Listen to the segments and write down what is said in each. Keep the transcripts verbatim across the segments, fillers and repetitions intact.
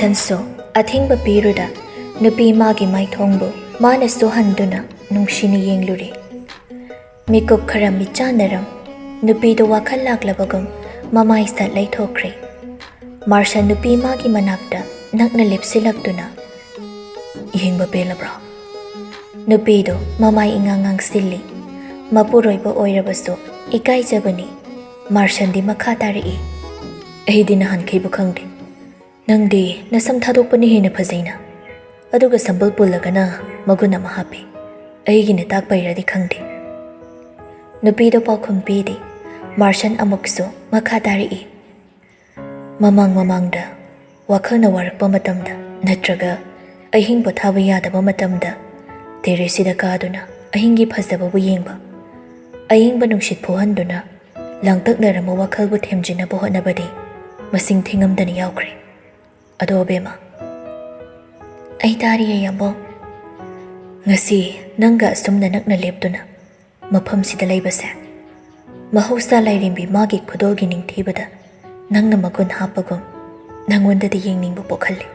ꯃꯥꯔꯁꯟꯁꯨ ꯑꯊꯤꯡꯕ ꯄꯤꯔꯨꯗ ꯅꯨꯄꯤ ꯃꯥꯒꯤ ꯃꯥꯏꯊꯣꯡꯕꯨ ꯃꯥꯅꯁꯨ ꯍꯟꯗꯨꯅ ꯅꯨꯡꯁꯤꯅ ꯌꯦꯡꯂꯨꯔꯦ꯫ ꯃꯤꯀꯨꯞ ꯈꯔ ꯃꯤꯠꯆꯥꯟꯅꯔꯝ ꯅꯨꯄꯤꯗꯨ ꯋꯥꯈꯜ ꯂꯥꯛꯂꯕꯒꯨꯝ ꯃꯃꯥꯏ ꯁꯠ ꯂꯩꯊꯣꯛꯈ꯭ꯔꯦ꯫ ꯃꯥꯔꯁꯟ ꯅꯨꯄꯤ ꯃꯥꯒꯤ ꯃꯅꯥꯛꯇ ꯅꯛꯅ ꯂꯦꯞꯁꯤꯜꯂꯛꯇꯨꯅ, "ꯌꯦꯡꯕ ꯄꯦꯜꯂꯕ꯭ꯔꯣ?" ꯅꯨꯄꯤꯗꯨ ꯃꯃꯥꯏ ꯏꯉꯥꯡ ꯉꯥꯡꯁꯤꯜꯂꯤ꯫ ꯃꯄꯨꯔꯣꯏꯕ ꯑꯣꯏꯔꯕꯁꯨ ꯏꯀꯥꯏꯖꯕꯅꯤ꯫ ꯃꯥꯔꯁꯟꯗꯤ ꯃꯈꯥ ꯇꯥꯔꯛꯏ, "ꯑꯩꯗꯤ ꯅꯍꯥꯟꯈꯩꯕꯨ ꯈꯪꯗꯦ꯫ ꯅꯪꯗꯤ ꯅꯁꯝ ꯊꯥꯗꯣꯛꯄꯅ ꯍꯦꯟꯅ ꯐꯖꯩꯅ꯫ ꯑꯗꯨꯒ ꯁꯝꯕꯜ ꯄꯨꯜꯂꯒꯅ ꯃꯒꯨꯟ ꯑꯃ ꯍꯥꯞꯄꯤ꯫ ꯑꯩꯒꯤꯅ ꯇꯥꯛꯄꯩꯔꯗꯤ ꯈꯪꯗꯦ꯫" ꯅꯨꯄꯤꯗꯣ ꯄꯥꯎꯈꯨꯝ ꯄꯤꯗꯦ꯫ ꯃꯥꯔꯁꯟ ꯑꯃꯨꯛꯁꯨ ꯃꯈꯥ ꯇꯥꯔꯛꯏ, "ꯃꯃꯥꯡ ꯃꯃꯥꯡꯗ ꯋꯥꯈꯜꯅ ꯋꯥꯔꯛꯄ ꯃꯇꯝꯗ ꯅꯠꯇ꯭ꯔꯒ ꯑꯍꯤꯡ ꯄꯣꯊꯥꯕ ꯌꯥꯗꯕ ꯃꯇꯝꯗ ꯇꯦꯔꯦꯁꯁꯤꯗ ꯀꯥꯗꯨꯅ ꯑꯍꯤꯡꯒꯤ ꯐꯖꯕꯕꯨ ꯌꯦꯡꯕ, ꯑꯏꯪꯕ ꯅꯨꯡꯁꯤꯠ ꯐꯨꯍꯟꯗꯨꯅ ꯂꯥꯡꯇꯛꯅꯔꯝꯕ ꯋꯥꯈꯜꯕꯨ ꯊꯦꯝꯖꯤꯟꯅꯕ ꯍꯣꯠꯅꯕꯗꯤ ꯃꯁꯤꯡ ꯊꯤꯉꯝꯗꯅ ꯌꯥꯎꯈ꯭ꯔꯦ꯫ ꯑꯗꯣ ꯑꯕꯦꯝꯃ, ꯑꯩ ꯇꯥꯔꯤꯌꯦ, ꯌꯥꯝꯕꯣ꯫ ꯉꯁꯤ ꯅꯪꯒ ꯑꯁꯨꯝꯅ ꯅꯛꯅ ꯂꯦꯞꯇꯨꯅ ꯃꯐꯝꯁꯤꯗ ꯂꯩꯕꯁꯦ, ꯃꯍꯧꯁꯥ ꯂꯥꯏꯔꯦꯝꯕꯤ ꯃꯥꯒꯤ ꯈꯨꯗꯣꯜꯒꯤ ꯅꯤꯡꯊꯤꯕꯗ ꯅꯪꯅ ꯃꯒꯨꯟ ꯍꯥꯞꯄꯒꯨꯝ ꯅꯪꯉꯣꯟꯗꯗꯤ ꯌꯦꯡꯅꯤꯡꯕ ꯄꯣꯛꯍꯜꯂꯤ꯫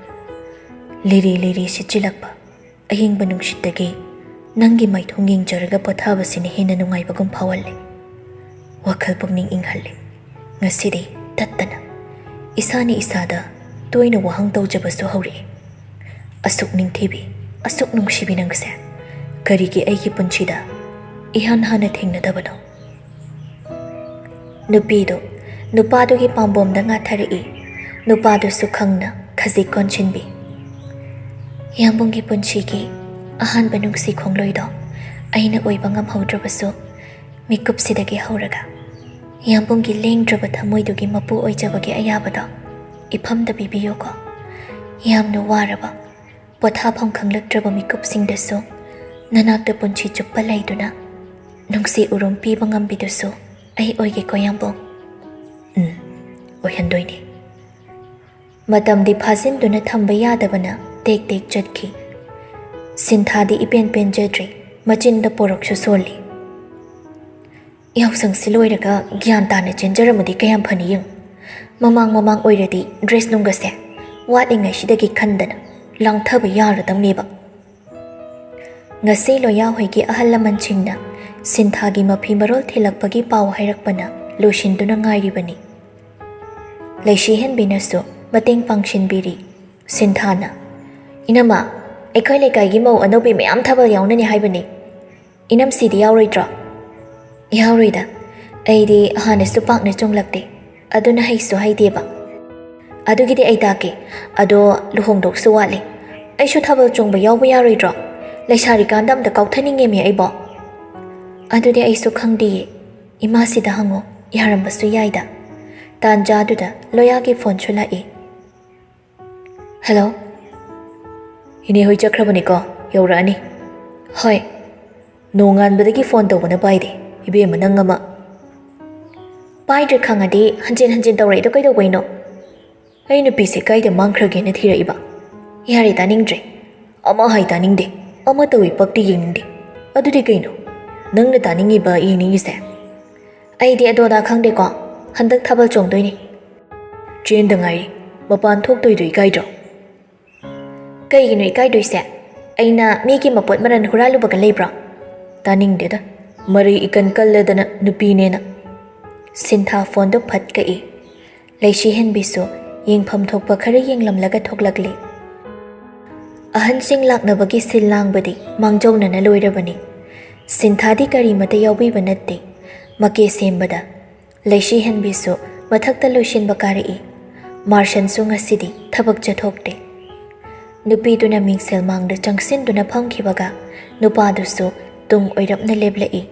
ꯂꯤꯔꯤ ꯂꯤꯔꯤ ꯁꯤꯠꯆꯤꯜꯂꯛꯄ ꯑꯍꯤꯡꯕ ꯅꯨꯡꯁꯤꯠꯇꯒꯤ ꯅꯪꯒꯤ ꯃꯥꯏꯊꯣꯡ ꯌꯦꯡꯖꯔꯒ ꯄꯣꯊꯥꯕꯁꯤꯅ ꯍꯦꯟꯅ ꯅꯨꯡꯉꯥꯏꯕꯒꯨꯝ ꯐꯥꯎꯍꯜꯂꯤ꯫ ꯋꯥꯈꯜ ꯄꯨꯛꯅꯤꯡ ꯏꯪꯍꯜꯂꯤ꯫ ꯉꯁꯤꯗꯤ ꯇꯠꯇꯅ ꯏꯁꯥꯅ ꯏꯁꯥꯗ ꯇꯣꯏꯅ ꯋꯥꯍꯪ ꯇꯧꯖꯕꯁꯨ ꯍꯧꯔꯛꯏ꯫ ꯑꯁꯨꯛ ꯅꯤꯡꯊꯤꯕꯤ, ꯑꯁꯨꯛ ꯅꯨꯡꯁꯤꯕꯤ ꯅꯪꯁꯦ ꯀꯔꯤꯒꯤ ꯑꯩꯒꯤ ꯄꯨꯟꯁꯤꯗ ꯏꯍꯥꯟ ꯍꯥꯟꯅ ꯊꯦꯡꯅꯗꯕꯅꯣ?" ꯅꯨꯄꯤꯗꯨ ꯅꯨꯄꯥꯗꯨꯒꯤ ꯄꯥꯝꯕꯣꯝꯗ ꯉꯥꯊꯔꯛꯏ꯫ ꯅꯨꯄꯥꯗꯨꯁꯨ ꯈꯪꯅ ꯈꯖꯤꯛ ꯀꯣꯟꯁꯤꯟꯕꯤ꯫ "ꯌꯥꯝꯕꯨꯡꯒꯤ ꯄꯨꯟꯁꯤꯒꯤ ꯑꯍꯥꯟꯕ ꯅꯨꯡꯁꯤ ꯈꯣꯡꯂꯣꯏꯗꯣ ꯑꯩꯅ ꯑꯣꯏꯕ ꯉꯝꯍꯧꯗ꯭ꯔꯕꯁꯨ, ꯃꯤꯀꯨꯞꯁꯤꯗꯒꯤ ꯍꯧꯔꯒ ꯌꯥꯝꯕꯨꯡꯒꯤ ꯂꯦꯡꯗ꯭ꯔꯕ ꯊꯃꯣꯏꯗꯨꯒꯤ ꯃꯄꯨ ꯑꯣꯏꯖꯕꯒꯤ ꯑꯌꯥꯕꯗꯣ ꯏꯐꯝꯗ ꯄꯤꯕꯤꯌꯨꯀꯣ꯫ ꯌꯥꯝꯅ ꯋꯥꯔꯕ, ꯄꯣꯊꯥꯐꯝ ꯈꯪꯂꯛꯇ꯭ꯔꯕ ꯃꯤꯀꯨꯞꯁꯤꯡꯗꯁꯨ ꯅꯅꯥꯛꯇ ꯄꯨꯟꯁꯤ ꯆꯨꯞꯄ ꯂꯩꯗꯨꯅ ꯅꯨꯡꯁꯤ ꯎꯔꯨꯝ ꯄꯤꯕ ꯉꯝꯕꯤꯗꯨꯁꯨ ꯑꯩ ꯑꯣꯏꯒꯦꯀꯣ, ꯌꯥꯝꯕꯨꯡ꯫" "ꯎꯝ, ꯑꯣꯏꯍꯟꯗꯣꯏꯅꯤ꯫" ꯃꯇꯝꯗꯤ ꯐꯥꯖꯤꯟꯗꯨꯅ ꯊꯝꯕ ꯌꯥꯗꯕꯅ ꯇꯦꯛ ꯇꯦꯛ ꯆꯠꯈꯤ꯫ ꯁꯤꯟꯊꯥꯗꯤ ꯏꯄꯦꯟ ꯄꯦꯟꯖꯗ꯭ꯔꯤ, ꯃꯆꯤꯟꯗ ꯄꯣꯔꯛꯁꯨ ꯁꯣꯜꯂꯤ꯫ "ꯌꯥꯎꯁꯪꯁꯤ ꯂꯣꯏꯔꯒ ꯒ꯭ꯌꯥꯟ ꯇꯥꯅ ꯆꯦꯟꯖꯔꯝꯃꯗꯤ ꯀꯌꯥꯝ ꯐꯅꯤ ꯌꯦꯡꯉꯨ꯫ ꯃꯃꯥꯡ ꯃꯃꯥꯡ ꯑꯣꯏꯔꯗꯤ ꯗ꯭ꯔꯦꯁ ꯅꯨꯡꯒꯁꯦ ꯋꯥꯠꯂꯤꯉꯩꯁꯤꯗꯒꯤ ꯈꯟꯗꯅ ꯂꯥꯡꯊꯕ ꯌꯥꯔꯗꯧꯅꯦꯕ꯫ ꯉꯁꯤ ꯂꯣꯌꯥ ꯍꯣꯏꯒꯤ ꯑꯍꯜ ꯂꯃꯟꯁꯤꯡꯅ ꯁꯤꯟꯊꯥꯒꯤ ꯃꯐꯤ ꯃꯔꯣꯜ ꯊꯤꯜꯂꯛꯄꯒꯤ ꯄꯥꯎ ꯍꯥꯏꯔꯛꯄꯅ ꯂꯣꯏꯁꯤꯟꯗꯨꯅ ꯉꯥꯏꯔꯤꯕꯅꯤ꯫ ꯂꯩꯁꯤꯍꯦꯟꯕꯤꯅꯁꯨ ꯃꯇꯦꯡ ꯄꯥꯡꯁꯤꯟꯕꯤꯔꯤ꯫ ꯁꯤꯟꯊꯥꯅ, "ꯏꯅꯝꯃ, ꯑꯩꯈꯣꯏ ꯂꯩꯀꯥꯏꯒꯤ ꯃꯧ ꯑꯅꯧꯕꯤ ꯃꯌꯥꯝ ꯊꯥꯕꯜ ꯌꯥꯎꯅꯅꯤ ꯍꯥꯏꯕꯅꯤ꯫ ꯏꯅꯝꯁꯤꯗꯤ ꯌꯥꯎꯔꯣꯏꯗ꯭ꯔꯣ?" "ꯌꯥꯎꯔꯣꯏꯗ꯫ ꯑꯩꯗꯤ ꯍꯥꯟꯅꯁꯨ ꯄꯥꯛꯅ ꯆꯣꯡꯂꯛꯇꯦ, ꯑꯗꯨꯅ ꯍꯩꯁꯨ ꯍꯩꯇꯦꯕ꯫ ꯑꯗꯨꯒꯤꯗꯤ ꯑꯩ ꯇꯥꯛꯀꯦ꯫ ꯑꯗꯣ ꯂꯨꯍꯣꯡꯗꯧꯁꯨ ꯋꯥꯠꯂꯤ꯫ ꯑꯩꯁꯨ ꯊꯥꯕꯜ ꯆꯣꯡꯕ ꯌꯥꯎꯕ ꯌꯥꯔꯣꯏꯗ꯭ꯔꯣ? ꯂꯩꯁꯥꯔꯤꯀꯥꯟꯗ ꯑꯝꯇ ꯀꯥꯎꯊꯅꯤꯡꯉꯦꯃꯤ ꯑꯩꯕꯣ꯫" "ꯑꯗꯨꯗꯤ ꯑꯩꯁꯨ ꯈꯪꯗꯤꯌꯦ꯫ ꯏꯃꯥꯁꯤꯗ ꯍꯪꯉꯣ, ꯌꯥꯔꯝꯕꯁꯨ ꯌꯥꯏꯗ꯫" ꯇꯥꯟꯖꯥꯗꯨꯗ ꯂꯣꯌꯥꯒꯤ ꯐꯣꯟꯁꯨ ꯂꯥꯛꯏ꯫ "ꯍꯜꯂꯣ꯫" "ꯏꯅꯦ ꯍꯣꯏ ꯆꯠꯈ꯭ꯔꯕꯅꯤꯀꯣ, ꯌꯧꯔꯛꯑꯅꯤ꯫" "ꯍꯣꯏ꯫" "ꯅꯣꯡꯉꯥꯟꯕꯗꯒꯤ ꯐꯣꯟ ꯇꯧꯕꯅ ꯄꯥꯏꯗꯦ, ꯏꯕꯦꯝꯃ ꯅꯪ ꯑꯃ꯫" "ꯄꯥꯏꯗ꯭ꯔꯦ ꯈꯪꯉꯗꯤ ꯍꯟꯖꯤꯟ ꯍꯟꯖꯤꯟ ꯇꯧꯔꯛꯏꯗꯣ ꯀꯩꯗꯧꯕꯩꯅꯣ?" "ꯑꯩ ꯅꯨꯄꯤꯁꯦ ꯀꯥꯏꯗ ꯃꯥꯡꯈ꯭ꯔꯒꯦꯅ ꯊꯤꯔꯛꯏꯕ꯫" "ꯌꯥꯔꯦ, ꯇꯥꯅꯤꯡꯗ꯭ꯔꯦ꯫ ꯑꯃ ꯍꯥꯏ ꯇꯥꯅꯤꯡꯗꯦ, ꯑꯃ ꯇꯧꯏ ꯄꯛꯇꯤ ꯌꯦꯡꯅꯤꯡꯗꯦ꯫ ꯑꯗꯨꯗꯤ ꯀꯩꯅꯣ ꯅꯪꯅ ꯇꯥꯅꯤꯡꯉꯤꯕ, ꯌꯦꯡꯅꯤꯡꯉꯤꯁꯦ?" "ꯑꯩꯗꯤ ꯑꯗꯣ ꯑꯗꯥ ꯈꯪꯗꯦꯀꯣ, ꯍꯟꯗꯛ ꯊꯥꯕꯜ ꯆꯣꯡꯗꯣꯏꯅꯤ꯫" "ꯆꯦꯟꯗ ꯉꯥꯏꯔꯤ, ꯃꯄꯥꯟ ꯊꯣꯛꯇꯣꯏꯗꯣ ꯏꯀꯥꯏꯗ꯭ꯔꯣ?" "ꯀꯩꯒꯤꯅꯣ ꯏꯀꯥꯏꯗꯣꯏꯁꯦ? ꯑꯩꯅ ꯃꯤꯒꯤ ꯃꯄꯣꯠ ꯃꯔꯟ ꯍꯨꯔꯥꯜꯂꯨꯕꯒ ꯂꯩꯕ꯭ꯔꯣ?" "ꯇꯥꯅꯤꯡꯗꯦꯗ, ꯃꯔꯩ ꯏꯀꯟ ꯀꯜꯂꯗꯅ ꯅꯨꯄꯤꯅꯦꯅ꯫" ꯁꯤꯟꯊꯥ ꯐꯣꯟꯗꯣ ꯐꯠ ꯀꯛꯏ꯫ ꯂꯩꯁꯤꯍꯦꯟꯕꯤꯁꯨ ꯌꯦꯡꯐꯝ ꯊꯣꯛꯄ ꯈꯔ ꯌꯦꯡꯂꯝꯂꯒ ꯊꯣꯛꯂꯛꯂꯤ꯫ ꯑꯍꯟꯁꯤꯡ ꯂꯥꯛꯅꯕꯒꯤ ꯁꯤꯜ ꯂꯥꯡꯕꯗꯤ ꯃꯥꯡꯖꯧꯅꯅ ꯂꯣꯏꯔꯕꯅꯤ꯫ ꯁꯤꯟꯊꯥꯗꯤ ꯀꯔꯤꯃꯇ ꯌꯥꯎꯕꯤꯕ ꯅꯠꯇꯦ꯫ ꯃꯀꯦ ꯁꯦꯝꯕꯗ ꯂꯩꯁꯤꯍꯦꯟꯕꯤꯁꯨ ꯃꯊꯛꯇ ꯂꯣꯏꯁꯤꯟꯕ ꯀꯥꯔꯛꯏ꯫ ꯃꯥꯔꯁꯟꯁꯨ ꯉꯁꯤꯗꯤ ꯊꯕꯛ ꯆꯠꯊꯣꯛꯇꯦ꯫ ꯅꯨꯄꯤꯗꯨꯅ ꯃꯤꯡꯁꯦꯜ ꯃꯥꯡꯗ ꯆꯪꯁꯤꯟꯗꯨꯅ ꯐꯝꯈꯤꯕꯒ ꯅꯨꯄꯥꯗꯨꯁꯨ ꯇꯨꯡ ꯑꯣꯏꯔꯞꯅ ꯂꯦꯞꯂꯛꯏ꯫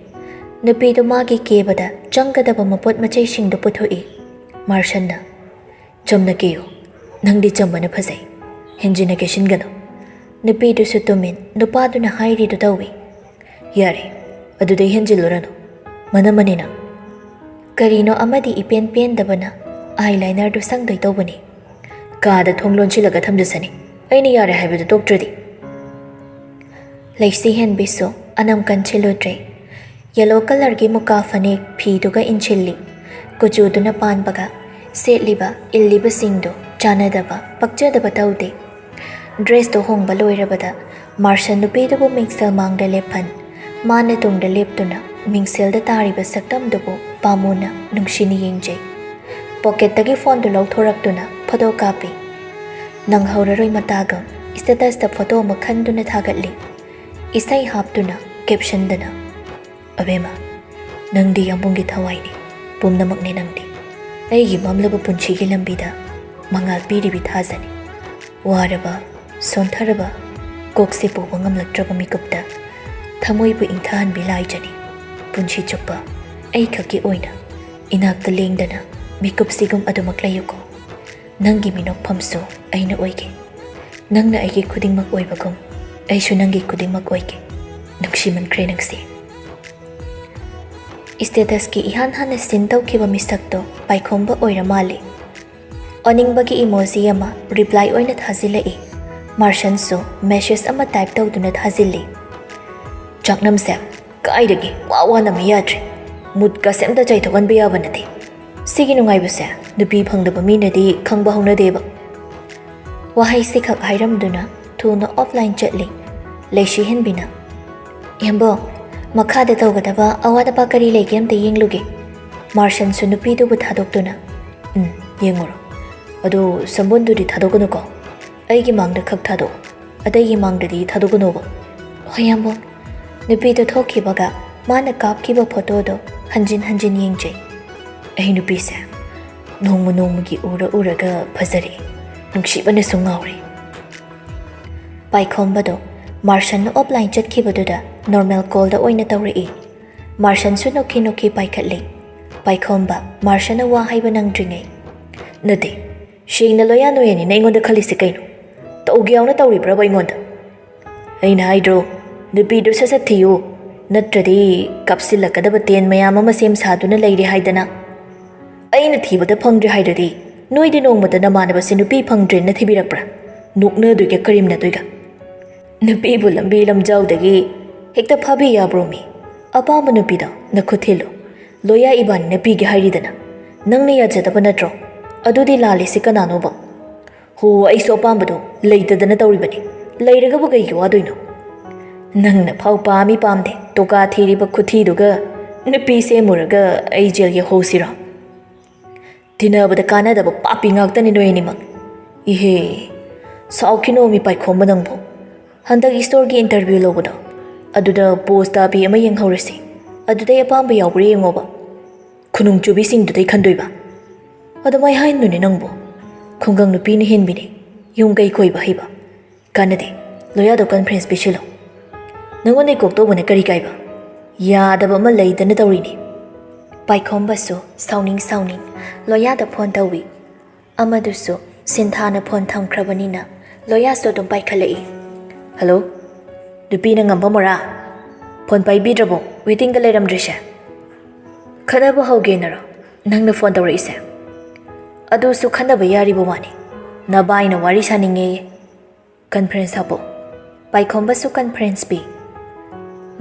ꯅꯨꯄꯤꯗꯨ ꯃꯥꯒꯤ ꯀꯦꯕꯗ ꯆꯪꯒꯗꯕ ꯃꯄꯣꯠ ꯃꯆꯩꯁꯤꯡꯗꯨ ꯄꯨꯊꯣꯛꯏ꯫ ꯃꯥꯔꯁꯟꯅ, "ꯆꯝꯅ ꯀꯦꯌꯨ, ꯅꯪꯗꯤ ꯆꯝꯕꯅ ꯐꯖꯩ, ꯍꯦꯟꯖꯤꯟꯅ ꯀꯦꯁꯤꯟꯒꯅꯨ꯫" ꯅꯨꯄꯤꯗꯨꯁꯨ ꯇꯨꯃꯤꯟ ꯅꯨꯄꯥꯗꯨꯅ ꯍꯥꯏꯔꯤꯗꯨ ꯇꯧꯏ꯫ "ꯌꯥꯔꯦ, ꯑꯗꯨꯗꯩ ꯍꯦꯟꯖꯤꯜꯂꯨꯔꯅꯨ, ꯃꯅꯝ ꯑꯅꯤꯅ꯫" ꯀꯔꯤꯅꯣ ꯑꯃꯗꯤ ꯏꯄꯦꯟ ꯄꯦꯟꯗꯕꯅ ꯑꯥꯏ ꯂꯥꯏꯅꯔꯗꯨ ꯁꯪꯗꯣꯏ ꯇꯧꯕꯅꯤ꯫ "ꯀꯥꯗ ꯊꯣꯡ ꯂꯣꯟꯁꯤꯜꯂꯒ ꯊꯝꯖꯁꯅꯤ, ꯑꯩꯅ ꯌꯥꯔꯦ ꯍꯥꯏꯕꯗꯨ ꯇꯣꯛꯇ꯭ꯔꯗꯤ꯫" ꯂꯩꯁꯤꯍꯦꯟꯕꯤꯁꯨ ꯑꯅꯝ ꯀꯟꯁꯤꯜꯂꯨꯗ꯭ꯔꯦ꯫ ꯌꯦꯂꯣ ꯀꯂꯔꯒꯤ ꯃꯨꯀꯥ ꯐꯅꯦꯛ ꯐꯤꯗꯨꯒ ꯏꯟꯁꯤꯜꯂꯤ꯫ ꯀꯨꯆꯨꯗꯨꯅ ꯄꯥꯟꯕꯒ ꯁꯦꯠꯂꯤꯕ ꯏꯜꯂꯤꯕꯁꯤꯡꯗꯨ ꯆꯥꯟꯅꯗꯕ, ꯄꯛꯆꯗꯕ ꯇꯧꯗꯦ꯫ ꯗ꯭ꯔꯦꯁꯇꯣ ꯍꯣꯡꯕ ꯂꯣꯏꯔꯕꯗ ꯃꯥꯔꯁꯟ ꯅꯨꯄꯤꯗꯨꯕꯨ ꯃꯤꯡꯁꯦꯜ ꯃꯥꯡꯗ ꯂꯦꯞꯍꯟ, ꯃꯥꯅ ꯇꯨꯡꯗ ꯂꯦꯞꯇꯨꯅ ꯃꯤꯡꯁꯦꯜꯗ ꯇꯥꯔꯤꯕ ꯁꯛꯇꯝꯗꯨꯕꯨ ꯄꯥꯝꯃꯨꯅ ꯅꯨꯡꯁꯤꯅ ꯌꯦꯡꯖꯩ꯫ ꯄꯣꯀꯦꯠꯇꯒꯤ ꯐꯣꯟꯗꯨ ꯂꯧꯊꯣꯔꯛꯇꯨꯅ ꯐꯣꯇꯣ ꯀꯥꯞꯄꯤ꯫ ꯅꯪꯍꯧꯔꯔꯣꯏ ꯃꯇꯥꯒꯨꯝ ꯁ꯭ꯇꯦꯇꯁꯇ ꯐꯣꯇꯣ ꯑꯃ ꯈꯟꯗꯨꯅ ꯊꯥꯒꯠꯂꯤ꯫ ꯏꯁꯩ ꯍꯥꯞꯇꯨꯅ ꯀꯦꯞꯁꯟꯗꯅ, "ꯑꯕꯦꯝꯃ, ꯅꯪꯗꯤ ꯌꯥꯝꯕꯨꯡꯒꯤ ꯊꯋꯥꯏꯅꯤ, ꯄꯨꯝꯅꯃꯛꯅꯤ ꯅꯪꯗꯤ꯫ ꯑꯩꯒꯤ ꯃꯝꯂꯕ ꯄꯨꯟꯁꯤꯒꯤ ꯂꯝꯕꯤꯗ ꯃꯉꯥꯜ ꯄꯤꯔꯤꯕꯤ ꯊꯥꯖꯅꯤ꯫ ꯋꯥꯔꯕ, ꯁꯣꯟꯊꯔꯕ, ꯀꯣꯛꯁꯦ ꯄꯨꯕ ꯉꯝꯂꯛꯇ꯭ꯔꯕ ꯃꯤꯀꯨꯞꯇ ꯊꯃꯣꯏꯕꯨ ꯏꯪꯊꯍꯟꯕꯤ ꯂꯥꯏꯖꯅꯤ꯫ ꯄꯨꯟꯁꯤ ꯆꯨꯞꯄ ꯑꯩꯈꯛꯀꯤ ꯑꯣꯏꯅ ꯏꯅꯥꯛꯇ ꯂꯦꯡꯗꯅ ꯃꯤꯀꯨꯞꯁꯤꯒꯨꯝ ꯑꯗꯨꯃꯛ ꯂꯩꯌꯨꯀꯣ꯫ ꯅꯪꯒꯤ ꯃꯤꯅꯣꯛꯐꯝꯁꯨ ꯑꯩꯅ ꯑꯣꯏꯒꯦ꯫ ꯅꯪꯅ ꯑꯩꯒꯤ ꯈꯨꯗꯤꯡꯃꯛ ꯑꯣꯏꯕꯒꯨꯝ ꯑꯩꯁꯨ ꯅꯪꯒꯤ ꯈꯨꯗꯤꯡꯃꯛ ꯑꯣꯏꯒꯦ꯫ ꯅꯨꯡꯁꯤꯃꯟꯈ꯭ꯔꯦ ꯅꯪꯁꯦ꯫" ꯁ꯭ꯇꯦꯇꯁꯀꯤ ꯏꯍꯥꯟ ꯍꯥꯟꯅ ꯁꯤꯟ ꯇꯧꯈꯤꯕ ꯃꯤꯁꯛꯇꯣ ꯄꯥꯏꯈꯣꯝꯕ ꯑꯣꯏꯔ ꯃꯥꯜꯂꯦ꯫ ꯑꯣꯅꯤꯡꯕꯒꯤ ꯏꯃꯣꯖꯤ ꯑꯃ ꯔꯤꯄ꯭ꯂꯥꯏ ꯑꯣꯏꯅ ꯊꯥꯖꯤꯜꯂꯛꯏ꯫ ꯃꯥꯔꯁꯟꯁꯨ ꯃꯦꯁꯦꯖ ꯑꯃ ꯇꯥꯏꯞ ꯇꯧꯗꯨꯅ ꯊꯥꯖꯤꯜꯂꯤ꯫ "ꯆꯥꯛꯅꯝꯁꯦ ꯀꯥꯏꯗꯒꯤ ꯋꯥ ꯋꯥꯅ ꯃꯩ ꯌꯥꯗ꯭ꯔꯤ꯫ ꯃꯨꯠꯀꯁꯦ ꯑꯝꯇ ꯆꯥꯏꯊꯣꯛꯍꯟꯕ ꯌꯥꯕ ꯅꯠꯇꯦ꯫ ꯁꯤꯒꯤ ꯅꯨꯡꯉꯥꯏꯕꯁꯦ ꯅꯨꯄꯤ ꯐꯪꯗꯕ ꯃꯤꯅꯗꯤ ꯈꯪꯕ ꯍꯧꯅꯗꯦꯕ꯫" ꯋꯥꯍꯩꯁꯤꯈꯛ ꯍꯥꯏꯔꯝꯗꯨꯅ ꯊꯨꯅ ꯑꯣꯐꯂꯥꯏꯟ ꯆꯠꯂꯤ꯫ ꯂꯩꯁꯤ ꯍꯦꯟꯕꯤꯅ, "ꯌꯥꯝꯕꯣ, ꯃꯈꯥꯗ ꯇꯧꯒꯗꯕ ꯑꯋꯥꯠ ꯑꯄꯥ ꯀꯔꯤ ꯂꯩꯒꯦ ꯑꯝꯇ ꯌꯦꯡꯂꯨꯒꯦ꯫" ꯃꯥꯔꯁꯟꯁꯨ ꯅꯨꯄꯤꯗꯨꯕꯨ ꯊꯥꯗꯣꯛꯇꯨꯅ, "ꯎꯝ, ꯌꯦꯡꯉꯨꯔꯣ꯫ ꯑꯗꯨ ꯁꯝꯕꯨꯟꯗꯨꯗꯤ ꯊꯥꯗꯣꯛꯀꯅꯨꯀꯣ꯫ ꯑꯩꯒꯤ ꯃꯥꯡꯗ ꯈꯛ ꯊꯥꯗꯣꯛꯑꯣ꯫ ꯑꯇꯩꯒꯤ ꯃꯥꯡꯗꯗꯤ ꯊꯥꯗꯣꯛꯀꯅꯣꯕ꯫" "ꯍꯣꯏ ꯌꯥꯝꯕꯣ꯫" ꯅꯨꯄꯤꯗꯨ ꯊꯣꯛꯈꯤꯕꯒ ꯃꯥꯅ ꯀꯥꯞꯈꯤꯕ ꯐꯣꯇꯣꯗꯣ ꯍꯟꯖꯤꯟ ꯍꯟꯖꯤꯟ ꯌꯦꯡꯖꯩ꯫ "ꯑꯩ ꯅꯨꯄꯤꯁꯦ ꯅꯣꯡꯃ ꯅꯣꯡꯃꯒꯤ ꯎꯔ ꯎꯔꯒ ꯐꯖꯔꯦ꯫ ꯅꯨꯡꯁꯤꯕꯅꯁꯨ ꯉꯥꯎꯔꯦ꯫" ꯄꯥꯏꯈꯣꯝꯕꯗꯣ ꯃꯥꯔꯁꯟꯅ ꯑꯣꯐꯂꯥꯏꯟ ꯆꯠꯈꯤꯕꯗꯨꯗ ꯅꯣꯔꯃꯦꯜ ꯀꯣꯜꯗ ꯑꯣꯏꯅ ꯇꯧꯔꯛꯏ꯫ ꯃꯥꯔꯁꯟꯁꯨ ꯅꯣꯛꯈꯤ ꯅꯣꯛꯈꯤ ꯄꯥꯏꯈꯠꯂꯤ꯫ ꯄꯥꯏꯈꯣꯝꯕ ꯃꯥꯔꯁꯟꯅ ꯋꯥ ꯍꯥꯏꯕ ꯅꯪꯗ꯭ꯔꯤꯉꯩ, "ꯅꯠꯇꯦ, ꯁꯦꯡꯅ ꯂꯣꯌꯥ ꯅꯣꯌꯥꯅꯤꯅ ꯑꯩꯉꯣꯟꯗ ꯈꯜꯂꯤꯁꯦ ꯀꯩꯅꯣ? ꯇꯧꯒꯦ ꯌꯥꯎꯅ ꯇꯧꯔꯤꯕ꯭ꯔꯕ ꯑꯩꯉꯣꯟꯗ? ꯑꯩꯅ ꯍꯥꯏꯗ꯭ꯔꯣ, ꯅꯨꯄꯤꯗꯨ ꯁꯠ ꯁꯠ ꯊꯤꯌꯨ, ꯅꯠꯇ꯭ꯔꯗꯤ ꯀꯥꯞꯁꯤꯜꯂꯛꯀꯗꯕ ꯇꯦꯟ ꯃꯌꯥꯝ ꯑꯃ ꯁꯦꯝ ꯁꯥꯗꯨꯅ ꯂꯩꯔꯦ ꯍꯥꯏꯗꯅ꯫ ꯑꯩꯅ ꯊꯤꯕꯗ ꯐꯪꯗ꯭ꯔꯦ ꯍꯥꯏꯔꯗꯤ ꯅꯣꯏꯗꯤ ꯅꯣꯡꯃꯇ ꯅꯃꯥꯟꯅꯕꯁꯦ ꯅꯨꯄꯤ ꯐꯪꯗ꯭ꯔꯦꯅ ꯊꯤꯕꯤꯔꯛꯄ꯭ꯔꯥ? ꯅꯣꯛꯅꯗꯣꯏꯒ ꯀꯔꯦꯝꯅꯗꯣꯏꯒ꯫ ꯅꯨꯄꯤꯕꯨ ꯂꯝꯕꯤ ꯂꯝꯖꯥꯎꯗꯒꯤ ꯍꯦꯛꯇ ꯐꯥꯕꯤ ꯌꯥꯕ꯭ꯔꯣ ꯃꯤ? ꯑꯄꯥꯝꯕ ꯅꯨꯄꯤꯗꯣ ꯅꯈꯨꯠ ꯊꯤꯜꯂꯨ꯫ ꯂꯣꯌꯥ ꯏꯕꯥꯅꯤꯅ ꯄꯤꯒꯦ ꯍꯥꯏꯔꯤꯗꯅ꯫ ꯅꯪꯅ ꯌꯥꯖꯗꯕ ꯅꯠꯇ꯭ꯔꯣ? ꯑꯗꯨꯗꯤ ꯂꯥꯜꯂꯤꯁꯤ ꯀꯅꯥꯅꯣꯕ? ꯑꯣ, ꯑꯩꯁꯨ ꯑꯄꯥꯝꯕꯗꯣ ꯂꯩꯇꯗꯅ ꯇꯧꯔꯤꯕꯅꯤ꯫ ꯂꯩꯔꯒꯕꯨ ꯀꯩꯒꯤ ꯋꯥꯗꯣꯏꯅꯣ? ꯅꯪꯅ ꯐꯥꯎ ꯄꯥꯝꯃꯤ ꯄꯥꯝꯗꯦ ꯇꯣꯀꯥ ꯊꯤꯔꯤꯕ ꯈꯨꯊꯤꯗꯨꯒ ꯅꯨꯄꯤ ꯁꯦꯝꯃꯨꯔꯒ ꯑꯩ ꯖꯦꯜꯒꯤ ꯍꯧꯁꯤꯔꯣ? ꯇꯤꯟꯅꯕꯗ ꯀꯥꯟꯅꯗꯕ ꯄꯥꯄꯤ ꯉꯥꯛꯇꯅꯤ ꯅꯣꯏ ꯑꯅꯤꯃꯛ꯫ ꯏꯍꯦ, ꯁꯥꯎꯈꯤꯅꯣ ꯃꯤ ꯄꯥꯏꯈꯣꯝꯕ ꯅꯪꯕꯨ꯫ ꯍꯟꯗꯛ ꯏꯁꯇꯣꯔꯒꯤ ꯏꯟꯇꯔꯚ꯭ꯌꯨ ꯂꯧꯕꯗꯣ, ꯑꯗꯨꯗ ꯄꯣꯁ ꯇꯥꯕꯤ ꯑꯃ ꯌꯦꯡꯍꯧꯔꯁꯤ꯫ ꯑꯗꯨꯗꯩ ꯑꯄꯥꯝꯕ ꯌꯥꯎꯕ꯭ꯔꯥ ꯌꯦꯡꯉꯣꯕ꯫ ꯈꯨꯅꯨꯡ ꯆꯨꯕꯤꯁꯤꯡꯗꯨꯗꯩ ꯈꯟꯗꯣꯏꯕ꯫ ꯑꯗꯨꯃꯥꯏ ꯍꯥꯏꯅꯨꯅꯦ ꯅꯪꯕꯨ꯫ ꯈꯨꯡꯒꯪ ꯅꯨꯄꯤꯅ ꯍꯦꯟꯕꯤꯅꯦ꯫ ꯌꯨꯝ ꯀꯩ ꯀꯣꯏꯕ ꯍꯩꯕ꯫ ꯀꯥꯟꯅꯗꯦ꯫ ꯂꯣꯌꯥꯗꯣ ꯀꯟꯐ꯭ꯔꯦꯟꯁ ꯄꯤꯁꯤꯜꯂꯣ꯫ ꯅꯪꯉꯣꯟꯗ ꯏꯀꯣꯛ ꯇꯧꯕꯅ ꯀꯔꯤ ꯀꯥꯏꯕ? ꯌꯥꯗꯕ ꯑꯃ ꯂꯩꯗꯅ ꯇꯧꯔꯤꯅꯤ꯫ ꯄꯥꯏꯈꯣꯝꯕꯁꯨ ꯁꯥꯎꯅꯤꯡ ꯁꯥꯎꯅꯤꯡ ꯂꯣꯌꯥꯗ ꯐꯣꯟ ꯇꯧꯏ꯫ ꯑꯃꯗꯨꯁꯨ ꯁꯤꯟꯊꯥꯅ ꯐꯣꯟ ꯊꯝꯈ꯭ꯔꯕꯅꯤꯅ ꯂꯣꯌꯥꯁꯨ ꯑꯗꯨꯝ ꯄꯥꯏꯈꯠꯂꯛꯏ꯫ "ꯍꯜꯂꯣ? ꯅꯨꯄꯤꯅ ꯉꯝꯕ ꯃꯣꯔꯥ? ꯐꯣꯟ ꯄꯥꯏꯕꯤꯗ꯭ꯔꯕꯣ? ꯋꯦꯇꯤꯡꯒ ꯂꯩꯔꯝꯗ꯭ꯔꯤꯁꯦ?" "ꯈꯠꯅꯕ ꯍꯧꯒꯦꯅꯔꯣ ꯅꯪꯅ ꯐꯣꯟ ꯇꯧꯔꯛꯏꯁꯦ?" "ꯑꯗꯨꯁꯨ ꯈꯟꯅꯕ ꯌꯥꯔꯤꯕ ꯋꯥꯅꯤ꯫ ꯅꯕꯥꯏꯅ ꯋꯥꯔꯤ ꯁꯥꯅꯤꯡꯉꯦꯌꯦ꯫ ꯀꯟꯐ꯭ꯔꯦꯟꯁ ꯍꯥꯞꯄꯣ꯫" ꯄꯥꯏꯈꯣꯝꯕꯁꯨ ꯀꯟꯐ꯭ꯔꯦꯟꯁ ꯄꯤ꯫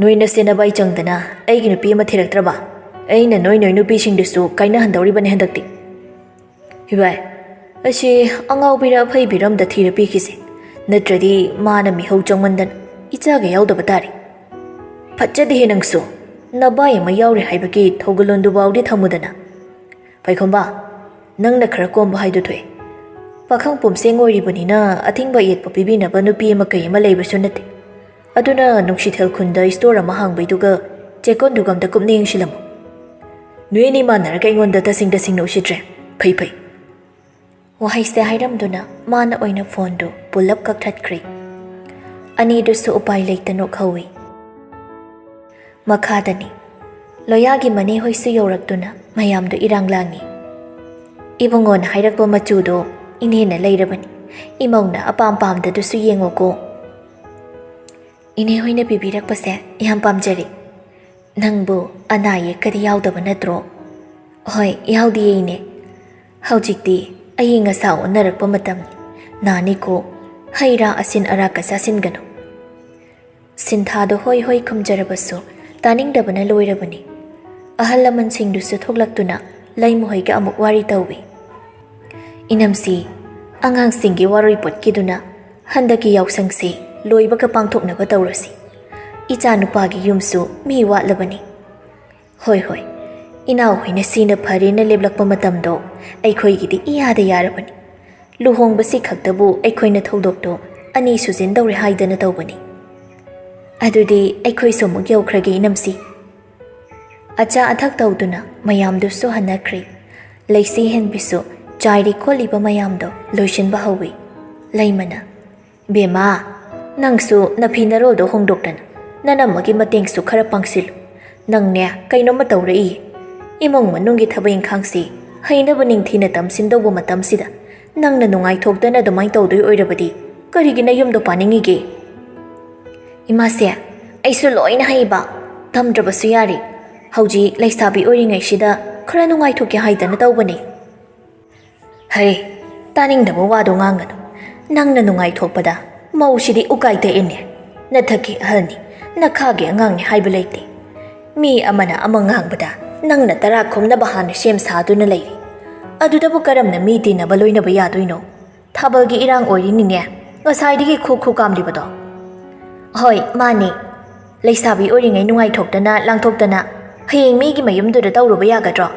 "ꯅꯣꯏ ꯅꯁꯦ ꯅꯕꯥꯏ ꯆꯪꯗꯅ ꯑꯩꯒꯤ ꯅꯨꯄꯤ ꯑꯃ ꯊꯤꯔꯛꯇ꯭ꯔꯕ? ꯑꯩꯅ ꯅꯣꯏ ꯅꯣꯏ ꯅꯨꯄꯤꯁꯤꯡꯗꯨꯁꯨ ꯀꯥꯏꯅꯍꯟꯗꯧꯔꯤꯕꯅꯤ ꯍꯟꯗꯛꯇꯤ꯫" "ꯏꯕꯥꯏ, ꯑꯁꯤ ꯑꯉꯥꯎꯕꯤꯔ ꯑꯐꯩꯕꯤꯔ ꯑꯝꯗ ꯊꯤꯔ ꯄꯤꯈꯤꯁꯦ꯫ ꯅꯠꯇ꯭ꯔꯗꯤ ꯃꯥꯅ ꯃꯤꯍꯧ ꯆꯪꯃꯟꯗꯅ ꯏꯆꯥꯒ ꯌꯥꯎꯗꯕ ꯇꯥꯔꯦ꯫" "ꯐꯠꯖꯗꯦꯍꯦ ꯅꯪꯁꯨ꯫ ꯅꯕꯥꯏ ꯑꯃ ꯌꯥꯎꯔꯦ ꯍꯥꯏꯕꯒꯤ ꯊꯧꯒꯜꯂꯣꯟꯗꯨꯐꯥꯎꯗꯤ ꯊꯝꯃꯨꯗꯅ꯫" "ꯄꯥꯏꯈꯣꯝꯕ, ꯅꯪꯅ ꯈꯔ ꯀꯣꯝꯕ ꯍꯥꯏꯗꯨ ꯊꯣꯛꯑꯦ꯫ ꯄꯥꯈꯪ ꯄꯨꯝꯁꯦꯡ ꯑꯣꯏꯔꯤꯕꯅꯤꯅ ꯑꯊꯤꯡꯕ ꯑꯌꯦꯠꯄ ꯄꯤꯕꯤꯅꯕ ꯅꯨꯄꯤ ꯑꯃ ꯀꯩ ꯑꯃ ꯂꯩꯕꯁꯨ ꯅꯠꯇꯦ꯫ ꯑꯗꯨꯅ ꯅꯨꯡꯁꯤꯊꯦꯜ ꯈꯨꯟꯗ ꯏꯁꯇꯣꯔ ꯑꯃ ꯍꯥꯡꯕꯩꯗꯨꯒ ꯆꯦꯛꯀꯣꯟꯗꯨꯒ ꯑꯝꯇ ꯀꯨꯞꯅ ꯌꯦꯡꯁꯤꯜꯂꯝꯃꯨ꯫ ꯅꯣꯏ ꯑꯅꯤ ꯃꯥꯟꯅꯔꯒ ꯑꯩꯉꯣꯟꯗ ꯇꯁꯦꯡ ꯇꯁꯦꯡꯅ ꯎꯁꯤꯠꯇ꯭ꯔꯦ꯫ ꯐꯩ ꯐꯩ꯫" ꯋꯥꯍꯩꯁꯦ ꯍꯥꯏꯔꯝꯗꯨꯅ ꯃꯥꯅ ꯑꯣꯏꯅ ꯐꯣꯟꯗꯨ ꯄꯨꯂꯞ ꯀꯛꯊꯠꯈ꯭ꯔꯦ꯫ ꯑꯅꯤꯗꯨꯁꯨ ꯎꯄꯥꯏ ꯂꯩꯇ ꯅꯣꯛꯍꯧꯏ꯫ ꯃꯈꯥꯗꯅꯤ꯫ ꯂꯣꯌꯥꯒꯤ ꯃꯅꯦ ꯍꯣꯏꯁꯨ ꯌꯧꯔꯛꯇꯨꯅ ꯃꯌꯥꯝꯗꯨ ꯏꯔꯥꯡ ꯂꯥꯡꯉꯤ꯫ "ꯏꯕꯨꯡꯉꯣꯅ ꯍꯥꯏꯔꯛꯄ ꯃꯆꯨꯗꯣ ꯏꯅꯦꯅ ꯂꯩꯔꯕꯅꯤ꯫ ꯏꯃꯧꯅ ꯑꯄꯥꯝ ꯄꯥꯝꯗꯗꯨꯁꯨ ꯌꯦꯡꯉꯣꯀꯣ꯫" "ꯏꯅꯦ ꯍꯣꯏꯅ ꯄꯤꯕꯤꯔꯛꯄꯁꯦ ꯌꯥꯝ ꯄꯥꯝꯖꯔꯦ꯫ ꯅꯪꯕꯨ ꯑꯅꯥ ꯑꯌꯦꯛꯀꯗꯤ ꯌꯥꯎꯗꯕ ꯅꯠꯇ꯭ꯔꯣ?" "ꯍꯣꯏ, ꯌꯥꯎꯗꯤꯌꯦ ꯏꯅꯦ꯫ ꯍꯧꯖꯤꯛꯇꯤ ꯑꯏꯪ ꯑꯁꯥ ꯑꯣꯟꯅꯔꯛꯄ ꯃꯇꯝꯅꯤ꯫ ꯅꯥꯅꯤꯀꯣ, ꯍꯩ ꯔꯥ ꯑꯁꯤꯟ ꯑꯔꯥꯛꯀ ꯆꯥꯁꯤꯟꯒꯅꯨ꯫" ꯁꯤꯟꯊꯥꯗꯣ ꯍꯣꯏ ꯍꯣꯏ ꯈꯨꯝꯖꯔꯕꯁꯨ ꯇꯥꯅꯤꯡꯗꯕꯅ ꯂꯣꯏꯔꯕꯅꯤ꯫ ꯑꯍꯜ ꯂꯃꯟꯁꯤꯡꯗꯨꯁꯨ ꯊꯣꯛꯂꯛꯇꯨꯅ ꯂꯩꯃꯍꯣꯏꯒ ꯑꯃꯨꯛ ꯋꯥꯔꯤ ꯇꯧꯏ꯫ "ꯏꯅꯝꯁꯤ, ꯑꯉꯥꯡꯁꯤꯡꯒꯤ ꯋꯥꯔꯣꯏꯄꯣꯠꯀꯤꯗꯨꯅ ꯍꯟꯗꯛꯀꯤ ꯌꯥꯎꯁꯪꯁꯤ ꯂꯣꯏꯕꯒ ꯄꯥꯡꯊꯣꯛꯅꯕ ꯇꯧꯔꯁꯤ꯫ ꯏꯆꯥ ꯅꯨꯄꯥꯒꯤ ꯌꯨꯝꯁꯨ ꯃꯤ ꯋꯥꯠꯂꯕꯅꯤ꯫ ꯍꯣꯏ, ꯍꯣꯏ, ꯏꯅꯥꯎꯍꯣꯏꯅ ꯁꯤꯅ ꯐꯔꯦꯅ ꯂꯦꯞꯂꯛꯄ ꯃꯇꯝꯗꯣ ꯑꯩꯈꯣꯏꯒꯤꯗꯤ ꯏꯌꯥꯗ ꯌꯥꯔꯕꯅꯤ꯫ ꯂꯨꯍꯣꯡꯕꯁꯤ ꯈꯛꯇꯕꯨ ꯑꯩꯈꯣꯏꯅ ꯊꯧꯗꯣꯛꯇꯣ ꯑꯅꯤ ꯁꯨꯖꯤꯟꯗꯧꯔꯦ ꯍꯥꯏꯗꯅ ꯇꯧꯕꯅꯤ꯫ ꯑꯗꯨꯗꯤ ꯑꯩꯈꯣꯏꯁꯨ ꯑꯃꯨꯛ ꯌꯧꯈ꯭ꯔꯒꯦ, ꯏꯅꯝꯁꯤ꯫ ꯑꯆꯥ ꯑꯊꯛ ꯇꯧꯗꯨꯅ ꯃꯌꯥꯝꯗꯨꯁꯨ ꯍꯟꯅꯈ꯭ꯔꯦ꯫ ꯂꯩꯁꯤ ꯍꯦꯟꯕꯤꯁꯨ ꯆꯥꯏꯔꯤ ꯈꯣꯠꯂꯤꯕ ꯃꯌꯥꯝꯗꯣ ꯂꯣꯏꯁꯤꯟꯕ ꯍꯧꯏ꯫ ꯂꯩꯃꯅ, "ꯕꯦꯝꯃ, ꯅꯪꯁꯨ ꯅꯐꯤ ꯅꯔꯣꯜꯗꯣ ꯍꯣꯡꯗꯣꯛꯇꯅ ꯅꯅꯝꯃꯒꯤ ꯃꯇꯦꯡꯁꯨ ꯈꯔ ꯄꯥꯡꯁꯤꯜꯂꯨ꯫ ꯅꯪꯅꯦ ꯀꯩꯅꯣꯝꯃ ꯇꯧꯔꯛꯏ꯫ ꯏꯃꯨꯡ ꯃꯅꯨꯡꯒꯤ ꯊꯕꯛ ꯏꯪꯈꯥꯡꯁꯤ ꯍꯩꯅꯕ ꯅꯤꯡꯊꯤꯅ ꯇꯝꯁꯤꯟꯗꯧꯕ ꯃꯇꯝꯁꯤꯗ ꯅꯪꯅ ꯅꯨꯡꯉꯥꯏꯊꯣꯛꯇꯅ ꯑꯗꯨꯃꯥꯏꯅ ꯇꯧꯗꯣꯏ ꯑꯣꯏꯔꯕꯗꯤ ꯀꯔꯤꯒꯤ ꯅꯌꯨꯝꯗꯣ ꯄꯥꯅꯤꯡꯉꯤꯒꯦ?" "ꯏꯃꯥꯁꯦ, ꯑꯩꯁꯨ ꯂꯣꯏꯅ ꯍꯩꯕ, ꯇꯝꯗ꯭ꯔꯕꯁꯨ ꯌꯥꯔꯤ꯫ ꯍꯧꯖꯤꯛ ꯂꯩꯁꯥꯕꯤ ꯑꯣꯏꯔꯤꯉꯩꯁꯤꯗ ꯈꯔ ꯅꯨꯡꯉꯥꯏꯊꯣꯛꯀꯦ ꯍꯥꯏꯗꯅ ꯇꯧꯕꯅꯦ꯫" "ꯍꯩ, ꯇꯥꯅꯤꯡꯗꯕ ꯋꯥꯗꯣ ꯉꯥꯡꯒꯅꯨ꯫ ꯅꯪꯅ ꯅꯨꯡꯉꯥꯏꯊꯣꯛꯄꯗ ꯃꯧꯁꯤꯗꯤ ꯎꯀꯥꯏ ꯇꯛꯏꯅꯦ꯫ ꯅꯊꯛꯀꯤ ꯑꯍꯜꯅꯤ, ꯅꯈꯥꯒꯤ ꯑꯉꯥꯡꯅꯤ ꯍꯥꯏꯕ ꯂꯩꯇꯦ꯫ ꯃꯤ ꯑꯃꯅ ꯑꯃ ꯉꯥꯡꯕꯗ ꯅꯪꯅ ꯇꯔꯥ ꯈꯨꯝꯅꯕ ꯍꯥꯟꯅ ꯁꯦꯝ ꯁꯥꯗꯨꯅ ꯂꯩꯔꯤ꯫ ꯑꯗꯨꯗꯕꯨ ꯀꯔꯝꯅ ꯃꯤ ꯇꯤꯟꯅꯕ ꯂꯣꯏꯅꯕ ꯌꯥꯗꯣꯏꯅꯣ? ꯊꯥꯕꯜꯒꯤ ꯏꯔꯥꯡ ꯑꯣꯏꯔꯤꯅꯤꯅꯦ, ꯉꯁꯥꯏꯗꯒꯤ ꯈꯨ ꯈꯨ ꯀꯥꯝꯂꯤꯕꯗꯣ꯫" "ꯍꯣꯏ, ꯃꯥꯅꯤ꯫ ꯂꯩꯁꯥꯕꯤ ꯑꯣꯏꯔꯤꯉꯩ ꯅꯨꯡꯉꯥꯏꯊꯣꯛꯇꯅ ꯂꯥꯡꯊꯣꯛꯇꯅ ꯍꯌꯦꯡ ꯃꯤꯒꯤ ꯃꯌꯨꯝꯗꯨꯗ ꯇꯧꯔꯨꯕ ꯌꯥꯒꯗ꯭ꯔꯣ?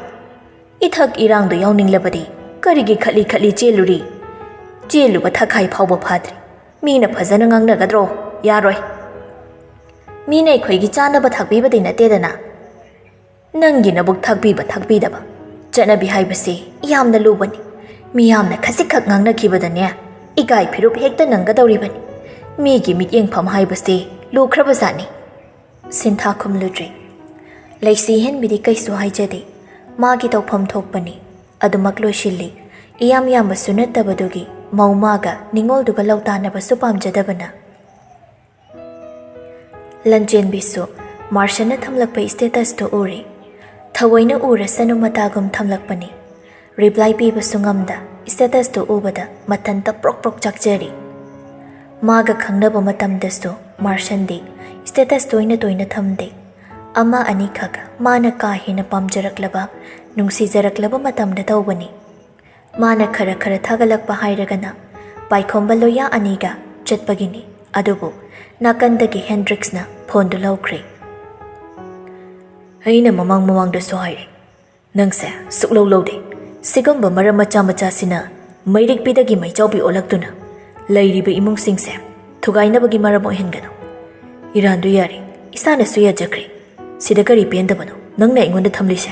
ꯏꯊꯛ ꯏꯔꯥꯡꯗꯣ ꯌꯥꯎꯅꯤꯡꯂꯕꯗꯤ ꯀꯔꯤꯒꯤ ꯈꯠꯂꯤ ꯈꯠꯂꯤ ꯆꯦꯜꯂꯨꯔꯤ? ꯆꯦꯜꯂꯨꯕ ꯊꯛꯈꯥꯏ ꯐꯥꯎꯕ ꯐꯥꯗ꯭ꯔꯤ꯫ ꯃꯤꯅ ꯐꯖꯅ ꯉꯥꯡꯅꯒꯗ꯭ꯔꯣ? ꯌꯥꯔꯣꯏ꯫ ꯃꯤꯅ ꯑꯩꯈꯣꯏꯒꯤ ꯆꯥꯅꯕ ꯊꯥꯛꯄꯤꯕꯗꯤ ꯅꯠꯇꯦꯗꯅ꯫ ꯅꯪꯒꯤ ꯅꯕꯨꯛ ꯊꯥꯛꯄꯤꯕ ꯊꯥꯛꯄꯤꯗꯕ ꯆꯠꯅꯕꯤ ꯍꯥꯏꯕꯁꯤ ꯌꯥꯝꯅ ꯂꯨꯕꯅꯤ꯫ ꯃꯤꯌꯥꯝꯅ ꯈꯖꯤꯛꯈꯛ ꯉꯥꯡꯅꯈꯤꯕꯗꯅꯦ, ꯏꯀꯥꯏ ꯐꯤꯔꯨꯞ ꯍꯦꯛꯇ ꯅꯪꯒꯗꯧꯔꯤꯕꯅꯤ꯫ ꯃꯤꯒꯤ ꯃꯤꯠꯌꯦꯡꯐꯝ ꯍꯥꯏꯕꯁꯤ ꯂꯨꯈ꯭ꯔꯕꯖꯥꯠꯅꯤ꯫" ꯁꯤꯟꯊꯥ ꯈꯨꯝꯂꯨꯗ꯭ꯔꯦ꯫ ꯂꯩꯁꯤ ꯍꯦꯟꯕꯤꯗꯤ ꯀꯩꯁꯨ ꯍꯥꯏꯖꯗꯦ꯫ ꯃꯥꯒꯤ ꯇꯧꯐꯝ ꯊꯣꯛꯄꯅꯤ꯫ ꯑꯗꯨꯃꯛ ꯂꯣꯏꯁꯤꯜꯂꯤ꯫ ꯏꯌꯥꯝ ꯌꯥꯝꯕꯁꯨ ꯅꯠꯇꯕꯗꯨꯒꯤ ꯃꯧ ꯃꯥꯒ ꯅꯤꯉꯣꯜꯗꯨꯒ ꯂꯧ ꯇꯥꯅꯕꯁꯨ ꯄꯥꯝꯖꯗꯕꯅ꯫ ꯂꯟꯆꯦꯟꯕꯤꯁꯨ ꯃꯥꯔꯁꯟꯅ ꯊꯝꯂꯛꯄ statusꯇꯨ ꯎꯔꯦ꯫ ꯊꯑꯣꯏꯅ ꯎꯔꯁꯅꯨ ꯃꯇꯥꯒꯨꯝ ꯊꯝꯂꯛꯄꯅꯤ꯫ Reply ꯄꯤꯕꯁꯨ ꯉꯝꯗ statusꯇꯨ ꯎꯕꯗ ꯃꯊꯟꯇ ꯄ꯭ꯔꯣꯛ ꯄ꯭ꯔꯣꯛ ꯆꯥꯛꯆꯔꯤ꯫ ꯃꯥꯒ ꯈꯪꯅꯕ ꯃꯇꯝꯗꯁꯨ ꯃꯥꯔꯁꯟꯗꯤ status ꯇꯣꯏꯅ ꯇꯣꯏꯅ ꯊꯝꯗꯦ꯫ ꯑꯃ ꯑꯅꯤꯈꯛ ꯃꯥꯅ ꯀꯥ ꯍꯦꯟꯅ ꯄꯥꯝꯖꯔꯛꯂꯕ, ꯅꯨꯡꯁꯤꯖꯔꯛꯂꯕ ꯃꯇꯝꯗ ꯇꯧꯕꯅꯤ꯫ ꯃꯥꯅ ꯈꯔ ꯈꯔ ꯊꯥꯒꯠꯂꯛꯄ ꯍꯥꯏꯔꯒꯅ ꯄꯥꯏꯈꯣꯝꯕ ꯂꯣꯌꯥ ꯑꯅꯤꯒ ꯆꯠꯄꯒꯤꯅꯤ꯫ ꯑꯗꯨꯕꯨ ꯅꯥꯀꯟꯗꯒꯤ ꯍꯦꯟꯗ꯭ꯔꯤꯛꯁꯅ ꯐꯣꯟꯗꯨ ꯂꯧꯈ꯭ꯔꯦ꯫ "ꯑꯩꯅ ꯃꯃꯥꯡ ꯃꯃꯥꯡꯗꯁꯨ ꯍꯥꯏꯔꯦ, ꯅꯪꯁꯦ ꯁꯨꯛꯂꯧ ꯂꯧꯗꯦ꯫ ꯁꯤꯒꯨꯝꯕ ꯃꯔꯝ ꯃꯆꯥ ꯃꯆꯥꯁꯤꯅ ꯃꯩꯔꯤꯛꯄꯤꯗꯒꯤ ꯃꯩꯆꯥꯎꯕꯤ ꯑꯣꯜꯂꯛꯇꯨꯅ ꯂꯩꯔꯤꯕ ꯏꯃꯨꯡꯁꯤꯡꯁꯦ ꯊꯨꯒꯥꯏꯅꯕꯒꯤ ꯃꯔꯝ ꯑꯣꯏꯍꯟꯒꯅꯨ꯫ ꯏꯔꯥꯟꯗꯨ ꯌꯥꯔꯦ, ꯏꯁꯥꯅꯁꯨ ꯌꯥꯖꯈ꯭ꯔꯦ꯫ ꯁꯤꯗ ꯀꯔꯤ ꯄꯦꯟꯗꯕꯅꯣ ꯅꯪꯅ ꯑꯩꯉꯣꯟꯗ ꯊꯝꯂꯤꯁꯦ?"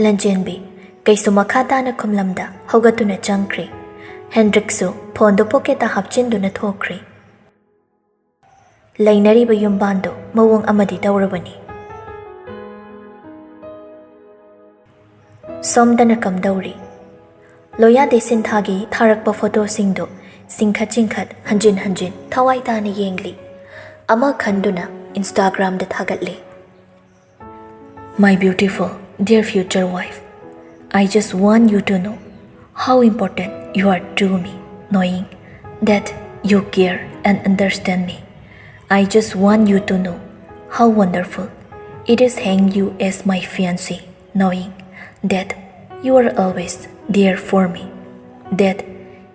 ꯂꯟꯖꯦꯟꯕꯤ ꯀꯩꯁꯨ ꯃꯈꯥ ꯇꯥꯅ ꯈꯨꯝꯂꯝꯗ ꯍꯧꯒꯠꯇꯨꯅ ꯆꯪꯈ꯭ꯔꯦ꯫ ꯍꯦꯟꯗ꯭ꯔꯤꯛꯁꯨ ꯐꯣꯟꯗꯨ ꯄꯣꯀꯦꯠꯇ ꯍꯥꯞꯆꯤꯟꯗꯨꯅ ꯊꯣꯛꯈ꯭ꯔꯦ꯫ ꯂꯩꯅꯔꯤꯕ ꯌꯨꯝꯕꯥꯟꯗꯨ ꯃꯑꯣꯡ ꯑꯃꯗꯤ ꯇꯧꯔꯕꯅꯤ꯫ ꯁꯣꯝꯗꯅ ꯀꯝꯗꯧꯔꯤ? ꯂꯣꯌꯥ ꯗꯦꯁꯤꯟꯊꯥꯒꯤ ꯊꯥꯔꯛꯄ ꯐꯣꯇꯣꯁꯤꯡꯗꯨ ꯆꯤꯡꯈꯠ ꯆꯤꯡꯈꯠ, ꯍꯟꯖꯤꯟ ꯍꯟꯖꯤꯟ ꯊꯋꯥꯏ ꯇꯥꯅ ꯌꯦꯡꯂꯤ꯫ ꯑꯃ ꯈꯟꯗꯨꯅ Instagram-ꯗ ꯊꯥꯒꯠꯂꯤ꯫ "My beautiful, dear future wife, I just want you to know how important you are to me, knowing that you care and understand me. I just want you to know how wonderful it is having you as my fiancé, knowing that you are always there for me, that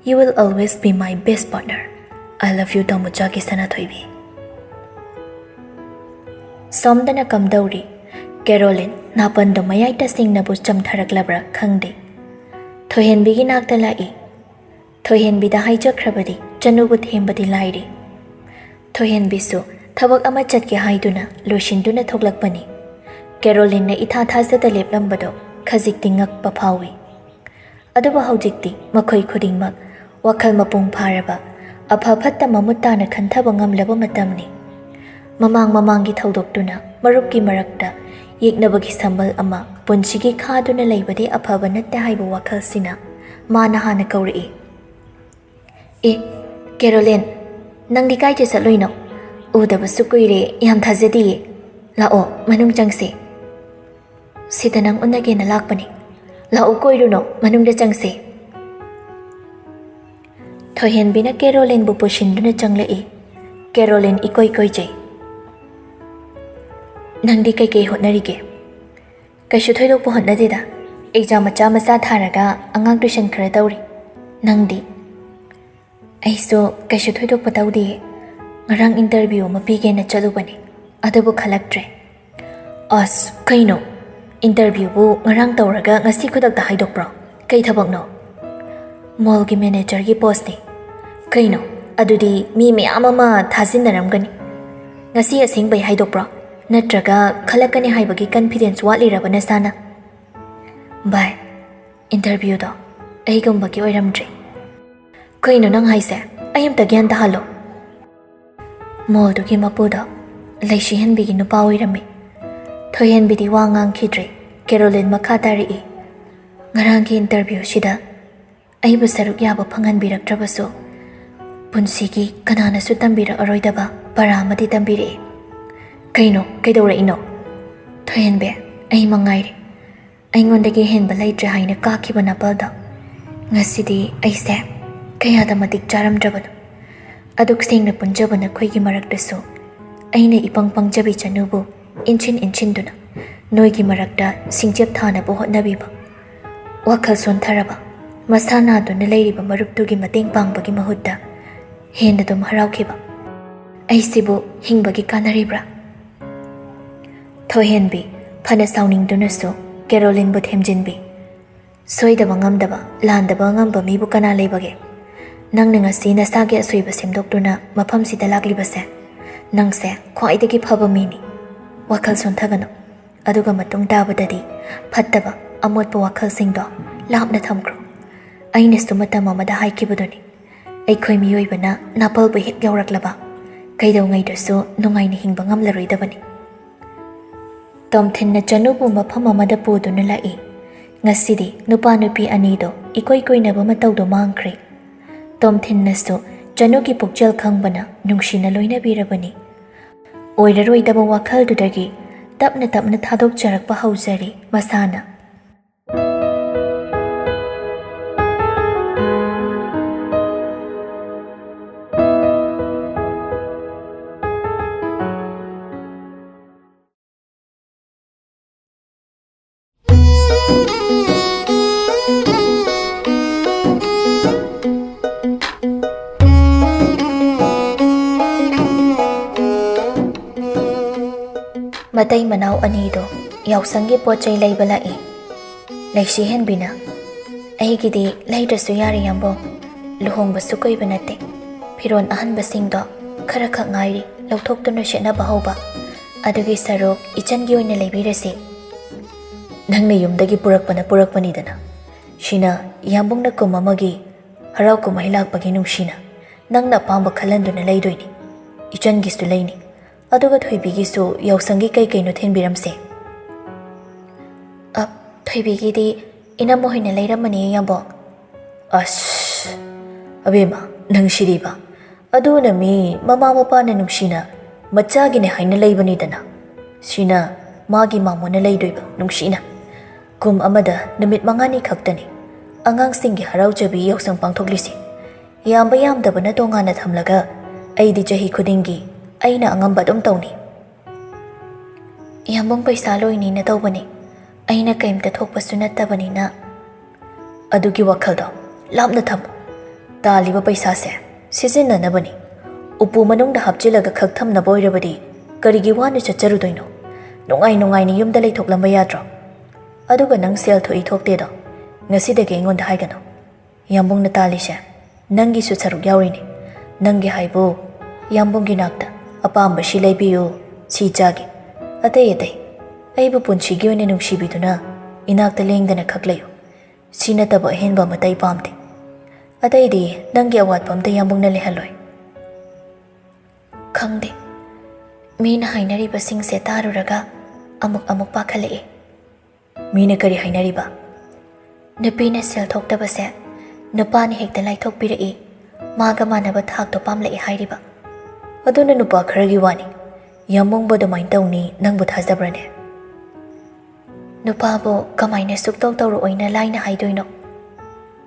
you will always be my best partner. I love you, ꯇꯥꯃꯣꯆꯥꯒꯤ ꯁꯅꯥꯊꯣꯏꯕꯤ꯫" ꯁꯣꯝꯗꯅ ꯀꯝꯗꯧꯔꯤ? ꯀꯦꯔꯣꯂꯤꯟ ꯅꯥꯄꯟꯗꯣ ꯃꯌꯥꯏ ꯇꯁꯦꯡꯅꯕꯨ ꯆꯝꯊꯔꯛꯂꯕ꯭ꯔꯥ ꯈꯪꯗꯦ, ꯊꯣꯏꯍꯦꯟꯕꯤꯒꯤ ꯅꯥꯛꯇ ꯂꯥꯛꯏ꯫ ꯊꯣꯏꯍꯦꯟꯕꯤꯗ ꯍꯥꯏꯖꯈ꯭ꯔꯕꯗꯤ ꯆꯅꯨꯕꯨ ꯊꯦꯝꯕꯗꯤ ꯂꯥꯏꯔꯤ꯫ ꯊꯣꯏꯍꯦꯟꯕꯤꯁꯨ ꯊꯕꯛ ꯑꯃ ꯆꯠꯀꯦ ꯍꯥꯏꯗꯨꯅ ꯂꯣꯏꯁꯤꯟꯗꯨꯅ ꯊꯣꯛꯂꯛꯄꯅꯤ꯫ ꯀꯦꯔꯣꯂꯤꯟꯅ ꯏꯊꯥ ꯊꯥꯖꯗ ꯂꯦꯞꯂꯝꯕꯗꯣ ꯈꯖꯤꯛꯇꯤ ꯉꯛꯄ ꯐꯥꯎꯏ꯫ ꯑꯗꯨꯕꯨ ꯍꯧꯖꯤꯛꯇꯤ ꯃꯈꯣꯏ ꯈꯨꯗꯤꯡꯃꯛ ꯋꯥꯈꯜ ꯃꯄꯨꯡ ꯐꯥꯔꯕ, ꯑꯐ ꯐꯠꯇ ꯃꯃꯨꯠ ꯇꯥꯅ ꯈꯟꯊꯕ ꯉꯝꯂꯕ ꯃꯇꯝꯅꯤ꯫ ꯃꯃꯥꯡ ꯃꯃꯥꯡꯒꯤ ꯊꯧꯗꯣꯛꯇꯨꯅ ꯃꯔꯨꯞꯀꯤ ꯃꯔꯛꯇ ꯌꯦꯛꯅꯕꯒꯤ ꯁꯝꯕꯜ ꯑꯃ ꯄꯨꯟꯁꯤꯒꯤ ꯈꯥꯗꯨꯅ ꯂꯩꯕꯗꯤ ꯑꯐꯕ ꯅꯠꯇꯦ ꯍꯥꯏꯕ ꯋꯥꯈꯜꯁꯤꯅ ꯃꯥꯅ ꯍꯥꯟꯅ ꯀꯧꯔꯛꯏ꯫ "ꯑꯦ, ꯀꯦꯔꯣꯂꯤꯟ, ꯅꯪꯗꯤ ꯀꯥꯏꯗ ꯆꯠꯂꯨꯏꯅꯣ? ꯎꯗꯕꯁꯨ ꯀꯨꯏꯔꯦ, ꯌꯥꯝ ꯊꯥꯖꯗꯤꯌꯦ꯫ ꯂꯥꯛꯑꯣ, ꯃꯅꯨꯡ ꯆꯪꯁꯦ꯫" "ꯁꯤꯗ ꯅꯪ ꯎꯅꯒꯦꯅ ꯂꯥꯛꯄꯅꯤ꯫ ꯂꯥꯛꯑꯣ, ꯀꯣꯏꯔꯨꯅꯣ, ꯃꯅꯨꯡꯗ ꯆꯪꯁꯦ꯫" ꯊꯣꯏꯍꯦꯟꯕꯤꯅ ꯀꯦꯔꯣꯂꯤꯟꯕꯨ ꯄꯨꯁꯤꯟꯗꯨꯅ ꯆꯪꯂꯛꯏ꯫ ꯀꯦꯔꯣꯂꯤꯟ ꯏꯀꯣꯏ ꯀꯣꯏꯖꯩ꯫ "ꯅꯪꯗꯤ ꯀꯩꯀꯩ ꯍꯣꯠꯅꯔꯤꯒꯦ?" "ꯀꯩꯁꯨ ꯊꯣꯏꯗꯣꯛꯄ ꯍꯣꯠꯅꯗꯦꯗ, ꯑꯦꯛꯖꯥꯝ ꯃꯆꯥ ꯃꯆꯥ ꯊꯥꯔꯒ ꯑꯉꯥꯡ ꯇꯨꯏꯁꯟ ꯈꯔ ꯇꯧꯔꯤ꯫ ꯅꯪꯗꯤ? ꯑꯩꯁꯨ ꯀꯩꯁꯨ ꯊꯣꯏꯗꯣꯛꯄ ꯇꯧꯗꯤꯌꯦ꯫ ꯉꯔꯥꯡ ꯏꯟꯇꯔꯚ꯭ꯌꯨ ꯑꯃ ꯄꯤꯒꯦꯅ ꯆꯠꯂꯨꯕꯅꯦ, ꯑꯗꯨꯕꯨ ꯈꯜꯂꯛꯇ꯭ꯔꯦ꯫ ꯑꯁ, ꯀꯩꯅꯣ? ꯏꯟꯇꯔꯚ꯭ꯌꯨꯕꯨ ꯉꯔꯥꯡ ꯇꯧꯔꯒ ꯉꯁꯤ ꯈꯨꯗꯛꯇ ꯍꯥꯏꯗꯣꯛꯄ꯭ꯔꯣ? ꯀꯩ ꯊꯕꯛꯅꯣ? ꯃꯣꯜꯒꯤ ꯃꯦꯅꯦꯖꯔꯒꯤ ꯄꯣꯁꯅꯦ꯫ ꯀꯩꯅꯣ? ꯑꯗꯨꯗꯤ ꯃꯤ ꯃꯌꯥꯝ ꯑꯃ ꯊꯥꯖꯤꯟꯅꯔꯝꯒꯅꯤ꯫ ꯉꯁꯤ ꯑꯁꯦꯡꯕꯩ ꯍꯥꯏꯗꯣꯛꯄ꯭ꯔꯣ? ꯅꯠꯇ꯭ꯔꯒ ꯈꯜꯂꯛꯀꯅꯤ ꯍꯥꯏꯕꯒꯤ ꯀꯟꯐꯤꯗꯦꯟꯁ ꯋꯥꯠꯂꯤꯔꯕ ꯅꯁꯥꯅ? ꯚꯥꯏ, ꯏꯟꯇꯔꯚ꯭ꯌꯨꯗꯣ ꯑꯩꯒꯨꯝꯕꯒꯤ ꯑꯣꯏꯔꯝꯗ꯭ꯔꯦ꯫ ꯀꯩꯅꯣ ꯅꯪ ꯍꯥꯏꯁꯦ? ꯑꯩ ꯑꯝꯇ ꯒ꯭ꯌꯥꯟ ꯇꯥꯍꯜꯂꯣ꯫ ꯃꯣꯜꯗꯨꯒꯤ ꯃꯄꯨꯗꯣ ꯂꯩꯁꯤꯍꯟꯕꯤꯒꯤ ꯅꯨꯄꯥ ꯑꯣꯏꯔꯝꯃꯤ꯫ ꯊꯣꯏꯍꯟꯕꯤꯗꯤ ꯋꯥ ꯉꯥꯡꯈꯤꯗ꯭ꯔꯦ꯫ ꯀꯦꯔꯣꯂꯤꯟ ꯃꯈꯥ ꯇꯥꯔꯛꯏ, ꯉꯔꯥꯡꯒꯤ ꯏꯟꯇꯔꯚ꯭ꯌꯨꯁꯤꯗ ꯑꯩꯕꯨ ꯁꯔꯨꯛ ꯌꯥꯕ ꯐꯪꯍꯟꯕꯤꯔꯛꯇ꯭ꯔꯕꯁꯨ, ꯄꯨꯟꯁꯤꯒꯤ ꯀꯅꯥꯅꯁꯨ ꯇꯝꯕꯤꯔꯛꯑꯔꯣꯏꯗꯕ ꯄꯔꯥ ꯑꯃꯗꯤ ꯇꯝꯕꯤꯔꯛꯑꯦ꯫ ꯀꯩꯅꯣ? ꯀꯩꯗꯧꯔꯛꯏꯅꯣ? ꯊꯣꯏꯍꯟꯕꯤ, ꯑꯩ ꯃꯉꯥꯏꯔꯦ꯫ ꯑꯩꯉꯣꯟꯗꯒꯤ ꯍꯦꯟꯕ ꯂꯩꯇ꯭ꯔꯦ ꯍꯥꯏꯅ ꯀꯥꯈꯤꯕ ꯅꯥꯄꯜꯗꯣ꯫ ꯉꯁꯤꯗꯤ ꯑꯩꯁꯦ ꯀꯌꯥꯗ ꯃꯇꯤꯛ ꯆꯥꯔꯝꯗ꯭ꯔꯕꯅꯣ꯫ ꯑꯗꯨꯛ ꯁꯦꯡꯅ ꯄꯨꯟꯖꯕ ꯅꯈꯣꯏꯒꯤ ꯃꯔꯛꯇꯁꯨ ꯑꯩꯅ ꯏꯄꯪ ꯄꯪꯖꯕꯤ ꯆꯅꯨꯕꯨ ꯏꯟꯁꯤꯟ ꯏꯟꯁꯤꯟꯗꯨꯅ ꯅꯣꯏꯒꯤ ꯃꯔꯛꯇ ꯁꯤꯡꯆꯦꯞ ꯊꯥꯅꯕ ꯍꯣꯠꯅꯕꯤꯕ, ꯋꯥꯈꯜ ꯁꯣꯟꯊꯔꯕ, ꯃꯁꯥ ꯅꯥꯗꯨꯅ ꯂꯩꯔꯤꯕ ꯃꯔꯨꯞꯇꯨꯒꯤ ꯃꯇꯦꯡ ꯄꯥꯡꯕꯒꯤ ꯃꯍꯨꯠꯇ ꯍꯦꯟꯅ ꯑꯗꯨꯝ ꯍꯔꯥꯎꯈꯤꯕ꯫ ꯑꯩꯁꯤꯕꯨ ꯍꯤꯡꯕꯒꯤ ꯀꯥꯟꯅꯔꯤꯕ꯭ꯔꯥ? ꯊꯣꯏꯍꯦꯟꯕꯤ, ꯐꯅ ꯁꯥꯎꯅꯤꯡꯗꯨꯅꯁꯨ, ꯀꯦꯔꯣꯂꯤꯟꯕꯨ ꯊꯦꯝꯖꯤꯟꯕꯤ꯫ ꯁꯣꯏꯗꯕ ꯉꯝꯗꯕ, ꯂꯥꯟꯗꯕ ꯉꯝꯕ ꯃꯤꯕꯨ ꯀꯅꯥ ꯂꯩꯕꯒꯦ? ꯅꯪꯅ ꯉꯁꯤ ꯅꯁꯥꯒꯤ ꯑꯁꯣꯏꯕ ꯁꯦꯝꯗꯣꯛꯇꯨꯅ ꯃꯐꯝꯁꯤꯗ ꯂꯥꯛꯂꯤꯕꯁꯦ, ꯅꯪꯁꯦ ꯈ꯭ꯋꯥꯏꯗꯒꯤ ꯐꯕ ꯃꯤꯅꯤ꯫ ꯋꯥꯈꯜ ꯁꯣꯟꯊꯒꯅꯨ꯫ ꯑꯗꯨꯒ ꯃꯇꯨꯡ ꯇꯥꯕꯗꯗꯤ ꯐꯠꯇꯕ, ꯑꯃꯣꯠꯄ ꯋꯥꯈꯜꯁꯤꯡꯗꯣ ꯂꯥꯞꯅ ꯊꯝꯈ꯭ꯔꯣ꯫ ꯑꯩꯅꯁꯨ ꯃꯇꯝ ꯑꯃꯗ ꯍꯥꯏꯈꯤꯕꯗꯨꯅꯤ, ꯑꯩꯈꯣꯏ ꯃꯤꯑꯣꯏꯕꯅ ꯅꯥꯄꯜꯕꯨ ꯍꯦꯛ ꯌꯧꯔꯛꯂꯕ, ꯀꯩꯗꯧꯉꯩꯗꯁꯨ ꯅꯨꯡꯉꯥꯏꯅ ꯍꯤꯡꯕ ꯉꯝꯂꯔꯣꯏꯗꯕꯅꯤ꯫ ꯇꯣꯝꯊꯤꯟꯅ ꯆꯅꯨꯕꯨ ꯃꯐꯝ ꯑꯃꯗ ꯄꯨꯗꯨꯅ ꯂꯥꯛꯏ꯫ ꯉꯁꯤꯗꯤ ꯅꯨꯄꯥ ꯅꯨꯄꯤ ꯑꯅꯤꯗꯣ ꯏꯀꯣꯏ ꯀꯣꯏꯅꯕ ꯃꯇꯧꯗꯣ ꯃꯥꯡꯈ꯭ꯔꯦ꯫ ꯇꯣꯝꯊꯤꯟꯅꯁꯨ ꯆꯅꯨꯒꯤ ꯄꯨꯛꯆꯦꯜ ꯈꯪꯕꯅ ꯅꯨꯡꯁꯤꯅ ꯂꯣꯏꯅꯕꯤꯔꯕꯅꯤ꯫ ꯑꯣꯏꯔꯔꯣꯏꯗꯕ ꯋꯥꯈꯜꯗꯨꯗꯒꯤ ꯇꯞꯅ ꯇꯞꯅ ꯊꯥꯗꯣꯛꯆꯔꯛꯄ ꯍꯧꯖꯔꯤ ꯃꯁꯥꯅ꯫ ꯃꯇꯩ ꯃꯅꯥꯎ ꯑꯅꯤꯗꯣ ꯌꯥꯎꯁꯪꯒꯤ ꯄꯣꯠ ꯆꯩ ꯂꯩꯕ ꯂꯥꯛꯏ꯫ ꯂꯩꯁꯤ ꯍꯦꯟꯕꯤꯅ, "ꯑꯩꯒꯤꯗꯤ ꯂꯩꯗ꯭ꯔꯁꯨ ꯌꯥꯔꯦ ꯌꯥꯝꯕꯨꯡ, ꯂꯨꯍꯣꯡꯕꯁꯨ ꯀꯨꯏꯕ ꯅꯠꯇꯦ, ꯐꯤꯔꯣꯜ ꯑꯍꯟꯕꯁꯤꯡꯗꯣ ꯈꯔ ꯈꯛ ꯉꯥꯏꯔꯤ ꯂꯧꯊꯣꯛꯇꯨꯅ ꯁꯦꯠꯅꯕ ꯍꯧꯕ, ꯑꯗꯨꯒꯤ ꯁꯔꯨꯛ ꯏꯆꯟꯒꯤ ꯑꯣꯏꯅ ꯂꯩꯕꯤꯔꯁꯤ꯫" "ꯅꯪꯅ ꯌꯨꯝꯗꯒꯤ ꯄꯨꯔꯛꯄꯅ ꯄꯨꯔꯛꯄꯅꯤꯗꯅ, ꯁꯤꯅ ꯌꯥꯝꯕꯨꯡꯅ ꯀꯨꯝ ꯑꯃꯒꯤ ꯍꯔꯥꯎ ꯀꯨꯝꯍꯩ ꯂꯥꯛꯄꯒꯤ ꯅꯨꯡꯁꯤꯅ ꯅꯪꯅ ꯑꯄꯥꯝꯕ ꯈꯜꯍꯟꯗꯨꯅ ꯂꯩꯗꯣꯏꯅꯤ꯫ ꯏꯆꯟꯒꯤꯁꯨ ꯂꯩꯅꯤ, ꯑꯗꯨꯒ ꯊꯣꯏꯕꯤꯒꯤꯁꯨ ꯌꯥꯎꯁꯪꯒꯤ ꯀꯩ ꯀꯩꯅꯣ ꯊꯤꯟꯕꯤꯔꯝꯁꯦ꯫" "ꯑ, ꯊꯣꯏꯕꯤꯒꯤꯗꯤ ꯏꯅꯝꯃ ꯍꯣꯏꯅ ꯂꯩꯔꯝꯃꯅꯤ ꯌꯥꯝꯕꯨꯡ꯫" "ꯑꯁ, ꯑꯕꯦꯝꯃ, ꯅꯪ ꯁꯤꯗꯤꯕ, ꯑꯗꯨꯅ ꯃꯤ ꯃꯃꯥ ꯃꯄꯥꯅ ꯅꯨꯡꯁꯤꯅ ꯃꯆꯥꯒꯤꯅꯦ ꯍꯥꯏꯅ ꯂꯩꯕꯅꯤꯗꯅ, ꯁꯤꯅ ꯃꯥꯒꯤ ꯃꯥꯃꯣꯅ ꯂꯩꯗꯣꯏꯕ ꯅꯨꯡꯁꯤꯅ꯫ ꯀꯨꯝ ꯑꯃꯗ ꯅꯨꯃꯤꯠ ꯃꯉꯥꯅꯤ ꯈꯛꯇꯅꯤ ꯑꯉꯥꯡꯁꯤꯡꯒꯤ ꯍꯔꯥꯎꯖꯕꯤ ꯌꯥꯎꯁꯪ ꯄꯥꯡꯊꯣꯛꯂꯤꯁꯤ꯫ ꯌꯥꯝꯕ ꯌꯥꯝꯗꯕꯅ ꯇꯣꯉꯥꯟꯅ ꯊꯝꯂꯒ ꯑꯩꯗꯤ ꯆꯍꯤ ꯈꯨꯗꯤꯡꯒꯤ ꯑꯩꯅ ꯑꯉꯝꯕ ꯑꯗꯨꯝ ꯇꯧꯅꯤ꯫" "ꯌꯥꯝꯕꯨꯡ, ꯄꯩꯁꯥ ꯂꯣꯏꯅꯤꯅ ꯇꯧꯕꯅꯤ, ꯑꯩꯅ ꯀꯩꯝꯇ ꯊꯣꯛꯄꯁꯨ ꯅꯠꯇꯕꯅꯤꯅ꯫" "ꯑꯗꯨꯒꯤ ꯋꯥꯈꯜꯗꯣ ꯂꯥꯞꯅ ꯊꯝꯃꯨ꯫ ꯇꯥꯜꯂꯤꯕ ꯄꯩꯁꯥꯁꯦ ꯁꯤꯖꯤꯟꯅꯅꯕꯅꯤ꯫ ꯎꯄꯨ ꯃꯅꯨꯡꯗ ꯍꯥꯞꯆꯤꯜꯂꯒ ꯈꯛ ꯊꯝꯅꯕ ꯑꯣꯏꯔꯕꯗꯤ ꯀꯔꯤꯒꯤ ꯋꯥꯅ ꯆꯠꯆꯔꯨꯗꯣꯏꯅꯣ? ꯅꯨꯡꯉꯥꯏ ꯅꯨꯡꯉꯥꯏꯅ ꯌꯨꯝꯗ ꯂꯩꯊꯣꯛꯂꯝꯕ ꯌꯥꯗ꯭ꯔꯣ? ꯑꯗꯨꯒ ꯅꯪ ꯁꯦꯜ ꯊꯣꯛꯏ ꯊꯣꯛꯇꯦꯗꯣ ꯉꯁꯤꯗꯒꯤ ꯑꯩꯉꯣꯟꯗ ꯍꯥꯏꯒꯅꯨ꯫ ꯌꯥꯝꯕꯨꯡꯅ ꯇꯥꯜꯂꯤꯁꯦ ꯅꯪꯒꯤꯁꯨ ꯁꯔꯨꯛ ꯌꯥꯎꯔꯤꯅꯦ꯫ ꯅꯪꯒꯤ ꯍꯥꯏꯕꯨ ꯌꯥꯝꯕꯨꯡꯒꯤ ꯅꯥꯛꯇ ꯑꯄꯥꯝꯕ ꯁꯤ ꯂꯩꯕꯤꯌꯨ, ꯁꯤ ꯆꯥꯒꯦ, ꯑꯇꯩ ꯑꯇꯩ ꯑꯩꯕꯨ ꯄꯨꯟꯁꯤꯒꯤ ꯑꯣꯏꯅ ꯅꯨꯡꯁꯤꯕꯤꯗꯨꯅ ꯏꯅꯥꯛꯇ ꯂꯦꯡꯗꯅ ꯈꯛ ꯂꯩꯌꯨ꯫ ꯁꯤ ꯅꯠꯇꯕ ꯑꯍꯦꯟꯕ ꯑꯃꯠꯇ ꯑꯩ ꯄꯥꯝꯗꯦ꯫ ꯑꯇꯩꯗꯤ ꯅꯪꯒꯤ ꯑꯋꯥꯠꯄ ꯑꯝꯇ ꯌꯥꯝꯕꯨꯡꯅ ꯂꯩꯍꯜꯂꯣꯏ꯫" "ꯈꯪꯗꯦ, ꯃꯤꯅ ꯍꯥꯏꯅꯔꯤꯕꯁꯤꯡꯁꯦ ꯇꯥꯔꯨꯔꯒ ꯑꯃꯨꯛ ꯑꯃꯨꯛ ꯄꯥꯈꯠꯂꯛꯑꯦ꯫" "ꯃꯤꯅ ꯀꯔꯤ ꯍꯥꯏꯅꯔꯤꯕ?" "ꯅꯨꯄꯤꯅ ꯁꯦꯜ ꯊꯣꯛꯇꯕꯁꯦ ꯅꯨꯄꯥꯅ ꯍꯦꯛꯇ ꯂꯥꯏꯊꯣꯛꯄꯤꯔꯛꯏ, ꯃꯥꯒ ꯃꯥꯟꯅꯕ ꯊꯥꯛꯇꯣ ꯄꯥꯝꯂꯛꯏ ꯍꯥꯏꯔꯤꯕ꯫" "ꯑꯗꯨꯅ ꯅꯨꯄꯥ ꯈꯔꯒꯤ ꯋꯥꯅꯤ, ꯌꯥꯝꯕꯨꯡꯕꯨ ꯑꯗꯨꯃꯥꯏꯅ ꯇꯧꯅꯤ ꯅꯪꯕꯨ ꯊꯥꯖꯕ꯭ꯔꯅꯦ?" "ꯅꯨꯄꯥꯕꯨ ꯀꯃꯥꯏꯅ ꯁꯨꯛꯇꯧ ꯇꯧꯔꯛꯑꯣꯏꯅ ꯂꯥꯏꯅ ꯍꯥꯏꯗꯣꯏꯅꯣ?"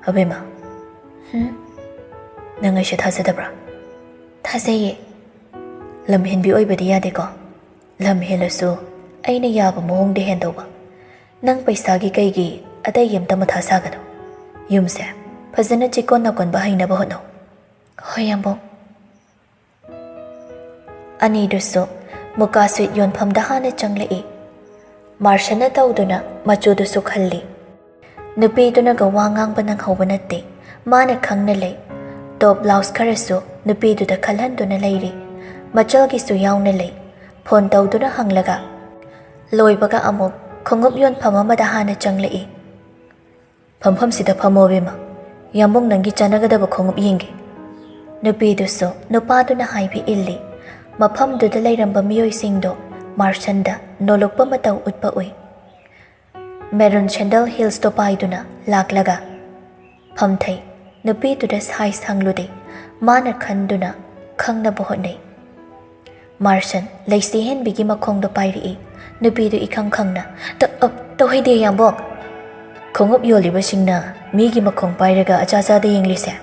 "ꯑꯕꯦꯝꯃ, ꯍꯨꯝ? ꯅꯪ ꯑꯩꯁꯦ ꯊꯥꯖꯗꯕ꯭ꯔꯥ?" "ꯊꯥꯖꯩꯌꯦ꯫" "ꯂꯝ ꯍꯦꯟꯕꯤ ꯑꯣꯏꯕꯗꯤ ꯌꯥꯗꯦꯀꯣ꯫ ꯂꯝ ꯍꯦꯜꯂꯁꯨ ꯑꯩꯅ ꯌꯥꯕ ꯃꯑꯣꯡꯗ ꯍꯦꯟꯗꯧꯕ꯫ ꯅꯪ ꯄꯩꯁꯥꯒꯤ ꯀꯩꯒꯤ ꯑꯇꯩꯒꯤ ꯑꯝꯇ ꯃꯊꯥ ꯁꯥꯒꯅꯨ꯫ ꯌꯨꯝꯁꯦ ꯐꯖꯅ ꯆꯤꯛꯀꯣꯟ ꯅꯥꯀꯣꯟꯕ ꯍꯩꯅꯕ ꯍꯣꯠꯅꯧ꯫" "ꯍꯣꯏ ꯌꯥꯝꯕꯨꯡ꯫" ꯑꯅꯤꯗꯨꯁꯨ ꯃꯨꯀꯥ ꯁ꯭ꯋꯤꯠ ꯌꯣꯟꯐꯝꯗ ꯍꯥꯟꯅ ꯆꯪꯂꯛꯏ꯫ ꯃꯥꯔꯁꯟꯅ ꯇꯧꯗꯨꯅ ꯃꯆꯨꯗꯨ ꯁꯨꯛꯍꯜꯂꯤ꯫ ꯅꯨꯄꯤꯗꯨꯅꯒ ꯋꯥ ꯉꯥꯡꯕ ꯅꯪꯍꯧꯕ ꯅꯠꯇꯦ꯫ ꯃꯥꯅ ꯈꯪꯅ ꯂꯩ꯫ ꯇꯣꯞ ꯕ꯭ꯂꯥꯎꯁ ꯈꯔꯁꯨ ꯅꯨꯄꯤꯗꯨꯗ ꯈꯜꯍꯟꯗꯨꯅ ꯂꯩꯔꯤ꯫ ꯃꯆꯜꯒꯤꯁꯨ ꯌꯥꯎꯅ ꯂꯩ꯫ ꯐꯣꯟ ꯇꯧꯗꯨꯅ ꯍꯪꯂꯒ ꯂꯣꯏꯕꯒ ꯑꯃꯨꯛ ꯈꯣꯡꯎꯞ ꯌꯣꯟꯐꯝ ꯑꯃꯗ ꯍꯥꯟꯅ ꯆꯪꯂꯛꯏ꯫ "ꯐꯝꯐꯝꯁꯤꯗ ꯐꯝꯃꯣ ꯏꯕꯦꯝꯃ, ꯌꯥꯝꯕꯨꯡ ꯅꯪꯒꯤ ꯆꯥꯟꯅꯒꯗꯕ ꯈꯣꯡꯎꯞ ꯌꯦꯡꯒꯦ꯫" ꯅꯨꯄꯤꯗꯨꯁꯨ ꯅꯨꯄꯥꯗꯨꯅ ꯍꯥꯏꯕ ꯏꯜꯂꯤ꯫ ꯃꯐꯝꯗꯨꯗ ꯂꯩꯔꯝꯕ ꯃꯤꯑꯣꯏꯁꯤꯡꯗꯣ ꯃꯥꯔꯁꯟꯗ ꯅꯣꯂꯨꯛꯄ ꯃꯇꯧ ꯎꯠꯄ ꯎꯏ꯫ ꯃꯦꯔꯨꯟ ꯁꯦꯟꯗꯜ ꯍꯤꯜꯁꯇꯣ ꯄꯥꯏꯗꯨꯅ ꯂꯥꯛꯂꯒ ꯐꯝꯊꯩ꯫ ꯅꯨꯄꯤꯗꯨꯗ ꯁꯥꯏꯖ ꯍꯪꯂꯨꯗꯦ꯫ ꯃꯥꯅ ꯈꯟꯗꯨꯅ ꯈꯪꯅꯕ ꯍꯣꯠꯅꯩ꯫ ꯃꯥꯔꯁꯟ ꯂꯩꯁꯤ ꯍꯦꯟꯕꯤꯒꯤ ꯃꯈꯣꯡꯗꯣ ꯄꯥꯏꯔꯛꯏ꯫ ꯅꯨꯄꯤꯗꯨ ꯏꯈꯪ ꯈꯪꯅ, "ꯇ-, ꯑ, ꯇꯧꯍꯩꯗꯦ, ꯌꯥꯝꯕꯣꯛ꯫ ꯈꯣꯡꯎꯞ ꯌꯣꯜꯂꯤꯕꯁꯤꯡꯅ ꯃꯤꯒꯤ ꯃꯈꯣꯡ ꯄꯥꯏꯔꯒ ꯑꯆꯥ ꯆꯥꯗ ꯌꯦꯡꯂꯤꯁꯦ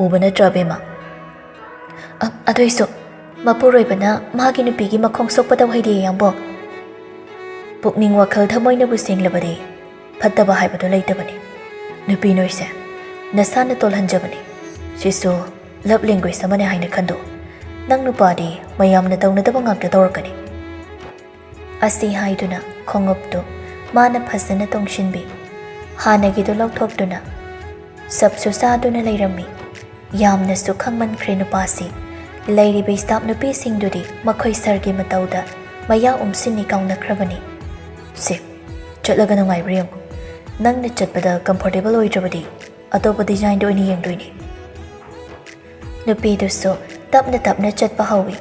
ꯎꯕ ꯅꯠꯇ꯭ꯔꯣ, ꯑꯕꯦꯝꯃ?" "ꯑ-, ꯑꯗꯨꯏꯁꯨ ꯃꯄꯨꯔꯣꯏꯕꯅ ꯃꯥꯒꯤ ꯅꯨꯄꯤꯒꯤ ꯃꯈꯣꯡ ꯁꯣꯛꯄ ꯇꯧꯍꯩꯗꯦ, ꯌꯥꯝꯕꯣꯛ꯫ ꯄꯨꯛꯅꯤꯡ ꯋꯥꯈꯜ ꯊꯃꯣꯏꯅꯕꯨ ꯁꯦꯡꯂꯕꯗꯤ ꯐꯠꯇꯕ ꯍꯥꯏꯕꯗꯨ ꯂꯩꯇꯕꯅꯤ꯫ ꯅꯨꯄꯤ ꯅꯣꯏꯁꯦ ꯅꯁꯥꯅ ꯇꯣꯜꯍꯟꯖꯕꯅꯤ꯫ ꯁꯤꯁꯨ ꯂꯞ ꯂꯦꯡꯒ꯭ꯋꯦꯖ ꯑꯃꯅꯤ ꯍꯥꯏꯅ ꯈꯟꯗꯣꯛꯎ꯫ ꯅꯪ ꯅꯨꯄꯥꯗꯤ ꯃꯌꯥꯝꯅ ꯇꯧꯅꯗꯕ ꯉꯥꯛꯇ ꯇꯧꯔꯛꯀꯅꯤ꯫" ꯑꯁꯤ ꯍꯥꯏꯗꯨꯅ ꯈꯣꯡꯎꯞꯇꯨ ꯃꯥꯅ ꯐꯖꯅ ꯇꯣꯡꯁꯤꯟꯕꯤ꯫ ꯍꯥꯟꯅꯒꯤꯗꯨ ꯂꯧꯊꯣꯛꯇꯨꯅ ꯁꯞꯁꯨ ꯆꯥꯗꯨꯅ ꯂꯩꯔꯝꯃꯤ꯫ ꯌꯥꯝꯅꯁꯨ ꯈꯪꯃꯟꯈ꯭ꯔꯦ ꯅꯨꯄꯥꯁꯤ꯫ ꯂꯩꯔꯤꯕ ꯁ꯭ꯇꯥꯐ ꯅꯨꯄꯤꯁꯤꯡꯗꯨꯗꯤ ꯃꯈꯣꯏ ꯁꯥꯔꯒꯤ ꯃꯇꯧꯗ ꯃꯌꯥ ꯎꯝꯁꯤꯟꯅꯤ ꯀꯥꯎꯅꯈ꯭ꯔꯕꯅꯤ꯫ "ꯁꯦ, ꯆꯠꯂꯒ ꯅꯨꯡꯉꯥꯏꯕ꯭ꯔꯥ ꯌꯦꯡꯉꯨ꯫ ꯅꯪꯅ ꯆꯠꯄꯗ ꯀꯝꯐꯣꯔꯇꯦꯕꯜ ꯑꯣꯏꯗ꯭ꯔꯕꯗꯤ ꯑꯇꯣꯞꯄ ꯗꯤꯖꯥꯏꯟꯗ ꯑꯣꯏꯅ ꯌꯦꯡꯗꯣꯏꯅꯤ꯫" ꯅꯨꯄꯤꯗꯨꯁꯨ ꯇꯞꯅ ꯇꯞꯅ ꯆꯠꯄ ꯍꯧꯏ꯫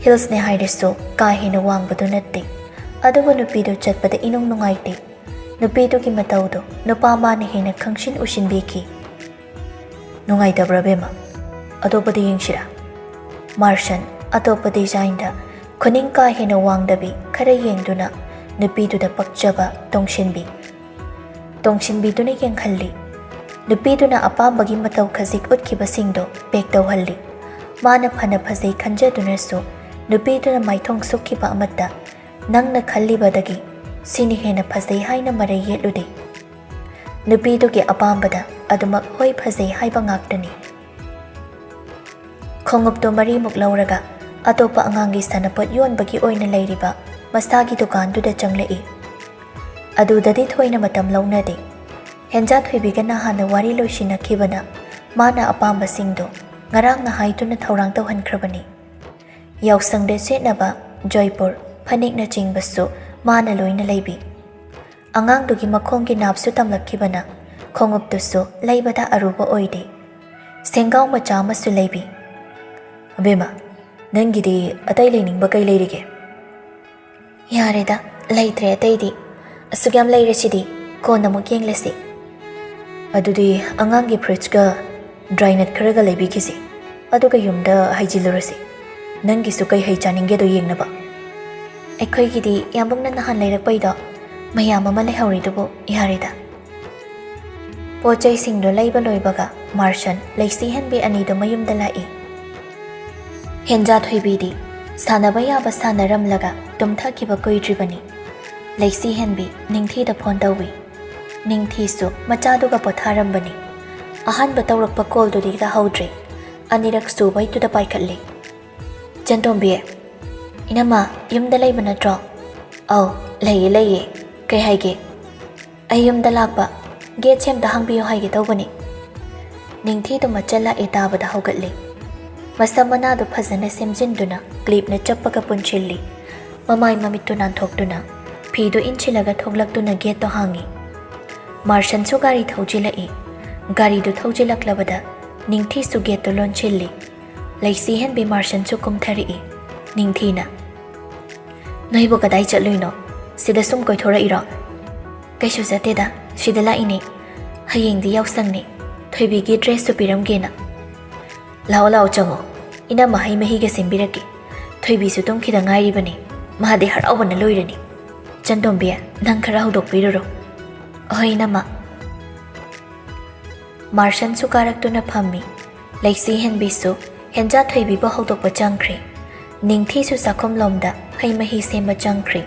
ꯍꯤꯜꯁꯅꯦ ꯍꯥꯏꯔꯁꯨ ꯀꯥ ꯍꯦꯟꯅ ꯋꯥꯡꯕꯗꯨ ꯅꯠꯇꯦ꯫ ꯑꯗꯨꯕꯨ ꯅꯨꯄꯤꯗꯨ ꯆꯠꯄꯗ ꯏꯅꯨꯡ ꯅꯨꯡꯉꯥꯏꯇꯦ꯫ ꯅꯨꯄꯤꯗꯨꯒꯤ ꯃꯇꯧꯗꯨ ꯅꯨꯄꯥ ꯃꯥꯅ ꯍꯦꯟꯅ ꯈꯪꯁꯤꯟ ꯎꯁꯤꯟꯕꯤꯈꯤ꯫ "ꯅꯨꯡꯉꯥꯏꯇꯕ꯭ꯔꯥ, ꯕꯦꯝꯃ? ꯑꯇꯣꯞꯄꯗ ꯌꯦꯡꯁꯤꯔꯥ?" ꯃꯥꯔꯁꯟ ꯑꯇꯣꯞꯄ ꯗꯤꯖꯥꯏꯟꯗ ꯈꯨꯅꯤꯡ ꯀꯥ ꯍꯦꯟꯅ ꯋꯥꯡꯗꯕꯤ ꯈꯔ ꯌꯦꯡꯗꯨꯅ ꯅꯨꯄꯤꯗꯨꯗ ꯄꯛꯆꯕ ꯇꯣꯡꯁꯤꯟꯕꯤ꯫ ꯇꯣꯡꯁꯤꯟꯕꯤꯗꯨꯅ ꯌꯦꯡꯍꯜꯂꯤ꯫ ꯅꯨꯄꯤꯗꯨꯅ ꯑꯄꯥꯝꯕꯒꯤ ꯃꯇꯧ ꯈꯖꯤꯛ ꯎꯠꯈꯤꯕꯁꯤꯡꯗꯣ ꯄꯦꯛ ꯇꯧꯍꯜꯂꯤ꯫ ꯃꯥꯅ ꯐꯅ ꯐꯖꯩ ꯈꯟꯖꯗꯨꯅꯁꯨ ꯅꯨꯄꯤꯗꯨꯅ ꯃꯥꯏꯊꯣꯡ ꯁꯨꯛꯈꯤꯕ ꯑꯃꯠꯇ ꯅꯪꯅ ꯈꯜꯂꯤꯕꯗꯒꯤ ꯁꯤꯅ ꯍꯦꯟꯅ ꯐꯖꯩ ꯍꯥꯏꯅ ꯃꯔꯩ ꯌꯦꯠꯂꯨꯗꯦ꯫ ꯅꯨꯄꯤꯗꯨꯒꯤ ꯑꯄꯥꯝꯕꯗ ꯑꯗꯨꯃꯛ ꯍꯣꯏ ꯐꯖꯩ ꯍꯥꯏꯕ ꯉꯥꯛꯇꯅꯤ꯫ ꯈꯣꯡꯎꯞꯇꯨ ꯃꯔꯤꯃꯨꯛ ꯂꯧꯔꯒ ꯑꯇꯣꯞꯄ ꯑꯉꯥꯡꯒꯤ ꯁꯥꯟꯅꯄꯣꯠ ꯌꯣꯟꯕꯒꯤ ꯑꯣꯏꯅ ꯂꯩꯔꯤꯕ ꯃꯁꯥꯒꯤ ꯗꯨꯀꯥꯟꯗꯨꯗ ꯆꯪꯂꯛꯏ꯫ ꯑꯗꯨꯗꯗꯤ ꯊꯣꯏꯅ ꯃꯇꯝ ꯂꯧꯅꯗꯦ꯫ ꯍꯦꯟꯖꯥ ꯊꯣꯏꯕꯤꯒ ꯅꯍꯥꯟꯅ ꯋꯥꯔꯤ ꯂꯣꯏꯁꯤꯟꯅꯈꯤꯕꯅ ꯃꯥꯅ ꯑꯄꯥꯝꯕꯁꯤꯡꯗꯣ ꯉꯔꯥꯡꯅ ꯍꯥꯏꯗꯨꯅ ꯊꯧꯔꯥꯡ ꯇꯧꯍꯟꯈ꯭ꯔꯕꯅꯤ꯫ ꯌꯥꯎꯁꯪꯗ ꯁꯦꯠꯅꯕ ꯖꯣꯏꯄꯨꯔ ꯐꯅꯦꯛꯅꯆꯤꯡꯕꯁꯨ ꯃꯥꯅ ꯂꯣꯏꯅ ꯂꯩꯕꯤ꯫ ꯑꯉꯥꯡꯗꯨꯒꯤ ꯃꯈꯣꯡꯒꯤ ꯅꯥꯞꯁꯨ ꯇꯝꯂꯛꯈꯤꯕꯅ ꯈꯣꯡꯎꯞꯇꯨꯁꯨ ꯂꯩꯕꯗ ꯑꯔꯨꯕ ꯑꯣꯏꯗꯦ꯫ ꯁꯦꯡꯒꯥꯎ ꯃꯆꯥ ꯑꯃꯁꯨ ꯂꯩꯕꯤ꯫ "ꯑꯕꯦꯝꯃ, ꯅꯪꯒꯤꯗꯤ ꯑꯇꯩ ꯂꯩꯅꯤꯡꯕ ꯀꯩ ꯂꯩꯔꯤꯒꯦ?" "ꯌꯥꯔꯦꯗ, ꯂꯩꯇ꯭ꯔꯦ ꯑꯇꯩꯗꯤ꯫ ꯑꯁꯨꯛ ꯌꯥꯝ ꯂꯩꯔꯁꯤꯗꯤ, ꯀꯣꯟꯅ ꯑꯃꯨꯛ ꯌꯦꯡꯂꯁꯤ꯫" "ꯑꯗꯨꯗꯤ ꯑꯉꯥꯡꯒꯤ ꯐ꯭ꯔꯤꯖꯀ ꯗ꯭ꯔꯥꯏ ꯅꯠ ꯈꯔꯒ ꯂꯩꯕꯤꯈꯤꯁꯤ, ꯑꯗꯨꯒ ꯌꯨꯝꯗ ꯍꯩꯖꯤꯜꯂꯨꯔꯁꯤ꯫ ꯅꯪꯒꯤꯁꯨ ꯀꯩ ꯍꯩ ꯆꯥꯅꯤꯡꯒꯦꯗꯣ ꯌꯦꯡꯅꯕ꯫" "ꯑꯩꯈꯣꯏꯒꯤꯗꯤ ꯌꯥꯝꯕꯨꯡꯅ ꯅꯍꯥꯟ ꯂꯩꯔꯛꯄꯩꯗꯣ ꯃꯌꯥꯝ ꯑꯃ ꯂꯩꯍꯧꯔꯤꯗꯨꯕꯨ ꯌꯥꯔꯦꯗ꯫" ꯄꯣꯠ ꯆꯩꯁꯤꯡꯗꯣ ꯂꯩꯕ ꯂꯣꯏꯕꯒ ꯃꯥꯔꯁꯟ, ꯂꯩꯁꯤꯍꯟꯕꯤ ꯑꯅꯤꯗꯣ ꯃꯌꯨꯝꯗ ꯂꯥꯛꯏ꯫ ꯍꯦꯟꯖꯥ ꯊꯣꯏꯕꯤꯗꯤ ꯁꯥꯟꯅꯕ ꯌꯥꯕ ꯁꯥꯟꯅꯔꯝꯂꯒ ꯇꯨꯝꯊꯈꯤꯕ ꯀꯨꯏꯗ꯭ꯔꯤꯕꯅꯤ꯫ ꯂꯩꯁꯤꯍꯟꯕꯤ ꯅꯤꯡꯊꯤꯗ ꯐꯣꯟ ꯇꯧꯏ꯫ ꯅꯤꯡꯊꯤꯁꯨ ꯃꯆꯥꯗꯨꯒ ꯄꯣꯊꯥꯔꯝꯕꯅꯤ꯫ ꯑꯍꯥꯟꯕ ꯇꯧꯔꯛꯄ ꯀꯣꯜꯗꯨꯗꯤ ꯇꯥꯍꯧꯗ꯭ꯔꯦ꯫ ꯑꯅꯤꯔꯛ ꯁꯨꯕꯩꯗꯨꯗ ꯄꯥꯏꯈꯠꯂꯤ꯫ "ꯆꯟꯇꯣꯝꯕꯤ꯫" "ꯏꯅꯝꯃ, ꯌꯨꯝꯗ ꯂꯩꯕ ꯅꯠꯇ꯭ꯔꯣ?" "ꯑꯧ, ꯂꯩꯌꯦ, ꯂꯩꯌꯦ꯫ ꯀꯩ ꯍꯥꯏꯒꯦ?" "ꯑꯩ ꯌꯨꯝꯗ ꯂꯥꯛꯄ, ꯒꯦꯠꯁꯦ ꯑꯝꯇ ꯍꯥꯡꯕꯤꯌꯨ ꯍꯥꯏꯒꯦ ꯇꯧꯕꯅꯤ꯫" ꯅꯤꯡꯊꯤꯗꯨ ꯃꯆꯜ ꯂꯥꯛꯑꯦ ꯇꯥꯕꯗ ꯍꯧꯒꯠꯂꯤ꯫ ꯃꯁꯝ ꯃꯅꯥꯗꯨ ꯐꯖꯅ ꯁꯦꯝꯖꯤꯟꯗꯨꯅ ꯀ꯭ꯂꯤꯞꯅ ꯆꯞꯄꯒ ꯄꯨꯟꯁꯤꯜꯂꯤ꯫ ꯃꯃꯥꯏ ꯃꯃꯤꯠꯇꯨ ꯅꯥꯟꯊꯣꯛꯇꯨꯅ ꯐꯤꯗꯨ ꯏꯟꯁꯤꯜꯂꯒ ꯊꯣꯛꯂꯛꯇꯨꯅ ꯒꯦꯠꯇꯣ ꯍꯥꯡꯉꯤ꯫ ꯃꯥꯔꯁꯟꯁꯨ ꯒꯥꯔꯤ ꯊꯧꯖꯤꯜꯂꯛꯏ꯫ ꯒꯥꯔꯤꯗꯨ ꯊꯧꯖꯤꯜꯂꯛꯂꯕꯗ ꯅꯤꯡꯊꯤꯁꯨ ꯒꯦꯠꯇꯨ ꯂꯣꯟꯁꯤꯜꯂꯤ꯫ ꯂꯩꯁꯤꯍꯟꯕꯤ ꯃꯥꯔꯁꯟꯁꯨ ꯀꯨꯝꯊꯔꯛꯏ꯫ ꯅꯤꯡꯊꯤꯅ, "ꯅꯣꯏꯕꯨ ꯀꯗꯥꯏ ꯆꯠꯂꯨꯏꯅꯣ? ꯁꯤꯗ ꯁꯨꯝ ꯀꯣꯏꯊꯣꯔꯛꯏꯔꯣ?" "ꯀꯩꯁꯨ ꯆꯠꯇꯦꯗ, ꯁꯤꯗ ꯂꯥꯛꯏꯅꯦ꯫ ꯍꯌꯦꯡꯗꯤ ꯌꯥꯎꯁꯪꯅꯦ, ꯊꯣꯏꯕꯤꯒꯤ ꯗ꯭ꯔꯦꯁꯁꯨ ꯄꯤꯔꯝꯒꯦꯅ꯫" "ꯂꯥꯛꯑꯣ, ꯂꯥꯛꯑꯣ, ꯆꯪꯉꯣ꯫ ꯏꯅꯝꯃ ꯍꯩ ꯃꯍꯤꯒ ꯁꯦꯝꯕꯤꯔꯛꯀꯦ꯫ ꯊꯣꯏꯕꯤꯁꯨ ꯇꯨꯝꯈꯤꯗ ꯉꯥꯏꯔꯤꯕꯅꯤ꯫ ꯃꯥꯗꯤ ꯍꯔꯥꯎꯕꯅ ꯂꯣꯏꯔꯅꯤ꯫ ꯆꯟꯇꯣꯝꯕꯤ, ꯅꯪ ꯈꯔ ꯍꯧꯗꯣꯛꯄꯤꯔꯨꯔꯣ꯫" "ꯍꯣꯏ, ꯏꯅꯝꯃ꯫" ꯃꯥꯔꯁꯟꯁꯨ ꯀꯥꯔꯛꯇꯨꯅ ꯐꯝꯃꯤ꯫ ꯂꯩꯁꯤꯍꯟꯕꯤꯁꯨ ꯍꯦꯟꯖꯥ ꯊꯣꯏꯕꯤꯕꯨ ꯍꯧꯗꯣꯛꯄ ꯆꯪꯈ꯭ꯔꯦ꯫ ꯅꯤꯡꯊꯤꯁꯨ ꯆꯥꯛꯈꯨꯝꯂꯣꯝꯗ ꯍꯩ ꯃꯍꯤ ꯁꯦꯝꯕ ꯆꯪꯈ꯭ꯔꯦ꯫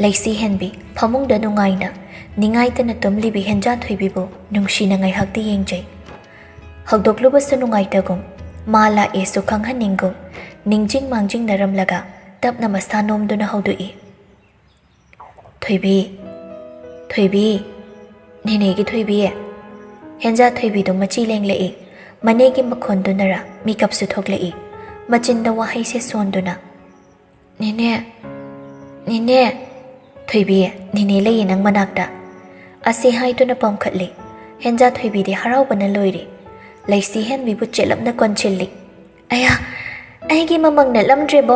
ꯂꯩꯁꯤꯍꯟꯕꯤ ꯐꯃꯨꯡꯗ ꯅꯨꯡꯉꯥꯏꯅ ꯅꯤꯡꯉꯥꯏꯇꯅ ꯇꯨꯝꯂꯤꯕꯤ ꯍꯦꯟꯖꯥ ꯊꯣꯏꯕꯤꯕꯨ ꯅꯨꯡꯁꯤꯅ ꯉꯥꯏꯍꯥꯛꯇꯤ ꯌꯦꯡꯖꯩ꯫ ꯍꯧꯗꯣꯛꯂꯨꯕꯁꯨ ꯅꯨꯡꯉꯥꯏꯇꯒꯨꯝ, ꯃꯥ ꯂꯥꯛꯑꯦꯁꯨ ꯈꯪꯍꯟꯅꯤꯡꯒꯨꯝ, ꯅꯤꯡꯖꯤꯡ ꯃꯥꯡꯖꯤꯡꯅꯔꯝꯂꯒ ꯇꯞꯅ ꯃꯁꯥ ꯅꯣꯝꯗꯨꯅ ꯍꯧꯗꯣꯛꯏ꯫ "ꯊꯣꯏꯕꯤ, ꯊꯣꯏꯕꯤ, ꯅꯦꯅꯦꯒꯤ ꯊꯣꯏꯕꯤ!" ꯍꯦꯟꯖꯥ ꯊꯣꯏꯕꯤꯗꯨ ꯃꯆꯤ ꯂꯦꯡꯂꯛꯏ꯫ ꯃꯅꯦꯒꯤ ꯃꯈꯣꯟꯗꯨꯅꯔ ꯃꯤꯀꯞꯁꯨ ꯊꯣꯛꯂꯛꯏ꯫ ꯃꯆꯤꯟꯗ ꯋꯥꯍꯩꯁꯦ ꯁꯣꯟꯗꯨꯅ, "ꯅꯦꯅꯦ, ꯅꯦꯅꯦ!" "ꯊꯣꯏꯕꯤ, ꯅꯦꯅꯦ ꯂꯩꯌꯦ ꯅꯪ ꯃꯅꯥꯛꯇ," ꯑꯁꯤ ꯍꯥꯏꯗꯨꯅ ꯄꯝꯈꯠꯂꯤ꯫ ꯍꯦꯟꯖꯥ ꯊꯣꯏꯕꯤꯗꯤ ꯍꯔꯥꯎꯕꯅ ꯂꯣꯏꯔꯦ꯫ ꯂꯩꯁꯤ ꯍꯦꯟꯕꯤꯕꯨ ꯆꯦꯠꯂꯞꯅ ꯀꯣꯟꯁꯤꯜꯂꯤ꯫ "ꯑꯌꯥ, ꯑꯩꯒꯤ ꯃꯃꯪ ꯅꯠꯂꯝꯗ꯭ꯔꯦꯕꯣ꯫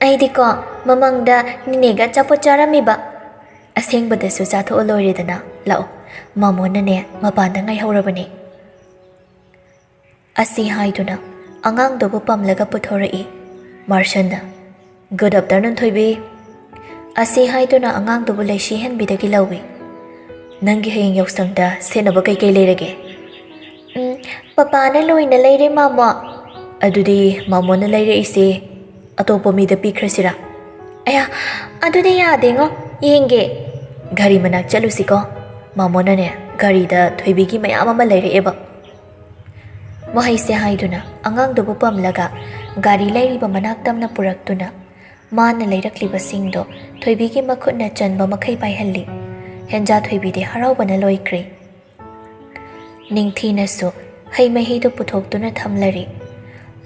ꯑꯩꯗꯤꯀꯣ ꯃꯃꯪꯗ ꯅꯦꯅꯦꯒ ꯑꯆꯥꯄꯣꯠ ꯆꯥꯔꯝꯃꯤꯕ꯫ ꯑꯁꯦꯡꯕꯗꯁꯨ ꯆꯥꯊꯣꯛꯑ ꯂꯣꯏꯔꯦꯗꯅ꯫ ꯂꯥꯛꯑꯣ, ꯃꯥꯃꯣꯅꯅꯦ ꯃꯄꯥꯟꯗ ꯉꯥꯏꯍꯧꯔꯕꯅꯦ," ꯑꯁꯤ ꯍꯥꯏꯗꯨꯅ ꯑꯉꯥꯡꯗꯨꯕꯨ ꯄꯝꯂꯒ ꯄꯨꯊꯣꯔꯛꯏ꯫ ꯃꯥꯔꯁꯟꯅ, "Good afternoon, ꯊꯣꯏꯕꯤ," ꯑꯁꯤ ꯍꯥꯏꯗꯨꯅ ꯑꯉꯥꯡꯗꯨꯕꯨ ꯂꯩꯁꯤ ꯍꯦꯟꯕꯤꯗꯒꯤ ꯂꯧꯏ꯫ "ꯅꯪꯒꯤ ꯍꯌꯦꯡ ꯌꯥꯎꯁꯪꯗ ꯁꯦꯠꯅꯕ ꯀꯩꯀꯩ ꯂꯩꯔꯒꯦ?" "ꯎꯝ, ꯄꯄꯥꯅ ꯂꯣꯏꯅ ꯂꯩꯔꯦ, ꯃꯥꯃꯣ꯫" "ꯑꯗꯨꯗꯤ ꯃꯥꯃꯣꯅ ꯂꯩꯔꯛꯏꯁꯦ ꯑꯇꯣꯞꯄ ꯃꯤꯗ ꯄꯤꯈ꯭ꯔꯁꯤꯔꯥ?" "ꯑꯌꯥ, ꯑꯗꯨꯗꯤ ꯌꯥꯗꯦꯉꯣ, ꯌꯦꯡꯒꯦ꯫" "ꯘꯔꯤ ꯃꯅꯥꯛ ꯆꯠꯂꯨꯁꯤꯀꯣ, ꯃꯥꯃꯣꯅꯅꯦ ꯘꯔꯤꯗ ꯊꯣꯏꯕꯤꯒꯤ ꯃꯌꯥꯝ ꯑꯃ ꯂꯩꯔꯛꯑꯦꯕ꯫" ꯋꯥꯍꯩꯁꯦ ꯍꯥꯏꯗꯨꯅ ꯑꯉꯥꯡꯗꯨꯕꯨ ꯄꯝꯂꯒ ꯒꯥꯔꯤ ꯂꯩꯔꯤꯕ ꯃꯅꯥꯛ ꯇꯝꯅ ꯄꯨꯔꯛꯇꯨꯅ ꯃꯥꯅ ꯂꯩꯔꯛꯂꯤꯕꯁꯤꯡꯗꯣ ꯊꯣꯏꯕꯤꯒꯤ ꯃꯈꯨꯠꯅ ꯆꯟꯕ ꯃꯈꯩ ꯄꯥꯏꯍꯜꯂꯤ꯫ ꯍꯦꯟꯖꯥ ꯊꯣꯏꯕꯤꯗꯤ ꯍꯔꯥꯎꯕꯅ ꯂꯣꯏꯈ꯭ꯔꯦ꯫ ꯅꯤꯡꯊꯤꯅꯁꯨ ꯍꯩ ꯃꯍꯤꯗꯨ ꯄꯨꯊꯣꯛꯇꯨꯅ ꯊꯝꯂꯔꯤ꯫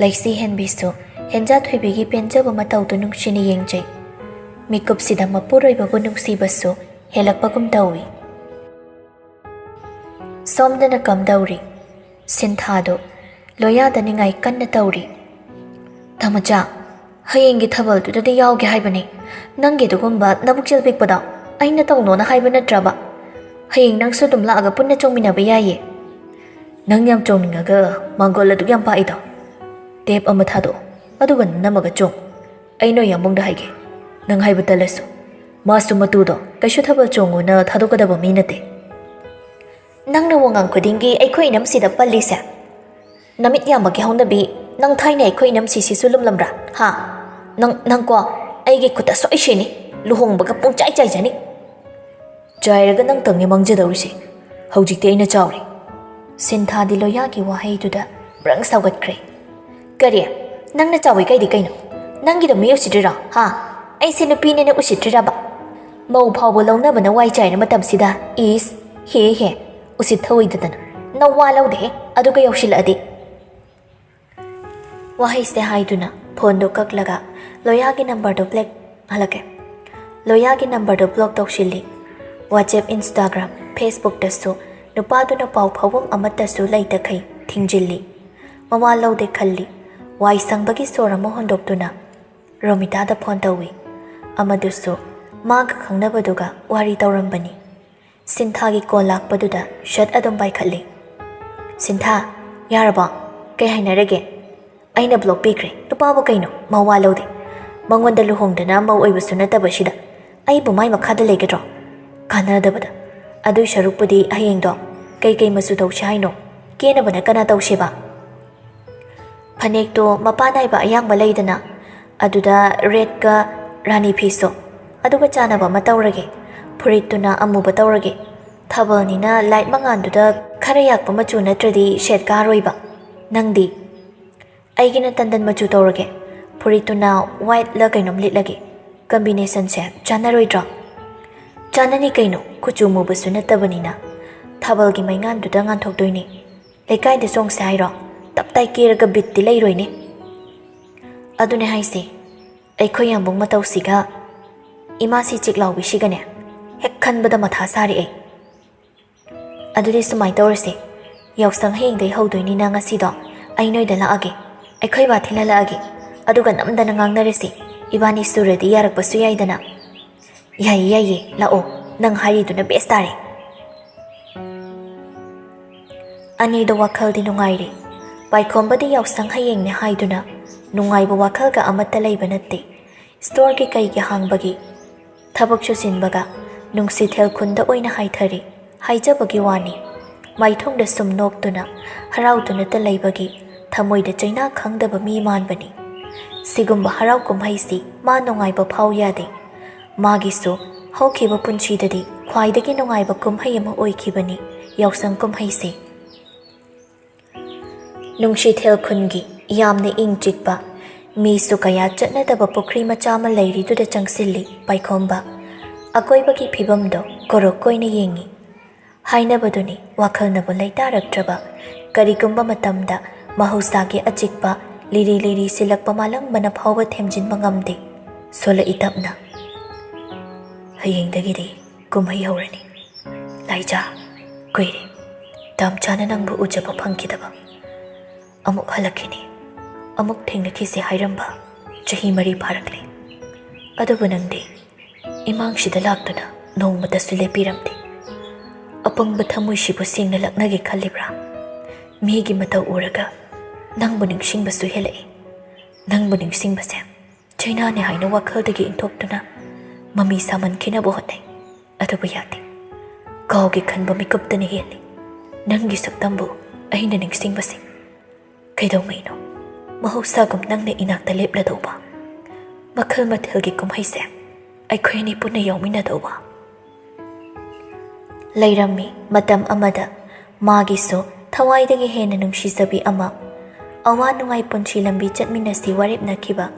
ꯂꯩꯁꯤ ꯍꯦꯟꯕꯤꯁꯨ ꯍꯦꯟꯖꯥ ꯊꯣꯏꯕꯤꯒꯤ ꯄꯦꯟꯖꯕ ꯃꯇꯧꯗꯨ ꯅꯨꯡꯁꯤꯅ ꯌꯦꯡꯖꯩ꯫ ꯃꯤꯀꯨꯞꯁꯤꯗ ꯃꯄꯨꯔꯣꯏꯕꯕꯨ ꯅꯨꯡꯁꯤꯕꯁꯨ ꯍꯦꯜꯂꯛꯄꯒꯨꯝ ꯇꯧꯏ꯫ ꯁꯣꯝꯗꯅ ꯀꯝꯗꯧꯔꯤ? ꯁꯤꯟꯊꯥꯗꯨ ꯂꯣꯌꯥꯗꯅꯤꯡꯉꯥꯏ ꯀꯟꯅ ꯇꯧꯔꯤ꯫ "ꯇꯥꯃꯣꯆꯥ, ꯍꯌꯦꯡꯒꯤ ꯊꯥꯕꯜꯗꯨꯗꯗꯤ ꯌꯥꯎꯒꯦ ꯍꯥꯏꯕꯅꯤ꯫ ꯅꯪꯒꯤ ꯑꯗꯨꯒꯨꯝꯕ ꯅꯕꯨꯛꯆꯦꯜ ꯄꯤꯛꯄꯗꯣ ꯑꯩꯅ ꯇꯧꯅꯣꯅ ꯍꯥꯏꯕ ꯅꯠꯇ꯭ꯔꯕ? ꯍꯌꯦꯡ ꯅꯪꯁꯨ ꯑꯗꯨꯝ ꯂꯥꯛꯑꯒ ꯄꯨꯟꯅ ꯆꯣꯡꯃꯤꯟꯅꯕ ꯌꯥꯏꯌꯦ꯫ ꯅꯪ ꯌꯥꯝ ꯆꯣꯡꯅꯤꯡꯉꯒ ꯃꯥꯡꯒꯣꯜ ꯑꯗꯨꯛ ꯌꯥꯝ ꯄꯥꯛꯏꯗꯣ꯫ ꯇꯦꯞ ꯑꯃ ꯊꯥꯗꯣꯛꯑꯣ, ꯑꯗꯨꯒ ꯅꯝꯃꯒ ꯆꯣꯡ꯫ ꯑꯩ ꯅꯣꯏ ꯌꯥꯝꯕꯨꯡꯗ ꯍꯥꯏꯒꯦ, ꯅꯪ ꯍꯥꯏꯕ ꯇꯜꯂꯁꯨ꯫ ꯃꯥꯁꯨ ꯃꯇꯨꯗꯣ ꯀꯩꯁꯨ ꯊꯥꯕꯜ ꯆꯣꯡꯉꯣꯅ ꯊꯥꯗꯣꯛꯀꯗꯕ ꯃꯤ ꯅꯠꯇꯦ꯫" "ꯅꯪꯅ ꯋꯥꯉꯥꯡ ꯈꯨꯗꯤꯡꯒꯤ ꯑꯩꯈꯣꯏ ꯏꯅꯝꯁꯤꯗ ꯄꯜꯂꯤꯁꯦ? ꯅꯃꯤꯠ ꯌꯥꯝꯕꯒꯤ ꯍꯧꯅꯕꯤ, ꯅꯪ ꯊꯥꯏꯅ ꯑꯩꯈꯣꯏ ꯏꯅꯝꯁꯤꯁꯤꯁꯨ ꯂꯨꯝꯂꯝꯕ꯭ꯔꯥ? ꯍꯥ? ꯅꯪ, ꯅꯪꯀꯣ ꯑꯩꯒꯤ ꯈꯨꯠꯇ ꯁꯣꯏ ꯁꯤꯅꯤ, ꯂꯨꯍꯣꯡꯕꯒ ꯄꯨꯡꯆꯥꯏ ꯆꯥꯏꯖꯅꯤ꯫" "ꯆꯥꯏꯔꯒ ꯅꯪ ꯇꯪꯅꯤ ꯃꯥꯡꯖꯗꯧꯔꯤꯁꯦ꯫ ꯍꯧꯖꯤꯛꯇꯤ ꯑꯩꯅ ꯆꯥꯎꯔꯦ꯫" ꯁꯤꯟꯊꯥꯗꯤ ꯂꯣꯌꯥꯒꯤ ꯋꯥꯍꯩꯗꯨꯗ ꯕ꯭ꯔꯪ ꯁꯥꯎꯒꯠꯈ꯭ꯔꯦ꯫ "ꯀꯔꯤ? ꯅꯪꯅ ꯆꯥꯎꯋꯤ ꯀꯩꯗꯤ ꯀꯩꯅꯣ? ꯅꯪꯒꯤꯗꯣ ꯃꯤ ꯎꯁꯤꯠꯇ꯭ꯔꯤꯔꯣ? ꯍꯥ? ꯑꯩꯁꯦ ꯅꯨꯄꯤꯅꯦꯅ ꯎꯁꯤꯠꯇ꯭ꯔꯤꯔꯕ? ꯃꯧ ꯐꯥꯎꯕ ꯂꯧꯅꯕꯅ ꯋꯥꯏ ꯆꯥꯏꯔ ꯃꯇꯝꯁꯤꯗ, ꯏꯁ, ꯍꯦ ꯍꯦ, ꯎꯁꯤꯠ ꯊꯧꯑꯣꯏꯗꯗꯅ꯫ ꯅꯋꯥ ꯂꯧꯗꯦꯍꯦ, ꯑꯗꯨꯒ ꯌꯧꯁꯤꯜꯂꯛꯑꯗꯤ꯫ ꯋꯥꯍꯩꯁꯦ ꯍꯥꯏꯗꯨꯅ ꯐꯣꯟꯗꯣ ꯀꯛꯂꯒ ꯂꯣꯌꯥꯒꯤ ꯅꯝꯕꯔꯗꯣ ꯕ꯭ꯂꯦꯛ ꯍꯜꯂꯛꯀꯦ꯫ ꯂꯣꯌꯥꯒꯤ ꯅꯝꯕꯔꯗꯣ ꯕ꯭ꯂꯣꯛ ꯇꯧꯁꯤꯜꯂꯤ꯫ WhatsApp, Instagram, Facebookꯇꯁꯨ ꯅꯨꯄꯥꯗꯨꯅ ꯄꯥꯎ ꯐꯥꯎꯐꯝ ꯑꯃꯠꯇꯁꯨ ꯂꯩꯇꯈꯩ ꯊꯤꯡꯖꯤꯜꯂꯤ꯫ ꯃꯋꯥ ꯂꯧꯗꯦ ꯈꯜꯂꯤ꯫ ꯋꯥꯏ ꯁꯪꯕꯒꯤ ꯁꯣꯔ ꯑꯃ ꯍꯣꯟꯗꯣꯛꯇꯨꯅ ꯔꯣꯃꯤꯇꯥꯗ ꯐꯣꯟ ꯇꯧꯏ꯫ ꯑꯃꯗꯨꯁꯨ ꯃꯥꯒ ꯈꯪꯅꯕꯗꯨꯒ ꯋꯥꯔꯤ ꯇꯧꯔꯝꯕꯅꯤ꯫ ꯁꯤꯟꯊꯥꯒꯤ ꯀꯣꯜ ꯂꯥꯛꯄꯗꯨꯗ ꯁꯠ ꯑꯗꯨꯝ ꯄꯥꯏꯈꯠꯂꯤ꯫ "ꯁꯤꯟꯊꯥ, ꯌꯥꯔꯕꯣ? ꯀꯩ ꯍꯥꯏꯅꯔꯒꯦ?" "ꯑꯩꯅ ꯕ꯭ꯂꯣꯛ ꯄꯤꯈ꯭ꯔꯦ꯫ ꯅꯨꯄꯥꯕꯨ ꯀꯩꯅꯣ? ꯃꯋꯥ ꯂꯧꯗꯦ꯫ ꯃꯉꯣꯟꯗ ꯂꯨꯍꯣꯡꯗꯅ ꯃꯧ ꯑꯣꯏꯕꯁꯨ ꯅꯠꯇꯕꯁꯤꯗ ꯑꯩꯕꯨ ꯃꯥꯏ ꯃꯈꯥꯗ ꯂꯩꯒꯗ꯭ꯔꯣ? ꯀꯥꯟꯅꯗꯕꯗ꯫ ꯑꯗꯨꯏ ꯁꯔꯨꯛꯄꯨꯗꯤ ꯍꯌꯦꯡꯗꯣ ꯀꯩꯀꯩ ꯃꯆꯨ ꯇꯧꯁꯤ ꯍꯥꯏꯅꯣ? ꯀꯦꯅꯕꯅ ꯀꯅꯥ ꯇꯧꯁꯦꯕ?" ꯐꯅꯦꯛꯇꯣ ꯃꯄꯥꯟ ꯅꯥꯏꯕ ꯑꯌꯥꯡꯕ ꯂꯩꯗꯅ, ꯑꯗꯨꯗ ꯔꯦꯗꯀ ꯔꯥꯅꯤ ꯐꯤꯁꯨ ꯑꯗꯨꯒ ꯆꯥꯟꯅꯕ ꯑꯃ ꯇꯧꯔꯒꯦ꯫ ꯐꯨꯔꯤꯠꯇꯨꯅ ꯑꯃꯨꯕ ꯇꯧꯔꯒꯦ꯫ ꯊꯥꯕꯜꯅꯤꯅ ꯂꯥꯏꯠ ꯃꯉꯥꯜꯗꯨꯗ ꯈꯔ ꯌꯥꯛꯄ ꯃꯆꯨ ꯅꯠꯇ꯭ꯔꯗꯤ ꯁꯦꯠ ꯀꯥꯔꯣꯏꯕ꯫ ꯅꯪꯗꯤ? "ꯑꯩꯒꯤꯅ ꯇꯟꯗꯟ ꯃꯆꯨ ꯇꯧꯔꯒꯦ꯫ ꯐꯨꯔꯤꯠꯇꯨꯅ ꯋꯥꯏꯠꯂ ꯀꯩꯅꯣꯝ ꯂꯤꯠꯂꯒꯦ꯫ ꯀꯝꯕꯤꯅꯦꯁꯟꯁꯦ ꯆꯥꯟꯅꯔꯣꯏꯗ꯭ꯔꯣ?" "ꯆꯥꯟꯅꯅꯤ ꯀꯩꯅꯣ, ꯀꯨꯆꯨ ꯃꯨꯕꯁꯨ ꯅꯠꯇꯕꯅꯤꯅ꯫ ꯊꯥꯕꯜꯒꯤ ꯃꯩꯉꯥꯟꯗꯨꯗ ꯉꯥꯟꯊꯣꯛꯇꯣꯏꯅꯤ꯫ ꯂꯩꯀꯥꯏꯗ ꯆꯣꯡꯁꯦ ꯍꯥꯏꯔꯣ? ꯇꯞ ꯇꯥꯏ ꯀꯦꯔꯒ ꯕꯤꯠꯇꯤ ꯂꯩꯔꯣꯏꯅꯦ꯫ ꯑꯗꯨꯅꯦ ꯍꯥꯏꯁꯦ, ꯑꯩꯈꯣꯏ ꯌꯥꯝꯕꯨꯡ ꯃꯇꯧꯁꯤꯒ ꯏꯃꯥꯁꯤ ꯆꯤꯛ ꯂꯥꯎꯕꯤꯁꯤꯒꯅꯦ ꯍꯦꯛ ꯈꯟꯕꯗ ꯃꯊꯥ ꯁꯥꯔꯦ ꯑꯩ꯫ ꯑꯗꯨꯗꯤ ꯁꯨꯃꯥꯏꯅ ꯇꯧꯔꯁꯦ, ꯌꯥꯎꯁꯪ ꯍꯌꯦꯡꯗꯩ ꯍꯧꯗꯣꯏꯅꯤꯅ ꯉꯁꯤꯗꯣ ꯑꯩ ꯅꯣꯏꯗ ꯂꯥꯛꯑꯒꯦ, ꯑꯩꯈꯣꯏ ꯕꯥ ꯊꯤꯜꯍꯜꯂꯛꯑꯒꯦ, ꯑꯗꯨꯒ ꯅꯝꯗꯅ ꯉꯥꯡꯅꯔꯁꯤ꯫ ꯏꯕꯥꯅꯤ ꯁꯨꯔꯗꯤ ꯌꯥꯔꯛꯄꯁꯨ ꯌꯥꯏꯗꯅ꯫" "ꯌꯥꯏꯌꯦ, ꯌꯥꯏꯌꯦ, ꯂꯥꯛꯑꯣ꯫ ꯅꯪ ꯍꯥꯏꯔꯤꯗꯨꯅ ꯕꯦꯁ ꯇꯥꯔꯦ꯫" ꯑꯅꯤꯗꯣ ꯋꯥꯈꯜꯗꯤ ꯅꯨꯡꯉꯥꯏꯔꯤ꯫ ꯄꯥꯏꯈꯣꯝꯕꯗꯤ ꯌꯥꯎꯁꯪ ꯍꯌꯦꯡꯅꯦ ꯍꯥꯏꯗꯨꯅ ꯅꯨꯡꯉꯥꯏꯕ ꯋꯥꯈꯜꯒ ꯑꯃꯠꯇ ꯂꯩꯕ ꯅꯠꯇꯦ꯫ ꯁ꯭ꯇꯣꯔꯒꯤ ꯀꯩꯒꯤ ꯍꯥꯡꯕꯒꯤ ꯊꯕꯛꯁꯨ ꯆꯤꯟꯕꯒ ꯅꯨꯡꯁꯤꯊꯦꯜ ꯈꯨꯟꯗ ꯑꯣꯏꯅ ꯍꯥꯏꯊꯔꯤ꯫ ꯍꯥꯏꯖꯕꯒꯤ ꯋꯥꯅꯤ, ꯃꯥꯏꯊꯣꯡꯗ ꯁꯨꯝ ꯅꯣꯛꯇꯨꯅ ꯍꯔꯥꯎꯗꯨꯅꯇ ꯂꯩꯕꯒꯤ ꯊꯃꯣꯏꯗ ꯆꯩꯅꯥ ꯈꯪꯗꯕ ꯃꯤ ꯃꯥꯟꯕꯅꯤ꯫ ꯁꯤꯒꯨꯝꯕ ꯍꯔꯥꯎ ꯀꯨꯝꯍꯩꯁꯤ ꯃꯥ ꯅꯨꯡꯉꯥꯏꯕ ꯐꯥꯎ ꯌꯥꯗꯦ꯫ ꯃꯥꯒꯤꯁꯨ ꯍꯧꯈꯤꯕ ꯄꯨꯟꯁꯤꯗꯗꯤ ꯈ꯭ꯋꯥꯏꯗꯒꯤ ꯅꯨꯡꯉꯥꯏꯕ ꯀꯨꯝꯍꯩ ꯑꯃ ꯑꯣꯏꯈꯤꯕꯅꯤ ꯌꯥꯎꯁꯪ ꯀꯨꯝꯍꯩꯁꯤ꯫ ꯅꯨꯡꯁꯤꯊꯦꯜ ꯈꯨꯟꯒꯤ ꯌꯥꯝꯅ ꯏꯪ ꯆꯤꯛꯄ, ꯃꯤꯁꯨ ꯀꯌꯥ ꯆꯠꯅꯗꯕ ꯄꯨꯈ꯭ꯔꯤ ꯃꯆꯥ ꯑꯃ ꯂꯩꯔꯤꯗꯨꯗ ꯆꯪꯁꯤꯜꯂꯤ ꯄꯥꯏꯈꯣꯝꯕ꯫ ꯑꯀꯣꯏꯕꯒꯤ ꯐꯤꯕꯝꯗꯣ ꯀꯣꯔꯣꯛ ꯀꯣꯏꯅ ꯌꯦꯡꯉꯤ꯫ ꯍꯥꯏꯅꯕꯗꯨꯅꯤ ꯋꯥꯈꯜꯅꯕꯨ ꯂꯩꯇꯥꯔꯛꯇ꯭ꯔꯕ꯫ ꯀꯔꯤꯒꯨꯝꯕ ꯃꯇꯝꯗ ꯃꯍꯧꯁꯥꯒꯤ ꯑꯆꯤꯛꯄ ꯂꯤꯔꯤ ꯂꯤꯔꯤ ꯁꯤꯜꯂꯛꯄ ꯃꯥꯂꯪꯕꯅ ꯐꯥꯎꯕ ꯊꯦꯝꯖꯤꯟꯕ ꯉꯝꯗꯦ꯫ ꯁꯣꯜꯂꯛꯏ ꯇꯞꯅ꯫ "ꯍꯌꯦꯡꯗꯒꯤꯗꯤ ꯀꯨꯝꯍꯩ ꯍꯧꯔꯅꯤ꯫ ꯂꯥꯏꯖꯥ, ꯀꯨꯏꯔꯦ ꯇꯥꯝꯆꯥꯅ ꯅꯪꯕꯨ ꯎꯖꯕ ꯐꯪꯈꯤꯗꯕ꯫ ꯑꯃꯨꯛ ꯍꯜꯂꯛꯈꯤꯅꯤ, ꯑꯃꯨꯛ ꯊꯦꯡꯅꯈꯤꯁꯦ ꯍꯥꯏꯔꯝꯕ ꯆꯍꯤ ꯃꯔꯤ ꯐꯥꯔꯛꯂꯦ꯫ ꯑꯗꯨꯕꯨ ꯅꯪꯗꯤ ꯏꯃꯥꯡꯁꯤꯗ ꯂꯥꯛꯇꯨꯅ ꯅꯣꯡꯃꯇꯁꯨ ꯂꯦꯞꯄꯤꯔꯝꯗꯦ꯫ ꯑꯄꯪꯕ ꯊꯃꯣꯏꯁꯤꯕꯨ ꯁꯦꯡꯅ ꯂꯛꯅꯒꯦ ꯈꯜꯂꯤꯕ꯭ꯔꯥ? ꯃꯤꯒꯤ ꯃꯇꯧ ꯎꯔꯒ ꯅꯪꯕꯨ ꯅꯤꯡꯁꯤꯡꯕꯁꯨ ꯍꯦꯜꯂꯛꯏ꯫ ꯅꯪꯕꯨ ꯅꯤꯡꯁꯤꯡꯕꯁꯦ ꯆꯩꯅꯥꯅꯦ ꯍꯥꯏꯅ ꯋꯥꯈꯜꯗꯒꯤ ꯏꯟꯊꯣꯛꯇꯨꯅ ꯃꯃꯤ ꯁꯥꯃꯟꯈꯤꯅꯕ ꯍꯣꯠꯅꯩ꯫ ꯑꯗꯨꯕꯨ ꯌꯥꯗꯦ꯫ ꯀꯥꯎꯒꯦ ꯈꯟꯕ ꯃꯤꯀꯨꯞꯇꯅ ꯍꯦꯜꯂꯤ ꯅꯪꯒꯤ ꯁꯛꯇꯝꯕꯨ ꯑꯩꯅ ꯅꯤꯡꯁꯤꯡꯕꯁꯦ꯫ ꯀꯩꯗꯧꯉꯩꯅꯣ ꯃꯍꯧꯁꯥꯒꯨꯝ ꯅꯪꯅ ꯏꯅꯥꯛꯇ ꯂꯦꯞꯂꯗꯧꯕ? ꯃꯈꯜ ꯃꯊꯦꯜꯒꯤ ꯀꯨꯝꯍꯩꯁꯦ ꯑꯩꯈꯣꯏ ꯑꯅꯤ ꯄꯨꯟꯅ ꯌꯥꯎꯃꯤꯟꯅꯗꯧꯕ?" ꯂꯩꯔꯝꯃꯤ ꯃꯇꯝ ꯑꯃꯗ ꯃꯥꯒꯤꯁꯨ ꯊꯋꯥꯏꯗꯒꯤ ꯍꯦꯟꯅ ꯅꯨꯡꯁꯤꯖꯕꯤ ꯑꯃ꯫ ꯑꯋꯥ ꯅꯨꯡꯉꯥꯏ ꯄꯨꯟꯁꯤ ꯂꯝꯕꯤ ꯆꯠꯃꯤꯟꯅꯁꯤ ꯋꯥꯔꯦꯞꯅꯈꯤꯕ꯫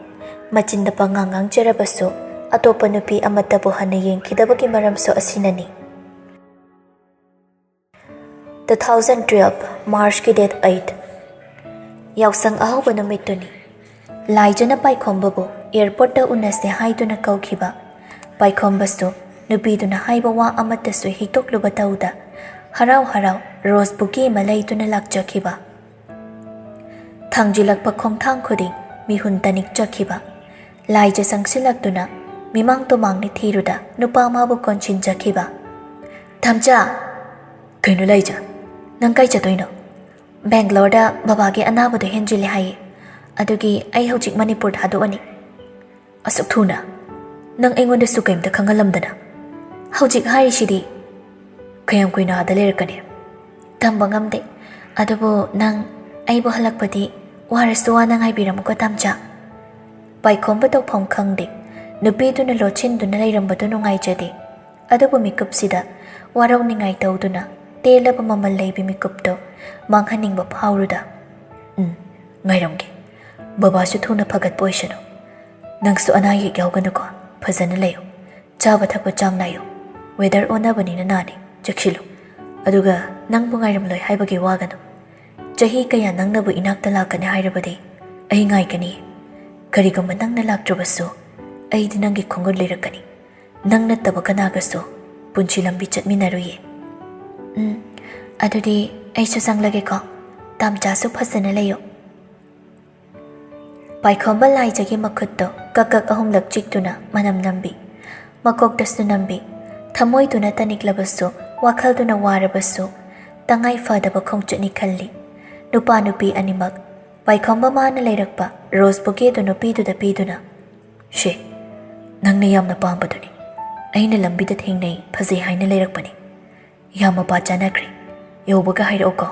ꯃꯆꯤꯟꯗ ꯄꯉꯥꯡ ꯉꯥꯡꯖꯔꯕꯁꯨ ꯑꯇꯣꯞꯄ ꯅꯨꯄꯤ ꯑꯃꯠꯇꯕꯨ ꯍꯟꯅ ꯌꯦꯡꯈꯤꯗꯕꯒꯤ ꯃꯔꯝꯁꯨ ꯑꯁꯤꯅꯅꯤ꯫ Two thousand twelve Marchꯀꯤ date eight꯫ ꯌꯥꯎꯁꯪ ꯑꯍꯧꯕ ꯅꯨꯃꯤꯠꯇꯨꯅꯤ꯫ ꯂꯥꯏꯖꯅ ꯄꯥꯏꯈꯣꯝꯕꯕꯨ airportꯇ ꯎꯅꯁꯦ ꯍꯥꯏꯗꯨꯅ ꯀꯧꯈꯤꯕ꯫ ꯄꯥꯏꯈꯣꯝꯕꯁꯨ ꯅꯨꯄꯤꯗꯨꯅ ꯍꯥꯏꯕ ꯋꯥ ꯑꯃꯠꯇꯁꯨ ꯍꯤꯛꯇꯣꯛꯂꯨꯕ ꯇꯧꯗ ꯍꯔꯥꯎ ꯍꯔꯥꯎ rose bouquet ꯑꯃ ꯂꯩꯗꯨꯅ ꯂꯥꯛꯆꯈꯤꯕ꯫ ꯊꯥꯡꯖꯤꯜꯂꯛꯄ ꯈꯣꯡꯊꯥꯡ ꯈꯨꯗꯤꯡ ꯃꯤꯍꯨꯟ ꯇꯅꯤꯛꯆꯈꯤꯕ꯫ ꯂꯥꯏꯖ ꯆꯪꯁꯤꯜꯂꯛꯇꯨꯅ ꯃꯤꯃꯥꯡ ꯇꯨꯃꯥꯡꯅ ꯊꯤꯔꯨꯗ ꯅꯨꯄꯥ ꯑꯃꯕꯨ ꯀꯣꯟꯁꯤꯟꯖꯈꯤꯕ꯫ "ꯊꯝꯆꯥ!" "ꯀꯩꯅꯣ ꯂꯥꯏꯖ? ꯅꯪ ꯀꯥꯏ ꯆꯠꯇꯣꯏꯅꯣ?" "ꯕꯦꯡꯒ꯭ꯂꯣꯔꯗ ꯕꯕꯥꯒꯤ ꯑꯅꯥꯕꯗꯣ ꯍꯦꯟꯖꯤꯜꯂꯦ ꯍꯥꯏꯌꯦ꯫ ꯑꯗꯨꯒꯤ ꯑꯩ ꯍꯧꯖꯤꯛ ꯃꯅꯤꯄꯨꯔ ꯊꯥꯗꯣꯛꯑꯅꯤ꯫" "ꯑꯁꯨꯛ ꯊꯨꯅ? ꯅꯪ ꯑꯩꯉꯣꯟꯗꯁꯨ ꯀꯩꯝꯇ ꯈꯪꯍꯜꯂꯝꯗꯅ?" "ꯍꯧꯖꯤꯛ ꯍꯥꯏꯔꯤꯁꯤꯗꯤ꯫" "ꯀꯌꯥꯝ ꯀꯨꯏꯅ ꯑꯥꯗ ꯂꯩꯔꯛꯀꯅꯤ?" "ꯇꯝꯕ ꯉꯝꯗꯦ꯫ ꯑꯗꯨꯕꯨ ꯅꯪ ꯑꯩꯕꯨ ꯍꯜꯂꯛꯄꯗꯤ ꯋꯥꯔꯁꯨ ꯋꯥꯅ ꯉꯥꯏꯕꯤꯔꯝꯃꯨꯀꯣ ꯇꯥꯝꯆꯥ꯫" ꯄꯥꯏꯈꯣꯝꯕ ꯇꯧꯐꯝ ꯈꯪꯗꯦ꯫ ꯅꯨꯄꯤꯗꯨꯅ ꯂꯣꯠꯁꯤꯟꯗꯨꯅ ꯂꯩꯔꯝꯕꯗꯨ ꯅꯨꯡꯉꯥꯏꯖꯗꯦ꯫ ꯑꯗꯨꯕꯨ ꯃꯤꯀꯨꯞꯁꯤꯗ ꯋꯥꯔꯧꯅꯤꯡꯉꯥꯏ ꯇꯧꯗꯨꯅ ꯇꯦꯜꯂꯕ ꯃꯃꯜ ꯂꯩꯕꯤ ꯃꯤꯀꯨꯞꯇꯣ ꯃꯥꯡꯍꯟꯅꯤꯡꯕ ꯐꯥꯎꯔꯨꯗ, "ꯎꯝ, "ꯉꯥꯏꯔꯝꯒꯦ꯫ ꯕꯕꯥꯁꯨ ꯊꯨꯅ ꯐꯒꯠꯄ ꯑꯣꯏꯁꯅꯨ꯫ ꯅꯪꯁꯨ ꯑꯅꯥ ꯑꯌꯦꯛ ꯌꯥꯎꯒꯅꯨꯀꯣ꯫ ꯐꯖꯅ ꯂꯩꯌꯨ꯫ ꯆꯥꯕ ꯊꯛꯄ ꯆꯥꯡ ꯅꯥꯏꯌꯨ꯫ ꯋꯦꯗꯔ ꯑꯣꯟꯅꯕꯅꯤꯅ ꯅꯥꯅꯤ꯫ ꯆꯦꯛꯁꯤꯜꯂꯨ꯫ ꯑꯗꯨꯒ ꯅꯪꯕꯨ ꯉꯥꯏꯔꯝꯂꯣꯏ ꯍꯥꯏꯕꯒꯤ ꯋꯥꯒꯅꯨ꯫ ꯆꯍꯤ ꯀꯌꯥ ꯅꯪꯅꯕꯨ ꯏꯅꯥꯛꯇ ꯂꯥꯛꯀꯅꯤ ꯍꯥꯏꯔꯕꯗꯤ ꯑꯩ ꯉꯥꯏꯒꯅꯤ꯫ ꯀꯔꯤꯒꯨꯝꯕ ꯅꯪꯅ ꯂꯥꯛꯇ꯭ꯔꯕꯁꯨ ꯑꯩꯗꯤ ꯅꯪꯒꯤ ꯈꯣꯡꯒꯨꯜ ꯂꯤꯔꯛꯀꯅꯤ꯫ ꯅꯪ ꯅꯠꯇꯕ ꯀꯅꯥꯒꯁꯨ ꯄꯨꯟꯁꯤ ꯂꯝꯕꯤ ꯆꯠꯃꯤꯟꯅꯔꯨꯏꯌꯦ꯫ ꯎꯝ, ꯑꯗꯨꯗꯤ ꯑꯩꯁꯨ ꯆꯪꯂꯒꯦꯀꯣ꯫ ꯇꯥꯝꯆꯥꯁꯨ ꯐꯖꯅ ꯂꯩꯌꯨ꯫" ꯄꯥꯏꯈꯣꯝꯕ ꯂꯥꯏꯖꯒꯤ ꯃꯈꯨꯠꯇꯣ ꯀꯛ ꯀꯛ ꯑꯍꯨꯝꯂꯛ ꯆꯤꯛꯇꯨꯅ ꯃꯅꯝ ꯅꯝꯕꯤ꯫ ꯃꯀꯣꯛꯇꯁꯨ ꯅꯝꯕꯤ꯫ ꯊꯃꯣꯏꯗꯨꯅ ꯇꯅꯤꯛꯂꯕꯁꯨ, ꯋꯥꯈꯜꯗꯨꯅ ꯋꯥꯔꯕꯁꯨ, ꯇꯉꯥꯏ ꯐꯗꯕ ꯈꯣꯡꯆꯠꯅꯤ ꯈꯜꯂꯤ꯫ ꯅꯨꯄꯥ ꯅꯨꯄꯤ ꯑꯅꯤꯃꯛ ꯄꯥꯏꯈꯣꯝꯕ ꯃꯥꯅ ꯂꯩꯔꯛꯄ ꯔꯣꯁ ꯕꯨꯀꯦꯗꯨ ꯅꯨꯄꯤꯗꯨꯗ ꯄꯤꯗꯨꯅ, "ꯁꯦ, ꯅꯪꯅ ꯌꯥꯝꯅ ꯄꯥꯝꯕꯗꯨꯅꯤ꯫ ꯑꯩꯅ ꯂꯝꯕꯤꯗ ꯊꯦꯡꯅꯩ, ꯐꯖꯩ ꯍꯥꯏꯅ ꯂꯩꯔꯛꯄꯅꯤ꯫ ꯌꯥꯝ ꯃꯄꯥ ꯆꯥꯅꯈ꯭ꯔꯦ꯫ ꯌꯧꯕꯒ ꯍꯥꯏꯔꯛꯎꯀꯣ꯫"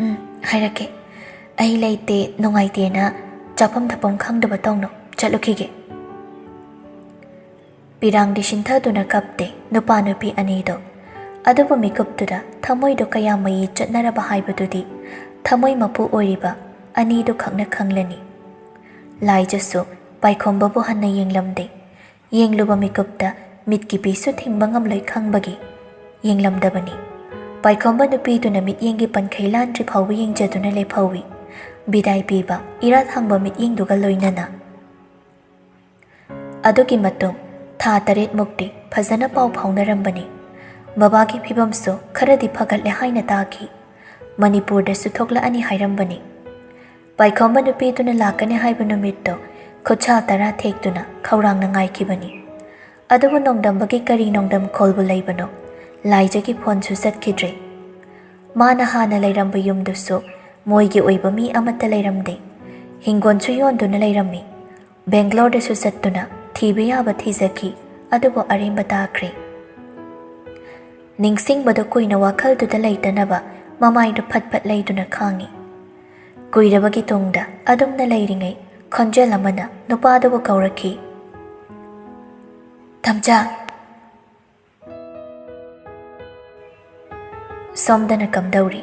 "ꯎꯝ, ꯍꯥꯏꯔꯛꯀꯦ꯫ ꯑꯩ ꯂꯩꯇꯦ, ꯅꯨꯡꯉꯥꯏꯇꯦꯅ ꯆꯥꯐꯝ ꯊꯛꯐꯝ ꯈꯪꯗꯕ ꯇꯧꯅꯨ꯫ ꯆꯠꯂꯨꯈꯤꯒꯦ꯫" ꯄꯤꯔꯥꯡꯗꯤ ꯁꯤꯟꯊꯗꯨꯅ ꯀꯞꯇꯦ ꯅꯨꯄꯥ ꯅꯨꯄꯤ ꯑꯅꯤꯗꯣ꯫ ꯑꯗꯨꯕꯨ ꯃꯤꯀꯨꯞꯇꯨꯗ ꯊꯃꯣꯏꯗꯣ ꯀꯌꯥ ꯃꯌꯤ ꯆꯠꯅꯔꯕ ꯍꯥꯏꯕꯗꯨꯗꯤ ꯊꯃꯣꯏ ꯃꯄꯨ ꯑꯣꯏꯔꯤꯕ ꯑꯅꯤꯗꯨ ꯈꯛꯅ ꯈꯪꯂꯅꯤ꯫ ꯂꯥꯏꯖꯁꯨ ꯄꯥꯏꯈꯣꯝꯕꯕꯨ ꯍꯟꯅ ꯌꯦꯡꯂꯝꯗꯦ꯫ ꯌꯦꯡꯂꯨꯕ ꯃꯤꯀꯨꯞꯇ ꯃꯤꯠꯀꯤ ꯄꯤꯁꯨ ꯊꯤꯡꯕ ꯉꯝꯂꯣꯏ ꯈꯪꯕꯒꯤ ꯌꯦꯡꯂꯝꯗꯕꯅꯤ꯫ ꯄꯥꯏꯈꯣꯝꯕ ꯅꯨꯄꯤꯗꯨꯅ ꯃꯤꯠꯌꯦꯡꯒꯤ ꯄꯟꯈꯩ ꯂꯥꯟꯗ꯭ꯔꯤ ꯐꯥꯎꯕ ꯌꯦꯡꯖꯗꯨꯅ ꯂꯦꯞꯍꯧꯏ꯫ ꯕꯤꯗꯥꯏ ꯄꯤꯕ ꯏꯔꯥꯠ ꯍꯥꯡꯕ ꯃꯤꯠꯌꯦꯡꯗꯨꯒ ꯂꯣꯏꯅꯅ꯫ ꯑꯗꯨꯒꯤ ꯃꯇꯨꯡ ꯊꯥ ꯇꯔꯦꯠꯃꯨꯛꯇꯤ ꯐꯖꯅ ꯄꯥꯎ ꯐꯥꯎꯅꯔꯝꯕꯅꯤ꯫ ꯕꯕꯥꯒꯤ ꯐꯤꯕꯝꯁꯨ ꯈꯔꯗꯤ ꯐꯒꯠꯂꯦ ꯍꯥꯏꯅ ꯇꯥꯈꯤ꯫ ꯃꯅꯤꯄꯨꯔꯗꯁꯨ ꯊꯣꯛꯂꯛꯑꯅꯤ ꯍꯥꯏꯔꯝꯕꯅꯤ꯫ ꯄꯥꯏꯈꯣꯝꯕ ꯅꯨꯄꯤꯗꯨꯅ ꯂꯥꯛꯀꯅꯤ ꯍꯥꯏꯕ ꯅꯨꯃꯤꯠꯇꯣ ꯈꯨꯠꯁꯥ ꯇꯔꯥ ꯊꯦꯛꯇꯨꯅ ꯈꯧꯔꯥꯡꯅ ꯉꯥꯏꯈꯤꯕꯅꯤ꯫ ꯑꯗꯨꯕꯨ ꯅꯣꯡꯗꯝꯕꯒꯤ ꯀꯔꯤ ꯅꯣꯡꯗꯝ ꯈꯣꯜꯕꯨ ꯂꯩꯕꯅꯣ? ꯂꯥꯏꯖꯒꯤ ꯐꯣꯟꯁꯨ ꯆꯠꯈꯤꯗ꯭ꯔꯦ꯫ ꯃꯥꯅ ꯍꯥꯟꯅ ꯂꯩꯔꯝꯕ ꯌꯨꯝꯗꯨꯁꯨ ꯃꯣꯏꯒꯤ ꯑꯣꯏꯕ ꯃꯤ ꯑꯃꯠꯇ ꯂꯩꯔꯝꯗꯦ꯫ ꯍꯤꯡꯒꯣꯜꯁꯨ ꯌꯣꯟꯗꯨꯅ ꯂꯩꯔꯝꯃꯤ꯫ ꯕꯦꯡꯒ꯭ꯂꯣꯔꯗꯁꯨ ꯆꯠꯇꯨꯅ ꯊꯤꯕ ꯌꯥꯕ ꯊꯤꯖꯈꯤ, ꯑꯗꯨꯕꯨ ꯑꯔꯦꯝꯕ ꯇꯥꯈ꯭ꯔꯦ꯫ ꯅꯤꯡꯁꯤꯡꯕꯗꯨ ꯀꯨꯏꯅ ꯋꯥꯈꯜꯗꯨꯗ ꯂꯩꯇꯅꯕ ꯃꯃꯥꯏꯗꯨ ꯐꯠ ꯐꯠ ꯂꯩꯗꯨꯅ ꯈꯥꯡꯉꯤ꯫ ꯀꯨꯏꯔꯕꯒꯤ ꯇꯨꯡꯗ ꯑꯗꯨꯝꯅ ꯂꯩꯔꯤꯉꯩ ꯈꯣꯟꯖꯦꯜ ꯑꯃꯅ ꯅꯨꯄꯥꯗꯨꯕꯨ ꯀꯧꯔꯛꯈꯤ꯫ "ꯇꯝꯆꯥ!" ꯁꯣꯝꯗꯅ ꯀꯝꯗꯧꯔꯤ?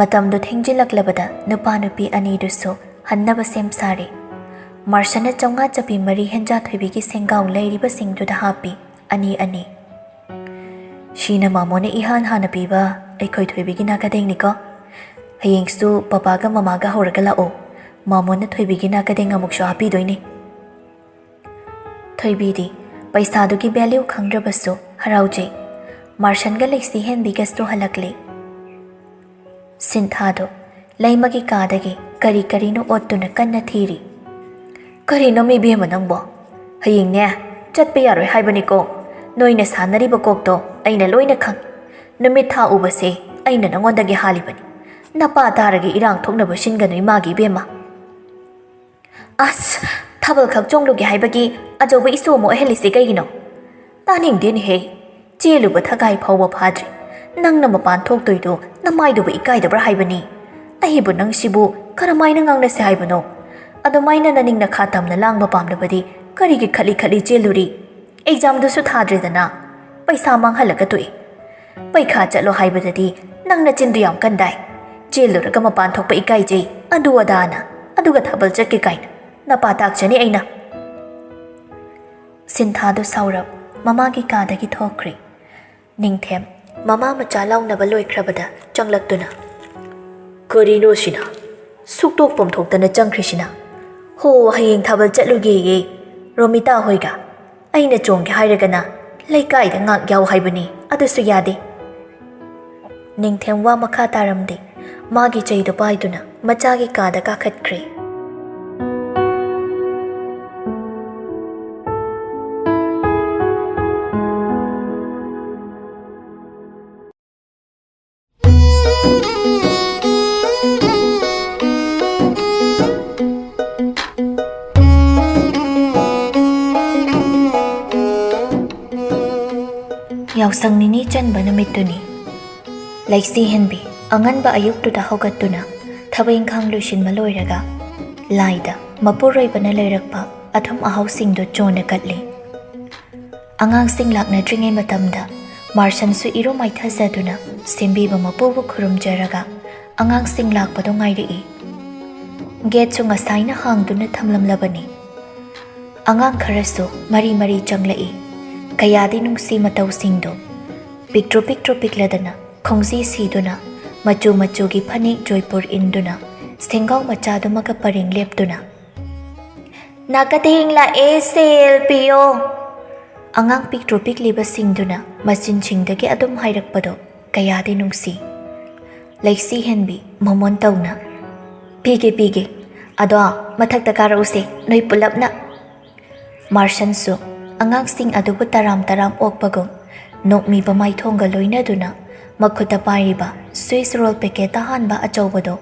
ꯃꯇꯝꯗꯨ ꯊꯦꯡꯖꯤꯜꯂꯛꯂꯕꯗ ꯅꯨꯄꯥ ꯅꯨꯄꯤ ꯑꯅꯤꯗꯨꯁꯨ ꯍꯟꯅꯕ ꯁꯦꯝ ꯁꯥꯔꯤ꯫ ꯃꯥꯔꯁꯟꯅ ꯆꯥꯝꯃꯉꯥ ꯆꯞꯄꯤ ꯃꯔꯤ ꯍꯦꯟꯖꯥ ꯊꯣꯏꯕꯤꯒꯤ ꯁꯦꯡꯒꯥꯎ ꯂꯩꯔꯤꯕꯁꯤꯡꯗꯨꯗ ꯍꯥꯞꯄꯤ, ꯑꯅꯤ ꯑꯅꯤ꯫ "ꯁꯤꯅ ꯃꯥꯃꯣꯅ ꯏꯍꯥꯟ ꯍꯥꯟꯅ ꯄꯤꯕ ꯑꯩꯈꯣꯏ ꯊꯣꯏꯕꯤꯒꯤ ꯅꯥꯀꯗꯦꯡꯅꯤꯀꯣ꯫ ꯍꯌꯦꯡꯁꯨ ꯄꯄꯥꯒ ꯃꯃꯥꯒ ꯍꯧꯔꯒ ꯂꯥꯛꯑꯣ꯫ ꯃꯥꯃꯣꯅ ꯊꯣꯏꯕꯤꯒꯤ ꯅꯥꯀꯗꯦꯡ ꯑꯃꯨꯛꯁꯨ ꯍꯥꯞꯄꯤꯗꯣꯏꯅꯤ꯫" ꯊꯣꯏꯕꯤꯗꯤ ꯄꯩꯁꯥꯗꯨꯒꯤ value ꯈꯪꯗ꯭ꯔꯕꯁꯨ ꯍꯔꯥꯎꯖꯩ꯫ ꯃꯥꯔꯁꯟꯒ ꯂꯩꯁꯤ ꯍꯦꯟꯕꯤꯒꯁꯨ ꯍꯜꯂꯛꯂꯦ꯫ ꯁꯤꯟꯊꯥꯗꯣ ꯂꯩꯃꯒꯤ ꯀꯥꯗꯒꯤ ꯀꯔꯤ ꯀꯔꯤꯅꯣ ꯑꯣꯠꯇꯨꯅ ꯀꯟꯅ ꯊꯤꯔꯤ꯫ "ꯀꯔꯤꯅꯣ ꯏꯕꯦꯝꯃ ꯅꯪꯕꯣ? ꯍꯌꯦꯡꯅꯦ, ꯆꯠꯄ ꯌꯥꯔꯣꯏ ꯍꯥꯏꯕꯅꯤꯀꯣ꯫ ꯅꯣꯏꯅ ꯁꯥꯟꯅꯔꯤꯕ ꯀꯣꯛꯇꯣ ꯑꯩꯅ ꯂꯣꯏꯅ ꯈꯪ꯫ ꯅꯨꯃꯤꯠ ꯊꯥ ꯎꯕꯁꯦ ꯑꯩꯅ ꯅꯉꯣꯟꯗꯒꯤ ꯍꯥꯜꯂꯤꯕꯅꯤ꯫ ꯅꯄꯥ ꯇꯥꯔꯒ ꯏꯔꯥꯡ ꯊꯣꯛꯅꯕ ꯁꯤꯟꯒꯅꯨ ꯏꯃꯥꯒꯤ ꯏꯕꯦꯝꯃ꯫" "ꯑꯁ, ꯊꯥꯕꯜ ꯈꯛ ꯆꯣꯡꯂꯨꯒꯦ ꯍꯥꯏꯕꯒꯤ ꯑꯆꯧꯕ issue ꯑꯃ ꯑꯣꯏꯍꯜꯂꯤꯁꯦ ꯀꯩꯒꯤꯅꯣ? ꯇꯥꯅꯤꯡꯗꯦꯅꯦꯍꯦ꯫ ꯆꯦꯜꯂꯨꯕ ꯊꯒꯥꯏ ꯐꯥꯎꯕ ꯐꯥꯗ꯭ꯔꯤ꯫ ꯅꯪꯅ ꯃꯄꯥꯟ ꯊꯣꯛꯇꯣꯏꯗꯣ ꯅꯃꯥꯏꯗꯨꯕꯨ ꯏꯀꯥꯏꯗꯕ꯭ꯔꯥ ꯍꯥꯏꯕꯅꯤ꯫ ꯑꯩꯕꯨ ꯅꯪꯁꯤꯕꯨ ꯀꯔꯝꯍꯥꯏꯅ ꯉꯥꯡꯅꯁꯦ ꯍꯥꯏꯕꯅꯣ? ꯑꯗꯨꯃꯥꯏꯅ ꯅꯅꯤꯡ ꯅꯈꯥ ꯇꯝꯅ ꯂꯥꯡꯕ ꯄꯥꯝꯂꯕꯗꯤ ꯀꯔꯤꯒꯤ ꯈꯠꯂꯤ ꯈꯠꯂꯤ ꯆꯦꯜꯂꯨꯔꯤ? Examꯗꯨꯁꯨ ꯊꯥꯗ꯭ꯔꯦꯗꯅ꯫ ꯄꯩꯁꯥ ꯃꯥꯡꯍꯜꯂꯒ ꯇꯣꯛꯏ꯫ ꯄꯩꯈꯥ ꯆꯠꯂꯣ ꯍꯥꯏꯕꯗꯗꯤ ꯅꯪ ꯅꯆꯤꯟꯗꯨ ꯌꯥꯝ ꯀꯟꯗꯥꯏ꯫ ꯆꯦꯜꯂꯨꯔꯒ ꯃꯄꯥꯟ ꯊꯣꯛꯄ ꯏꯀꯥꯏꯖꯩ, ꯑꯗꯨ ꯑꯗꯥꯅ, ꯑꯗꯨꯒ ꯊꯥꯕꯜ ꯆꯠꯀꯦ ꯀꯥꯏꯅ꯫ ꯅꯄꯥ ꯇꯥꯛꯆꯅꯤ ꯑꯩꯅ꯫" ꯁꯤꯟꯊꯥꯗꯨ ꯁꯥꯎꯔꯞ ꯃꯃꯥꯒꯤ ꯀꯥꯗꯒꯤ ꯊꯣꯛꯈ꯭ꯔꯦ꯫ ꯅꯤꯡꯊꯦꯝ ꯃꯃꯥ ꯃꯆꯥ ꯂꯥꯎꯅꯕ ꯂꯣꯏꯈ꯭ꯔꯕꯗ ꯆꯪꯂꯛꯇꯨꯅ, "ꯀꯔꯤꯅꯣ ꯁꯤꯅ? ꯁꯨꯛꯇꯣꯛ ꯄꯣꯝꯊꯣꯛꯇꯅ ꯆꯪꯈ꯭ꯔꯤꯁꯤꯅ? ꯍꯣ, ꯍꯌꯦꯡ ꯊꯥꯕꯜ ꯆꯠꯂꯨꯒꯦꯌꯦ ꯔꯣꯃꯤꯇꯥ ꯍꯣꯏꯒ꯫ ꯑꯩꯅ ꯆꯣꯡꯒꯦ ꯍꯥꯏꯔꯒꯅ ꯂꯩꯀꯥꯏꯗ ꯉꯥꯛ ꯌꯥꯎ ꯍꯥꯏꯕꯅꯤ, ꯑꯗꯨꯁꯨ ꯌꯥꯗꯦ꯫" ꯅꯤꯡꯊꯦꯝ ꯋꯥ ꯃꯈꯥ ꯇꯥꯔꯝꯗꯦ꯫ ꯃꯥꯒꯤ ꯆꯩꯗꯨ ꯄꯥꯏꯗꯨꯅ ꯃꯆꯥꯒꯤ ꯀꯥꯗ ꯀꯥꯈꯠꯈ꯭ꯔꯦ꯫ ꯌꯥꯎꯁꯪ ꯅꯤꯅꯤ ꯆꯟꯕ ꯅꯨꯃꯤꯠꯇꯨꯅꯤ꯫ ꯂꯩꯁꯤ ꯍꯦꯟꯕꯤ ꯑꯉꯟꯕ ꯑꯌꯨꯛꯇꯨꯗ ꯍꯧꯒꯠꯇꯨꯅ ꯊꯕꯛ ꯏꯪꯈꯥꯡ ꯂꯣꯏꯁꯤꯟꯕ ꯂꯣꯏꯔꯒ ꯂꯥꯏꯗ ꯃꯄꯨꯔꯣꯏꯕꯅ ꯂꯩꯔꯛꯄ ꯑꯊꯨꯝ ꯑꯍꯥꯎꯁꯤꯡꯗꯨ ꯆꯣꯟꯅ ꯀꯠꯂꯤ꯫ ꯑꯉꯥꯡꯁꯤꯡ ꯂꯥꯛꯅꯗ꯭ꯔꯤꯉꯩ ꯃꯇꯝꯗ ꯃꯥꯔꯁꯟꯁꯨ ꯏꯔꯨ ꯃꯥꯏꯊꯖꯗꯨꯅ ꯁꯦꯝꯕꯤꯕ ꯃꯄꯨꯕꯨ ꯈꯨꯔꯨꯝꯖꯔꯒ ꯑꯉꯥꯡꯁꯤꯡ ꯂꯥꯛꯄꯗꯣ ꯉꯥꯏꯔꯛꯏ꯫ ꯒꯦꯠꯁꯨ ꯉꯁꯥꯏꯅ ꯍꯥꯡꯗꯨꯅ ꯊꯝꯂꯝꯂꯕꯅꯤ꯫ ꯑꯉꯥꯡ ꯈꯔꯁꯨ ꯃꯔꯤ ꯃꯔꯤ ꯆꯪꯂꯛꯏ꯫ ꯀꯌꯥꯗꯤ ꯅꯨꯡꯁꯤ ꯃꯇꯧꯁꯤꯡꯗꯣ꯫ ꯄꯤꯛꯇ꯭ꯔꯨ ꯄꯤꯛꯇ꯭ꯔꯨ ꯄꯤꯛꯂꯗꯅ ꯈꯣꯡꯖꯤ ꯁꯤꯗꯨꯅ, ꯃꯆꯨ ꯃꯆꯨꯒꯤ ꯐꯅꯦꯛ ꯖꯣꯏꯄꯨꯔ ꯏꯟꯗꯨꯅ, ꯁꯦꯡꯒꯥꯎ ꯃꯆꯥꯗꯨꯃꯒ ꯄꯔꯦꯡ ꯂꯦꯞꯇꯨꯅ꯫ "ꯅꯥꯀꯊꯦꯡ ꯂꯥꯛꯑꯦ, ꯁꯦꯜ ꯄꯤꯌꯣ!" ꯑꯉꯥꯡ ꯄꯤꯛꯇ꯭ꯔꯨ ꯄꯤꯛꯂꯤꯕꯁꯤꯡꯗꯨꯅ ꯃꯆꯤꯟꯁꯤꯡꯗꯒꯤ ꯑꯗꯨꯝ ꯍꯥꯏꯔꯛꯄꯗꯣ ꯀꯌꯥꯗꯤ ꯅꯨꯡꯁꯤ꯫ ꯂꯩꯁꯤ ꯍꯦꯟꯕꯤ ꯃꯣꯃꯣꯟ ꯇꯧꯅ, "ꯄꯤꯒꯦ, ꯄꯤꯒꯦ꯫ ꯑꯗꯣ ꯃꯊꯛꯇ ꯀꯥꯔꯛꯎꯁꯦ, ꯅꯣꯏ ꯄꯨꯂꯞꯅ꯫" ꯃꯥꯔꯁꯟꯁꯨ ꯑꯉꯥꯡꯁꯤꯡ ꯑꯗꯨꯕꯨ ꯇꯔꯥꯝ ꯇꯔꯥꯝ ꯑꯣꯛꯄꯒꯨꯝ ꯅꯣꯛꯃꯤꯕ ꯃꯥꯏꯊꯣꯡꯒ ꯂꯣꯏꯅꯗꯨꯅ ꯃꯈꯨꯠꯇ ꯄꯥꯏꯔꯤꯕ ꯁ꯭ꯋꯤꯁ ꯔꯣꯜ ꯄꯦꯀꯦꯠꯇ ꯍꯥꯟꯕ ꯑꯆꯧꯕꯗꯣ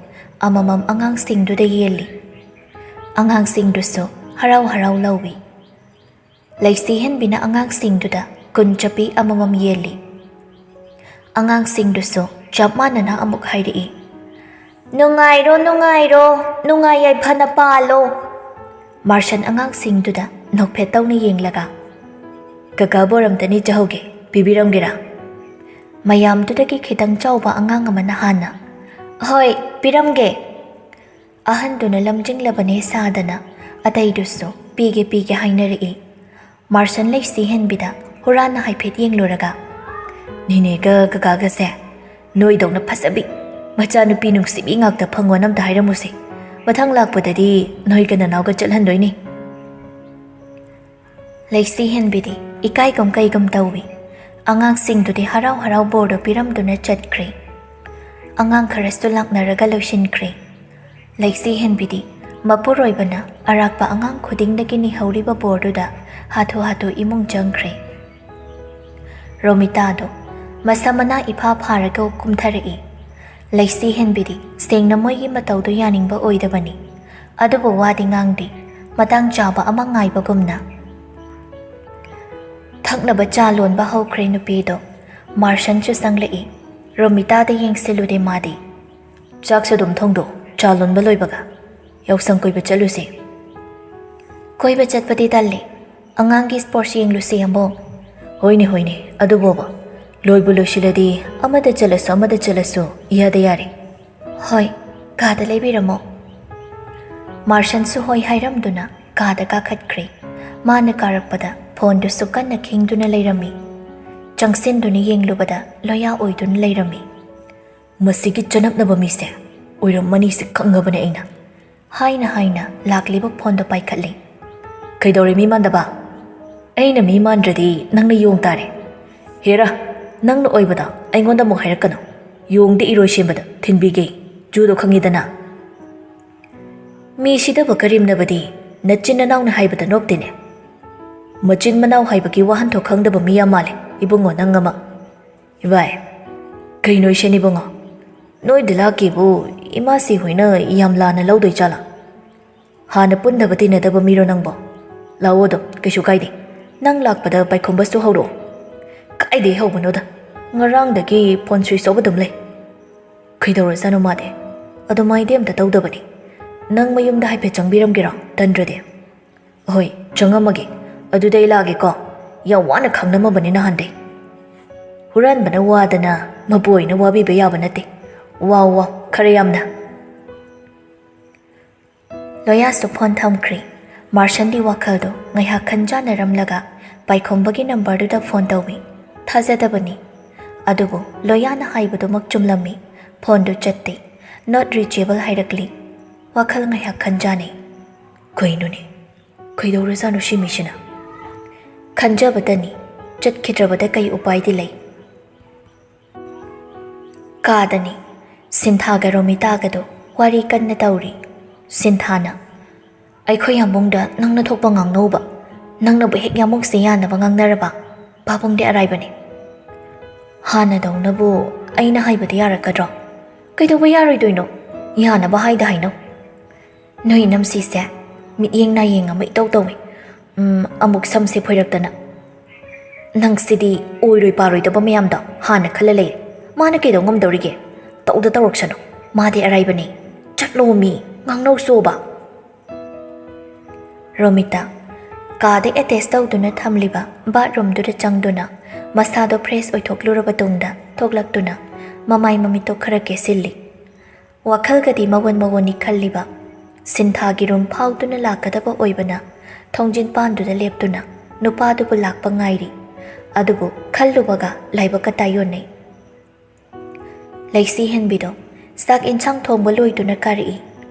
ꯑꯃꯃꯝ ꯑꯉꯥꯡꯁꯤꯡꯗꯨꯗ ꯌꯦꯜꯂꯤ꯫ ꯑꯉꯥꯡꯁꯤꯡꯗꯨꯁꯨ ꯍꯔꯥꯎ ꯍꯔꯥꯎ ꯂꯧꯏ꯫ ꯂꯩꯁꯤ ꯍꯦꯟꯕꯤꯅ ꯑꯉꯥꯡꯁꯤꯡꯗꯨꯗ ꯀꯨꯟ ꯆꯞꯄꯤ ꯑꯃꯃꯝ ꯌꯦꯜꯂꯤ꯫ ꯑꯉꯥꯡꯁꯤꯡꯗꯨꯁꯨ ꯆꯞ ꯃꯥꯟꯅꯅ ꯑꯃꯨꯛ ꯍꯥꯏꯔꯛꯏ, "ꯅꯨꯡꯉꯥꯏꯔꯣ, ꯅꯨꯡꯉꯥꯏꯔꯣ, ꯅꯨꯡꯉꯥꯏ ꯌꯥꯏꯐꯅ ꯄꯥꯜꯂꯣ!" ꯃꯥꯔꯁꯟ ꯑꯉꯥꯡꯁꯤꯡꯗꯨꯗ ꯅꯣꯛꯐꯦꯠ ꯇꯧꯅ ꯌꯦꯡꯂꯒ, "ꯀꯀꯥ ꯕꯣꯔ ꯑꯝꯇꯅꯤ ꯆꯥꯍꯧꯒꯦ, ꯄꯤꯕꯤꯔꯝꯒꯦꯔꯥ?" ꯃꯌꯥꯝꯗꯨꯗꯒꯤ ꯈꯤꯇꯪ ꯆꯥꯎꯕ ꯑꯉꯥꯡ ꯑꯃꯅ ꯍꯥꯟꯅ, "ꯍꯣꯏ, ꯄꯤꯔꯝꯒꯦ!" ꯑꯍꯟꯗꯨꯅ ꯂꯝꯖꯤꯡꯂꯕꯅꯦ ꯁꯥꯗꯅ ꯑꯇꯩꯗꯨꯁꯨ ꯄꯤꯒꯦ ꯄꯤꯒꯦ ꯍꯥꯏꯅꯔꯛꯏ꯫ ꯃꯥꯔꯁꯟ ꯂꯩꯁꯤ ꯍꯦꯟꯕꯤꯗ ꯍꯨꯔꯥꯟꯅ ꯍꯥꯏꯐꯦꯠ ꯌꯦꯡꯂꯨꯔꯒ, "ꯅꯦꯅꯦꯒ ꯀꯀꯥꯒꯁꯦ ꯅꯣꯏꯗꯧꯅ ꯐꯖꯕꯤ ꯃꯆꯥꯅꯨꯄꯤ ꯅꯨꯡꯁꯤꯕꯤ ꯉꯥꯛꯇ ꯐꯪꯉꯣꯅ ꯑꯝꯇ ꯍꯥꯏꯔꯝꯃꯨꯁꯦ꯫ ꯃꯊꯪ ꯂꯥꯛꯄꯗꯗꯤ ꯅꯣꯏꯒ ꯅꯅꯥꯎꯒ ꯆꯠꯍꯟꯗꯣꯏꯅꯤ꯫" ꯂꯩꯁꯤ ꯍꯦꯟꯕꯤꯗꯤ ꯏꯀꯥꯏꯒꯨꯝ ꯀꯩꯒꯨꯝ ꯇꯧꯏ꯫ ꯑꯉꯥꯡꯁꯤꯡꯗꯨꯗꯤ ꯍꯔꯥꯎ ꯍꯔꯥꯎ ꯕꯣꯔꯗꯨ ꯄꯤꯔꯝꯗꯨꯅ ꯆꯠꯈ꯭ꯔꯦ꯫ ꯑꯉꯥꯡ ꯈꯔꯁꯨ ꯂꯥꯛꯅꯔꯒ ꯂꯣꯏꯁꯤꯟꯈ꯭ꯔꯦ꯫ ꯂꯩꯁꯤ ꯍꯦꯟꯕꯤꯗꯤ ꯃꯄꯨꯔꯣꯏꯕꯅ ꯑꯔꯥꯛꯄ ꯑꯉꯥꯡ ꯈꯨꯗꯤꯡꯗꯒꯤ ꯅꯤꯍꯧꯔꯤꯕ ꯕꯣꯔꯗꯨꯗ ꯍꯥꯊꯨ ꯍꯥꯊꯨ ꯏꯃꯨꯡ ꯆꯪꯈ꯭ꯔꯦ꯫ ꯔꯣꯃꯤꯇꯥꯗꯣ ꯃꯁꯝ ꯃꯅꯥ ꯏꯐꯥ ꯐꯥꯔꯒ ꯀꯨꯝꯊꯔꯛꯏ꯫ ꯂꯩꯁꯤ ꯍꯦꯟꯕꯤꯗꯤ ꯁꯦꯡꯅ ꯃꯣꯏꯒꯤ ꯃꯇꯧꯗꯨ ꯌꯥꯅꯤꯡꯕ ꯑꯣꯏꯗꯕꯅꯤ꯫ ꯑꯗꯨꯕꯨ ꯋꯥꯗꯤ ꯉꯥꯡꯗꯦ, ꯃꯇꯥꯡ ꯆꯥꯕ ꯑꯃ ꯉꯥꯏꯕꯒꯨꯝꯅ꯫ ꯊꯛꯅꯕ ꯆꯥ ꯂꯣꯟꯕ ꯍꯧꯈ꯭ꯔꯦ ꯅꯨꯄꯤꯗꯣ꯫ ꯃꯥꯔꯁꯟꯁꯨ ꯆꯪꯂꯛꯏ꯫ ꯔꯣꯃꯤꯇꯥꯗ ꯌꯦꯡꯁꯤꯜꯂꯨꯗꯦ ꯃꯥꯗꯤ꯫ "ꯆꯥꯛꯁꯨ ꯑꯗꯨꯝ ꯊꯣꯡꯗꯣꯛ, ꯆꯥ ꯂꯣꯟꯕ ꯂꯣꯏꯕꯒ꯫ ꯌꯥꯎꯁꯪ ꯀꯣꯏꯕ ꯆꯠꯂꯨꯁꯦ꯫" "ꯀꯣꯏꯕ ꯆꯠꯄꯗꯤ ꯇꯜꯂꯦ꯫ ꯑꯉꯥꯡꯒꯤ ꯁ꯭ꯄꯣꯔꯠꯁ ꯌꯦꯡꯂꯨꯁꯦ ꯑꯃꯨꯛ꯫" "ꯍꯣꯏꯅꯦ, ꯍꯣꯏꯅꯦ, ꯑꯗꯨꯕꯣꯕ꯫ ꯂꯣꯏꯕꯨ ꯂꯣꯏꯁꯤꯜꯂꯗꯤ ꯑꯃꯗ ꯆꯠꯂꯁꯨ ꯑꯃꯗ ꯆꯠꯂꯁꯨ ꯏꯌꯥꯗ ꯌꯥꯔꯦ꯫" ꯍꯣꯏ, ꯀꯥꯗ ꯂꯩꯕꯤꯔꯝꯃꯣ꯫ ꯃꯥꯔꯁꯟꯁꯨ ꯍꯣꯏ ꯍꯥꯏꯔꯝꯗꯨꯅ ꯀꯥꯗ ꯀꯥꯈꯠꯈ꯭ꯔꯦ꯫ ꯃꯥꯅ ꯀꯥꯔꯛꯄꯗ ꯐꯣꯟꯗꯨꯁꯨ ꯀꯟꯅ ꯈꯤꯡꯗꯨꯅ ꯂꯩꯔꯝꯃꯤ꯫ ꯆꯪꯁꯤꯟꯗꯨꯅ ꯌꯦꯡꯂꯨꯕꯗ ꯂꯣꯌꯥ ꯑꯣꯏꯗꯨꯅ ꯂꯩꯔꯝꯃꯤ꯫ "ꯃꯁꯤꯒꯤ ꯆꯅꯞꯅꯕ ꯃꯤꯁꯦ ꯑꯣꯏꯔꯝꯃꯅꯤꯁꯦ ꯈꯪꯉꯕꯅꯦ ꯑꯩꯅ", ꯍꯥꯏꯅ ꯍꯥꯏꯅ ꯂꯥꯛꯂꯤꯕ ꯐꯣꯟꯗꯣ ꯄꯥꯏꯈꯠꯂꯤ꯫ "ꯀꯩꯗꯧꯔꯦ ꯃꯤ ꯃꯥꯟꯗꯕ? ꯑꯩꯅ ꯃꯤ ꯃꯥꯟꯗ꯭ꯔꯗꯤ ꯅꯪꯅ ꯌꯣꯡ ꯇꯥꯔꯦ꯫ ꯍꯦꯔꯥ, ꯅꯪꯅ ꯑꯣꯏꯕꯗꯣ ꯑꯩꯉꯣꯟꯗ ꯑꯃꯨꯛ ꯍꯥꯏꯔꯛꯀꯅꯨ꯫ ꯌꯣꯡꯗꯤ ꯏꯔꯣꯏ ꯁꯦꯝꯕꯗ ꯊꯤꯟꯕꯤꯒꯦ꯫ ꯖꯨꯗꯣ ꯈꯪꯉꯤꯗꯅ꯫" "ꯃꯤ ꯁꯤꯗꯕ ꯀꯔꯦꯝꯅꯕꯗꯤ ꯅꯆꯤꯟ ꯅꯅꯥꯎꯅ ꯍꯥꯏꯕꯗ ꯅꯣꯞꯇꯦꯅꯦ꯫ ꯃꯆꯤꯟ ꯃꯅꯥꯎ ꯍꯥꯏꯕꯒꯤ ꯋꯥꯍꯟꯊꯣꯛ ꯈꯪꯗꯕ ꯃꯤ ꯌꯥꯝ ꯃꯥꯜꯂꯦ ꯏꯕꯨꯡꯉꯣ ꯅꯪ ꯑꯃ꯫" "ꯏꯕꯥꯏ, ꯀꯩꯅꯣ ꯏꯁꯦꯟ ꯏꯕꯨꯡꯉꯣ? ꯅꯣꯏꯗ ꯂꯥꯛꯀꯦꯕꯨ ꯏꯃꯥꯁꯤ ꯍꯣꯏꯅ ꯌꯥꯝ ꯂꯥꯟꯅ ꯂꯧꯗꯣꯏ ꯖꯥꯠꯂꯥ? ꯍꯥꯟꯅ ꯄꯨꯟꯗꯕ ꯇꯤꯟꯅꯗꯕ ꯃꯤꯔꯣ ꯅꯪꯕꯣ? ꯂꯥꯛꯑꯣ ꯑꯗꯨꯝ, ꯀꯩꯁꯨ ꯀꯥꯏꯗꯦ꯫ ꯅꯪ ꯂꯥꯛꯄꯗ ꯄꯥꯏꯈꯣꯝꯕꯁꯨ ꯍꯧꯔꯛꯑꯣ꯫" "ꯀꯥꯏꯗꯩ ꯍꯧꯕꯅꯣꯗ, ꯉꯔꯥꯡꯗꯒꯤ ꯐꯣꯟ ꯁ꯭ꯋꯤꯆ ꯑꯣꯐ ꯑꯗꯨꯝ ꯂꯩ꯫ ꯀꯩꯗꯧꯔꯖꯥꯠꯅꯣ ꯃꯥꯗꯤ? ꯑꯗꯨꯃꯥꯏꯗꯤ ꯑꯝꯇ ꯇꯧꯗꯕꯅꯤ꯫ ꯅꯪ ꯃꯌꯨꯝꯗ ꯍꯥꯏꯐꯦꯠ ꯆꯪꯕꯤꯔꯝꯒꯦꯔꯣ, ꯇꯟꯗ꯭ꯔꯗꯤ?" "ꯍꯣꯏ, ꯆꯪꯉꯝꯃꯒꯦ꯫ ꯑꯗꯨꯗꯤ ꯑꯩ ꯂꯥꯛꯑꯒꯦꯀꯣ꯫ ꯌꯥꯝ ꯋꯥꯅ ꯈꯪꯅꯝꯃꯕꯅꯤ ꯅꯍꯥꯟꯗꯩ꯫ ꯍꯨꯔꯥꯟꯕꯅ ꯋꯥꯗꯅ ꯃꯄꯨ ꯑꯣꯏꯅ ꯋꯥꯕꯤꯕ ꯌꯥꯕ ꯅꯠꯇꯦ꯫ ꯋꯥꯎ ꯋꯥꯎ, ꯈꯔ ꯌꯥꯝꯅ꯫" ꯂꯣꯌꯥꯁꯇꯣ ꯐꯣꯟ ꯊꯝꯈ꯭ꯔꯦ꯫ ꯃꯥꯔꯁꯟꯗꯤ ꯋꯥꯈꯜꯗꯣ ꯉꯥꯏꯍꯥꯛ ꯈꯟꯖꯥꯟꯅꯔꯝꯂꯒ ꯄꯥꯏꯈꯣꯝꯕꯒꯤ ꯅꯝꯕꯔꯗꯨꯗ ꯐꯣꯟ ꯇꯧꯏ꯫ ꯊꯥꯖꯗꯕꯅꯤ꯫ ꯑꯗꯨꯕꯨ ꯂꯣꯌꯥꯅ ꯍꯥꯏꯕꯗꯨꯃꯛ ꯆꯨꯝꯂꯝꯃꯤ꯫ ꯐꯣꯟꯗꯨ ꯆꯠꯇꯦ꯫ "Not reachable" ꯍꯥꯏꯔꯛꯂꯤ꯫ ꯋꯥꯈꯜ ꯉꯥꯏꯍꯥꯛ ꯈꯟꯖꯥꯟꯅꯩ꯫ "ꯀꯩꯅꯣꯅꯦ? ꯀꯩꯗꯧꯔꯖꯥꯠꯅꯣ ꯁꯤ ꯃꯤꯁꯤꯅ?" ꯈꯟꯖꯕꯇꯅꯤ꯫ ꯆꯠꯈꯤꯗ꯭ꯔꯕꯗ ꯀꯩ ꯎꯄꯥꯏꯗꯤ ꯂꯩ? ꯀꯥꯗꯅꯤ꯫ ꯁꯤꯟꯊꯥꯒ ꯔꯣꯃꯤꯇꯥꯒꯗꯣ ꯋꯥꯔꯤ ꯀꯟꯅ ꯇꯧꯔꯤ꯫ ꯁꯤꯟꯊꯥꯅ, "ꯑꯩꯈꯣꯏ ꯌꯥꯝꯕꯨꯡꯗ ꯅꯪꯅ ꯊꯣꯛꯄ ꯉꯥꯡꯅꯧꯕ꯫ ꯅꯪꯅꯕꯨ ꯍꯦꯛ ꯌꯥꯝꯕꯨꯡꯁꯦ ꯌꯥꯅꯕ ꯉꯥꯡꯅꯔꯕ, ꯄꯥꯕꯨꯡꯗꯤ ꯑꯔꯥꯏꯕꯅꯤ꯫" "ꯍꯥꯟꯅꯗꯧꯅꯕꯨ ꯑꯩꯅ ꯍꯥꯏꯕꯗꯤ ꯌꯥꯔꯛꯀꯗ꯭ꯔꯣ?" "ꯀꯩꯗꯧꯕ ꯌꯥꯔꯣꯏꯗꯣꯏꯅꯣ? ꯌꯥꯅꯕ ꯍꯥꯏꯗ ꯍꯥꯏꯅꯧ꯫" "ꯅꯣꯏ ꯏꯅꯝꯁꯤꯁꯦ ꯃꯤꯠꯌꯦꯡ ꯅꯥꯌꯦꯡ ꯑꯃ ꯏꯇꯧ ꯇꯧꯏ꯫ ꯎꯝ, ꯑꯃꯨꯛ ꯁꯝꯁꯦ ꯐꯣꯏꯔꯛꯇꯅ꯫" "ꯅꯪꯁꯤꯗꯤ ꯑꯣꯏꯔꯣꯏ ꯄꯥꯔꯣꯏꯗꯕ ꯃꯌꯥꯝꯗꯣ ꯍꯥꯟꯅ ꯈꯜꯂ ꯂꯩꯔꯦ꯫ ꯃꯥꯅ ꯀꯩꯗꯧ ꯉꯝꯗꯧꯔꯤꯒꯦ? ꯇꯧꯗ ꯇꯧꯔꯛꯁꯅꯨ꯫ ꯃꯥꯗꯤ ꯑꯔꯥꯏꯕꯅꯤ꯫ ꯆꯠꯂꯣ ꯃꯤ, ꯉꯥꯡꯅꯧꯁꯣꯕ꯫" ꯔꯣꯃꯤꯇꯥ ꯀꯥꯗ ꯑꯦꯇꯦꯆ ꯇꯧꯗꯨꯅ ꯊꯝꯂꯤꯕ ꯕꯥꯠꯔꯨꯝꯗꯨꯗ ꯆꯪꯗꯨꯅ ꯃꯁꯥꯗꯣ ꯐ꯭ꯔꯦꯁ ꯑꯣꯏꯊꯣꯛꯂꯨꯔꯕ ꯇꯨꯡꯗ ꯊꯣꯛꯂꯛꯇꯨꯅ ꯃꯃꯥꯏ ꯃꯃꯤꯠꯇꯣ ꯈꯔ ꯀꯦꯁꯤꯜꯂꯤ꯫ ꯋꯥꯈꯜꯒꯗꯤ ꯃꯋꯣꯟ ꯃꯋꯣꯟꯅꯤ ꯈꯜꯂꯤꯕ꯫ ꯁꯤꯟꯊꯥꯒꯤ ꯔꯨꯝ ꯐꯥꯎꯗꯨꯅ ꯂꯥꯛꯀꯗꯕ ꯑꯣꯏꯕꯅ ꯊꯣꯡꯖꯤꯟ ꯄꯥꯟꯗꯨꯗ ꯂꯦꯞꯇꯨꯅ ꯅꯨꯄꯥꯗꯨꯕꯨ ꯂꯥꯛꯄ ꯉꯥꯏꯔꯤ꯫ ꯑꯗꯨꯕꯨ ꯈꯜꯂꯨꯕꯒ ꯂꯥꯏꯕꯛꯀ ꯇꯥꯏꯌꯣꯟꯅꯩ꯫ ꯂꯩꯁꯤ ꯍꯦꯟꯕꯤꯗꯣ ꯆꯥꯛ ꯏꯟꯁꯥꯡ ꯊꯣꯡꯕ ꯂꯣꯏꯗꯨꯅ ꯀꯥꯔꯛꯏ꯫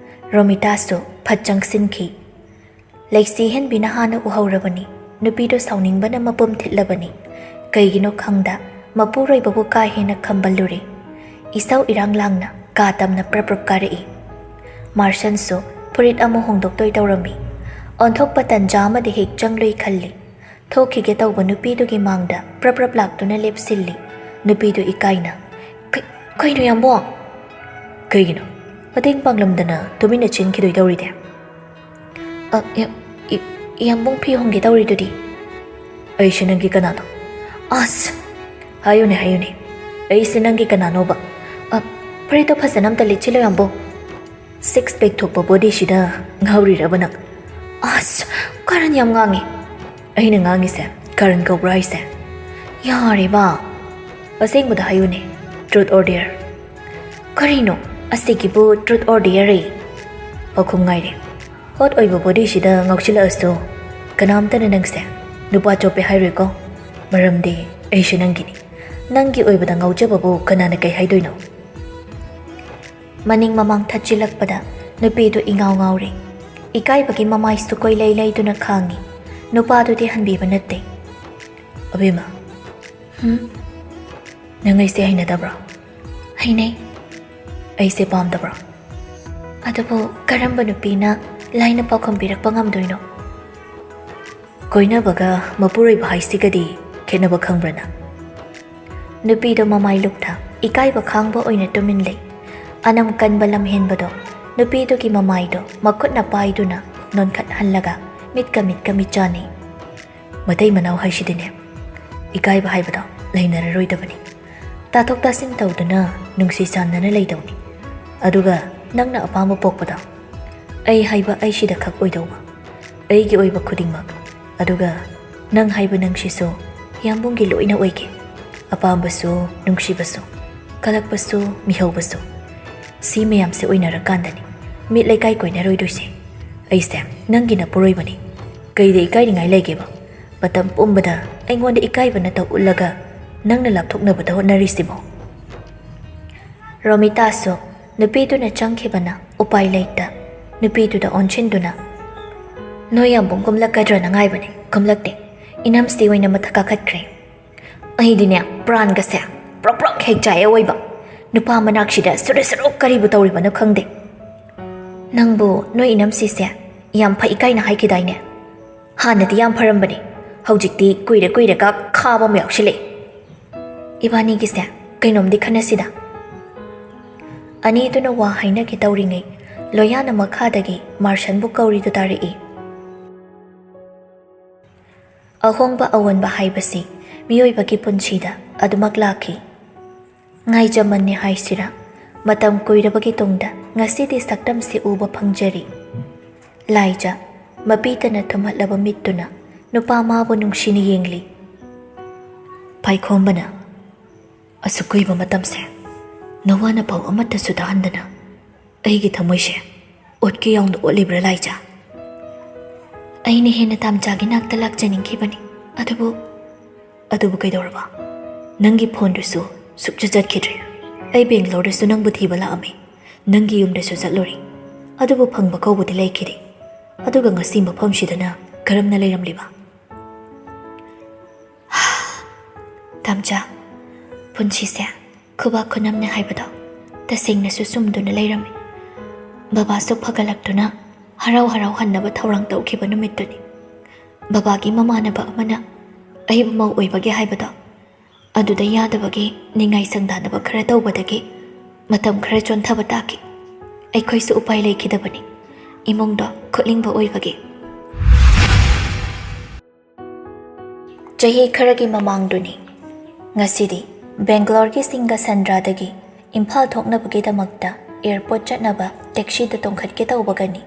ꯔꯣꯃꯤꯇꯥꯁꯨ ꯐꯠ ꯆꯪꯁꯤꯟꯈꯤ꯫ ꯂꯩꯁꯤ ꯍꯦꯟꯕꯤꯅ ꯍꯥꯟꯅ ꯎꯍꯧꯔꯕꯅꯤ꯫ ꯅꯨꯄꯤꯗꯣ ꯁꯥꯎꯅꯤꯡꯕꯅ ꯃꯄꯨꯝ ꯊꯤꯠꯂꯕꯅꯤ꯫ ꯀꯩꯒꯤꯅꯣ ꯈꯪꯗ ꯃꯄꯨꯔꯣꯏꯕꯕꯨ ꯀꯥ ꯍꯦꯟꯅ ꯈꯝꯕꯜꯂꯨꯔꯦ꯫ ꯏꯁꯧ ꯏꯔꯥꯡ ꯂꯥꯡꯅ ꯀꯥ ꯇꯝꯅ ꯄ꯭ꯔꯞ ꯄ꯭ꯔꯞ ꯀꯥꯔꯛꯏ꯫ ꯃꯥꯔꯁꯟꯁꯨ ꯐꯨꯔꯤꯠ ꯑꯃ ꯍꯣꯡꯗꯣꯛꯇꯣꯏ ꯇꯧꯔꯝꯃꯤ꯫ ꯑꯣꯟꯊꯣꯛꯄ ꯇꯟꯖꯥ ꯑꯃꯗ ꯍꯦꯛ ꯆꯪꯂꯨꯏ ꯈꯜꯂꯤ꯫ ꯊꯣꯛꯈꯤꯒꯦ ꯇꯧꯕ ꯅꯨꯄꯤꯗꯨꯒꯤ ꯃꯥꯡꯗ ꯄ꯭ꯔꯞ ꯄ꯭ꯔꯞ ꯂꯥꯛꯇꯨꯅ ꯂꯦꯞꯁꯤꯜꯂꯤ꯫ ꯅꯨꯄꯤꯗꯨ ꯏꯀꯥꯏꯅ, "ꯀꯩ-, ꯀꯩꯅꯣ ꯌꯥꯝꯕꯣ?" "ꯀꯩꯒꯤꯅꯣ? ꯃꯇꯦꯡ ꯄꯥꯡꯂꯝꯗꯅ ꯇꯨꯃꯤꯟꯅ ꯆꯦꯟꯈꯤꯗꯣꯏ ꯇꯧꯔꯤꯗꯦ?" "ꯑ, ꯏ-, ꯏ-, ꯏꯌꯥꯝꯕꯨꯡ ꯐꯤ ꯍꯣꯡꯒꯦ ꯇꯧꯔꯤꯗꯨꯗꯤ?" "ꯑꯩꯁꯦ ꯅꯪꯒꯤ ꯀꯅꯥꯅꯣ?" "ꯑꯁ!" "ꯍꯥꯏꯌꯨꯅꯦ, ꯍꯥꯏꯌꯨꯅꯦ, ꯑꯩꯁꯦ ꯅꯪꯒꯤ ꯀꯅꯥꯅꯣꯕ?" "ꯑ, ꯐꯨꯔꯤꯠꯇꯣ ꯐꯖꯅ ꯑꯝꯇ ꯂꯤꯠꯁꯤꯜꯂꯣ, ꯌꯥꯝꯕꯨꯡ꯫ ꯁꯤꯛꯁ ꯄꯦꯛ ꯊꯣꯛꯄ ꯕꯣꯗꯤꯁꯤꯗ ꯉꯥꯎꯔꯤꯔꯕ ꯅꯪ?" "ꯑꯁ, ꯀꯔꯟ ꯌꯥꯝ ꯉꯥꯡꯉꯦ!" "ꯑꯩꯅ ꯉꯥꯡꯉꯤꯁꯦ ꯀꯔꯟ ꯀꯧꯕ꯭ꯔꯥ ꯍꯥꯏꯁꯦ?" "ꯌꯥꯔꯦꯕ!" "ꯑꯁꯦꯡꯕꯗ ꯍꯥꯏꯌꯨꯅꯦ, truth or dare?" "ꯀꯔꯤꯅꯣ? ꯑꯁꯤꯒꯤꯕꯨ truth or dare ꯌꯦ?" ꯄꯥꯎꯈꯨꯝ ꯉꯥꯏꯔꯦ꯫ ꯍꯣꯠ ꯑꯣꯏꯕ ꯕꯣꯗꯤꯁꯤꯗ ꯉꯥꯎꯁꯤꯜꯂꯛꯑꯁꯨ ꯀꯅꯥꯝꯇꯅ ꯅꯪꯁꯦ ꯅꯨꯄꯥ ꯆꯣꯞꯄꯦ ꯍꯥꯏꯔꯣꯏꯀꯣ꯫ ꯃꯔꯝꯗꯤ ꯑꯩꯁꯨ ꯅꯪꯒꯤꯅꯤ꯫ ꯅꯪꯒꯤ ꯑꯣꯏꯕꯗ ꯉꯥꯎꯖꯕꯕꯨ ꯀꯅꯥꯅ ꯀꯩ ꯍꯥꯏꯗꯣꯏꯅꯣ? ꯃꯅꯤꯡ ꯃꯃꯥꯡ ꯊꯠꯆꯤꯜꯂꯛꯄꯗ ꯅꯨꯄꯤꯗꯨ ꯏꯉꯥꯎ ꯉꯥꯎꯔꯤ꯫ ꯏꯀꯥꯏꯕꯒꯤ ꯃꯃꯥꯏꯁꯨ ꯀꯣꯏꯂꯩ ꯂꯩꯗꯨꯅ ꯈꯥꯡꯉꯤ꯫ ꯅꯨꯄꯥꯗꯨꯗꯤ ꯍꯟꯕꯤꯕ ꯅꯠꯇꯦ꯫ "ꯑꯕꯦꯝꯃ, ꯍꯨꯝ? ꯅꯪ ꯑꯩꯁꯦ ꯍꯩꯅꯗꯕ꯭ꯔꯣ?" "ꯍꯩꯅꯩ꯫" "ꯑꯩꯁꯦ ꯄꯥꯝꯗꯕ꯭ꯔꯣ?" "ꯑꯗꯨꯕꯨ ꯀꯔꯝꯕ ꯅꯨꯄꯤꯅ ꯂꯥꯏꯅ ꯄꯥꯎꯈꯨꯝ ꯄꯤꯔꯛꯄ ꯉꯝꯗꯣꯏꯅꯣ?" "ꯀꯣꯏꯅꯕꯒ ꯃꯄꯨꯔꯣꯏꯕ ꯍꯥꯏꯁꯤꯒꯗꯤ ꯈꯦꯠꯅꯕ ꯈꯪꯕ꯭ꯔꯥ ꯅꯪ?" ꯅꯨꯄꯤꯗꯣ ꯃꯃꯥꯏ ꯂꯨꯞꯊ ꯏꯀꯥꯏꯕ ꯈꯥꯡꯕ ꯑꯣꯏꯅ ꯇꯨꯃꯤꯟ ꯂꯩ꯫ ꯑꯅꯝ ꯀꯟꯕ ꯂꯝꯍꯦꯟꯕꯗꯣ ꯅꯨꯄꯤꯗꯨꯒꯤ ꯃꯃꯥꯏꯗꯣ ꯃꯈꯨꯠꯅ ꯄꯥꯏꯗꯨꯅ ꯅꯣꯟꯈꯠꯍꯜꯂꯒ ꯃꯤꯠꯀ ꯃꯤꯠꯀ ꯃꯤꯆꯥꯟꯅꯩ꯫ ꯃꯇꯩ ꯃꯅꯥꯎ ꯍꯥꯏꯁꯤꯗꯤꯅꯦ, ꯏꯀꯥꯏꯕ ꯍꯥꯏꯕꯗꯣ ꯂꯩꯅꯔꯔꯣꯏꯗꯕꯅꯤ꯫ ꯇꯥꯊꯣꯛ ꯇꯥꯁꯤꯟ ꯇꯧꯗꯨꯅ ꯅꯨꯡꯁꯤ ꯆꯥꯟꯅꯅ ꯂꯩꯗꯧꯅꯤ꯫ ꯑꯗꯨꯒ ꯅꯪꯅ ꯑꯄꯥꯝꯕ ꯄꯣꯛꯄꯗꯣ ꯑꯩ ꯍꯥꯏꯕ ꯑꯩꯁꯤꯗ ꯈꯛ ꯑꯣꯏꯗꯧꯕ꯫ ꯑꯩꯒꯤ ꯑꯣꯏꯕ ꯈꯨꯗꯤꯡꯃꯛ꯫ ꯑꯗꯨꯒ ꯅꯪ ꯍꯥꯏꯕ ꯅꯪꯁꯤꯁꯨ ꯌꯥꯝꯕꯨꯡꯒꯤ ꯂꯣꯏꯅ ꯑꯣꯏꯒꯦ꯫ ꯑꯄꯥꯝꯕꯁꯨ, ꯅꯨꯡꯁꯤꯕꯁꯨ, ꯀꯜꯂꯛꯄꯁꯨ, ꯃꯤꯍꯧꯕꯁꯨ꯫ ꯁꯤ ꯃꯌꯥꯝꯁꯦ ꯑꯣꯏꯅꯔꯀꯥꯟꯗꯅꯤ ꯃꯤꯠ ꯂꯩꯀꯥꯏ ꯀꯣꯏꯅꯔꯣꯏꯗꯣꯏꯁꯦ꯫ ꯑꯩꯁꯦ ꯅꯪꯒꯤ ꯅꯄꯨꯔꯣꯏꯕꯅꯤ꯫ ꯀꯩꯗ ꯏꯀꯥꯏꯅꯤꯡꯉꯥꯏ ꯂꯩꯒꯦꯕ? ꯃꯇꯝ ꯄꯨꯝꯕꯗ ꯑꯩꯉꯣꯟꯗ ꯏꯀꯥꯏꯕ ꯅꯠꯇ ꯎꯠꯂꯒ ꯅꯪꯅ ꯂꯥꯞꯊꯣꯛꯅꯕꯗ ꯍꯣꯠꯅꯔꯤꯁꯤꯕꯣ? ꯔꯣꯃꯤꯇꯥꯁꯨ ꯅꯨꯄꯤꯗꯨꯅ ꯆꯪꯈꯤꯕꯅ ꯎꯄꯥꯏ ꯂꯩꯇ ꯅꯨꯄꯤꯗꯨꯗ ꯑꯣꯟꯁꯤꯟꯗꯨꯅ, "ꯅꯣꯏ ꯌꯥꯝꯕꯨꯡ ꯀꯨꯝꯂꯛꯀꯗ꯭ꯔꯅ ꯉꯥꯏꯕꯅꯦ, ꯀꯨꯝꯂꯛꯇꯦ꯫ ꯏꯅꯝꯁꯇꯤ ꯑꯣꯏꯅ ꯃꯊꯛ ꯀꯥꯈꯠꯈ꯭ꯔꯦ꯫ ꯑꯩꯗꯤꯅꯦ, ꯄ꯭ꯔꯥꯟꯒꯁꯦ ꯄ꯭ꯔꯣꯛ ꯄ꯭ꯔꯣꯛ ꯍꯦꯛ ꯆꯥꯏꯑꯦ ꯑꯣꯏꯕ꯫ ꯅꯨꯄꯥ ꯃꯅꯥꯛꯁꯤꯗ ꯁꯨꯔꯨ ꯁꯨꯔꯨ ꯀꯔꯤꯕꯨ ꯇꯧꯔꯤꯕꯅꯣ ꯈꯪꯗꯦ꯫ ꯅꯪꯕꯨ ꯅꯣꯏ ꯏꯅꯝꯁꯤꯁꯦ ꯌꯥꯝ ꯐꯩ ꯀꯥꯏꯅ ꯍꯥꯏꯈꯤꯗꯥꯏꯅꯦ? ꯍꯥꯟꯅꯗꯤ ꯌꯥꯝ ꯐꯔꯝꯕꯅꯦ, ꯍꯧꯖꯤꯛꯇꯤ ꯀꯨꯏꯔ ꯀꯨꯏꯔꯒ ꯈꯥꯕ ꯑꯃ ꯌꯥꯎꯁꯤꯜꯂꯛꯑꯦ꯫ ꯏꯕꯥꯅꯤꯒꯤꯁꯦ ꯀꯩꯅꯣꯝꯗꯤ ꯈꯟꯅꯁꯤꯗ꯫" ꯑꯅꯤꯗꯨꯅ ꯋꯥ ꯍꯥꯏꯅꯒꯦ ꯇꯧꯔꯤꯉꯩ, ꯂꯣꯌꯥꯅ ꯃꯈꯥꯗꯒꯤ ꯃꯥꯔꯁꯟꯕꯨ ꯀꯧꯔꯤꯗꯨ ꯇꯥꯔꯛꯏ꯫ ꯑꯍꯣꯡꯕ ꯑꯑꯣꯟꯕ ꯍꯥꯏꯕꯁꯤ ꯃꯤꯑꯣꯏꯕꯒꯤ ꯄꯨꯟꯁꯤꯗ ꯑꯗꯨꯃꯛ ꯂꯥꯛꯈꯤ꯫ ꯉꯥꯏꯖꯃꯟꯅꯦ ꯍꯥꯏꯁꯤꯔꯥ, ꯃꯇꯝ ꯀꯨꯏꯔꯕꯒꯤ ꯇꯨꯡꯗ ꯉꯁꯤꯗꯤ ꯁꯛꯇꯝꯁꯤ ꯎꯕ ꯐꯪꯖꯔꯤ꯫ ꯂꯥꯏꯖ, ꯃꯄꯤꯇꯅ ꯊꯨꯝꯍꯠꯂꯕ ꯃꯤꯠꯇꯨꯅ ꯅꯨꯄꯥ ꯃꯥꯕꯨ ꯅꯨꯡꯁꯤꯅ ꯌꯦꯡꯂꯤ꯫ ꯐꯥꯏꯈꯣꯝꯕꯅ, "ꯑꯁꯨꯛ ꯀꯨꯏꯕ ꯃꯇꯝꯁꯦ ꯅꯋꯥꯅ ꯄꯥꯎ ꯑꯃꯠꯇꯁꯨ ꯇꯥꯍꯟꯗꯅ ꯑꯩꯒꯤ ꯊꯃꯣꯏꯁꯦ ꯑꯣꯠꯀꯦ ꯌꯥꯎꯅ ꯑꯣꯠꯂꯤꯕ꯭ꯔꯥ ꯂꯥꯏꯖ?" "ꯑꯩꯅ ꯍꯦꯟꯅ ꯇꯥꯝꯆꯥꯒꯤ ꯅꯥꯛꯇ ꯂꯥꯛꯆꯅꯤꯡꯈꯤꯕꯅꯤ, ꯑꯗꯨꯕꯨ..." "ꯑꯗꯨꯕꯨ ꯀꯩꯗꯧꯔꯕ? ꯅꯪꯒꯤ ꯐꯣꯟꯗꯨꯁꯨ ꯁꯨꯛꯆꯠ ꯆꯠꯈꯤꯗ꯭ꯔꯦ꯫ ꯑꯩ ꯕꯦꯡꯒ꯭ꯂꯣꯔꯗꯁꯨ ꯅꯪꯕꯨ ꯊꯤꯕ ꯂꯥꯛꯑꯝꯃꯤ, ꯅꯪꯒꯤ ꯌꯨꯝꯗꯁꯨ ꯆꯠꯂꯨꯔꯦ, ꯑꯗꯨꯕꯨ ꯐꯪꯕ ꯀꯧꯕꯗꯤ ꯂꯩꯈꯤꯗꯦ꯫ ꯑꯗꯨꯒ ꯉꯁꯤ ꯃꯐꯝꯁꯤꯗꯅ ꯀꯔꯝꯅ ꯂꯩꯔꯝꯂꯤꯕ?" ꯇꯥꯝꯆꯥ, ꯄꯨꯟꯁꯤꯁꯦ ꯈꯨꯕꯥꯛ ꯈꯨꯅꯝꯅꯦ ꯍꯥꯏꯕꯗꯣ ꯇꯁꯦꯡꯅꯁꯨ ꯆꯨꯝꯗꯨꯅ ꯂꯩꯔꯝꯃꯤ꯫ ꯕꯕꯥꯁꯨ ꯐꯒꯠꯂꯛꯇꯨꯅ ꯍꯔꯥꯎ ꯍꯔꯥꯎ ꯍꯟꯅꯕ ꯊꯧꯔꯥꯡ ꯇꯧꯈꯤꯕ ꯅꯨꯃꯤꯠꯇꯨꯅꯤ꯫ ꯕꯕꯥꯒꯤ ꯃꯃꯥꯟꯅꯕ ꯑꯃꯅ ꯑꯩꯕꯨ ꯃꯧ ꯑꯣꯏꯕꯒꯤ ꯍꯥꯏꯕꯗꯣ, ꯑꯗꯨꯗ ꯌꯥꯗꯕꯒꯤ ꯅꯤꯡꯉꯥꯏ ꯁꯪꯗꯥꯅꯕ ꯈꯔ ꯇꯧꯕꯗꯒꯤ ꯃꯇꯝ ꯈꯔ ꯆꯣꯟꯊꯕ ꯇꯥꯈꯤ꯫ ꯑꯩꯈꯣꯏꯁꯨ ꯎꯄꯥꯏ ꯂꯩꯈꯤꯗꯕꯅꯤ, ꯏꯃꯨꯡꯗꯣ ꯈꯨꯠꯂꯤꯡꯕ ꯑꯣꯏꯕꯒꯤ꯫ ꯆꯍꯤ ꯈꯔꯒꯤ ꯃꯃꯥꯡꯗꯨꯅꯤ꯫ ꯉꯁꯤꯗꯤ ꯕꯦꯡꯒ꯭ꯂꯣꯔꯒꯤ ꯁꯤꯡꯒꯁꯟꯗ꯭ꯔꯥꯗꯒꯤ ꯏꯝꯐꯥꯜ ꯊꯣꯛꯅꯕꯒꯤꯗꯃꯛꯇ ꯑꯦꯌꯔꯄꯣꯔꯠ ꯆꯠꯅꯕ ꯇꯦꯛꯁꯤꯗ ꯇꯣꯡꯈꯠꯀꯦ ꯇꯧꯕꯒꯅꯤ꯫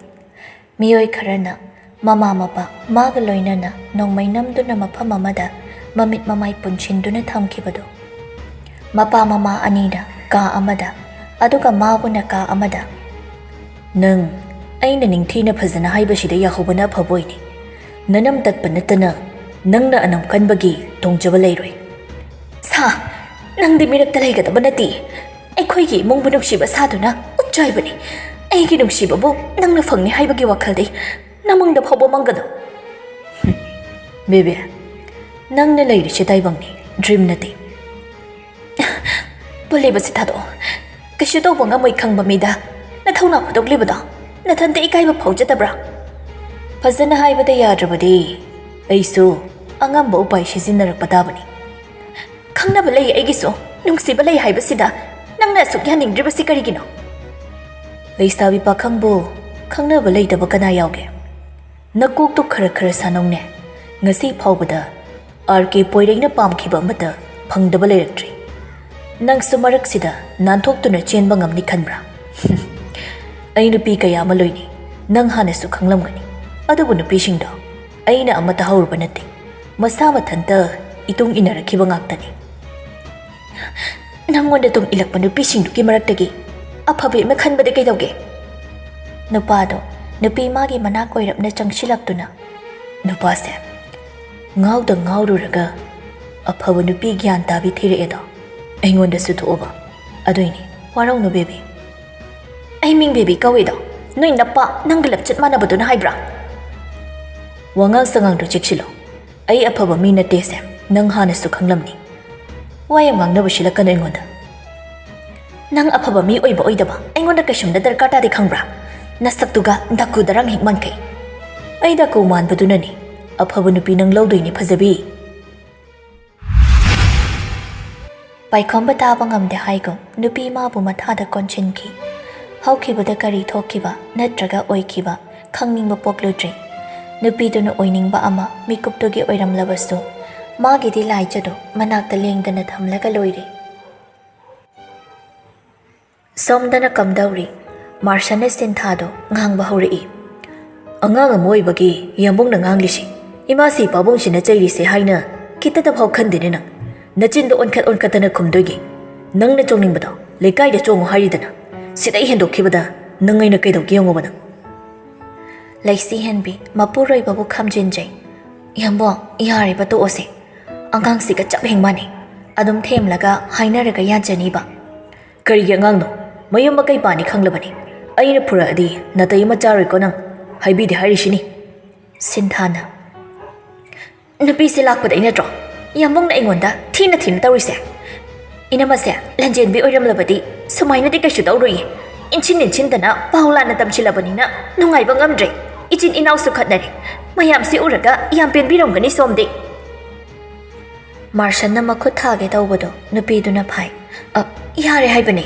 ꯃꯤꯑꯣꯏ ꯈꯔꯅ ꯃꯃꯥ ꯃꯄꯥ ꯃꯥꯒ ꯂꯣꯏꯅꯅ ꯅꯣꯡꯃꯩ ꯅꯝꯗꯨꯅ ꯃꯐꯝ ꯑꯃꯗ ꯃꯃꯤꯠ ꯃꯃꯥꯏ ꯄꯨꯟꯁꯤꯟꯗꯨꯅ ꯊꯝꯈꯤꯕꯗꯨ꯫ ꯃꯄꯥ ꯃꯃꯥ ꯑꯅꯤꯅ ꯀꯥ ꯑꯃꯗ ꯑꯗꯨꯒ ꯃꯥꯕꯨ ꯅꯥꯀꯥ ꯑꯃꯗ, "ꯅꯪ ꯑꯩꯅ ꯅꯤꯡꯊꯤꯅ ꯐꯖꯅ ꯍꯥꯏꯕꯁꯤꯗ ꯌꯥꯍꯧꯕꯅ ꯑꯐꯕ ꯑꯣꯏꯅꯤ꯫ ꯅꯅꯝ ꯇꯠꯄ ꯅꯠꯇꯅ ꯅꯪꯅ ꯑꯅꯝ ꯀꯟꯕꯒꯤ ꯇꯣꯡꯖꯕ ꯂꯩꯔꯣꯏ꯫" "ꯁꯥ, ꯅꯪꯗꯤ ꯃꯤꯔꯛꯇ ꯂꯩꯒꯗꯕ ꯅꯠꯇꯦ꯫ ꯑꯩꯈꯣꯏꯒꯤ ꯏꯃꯨꯡꯕꯨ ꯅꯨꯡꯁꯤꯕ ꯁꯥꯗꯨꯅ ꯎꯠꯆꯥꯏꯕꯅꯤ꯫ ꯑꯩꯒꯤ ꯅꯨꯡꯁꯤꯕꯕꯨ ꯅꯪꯅ ꯐꯪꯅꯤ ꯍꯥꯏꯕꯒꯤ ꯋꯥꯈꯜꯗꯤ ꯅꯃꯪꯗ ꯐꯥꯎꯕ ꯃꯪꯒꯅꯨ꯫" "ꯍꯨꯝ, ꯕꯦꯕꯤ, ꯅꯪꯅ ꯂꯩꯔꯤꯁꯦ ꯇꯥꯏꯕꯪꯅꯤ, ꯗ꯭ꯔꯤꯝ ꯅꯠꯇꯦ꯫" "ꯄꯣꯜꯂꯤꯕꯁꯤ ꯊꯥꯗꯣꯛꯑꯣ꯫ ꯀꯩꯁꯨ ꯇꯧꯕ ꯉꯝꯃꯣꯏ ꯈꯪꯕ ꯃꯤꯗ ꯅꯊꯧꯅꯥ ꯐꯨꯗꯣꯛꯂꯤꯕꯗꯣ ꯅꯊꯟꯇ ꯏꯀꯥꯏꯕ ꯐꯥꯎꯖꯗꯕ꯭ꯔꯥ?" "ꯐꯖꯅ ꯍꯥꯏꯕꯗ ꯌꯥꯗ꯭ꯔꯕꯗꯤ ꯑꯩꯁꯨ ꯑꯉꯝꯕ ꯎꯄꯥꯏ ꯁꯤꯖꯤꯟꯅꯔꯛꯄ ꯇꯥꯕꯅꯤ꯫" "ꯈꯪꯅꯕ ꯂꯩ ꯑꯩꯒꯤꯁꯨ, ꯅꯨꯡꯁꯤꯕ ꯂꯩ ꯍꯥꯏꯕꯁꯤꯗ ꯅꯪꯅ ꯑꯁꯨꯛ ꯌꯥꯅꯤꯡꯗ꯭ꯔꯤꯕꯁꯤ ꯀꯔꯤꯒꯤꯅꯣ?" "ꯂꯩꯁꯥꯕꯤ ꯄꯥꯈꯪꯕꯨ ꯈꯪꯅꯕ ꯂꯩꯇꯕ ꯀꯅꯥ ꯌꯥꯎꯒꯦ? ꯅꯀꯣꯛꯇꯨ ꯈꯔ ꯈꯔ ꯁꯥꯟꯅꯧꯅꯦ꯫ ꯉꯁꯤ ꯐꯥꯎꯕꯗ ꯑꯥꯔ ꯀꯦ ꯄꯣꯏꯔꯩꯅ ꯄꯥꯝꯈꯤꯕ ꯑꯃꯠꯇ ꯐꯪꯗꯕ ꯂꯩꯔꯛꯇ꯭ꯔꯤ꯫ ꯅꯪꯁꯨ ꯃꯔꯛꯁꯤꯗ ꯅꯥꯟꯊꯣꯛꯇꯨꯅ ꯆꯦꯟꯕ ꯉꯝꯅꯤ ꯈꯟꯕ꯭ꯔꯥ? ꯑꯩ ꯅꯨꯄꯤ ꯀꯌꯥ ꯑꯃ ꯂꯣꯏꯅꯤ, ꯅꯪ ꯍꯥꯟꯅꯁꯨ ꯈꯪꯂꯝꯒꯅꯤ꯫ ꯑꯗꯨꯕꯨ ꯅꯨꯄꯤꯁꯤꯡꯗꯣ ꯑꯩꯅ ꯑꯃꯠꯇ ꯍꯧꯔꯨꯕ ꯅꯠꯇꯦ, ꯃꯁꯥ ꯃꯊꯟꯇ ꯏꯇꯨꯡ ꯏꯟꯅꯔꯛꯈꯤꯕ ꯉꯥꯛꯇꯅꯤ꯫" "ꯅꯪꯉꯣꯟꯗ ꯇꯨꯡ ꯏꯜꯂꯛꯄ ꯅꯨꯄꯤꯁꯤꯡꯗꯨꯒꯤ ꯃꯔꯛꯇꯒꯤ ꯑꯐꯕꯤ ꯑꯃ ꯈꯟꯕꯗꯤ ꯀꯩꯗꯧꯒꯦ?" "ꯅꯨꯄꯥꯗꯣ ꯅꯨꯄꯤ ꯃꯥꯒꯤ ꯃꯅꯥꯛ ꯑꯣꯏꯔꯞꯅ ꯆꯪꯁꯤꯜꯂꯛꯇꯨꯅ, ꯅꯨꯄꯥꯁꯦ ꯉꯥꯎꯗ ꯉꯥꯎꯔꯨꯔꯒ ꯑꯐꯕ ꯅꯨꯄꯤ ꯒ꯭ꯌꯥꯟ ꯇꯥꯕꯤ ꯊꯤꯔꯛꯑꯦꯗꯣ ꯑꯩꯉꯣꯟꯗꯁꯨ ꯊꯣꯛꯑꯕ꯫ ꯑꯗꯨꯏꯅꯤ, ꯋꯥꯔꯧꯅꯨ ꯕꯦꯕꯤ꯫" "ꯑꯩ ꯃꯤꯡ ꯕꯦꯕꯤ ꯀꯧꯏꯗꯣ ꯅꯣꯏ ꯅꯄꯥ ꯅꯪꯒ ꯂꯝꯆꯠ ꯃꯥꯟꯅꯕꯗꯨꯅ ꯍꯥꯏꯕ꯭ꯔꯥ?" "ꯋꯥꯉꯥꯡ ꯁꯉꯥꯡꯗꯣ ꯆꯦꯛꯁꯤꯜꯂꯣ꯫ ꯑꯩ ꯑꯐꯕ ꯃꯤ ꯅꯠꯇꯦꯁꯦ ꯅꯪ ꯍꯥꯟꯅꯁꯨ ꯈꯪꯂꯝꯅꯤ꯫ ꯋꯥ ꯌꯥꯝ ꯉꯥꯡꯅꯕ ꯁꯤꯜꯂꯛꯀꯅꯨ ꯑꯩꯉꯣꯟꯗ꯫" "ꯅꯪ ꯑꯐꯕ ꯃꯤ ꯑꯣꯏꯕ ꯑꯣꯏꯗꯕ ꯑꯩꯉꯣꯟꯗ ꯀꯩꯁꯨꯝꯇ ꯗꯔꯀꯥꯔ ꯇꯥꯗꯦ ꯈꯪꯕ꯭ꯔꯥ? ꯅꯁꯛꯇꯨꯒ ꯗꯥꯀꯨ ꯗꯔꯥꯡ ꯍꯤꯛ ꯃꯥꯟꯈꯩ꯫" "ꯑꯩ ꯗꯥꯀꯨ ꯃꯥꯟꯕꯗꯨꯅꯅꯤ ꯑꯐꯕ ꯅꯨꯄꯤ ꯅꯪ ꯂꯧꯗꯣꯏꯅꯤ ꯐꯖꯕꯤ꯫" ꯄꯥꯏꯈꯣꯝꯕ ꯇꯥꯕ ꯉꯝꯗꯦ ꯍꯥꯏꯒꯨꯝ ꯅꯨꯄꯤ ꯃꯥꯕꯨ ꯃꯊꯥꯗ ꯀꯣꯟꯁꯤꯟꯈꯤ꯫ ꯍꯧꯈꯤꯕꯗ ꯀꯔꯤ ꯊꯣꯛꯈꯤꯕ ꯅꯠꯇ꯭ꯔꯒ ꯑꯣꯏꯈꯤꯕ ꯈꯪꯅꯤꯡꯕ ꯄꯣꯛꯂꯨꯗ꯭ꯔꯤ꯫ ꯅꯨꯄꯤꯗꯨꯅ ꯑꯣꯏꯅꯤꯡꯕ ꯑꯃ ꯃꯤꯀꯨꯞꯇꯨꯒꯤ ꯑꯣꯏꯔꯝꯂꯕꯁꯨ, ꯃꯥꯒꯤꯗꯤ ꯂꯥꯏꯖꯗꯨ ꯃꯅꯥꯛꯇ ꯂꯦꯡꯗꯅ ꯊꯝꯂꯒ ꯂꯣꯏꯔꯦ꯫ ꯁꯣꯝꯗꯅ ꯀꯝꯗꯧꯔꯤ? ꯃꯥꯔꯁꯅ ꯁꯤꯟꯊꯥꯗꯣ ꯉꯥꯡꯕ ꯍꯧꯔꯛꯏ꯫ "ꯑꯉꯥꯡ ꯑꯃ ꯑꯣꯏꯕꯒꯤ ꯌꯥꯝꯕꯨꯡꯅ ꯉꯥꯡꯂꯤꯁꯤ, ꯏꯃꯥꯁꯤ ꯄꯥꯕꯨꯡꯁꯤꯅ ꯆꯩꯔꯤꯁꯦ ꯍꯥꯏꯅ ꯈꯤꯇꯗ ꯐꯥꯎ ꯈꯟꯗꯦꯅꯦ ꯅꯪ꯫ ꯅꯆꯤꯟꯗꯣ ꯑꯣꯟꯈꯠ ꯑꯣꯟꯈꯠꯇꯅ ꯈꯨꯝꯗꯣꯏꯒꯤ꯫ ꯅꯪꯅ ꯆꯣꯡꯅꯤꯡꯕꯗꯣ ꯂꯩꯀꯥꯏꯗ ꯆꯣꯡꯉꯨ ꯍꯥꯏꯔꯤꯗꯅ꯫ ꯁꯤꯗꯩ ꯍꯦꯟꯗꯣꯛꯈꯤꯕꯗ ꯅꯪ ꯑꯩꯅ ꯀꯩꯗꯧꯒꯦ ꯌꯦꯡꯉꯣꯕ ꯅꯪ꯫ ꯂꯩꯁꯤ ꯍꯦꯟꯕꯤ ꯃꯄꯨꯔꯣꯏꯕꯕꯨ ꯈꯝꯖꯤꯟꯖꯩ꯫ "ꯏꯌꯥꯝꯕꯣ, ꯌꯥꯔꯦꯕ, ꯇꯣꯛꯑꯁꯦ꯫ ꯑꯉꯥꯡꯁꯤꯒ ꯆꯞ ꯍꯦꯛ ꯃꯥꯟꯅꯩ꯫ ꯑꯗꯨꯝ ꯊꯦꯝꯂꯒ ꯍꯥꯏꯅꯔꯒ ꯌꯥꯖꯅꯤꯕ꯫" "ꯀꯔꯤꯒꯤ ꯑꯉꯥꯡꯅꯣ? ꯃꯌꯨꯝ ꯃꯀꯩ ꯄꯥꯅꯤ ꯈꯪꯂꯕꯅꯤ꯫ ꯑꯩꯅ ꯐꯨꯔꯛꯑꯗꯤ ꯅꯥꯇꯩ ꯑꯃ ꯆꯥꯔꯣꯏꯀꯣ ꯅꯪ꯫ ꯍꯥꯏꯕꯤꯗꯦ ꯍꯥꯏꯔꯤꯁꯤꯅꯤ꯫" ꯁꯤꯟꯊꯥꯅ, "ꯅꯨꯄꯤꯁꯦ ꯂꯥꯛꯄꯗꯩ ꯅꯠꯇ꯭ꯔꯣ ꯌꯥꯝꯕꯨꯡꯅ ꯑꯩꯉꯣꯟꯗ ꯊꯤꯅ ꯊꯤꯅ ꯇꯧꯔꯤꯁꯦ? ꯏꯅꯝꯃꯁꯦ ꯂꯟꯖꯦꯟꯕꯤ ꯑꯣꯏꯔꯝꯂꯕꯗꯤ ꯁꯨꯃꯥꯏꯅꯗꯤ ꯀꯩꯁꯨ ꯇꯧꯔꯣꯏꯌꯦ꯫ ꯏꯟꯁꯤꯟ ꯏꯟꯁꯤꯟꯗꯅ ꯄꯥꯎ ꯂꯥꯟꯅ ꯇꯝꯁꯤꯜꯂꯕꯅꯤꯅ ꯅꯨꯡꯉꯥꯏꯕ ꯉꯝꯗ꯭ꯔꯦ꯫ ꯏꯆꯤꯟ ꯏꯅꯥꯎꯁꯨ ꯈꯠꯅꯔꯦ꯫ ꯃꯌꯥꯝꯁꯤ ꯎꯔꯒ ꯌꯥꯝ ꯄꯦꯟꯕꯤꯔꯝꯒꯅꯤ ꯁꯣꯝꯗꯤ꯫" ꯃꯥꯔꯁꯟꯅ ꯃꯈꯨꯠ ꯊꯥꯒꯦ ꯇꯧꯕꯗꯣ ꯅꯨꯄꯤꯗꯨꯅ ꯐꯥꯏ꯫ "ꯑ, ꯌꯥꯔꯦ ꯍꯥꯏꯕꯅꯦ꯫"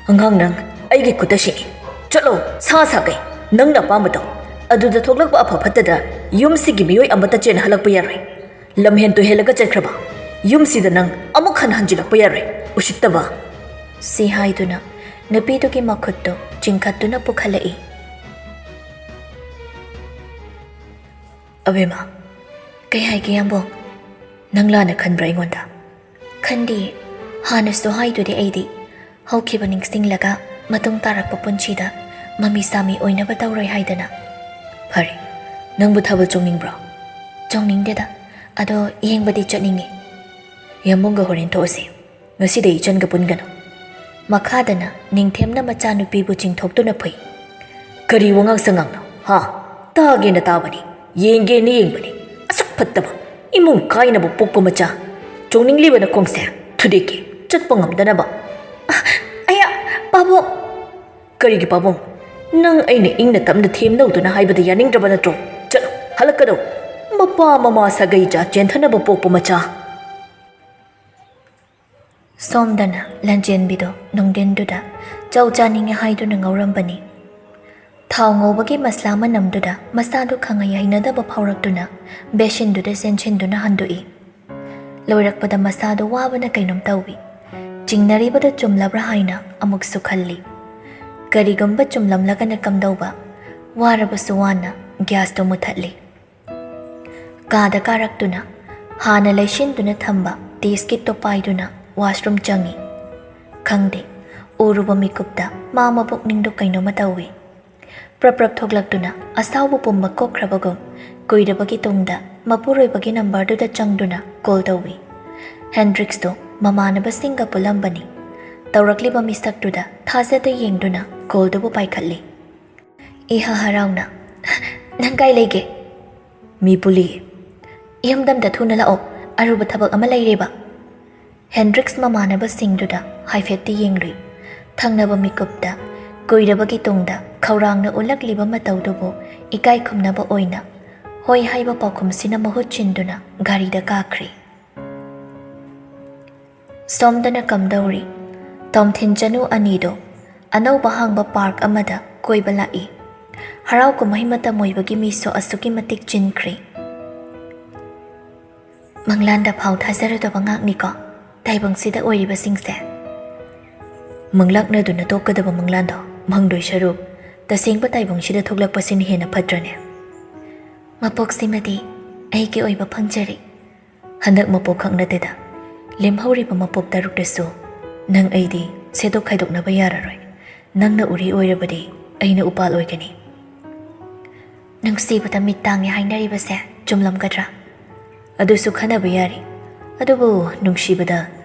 "ꯑꯉꯥꯡ ꯅꯪ, ꯑꯩꯒꯤ ꯈꯨꯠꯇ ꯁꯤꯛꯏ꯫ ꯆꯠꯂꯣ, ꯁꯥ ꯁꯥꯒꯩ꯫ ꯅꯪꯅ ꯑꯄꯥꯝꯕꯗꯣ꯫ ꯑꯗꯨꯗ ꯊꯣꯛꯂꯛꯄ ꯑꯐ ꯐꯠꯇꯗ ꯌꯨꯝꯁꯤꯒꯤ ꯃꯤꯑꯣꯏ ꯑꯃꯠꯇ ꯆꯦꯟꯍꯜꯂꯛꯄ ꯌꯥꯔꯣꯏ꯫ ꯂꯝꯍꯦꯟ ꯇꯨꯍꯦꯜꯂꯒ ꯆꯠꯈ꯭ꯔꯕ ꯌꯨꯝꯁꯤꯗ ꯅꯪ ꯑꯃꯨꯛ ꯍꯟꯅ ꯍꯟꯖꯤꯜꯂꯛꯄ ꯌꯥꯔꯣꯏ, ꯎꯁꯤꯠꯇꯕ꯫" ꯁꯤ ꯍꯥꯏꯗꯨꯅ ꯅꯨꯄꯤꯗꯨꯒꯤ ꯃꯈꯨꯠꯇꯨ ꯆꯤꯡꯈꯠꯇꯨꯅ ꯄꯨꯈꯠꯂꯛꯏ꯫ "ꯑꯕꯦꯝꯃ, ꯀꯩ ꯍꯥꯏꯒꯦ ꯌꯥꯝꯕꯨꯡ? ꯅꯪ ꯂꯥꯟꯅ ꯈꯟꯕ꯭ꯔꯥ ꯑꯩꯉꯣꯟꯗ?" "ꯈꯟꯗꯤꯌꯦ꯫ ꯍꯥꯟꯅꯁꯨ ꯍꯥꯏꯗꯨꯗꯤ ꯑꯩꯗꯤ ꯍꯧꯈꯤꯕ ꯅꯤꯡꯁꯤꯡꯂꯒ ꯃꯇꯨꯡ ꯇꯥꯔꯛꯄ ꯄꯨꯟꯁꯤꯗ ꯃꯃꯤ ꯁꯥꯃꯤ ꯑꯣꯏꯅꯕ ꯇꯧꯔꯣꯏ ꯍꯥꯏꯗꯅ꯫" "ꯐꯔꯦ, ꯅꯪꯕꯨ ꯊꯥꯕꯜ ꯆꯣꯡꯅꯤꯡꯕ꯭ꯔꯣ?" "ꯆꯣꯡꯅꯤꯡꯗꯦꯗ, ꯑꯗꯣ ꯌꯦꯡꯕꯗꯤ ꯆꯠꯅꯤꯡꯉꯤ꯫" "ꯌꯥꯝꯕꯨꯡꯒ ꯍꯣꯔꯦꯟ ꯊꯣꯛꯑꯁꯤ꯫ ꯉꯁꯤꯗꯩ ꯏꯆꯟꯒ ꯄꯨꯟꯒꯅꯨ꯫" ꯃꯈꯥꯗꯅ ꯅꯤꯡꯊꯦꯝꯅ ꯃꯆꯥꯅꯨꯄꯤꯕꯨ ꯆꯤꯡꯊꯣꯛꯇꯨꯅ ꯐꯨꯏ꯫ "ꯀꯔꯤ ꯋꯥꯉꯥꯡ ꯁꯉꯥꯡꯅꯣ? ꯍꯥ? ꯇꯥꯒꯦꯅ ꯇꯥꯕꯅꯤ, ꯌꯦꯡꯒꯦꯅ ꯌꯦꯡꯕꯅꯤ꯫ ꯑꯁꯨꯛ ꯐꯠꯇꯕ, ꯏꯃꯨꯡ ꯀꯥꯏꯅꯕ ꯄꯣꯛꯄ ꯃꯆꯥ꯫ ꯆꯣꯡꯅꯤꯡꯂꯤꯕ ꯅꯈꯣꯡꯁꯦ ꯊꯨꯗꯦꯛꯀꯦ, ꯆꯠꯄ ꯉꯝꯗꯅꯕ꯫" "ꯑ, ꯑꯌꯥ, ꯄꯥꯕꯨꯡ!" "ꯀꯔꯤꯒꯤ ꯄꯥꯕꯨꯡ? ꯅꯪ ꯑꯩꯅ ꯏꯪꯅ ꯇꯞꯅ ꯊꯦꯝꯅꯧꯗꯨꯅ ꯍꯥꯏꯕꯗ ꯌꯥꯅꯤꯡꯗ꯭ꯔꯕ ꯅꯠꯇ꯭ꯔꯣ? ꯆꯠꯂꯣ, ꯍꯜꯂꯛꯀꯗꯧ꯫ ꯃꯄꯥ ꯃꯃꯥ ꯁꯥꯒꯩ ꯆꯥ ꯆꯦꯟꯊꯅꯕ ꯄꯣꯛꯄ ꯃꯆꯥ꯫" ꯁꯣꯝꯗꯅ ꯂꯟꯖꯦꯟꯕꯤꯗꯣ ꯅꯨꯡꯗꯤꯟꯗꯨꯗ ꯆꯧ ꯆꯥꯅꯤꯡꯉꯦ ꯍꯥꯏꯗꯨꯅ ꯉꯧꯔꯝꯕꯅꯤ꯫ ꯊꯥꯎ ꯉꯧꯕꯒꯤ ꯃꯁꯂꯥ ꯃꯅꯝꯗꯨꯗ ꯃꯁꯥꯗꯨ ꯈꯪꯍꯩ ꯍꯩꯅꯗꯕ ꯐꯥꯎꯔꯛꯇꯨꯅ ꯕꯦꯁꯤꯟꯗꯨꯗ ꯆꯦꯟꯁꯤꯟꯗꯨꯅ ꯍꯟꯗꯣꯛꯏ꯫ ꯂꯣꯏꯔꯛꯄꯗ ꯃꯁꯥꯗꯨ ꯋꯥꯕꯅ ꯀꯩꯅꯣꯝ ꯇꯧꯏ꯫ ꯆꯤꯡꯅꯔꯤꯕꯗꯨ ꯆꯨꯝꯂꯕ꯭ꯔꯥ ꯍꯥꯏꯅ ꯑꯃꯨꯛꯁꯨ ꯈꯜꯂꯤ꯫ ꯀꯔꯤꯒꯨꯝꯕ ꯆꯨꯝꯂꯝꯂꯒꯅ ꯀꯝꯗꯧꯕ? ꯋꯥꯔꯕꯁꯨ ꯋꯥꯅ ꯒ꯭ꯌꯥꯁꯇꯨ ꯃꯨꯊꯠꯂꯤ꯫ ꯀꯥꯗ ꯀꯥꯔꯛꯇꯨꯅ ꯍꯥꯟꯅ ꯂꯩꯁꯤꯟꯗꯨꯅ ꯊꯝꯕ ꯇꯦꯁ ꯀꯤꯠꯇꯣ ꯄꯥꯏꯗꯨꯅ ꯋꯥꯁꯔꯨꯝ ꯆꯪꯏ꯫ ꯈꯪꯗꯦ, ꯎꯔꯨꯕ ꯃꯤꯀꯨꯞꯇ ꯃꯥ ꯃꯄꯨꯛꯅꯤꯡꯗꯣ ꯀꯩꯅꯣꯝꯃ ꯇꯧꯏ꯫ ꯄ꯭ꯔꯞ ꯄ꯭ꯔꯞ ꯊꯣꯛꯂꯛꯇꯨꯅ ꯑꯁꯥꯎꯕ ꯄꯨꯝꯕ ꯀꯣꯛꯈ꯭ꯔꯕꯒꯨꯝ ꯀꯨꯏꯔꯕꯒꯤ ꯇꯨꯡꯗ ꯃꯄꯨꯔꯣꯏꯕꯒꯤ ꯅꯝꯕꯔꯗꯨꯗ ꯆꯪꯗꯨꯅ ꯀꯣꯜ ꯇꯧꯏ꯫ ꯍꯦꯟꯗ꯭ꯔꯤꯛꯁꯇꯣ ꯃꯃꯥꯟꯅꯕꯁꯤꯡꯒ ꯄꯨꯜꯂꯝꯕꯅꯤ꯫ ꯇꯧꯔꯛꯂꯤꯕ ꯃꯤꯁꯛꯇꯨꯗ ꯊꯥꯖꯗ ꯌꯦꯡꯗꯨꯅ ꯀꯣꯜꯗꯨꯕꯨ ꯄꯥꯏꯈꯠꯂꯤ꯫ ꯏꯍꯥ ꯍꯔꯥꯎꯅ, "ꯅꯪ ꯀꯥꯏ ꯂꯩꯒꯦ?" "ꯃꯤ ꯄꯨꯜꯂꯤꯌꯦ꯫ ꯏꯔꯝꯗꯝꯗ ꯊꯨꯅ ꯂꯥꯛꯑꯣ, ꯑꯔꯨꯕ ꯊꯕꯛ ꯑꯃ ꯂꯩꯔꯦꯕ꯫" ꯍꯦꯟꯗ꯭ꯔꯤꯛꯁ ꯃꯃꯥꯟꯅꯕꯁꯤꯡꯗꯨꯗ ꯍꯥꯏꯐꯦꯠꯇꯤ ꯌꯦꯡꯂꯨꯏ꯫ ꯊꯪꯅꯕ ꯃꯤꯀꯨꯞꯇ ꯀꯨꯏꯔꯕꯒꯤ ꯇꯨꯡꯗ ꯈꯧꯔꯥꯡꯅ ꯎꯠꯂꯛꯂꯤꯕ ꯃꯇꯧꯗꯨꯕꯨ ꯏꯀꯥꯏ ꯈꯨꯝꯅꯕ ꯑꯣꯏꯅ ꯍꯣꯏ ꯍꯥꯏꯕ ꯄꯥꯎꯈꯨꯝꯁꯤꯅ ꯃꯍꯨꯠ ꯁꯤꯟꯗꯨꯅ ꯒꯥꯔꯤꯗ ꯀꯥꯈ꯭ꯔꯦ꯫ ꯁꯣꯝꯗꯅ ꯀꯝꯗꯧꯔꯤ? ꯇꯣꯝꯊꯤꯟ ꯆꯅꯨ ꯑꯅꯤꯗꯣ ꯑꯅꯧꯕ ꯍꯥꯡꯕ ꯄꯥꯔꯛ ꯑꯃꯗ ꯀꯣꯏꯕ ꯂꯥꯛꯏ꯫ ꯍꯔꯥꯎ ꯀꯨꯝꯍꯩ ꯃꯇꯝ ꯑꯣꯏꯕꯒꯤ ꯃꯤꯁꯨ ꯑꯁꯨꯛꯀꯤ ꯃꯇꯤꯛ ꯆꯤꯟꯈ꯭ꯔꯦ꯫ ꯃꯪꯂꯥꯟꯗ ꯐꯥꯎ ꯊꯥꯖꯔꯨꯗꯕ ꯉꯥꯛꯅꯤꯀꯣ ꯇꯥꯏꯕꯪꯁꯤꯗ ꯑꯣꯏꯔꯤꯕꯁꯤꯡꯁꯦ꯫ ꯃꯪꯂꯥꯛꯅꯗꯨꯅ ꯇꯣꯛꯀꯗꯕ ꯃꯪꯂꯥꯟꯗꯣ ꯃꯪꯗꯣꯏ ꯁꯔꯨꯛ, ꯇꯁꯦꯡꯕ ꯇꯥꯏꯕꯪꯁꯤꯗ ꯊꯣꯛꯂꯛꯄꯁꯤꯅ ꯍꯦꯟꯅ ꯐꯠꯇ꯭ꯔꯅꯦ? ꯃꯄꯣꯛꯁꯤꯃꯗꯤ ꯑꯩꯒꯤ ꯑꯣꯏꯕ ꯐꯪꯖꯔꯦ꯫ ꯍꯟꯗꯛ ꯃꯄꯣꯛ ꯈꯛ ꯅꯠꯇꯦꯗ, ꯂꯦꯝꯍꯧꯔꯤꯕ ꯃꯄꯣꯛ ꯇꯔꯨꯛꯇꯁꯨ ꯅꯪ ꯑꯩꯗꯤ ꯁꯦꯠꯗꯣꯛ ꯈꯥꯏꯗꯣꯛꯅꯕ ꯌꯥꯔꯔꯣꯏ꯫ ꯅꯪꯅ ꯎꯔꯤ ꯑꯣꯏꯔꯕꯗꯤ ꯑꯩꯅ ꯎꯄꯥꯜ ꯑꯣꯏꯒꯅꯤ꯫ ꯅꯨꯡꯁꯤꯕꯗ ꯃꯤꯠ ꯇꯥꯡꯉꯦ ꯍꯥꯏꯅꯔꯤꯕꯁꯦ ꯆꯨꯝꯂꯝꯒꯗ꯭ꯔꯥ? ꯑꯗꯨꯁꯨ ꯈꯟꯅꯕ ꯌꯥꯔꯤ꯫ ꯑꯗꯨꯕꯨ ꯅꯨꯡꯁꯤꯕꯗ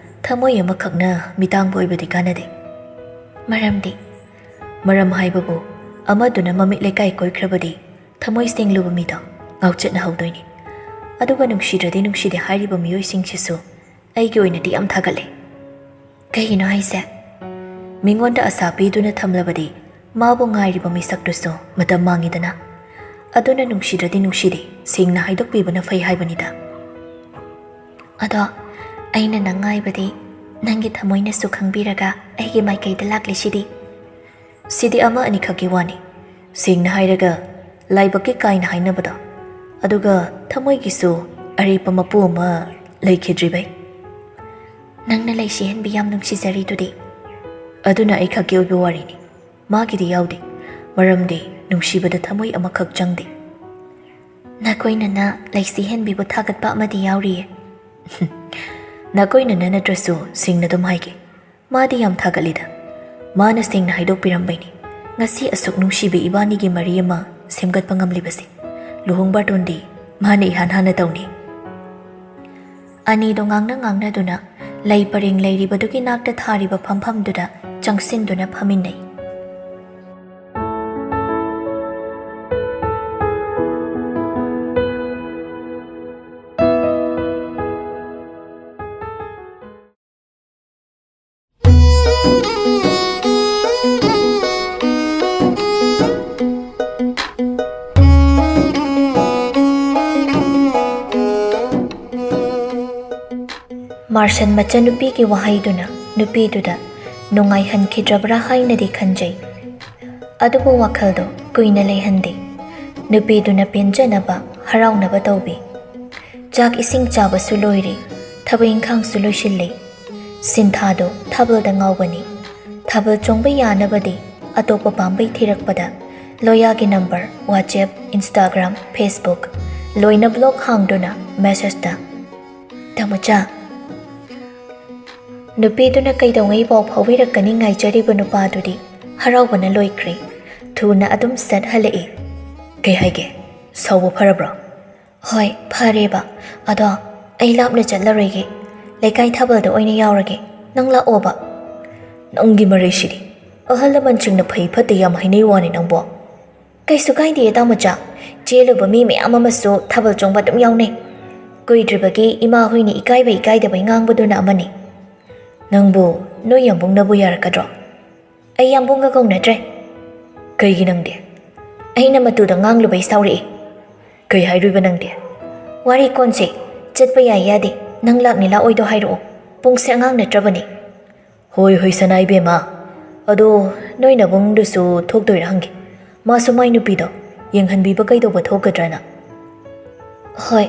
ꯊꯃꯣꯏ ꯑꯃꯈꯛꯅ ꯃꯤꯇꯥꯡꯕ ꯑꯣꯏꯕꯗꯤ ꯀꯥꯟꯅꯗꯦ꯫ ꯃꯔꯝꯗꯤ? ꯃꯔꯝ ꯍꯥꯏꯕꯕꯨ ꯑꯃꯗꯨꯅ ꯃꯃꯤꯠ ꯂꯩꯀꯥꯏ ꯀꯣꯏꯈ꯭ꯔꯕꯗꯤ ꯊꯃꯣꯏ ꯁꯦꯡꯂꯨꯕ ꯃꯤꯗꯣ ꯉꯥꯎꯆꯠꯅꯍꯧꯗꯣꯏꯅꯤ꯫ ꯑꯗꯨꯒ ꯅꯨꯡꯁꯤꯗ꯭ꯔꯗꯤ ꯅꯨꯡꯁꯤꯗꯦ ꯍꯥꯏꯔꯤꯕ ꯃꯤꯑꯣꯏꯁꯤꯡꯁꯤꯁꯨ ꯑꯩꯒꯤ ꯑꯣꯏꯅꯗꯤ ꯌꯥꯝ ꯊꯥꯒꯠꯂꯦ꯫ ꯀꯩꯒꯤꯅꯣ ꯍꯥꯏꯁꯦ? ꯃꯤꯉꯣꯟꯗ ꯑꯁꯥ ꯄꯤꯗꯨꯅ ꯊꯝꯂꯕꯗꯤ ꯃꯥꯕꯨ ꯉꯥꯏꯔꯤꯕ ꯃꯤꯁꯛꯇꯨꯁꯨ ꯃꯇꯝ ꯃꯥꯡꯉꯤꯗꯅ꯫ ꯑꯗꯨꯅ ꯅꯨꯡꯁꯤꯗ꯭ꯔꯗꯤ ꯅꯨꯡꯁꯤꯗꯦ, ꯁꯦꯡꯅ ꯍꯥꯏꯗꯣꯛꯄꯤꯕꯅ ꯐꯩ ꯍꯥꯏꯕꯅꯤꯗ꯫ ꯑꯗꯣ ꯑꯩꯅ ꯅꯪ ꯉꯥꯏꯕꯗꯤ ꯅꯪꯒꯤ ꯊꯃꯣꯏꯅꯁꯨ ꯈꯪꯕꯤꯔꯒ ꯑꯩꯒꯤ ꯃꯥꯏꯀꯩꯗ ꯂꯥꯛꯂꯤꯁꯤꯗꯤ꯫ ꯁꯤꯗꯤ ꯑꯃ ꯑꯅꯤꯈꯛꯀꯤ ꯋꯥꯅꯤ꯫ ꯁꯦꯡꯅ ꯍꯥꯏꯔꯒ ꯂꯥꯏꯕꯛꯀꯤ ꯀꯥꯏꯅ ꯍꯥꯏꯅꯕꯗꯣ, ꯑꯗꯨꯒ ꯊꯃꯣꯏꯒꯤꯁꯨ ꯑꯔꯦꯞꯄ ꯃꯄꯨ ꯑꯃ ꯂꯩꯈꯤꯗ꯭ꯔꯤꯕꯩ꯫ ꯅꯪꯅ ꯂꯩꯁꯤꯍꯟꯕꯤ ꯌꯥꯝ ꯅꯨꯡꯁꯤꯖꯔꯤꯗꯨꯗꯤ꯫ ꯑꯗꯨꯅ ꯑꯩ ꯈꯛꯀꯤ ꯑꯣꯏꯕ ꯋꯥꯔꯤꯅꯤ, ꯃꯥꯒꯤꯗꯤ ꯌꯥꯎꯗꯦ꯫ ꯃꯔꯝꯗꯤ ꯅꯨꯡꯁꯤꯕꯗ ꯊꯃꯣꯏ ꯑꯃꯈꯛ ꯆꯪꯗꯦ꯫ ꯅꯥꯀꯣꯏꯅꯅ ꯂꯩꯁꯤꯍꯟꯕꯤꯕꯨ ꯊꯥꯒꯠꯄ ꯑꯃꯗꯤ ꯌꯥꯎꯔꯤꯌꯦ꯫ ꯅꯥꯀꯣꯏꯅꯅ ꯅꯠꯇ꯭ꯔꯁꯨ ꯁꯦꯡꯅ ꯑꯗꯨꯝ ꯍꯥꯏꯒꯦ, ꯃꯥꯗꯤ ꯌꯥꯝ ꯊꯥꯒꯠꯂꯤꯗ꯫ ꯃꯥꯅ ꯁꯦꯡꯅ ꯍꯥꯏꯗꯣꯛꯄꯤꯔꯝꯕꯩꯅꯤ ꯉꯁꯤ ꯑꯁꯨꯛ ꯅꯨꯡꯁꯤꯕ ꯏꯕꯥꯅꯤꯒꯤ ꯃꯔꯤ ꯑꯃ ꯁꯦꯝꯒꯠꯄ ꯉꯝꯂꯤꯕꯁꯦ꯫ ꯂꯨꯍꯣꯡ ꯕꯥꯔꯇꯣꯟꯗꯤ ꯃꯥꯅ ꯏꯍꯥꯟ ꯍꯥꯟꯅ ꯇꯧꯅꯤ꯫ ꯑꯅꯤꯗꯣ ꯉꯥꯡꯅ ꯉꯥꯡꯅꯗꯨꯅ ꯂꯩ ꯄꯔꯦꯡ ꯂꯩꯔꯤꯕꯗꯨꯒꯤ ꯅꯥꯛꯇ ꯊꯥꯔꯤꯕ ꯐꯝꯐꯝꯗꯨꯗ ꯆꯪꯁꯤꯟꯗꯨꯅ ꯐꯝꯃꯤꯟꯅꯩ꯫ ꯃꯥꯔꯁꯟ ꯃꯆꯟꯅꯨꯄꯤꯒꯤ ꯋꯥꯍꯩꯗꯨꯅ ꯅꯨꯄꯤꯗꯨꯗ ꯅꯨꯡꯉꯥꯏꯍꯟꯈꯤꯗ꯭ꯔꯕ꯭ꯔꯥ ꯍꯥꯏꯅꯗꯤ ꯈꯟꯖꯩ꯫ ꯑꯗꯨꯕꯨ ꯋꯥꯈꯜꯗꯣ ꯀꯨꯏꯅ ꯂꯩꯍꯟꯗꯦ꯫ ꯅꯨꯄꯤꯗꯨꯅ ꯄꯦꯟꯖꯅꯕ, ꯍꯔꯥꯎꯅꯕ ꯇꯧꯕꯤ꯫ ꯆꯥꯛ ꯏꯁꯤꯡ ꯆꯥꯕꯁꯨ ꯂꯣꯏꯔꯦ, ꯊꯕꯛ ꯏꯪꯈꯥꯡꯁꯨ ꯂꯣꯏꯁꯤꯜꯂꯦ꯫ ꯁꯤꯟꯊꯥꯗꯣ ꯊꯥꯕꯜꯗ ꯉꯥꯎꯕꯅꯤ꯫ ꯊꯥꯕꯜ ꯆꯣꯡꯕ ꯌꯥꯅꯕꯗꯤ ꯑꯇꯣꯞꯄ ꯄꯥꯝꯕꯩ ꯊꯤꯔꯛꯄꯗ ꯂꯣꯌꯥꯒꯤ ꯅꯝꯕꯔ, WhatsApp, Instagram, Facebook ꯂꯣꯏꯅ ꯕ꯭ꯂꯣꯛ ꯍꯥꯡꯗꯨꯅ ꯃꯦꯁꯦꯖꯇ, "ꯇꯥꯃꯣꯆꯥ!" ꯅꯨꯄꯤꯗꯨꯅ ꯀꯩꯗꯧꯉꯩ ꯄꯥꯎ ꯐꯥꯎꯕꯤꯔꯛꯀꯅꯤ ꯉꯥꯏꯖꯔꯤꯕ ꯅꯨꯄꯥꯗꯨꯗꯤ ꯍꯔꯥꯎꯕꯅ ꯂꯣꯏꯈ꯭ꯔꯦ꯫ ꯊꯨꯅ ꯑꯗꯨꯝ ꯁꯠ ꯍꯜꯂꯛꯏ꯫ "ꯀꯩ ꯍꯥꯏꯒꯦ? ꯁꯥꯎꯕ ꯐꯔꯕ꯭ꯔꯣ?" "ꯍꯣꯏ, ꯐꯔꯦꯕ꯫ ꯑꯗꯣ ꯑꯩ ꯂꯥꯞꯅ ꯆꯠꯂꯔꯣꯏꯒꯦ꯫ ꯂꯩꯀꯥꯏ ꯊꯥꯕꯜꯗ ꯑꯣꯏꯅ ꯌꯥꯎꯔꯒꯦ꯫ ꯅꯪ ꯂꯥꯛꯑꯣꯕ꯫" "ꯅꯪꯒꯤ ꯃꯔꯩꯁꯤꯗꯤ꯫ ꯑꯍꯜ ꯂꯃꯟꯁꯤꯡꯅ ꯐꯩ ꯐꯠꯇꯦ ꯌꯥꯝ ꯍꯥꯏꯅꯩ ꯋꯥꯅꯤ ꯅꯪꯕꯣ꯫" "ꯀꯩꯁꯨ ꯀꯥꯏꯗꯦ ꯇꯥꯃꯣꯆꯥ꯫ ꯆꯦꯜꯂꯨꯕ ꯃꯤ ꯃꯌꯥꯝ ꯑꯃꯁꯨ ꯊꯥꯕꯜ ꯆꯣꯡꯕ ꯑꯗꯨꯝ ꯌꯥꯎꯅꯩ꯫ ꯀꯨꯏꯗ꯭ꯔꯤꯕꯒꯤ ꯏꯃꯥ ꯍꯣꯏꯅ ꯏꯀꯥꯏꯕ ꯏꯀꯥꯏꯗꯕꯩ ꯉꯥꯡꯕꯗꯨꯅ ꯑꯃꯅꯤ꯫" "ꯅꯪꯕꯨ ꯅꯣꯏ ꯌꯥꯝꯕꯨꯡꯅꯕꯨ ꯌꯥꯔꯛꯀꯗ꯭ꯔꯣ?" "ꯑꯩ ꯌꯥꯝꯕꯨꯡꯒ ꯀꯧꯅꯗ꯭ꯔꯦ꯫" "ꯀꯩꯒꯤ ꯅꯪꯗꯤ?" "ꯑꯩꯅ ꯃꯇꯨꯗ ꯉꯥꯡꯂꯨꯕꯩ ꯁꯥꯎꯔꯛꯏ꯫" "ꯀꯩ ꯍꯥꯏꯔꯨꯏꯕ ꯅꯪꯗꯤ?" "ꯋꯥꯔꯤ ꯀꯣꯟꯁꯦ꯫ ꯆꯠꯄ ꯌꯥꯏ ꯌꯥꯗꯦ, ꯅꯪ ꯂꯥꯛꯅꯤ ꯂꯥꯛꯑꯣꯏꯗꯣ ꯍꯥꯏꯔꯛꯑꯣ꯫ ꯄꯨꯡꯁꯦ ꯑꯉꯥꯡ ꯅꯠꯇ꯭ꯔꯕꯅꯤ꯫" "ꯍꯣꯏ ꯍꯣꯏ ꯁꯅꯥ ꯏꯕꯦꯝꯃ꯫ ꯑꯗꯣ ꯅꯣꯏ ꯅꯕꯨꯡꯗꯨꯁꯨ ꯊꯣꯛꯇꯣꯏꯔꯥ ꯍꯪꯒꯦ꯫ ꯃꯥꯁꯨ ꯃꯥꯏ ꯅꯨꯄꯤꯗꯣ ꯌꯦꯡꯍꯟꯕꯤꯕ ꯀꯩꯗꯧꯕ ꯊꯣꯛꯀꯗ꯭ꯔꯅ?" "ꯍꯣꯏ,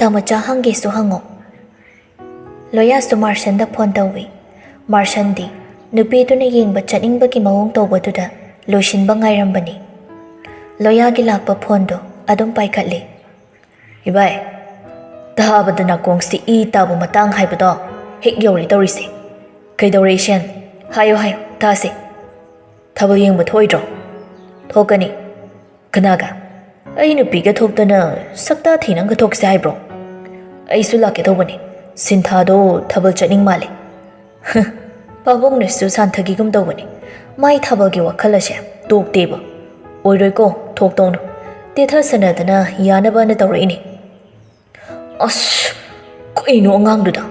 ꯇꯥꯃꯣꯆꯥ ꯍꯪꯒꯦꯁꯨ ꯍꯪꯉꯣ꯫" ꯂꯣꯌꯥꯁꯨ ꯃꯥꯔꯁꯟꯗ ꯐꯣꯟ ꯇꯧꯏ꯫ ꯃꯥꯔꯁꯟꯗꯤ ꯅꯨꯄꯤꯗꯨꯅ ꯌꯦꯡꯕ ꯆꯠꯅꯤꯡꯕꯒꯤ ꯃꯑꯣꯡ ꯇꯧꯕꯗꯨꯗ ꯂꯣꯏꯁꯤꯟꯕ ꯉꯥꯏꯔꯝꯕꯅꯤ꯫ ꯂꯣꯌꯥꯒꯤ ꯂꯥꯛꯄ ꯐꯣꯟꯗꯣ ꯑꯗꯨꯝ ꯄꯥꯏꯈꯠꯂꯤ꯫ "ꯏꯕꯥꯏ, ꯇꯥꯕꯗ ꯅꯥꯀꯣꯡꯁꯤ ꯏ ꯇꯥꯕ ꯃꯇꯥꯡ ꯍꯥꯏꯕꯗꯣ ꯍꯦꯛ ꯌꯧꯔꯦ ꯇꯧꯔꯤꯁꯦ꯫ "ꯀꯩꯗꯧꯔꯦ ꯏꯁꯦꯟ? ꯍꯥꯏꯌꯣ ꯍꯥꯏꯌꯣ, ꯇꯥꯁꯦ꯫ ꯊꯥꯕꯜ ꯌꯦꯡꯕ ꯊꯣꯛꯑꯣꯏꯗ꯭ꯔꯣ?" "ꯊꯣꯛꯀꯅꯤ꯫" "ꯀꯅꯥꯒ?" "ꯑꯩ ꯅꯨꯄꯤꯒ ꯊꯣꯛꯇꯅ ꯁꯛꯇꯥ ꯊꯤꯅꯒ ꯊꯣꯛꯁꯦ ꯍꯥꯏꯕ꯭ꯔꯣ?" "ꯑꯩꯁꯨ ꯂꯥꯛꯀꯦ ꯇꯧꯕꯅꯦ꯫ ꯁꯤꯟꯊꯥꯗꯣ ꯊꯥꯕꯜ ꯆꯠꯅꯤꯡ ꯃꯥꯜꯂꯦ꯫" ꯄꯥꯕꯨꯡꯅꯁꯨ ꯁꯥꯟꯊꯈꯤꯒꯨꯝ ꯇꯧꯕꯅꯤ꯫ ꯃꯥꯏ ꯊꯥꯕꯜꯒꯤ ꯋꯥꯈꯜ ꯑꯁꯦ ꯇꯣꯛꯇꯦꯕ꯫ "ꯑꯣꯏꯔꯣꯏꯀꯣ, ꯊꯣꯛꯇꯧꯅꯨ꯫ ꯇꯦꯊꯁꯅꯗꯅ ꯌꯥꯅꯕꯅ ꯇꯧꯔꯛꯏꯅꯦ꯫" "ꯑꯁ, ꯀꯩꯅꯣ ꯑꯉꯥꯡꯗꯨꯗ?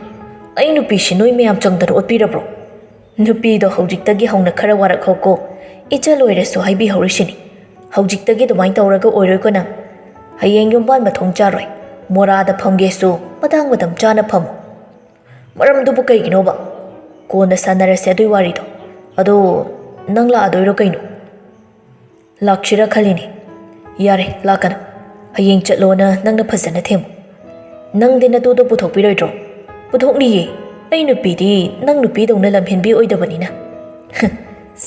ꯑꯩ ꯅꯨꯄꯤꯁꯤ ꯅꯣꯏ ꯃꯌꯥꯝ ꯆꯪꯗꯅ ꯑꯣꯠꯄꯤꯔꯕ꯭ꯔꯣ?" "ꯅꯨꯄꯤꯗꯣ ꯍꯧꯖꯤꯛꯇꯒꯤ ꯍꯧꯅ ꯈꯔ ꯋꯥꯔꯛꯍꯧꯀꯣ꯫ ꯏꯆꯜ ꯑꯣꯏꯔꯁꯨ ꯍꯥꯏꯕꯤꯍꯧꯔꯤꯁꯤꯅꯤ꯫ ꯍꯧꯖꯤꯛꯇꯒꯤ ꯑꯗꯨꯃꯥꯏꯅ ꯇꯧꯔꯒ ꯑꯣꯏꯔꯣꯏꯀꯣ ꯅꯪ꯫ ꯍꯌꯦꯡ ꯌꯨꯝꯕꯥꯟ ꯃꯊꯣꯡ ꯆꯥꯔꯣꯏ꯫ ꯃꯣꯔꯥꯗ ꯐꯝꯒꯦꯁꯨ ꯃꯇꯥꯡ ꯃꯇꯝ ꯆꯥꯅ ꯐꯝꯃꯨ꯫" "ꯃꯔꯝꯗꯨꯕꯨ ꯀꯩꯒꯤꯅꯣꯕ?" "ꯀꯣꯟꯅ ꯁꯥꯟꯅꯔꯁꯦ ꯑꯗꯨꯏ ꯋꯥꯔꯤꯗꯣ꯫ ꯑꯗꯣ ꯅꯪ ꯂꯥꯛꯑꯗꯣꯏꯔꯣ ꯀꯩꯅꯣ?" "ꯂꯥꯛꯁꯤꯔꯥ ꯈꯜꯂꯤꯅꯦ꯫" "ꯌꯥꯔꯦ, ꯂꯥꯛꯀꯅꯨ꯫ ꯍꯌꯦꯡ ꯆꯠꯂꯣꯅ ꯅꯪꯅ ꯐꯖꯅ ꯊꯦꯝꯃꯨ꯫" "ꯅꯪꯗꯤ ꯅꯇꯨꯗꯣ ꯄꯨꯊꯣꯛꯄꯤꯔꯣꯏꯗ꯭ꯔꯣ?" "ꯄꯨꯊꯣꯛꯅꯤꯌꯦ꯫ ꯑꯩ ꯅꯨꯄꯤꯗꯤ ꯅꯪ ꯅꯨꯄꯤꯗꯧꯅ ꯂꯝꯍꯦꯟꯕꯤ ꯑꯣꯏꯗꯕꯅꯤꯅ꯫"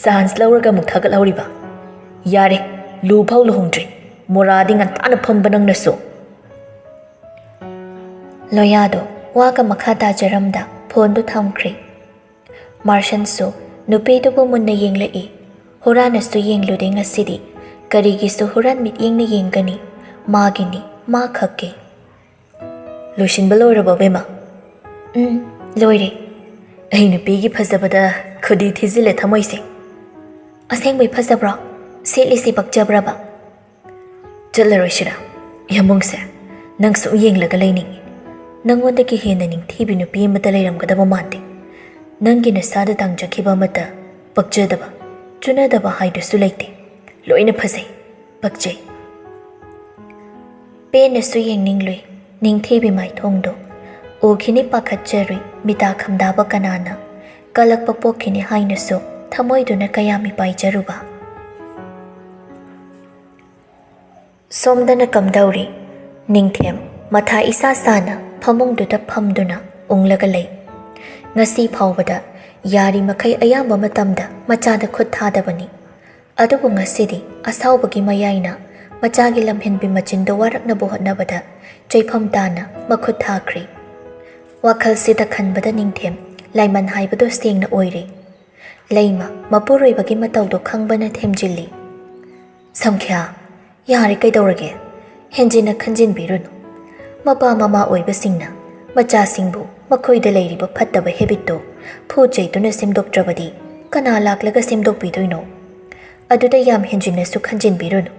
"ꯆꯥꯟꯁ ꯂꯧꯔꯒ ꯑꯃꯨꯛ ꯊꯥꯒꯠꯍꯧꯔꯤꯕ?" "ꯌꯥꯔꯦ, ꯂꯨ ꯐꯥꯎ ꯂꯨꯍꯣꯡꯗ꯭ꯔꯤ꯫ ꯃꯣꯔꯥꯗꯤ ꯉꯟꯇꯥꯅ ꯐꯝꯕ ꯅꯪꯅꯁꯨ꯫" ꯂꯣꯌꯥꯗꯣ ꯋꯥꯒ ꯃꯈꯥ ꯇꯥꯖꯔꯝꯗ ꯐꯣꯟꯗꯨ ꯊꯝꯈ꯭ꯔꯦ꯫ ꯃꯥꯔꯁꯟꯁꯨ ꯅꯨꯄꯤꯗꯨꯕꯨ ꯃꯨꯟꯅ ꯌꯦꯡꯂꯛꯏ꯫ ꯍꯨꯔꯥꯟꯅꯁꯨ ꯌꯦꯡꯂꯨꯗꯦ ꯉꯁꯤꯗꯤ꯫ ꯀꯔꯤꯒꯤꯁꯨ ꯍꯨꯔꯥꯟ ꯃꯤꯠꯌꯦꯡꯅ ꯌꯦꯡꯒꯅꯤ? ꯃꯥꯒꯤꯅꯤ, ꯃꯥ ꯈꯛꯀꯤ꯫ "ꯂꯣꯏꯁꯤꯟꯕ ꯂꯣꯏꯔꯕꯣ, ꯕꯦꯝꯃ?" "ꯎꯝ, ꯂꯣꯏꯔꯦ꯫" "ꯑꯩ ꯅꯨꯄꯤꯒꯤ ꯐꯖꯕꯗ ꯈꯨꯗꯤ ꯊꯤꯖꯤꯜꯂꯦ ꯊꯃꯣꯏꯁꯦ꯫" "ꯑꯁꯦꯡꯕꯩ ꯐꯖꯕ꯭ꯔꯣ? ꯁꯦꯠꯂꯤꯁꯤ ꯄꯛꯆꯕ꯭ꯔꯕ?" "ꯆꯠꯂꯔꯣꯏꯁꯤꯔꯥ? ꯌꯥꯝꯕꯨꯡꯁꯦ, ꯅꯪ ꯁꯨꯝ ꯌꯦꯡꯂꯒ ꯂꯩꯅꯤꯡꯉꯤ꯫ ꯅꯪꯉꯣꯟꯗꯒꯤ ꯍꯦꯟꯅ ꯅꯤꯡꯊꯤꯕꯤ ꯅꯨꯄꯤ ꯑꯃꯠꯇ ꯂꯩꯔꯝꯒꯗꯕ ꯃꯥꯟꯗꯦ꯫ ꯅꯪꯒꯤ ꯅꯁꯥꯗ ꯇꯥꯡꯖꯈꯤꯕ ꯑꯃꯠꯇ, ꯄꯛꯆꯗꯕ, ꯆꯨꯅꯗꯕ ꯍꯥꯏꯗꯨꯁꯨ ꯂꯩꯇꯦ꯫ ꯂꯣꯏꯅ ꯐꯖꯩ, ꯄꯛꯆꯩ꯫" ꯄꯦꯟꯅꯁꯨ ꯌꯦꯡꯅꯤꯡꯂꯨꯏ ꯅꯤꯡꯊꯤꯕꯤ ꯃꯥꯏꯊꯣꯡꯗꯣ꯫ ꯎꯈꯤꯅꯤ ꯄꯥꯈꯠꯆꯔꯨꯏ ꯃꯤꯇꯥ ꯈꯝꯗꯥꯕ ꯀꯅꯥꯅ꯫ ꯀꯜꯂꯛꯄ ꯄꯣꯛꯈꯤꯅꯤ ꯍꯥꯏꯅꯁꯨ ꯊꯃꯣꯏꯗꯨꯅ ꯀꯌꯥ ꯃꯤꯄꯥꯏꯖꯔꯨꯕ꯫ ꯁꯣꯝꯗꯅ ꯀꯝꯗꯧꯔꯤ? ꯅꯤꯡꯊꯦꯝ ꯃꯊꯥ ꯏꯁꯥ ꯁꯥꯅ ꯐꯃꯨꯡꯗꯨꯗ ꯐꯝꯗꯨꯅ ꯎꯪꯂꯒ ꯂꯩ꯫ ꯉꯁꯤ ꯐꯥꯎꯕꯗ ꯌꯥꯔꯤꯃꯈꯩ ꯑꯌꯥꯝꯕ ꯃꯇꯝꯗ ꯃꯆꯥꯗ ꯈꯨꯠ ꯊꯥꯗꯕꯅꯤ꯫ ꯑꯗꯨꯕꯨ ꯉꯁꯤꯗꯤ ꯑꯁꯥꯎꯕꯒꯤ ꯃꯌꯥꯏꯅ ꯃꯆꯥꯒꯤ ꯂꯝꯍꯦꯟꯕꯤ ꯃꯆꯤꯟꯗꯨ ꯋꯥꯔꯛꯅꯕ ꯍꯣꯠꯅꯕꯗ ꯆꯩꯐꯝ ꯇꯥꯅ ꯃꯈꯨꯠ ꯊꯥꯈ꯭ꯔꯦ꯫ ꯋꯥꯈꯜꯁꯤꯗ ꯈꯟꯕꯗ ꯅꯤꯡꯊꯦꯝ ꯂꯥꯏꯃꯟ ꯍꯥꯏꯕꯗꯣ ꯁꯦꯡꯅ ꯑꯣꯏꯔꯦ꯫ ꯂꯩꯃ ꯃꯄꯨꯔꯣꯏꯕꯒꯤ ꯃꯇꯧꯗꯣ ꯈꯪꯕꯅ ꯊꯦꯝꯖꯤꯜꯂꯤ꯫ "ꯁꯝꯈ꯭ꯌꯥ, ꯌꯥꯔꯦ, ꯀꯩꯗꯧꯔꯒꯦ? ꯍꯦꯟꯖꯤꯟꯅ ꯈꯟꯖꯤꯟꯕꯤꯔꯨꯅꯨ꯫ ꯃꯄꯥ ꯃꯃꯥ ꯑꯣꯏꯕꯁꯤꯡꯅ ꯃꯆꯥꯁꯤꯡꯕꯨ ꯃꯈꯣꯏꯗ ꯂꯩꯔꯤꯕ ꯐꯠꯇꯕ ꯍꯦꯕꯤꯠꯇꯨ ꯐꯨ ꯆꯩꯗꯨꯅ ꯁꯦꯝꯗꯣꯛꯇ꯭ꯔꯕꯗꯤ ꯀꯅꯥ ꯂꯥꯛꯂꯒ ꯁꯦꯝꯗꯣꯛꯄꯤꯗꯣꯏꯅꯣ? ꯑꯗꯨꯗ ꯌꯥꯝ ꯍꯦꯟꯖꯤꯟꯅꯁꯨ ꯈꯟꯖꯤꯟꯕꯤꯔꯨꯅꯨ꯫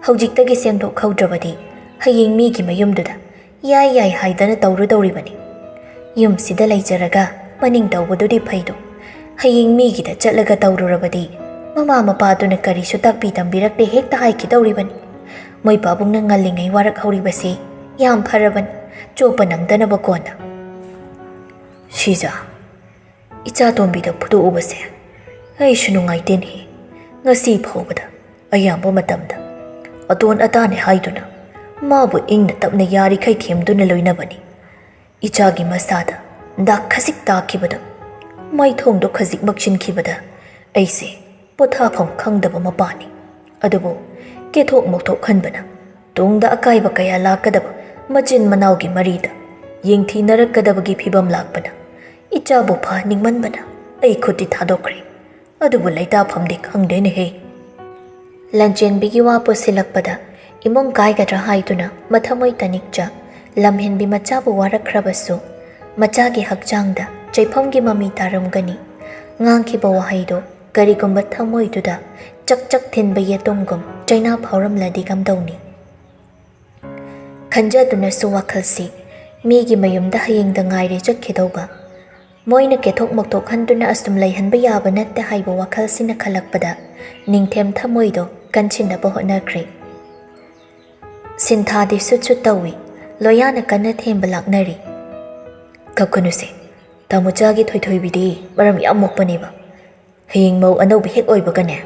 ꯍꯧꯖꯤꯛꯇꯒꯤ ꯁꯦꯝꯗꯣꯛꯍꯧꯗ꯭ꯔꯕꯗꯤ ꯍꯌꯦꯡ ꯃꯤꯒꯤ ꯃꯌꯨꯝꯗꯨꯗ ꯌꯥꯏ ꯌꯥꯏ ꯍꯥꯏꯗꯅ ꯇꯧꯔꯨꯗꯧꯔꯤꯕꯅꯤ꯫ ꯌꯨꯝꯁꯤꯗ ꯂꯩꯖꯔꯒ ꯃꯅꯤꯡ ꯇꯧꯕꯗꯨꯗꯤ ꯐꯩꯗꯣ, ꯍꯌꯦꯡ ꯃꯤꯒꯤꯗ ꯆꯠꯂꯒ ꯇꯧꯔꯨꯔꯕꯗꯤ ꯃꯃꯥ ꯃꯄꯥꯗꯨꯅ ꯀꯔꯤꯁꯨ ꯇꯥꯛꯄꯤ ꯇꯝꯕꯤꯔꯛꯇꯦ ꯍꯦꯛꯇ ꯍꯥꯏꯈꯤꯗꯧꯔꯤꯕꯅꯤ꯫ ꯃꯣꯏ ꯄꯥꯕꯨꯡꯅ ꯉꯜꯂꯤꯉꯩ ꯋꯥꯔꯛꯍꯧꯔꯤꯕꯁꯤ ꯌꯥꯝ ꯐꯔꯕꯅꯤ, ꯆꯣꯞꯄ ꯅꯪꯗꯅꯕ ꯀꯣꯟꯅ꯫ ꯁꯤꯖ, ꯏꯆꯥ ꯇꯣꯝꯕꯤꯗ ꯐꯨꯗꯣꯛꯎꯕꯁꯦ ꯑꯩꯁꯨ ꯅꯨꯡꯉꯥꯏꯇꯦꯅꯦ꯫ ꯉꯁꯤ ꯐꯥꯎꯕꯗ ꯑꯌꯥꯝꯕ ꯃꯇꯝꯗ ꯑꯇꯣꯟ ꯑꯇꯥꯅꯦ ꯍꯥꯏꯗꯨꯅ ꯃꯥꯕꯨ ꯏꯪꯅ ꯇꯞꯅ ꯌꯥꯔꯤꯈꯩ ꯊꯦꯝꯗꯨꯅ ꯂꯣꯏꯅꯕꯅꯤ꯫ ꯏꯆꯥꯒꯤ ꯃꯁꯥꯗ ꯗꯥꯛ ꯈꯖꯤꯛ ꯇꯥꯈꯤꯕꯗ, ꯃꯥꯏꯊꯣꯡꯗꯣ ꯈꯖꯤꯛ ꯃꯛꯁꯤꯟꯈꯤꯕꯗ ꯑꯩꯁꯦ ꯄꯣꯊꯥꯐꯝ ꯈꯪꯗꯕ ꯃꯄꯥꯅꯤ꯫ ꯑꯗꯨꯕꯨ ꯀꯦꯊꯣꯛ ꯃꯧꯊꯣꯛꯍꯟꯕꯅ ꯇꯨꯡꯗ ꯑꯀꯥꯏꯕ ꯀꯌꯥ ꯂꯥꯛꯀꯗꯕ ꯃꯆꯤꯟ ꯃꯅꯥꯎꯒꯤ ꯃꯔꯤꯗ ꯌꯦꯡꯊꯤꯅꯔꯛꯀꯗꯕꯒꯤ ꯐꯤꯕꯝ ꯂꯥꯛꯄꯅ ꯏꯆꯥꯕꯨ ꯐꯍꯟꯅꯤꯡꯃꯟꯕꯅ ꯑꯩ ꯈꯨꯠꯇꯤ ꯊꯥꯗꯣꯛꯈ꯭ꯔꯦ꯫ ꯑꯗꯨꯕꯨ ꯂꯩꯇꯥꯐꯝꯗꯤ ꯈꯪꯗꯦꯅꯦꯍꯦ꯫ ꯂꯟꯆꯦꯟꯕꯤꯒꯤ ꯋꯥ ꯄꯨꯁꯤꯜꯂꯛꯄꯗ ꯏꯃꯨꯡ ꯀꯥꯏꯒꯗ꯭ꯔꯥ ꯍꯥꯏꯗꯨꯅ ꯃꯊꯃꯣꯏ ꯇꯅꯤꯛꯆ ꯂꯝꯍꯦꯟꯕꯤ ꯃꯆꯥꯕꯨ ꯋꯥꯔꯛꯈ꯭ꯔꯕꯁꯨ ꯃꯆꯥꯒꯤ ꯍꯛꯆꯥꯡꯗ ꯆꯩꯐꯝꯒꯤ ꯃꯃꯤ ꯇꯥꯔꯝꯒꯅꯤ꯫ ꯉꯥꯡꯈꯤꯕ ꯋꯥꯍꯩꯗꯣ ꯀꯔꯤꯒꯨꯝꯕ ꯊꯃꯣꯏꯗꯨꯗ ꯆꯛ ꯆꯛ ꯊꯤꯟꯕ ꯌꯦꯇꯨꯝꯒꯨꯝ ꯆꯩꯅꯥ ꯐꯥꯎꯔꯝꯂꯗꯤ ꯀꯝꯗꯧꯅꯤ? ꯈꯟꯖꯗꯨꯅꯁꯨ ꯋꯥꯈꯜꯁꯤ ꯃꯤꯒꯤ ꯃꯌꯨꯝꯗ ꯍꯌꯦꯡꯗ ꯉꯥꯏꯔꯦ ꯆꯠꯈꯤꯗꯧꯕ꯫ ꯃꯣꯏꯅ ꯀꯦꯊꯣꯛ ꯃꯧꯊꯣꯛꯍꯟꯗꯨꯅ ꯑꯁꯨꯝ ꯂꯩꯍꯟꯕ ꯌꯥꯕ ꯅꯠꯇꯦ ꯍꯥꯏꯕ ꯋꯥꯈꯜꯁꯤꯅ ꯈꯜꯂꯛꯄꯗ ꯅꯤꯡꯊꯦꯝ ꯊꯃꯣꯏꯗꯣ ꯀꯟꯁꯤꯟꯅꯕ ꯍꯣꯠꯅꯈ꯭ꯔꯦ꯫ ꯁꯤꯟꯊꯥꯗꯤ ꯁꯨꯠ ꯁꯨꯠ ꯇꯧꯏ꯫ ꯂꯣꯌꯥꯅ ꯀꯟꯅ ꯊꯦꯝꯕ ꯂꯥꯛꯅꯔꯤ꯫ "ꯀꯞꯀꯅꯨꯁꯦ, ꯇꯥꯃꯣꯆꯥꯒꯤ ꯊꯣꯏꯊꯣꯏꯕꯤꯗꯤ ꯃꯔꯝ ꯌꯥꯝ ꯃꯣꯛꯄꯅꯦꯕ꯫ ꯍꯌꯦꯡ ꯃꯧ ꯑꯅꯧꯕ ꯍꯦꯛ ꯑꯣꯏꯕꯒꯅꯦ,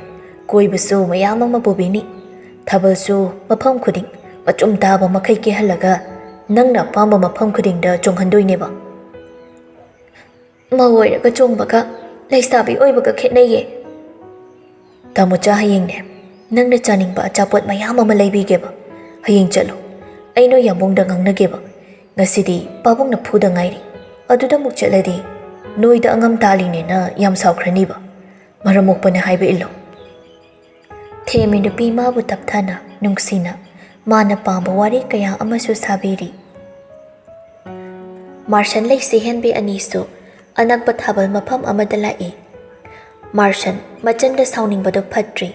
ꯀꯣꯏꯕꯁꯨ ꯃꯌꯥꯝ ꯑꯃ ꯄꯨꯕꯤꯅꯤ꯫ ꯊꯥꯕꯜꯁꯨ ꯃꯐꯝ ꯈꯨꯗꯤꯡ ꯃꯆꯨꯝ ꯇꯥꯕ ꯃꯈꯩ ꯀꯦꯍꯜꯂꯒ ꯅꯪꯅ ꯑꯄꯥꯝꯕ ꯃꯐꯝ ꯈꯨꯗꯤꯡꯗ ꯆꯣꯡꯍꯟꯗꯣꯏꯅꯦꯕ꯫" "ꯃꯧ ꯑꯣꯏꯔꯒ ꯆꯣꯡꯕꯒ ꯂꯩꯁꯥꯕꯤ ꯑꯣꯏꯕꯒ ꯈꯦꯠꯅꯩꯌꯦ꯫ ꯇꯥꯃꯣꯆꯥ, ꯍꯌꯦꯡꯅꯦ, ꯅꯪꯅ ꯆꯥꯅꯤꯡꯕ ꯑꯆꯥꯄꯣꯠ ꯃꯌꯥꯝ ꯑꯃ ꯂꯩꯕꯤꯒꯦꯕ꯫ ꯍꯌꯦꯡ ꯆꯠꯂꯣ, ꯑꯩ ꯅꯣꯏ ꯌꯥꯝꯕꯨꯡꯗ ꯉꯥꯡꯅꯒꯦꯕ꯫ ꯉꯁꯤꯗꯤ ꯄꯥꯕꯨꯡꯅ ꯐꯨꯗ ꯉꯥꯏꯔꯤ, ꯑꯗꯨꯗ ꯑꯃꯨꯛ ꯆꯠꯂꯗꯤ ꯅꯣꯏꯗ ꯑꯉꯝ ꯇꯥꯜꯂꯤꯅꯦꯅ ꯌꯥꯝ ꯁꯥꯎꯈ꯭ꯔꯅꯤꯕ꯫ ꯃꯔꯝ ꯃꯣꯛꯄꯅꯦ ꯍꯥꯏꯕ ꯏꯜꯂꯣ꯫ ꯊꯦꯝꯃꯤ ꯅꯨꯄꯤ ꯃꯥꯕꯨ ꯇꯞꯊꯅ, ꯅꯨꯡꯁꯤꯅ, ꯃꯥꯅ ꯄꯥꯝꯕ ꯋꯥꯔꯤ ꯀꯌꯥ ꯑꯃꯁꯨ ꯁꯥꯕꯤꯔꯤ꯫ ꯃꯥꯔꯁꯟ ꯂꯩꯁꯤ ꯍꯦꯟꯕꯤ ꯑꯅꯤꯁꯨ ꯑꯅꯛꯄ ꯊꯥꯕꯜ ꯃꯐꯝ ꯑꯃꯗ ꯂꯥꯛꯏ꯫ ꯃꯥꯔꯁꯟ ꯃꯆꯟꯗ ꯁꯥꯎꯅꯤꯡꯕꯗꯨ ꯐꯠꯇ꯭ꯔꯤ꯫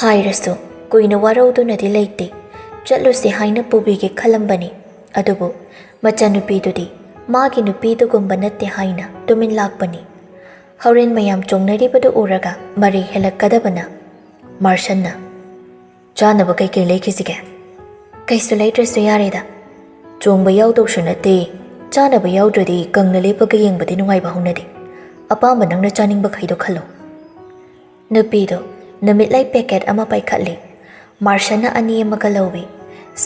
ꯍꯥꯏꯔꯁꯨ ꯀꯨꯏꯅ ꯋꯥꯔꯧꯗꯨꯅꯗꯤ ꯂꯩꯇꯦ꯫ ꯆꯠꯂꯨꯁꯤ ꯍꯥꯏꯅ ꯄꯨꯕꯤꯒꯦ ꯈꯜꯂꯝꯕꯅꯤ꯫ ꯑꯗꯨꯕꯨ ꯃꯆꯟꯅꯨꯄꯤꯗꯨꯗꯤ ꯃꯥꯒꯤ ꯅꯨꯄꯤꯗꯨꯒꯨꯝꯕ ꯅꯠꯇꯦ ꯍꯥꯏꯅ ꯇꯨꯃꯤꯟ ꯂꯥꯛꯄꯅꯤ꯫ ꯍꯣꯔꯦꯟ ꯃꯌꯥꯝ ꯆꯣꯡꯅꯔꯤꯕꯗꯨ ꯎꯔꯒ ꯃꯔꯩ ꯍꯦꯜꯂꯛꯀꯗꯕꯅ꯫ ꯃꯥꯔꯁꯟꯅ, "ꯆꯥꯅꯕ ꯀꯩꯀꯩ ꯂꯩꯈꯤꯁꯤꯒꯦ?" "ꯀꯩꯁꯨ ꯂꯩꯗ꯭ꯔꯁꯨ ꯌꯥꯔꯦꯗ꯫ ꯆꯣꯡꯕ ꯌꯥꯎꯗꯧꯁꯨ ꯅꯠꯇꯦ꯫ ꯆꯥꯅꯕ ꯌꯥꯎꯗ꯭ꯔꯗꯤ ꯀꯪꯅ ꯂꯦꯞꯄꯒ ꯌꯦꯡꯕꯗꯤ ꯅꯨꯡꯉꯥꯏꯕ ꯍꯧꯅꯗꯦ꯫ ꯑꯄꯥꯝꯕ ꯅꯪꯅ ꯆꯥꯅꯤꯡꯕꯈꯩꯗꯣ ꯈꯜꯂꯣ꯫" ꯅꯨꯄꯤꯗꯣ ꯅꯨꯃꯤꯠꯂꯩ ꯄꯦꯀꯦꯠ ꯑꯃ ꯄꯥꯏꯈꯠꯂꯤ꯫ ꯃꯥꯔꯁꯟꯅ ꯑꯅꯤ ꯑꯃꯒ ꯂꯧꯏ꯫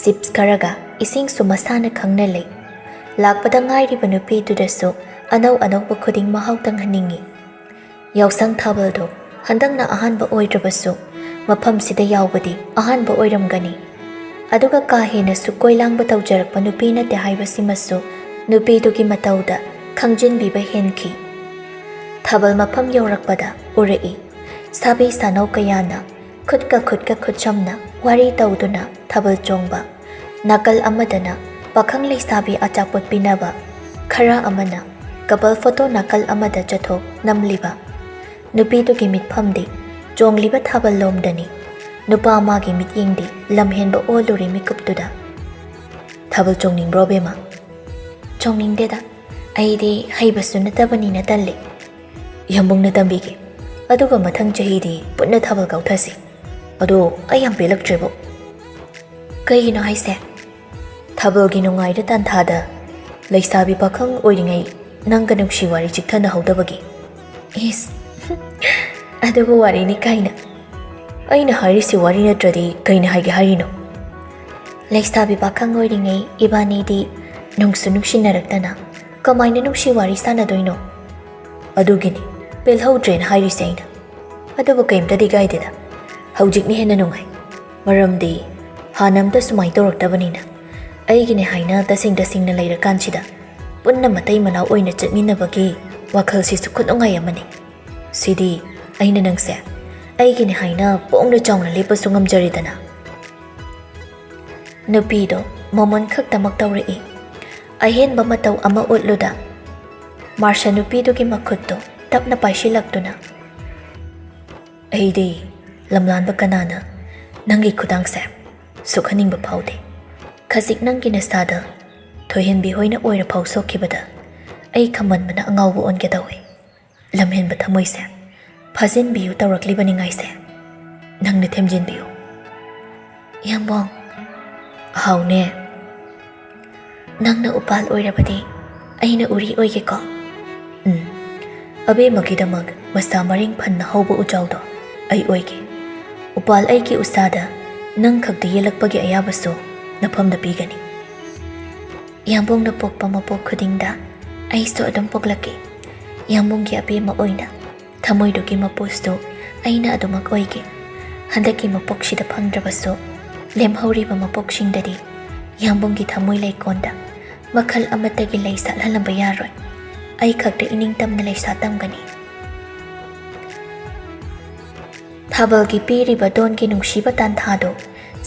ꯆꯤꯞꯁ ꯈꯔꯒ ꯏꯁꯤꯡꯁꯨ ꯃꯁꯥꯅ ꯈꯪꯅ ꯂꯩ꯫ ꯂꯥꯛꯄꯗ ꯉꯥꯏꯔꯤꯕ ꯅꯨꯄꯤꯗꯨꯗꯁꯨ ꯑꯅꯧ ꯑꯅꯧꯕ ꯈꯨꯗꯤꯡ ꯃꯍꯥꯎ ꯇꯪꯍꯟꯅꯤꯡꯏ꯫ ꯌꯥꯎꯁꯪ ꯊꯥꯕꯜꯗꯣ ꯍꯟꯗꯛꯅ ꯑꯍꯥꯟꯕ ꯑꯣꯏꯗ꯭ꯔꯕꯁꯨ, ꯃꯐꯝꯁꯤꯗ ꯌꯥꯎꯕꯗꯤ ꯑꯍꯥꯟꯕ ꯑꯣꯏꯔꯝꯒꯅꯤ꯫ ꯑꯗꯨꯒ ꯀꯥ ꯍꯦꯟꯅꯁꯨ ꯀꯣꯏꯂꯥꯡꯕ ꯇꯧꯖꯔꯛꯄ ꯅꯨꯄꯤ ꯅꯠꯇꯦ ꯍꯥꯏꯕꯁꯤꯃꯁꯨ ꯅꯨꯄꯤꯗꯨꯒꯤ ꯃꯇꯧꯗ ꯈꯪꯖꯤꯟꯕꯤꯕ ꯍꯦꯟꯈꯤ꯫ ꯊꯥꯕꯜ ꯃꯐꯝ ꯌꯧꯔꯛꯄꯗ ꯎꯔꯛꯏ꯫ ꯁꯥꯕꯤ ꯁꯥꯅꯧ ꯀꯌꯥꯅ ꯈꯨꯠꯀ ꯈꯨꯠꯀ ꯈꯨꯠꯁꯝꯅ ꯋꯥꯔꯤ ꯇꯧꯗꯨꯅ ꯊꯥꯕꯜ ꯆꯣꯡꯕ, ꯅꯥꯀꯜ ꯑꯃꯗꯅ ꯄꯥꯈꯪ ꯂꯩꯁꯥꯕꯤ ꯑꯆꯥꯄꯣꯠ ꯄꯤꯅꯕ, ꯈꯔ ꯑꯃꯅ ꯀꯄꯜ ꯐꯣꯇꯣ ꯅꯥꯀꯜ ꯑꯃꯗ ꯆꯠꯊꯣꯛ ꯅꯝꯂꯤꯕ꯫ ꯅꯨꯄꯤꯗꯨꯒꯤ ꯃꯤꯠꯐꯝꯗꯤ ꯆꯣꯡꯂꯤꯕ ꯊꯥꯕꯜ ꯂꯣꯝꯗꯅꯤ꯫ ꯅꯨꯄꯥ ꯑꯃꯒꯤ ꯃꯤꯠꯌꯦꯡꯗꯤ ꯂꯝꯍꯦꯟꯕ ꯑꯣꯜꯂꯨꯔꯦ ꯃꯤꯀꯨꯞꯇꯨꯗ꯫ "ꯊꯥꯕꯜ ꯆꯣꯡꯅꯤꯡꯕ꯭ꯔꯣ, ꯕꯦꯝꯃ?" "ꯆꯣꯡꯅꯤꯡꯗꯦꯗ, ꯑꯩꯗꯤ ꯍꯩꯕꯁꯨ ꯅꯠꯇꯕꯅꯤꯅ ꯇꯜꯂꯤ꯫" "ꯌꯥꯝꯕꯨꯡꯅ ꯇꯝꯕꯤꯒꯦ, ꯑꯗꯨꯒ ꯃꯊꯪ ꯆꯍꯤꯗꯤ ꯄꯨꯟꯅ ꯊꯥꯕꯜ ꯀꯥꯎꯊꯁꯤ꯫" "ꯑꯗꯣ ꯑꯩ ꯌꯥꯝ ꯄꯦꯜꯂꯛꯇ꯭ꯔꯦꯕꯣ꯫" "ꯀꯩꯒꯤꯅꯣ ꯍꯥꯏꯁꯦ?" "ꯊꯥꯕꯜꯒꯤ ꯅꯨꯡꯉꯥꯏꯔ ꯇꯥꯟꯊꯥꯗ ꯂꯩꯁꯥꯕꯤ ꯄꯥꯈꯪ ꯑꯣꯏꯔꯤꯉꯩ ꯅꯪꯒ ꯅꯨꯡꯁꯤ ꯋꯥꯔꯤ ꯆꯤꯛꯊꯅꯍꯧꯗꯕꯒꯤ꯫" "ꯏꯁ, ꯑꯗꯨꯕꯨ ꯋꯥꯔꯤꯅꯤ ꯀꯥꯏꯅ꯫ ꯑꯩꯅ ꯍꯥꯏꯔꯤꯁꯤ ꯋꯥꯔꯤ ꯅꯠꯇ꯭ꯔꯗꯤ ꯀꯩꯅ ꯍꯥꯏꯒꯦ ꯍꯥꯏꯔꯤꯅꯣ?" "ꯂꯩꯁꯥꯕꯤ ꯄꯥꯈꯪ ꯑꯣꯏꯔꯤꯉꯩ ꯏꯕꯥꯅꯤꯗꯤ ꯅꯨꯡꯁꯨ ꯅꯨꯡꯁꯤꯅꯔꯛꯇꯅ ꯀꯃꯥꯏꯅ ꯅꯨꯡꯁꯤ ꯋꯥꯔꯤ ꯁꯥꯟꯅꯗꯣꯏꯅꯣ?" "ꯑꯗꯨꯒꯤꯅꯤ ꯄꯦꯜꯍꯧꯗ꯭ꯔꯦꯅ ꯍꯥꯏꯔꯤꯁꯦ ꯑꯩꯅ꯫ ꯑꯗꯨꯕꯨ ꯀꯩꯝꯇꯗꯤ ꯀꯥꯏꯗꯦꯗ꯫ ꯍꯧꯖꯤꯛꯅ ꯍꯦꯟꯅ ꯅꯨꯡꯉꯥꯏ꯫ ꯃꯔꯝꯗꯤ ꯍꯥꯟꯅ ꯑꯝꯇ ꯁꯨꯃꯥꯏꯅ ꯇꯧꯔꯛꯇꯕꯅꯤꯅ꯫ ꯑꯩꯒꯤꯅꯦ ꯍꯥꯏꯅ ꯇꯁꯦꯡ ꯇꯁꯦꯡꯅ ꯂꯩꯔꯀꯥꯟꯁꯤꯗ ꯄꯨꯟꯅ ꯃꯇꯩ ꯃꯅꯥꯎ ꯑꯣꯏꯅ ꯆꯠꯃꯤꯟꯅꯕꯒꯤ ꯋꯥꯈꯜꯁꯤꯁꯨ ꯈꯨꯅꯨꯡꯉꯥꯏ ꯑꯃꯅꯤ꯫ ꯁꯤꯗꯤ ꯑꯩꯅ ꯅꯪꯁꯦ ꯑꯩꯒꯤꯅꯤ ꯍꯥꯏꯅ ꯄꯣꯡꯅ ꯆꯥꯎꯅ ꯂꯦꯞꯄꯁꯨ ꯉꯝꯖꯔꯦꯗꯅ꯫ ꯅꯨꯄꯤꯗꯣ ꯃꯣꯃꯣꯟ ꯈꯛꯇꯃꯛ ꯇꯧꯔꯛꯏ꯫ ꯑꯍꯦꯟꯕ ꯃꯇꯧ ꯑꯃ ꯎꯠꯂꯨꯗ ꯃꯥꯔꯁ ꯅꯨꯄꯤꯗꯨꯒꯤ ꯃꯈꯨꯠꯇꯣ ꯇꯞꯅ ꯄꯥꯏꯁꯤꯜꯂꯛꯇꯨꯅ, "ꯑꯩꯗꯤ ꯂꯝꯂꯥꯟꯕ ꯀꯅꯥꯅ ꯅꯪꯒꯤ ꯈꯨꯗꯥꯡꯁꯦ ꯁꯣꯛꯍꯟꯅꯤꯡꯕ ꯐꯥꯎꯗꯦ꯫ ꯈꯖꯤꯛ ꯅꯪꯒꯤ ꯅꯁꯥꯗ ꯊꯣꯏꯍꯦꯟꯕꯤ ꯍꯣꯏꯅ ꯑꯣꯏꯔ ꯐꯥꯎ ꯁꯣꯛꯈꯤꯕꯗ ꯑꯩ ꯈꯝꯕꯟꯕꯅ ꯑꯉꯥꯎꯕ ꯑꯣꯟꯒꯦ ꯇꯧꯏ꯫ ꯂꯝꯍꯦꯟꯕ ꯊꯃꯣꯏꯁꯦ ꯐꯥꯖꯤꯟꯕꯤꯌꯨ ꯇꯧꯔꯛꯂꯤꯕ ꯅꯤꯡꯉꯥꯏꯁꯦ ꯅꯪꯅ ꯊꯦꯝꯖꯤꯟꯕꯤꯌꯨ꯫" "ꯌꯥꯝꯕꯣꯡ꯫" "ꯍꯥꯎꯅꯦ꯫" "ꯅꯪꯅ ꯎꯄꯥꯜ ꯑꯣꯏꯔꯕꯗꯤ ꯑꯩꯅ ꯎꯔꯤ ꯑꯣꯏꯒꯦꯀꯣ?" "ꯎꯝ, ꯑꯕꯦꯝꯃꯒꯤꯗꯃꯛ ꯃꯁꯥ ꯃꯔꯦꯡ ꯐꯟꯅ ꯍꯧꯕ ꯎꯖꯥꯎꯗꯣ ꯑꯩ ꯑꯣꯏꯒꯦ꯫ ꯎꯄꯥꯜ ꯑꯩꯒꯤ ꯎꯁꯥꯗ ꯅꯪ ꯈꯛꯇ ꯌꯦꯜꯂꯛꯄꯒꯤ ꯑꯌꯥꯕꯁꯨ ꯅꯐꯝꯗ ꯄꯤꯒꯅꯤ꯫" "ꯌꯥꯝꯕꯣꯡꯅ ꯄꯣꯛꯄ ꯃꯄꯣꯛ ꯈꯨꯗꯤꯡꯗ ꯑꯩꯁꯨ ꯑꯗꯨꯝ ꯄꯣꯛꯂꯛꯀꯦ꯫ ꯌꯥꯝꯕꯣꯡꯒꯤ ꯑꯕꯦꯝꯃ ꯑꯣꯏꯅ ꯊꯃꯣꯏꯗꯨꯒꯤ ꯃꯄꯨꯁꯨ ꯑꯩꯅ ꯑꯗꯨꯃꯛ ꯑꯣꯏꯒꯦ꯫ ꯍꯟꯗꯛꯀꯤ ꯃꯄꯣꯛꯁꯤꯗ ꯐꯪꯗ꯭ꯔꯕꯁꯨ, ꯂꯦꯝꯍꯧꯔꯤꯕ ꯃꯄꯣꯛꯁꯤꯡꯗꯗꯤ ꯌꯥꯝꯕꯨꯡꯒꯤ ꯊꯃꯣꯏ ꯂꯩꯀꯣꯟꯗ ꯃꯈꯜ ꯑꯃꯠꯇꯒꯤ ꯂꯩ ꯁꯥꯠꯍꯜꯂꯝꯕ ꯌꯥꯔꯣꯏ꯫ ꯑꯩ ꯈꯛꯇ ꯏꯅꯤꯡ ꯇꯝꯅ ꯂꯩꯁꯥ ꯇꯝꯒꯅꯤ꯫" ꯊꯥꯕꯜꯒꯤ ꯄꯤꯔꯤꯕ ꯗꯣꯟꯒꯤ ꯅꯨꯡꯁꯤꯕ ꯇꯥꯟꯊꯥꯗꯣ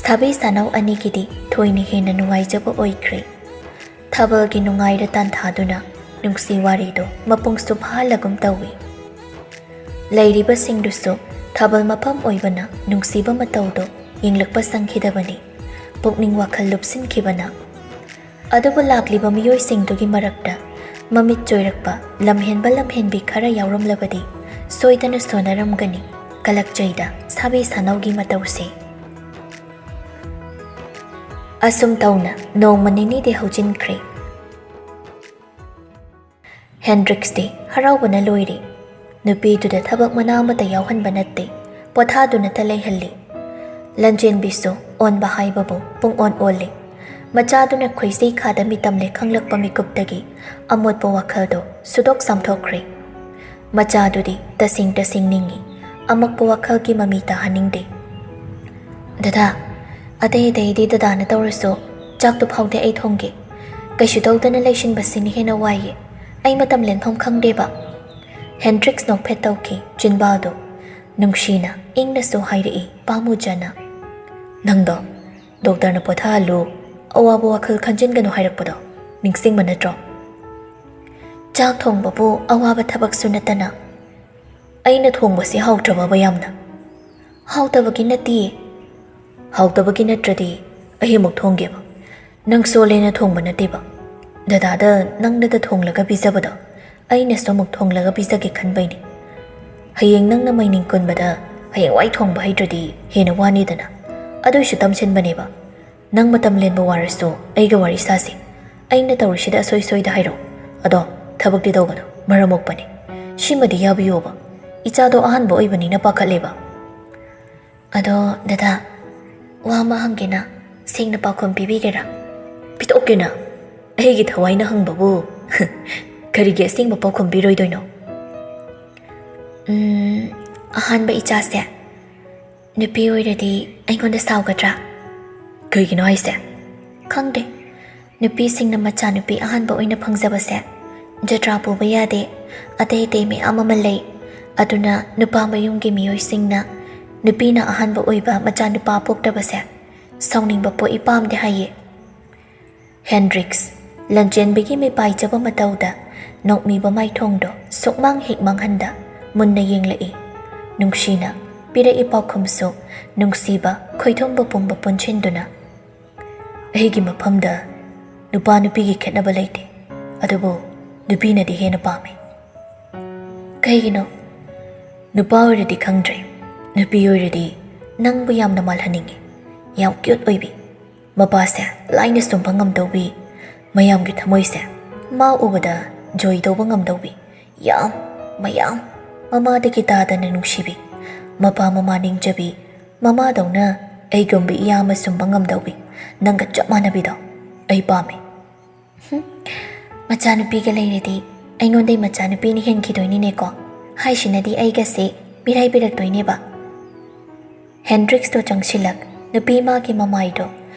ꯁꯥꯕꯤ ꯁꯥꯅꯧ ꯑꯅꯤꯒꯤꯗꯤ ꯊꯣꯏꯅ ꯍꯦꯟꯅ ꯅꯨꯡꯉꯥꯏꯖꯕ ꯑꯣꯏꯈ꯭ꯔꯦ꯫ ꯊꯥꯕꯜꯒꯤ ꯅꯨꯡꯉꯥꯏꯔ ꯇꯥꯟꯊꯥꯗꯨꯅ ꯅꯨꯡꯁꯤ ꯋꯥꯔꯤꯗꯣ ꯃꯄꯨꯡꯁꯨ ꯐꯥꯍꯜꯂꯒꯨꯝ ꯇꯧꯏ꯫ ꯂꯩꯔꯤꯕꯁꯤꯡꯗꯨꯁꯨ ꯊꯥꯕꯜ ꯃꯐꯝ ꯑꯣꯏꯕꯅ ꯅꯨꯡꯁꯤꯕ ꯃꯇꯧꯗꯣ ꯌꯦꯡꯂꯛꯄ ꯁꯪꯈꯤꯗꯕꯅꯤ꯫ ꯄꯨꯛꯅꯤꯡ ꯋꯥꯈꯜ ꯂꯨꯞꯁꯤꯟꯈꯤꯕꯅ꯫ ꯑꯗꯨꯕꯨ ꯂꯥꯛꯂꯤꯕ ꯃꯤꯑꯣꯏꯁꯤꯡꯗꯨꯒꯤ ꯃꯔꯛꯇ ꯃꯃꯤꯠ ꯆꯣꯏꯔꯛꯄ ꯂꯝꯍꯦꯟꯕ ꯂꯝꯍꯦꯟꯕꯤ ꯈꯔ ꯌꯥꯎꯔꯝꯂꯕꯗꯤ ꯁꯣꯏꯗꯅ ꯁꯣꯟꯅꯔꯝꯒꯅꯤ꯫ ꯀꯂꯛꯆꯩꯗ ꯁꯥꯕꯤ ꯁꯥꯅꯧꯒꯤ ꯃꯇꯧꯁꯦ꯫ ꯑꯁꯨꯝ ꯇꯧꯅ ꯅꯣꯡꯃ ꯅꯤꯅꯤꯗꯤ ꯍꯧꯖꯤꯟꯈ꯭ꯔꯦ꯫ ꯍꯦꯟꯗ꯭ꯔꯤꯛꯁꯇꯤ ꯍꯔꯥꯎꯕꯅ ꯂꯣꯏꯔꯦ꯫ ꯅꯨꯄꯤꯗꯨꯗ ꯊꯕꯛ ꯃꯅꯥ ꯑꯃꯠꯇ ꯌꯥꯎꯍꯟꯕ ꯅꯠꯇꯦ, ꯄꯣꯊꯥꯗꯨꯅꯇ ꯂꯩꯍꯜꯂꯤ꯫ ꯂꯟꯆꯦꯟꯕꯤꯁꯨ ꯑꯣꯟꯕ ꯍꯥꯏꯕꯕꯨ ꯄꯨꯡꯑꯣꯟ ꯑꯣꯜꯂꯤ꯫ ꯃꯆꯥꯗꯨꯅ ꯈꯣꯏꯖꯩ ꯈꯥꯗ ꯃꯤꯇꯝꯂꯦ ꯈꯪꯂꯛꯄ ꯃꯤꯀꯨꯞꯇꯒꯤ ꯑꯃꯣꯠꯄ ꯋꯥꯈꯜꯗꯣ ꯁꯨꯗꯣꯛ ꯆꯥꯝꯊꯣꯛꯈ꯭ꯔꯦ꯫ ꯃꯆꯥꯗꯨꯗꯤ ꯇꯁꯦꯡ ꯇꯁꯦꯡ ꯅꯤꯡꯏ, ꯑꯃꯛꯄ ꯋꯥꯈꯜꯒꯤ ꯃꯃꯤ ꯇꯥꯍꯟꯅꯤꯡꯗꯦ꯫ "ꯗꯗꯥ, ꯑꯇꯩ ꯑꯇꯩꯗꯤ ꯗꯗꯥꯅ ꯇꯧꯔꯁꯨ, ꯆꯥꯛꯇꯨ ꯐꯥꯎꯗꯤ ꯑꯩ ꯊꯣꯡꯒꯦ꯫ ꯀꯩꯁꯨ ꯇꯧꯗꯅ ꯂꯩꯁꯤꯟꯕꯁꯤꯅ ꯍꯦꯟꯅ ꯋꯥꯏꯌꯦ꯫ ꯑꯩ ꯃꯇꯝ ꯂꯦꯟꯐꯝ ꯈꯪꯗꯦꯕ꯫ ꯍꯦꯟꯗ꯭ꯔꯤꯛꯁ ꯅꯣꯛꯐꯦꯠ ꯇꯧꯈꯤ, ꯆꯤꯟꯕꯥꯜꯗꯨ ꯅꯨꯡꯁꯤꯅ ꯏꯪꯅꯁꯨ ꯍꯥꯏꯔꯛꯏ ꯄꯥꯃꯨꯖꯅ꯫ "ꯅꯪꯗꯣ ꯗꯣꯛꯇꯔꯅ ꯄꯣꯊꯥꯍꯜꯂꯨ, ꯑꯋꯥꯕ ꯋꯥꯈꯜ ꯈꯟꯖꯤꯟꯒꯅꯨ ꯍꯥꯏꯔꯛꯄꯗꯣ ꯅꯤꯡꯁꯤꯡꯕ ꯅꯠꯇ꯭ꯔꯣ?" "ꯆꯥꯛ ꯊꯣꯡꯕꯕꯨ ꯑꯋꯥꯕ ꯊꯕꯛꯁꯨ ꯅꯠꯇꯅ꯫ ꯑꯩꯅ ꯊꯣꯡꯕꯁꯤ ꯍꯥꯎꯇ꯭ꯔꯕꯕ ꯌꯥꯝꯅ?" "ꯍꯥꯎꯇꯕꯒꯤ ꯅꯠꯇꯤꯌꯦ꯫ ꯍꯥꯎꯇꯕꯒꯤ ꯅꯠꯇ꯭ꯔꯗꯤ ꯑꯩ ꯑꯃꯨꯛ ꯊꯣꯡꯒꯦꯕ꯫ ꯅꯪ ꯁꯣꯜꯂꯦꯅ ꯊꯣꯡꯕ ꯅꯠꯇꯦꯕ꯫ ꯗꯗꯥꯗ ꯅꯪꯅꯗ ꯊꯣꯡꯂꯒ ꯄꯤꯖꯕꯗꯣ ꯑꯩꯅꯁꯨ ꯑꯃꯨꯛ ꯊꯣꯡꯂꯒ ꯄꯤꯖꯒꯦ ꯈꯟꯕꯩꯅꯦ꯫ ꯍꯌꯦꯡ ꯅꯪꯅ ꯃꯩꯅꯤꯡ ꯀꯨꯟꯕꯗ ꯍꯌꯦꯡꯋꯥꯏ ꯊꯣꯡꯕ ꯍꯩꯇ꯭ꯔꯗꯤ ꯍꯦꯟꯅ ꯋꯥꯅꯤꯗꯅ꯫ ꯑꯗꯨꯏꯁꯨ ꯇꯝꯁꯤꯟꯕꯅꯦꯕ꯫ ꯅꯪ ꯃꯇꯝ ꯂꯦꯟꯕ ꯋꯥꯔꯁꯨ ꯑꯩꯒ ꯋꯥꯔꯤ ꯁꯥꯁꯤ꯫ ꯑꯩꯅ ꯇꯧꯔꯤꯁꯤꯗ ꯑꯁꯣꯏ ꯁꯣꯏꯗ ꯍꯥꯏꯔꯛꯑꯣ꯫ ꯑꯗꯣ ꯊꯕꯛꯇꯤ ꯇꯧꯒꯅꯨ, ꯃꯔꯝ ꯃꯣꯛꯄꯅꯤ꯫ ꯁꯤꯃꯗꯤ ꯌꯥꯕꯤꯌꯣꯕ꯫ ꯏꯆꯥꯗꯣ ꯑꯍꯥꯟꯕ ꯑꯣꯏꯕꯅꯤꯅ ꯄꯥꯈꯠꯂꯦꯕ꯫" "ꯑꯗꯣ ꯗꯗꯥ, ꯋꯥ ꯑꯃ ꯍꯪꯒꯦꯅ, ꯁꯦꯡꯅ ꯄꯥꯎꯈꯨꯝ ꯄꯤꯕꯤꯒꯦꯔꯥ?" "ꯄꯤꯊꯣꯛꯀꯦꯅ? ꯑꯩꯒꯤ ꯊꯋꯥꯏꯅ ꯍꯪꯕꯕꯨ ꯀꯔꯤꯒꯤ ꯑꯁꯦꯡꯕ ꯄꯥꯎꯈꯨꯝ ꯄꯤꯔꯣꯏꯗꯣꯏꯅꯣ?" "ꯎꯝ, ꯑꯍꯥꯟꯕ ꯏꯆꯥꯁꯦ ꯅꯨꯄꯤ ꯑꯣꯏꯔꯗꯤ ꯑꯩꯉꯣꯟꯗ ꯁꯥꯎꯒꯗ꯭ꯔꯥ?" "ꯀꯩꯒꯤꯅꯣ ꯍꯥꯏꯁꯦ?" "ꯈꯪꯗꯦ꯫ ꯅꯨꯄꯤꯁꯤꯡꯅ ꯃꯆꯥꯅꯨꯄꯤ ꯑꯍꯥꯟꯕ ꯑꯣꯏꯅ ꯐꯪꯖꯕꯁꯦ ꯖꯇ꯭ꯔꯥ ꯄꯨꯕ ꯌꯥꯗꯦ, ꯑꯇꯩ ꯑꯇꯩ ꯃꯌꯥꯝ ꯑꯃ ꯂꯩ꯫ ꯑꯗꯨꯅ ꯅꯨꯄꯥ ꯃꯌꯨꯝꯒꯤ ꯃꯤꯑꯣꯏꯁꯤꯡꯅ ꯅꯨꯄꯤꯅ ꯑꯍꯥꯟꯕ ꯑꯣꯏꯕ ꯃꯆꯥꯅꯨꯄꯥ ꯄꯣꯛꯇꯕꯁꯦ ꯁꯥꯎꯅꯤꯡꯕ ꯄꯣꯛꯏ, ꯄꯥꯝꯗꯦ ꯍꯥꯏꯌꯦ꯫" ꯍꯦꯟꯗ꯭ꯔꯤꯛꯁ ꯂꯟꯆꯦꯟꯕꯤꯒꯤ ꯃꯤꯄꯥꯏꯖꯕ ꯃꯇꯧꯗ ꯅꯣꯛꯃꯤꯕ ꯃꯥꯏꯊꯣꯡꯗꯣ ꯁꯨꯛꯃꯥꯡ ꯍꯦꯛ ꯃꯥꯡꯍꯟꯗ ꯃꯨꯟꯅ ꯌꯦꯡꯂꯛꯏ꯫ ꯅꯨꯡꯁꯤꯅ ꯄꯤꯔꯛꯏ ꯄꯥꯎꯈꯨꯝꯁꯨ ꯅꯨꯡꯁꯤꯕ ꯈꯣꯏꯊꯨꯝꯕ ꯄꯨꯝꯕ ꯄꯨꯟꯁꯤꯟꯗꯨꯅ꯫ "ꯑꯩꯒꯤ ꯃꯐꯝꯗ ꯅꯨꯄꯥ ꯅꯨꯄꯤꯒꯤ ꯈꯦꯠꯅꯕ ꯂꯩꯇꯦ, ꯑꯗꯨꯕꯨ ꯅꯨꯄꯤꯅꯗꯤ ꯍꯦꯟꯅ ꯄꯥꯝꯃꯤ꯫" "ꯀꯩꯒꯤꯅꯣ?" "ꯅꯨꯄꯥ ꯑꯣꯏꯔꯗꯤ ꯈꯪꯗ꯭ꯔꯦ, ꯅꯨꯄꯤ ꯑꯣꯏꯔꯗꯤ ꯅꯪꯕꯨ ꯌꯥꯝꯅ ꯃꯥꯜꯍꯟꯅꯤꯡꯉꯤ꯫ ꯌꯥꯝ ꯀ꯭ꯌꯨꯠ ꯑꯣꯏꯕꯤ, ꯃꯄꯥꯁꯦ ꯂꯥꯏꯅ ꯁꯨꯝꯕ ꯉꯝꯗꯧꯕꯤ, ꯃꯌꯥꯝꯒꯤ ꯊꯃꯣꯏꯁꯦ ꯃꯥ ꯎꯕꯗ ꯖꯣꯏ ꯇꯧꯕ ꯉꯝꯗꯧꯕꯤ, ꯌꯥꯝ, ꯃꯌꯥꯝ, ꯃꯃꯥꯗꯒꯤ ꯇꯥꯗꯅ ꯅꯨꯡꯁꯤꯕꯤ, ꯃꯄꯥ ꯃꯃꯥ ꯅꯤꯡꯖꯕꯤ, ꯃꯃꯥꯗꯧꯅ ꯑꯩꯒꯨꯝꯕ ꯏꯌꯥꯝꯕ ꯁꯨꯝꯕ ꯉꯝꯗꯧꯕꯤ, ꯅꯪꯒ ꯆꯞ ꯃꯥꯟꯅꯕꯤꯗꯣ ꯑꯩ ꯄꯥꯝꯃꯤ꯫" "ꯍꯨꯝ, ꯃꯆꯥꯅꯨꯄꯤꯒ ꯂꯩꯔꯗꯤ ꯑꯩꯉꯣꯟꯗꯩ ꯃꯆꯥꯅꯨꯄꯤꯅ ꯍꯦꯟꯈꯤꯗꯣꯏꯅꯤꯅꯦꯀꯣ꯫ ꯍꯥꯏꯁꯤꯅꯗꯤ ꯑꯩꯒꯁꯦ ꯃꯤꯔꯥꯏꯕꯤꯔꯛꯇꯣꯏꯅꯦꯕ꯫" ꯍꯦꯟꯗ꯭ꯔꯤꯛꯁꯇꯣ ꯆꯪꯁꯤꯜꯂꯛ, ꯅꯨꯄꯤ ꯃꯥꯒꯤ ꯃꯃꯥꯏꯗꯣ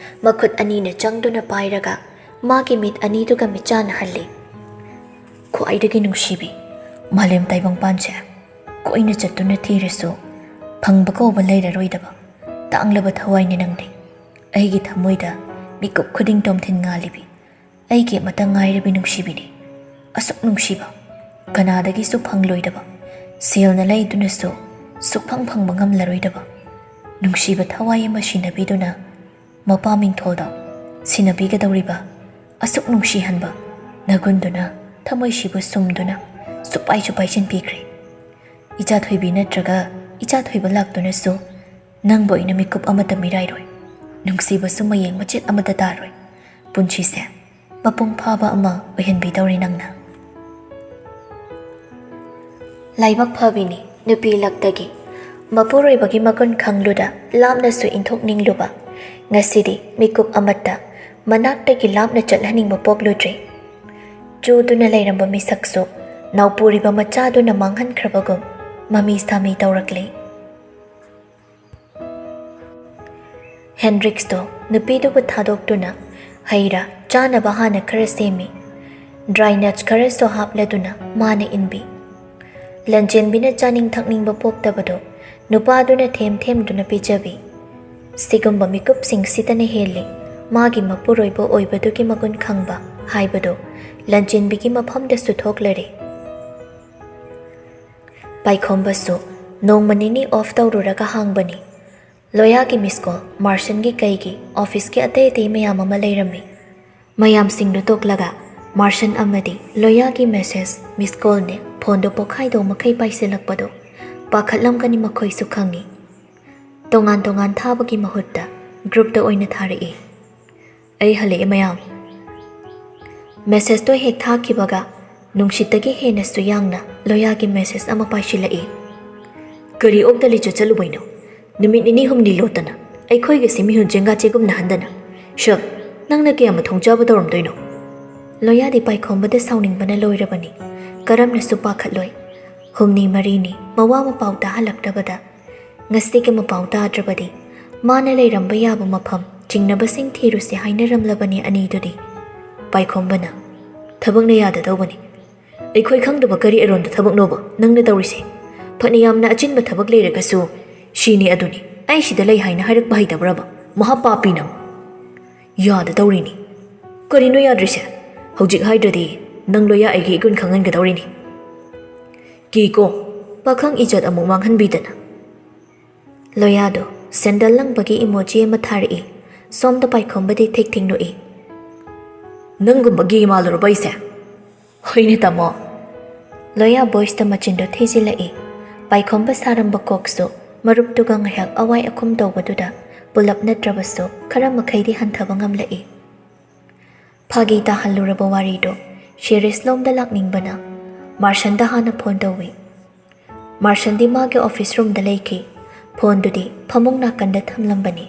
ꯃꯈꯨꯠ ꯑꯅꯤꯅ ꯆꯪꯗꯨꯅ ꯄꯥꯏꯔꯒ ꯃꯥꯒꯤ ꯃꯤꯠ ꯑꯅꯤꯗꯨꯒ ꯃꯤꯠꯆꯥꯟꯅꯍꯜꯂꯤ꯫ ꯈ꯭ꯋꯥꯏꯗꯒꯤ ꯅꯨꯡꯁꯤꯕꯤ, ꯃꯥꯂꯦꯝ ꯇꯥꯏꯕꯪꯄꯥꯟꯁꯦ ꯀꯣꯏꯅ ꯆꯠꯇꯨꯅ ꯊꯤꯔꯁꯨ ꯐꯪꯕ ꯀꯧꯕ ꯂꯩꯔꯔꯣꯏꯗꯕ ꯇꯥꯡꯂꯕ ꯊꯋꯥꯏꯅꯤ ꯅꯪꯗꯤ꯫ ꯑꯩꯒꯤ ꯊꯃꯣꯏꯗ ꯃꯤꯀꯨꯞ ꯈꯨꯗꯤꯡ ꯇꯣꯝꯊꯤꯟ ꯉꯥꯜꯂꯤꯕꯤ, ꯑꯩꯒꯤ ꯑꯃꯇ ꯉꯥꯏꯔꯕꯤ ꯅꯨꯡꯁꯤꯕꯤꯅꯤ꯫ ꯑꯁꯨꯛ ꯅꯨꯡꯁꯤꯕ ꯀꯅꯥꯗꯒꯤꯁꯨ ꯐꯪꯂꯣꯏꯗꯕ, ꯁꯦꯜꯅ ꯂꯩꯗꯨꯅꯁꯨ ꯁꯨꯛꯐꯪ ꯐꯪꯕ ꯉꯝꯂꯔꯣꯏꯗꯕ ꯅꯨꯡꯁꯤꯕ ꯊꯋꯥꯏ ꯑꯃ ꯁꯤꯟꯅꯕꯤꯗꯨꯅ, ꯃꯄꯥ ꯃꯤꯡꯊꯣꯜꯗꯣ ꯁꯤꯟꯅꯕꯤꯒꯗꯧꯔꯤꯕ ꯑꯁꯨꯛ ꯅꯨꯡꯁꯤꯍꯟꯕ ꯅꯒꯨꯟꯗꯨꯅ ꯊꯃꯣꯏꯁꯤꯕꯨ ꯁꯨꯝꯗꯨꯅ ꯁꯨꯄꯥꯏ ꯁꯨꯄꯥꯏꯁꯤꯟꯕꯤꯈ꯭ꯔꯦ꯫ ꯏꯆꯥ ꯊꯣꯏꯕꯤ ꯅꯠꯇ꯭ꯔꯒ ꯏꯆꯥ ꯊꯣꯏꯕ ꯂꯥꯛꯇꯨꯅꯁꯨ ꯅꯪꯕꯨ ꯑꯩꯅ ꯃꯤꯀꯨꯞ ꯑꯃꯠꯇ ꯃꯤꯔꯥꯏꯔꯣꯏ꯫ ꯅꯨꯡꯁꯤꯕꯁꯨ ꯃꯌꯦꯡ ꯃꯆꯦꯠ ꯑꯃꯠꯇ ꯇꯥꯔꯣꯏ꯫ ꯄꯨꯟꯁꯤꯁꯦ ꯃꯄꯨꯡ ꯐꯥꯕ ꯑꯃ ꯑꯣꯏꯍꯟꯕꯤꯗꯧꯔꯤ ꯅꯪꯅ꯫ ꯂꯥꯏꯕꯛ ꯐꯕꯤꯅꯤ ꯅꯨꯄꯤ ꯂꯛꯇꯒꯤ꯫ ꯃꯄꯨꯔꯣꯏꯕꯒꯤ ꯃꯒꯨꯟ ꯈꯪꯂꯨꯗ ꯂꯥꯞꯅꯁꯨ ꯏꯟꯊꯣꯛꯅꯤꯡꯂꯨꯕ, ꯉꯁꯤꯗꯤ ꯃꯤꯀꯨꯞ ꯑꯃꯠꯇ ꯃꯅꯥꯛꯇꯒꯤ ꯂꯥꯞꯅ ꯆꯠꯍꯟꯅꯤꯡꯕ ꯄꯣꯛꯂꯨꯗ꯭ꯔꯦ꯫ ꯆꯨꯗꯨꯅ ꯂꯩꯔꯝꯕ ꯃꯤꯁꯛꯁꯨ ꯅꯥꯎꯄꯨꯔꯤꯕ ꯃꯆꯥꯗꯨꯅ ꯃꯥꯡꯍꯟꯈ꯭ꯔꯕꯒꯨꯝ ꯃꯃꯤ ꯁꯥꯃꯤ ꯇꯧꯔꯛꯂꯦ꯫ ꯍꯦꯟꯗ꯭ꯔꯤꯛꯁꯇꯣ ꯅꯨꯄꯤꯗꯨꯕꯨ ꯊꯥꯗꯣꯛꯇꯨꯅ ꯍꯩ ꯔꯥ ꯆꯥꯅꯕ ꯍꯥꯟꯅ ꯈꯔ ꯁꯦꯝꯃꯤ꯫ ꯗ꯭ꯔꯥꯏ ꯅꯠꯁ ꯈꯔꯁꯨ ꯍꯥꯞꯂꯗꯨꯅ ꯃꯥꯅ ꯏꯟꯕꯤ꯫ ꯂꯟꯆꯦꯟꯕꯤꯅ ꯆꯥꯅꯤꯡ ꯊꯛꯅꯤꯡꯕ ꯄꯣꯛꯇꯕꯗꯣ ꯅꯨꯄꯥꯗꯨꯅ ꯊꯦꯝ ꯊꯦꯝꯗꯨꯅ ꯄꯤꯖꯕꯤ꯫ ꯁꯤꯒꯨꯝꯕ ꯃꯤꯀꯨꯞꯁꯤꯡꯁꯤꯗꯅ ꯍꯦꯜꯂꯤ ꯃꯥꯒꯤ ꯃꯄꯨꯔꯣꯏꯕ ꯑꯣꯏꯕꯗꯨꯒꯤ ꯃꯒꯨꯟ ꯈꯪꯕ ꯍꯥꯏꯕꯗꯨ ꯂꯟꯆꯦꯟꯕꯤꯒꯤ ꯃꯐꯝꯗꯁꯨ ꯊꯣꯛꯂꯔꯦ꯫ ꯄꯥꯏꯈꯣꯝꯕꯁꯨ ꯅꯣꯡꯃ ꯅꯤꯅꯤ ꯑꯣꯐ ꯇꯧꯔꯨꯔꯒ ꯍꯥꯡꯕꯅꯤ꯫ ꯂꯣꯌꯥꯒꯤ ꯃꯤꯁ ꯀꯣꯜ, ꯃꯥꯔꯁꯟꯒꯤ ꯀꯩꯒꯤ, ꯑꯣꯐꯤꯁꯀꯤ ꯑꯇꯩ ꯑꯇꯩ ꯃꯌꯥꯝ ꯑꯃ ꯂꯩꯔꯝꯃꯤ꯫ ꯃꯌꯥꯝꯁꯤꯡꯗꯨ ꯇꯣꯛꯂꯒ ꯃꯥꯔꯁꯟ ꯑꯃꯗꯤ ꯂꯣꯌꯥꯒꯤ ꯃꯦꯁꯦꯖ, ꯃꯤꯁ ꯀꯣꯜꯅꯦ, ꯐꯣꯟꯗꯣ ꯄꯣꯛꯈꯥꯏꯗꯧ ꯃꯈꯩ ꯄꯥꯏꯁꯤꯜꯂꯛꯄꯗꯣ ꯄꯥꯈꯠꯂꯝꯒꯅꯤ ꯃꯈꯣꯏꯁꯨ ꯈꯪꯏ꯫ ꯇꯣꯉꯥꯟ ꯇꯣꯉꯥꯟ ꯊꯥꯕꯒꯤ ꯃꯍꯨꯠꯇ ꯒ꯭ꯔꯨꯞꯇ ꯑꯣꯏꯅ ꯊꯥꯔꯛꯏ꯫ "ꯑꯩ ꯍꯜꯂꯛꯑꯦ ꯃꯌꯥꯝ꯫" ꯃꯦꯁꯦꯖꯇꯣ ꯍꯦꯛ ꯊꯥꯈꯤꯕꯒ ꯅꯨꯡꯁꯤꯠꯇꯒꯤ ꯍꯦꯟꯅꯁꯨ ꯌꯥꯡꯅ ꯂꯣꯌꯥꯒꯤ ꯃꯦꯁꯦꯖ ꯑꯃ ꯄꯥꯏꯁꯤꯜꯂꯛꯏ꯫ "ꯀꯔꯤ ꯑꯣꯛꯇ ꯂꯤꯆꯠ ꯆꯠꯂꯨꯕꯩꯅꯣ? ꯅꯨꯃꯤꯠ ꯅꯤꯅꯤ ꯍꯨꯝꯅꯤ ꯂꯣꯠꯇꯅ ꯑꯩꯈꯣꯏꯒꯁꯦ ꯃꯤꯍꯨꯟ ꯆꯦꯡꯒꯥ ꯆꯦꯒꯨꯝꯅꯍꯟꯗꯅ꯫ ꯁꯛ, ꯅꯪꯅ ꯀꯌꯥꯝ ꯃꯊꯣꯡ ꯆꯥꯕ ꯇꯧꯔꯝꯗꯣꯏꯅꯣ?" ꯂꯣꯌꯥꯗꯤ ꯄꯥꯏꯈꯣꯝꯕꯗ ꯁꯥꯎꯅꯤꯡꯕꯅ ꯂꯣꯏꯔꯕꯅꯤ꯫ ꯀꯔꯝꯅꯁꯨ ꯄꯥꯈꯠꯂꯣꯏ꯫ ꯍꯨꯝꯅꯤ ꯃꯔꯤꯅꯤ ꯃꯋꯥ ꯃꯄꯥꯎ ꯇꯥꯍꯜꯂꯛꯇꯕꯗ, ꯉꯁꯤꯒꯤ ꯃꯄꯥꯎ ꯇꯥꯗ꯭ꯔꯕꯗꯤ ꯃꯥꯅ ꯂꯩꯔꯝꯕ ꯌꯥꯕ ꯃꯐꯝ ꯆꯤꯡꯅꯕꯁꯤꯡ ꯊꯤꯔꯨꯁꯦ ꯍꯥꯏꯅꯔꯝꯂꯕꯅꯤ ꯑꯅꯤꯗꯨꯗꯤ꯫ ꯄꯥꯏꯈꯣꯝꯕꯅ, "ꯊꯕꯛꯅ ꯌꯥꯗꯗꯧꯕꯅꯤ꯫ ꯑꯩꯈꯣꯏ ꯈꯪꯗꯕ ꯀꯔꯤ ꯑꯔꯣꯟꯕ ꯊꯕꯛꯅꯣꯕ ꯅꯪꯅ ꯇꯧꯔꯤꯁꯦ? ꯐꯅ ꯌꯥꯝꯅ ꯑꯆꯤꯟꯕ ꯊꯕꯛ ꯂꯩꯔꯒꯁꯨ ꯁꯤꯅꯤ ꯑꯗꯨꯅꯤ, ꯑꯩ ꯁꯤꯗ ꯂꯩ ꯍꯥꯏꯅ ꯍꯥꯏꯔꯛꯄ ꯍꯩꯇꯕ꯭ꯔꯕ? ꯃꯍꯥ ꯄꯥꯄꯤ ꯅꯪ! ꯌꯥꯗ ꯇꯧꯔꯤꯅꯤ꯫ ꯀꯔꯤꯅꯣ ꯌꯥꯗ꯭ꯔꯤꯁꯦ? ꯍꯧꯖꯤꯛ ꯍꯥꯏꯗ꯭ꯔꯗꯤ ꯅꯪ ꯂꯣꯌꯥ ꯑꯩꯒꯤ ꯏꯒꯨꯟ ꯈꯪꯍꯟꯒꯗꯧꯔꯤꯅꯤ꯫ ꯀꯤꯀꯣ, ꯄꯥꯈꯪ ꯏꯖꯠ ꯑꯃꯨꯛ ꯃꯥꯡꯍꯟꯕꯤꯗꯅ꯫ ꯂꯣꯌꯥꯗꯣ ꯁꯦꯟꯗꯜ ꯂꯪꯕꯒꯤ ꯏꯃꯣꯖꯤ ꯑꯃ ꯊꯥꯔꯛꯏ꯫ ꯁꯣꯝꯗ ꯄꯥꯏꯈꯣꯝꯕꯗꯤ ꯊꯦꯛ ꯊꯦꯛ ꯅꯣꯛꯏ꯫ ꯅꯪꯒꯨꯝꯕ ꯒꯦ ꯃꯥꯜꯂꯨꯔꯕ ꯑꯩꯁꯦ? ꯍꯣꯏꯅꯦ ꯇꯥꯃꯣ꯫ ꯂꯣꯌꯥ ꯚꯣꯏꯁꯇ ꯃꯆꯤꯟꯗꯣ ꯊꯤꯖꯤꯜꯂꯛꯏ꯫ ꯄꯥꯏꯈꯣꯝꯕ ꯁꯥꯔꯝꯕ ꯀꯣꯛꯁꯨ ꯃꯔꯨꯞꯇꯨꯒ ꯉꯥꯏꯍꯥꯛ ꯑꯋꯥꯏ ꯑꯈꯨꯝ ꯇꯧꯕꯗꯨꯗ ꯄꯨꯂꯞ ꯅꯠꯇ꯭ꯔꯕꯁꯨ ꯈꯔ ꯃꯈꯩꯗꯤ ꯍꯟꯊꯕ ꯉꯝꯂꯛꯏ꯫ ꯐꯥꯒꯤ ꯇꯥꯍꯜꯂꯨꯔꯕ ꯋꯥꯔꯤꯗꯣ ꯁꯦꯔꯤꯌꯁ ꯂꯣꯝꯗ ꯂꯥꯛꯅꯤꯡꯕꯅ ꯃꯥꯔꯁꯟꯗ ꯍꯥꯟꯅ ꯐꯣꯟ ꯇꯧꯏ꯫ ꯃꯥꯔꯁꯟꯗꯤ ꯃꯥꯒꯤ ꯑꯣꯐꯤꯁ ꯔꯨꯝꯗ ꯂꯩꯈꯤ꯫ ꯐꯣꯟꯗꯨꯗꯤ ꯐꯃꯨꯡ ꯅꯥꯀꯟꯗ ꯊꯝꯂꯝꯕꯅꯤ꯫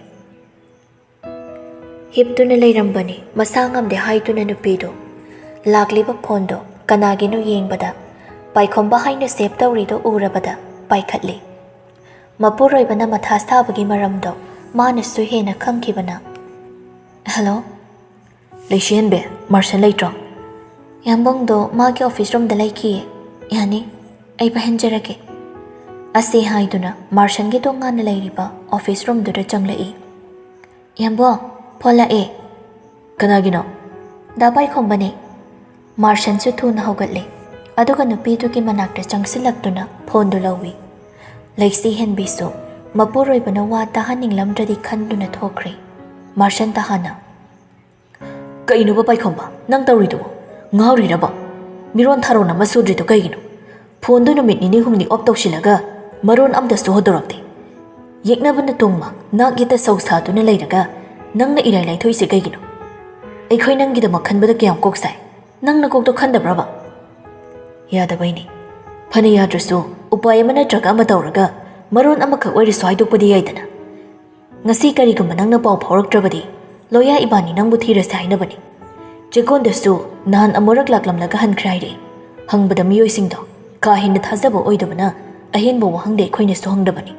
ꯍꯤꯞꯇꯨꯅ ꯂꯩꯔꯝꯕꯅꯤ, ꯃꯁꯥ ꯉꯝꯗꯦ ꯍꯥꯏꯗꯨꯅ ꯅꯨꯄꯤꯗꯣ꯫ ꯂꯥꯛꯂꯤꯕ ꯐꯣꯟꯗꯣ ꯀꯅꯥꯒꯤꯅꯣ ꯌꯦꯡꯕꯗ, ꯄꯥꯏꯈꯣꯝꯕ ꯍꯥꯏꯅ ꯁꯦꯚ ꯇꯧꯔꯤꯗꯣ ꯎꯔꯕꯗ ꯄꯥꯏꯈꯠꯂꯤ꯫ ꯃꯄꯨꯔꯣꯏꯕꯅ ꯃꯊꯥ ꯁꯥꯕꯒꯤ ꯃꯔꯝꯗꯣ ꯃꯥꯅꯁꯨ ꯍꯦꯟꯅ ꯈꯪꯈꯤꯕꯅ꯫ "ꯍꯜꯂꯣ?" "ꯂꯩꯁꯤꯍꯟꯕꯤ, ꯃꯥꯔꯁꯟ ꯂꯩꯇ꯭ꯔꯣ?" "ꯌꯥꯝꯕꯨꯡꯗꯣ ꯃꯥꯒꯤ ꯑꯣꯐꯤꯁ ꯔꯨꯝꯗ ꯂꯩꯈꯤꯌꯦ꯫ ꯌꯥꯅꯤ, ꯑꯩ ꯄꯥꯏꯍꯟꯖꯔꯒꯦ꯫" ꯑꯁꯤ ꯍꯥꯏꯗꯨꯅ ꯃꯥꯔꯁꯟꯒꯤ ꯇꯣꯉꯥꯟꯅ ꯂꯩꯔꯤꯕ ꯑꯣꯐꯤꯁ ꯔꯨꯝꯗꯨꯗ ꯆꯪꯂꯛꯏ꯫ "ꯌꯥꯝꯕꯨꯡ, ꯐꯣꯟ ꯂꯥꯛꯑꯦ꯫" "ꯀꯅꯥꯒꯤꯅꯣ?" "ꯗꯥ ꯄꯥꯏꯈꯣꯝꯕꯅꯦ꯫" ꯃꯥꯔꯁꯟꯁꯨ ꯊꯨꯅ ꯍꯧꯒꯠꯂꯦ, ꯑꯗꯨꯒ ꯅꯨꯄꯤꯗꯨꯒꯤ ꯃꯅꯥꯛꯇ ꯆꯪꯁꯤꯜꯂꯛꯇꯨꯅ ꯐꯣꯟꯗꯨ ꯂꯧꯏ꯫ ꯂꯩꯁꯤ ꯍꯦꯟꯕꯤꯁꯨ ꯃꯄꯨꯔꯣꯏꯕꯅ ꯋꯥ ꯇꯥꯍꯟꯅꯤꯡꯂꯝꯗ꯭ꯔꯗꯤ ꯈꯟꯗꯨꯅ ꯊꯣꯛꯈ꯭ꯔꯦ꯫ ꯃꯥꯔꯁꯟ ꯇꯍꯥꯅ꯫ "ꯀꯩꯅꯣꯕ ꯄꯥꯏꯈꯣꯝꯕ, ꯅꯪ ꯇꯧꯔꯤꯗꯨꯕꯣ? ꯉꯥꯎꯔꯤꯔꯕ? ꯃꯤꯔꯣꯟ ꯊꯥꯔꯣꯟ ꯑꯃ ꯁꯨꯗ꯭ꯔꯤꯗꯨ ꯀꯩꯒꯤꯅꯣ? ꯐꯣꯟꯗꯨ ꯅꯨꯃꯤꯠ ꯅꯤꯅꯤ ꯍꯨꯝꯅꯤ ꯑꯣꯐ ꯇꯧꯁꯤꯜꯂꯒ ꯃꯔꯣꯟ ꯑꯝꯇꯁꯨ ꯍꯣꯗꯣꯔꯛꯇꯦ꯫ ꯌꯦꯛꯅꯕꯅ ꯇꯣꯡꯃ ꯅꯥꯛ ꯌꯦꯠꯇ ꯁꯧ ꯁꯥꯗꯨꯅ ꯂꯩꯔꯒ ꯅꯪꯅ ꯏꯔꯥꯏ ꯂꯥꯏꯊꯣꯛꯏꯁꯦ ꯀꯩꯒꯤꯅꯣ? ꯑꯩꯈꯣꯏ ꯅꯪꯒꯤꯗꯃꯛ ꯈꯟꯕꯗ ꯀꯌꯥꯝ ꯀꯣꯛ ꯁꯥꯏ꯫ ꯅꯪ ꯅꯀꯣꯛꯇꯣ ꯈꯟꯗꯕ꯭ꯔꯕ?" "ꯌꯥꯗꯕꯩꯅꯦ꯫ ꯐꯅ ꯌꯥꯗ꯭ꯔꯁꯨ ꯎꯄꯥꯏ ꯑꯃ ꯅꯠꯇ꯭ꯔꯒ ꯑꯃ ꯇꯧꯔꯒ ꯃꯔꯣꯟ ꯑꯃꯈꯛ ꯑꯣꯏꯔꯁꯨ ꯍꯥꯏꯗꯣꯛꯄꯗꯤ ꯌꯥꯏꯗꯅ꯫ ꯉꯁꯤ ꯀꯔꯤꯒꯨꯝꯕ ꯅꯪꯅ ꯄꯥꯎ ꯐꯥꯎꯔꯛꯇ꯭ꯔꯕꯗꯤ ꯂꯣꯌꯥ ꯏꯕꯥꯅꯤ ꯅꯪꯕꯨ ꯊꯤꯔꯁꯦ ꯍꯥꯏꯅꯕꯅꯤ꯫ ꯆꯦꯛꯀꯣꯟꯗꯁꯨ ꯅꯍꯥꯟ ꯑꯃꯨꯔꯛ ꯂꯥꯛꯂꯝꯂꯒ ꯍꯟꯈ꯭ꯔꯦ ꯍꯥꯏꯔꯦ꯫ ꯍꯪꯕꯗ ꯃꯤꯑꯣꯏꯁꯤꯡꯗꯣ ꯀꯥ ꯍꯦꯟꯅ ꯊꯥꯖꯕ ꯑꯣꯏꯗꯕꯅ ꯑꯍꯦꯟꯕ ꯋꯥꯍꯪꯗꯤ ꯑꯩꯈꯣꯏꯅꯁꯨ ꯍꯪꯗꯕꯅꯤ꯫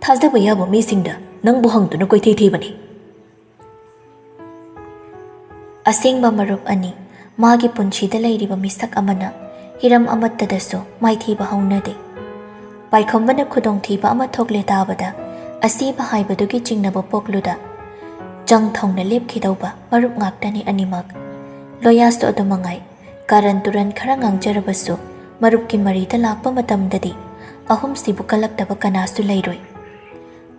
ꯊꯥꯖꯕ ꯌꯥꯕ ꯃꯤꯁꯤꯡꯗ ꯅꯪꯕꯨ ꯍꯪꯗꯨꯅ ꯀꯣꯏꯊꯤ ꯊꯤꯕꯅꯤ꯫" ꯑꯁꯦꯡꯕ ꯃꯔꯨꯞ ꯑꯅꯤ꯫ ꯃꯥꯒꯤ ꯄꯨꯟꯁꯤꯗ ꯂꯩꯔꯤꯕ ꯃꯤꯁꯛ ꯑꯃꯅ ꯍꯤꯔꯝ ꯑꯃꯠꯇꯗꯁꯨ ꯃꯥꯏꯊꯤꯕ ꯍꯧꯅꯗꯦ꯫ ꯄꯥꯏꯈꯣꯝꯕꯅ ꯈꯨꯗꯣꯡꯊꯤꯕ ꯑꯃ ꯊꯣꯛꯂꯦ ꯇꯥꯕꯗ ꯑꯁꯤꯕ ꯍꯥꯏꯕꯗꯨꯒꯤ ꯆꯤꯡꯅꯕ ꯄꯣꯛꯂꯨꯗ ꯆꯪ ꯊꯧꯅ ꯂꯦꯞꯈꯤꯗꯧꯕ ꯃꯔꯨꯞ ꯉꯥꯛꯇꯅꯤ ꯑꯅꯤꯃꯛ꯫ ꯂꯣꯌꯥꯁꯨ ꯑꯗꯨꯃꯉꯥꯏ꯫ ꯀꯥꯔꯟ ꯇꯨꯔꯟ ꯈꯔ ꯉꯥꯡꯖꯔꯕꯁꯨ ꯃꯔꯨꯞꯀꯤ ꯃꯔꯤꯗ ꯂꯥꯛꯄ ꯃꯇꯝꯗꯗꯤ ꯑꯍꯨꯝꯁꯤꯕꯨ ꯀꯜꯂꯛꯇꯕ ꯀꯅꯥꯁꯨ ꯂꯩꯔꯣꯏ꯫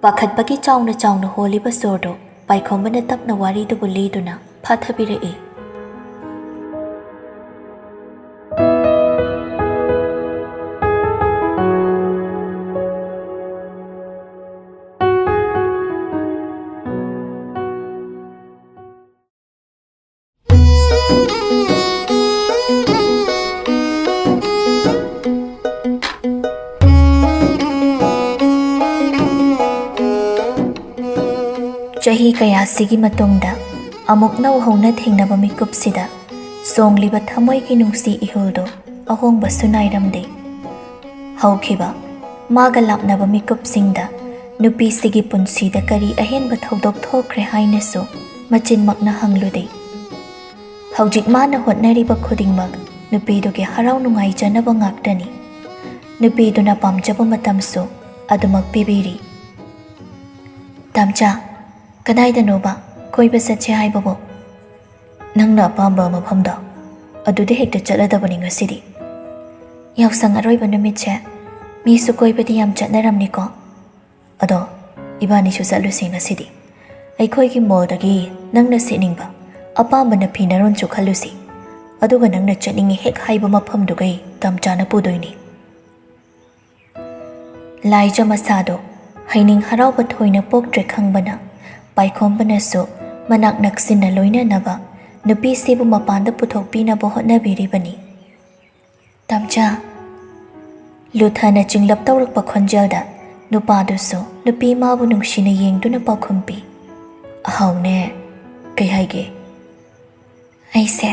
ꯄꯥꯈꯠꯄꯒꯤ ꯆꯥꯎꯅ ꯆꯥꯎꯅ ꯍꯣꯜꯂꯤꯕ ꯁꯣꯔꯗꯨ ꯄꯥꯏꯈꯣꯝꯕꯅ ꯇꯞꯅ ꯋꯥꯔꯤꯗꯨꯕꯨ ꯂꯤꯗꯨꯅ ꯐꯥꯊꯕꯤꯔꯛꯏ꯫ ꯆꯍꯤ ꯀꯌꯥꯁꯤꯒꯤ ꯃꯇꯨꯡꯗ ꯑꯃꯨꯛ ꯅꯧꯍꯧꯅ ꯊꯦꯡꯅꯕ ꯃꯤꯀꯨꯞꯁꯤꯗ ꯁꯣꯡꯂꯤꯕ ꯊꯃꯣꯏꯒꯤ ꯅꯨꯡꯁꯤ ꯏꯍꯨꯜꯗꯨ ꯑꯍꯣꯡꯕꯁꯨ ꯅꯥꯏꯔꯝꯗꯦ꯫ ꯍꯧꯈꯤꯕ ꯃꯥꯒ ꯂꯥꯞꯅꯕ ꯃꯤꯀꯨꯞꯁꯤꯡꯗ ꯅꯨꯄꯤꯁꯤꯒꯤ ꯄꯨꯟꯁꯤꯗ ꯀꯔꯤ ꯑꯍꯦꯟꯕ ꯊꯧꯗꯣꯛ ꯊꯣꯛꯈ꯭ꯔꯦ ꯍꯥꯏꯅꯁꯨ ꯃꯆꯤꯟꯃꯛꯅ ꯍꯪꯂꯨꯗꯦ꯫ ꯍꯧꯖꯤꯛ ꯃꯥꯅ ꯍꯣꯠꯅꯔꯤꯕ ꯈꯨꯗꯤꯡꯃꯛ ꯅꯨꯄꯤꯗꯨꯒꯤ ꯍꯔꯥꯎ ꯅꯨꯡꯉꯥꯏꯖꯅꯕ ꯉꯥꯛꯇꯅꯤ꯫ ꯅꯨꯄꯤꯗꯨꯅ ꯄꯥꯝꯖꯕ ꯃꯇꯝꯁꯨ ꯑꯗꯨꯃꯛ ꯄꯤꯕꯤꯔꯤ꯫ "ꯇꯥꯝꯆꯥ, ꯀꯗꯥꯏꯗꯅꯣꯕ ꯀꯣꯏꯕ ꯆꯠꯁꯦ ꯍꯥꯏꯕꯕꯨ?" "ꯅꯪꯅ ꯑꯄꯥꯝꯕ ꯃꯐꯝꯗꯣ ꯑꯗꯨꯗ ꯍꯦꯛꯇ ꯆꯠꯂꯗꯕꯅꯤ ꯉꯁꯤꯗꯤ꯫ ꯌꯥꯎꯁꯪ ꯑꯔꯣꯏꯕ ꯅꯨꯃꯤꯠꯁꯦ ꯃꯤꯁꯨ ꯀꯣꯏꯕꯗꯤ ꯌꯥꯝ ꯆꯠꯅꯔꯝꯅꯤꯀꯣ꯫ ꯑꯗꯣ ꯏꯕꯥꯅꯤꯁꯨ ꯆꯠꯂꯨꯁꯦ ꯉꯁꯤꯗꯤ꯫ ꯑꯩꯈꯣꯏꯒꯤ ꯃꯣꯜꯗꯒꯤ ꯅꯪꯅ ꯁꯦꯠꯅꯤꯡꯕ ꯑꯄꯥꯝꯕ ꯅꯐꯤ ꯅꯔꯣꯟꯁꯨ ꯈꯜꯂꯨꯁꯤ꯫ ꯑꯗꯨꯒ ꯅꯪꯅ ꯆꯠꯅꯤꯡꯉꯤ ꯍꯦꯛ ꯍꯥꯏꯕ ꯃꯐꯝꯗꯨꯒꯩ ꯇꯥꯝꯆꯥꯅ ꯄꯨꯗꯣꯏꯅꯤ꯫" ꯂꯥꯏꯖ ꯃꯁꯥꯗꯣ ꯍꯩꯅꯤꯡ ꯍꯔꯥꯎꯕ ꯊꯣꯏꯅ ꯄꯣꯛꯇ꯭ꯔꯦ ꯈꯪꯕꯅ ꯄꯥꯏꯈꯣꯝꯕꯅꯁꯨ ꯃꯅꯥꯛ ꯅꯛꯁꯤꯟꯅ ꯂꯣꯏꯅꯅꯕ ꯅꯨꯄꯤꯁꯤꯕꯨ ꯃꯄꯥꯟꯗ ꯄꯨꯊꯣꯛꯄꯤꯅꯕ ꯍꯣꯠꯅꯕꯤꯔꯤꯕꯅꯤ꯫ "ꯇꯥꯝꯆꯥ꯫" ꯂꯨꯊꯅ ꯆꯤꯡꯂꯞ ꯇꯧꯔꯛꯄ ꯈꯣꯟꯖꯦꯜꯗ ꯅꯨꯄꯥꯗꯨꯁꯨ ꯅꯨꯄꯤ ꯃꯥꯕꯨ ꯅꯨꯡꯁꯤꯅ ꯌꯦꯡꯗꯨꯅ ꯄꯥꯎꯈꯨꯝ ꯄꯤ꯫ "ꯑꯍꯥꯎꯅꯦ, ꯀꯩ ꯍꯥꯏꯒꯦ?" "ꯑꯩꯁꯦ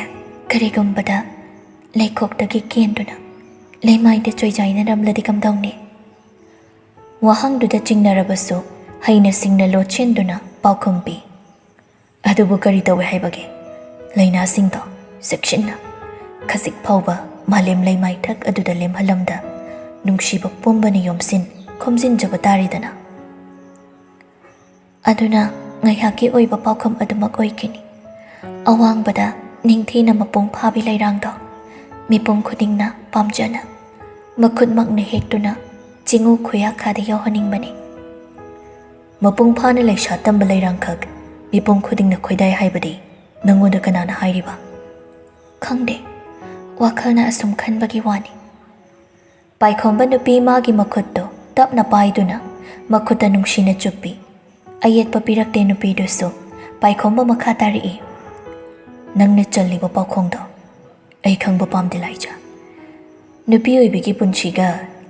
ꯀꯔꯤꯒꯨꯝꯕꯗ ꯂꯩꯈꯣꯛꯇꯒꯤ ꯀꯦꯟꯗꯨꯅ ꯂꯩꯃꯥꯏꯗ ꯆꯣꯏꯖꯥꯏꯅꯔꯝꯂꯗꯤ ꯀꯝꯗꯧꯅꯤ?" ꯋꯥꯍꯪꯗꯨꯗ ꯆꯤꯡꯅꯔꯕꯁꯨ ꯍꯩꯅ ꯁꯤꯡꯅ ꯂꯣꯠꯁꯤꯟꯗꯨꯅ ꯄꯥꯎꯈꯨꯝ ꯄꯤ꯫ "ꯑꯗꯨꯕꯨ ꯀꯔꯤ ꯇꯧꯏ ꯍꯥꯏꯕꯒꯦ? ꯂꯥꯏꯅꯥꯁꯤꯡꯗꯣ ꯆꯦꯛꯁꯤꯟꯅ ꯈꯖꯤꯛ ꯐꯥꯎꯕ ꯃꯥꯂꯦꯝ ꯂꯩꯃꯥꯏꯊꯛ ꯑꯗꯨꯗ ꯂꯦꯝꯍꯜꯂꯝꯗ ꯅꯨꯡꯁꯤꯕ ꯄꯨꯝꯕꯅ ꯌꯣꯝꯁꯤꯟ ꯈꯣꯝꯖꯤꯟꯖꯕ ꯇꯥꯔꯦꯗꯅ꯫ ꯑꯗꯨꯅ ꯉꯥꯏꯍꯥꯛꯀꯤ ꯑꯣꯏꯕ ꯄꯥꯎꯈꯨꯝ ꯑꯗꯨꯃꯛ ꯑꯣꯏꯈꯤꯅꯤ꯫ ꯑꯋꯥꯡꯕꯗ ꯅꯤꯡꯊꯤꯅ ꯃꯄꯨꯡ ꯐꯥꯕꯤ ꯂꯩꯔꯥꯡꯗꯣ ꯃꯤꯄꯨꯝ ꯈꯨꯗꯤꯡꯅ ꯄꯥꯝꯖꯅ ꯃꯈꯨꯠꯃꯛꯅ ꯍꯦꯛꯇꯨꯅ ꯆꯤꯡꯉꯨ ꯈꯨꯌꯥꯈꯥꯗ ꯌꯧꯍꯟꯅꯤꯡꯕꯅꯤ꯫ ꯃꯄꯨꯡ ꯐꯥꯅ ꯂꯩꯁꯥ ꯇꯝꯕ ꯂꯩꯔꯥꯡꯈꯛ ꯃꯤꯄꯨꯝ ꯈꯨꯗꯤꯡꯅ ꯈꯣꯏꯗꯥꯏ ꯍꯥꯏꯕꯗꯤ ꯅꯪꯉꯣꯟꯗ ꯀꯅꯥꯅ ꯍꯥꯏꯔꯤꯕ? ꯈꯪꯗꯦ, ꯋꯥꯈꯜꯅ ꯑꯁꯨꯝ ꯈꯟꯕꯒꯤ ꯋꯥꯅꯤ꯫ ꯄꯥꯏꯈꯣꯝꯕ ꯅꯨꯄꯤ ꯃꯥꯒꯤ ꯃꯈꯨꯠꯇꯨ ꯇꯞꯅ ꯄꯥꯏꯗꯨꯅ ꯃꯈꯨꯠꯇ ꯅꯨꯡꯁꯤꯅ ꯆꯨꯞꯄꯤ꯫ ꯑꯌꯦꯠꯄ ꯄꯤꯔꯛꯇꯦ ꯅꯨꯄꯤꯗꯨꯁꯨ꯫ ꯄꯥꯏꯈꯣꯝꯕ ꯃꯈꯥ ꯇꯥꯔꯛꯏ, "ꯅꯪꯅ ꯆꯜꯂꯤꯕ ꯄꯥꯎꯈꯣꯡꯗꯣ ꯑꯩ ꯈꯪꯕ ꯄꯥꯝꯗꯦ ꯂꯥꯏꯖ꯫ ꯅꯨꯄꯤ ꯑꯣꯏꯕꯤꯒꯤ ꯄꯨꯟꯁꯤꯒ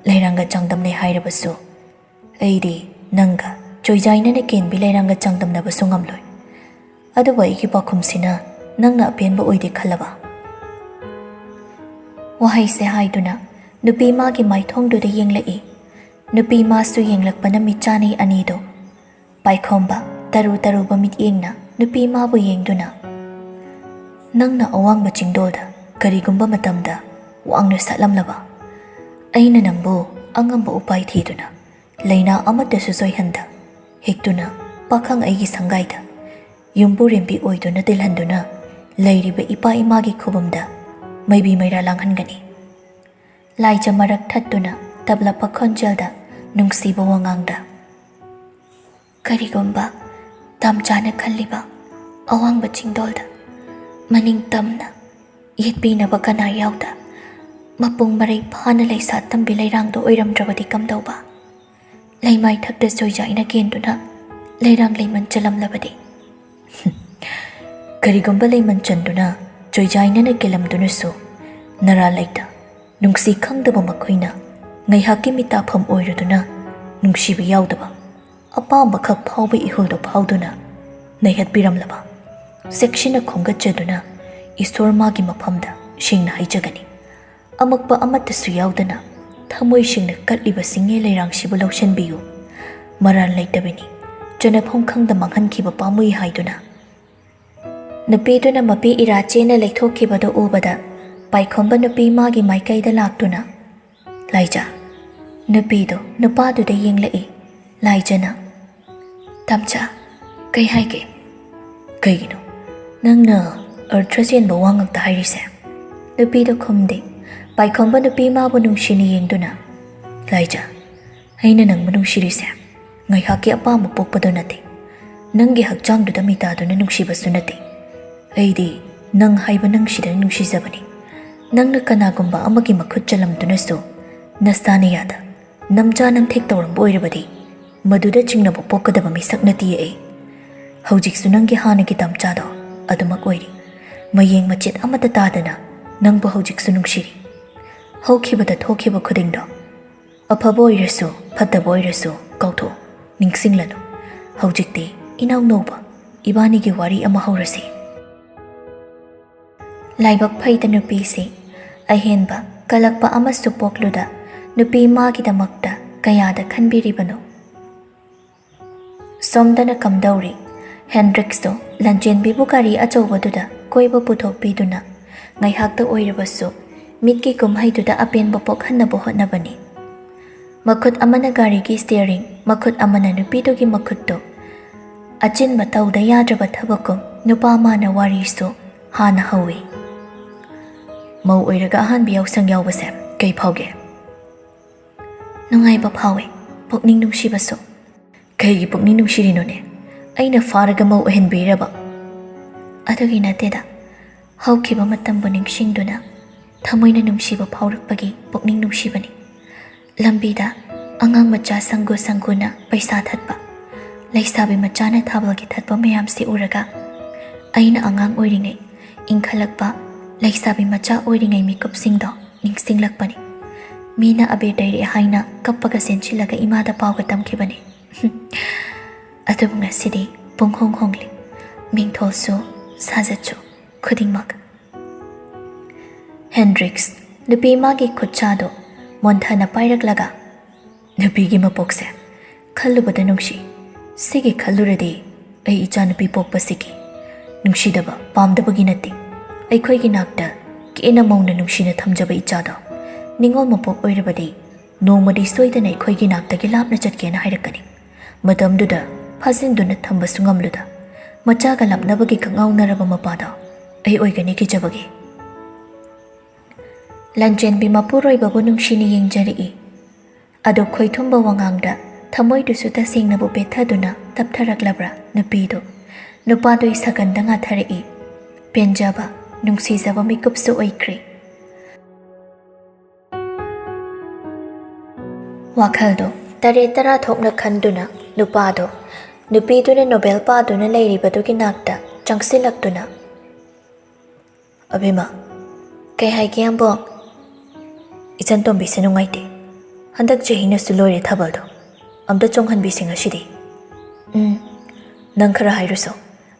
ꯂꯩꯔꯥꯡꯒ ꯆꯥꯡꯗꯝꯅꯩ ꯍꯥꯏꯔꯕꯁꯨ, ꯑꯩꯗꯤ ꯅꯪꯒ ꯆꯣꯏꯖꯥꯏꯅꯅ ꯀꯦꯟꯕꯤ ꯂꯩꯔꯥꯡꯒ ꯆꯥꯡꯗꯝꯅꯕꯁꯨ ꯉꯝꯂꯣꯏ꯫ ꯑꯗꯨꯕꯨ ꯑꯩꯒꯤ ꯄꯥꯎꯈꯨꯝꯁꯤꯅ ꯅꯪꯅ ꯑꯄꯦꯟꯕ ꯑꯣꯏꯗꯦ ꯈꯜꯂꯕ?" ꯋꯥꯍꯩꯁꯦ ꯍꯥꯏꯗꯨꯅ ꯅꯨꯄꯤ ꯃꯥꯒꯤ ꯃꯥꯏꯊꯣꯡꯗꯨꯗ ꯌꯦꯡꯂꯛꯏ꯫ ꯅꯨꯄꯤ ꯃꯥꯁꯨ ꯌꯦꯡꯂꯛꯄꯅ ꯃꯤꯠꯆꯥꯅꯩ ꯑꯅꯤꯗꯣ꯫ ꯄꯥꯏꯈꯣꯝꯕ ꯇꯔꯨ ꯇꯔꯨꯕ ꯃꯤꯠꯌꯦꯡꯅ ꯅꯨꯄꯤ ꯃꯥꯕꯨ ꯌꯦꯡꯗꯨꯅ, "ꯅꯪꯅ ꯑꯋꯥꯡꯕ ꯆꯤꯡꯗꯣꯜꯗ ꯀꯔꯤꯒꯨꯝꯕ ꯃꯇꯝꯗ ꯋꯥꯡꯅ ꯁꯥꯠꯂꯝꯂꯕ, ꯑꯩꯅ ꯅꯪꯕꯨ ꯑꯉꯝꯕ ꯎꯄꯥꯏ ꯊꯤꯗꯨꯅ ꯂꯩꯅꯥ ꯑꯃꯠꯇꯁꯨ ꯆꯣꯏꯍꯟꯗ ꯍꯦꯛꯇꯨꯅ ꯄꯥꯈꯪ ꯑꯩꯒꯤ ꯁꯪꯒꯥꯏꯗ ꯌꯨꯝꯕꯨꯔꯦꯝꯕꯤ ꯑꯣꯏꯗꯨꯅ ꯇꯤꯜꯍꯟꯗꯨꯅ ꯂꯩꯔꯤꯕ ꯏꯄꯥ ꯏꯃꯥꯒꯤ ꯈꯨꯕꯝꯗ ꯃꯩꯕꯤ ꯃꯩꯔꯥ ꯂꯥꯡꯍꯟꯒꯅꯤ?" ꯂꯥꯏꯖ ꯃꯔꯛ ꯊꯠꯇꯨꯅ ꯇꯞꯂꯕ ꯈꯣꯟꯖꯦꯜꯗ ꯅꯨꯡꯁꯤꯕ ꯋꯥꯉꯥꯡꯗ, "ꯀꯔꯤꯒꯨꯝꯕ ꯇꯥꯝꯆꯥꯅ ꯈꯜꯂꯤꯕ ꯑꯋꯥꯡꯕ ꯆꯤꯡꯗꯣꯜꯗ ꯃꯅꯤꯡ ꯇꯝꯅ ꯌꯦꯠꯄꯤꯅꯕ ꯀꯅꯥ ꯌꯥꯎꯗ ꯃꯄꯨꯡ ꯃꯔꯩ ꯐꯥꯅ ꯂꯩꯁꯥ ꯇꯝꯕꯤ ꯂꯩꯔꯥꯡꯗꯣ ꯑꯣꯏꯔꯝꯗ꯭ꯔꯕꯗꯤ ꯀꯝꯗꯧꯕ? ꯂꯩꯃꯥꯏꯊꯛꯇ ꯆꯣꯏꯖꯥꯏꯅ ꯀꯦꯟꯗꯨꯅ ꯂꯩꯔꯥꯡ ꯂꯩꯃꯟ ꯆꯜꯂꯝꯂꯕꯗꯤ?" "ꯀꯔꯤꯒꯨꯝꯕ ꯂꯩꯃꯟ ꯆꯟꯗꯨꯅ ꯆꯣꯏꯖꯥꯏꯅꯅ ꯀꯦꯜꯂꯝꯗꯨꯅꯁꯨ ꯅꯔꯥ ꯂꯩꯇ ꯅꯨꯡꯁꯤ ꯈꯪꯗꯕ ꯃꯈꯣꯏꯅ ꯉꯥꯏꯍꯥꯛꯀꯤ ꯃꯤꯇꯥꯐꯝ ꯑꯣꯏꯔꯨꯗꯨꯅ ꯅꯨꯡꯁꯤꯕ ꯌꯥꯎꯗꯕ ꯑꯄꯥꯝꯕꯈꯛ ꯐꯥꯎꯕ ꯏꯍꯨꯜꯗꯨ ꯐꯥꯎꯗꯨꯅ ꯅꯩꯍꯠꯄꯤꯔꯝꯂꯕ ꯆꯦꯛꯁꯤꯟꯅ ꯈꯣꯝꯒꯠꯆꯗꯨꯅ ꯏꯁꯣꯔ ꯃꯥꯒꯤ ꯃꯐꯝꯗ ꯁꯦꯡꯅ ꯍꯥꯏꯖꯒꯅꯤ꯫ ꯑꯃꯛꯄ ꯑꯃꯠꯇꯁꯨ ꯌꯥꯎꯗꯅ ꯊꯃꯣꯏ ꯁꯦꯡꯅ ꯀꯠꯂꯤꯕ ꯁꯤꯡꯉꯦ ꯂꯩꯔꯥꯡꯁꯤꯕꯨ ꯂꯧꯁꯤꯟꯕꯤꯌꯨ꯫ ꯃꯔꯥꯜ ꯂꯩꯇꯕꯤꯅꯤ, ꯆꯅꯐꯝ ꯈꯪꯗ ꯃꯥꯡꯍꯟꯈꯤꯕ ꯄꯥꯝꯃꯨꯏ" ꯍꯥꯏꯗꯨꯅ꯫ ꯅꯨꯄꯤꯗꯨꯅ ꯃꯄꯤ ꯏꯔꯥ ꯆꯦꯅ ꯂꯩꯊꯣꯛꯈꯤꯕꯗꯨ ꯎꯕꯗ ꯄꯥꯏꯈꯣꯝꯕ ꯅꯨꯄꯤ ꯃꯥꯒꯤ ꯃꯥꯏꯀꯩꯗ ꯂꯥꯛꯇꯨꯅ, "ꯂꯥꯏꯖꯥ," ꯅꯨꯄꯤꯗꯣ ꯅꯨꯄꯥꯗꯨꯗ ꯌꯦꯡꯂꯛꯏ꯫ ꯂꯥꯏꯖꯥꯅ, "ꯇꯥꯝꯆꯥ, ꯀꯩ ꯍꯥꯏꯒꯦ? ꯀꯩꯒꯤꯅꯣ ꯅꯪꯅ ꯑꯔꯊ ꯆꯦꯟꯕ ꯋꯥ ꯉꯥꯛꯇ ꯍꯥꯏꯔꯤꯁꯦ?" ꯅꯨꯄꯤꯗꯣ ꯈꯨꯝꯗꯦ꯫ ꯄꯥꯏꯈꯣꯝꯕ ꯅꯨꯄꯤ ꯃꯥꯕꯨ ꯅꯨꯡꯁꯤꯅ ꯌꯦꯡꯗꯨꯅ, "ꯂꯥꯏꯖꯥ, ꯑꯩꯅ ꯅꯪꯕꯨ ꯅꯨꯡꯁꯤꯔꯤꯁꯦ ꯉꯥꯏꯍꯥꯛꯀꯤ ꯑꯄꯥꯝꯕ ꯄꯣꯛꯄꯗꯣ ꯅꯠꯇꯦ꯫ ꯅꯪꯒꯤ ꯍꯛꯆꯥꯡꯗꯨꯗ ꯃꯤꯇꯥꯗꯨꯅ ꯅꯨꯡꯁꯤꯕꯁꯨ ꯅꯠꯇꯦ꯫ ꯑꯩꯗꯤ ꯅꯪ ꯍꯥꯏꯕ ꯅꯪꯁꯤꯗ ꯅꯨꯡꯁꯤꯖꯕꯅꯤ꯫ ꯅꯪꯅ ꯀꯅꯥꯒꯨꯝꯕ ꯑꯃꯒꯤ ꯃꯈꯨꯠ ꯆꯂꯝꯗꯨꯅꯁꯨ ꯅꯁꯥꯅ ꯌꯥꯗ ꯅꯝꯖꯥ ꯅꯝꯊꯦꯛ ꯇꯧꯔꯝꯕ ꯑꯣꯏꯔꯕꯗꯤ ꯃꯗꯨꯗ ꯆꯤꯡꯅꯕ ꯄꯣꯛꯀꯗꯕ ꯃꯤꯁꯛ ꯅꯠꯇꯤꯌꯦ ꯑꯩ꯫ ꯍꯧꯖꯤꯛꯁꯨ ꯅꯪꯒꯤ ꯍꯥꯟꯅꯒꯤ ꯇꯥꯝꯆꯥꯗꯣ ꯑꯗꯨꯃꯛ ꯑꯣꯏꯔꯤ꯫ ꯃꯌꯦꯡ ꯃꯆꯦꯠ ꯑꯃꯠꯇ ꯇꯥꯗꯅ ꯅꯪꯕꯨ ꯍꯧꯖꯤꯛꯁꯨ ꯅꯨꯡꯁꯤꯔꯤ꯫ ꯍꯧꯈꯤꯕꯗ ꯊꯣꯛꯈꯤꯕ ꯈꯨꯗꯤꯡꯗꯣ, ꯑꯐꯕ ꯑꯣꯏꯔꯁꯨ ꯐꯠꯇꯕ ꯑꯣꯏꯔꯁꯨ, ꯀꯥꯎꯊꯣꯛꯎ, ꯅꯤꯡꯁꯤꯡꯂꯅꯨ꯫ ꯍꯧꯖꯤꯛꯇꯤ ꯏꯅꯧ ꯅꯧꯕ ꯏꯕꯥꯅꯤꯒꯤ ꯋꯥꯔꯤ ꯑꯃ ꯍꯧꯔꯁꯤ꯫" ꯂꯥꯏꯕꯛ ꯐꯩꯗ ꯅꯨꯄꯤꯁꯤ ꯑꯍꯦꯟꯕ ꯀꯂꯛꯄ ꯑꯃꯁꯨ ꯄꯣꯛꯂꯨꯗ ꯅꯨꯄꯤ ꯃꯥꯒꯤꯗꯃꯛꯇ ꯀꯌꯥꯗ ꯈꯟꯕꯤꯔꯤꯕꯅꯣ꯫ ꯁꯣꯝꯗꯅ ꯀꯝꯗꯧꯔꯤ? ꯍꯦꯟꯗ꯭ꯔꯤꯛꯁꯇꯣ ꯂꯟꯆꯦꯟꯕꯤꯕꯨ ꯒꯥꯔꯤ ꯑꯆꯧꯕꯗꯨꯗ ꯀꯣꯏꯕ ꯄꯨꯊꯣꯛꯄꯤꯗꯨꯅ ꯉꯥꯏꯍꯥꯛꯇ ꯑꯣꯏꯔꯕꯁꯨ ꯃꯤꯠꯀꯤ ꯀꯨꯝꯍꯩꯗꯨꯗ ꯑꯄꯦꯟꯕ ꯄꯣꯛꯍꯟꯅꯕ ꯍꯣꯠꯅꯕꯅꯤ꯫ ꯃꯈꯨꯠ ꯑꯃꯅ ꯒꯥꯔꯤꯒꯤ ꯁ꯭ꯇꯤꯌꯔꯤꯡ, ꯃꯈꯨꯠ ꯑꯃꯅ ꯅꯨꯄꯤꯗꯨꯒꯤ ꯃꯈꯨꯠꯇꯨ꯫ ꯑꯆꯤꯟꯕ ꯇꯧꯗ ꯌꯥꯗ꯭ꯔꯕ ꯊꯕꯛꯀꯨꯝ ꯅꯨꯄꯥ ꯃꯥꯅ ꯋꯥꯔꯤꯁꯨ ꯍꯥꯟꯅ ꯍꯧꯏ꯫ "ꯃꯧ ꯑꯣꯏꯔꯒ ꯑꯍꯥꯟꯕ ꯌꯥꯎꯁꯪ ꯌꯥꯎꯕꯁꯦ ꯀꯩ ꯐꯥꯎꯒꯦ?" "ꯅꯨꯡꯉꯥꯏꯕ ꯐꯥꯎꯋꯦ, ꯄꯨꯛꯅꯤꯡ ꯅꯨꯡꯁꯤꯕꯁꯨ꯫" "ꯀꯩꯒꯤ ꯄꯨꯛꯅꯤꯡ ꯅꯨꯡꯁꯤꯔꯤꯅꯣꯅꯦ? ꯑꯩꯅ ꯐꯥꯔꯒ ꯃꯧ ꯑꯣꯏꯍꯟꯕꯤꯔꯕ?" "ꯑꯗꯨꯒꯤ ꯅꯠꯇꯦꯗ, ꯍꯧꯈꯤꯕ ꯃꯇꯝꯕꯨ ꯅꯤꯡꯁꯤꯡꯗꯨꯅ ꯊꯃꯣꯏꯅ ꯅꯨꯡꯁꯤꯕ ꯐꯥꯎꯔꯛꯄꯒꯤ ꯄꯨꯛꯅꯤꯡ ꯅꯨꯡꯁꯤꯕꯅꯤ꯫ ꯂꯝꯕꯤꯗ ꯑꯉꯥꯡ ꯃꯆꯥ ꯁꯪꯒꯨ ꯁꯪꯒꯨꯅ ꯄꯩꯁꯥ ꯊꯠꯄ, ꯂꯩꯁꯥꯕꯤ ꯃꯆꯥꯅ ꯊꯥꯕꯜꯒꯤ ꯊꯠꯄ ꯃꯌꯥꯝꯁꯤ ꯎꯔꯒ ꯑꯩꯅ ꯑꯉꯥꯡ ꯑꯣꯏꯔꯤꯉꯩ ꯏꯟꯈꯠꯂꯛꯄ, ꯂꯩꯁꯥꯕꯤ ꯃꯆꯥ ꯑꯣꯏꯔꯤꯉꯩ ꯃꯤꯀꯨꯞꯁꯤꯡꯗꯣ ꯅꯤꯡꯁꯤꯡꯂꯛꯄꯅꯤ꯫ ꯃꯤꯅ ꯑꯕꯦꯔ ꯇꯩꯔꯦ ꯍꯥꯏꯅ ꯀꯞꯄꯒ ꯆꯦꯟꯁꯤꯜꯂꯒ ꯏꯃꯥꯗ ꯄꯥꯎꯒ ꯇꯝꯈꯤꯕꯅꯤ꯫ ꯑꯗꯨꯕꯨ ꯉꯁꯤꯗꯤ ꯄꯨꯡꯍꯣꯡ ꯍꯣꯡꯂꯤ꯫ ꯃꯤꯡꯊꯣꯜꯁꯨ, ꯁꯥꯖꯠꯁꯨ, ꯈꯨꯗꯤꯡꯃꯛ꯫" ꯍꯦꯟꯗ꯭ꯔꯤꯛꯁ ꯅꯨꯄꯤ ꯃꯥꯒꯤ ꯈꯨꯠꯁꯥꯗꯨ ꯃꯣꯟꯊꯅ ꯄꯥꯏꯔꯛꯂꯒ, "ꯅꯨꯄꯤꯒꯤ ꯃꯄꯣꯛꯁꯦ ꯈꯜꯂꯨꯕꯗ ꯅꯨꯡꯁꯤ꯫ ꯁꯤꯒꯤ ꯈꯜꯂꯨꯔꯗꯤ ꯑꯩ ꯏꯆꯥꯅꯨꯄꯤ ꯄꯣꯛꯄꯁꯤꯒꯤ ꯅꯨꯡꯁꯤꯗꯕ ꯄꯥꯝꯗꯕꯒꯤ ꯅꯠꯇꯦ꯫ ꯑꯩꯈꯣꯏꯒꯤ ꯅꯥꯛꯇ ꯀꯦꯅ ꯃꯧꯅ ꯅꯨꯡꯁꯤꯅ ꯊꯝꯖꯕ ꯏꯆꯥꯗꯣ ꯅꯤꯉꯣꯜ ꯃꯄꯣꯛ ꯑꯣꯏꯔꯕꯗꯤ ꯅꯣꯡꯃꯗꯤ ꯁꯣꯏꯗꯅ ꯑꯩꯈꯣꯏꯒꯤ ꯅꯥꯛꯇꯒꯤ ꯂꯥꯞꯅ ꯆꯠꯀꯦꯅ ꯍꯥꯏꯔꯛꯀꯅꯤ꯫ ꯃꯇꯝꯗꯨꯗ ꯐꯥꯖꯤꯟꯗꯨꯅ ꯊꯝꯕꯁꯨ ꯉꯝꯂꯨꯗ ꯃꯆꯥꯒ ꯂꯥꯞꯅꯕꯒꯤ ꯀꯛꯉꯥꯎꯅꯔꯕ ꯃꯄꯥꯗꯣ ꯑꯩ ꯑꯣꯏꯒꯅꯤ ꯀꯤꯖꯕꯒꯤ꯫ ꯂꯟꯆꯦꯟꯕꯤ ꯃꯄꯨꯔꯣꯏꯕꯕꯨ ꯅꯨꯡꯁꯤꯅ ꯌꯦꯡꯖꯔꯛꯏ꯫ ꯑꯗꯨ ꯈꯣꯏꯊꯨꯝꯕ ꯋꯥꯉꯥꯡꯗ ꯊꯃꯣꯏꯗꯨꯁꯨ ꯇꯁꯦꯡꯅꯕꯨ ꯄꯦꯠꯊꯗꯨꯅ ꯇꯞꯊꯔꯛꯂꯕ꯭ꯔꯥ ꯅꯨꯄꯤꯗꯨ? ꯅꯨꯄꯥꯗꯨ ꯏꯁꯥꯒꯟꯗ ꯉꯥꯊꯔꯛꯏ꯫ ꯄꯦꯟꯖꯕ, ꯅꯨꯡꯁꯤꯖꯕ ꯃꯤꯀꯨꯞꯁꯨ ꯑꯣꯏꯈ꯭ꯔꯦ꯫ ꯋꯥꯈꯜꯗꯣ ꯇꯔꯦꯠ ꯇꯔꯥ ꯊꯣꯛꯅ ꯈꯟꯗꯨꯅ ꯅꯨꯄꯥꯗꯣ, ꯅꯨꯄꯤꯗꯨꯅ ꯅꯣꯕꯦꯜ ꯄꯥꯗꯨꯅ ꯂꯩꯔꯤꯕꯗꯨꯒꯤ ꯅꯥꯛꯇ ꯆꯪꯁꯤꯜꯂꯛꯇꯨꯅ, "ꯑꯕꯦꯝꯃ, ꯀꯩ ꯍꯥꯏꯒꯦ ꯌꯥꯝꯕꯣ? ꯏꯆꯟ ꯇꯣꯝꯕꯤꯁꯦ ꯅꯨꯡꯉꯥꯏꯇꯦ꯫ ꯍꯟꯗꯛ ꯆꯍꯤꯅꯁꯨ ꯂꯣꯏꯔꯦ ꯊꯥꯕꯜꯗꯣ꯫ ꯑꯝꯇ ꯆꯣꯡꯍꯟꯕꯤꯁꯤ ꯉꯁꯤꯗꯤ꯫" "ꯎꯝ, ꯅꯪ ꯈꯔ ꯍꯥꯏꯔꯨꯁꯣ꯫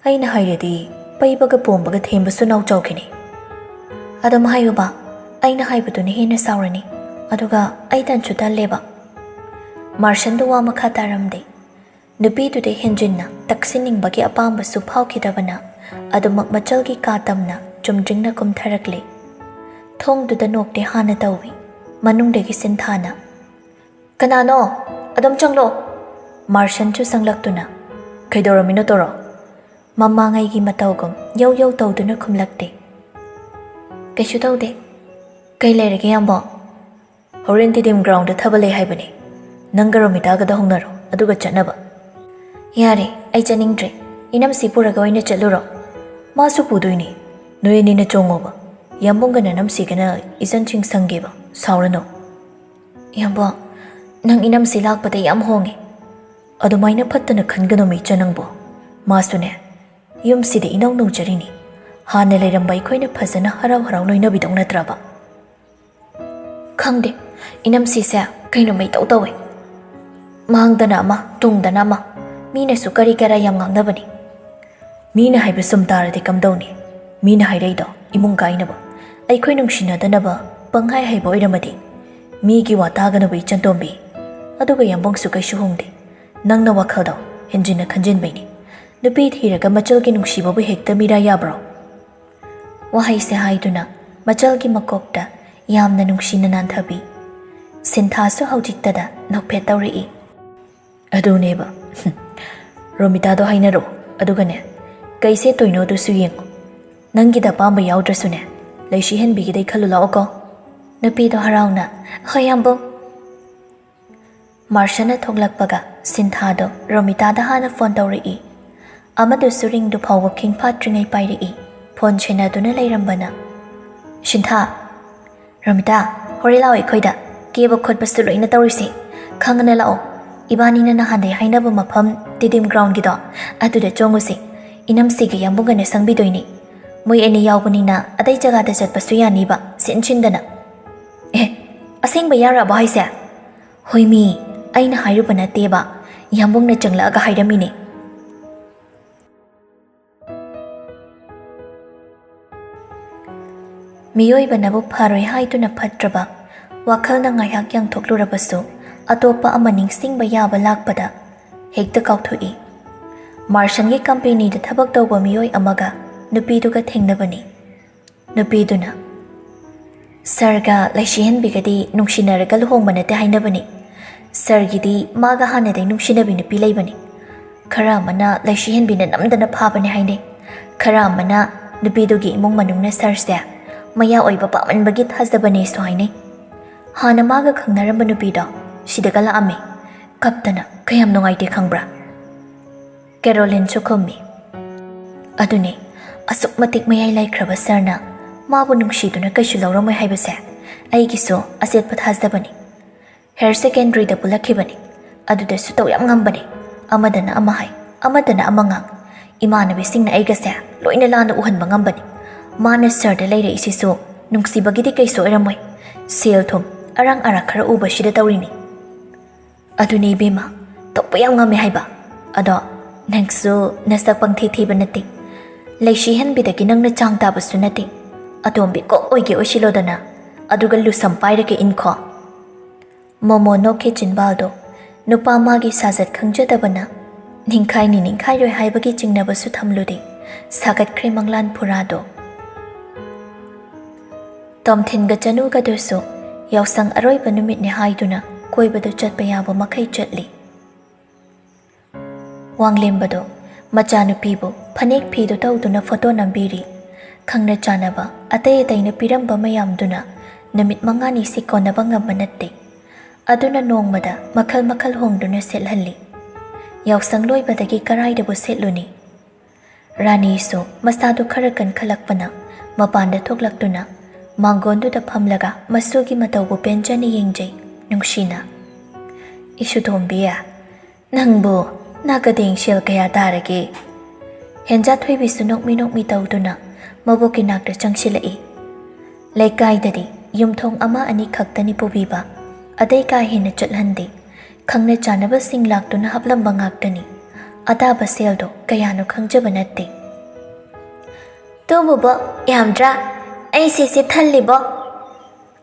ꯑꯩꯅ ꯍꯥꯏꯔꯗꯤ ꯄꯩꯕꯒ ꯄꯣꯝꯕꯒ ꯊꯦꯝꯕꯁꯨ ꯅꯥꯎ ꯆꯥꯎꯈꯤꯅꯤ꯫" "ꯑꯗꯨꯝ ꯍꯥꯏꯌꯨꯕ, ꯑꯩꯅ ꯍꯥꯏꯕꯗꯨꯅ ꯍꯦꯟꯅ ꯁꯥꯎꯔꯅꯤ꯫ ꯑꯗꯨꯒ ꯑꯩ ꯇꯟꯁꯨ ꯇꯜꯂꯦꯕ꯫" ꯃꯥꯔꯁꯟꯗꯨ ꯋꯥ ꯃꯈꯥ ꯇꯥꯔꯝꯗꯦ꯫ ꯅꯨꯄꯤꯗꯨꯗ ꯍꯦꯟꯖꯤꯟꯅ ꯇꯛꯁꯤꯟꯅꯤꯡꯕꯒꯤ ꯑꯄꯥꯝꯕꯁꯨ ꯐꯥꯎꯈꯤꯗꯕꯅ ꯑꯗꯨꯃꯛ ꯃꯆꯜꯒꯤ ꯀꯥ ꯇꯝꯅ ꯆꯨꯝꯗ꯭ꯔꯤꯡꯅ ꯀꯨꯝꯊꯔꯛꯂꯦ꯫ ꯊꯣꯡꯗꯨꯗ ꯅꯣꯛꯇꯤ ꯍꯥꯟꯅ ꯇꯧꯏ, ꯃꯅꯨꯡꯗꯒꯤ ꯁꯤꯟꯊꯥꯅ, "ꯀꯅꯥꯅꯣ? ꯑꯗꯨꯝ ꯆꯪꯂꯣ!" ꯃꯥꯔꯁꯟꯁꯨ ꯆꯪꯂꯛꯇꯨꯅ, "ꯀꯩꯗꯧꯔꯝꯃꯤꯅꯣ ꯇꯧꯔꯣ?" ꯃꯃꯥꯡꯉꯩꯒꯤ ꯃꯇꯧꯒꯨꯝ ꯌꯧ ꯌꯧ ꯇꯧꯗꯨꯅ ꯈꯨꯝꯂꯛꯇꯦ꯫ "ꯀꯩꯁꯨ ꯇꯧꯗꯦ꯫ ꯀꯩ ꯂꯩꯔꯒꯦ ꯌꯥꯝꯕꯣ?" "ꯍꯣꯔꯦꯟ ꯇꯤꯗꯤꯝ ꯒ꯭ꯔꯥꯎꯟꯗ ꯊꯥꯕꯜ ꯂꯩ ꯍꯥꯏꯕꯅꯤ꯫ ꯅꯪꯒ ꯔꯣꯃꯤꯇꯥꯒꯗ ꯍꯧꯅꯔꯣ, ꯑꯗꯨꯒ ꯆꯠꯅꯕ꯫" "ꯌꯥꯔꯦ, ꯑꯩ ꯆꯠꯅꯤꯡꯗ꯭ꯔꯦ꯫ ꯏꯅꯝꯁꯤ ꯄꯨꯔꯒ ꯑꯣꯏꯅ ꯆꯠꯂꯨꯔꯣ꯫" "ꯃꯥꯁꯨ ꯄꯨꯗꯣꯏꯅꯤ꯫ ꯅꯣꯏ ꯑꯅꯤꯅ ꯆꯣꯡꯉꯣꯕ꯫ ꯌꯥꯝꯕꯨꯡꯒ ꯅꯅꯝꯁꯤꯒꯅ ꯏꯆꯟꯁꯤꯡ ꯁꯪꯒꯦꯕ, ꯁꯥꯎꯔꯅꯨ꯫" "ꯌꯥꯝꯕꯣ, ꯅꯪ ꯏꯅꯝꯁꯤ ꯂꯥꯛꯄꯗ ꯌꯥꯝ ꯍꯣꯡꯉꯦ꯫" "ꯑꯗꯨꯃꯥꯏꯅ ꯐꯠꯇꯅ ꯈꯟꯒꯅꯨ ꯃꯤꯆ ꯅꯪꯕꯣ꯫ ꯃꯥꯁꯨꯅꯦ, ꯌꯨꯝꯁꯤꯗ ꯏꯅꯧ ꯅꯧꯖꯔꯤꯅꯤ꯫ ꯍꯥꯟꯅ ꯂꯩꯔꯝꯕ ꯑꯩꯈꯣꯏꯅ ꯐꯖꯅ ꯍꯔꯥꯎ ꯍꯔꯥꯎ ꯂꯣꯏꯅꯕꯤꯗꯧ ꯅꯠꯇ꯭ꯔꯕ?" "ꯈꯪꯗꯦ, ꯏꯅꯝꯁꯤꯁꯦ ꯀꯩꯅꯣꯃ ꯏꯇꯧ ꯇꯧꯋꯦ꯫ ꯃꯥꯡꯗꯅ ꯑꯃ, ꯇꯨꯡꯗꯅ ꯑꯃ꯫ ꯃꯤꯅꯁꯨ ꯀꯔꯤ ꯀꯔꯥ ꯌꯥꯝ ꯉꯥꯡꯅꯕꯅꯤ꯫" "ꯃꯤꯅ ꯍꯥꯏꯕ ꯆꯨꯝ ꯇꯥꯔꯗꯤ ꯀꯝꯗꯧꯅꯤ? ꯃꯤꯅ ꯍꯥꯏꯔꯛꯏꯗꯣ ꯏꯃꯨꯡ ꯀꯥꯏꯅꯕ, ꯑꯩꯈꯣꯏ ꯅꯨꯡꯁꯤꯅꯗꯅꯕ ꯄꯪꯍꯥꯏ ꯍꯥꯏꯕ ꯑꯣꯏꯔꯝꯃꯗꯤ?" "ꯃꯤꯒꯤ ꯋꯥ ꯇꯥꯒꯅꯨꯕ ꯏꯆꯟꯇꯣꯝꯕꯤ꯫ ꯑꯗꯨꯒ ꯌꯥꯝꯕꯨꯡꯁꯨ ꯀꯩꯁꯨ ꯍꯣꯡꯗꯦ꯫ ꯅꯪꯅ ꯋꯥꯈꯜꯗꯣ ꯍꯦꯟꯖꯤꯟꯅ ꯈꯟꯖꯤꯟꯕꯩꯅꯤ꯫ ꯅꯨꯄꯤ ꯊꯤꯔꯒ ꯃꯆꯜꯒꯤ ꯅꯨꯡꯁꯤꯕꯕꯨ ꯍꯦꯛꯇ ꯃꯤꯔꯥ ꯌꯥꯕ꯭ꯔꯣ?" ꯋꯥꯍꯩꯁꯦ ꯍꯥꯏꯗꯨꯅ ꯃꯆꯜꯒꯤ ꯃꯀꯣꯛꯇ ꯌꯥꯝꯅ ꯅꯨꯡꯁꯤꯅ ꯅꯥꯟꯊꯕꯤ꯫ ꯁꯤꯟꯊꯥꯁꯨ ꯍꯧꯖꯤꯛꯇꯗ ꯅꯣꯛꯐꯦꯠ ꯇꯧꯔꯛꯏ꯫ "ꯑꯗꯨꯅꯦꯕ꯫ ꯔꯣꯃꯤꯇꯥꯗꯣ ꯍꯥꯏꯅꯔꯣ, ꯑꯗꯨꯒꯅꯦ, ꯀꯩ ꯁꯦꯠꯇꯣꯏꯅꯣꯗꯨꯁꯨ ꯌꯦꯡꯉꯣ꯫ ꯅꯪꯒꯤꯗ ꯑꯄꯥꯝꯕ ꯌꯥꯎꯗ꯭ꯔꯁꯨꯅꯦ, ꯂꯩꯁꯤ ꯍꯦꯟꯕꯤꯒꯤꯗꯩ ꯈꯜꯂꯨ ꯂꯥꯛꯑꯣꯀꯣ꯫" ꯅꯨꯄꯤꯗꯣ ꯍꯔꯥꯎꯅ, "ꯍꯣꯏ, ꯌꯥꯝꯕꯨꯡ꯫" ꯃꯥꯔꯁꯟꯅ ꯊꯣꯛꯂꯛꯄꯒ ꯁꯤꯟꯊꯥꯗꯣ ꯔꯣꯃꯤꯇꯥꯗ ꯍꯥꯟꯅ ꯐꯣꯟ ꯇꯧꯔꯛꯏ꯫ ꯑꯃꯗꯨꯁꯨ ꯔꯤꯡꯗꯨ ꯐꯥꯎꯕ ꯈꯤꯡꯐꯥꯠꯇ꯭ꯔꯤꯉꯩ ꯄꯥꯏꯔꯛꯏ꯫ ꯐꯣꯟ ꯁꯦꯟꯅꯗꯨꯅ ꯂꯩꯔꯝꯕꯅ, "ꯁꯤꯟꯊꯥ, ꯔꯣꯃꯤꯇꯥ, ꯍꯣꯔꯦꯟ ꯂꯥꯛꯑꯣ ꯑꯩꯈꯣꯏꯗ꯫ ꯀꯦꯕ ꯈꯣꯠꯄꯁꯨ ꯂꯣꯏꯅ ꯇꯧꯔꯤꯁꯤ꯫ ꯈꯪꯉꯅ ꯂꯥꯛꯑꯣ꯫ ꯏꯕꯥꯅꯤꯅ ꯅꯍꯥꯟꯗꯩ ꯍꯥꯏꯅꯕ ꯃꯐꯝ, ꯇꯤꯗꯤꯝ ꯒ꯭ꯔꯥꯎꯟꯒꯤꯗꯣ, ꯑꯗꯨꯗ ꯆꯣꯡꯉꯨꯁꯤ꯫ ꯏꯅꯝꯁꯤꯒ ꯌꯥꯝꯕꯨꯡꯒꯅ ꯁꯪꯕꯤꯗꯣꯏꯅꯤ꯫ ꯃꯣꯏ ꯑꯅꯤ ꯌꯥꯎꯕꯅꯤꯅ ꯑꯇꯩ ꯖꯒꯥꯗ ꯆꯠꯄꯁꯨ ꯌꯥꯅꯤꯕ, ꯁꯤꯟ ꯁꯤꯟꯗꯅ꯫" "ꯑꯦ, ꯑꯁꯦꯡꯕ ꯌꯥꯔꯕꯣ ꯍꯥꯏꯁꯦ?" "ꯍꯣꯏꯃꯤ, ꯑꯩꯅ ꯍꯥꯏꯔꯨꯕ ꯅꯠꯇꯦꯕ, ꯌꯥꯝꯕꯨꯡꯅ ꯆꯪꯂꯛꯑꯒ ꯍꯥꯏꯔꯝꯃꯤꯅꯦ꯫" ꯃꯤꯑꯣꯏꯕꯅꯕꯨ ꯐꯔꯣꯏ ꯍꯥꯏꯗꯨꯅ ꯐꯠꯇ꯭ꯔꯕ ꯋꯥꯈꯜꯅ ꯉꯥꯏꯍꯥꯛ ꯌꯥꯡꯊꯣꯛꯂꯨꯔꯕꯁꯨ, ꯑꯇꯣꯞꯄ ꯑꯃ ꯅꯤꯡꯁꯤꯡꯕ ꯌꯥꯕ ꯂꯥꯛꯄꯗ ꯍꯦꯛꯇ ꯀꯥꯎꯊꯣꯛꯏ꯫ ꯃꯥꯔꯁꯟꯒꯤ ꯀꯝꯄꯦꯅꯤꯗ ꯊꯕꯛ ꯇꯧꯕ ꯃꯤꯑꯣꯏ ꯑꯃꯒ ꯅꯨꯄꯤꯗꯨꯒ ꯊꯦꯡꯅꯕꯅꯤ꯫ ꯅꯨꯄꯤꯗꯨꯅ, "ꯁꯔꯒ ꯂꯩꯁꯤꯍꯟꯕꯤꯒꯗꯤ ꯅꯨꯡꯁꯤꯅꯔꯒ ꯂꯨꯍꯣꯡꯕ ꯅꯠꯇꯦ ꯍꯥꯏꯅꯕꯅꯤ꯫ ꯁꯔꯒꯤꯗꯤ ꯃꯥꯒ ꯍꯥꯟꯅꯗꯩ ꯅꯨꯡꯁꯤꯅꯕꯤ ꯅꯨꯄꯤ ꯂꯩꯕꯅꯤ꯫ ꯈꯔ ꯑꯃꯅ ꯂꯩꯁꯤꯍꯟꯕꯤꯅ ꯅꯝꯗꯅ ꯐꯥꯕꯅꯦ ꯍꯥꯏꯅꯩ꯫ ꯈꯔ ꯑꯃꯅ ꯅꯨꯄꯤꯗꯨꯒꯤ ꯏꯃꯨꯡ ꯃꯅꯨꯡꯅ ꯁꯔꯁꯦ ꯃꯌꯥ ꯑꯣꯏꯕ ꯄꯥꯝꯃꯟꯕꯒꯤ ꯊꯥꯖꯕꯅꯦꯁꯨ ꯍꯥꯏꯅꯩ꯫ ꯍꯥꯟꯅ ꯃꯥꯒ ꯈꯪꯅꯔꯝꯕ ꯅꯨꯄꯤꯗꯣ ꯁꯤꯗꯒ ꯂꯥꯛꯑꯝꯃꯤ꯫ ꯀꯞꯇꯅ ꯀꯌꯥꯝ ꯅꯨꯡꯉꯥꯏꯇꯦ ꯈꯪꯕ꯭ꯔꯥ?" ꯀꯦꯔꯣꯂꯤꯟꯁꯨ ꯈꯨꯝꯃꯤ꯫ "ꯑꯗꯨꯅꯦ, ꯑꯁꯨꯛ ꯃꯇꯤꯛ ꯃꯌꯥꯏ ꯂꯩꯈ꯭ꯔꯕ ꯁꯔꯅ ꯃꯥꯕꯨ ꯅꯨꯡꯁꯤꯗꯨꯅ ꯀꯩꯁꯨ ꯂꯧꯔꯝꯃꯣꯏ ꯍꯥꯏꯕꯁꯦ ꯑꯩꯒꯤꯁꯨ ꯑꯆꯦꯠꯄ ꯊꯥꯖꯕꯅꯤ꯫ ꯍꯥꯌꯔ ꯁꯦꯀꯦꯟꯗꯔꯤꯗ ꯄꯨꯜꯂꯛꯈꯤꯕꯅꯤ꯫ ꯑꯗꯨꯗꯁꯨ ꯇꯧ ꯌꯥꯝ ꯉꯝꯕꯅꯤ꯫ ꯑꯃꯗꯅ ꯑꯃ ꯍꯥꯏ, ꯑꯃꯗꯅ ꯑꯃ ꯉꯥꯡ꯫ ꯏꯃꯥꯟꯅꯕꯤꯁꯤꯡꯅ ꯑꯩꯒꯁꯦ ꯂꯣꯏꯅ ꯂꯥꯟꯅ ꯎꯍꯟꯕ ꯉꯝꯕꯅꯤ꯫ ꯃꯥꯅ ꯁꯔꯗ ꯂꯩꯔꯛꯏꯁꯤꯁꯨ ꯅꯨꯡꯁꯤꯕꯒꯤꯗꯤ ꯀꯩꯁꯨ ꯑꯣꯏꯔꯝꯃꯣꯏ꯫ ꯁꯦꯜ ꯊꯨꯝ, ꯑꯔꯥꯡ ꯑꯔꯥꯛ ꯈꯔ ꯎꯕꯁꯤꯗ ꯇꯧꯔꯤꯅꯤ꯫ ꯑꯗꯨꯅꯦ ꯏꯕꯦꯝꯃ, ꯇꯧꯕ ꯌꯥꯝ ꯉꯝꯃꯦ ꯍꯥꯏꯕ꯫ ꯑꯗꯣ ꯅꯪꯁꯨ ꯅꯁꯛ ꯄꯪꯊꯤ ꯊꯤꯕ ꯅꯠꯇꯦ꯫ ꯂꯩꯁꯤꯍꯟꯕꯤꯗꯒꯤ ꯅꯪꯅ ꯆꯥꯡ ꯇꯥꯕꯁꯨ ꯅꯠꯇꯦ꯫ ꯑꯇꯣꯝꯕꯤ ꯀꯣꯛ ꯑꯣꯏꯒꯦ ꯑꯣꯏꯁꯤꯜꯂꯣꯗꯅ, ꯑꯗꯨꯒ ꯂꯨꯁꯝ ꯄꯥꯏꯔꯒ ꯏꯟꯈꯣ꯫" ꯃꯣꯃꯣ ꯅꯣꯛꯈꯤ ꯆꯤꯟꯕꯥꯜꯗꯣ꯫ ꯅꯨꯄꯥ ꯃꯥꯒꯤ ꯁꯥꯖꯠ ꯈꯪꯖꯗꯕꯅ ꯅꯤꯡꯈꯥꯏꯅꯤ ꯅꯤꯡꯈꯥꯏꯔꯣꯏ ꯍꯥꯏꯕꯒꯤ ꯆꯤꯡꯅꯕꯁꯨ ꯊꯝꯂꯨꯗꯦ꯫ ꯁꯥꯒꯠꯈ꯭ꯔꯦ ꯃꯪꯂꯥꯟ ꯐꯨꯔꯥꯗꯣ꯫ ꯇꯣꯝꯊꯤꯟꯒ ꯆꯅꯨꯒꯗꯨꯁꯨ ꯌꯥꯎꯁꯪ ꯑꯔꯣꯏꯕ ꯅꯨꯃꯤꯠꯅꯤ ꯍꯥꯏꯗꯨꯅ ꯀꯣꯏꯕꯗꯨ ꯆꯠꯄ ꯌꯥꯕ ꯃꯈꯩ ꯆꯠꯂꯤ꯫ ꯋꯥꯡꯂꯦꯝꯕꯗꯣ ꯃꯆꯥꯅꯨꯄꯤꯕꯨ ꯐꯅꯦꯛ ꯐꯤꯗꯨ ꯇꯧꯗꯨꯅ ꯐꯣꯇꯣ ꯅꯝꯕꯤꯔꯤ꯫ ꯈꯪꯅ ꯆꯥꯟꯅꯕ ꯑꯇꯩ ꯑꯇꯩꯅ ꯄꯤꯔꯝꯕ ꯃꯌꯥꯝꯗꯨꯅ ꯅꯨꯃꯤꯠ ꯃꯉꯥꯅꯤꯁꯤ ꯀꯣꯟꯅꯕ ꯉꯝꯕ ꯅꯠꯇꯦ꯫ ꯑꯗꯨꯅ ꯅꯣꯡꯃꯗ ꯃꯈꯜ ꯃꯈꯜ ꯍꯣꯡꯗꯨꯅ ꯁꯦꯠꯍꯜꯂꯤ꯫ ꯌꯥꯎꯁꯪ ꯂꯣꯏꯕꯗꯒꯤ ꯀꯔꯥꯏꯗꯕꯨ ꯁꯦꯠꯂꯨꯅꯤ? ꯔꯥꯅꯤꯁꯨ ꯃꯁꯥꯗꯨ ꯈꯔ ꯀꯟꯈꯠꯂꯛꯄꯅ ꯃꯄꯥꯟꯗ ꯊꯣꯛꯂꯛꯇꯨꯅ ꯃꯥꯡꯒꯣꯟꯗꯨꯗ ꯐꯝꯂꯒ ꯃꯁꯨꯒꯤ ꯃꯇꯧꯕꯨ ꯄꯦꯟꯖꯅ ꯌꯦꯡꯖꯩ ꯅꯨꯡꯁꯤꯅ꯫ "ꯏꯁꯨꯇꯣꯝꯕꯤ, ꯅꯪꯕꯨ ꯅꯥꯀꯗꯦꯡ ꯁꯦꯜ ꯀꯌꯥ ꯇꯥꯔꯒꯦ?" ꯍꯦꯟꯖꯥꯊꯣꯏꯕꯤꯁꯨ ꯅꯣꯛꯃꯤ ꯅꯣꯛꯃꯤ ꯇꯧꯗꯨꯅ ꯃꯕꯣꯛꯀꯤ ꯅꯥꯛꯇ ꯆꯪꯁꯤꯜꯂꯛꯏ꯫ ꯂꯩꯀꯥꯏꯗꯗꯤ ꯌꯨꯝꯊꯣꯡ ꯑꯃ ꯑꯅꯤ ꯈꯛꯇꯅꯤ ꯄꯨꯕꯤꯕ, ꯑꯇꯩ ꯀꯥ ꯍꯦꯟꯅ ꯆꯠꯍꯟꯗꯦ꯫ ꯈꯪꯅ ꯆꯥꯟꯅꯕꯁꯤꯡ ꯂꯥꯛꯇꯨꯅ ꯍꯥꯞꯂꯝꯕ ꯉꯥꯛꯇꯅꯤ꯫ ꯑꯇꯥꯕ ꯁꯦꯜꯗꯣ ꯀꯌꯥꯅꯣ ꯈꯪꯖꯕ ꯅꯠꯇꯦ꯫ "ꯇꯨ ꯕꯣꯕꯣꯛ, ꯌꯥꯝꯗ꯭ꯔꯥ? ꯑꯩ ꯁꯤꯁꯦ ꯊꯜꯂꯤꯕꯣ?"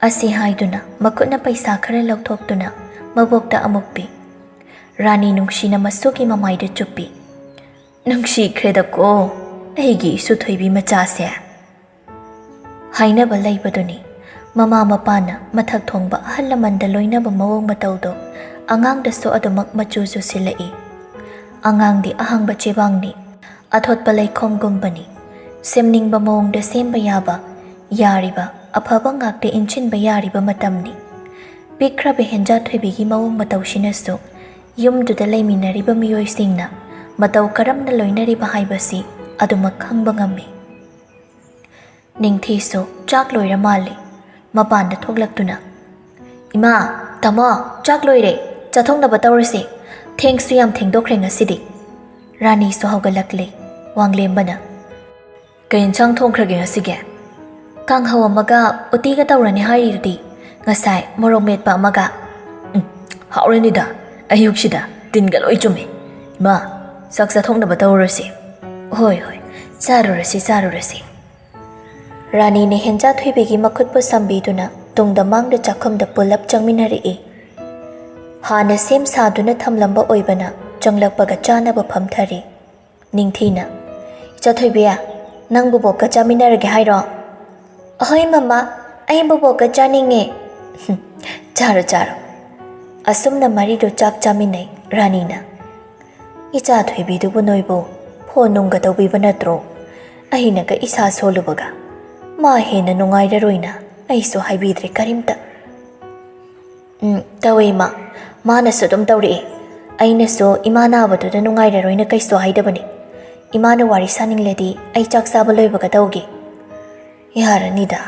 ꯑꯁꯤ ꯍꯥꯏꯗꯨꯅ ꯃꯈꯨꯠꯅ ꯄꯩꯁꯥ ꯈꯔ ꯂꯧꯊꯣꯛꯇꯨꯅ ꯃꯕꯣꯛꯇ ꯑꯃꯨꯛ ꯄꯤ꯫ ꯔꯥꯅꯤ ꯅꯨꯡꯁꯤꯅ ꯃꯁꯨꯒꯤ ꯃꯃꯥꯏꯗꯨ ꯆꯨꯞꯄꯤ꯫ "ꯅꯨꯡꯁꯤꯈ꯭ꯔꯦꯗꯀꯣ ꯑꯩꯒꯤ ꯏꯁꯨ ꯊꯣꯏꯕꯤ ꯃꯆꯥꯁꯦ" ꯍꯥꯏꯅꯕ ꯂꯩꯕꯗꯨꯅꯤ꯫ ꯃꯃꯥ ꯃꯄꯥꯅ ꯃꯊꯛ ꯊꯣꯡꯕ ꯑꯍꯜ ꯂꯃꯟꯗ ꯂꯣꯏꯅꯕ ꯃꯑꯣꯡ ꯃꯇꯧꯗꯣ ꯑꯉꯥꯡꯗꯁꯨ ꯑꯗꯨꯃꯛ ꯃꯆꯨ ꯆꯨꯁꯤꯜꯂꯛꯏ꯫ ꯑꯉꯥꯡꯗꯤ ꯑꯍꯥꯡꯕ ꯆꯦꯕꯥꯡꯅꯤ, ꯑꯊꯣꯠꯄ ꯂꯩꯈꯣꯝꯒꯨꯝꯕꯅꯤ꯫ ꯁꯦꯝꯅꯤꯡꯕ ꯃꯑꯣꯡꯗ ꯁꯦꯝꯕ ꯌꯥꯕ, ꯌꯥꯔꯤꯕ, ꯑꯐꯕ ꯉꯥꯛꯇ ꯏꯟꯁꯤꯟꯕ ꯌꯥꯔꯤꯕ ꯃꯇꯝꯅꯤ꯫ ꯄꯤꯛꯈ꯭ꯔꯕ ꯍꯦꯟꯖꯥ ꯊꯣꯏꯕꯤꯒꯤ ꯃꯑꯣꯡ ꯃꯇꯧꯁꯤꯅꯁꯨ ꯌꯨꯝꯗꯨꯗ ꯂꯩꯃꯤꯟꯅꯔꯤꯕ ꯃꯤꯑꯣꯏꯁꯤꯡꯅ ꯃꯇꯧ ꯀꯔꯝꯅ ꯂꯣꯏꯅꯔꯤꯕ ꯍꯥꯏꯕꯁꯤ ꯑꯗꯨꯃꯛ ꯈꯪꯕ ꯉꯝꯃꯤ꯫ ꯅꯤꯡꯊꯤꯁꯨ ꯆꯥꯛ ꯂꯣꯏꯔ ꯃꯥꯜꯂꯤ꯫ ꯃꯄꯥꯟꯗ ꯊꯣꯛꯂꯛꯇꯨꯅ, "ꯏꯃꯥ, ꯇꯥꯃꯣ, ꯆꯥꯛ ꯂꯣꯏꯔꯦ, ꯆꯥꯊꯣꯛꯅꯕ ꯇꯧꯔꯁꯦ꯫ ꯊꯦꯡꯁꯨ ꯌꯥꯝ ꯊꯦꯡꯗꯣꯛꯈ꯭ꯔꯦ ꯉꯁꯤꯗꯤ꯫" ꯔꯥꯅꯤꯁꯨ ꯍꯧꯒꯠꯂꯛꯂꯦ꯫ ꯋꯥꯡꯂꯦꯝꯕꯅ, "ꯀꯩ ꯏꯟꯁꯥꯡ ꯊꯣꯡꯈ꯭ꯔꯒꯦ ꯉꯁꯤꯒꯤ?" "ꯀꯥꯡꯍꯧ ꯑꯃꯒ ꯎꯇꯤꯒ ꯇꯧꯔꯅꯤ ꯍꯥꯏꯔꯤꯗꯨꯗꯤ, ꯉꯁꯥꯏ ꯃꯣꯔꯣꯛ ꯃꯦꯠꯄ ꯑꯃꯒ꯫" "ꯎꯝ, ꯍꯥꯎꯔꯅꯤꯗ, ꯑꯌꯨꯛꯁꯤꯗ ꯇꯤꯟꯒ ꯂꯣꯏ ꯆꯨꯝꯃꯦ꯫ ꯏꯃꯥ, ꯆꯥꯛ ꯆꯥꯊꯣꯛꯅꯕ ꯇꯧꯔꯁꯦ꯫" "ꯍꯣꯏ, ꯍꯣꯏ, ꯆꯥꯔꯨꯔꯁꯤ, ꯆꯥꯔꯨꯔꯁꯤ꯫" ꯔꯥꯅꯤꯅ ꯍꯦꯟꯖꯥ ꯊꯣꯏꯕꯤꯒꯤ ꯃꯈꯨꯠꯄꯨ ꯁꯝꯕꯤꯗꯨꯅ ꯇꯨꯡꯗ ꯃꯥꯡꯗ ꯆꯥꯛꯈꯨꯝꯗ ꯄꯨꯂꯞ ꯆꯪꯃꯤꯟꯅꯔꯛꯏ꯫ ꯍꯥꯟꯅ ꯁꯦꯝ ꯁꯥꯗꯨꯅ ꯊꯝꯂꯝꯕ ꯑꯣꯏꯕꯅ ꯆꯪꯂꯛꯄꯒ ꯆꯥꯅꯕ ꯐꯝꯊꯔꯤ꯫ ꯅꯤꯡꯊꯤꯅ, "ꯏꯆꯥ ꯊꯣꯏꯕꯤ, ꯅꯪ ꯕꯣꯕꯣꯛꯀ ꯆꯥꯃꯤꯟꯅꯔꯒꯦ ꯍꯥꯏꯔꯣ?" "ꯑꯍꯣꯏ ꯃꯃꯥ, ꯑꯩ ꯕꯣꯕꯣꯛꯀ ꯆꯥꯅꯤꯡꯉꯦ꯫ "ꯆꯥꯔꯣ, ꯆꯥꯔꯣ꯫" ꯑꯁꯨꯝꯅ ꯃꯔꯤꯗꯣ ꯆꯥꯛ ꯆꯥꯃꯤꯟꯅꯩ ꯔꯥꯅꯤꯅ꯫ "ꯏꯆꯥ ꯊꯣꯏꯕꯤꯗꯨꯕꯨ ꯅꯣꯏꯕꯨ ꯐꯣꯟ ꯅꯨꯡꯒ ꯇꯧꯕꯤꯕ ꯅꯠꯇ꯭ꯔꯣ? ꯑꯩꯅꯒ ꯏꯁꯥ ꯁꯣꯜꯂꯨꯕꯒ꯫ ꯃꯥ ꯍꯦꯟꯅ ꯅꯨꯡꯉꯥꯏꯔꯔꯣꯏꯅ ꯑꯩꯁꯨ ꯍꯥꯏꯕꯤꯗ꯭ꯔꯦ ꯀꯔꯤꯝꯇ꯫" "ꯎꯝ, ꯇꯧꯋꯦ ꯏꯃꯥ꯫ ꯃꯥꯅꯁꯨ ꯑꯗꯨꯝ ꯇꯧꯔꯛꯑꯦ꯫ ꯑꯩꯅꯁꯨ ꯏꯃꯥ ꯅꯥꯕꯗꯨꯗ ꯅꯨꯡꯉꯥꯏꯔꯔꯣꯏꯅ ꯀꯩꯁꯨ ꯍꯥꯏꯗꯕꯅꯤ꯫ ꯏꯃꯥꯅ ꯋꯥꯔꯤ ꯁꯥꯅꯤꯡꯂꯗꯤ ꯑꯩ ꯆꯥꯛ ꯆꯥꯕ ꯂꯣꯏꯕꯒ ꯇꯧꯒꯦ꯫" "ꯌꯥꯔꯅꯤꯗ꯫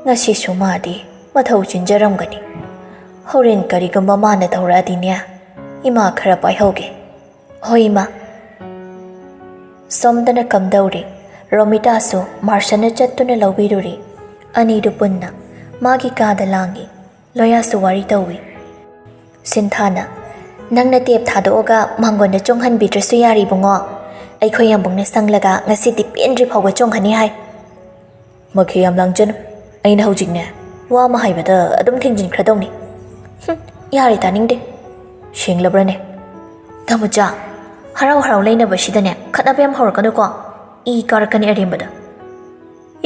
ꯉꯁꯤꯁꯨ ꯃꯥꯗꯤ ꯃꯊꯧ ꯆꯤꯟꯖꯔꯝꯒꯅꯤ꯫ ꯍꯣꯔꯦꯟ ꯀꯔꯤꯒꯨꯝꯕ ꯃꯥꯅ ꯇꯧꯔꯛꯑꯗꯤꯅꯦ, ꯏꯃꯥ ꯈꯔ ꯄꯥꯏꯍꯧꯒꯦ꯫" "ꯍꯣꯏ, ꯏꯃꯥ꯫" ꯁꯣꯝꯗꯅ ꯀꯝꯗꯧꯔꯤ? ꯔꯣꯃꯤꯇꯥꯁꯨ ꯃꯥꯔꯁꯟꯅ ꯆꯠꯇꯨꯅ ꯂꯧꯕꯤꯔꯨꯔꯤ꯫ ꯑꯅꯤꯗꯨ ꯄꯨꯟꯅ ꯃꯥꯒꯤ ꯀꯥꯗ ꯂꯥꯡꯏ꯫ ꯂꯣꯌꯥꯁꯨ ꯋꯥꯔꯤ ꯇꯧꯏ꯫ ꯁꯤꯟꯊꯥꯅ, "ꯅꯪꯅ ꯇꯦꯞ ꯊꯥꯗꯣꯛꯑꯒ ꯃꯥꯡꯒꯣꯟꯗ ꯆꯣꯡꯍꯟꯕꯤꯗ꯭ꯔꯁꯨ ꯌꯥꯔꯤ ꯏꯕꯨꯡꯉꯣ꯫ ꯑꯩꯈꯣꯏ ꯌꯥꯝꯕꯨꯡꯅ ꯁꯪꯂꯒ ꯉꯁꯤꯗꯤ ꯄꯦꯟꯗ꯭ꯔꯤ ꯐꯥꯎꯕ ꯆꯣꯡꯍꯟꯅꯤ ꯍꯥꯏ꯫" "ꯃꯈꯩ ꯌꯥꯝ ꯂꯥꯡꯖꯅꯨ꯫ ꯑꯩꯅ ꯍꯧꯖꯤꯛꯅꯦ, ꯋꯥ ꯑꯃ ꯍꯥꯏꯕꯗ ꯑꯗꯨꯝ ꯊꯤꯡꯖꯤꯟꯈ꯭ꯔꯗꯧꯅꯤ꯫" "ꯍꯨꯝ, ꯌꯥꯔꯦ, ꯇꯥꯅꯤꯡꯗꯦ꯫" "ꯁꯦꯡꯂꯕ꯭ꯔꯅꯦ?" "ꯇꯥꯃꯣꯆꯥ, ꯍꯔꯥꯎ ꯍꯔꯥꯎ ꯂꯩꯅꯕꯁꯤꯗꯅꯦ ꯈꯠꯅꯕ ꯌꯥꯝ ꯍꯧꯔꯛꯀꯅꯨꯀꯣ꯫ ꯏ ꯀꯥꯔꯛꯀꯅꯤ ꯑꯔꯦꯝꯕꯗ꯫"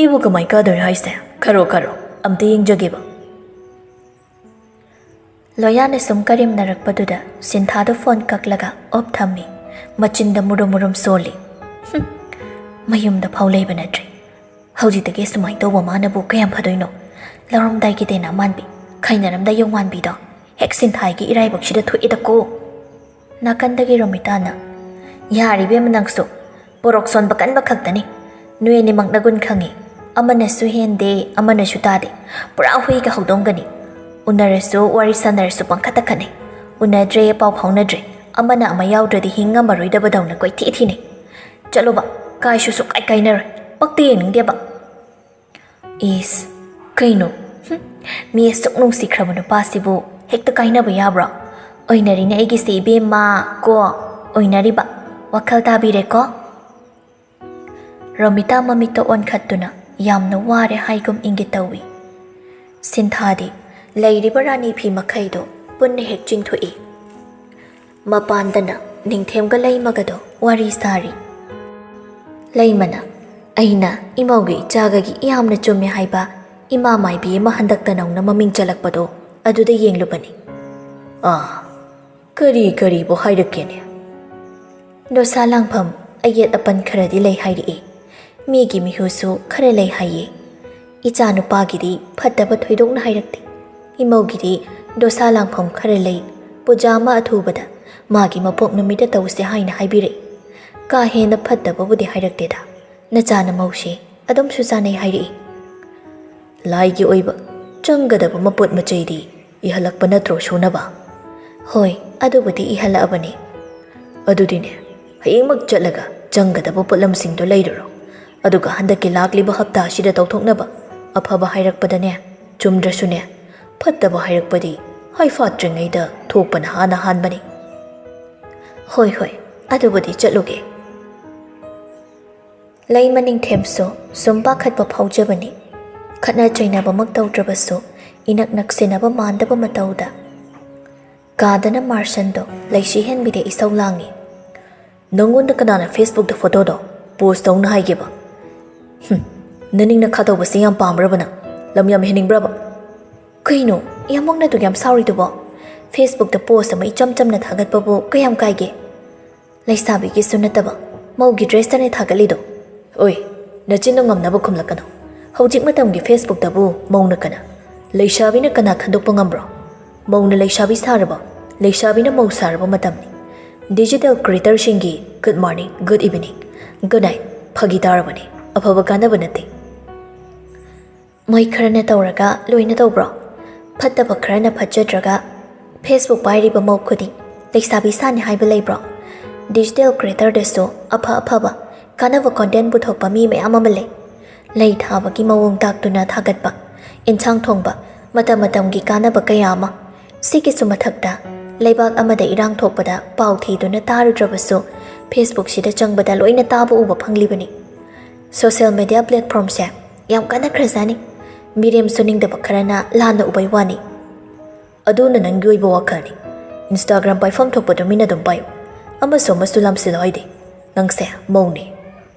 "ꯏꯕꯨ ꯀꯃꯥꯏ ꯀꯥꯗꯣꯏꯅꯣ ꯍꯥꯏꯁꯦ? ꯈꯔꯣ, ꯈꯔꯣ, ꯑꯝꯇ ꯌꯦꯡꯖꯒꯦꯕ꯫" ꯂꯣꯌꯥꯅ ꯁꯨꯝ ꯀꯔꯦꯝꯅꯔꯛꯄꯗꯨꯗ ꯁꯤꯟꯊꯥꯗꯣ ꯐꯣꯟ ꯀꯛꯂꯒ ꯑꯣꯞ ꯊꯝꯃꯤ꯫ ꯃꯆꯤꯟꯗ ꯃꯨꯔꯨꯝ ꯃꯨꯔꯨꯝ ꯁꯣꯜꯂꯤ꯫ "ꯍꯨꯝ, ꯃꯌꯨꯝꯗ ꯐꯥꯎ ꯂꯩꯕ ꯅꯠꯇ꯭ꯔꯦ꯫ ꯍꯧꯖꯤꯛꯇꯒꯤ ꯑꯁꯨꯃꯥꯏꯅ ꯇꯧꯕ ꯃꯥꯅꯕꯨ ꯀꯌꯥꯝ ꯐꯗꯣꯏꯅꯣ? ꯂꯧꯔꯝꯗꯥꯏꯒꯤ ꯗꯦꯅꯥ ꯃꯥꯟꯕꯤ, ꯈꯥꯏꯅꯔꯝꯗꯥꯏ ꯌꯣꯡ ꯃꯥꯟꯕꯤꯗꯣ ꯍꯦꯛ ꯁꯤꯟꯊꯥꯏꯒꯤ ꯏꯔꯥꯏꯕꯛꯁꯤꯗ ꯊꯣꯛꯑꯦꯗꯀꯣ꯫" ꯅꯥꯀꯟꯗꯒꯤ ꯔꯣꯃꯤꯇꯥꯅ, "ꯌꯥꯔꯦ ꯏꯕꯦꯝꯃ ꯅꯪꯁꯨ, ꯄꯣꯔꯣꯛ ꯁꯣꯟꯕ ꯀꯟꯕ ꯈꯛꯇꯅꯤ꯫ ꯅꯣꯏ ꯑꯅꯤꯃꯛ ꯅꯒꯨꯟ ꯈꯪꯉꯤ꯫ ꯑꯃꯅꯁꯨ ꯍꯦꯟꯗꯦ, ꯑꯃꯅꯁꯨ ꯇꯥꯗꯦ꯫ ꯄꯨꯔꯥ ꯍꯨꯏꯒ ꯍꯧꯗꯣꯡꯒꯅꯤ꯫ ꯎꯅꯔꯁꯨ, ꯋꯥꯔꯤ ꯁꯥꯟꯅꯔꯁꯨ ꯄꯪꯈꯠꯇ ꯈꯠꯅꯩ꯫ ꯎꯅꯗ꯭ꯔꯦ, ꯄꯥꯎ ꯐꯥꯎꯅꯗ꯭ꯔꯦ꯫ ꯑꯃꯅ ꯑꯃ ꯌꯥꯎꯗ꯭ꯔꯗꯤ ꯍꯤꯡ ꯉꯝꯃꯔꯣꯏꯗꯕꯗꯧꯅ ꯀꯣꯏꯊꯤ ꯊꯤꯅꯩ꯫ ꯆꯠꯂꯣꯕ, ꯀꯥꯏꯁꯨ ꯁꯨꯛꯀꯥꯏ ꯀꯥꯏꯅꯔꯣꯏ꯫ ꯄꯛꯇꯦ, ꯌꯦꯡꯅꯤꯡꯗꯦꯕ꯫" ꯏꯁ, ꯀꯩꯅꯣ? ꯍꯨꯝ, ꯃꯤ ꯑꯁꯨꯛ ꯅꯨꯡꯁꯤꯈ꯭ꯔꯕ ꯅꯨꯄꯥꯁꯤꯕꯨ ꯍꯦꯛꯇ ꯀꯥꯏꯅꯕ ꯌꯥꯕ꯭ꯔꯣ? ꯑꯣꯏꯅꯔꯤꯅꯦ ꯑꯩꯒꯤꯁꯦ ꯏꯕꯦꯝꯃ ꯀꯣ, ꯑꯣꯏꯅꯔꯤꯕ꯫ ꯋꯥꯈꯜ ꯇꯥꯕꯤꯔꯦꯀꯣ? ꯔꯣꯃꯤꯇꯥ ꯃꯃꯤꯠꯇ ꯑꯣꯟꯈꯠꯇꯨꯅ ꯌꯥꯝꯅ ꯋꯥꯔꯦ ꯍꯥꯏꯒꯨꯝ ꯏꯪꯒꯤꯠ ꯇꯧꯏ꯫ ꯁꯤꯟꯊꯥꯗꯤ ꯂꯩꯔꯤꯕ ꯔꯥꯅꯤ ꯐꯤ ꯃꯈꯩꯗꯣ ꯄꯨꯟꯅ ꯍꯦꯛ ꯆꯤꯡꯊꯣꯛꯏ꯫ ꯃꯄꯥꯟꯗꯅ ꯅꯤꯡꯊꯦꯝꯒ ꯂꯩꯃꯒꯗꯣ ꯋꯥꯔꯤ ꯁꯥꯔꯤ꯫ ꯂꯩꯃꯅ, "ꯑꯩꯅ ꯏꯃꯧꯒꯤ ꯏꯆꯥꯒꯒꯤ ꯌꯥꯝꯅ ꯆꯨꯝꯃꯦ ꯍꯥꯏꯕ ꯏꯃꯥ ꯃꯥꯏꯕꯤ ꯑꯃ ꯍꯟꯗꯛꯇ ꯅꯧꯅ ꯃꯃꯤꯡ ꯆꯠꯂꯛꯄꯗꯣ, ꯑꯗꯨꯗ ꯌꯦꯡꯂꯨꯕꯅꯤ꯫ ꯑꯥ, ꯀꯔꯤ ꯀꯔꯤꯕꯨ ꯍꯥꯏꯔꯛꯀꯦꯅꯦ? ꯗꯣꯁꯥ ꯂꯥꯡꯐꯝ, ꯑꯌꯦꯠ ꯑꯄꯟ ꯈꯔꯗꯤ ꯂꯩ ꯍꯥꯏꯔꯛꯏ꯫ ꯃꯤꯒꯤ ꯃꯤꯍꯨꯁꯨ ꯈꯔ ꯂꯩ ꯍꯥꯏꯌꯦ꯫ ꯏꯆꯥ ꯅꯨꯄꯥꯒꯤꯗꯤ ꯐꯠꯇꯕ ꯊꯣꯏꯗꯣꯛꯅ ꯍꯥꯏꯔꯛꯇꯦ꯫ ꯏꯃꯧꯒꯤꯗꯤ ꯗꯣꯁꯥ ꯂꯥꯡꯐꯝ ꯈꯔ ꯂꯩ, ꯄꯨꯖꯥ ꯑꯃ ꯑꯊꯨꯕꯗ ꯃꯥꯒꯤ ꯃꯄꯣꯛ ꯅꯨꯃꯤꯠꯇ ꯇꯧꯁꯦ ꯍꯥꯏꯅ ꯍꯥꯏꯕꯤꯔꯛꯏ꯫ ꯀꯥ ꯍꯦꯟꯅ ꯐꯠꯇꯕꯕꯨꯗꯤ ꯍꯥꯏꯔꯛꯇꯦꯗ꯫ ꯅꯆꯥꯅ ꯃꯧꯁꯦ ꯑꯗꯨꯝꯁꯨ ꯆꯥꯅꯩ ꯍꯥꯏꯔꯛꯏ꯫ ꯂꯥꯏꯒꯤ ꯑꯣꯏꯕ ꯆꯪꯒꯗꯕ ꯃꯄꯣꯠ ꯃꯆꯩꯗꯤ ꯏꯍꯜꯂꯛꯄ ꯅꯠꯇ꯭ꯔꯣ ꯁꯨꯅꯕ? ꯍꯣꯏ, ꯑꯗꯨꯕꯨꯗꯤ ꯏꯍꯜꯂꯛꯑꯕꯅꯤ꯫ ꯑꯗꯨꯗꯤꯅꯦ, ꯍꯌꯦꯡꯃꯛ ꯆꯠꯂꯒ ꯆꯪꯒꯗꯕ ꯄꯣꯠꯂꯝꯁꯤꯡꯗꯣ ꯂꯩꯔꯨꯔꯣ꯫ ꯑꯗꯨꯒ ꯍꯟꯗꯛꯀꯤ ꯂꯥꯛꯂꯤꯕ ꯍꯞꯇꯥꯁꯤꯗ ꯇꯧꯊꯣꯛꯅꯕ꯫ ꯑꯐꯕ ꯍꯥꯏꯔꯛꯄꯗꯅꯦ, ꯆꯨꯝꯗ꯭ꯔꯁꯨꯅꯦ, ꯐꯠꯇꯕ ꯍꯥꯏꯔꯛꯄꯗꯤ ꯍꯩꯐꯥꯠꯇ꯭ꯔꯤꯉꯩꯗ ꯊꯣꯛꯄꯅ ꯍꯥꯟꯅ ꯍꯥꯟꯕꯅꯤ꯫ ꯍꯣꯏ, ꯍꯣꯏ, ꯑꯗꯨꯕꯨꯗꯤ ꯆꯠꯂꯨꯒꯦ꯫ ꯂꯩꯃ ꯅꯤꯡꯊꯦꯝꯁꯨ ꯁꯨꯝ ꯄꯥꯈꯠꯄ ꯐꯥꯎꯖꯕꯅꯤ꯫ ꯈꯠꯅ ꯆꯩꯅꯕꯃꯛ ꯇꯧꯗ꯭ꯔꯕꯁꯨ, ꯏꯅꯛ ꯅꯛꯁꯤꯟꯅꯕ ꯃꯥꯟꯗꯕ ꯃꯇꯧꯗ꯫ ꯀꯥꯗꯅ ꯃꯥꯔꯁꯟꯗꯣ ꯂꯩꯁꯤ ꯍꯦꯟꯕꯤꯗ ꯏꯁꯧ ꯂꯥꯡꯉꯤ꯫ ꯅꯪꯉꯣꯟꯗ ꯀꯅꯥꯅ Facebookꯇ photoꯗꯣ post ꯇꯧꯅ ꯍꯥꯏꯒꯦꯕ? ꯍꯨꯝ, ꯅꯅꯤꯡ ꯅꯈꯥ ꯇꯧꯕꯁꯤ ꯌꯥꯝ ꯄꯥꯝꯕ꯭ꯔꯕ ꯅꯪ? ꯂꯝ ꯌꯥꯝ ꯍꯦꯟꯅꯤꯡꯕ꯭ꯔꯕ? ꯀꯩꯅꯣ, ꯌꯥꯝ ꯃꯛꯅ ꯑꯗꯨꯛ ꯌꯥꯝ ꯁꯥꯎꯔꯤꯗꯨꯕꯣ? Facebookꯇ post ꯑꯃ ꯏꯆꯝ ꯆꯝꯅ ꯊꯥꯒꯠꯄꯕꯨ ꯀꯌꯥꯝ ꯀꯥꯏꯒꯦ? ꯂꯩꯁꯥꯕꯤꯒꯤꯁꯨ ꯅꯠꯇꯕ, ꯃꯧꯒꯤ dressꯇꯅꯦ ꯊꯥꯒꯠꯂꯤꯗꯣ꯫ ꯑꯣꯏ, ꯅꯆꯤꯟꯗꯣ ꯉꯝꯅꯕ ꯈꯨꯝꯂꯛꯀꯅꯨ꯫ ꯍꯧꯖꯤꯛ ꯃꯇꯝꯒꯤ Facebookꯇꯕꯨ ꯃꯧꯅ ꯀꯅꯥ, ꯂꯩꯁꯥꯕꯤꯅ ꯀꯅꯥ ꯈꯟꯗꯣꯛꯄ ꯉꯝꯕ꯭ꯔꯣ? ꯃꯧꯅ ꯂꯩꯁꯥꯕꯤ ꯁꯥꯔꯕ, ꯂꯩꯁꯥꯕꯤꯅ ꯃꯧ ꯁꯥꯔꯕ ꯃꯇꯝꯅꯤ꯫ Digital creatorꯁꯤꯡꯒꯤ good morning, good evening, good night ꯐꯥꯒꯤ ꯇꯥꯔꯕꯅꯤ, ꯑꯐꯕ ꯀꯥꯟꯅꯕ ꯅꯠꯇꯦ꯫ ꯃꯣꯏ ꯈꯔꯅ ꯇꯧꯔꯒ ꯂꯣꯏꯅ ꯇꯧꯕ꯭ꯔꯣ? ꯐꯠꯇꯕ ꯈꯔꯅ ꯐꯠꯖꯗ꯭ꯔꯒ Facebook ꯄꯥꯏꯔꯤꯕ ꯃꯧ ꯈꯨꯗꯤꯡ ꯂꯩꯁꯥꯕꯤ ꯁꯥꯅꯤ ꯍꯥꯏꯕ ꯂꯩꯕ꯭ꯔꯣ? Digital creatorꯗꯁꯨ ꯑꯐ ꯑꯐꯕ ꯀꯥꯟꯅꯕ content ꯄꯨꯊꯣꯛꯄ ꯃꯤ ꯃꯌꯥꯝ ꯑꯃ ꯂꯩ꯫ ꯂꯩ ꯊꯥꯕꯒꯤ ꯃꯑꯣꯡ ꯇꯥꯛꯇꯨꯅ ꯊꯥꯒꯠꯄ, ꯏꯟꯁꯥꯡ ꯊꯣꯡꯕ, ꯃꯇꯝ ꯃꯇꯝꯒꯤ ꯀꯥꯟꯅꯕ ꯀꯌꯥ ꯑꯃ꯫ ꯁꯤꯒꯤꯁꯨ ꯃꯊꯛꯇ, ꯂꯩꯕꯥꯛ ꯑꯃꯗ ꯏꯔꯥꯡ ꯊꯣꯛꯄꯗ ꯄꯥꯎ ꯊꯤꯗꯨꯅ ꯇꯥꯔꯨꯗ꯭ꯔꯕꯁꯨ, Facebookꯁꯤꯗ ꯆꯪꯕꯗ ꯂꯣꯏꯅ ꯇꯥꯕ ꯎꯕ ꯐꯪꯂꯤꯕꯅꯤ꯫ Social media platformꯁꯦ ꯌꯥꯝ ꯀꯥꯟꯅꯈ꯭ꯔꯖꯥꯠꯅꯤ꯫ ꯃꯤꯔꯦꯝ ꯁꯨꯅꯤꯡꯗꯕ ꯈꯔꯅ ꯂꯥꯟꯅ ꯎꯕꯩ ꯋꯥꯅꯤ꯫ ꯑꯗꯨꯅ ꯅꯪꯒꯤ ꯑꯣꯏꯕ ꯋꯥꯈꯜꯅꯤ꯫ Instagram ꯄꯥꯏꯐꯝ ꯊꯣꯛꯄꯗꯣ ꯃꯤꯅ ꯑꯗꯨꯝ ꯄꯥꯏꯌꯨ꯫ ꯑꯃꯁꯨ ꯑꯃꯁꯨ ꯂꯥꯝꯁꯤꯜꯂꯣ ꯍꯥꯏꯗꯦ꯫ ꯅꯪꯁꯦ ꯃꯧꯅꯦ꯫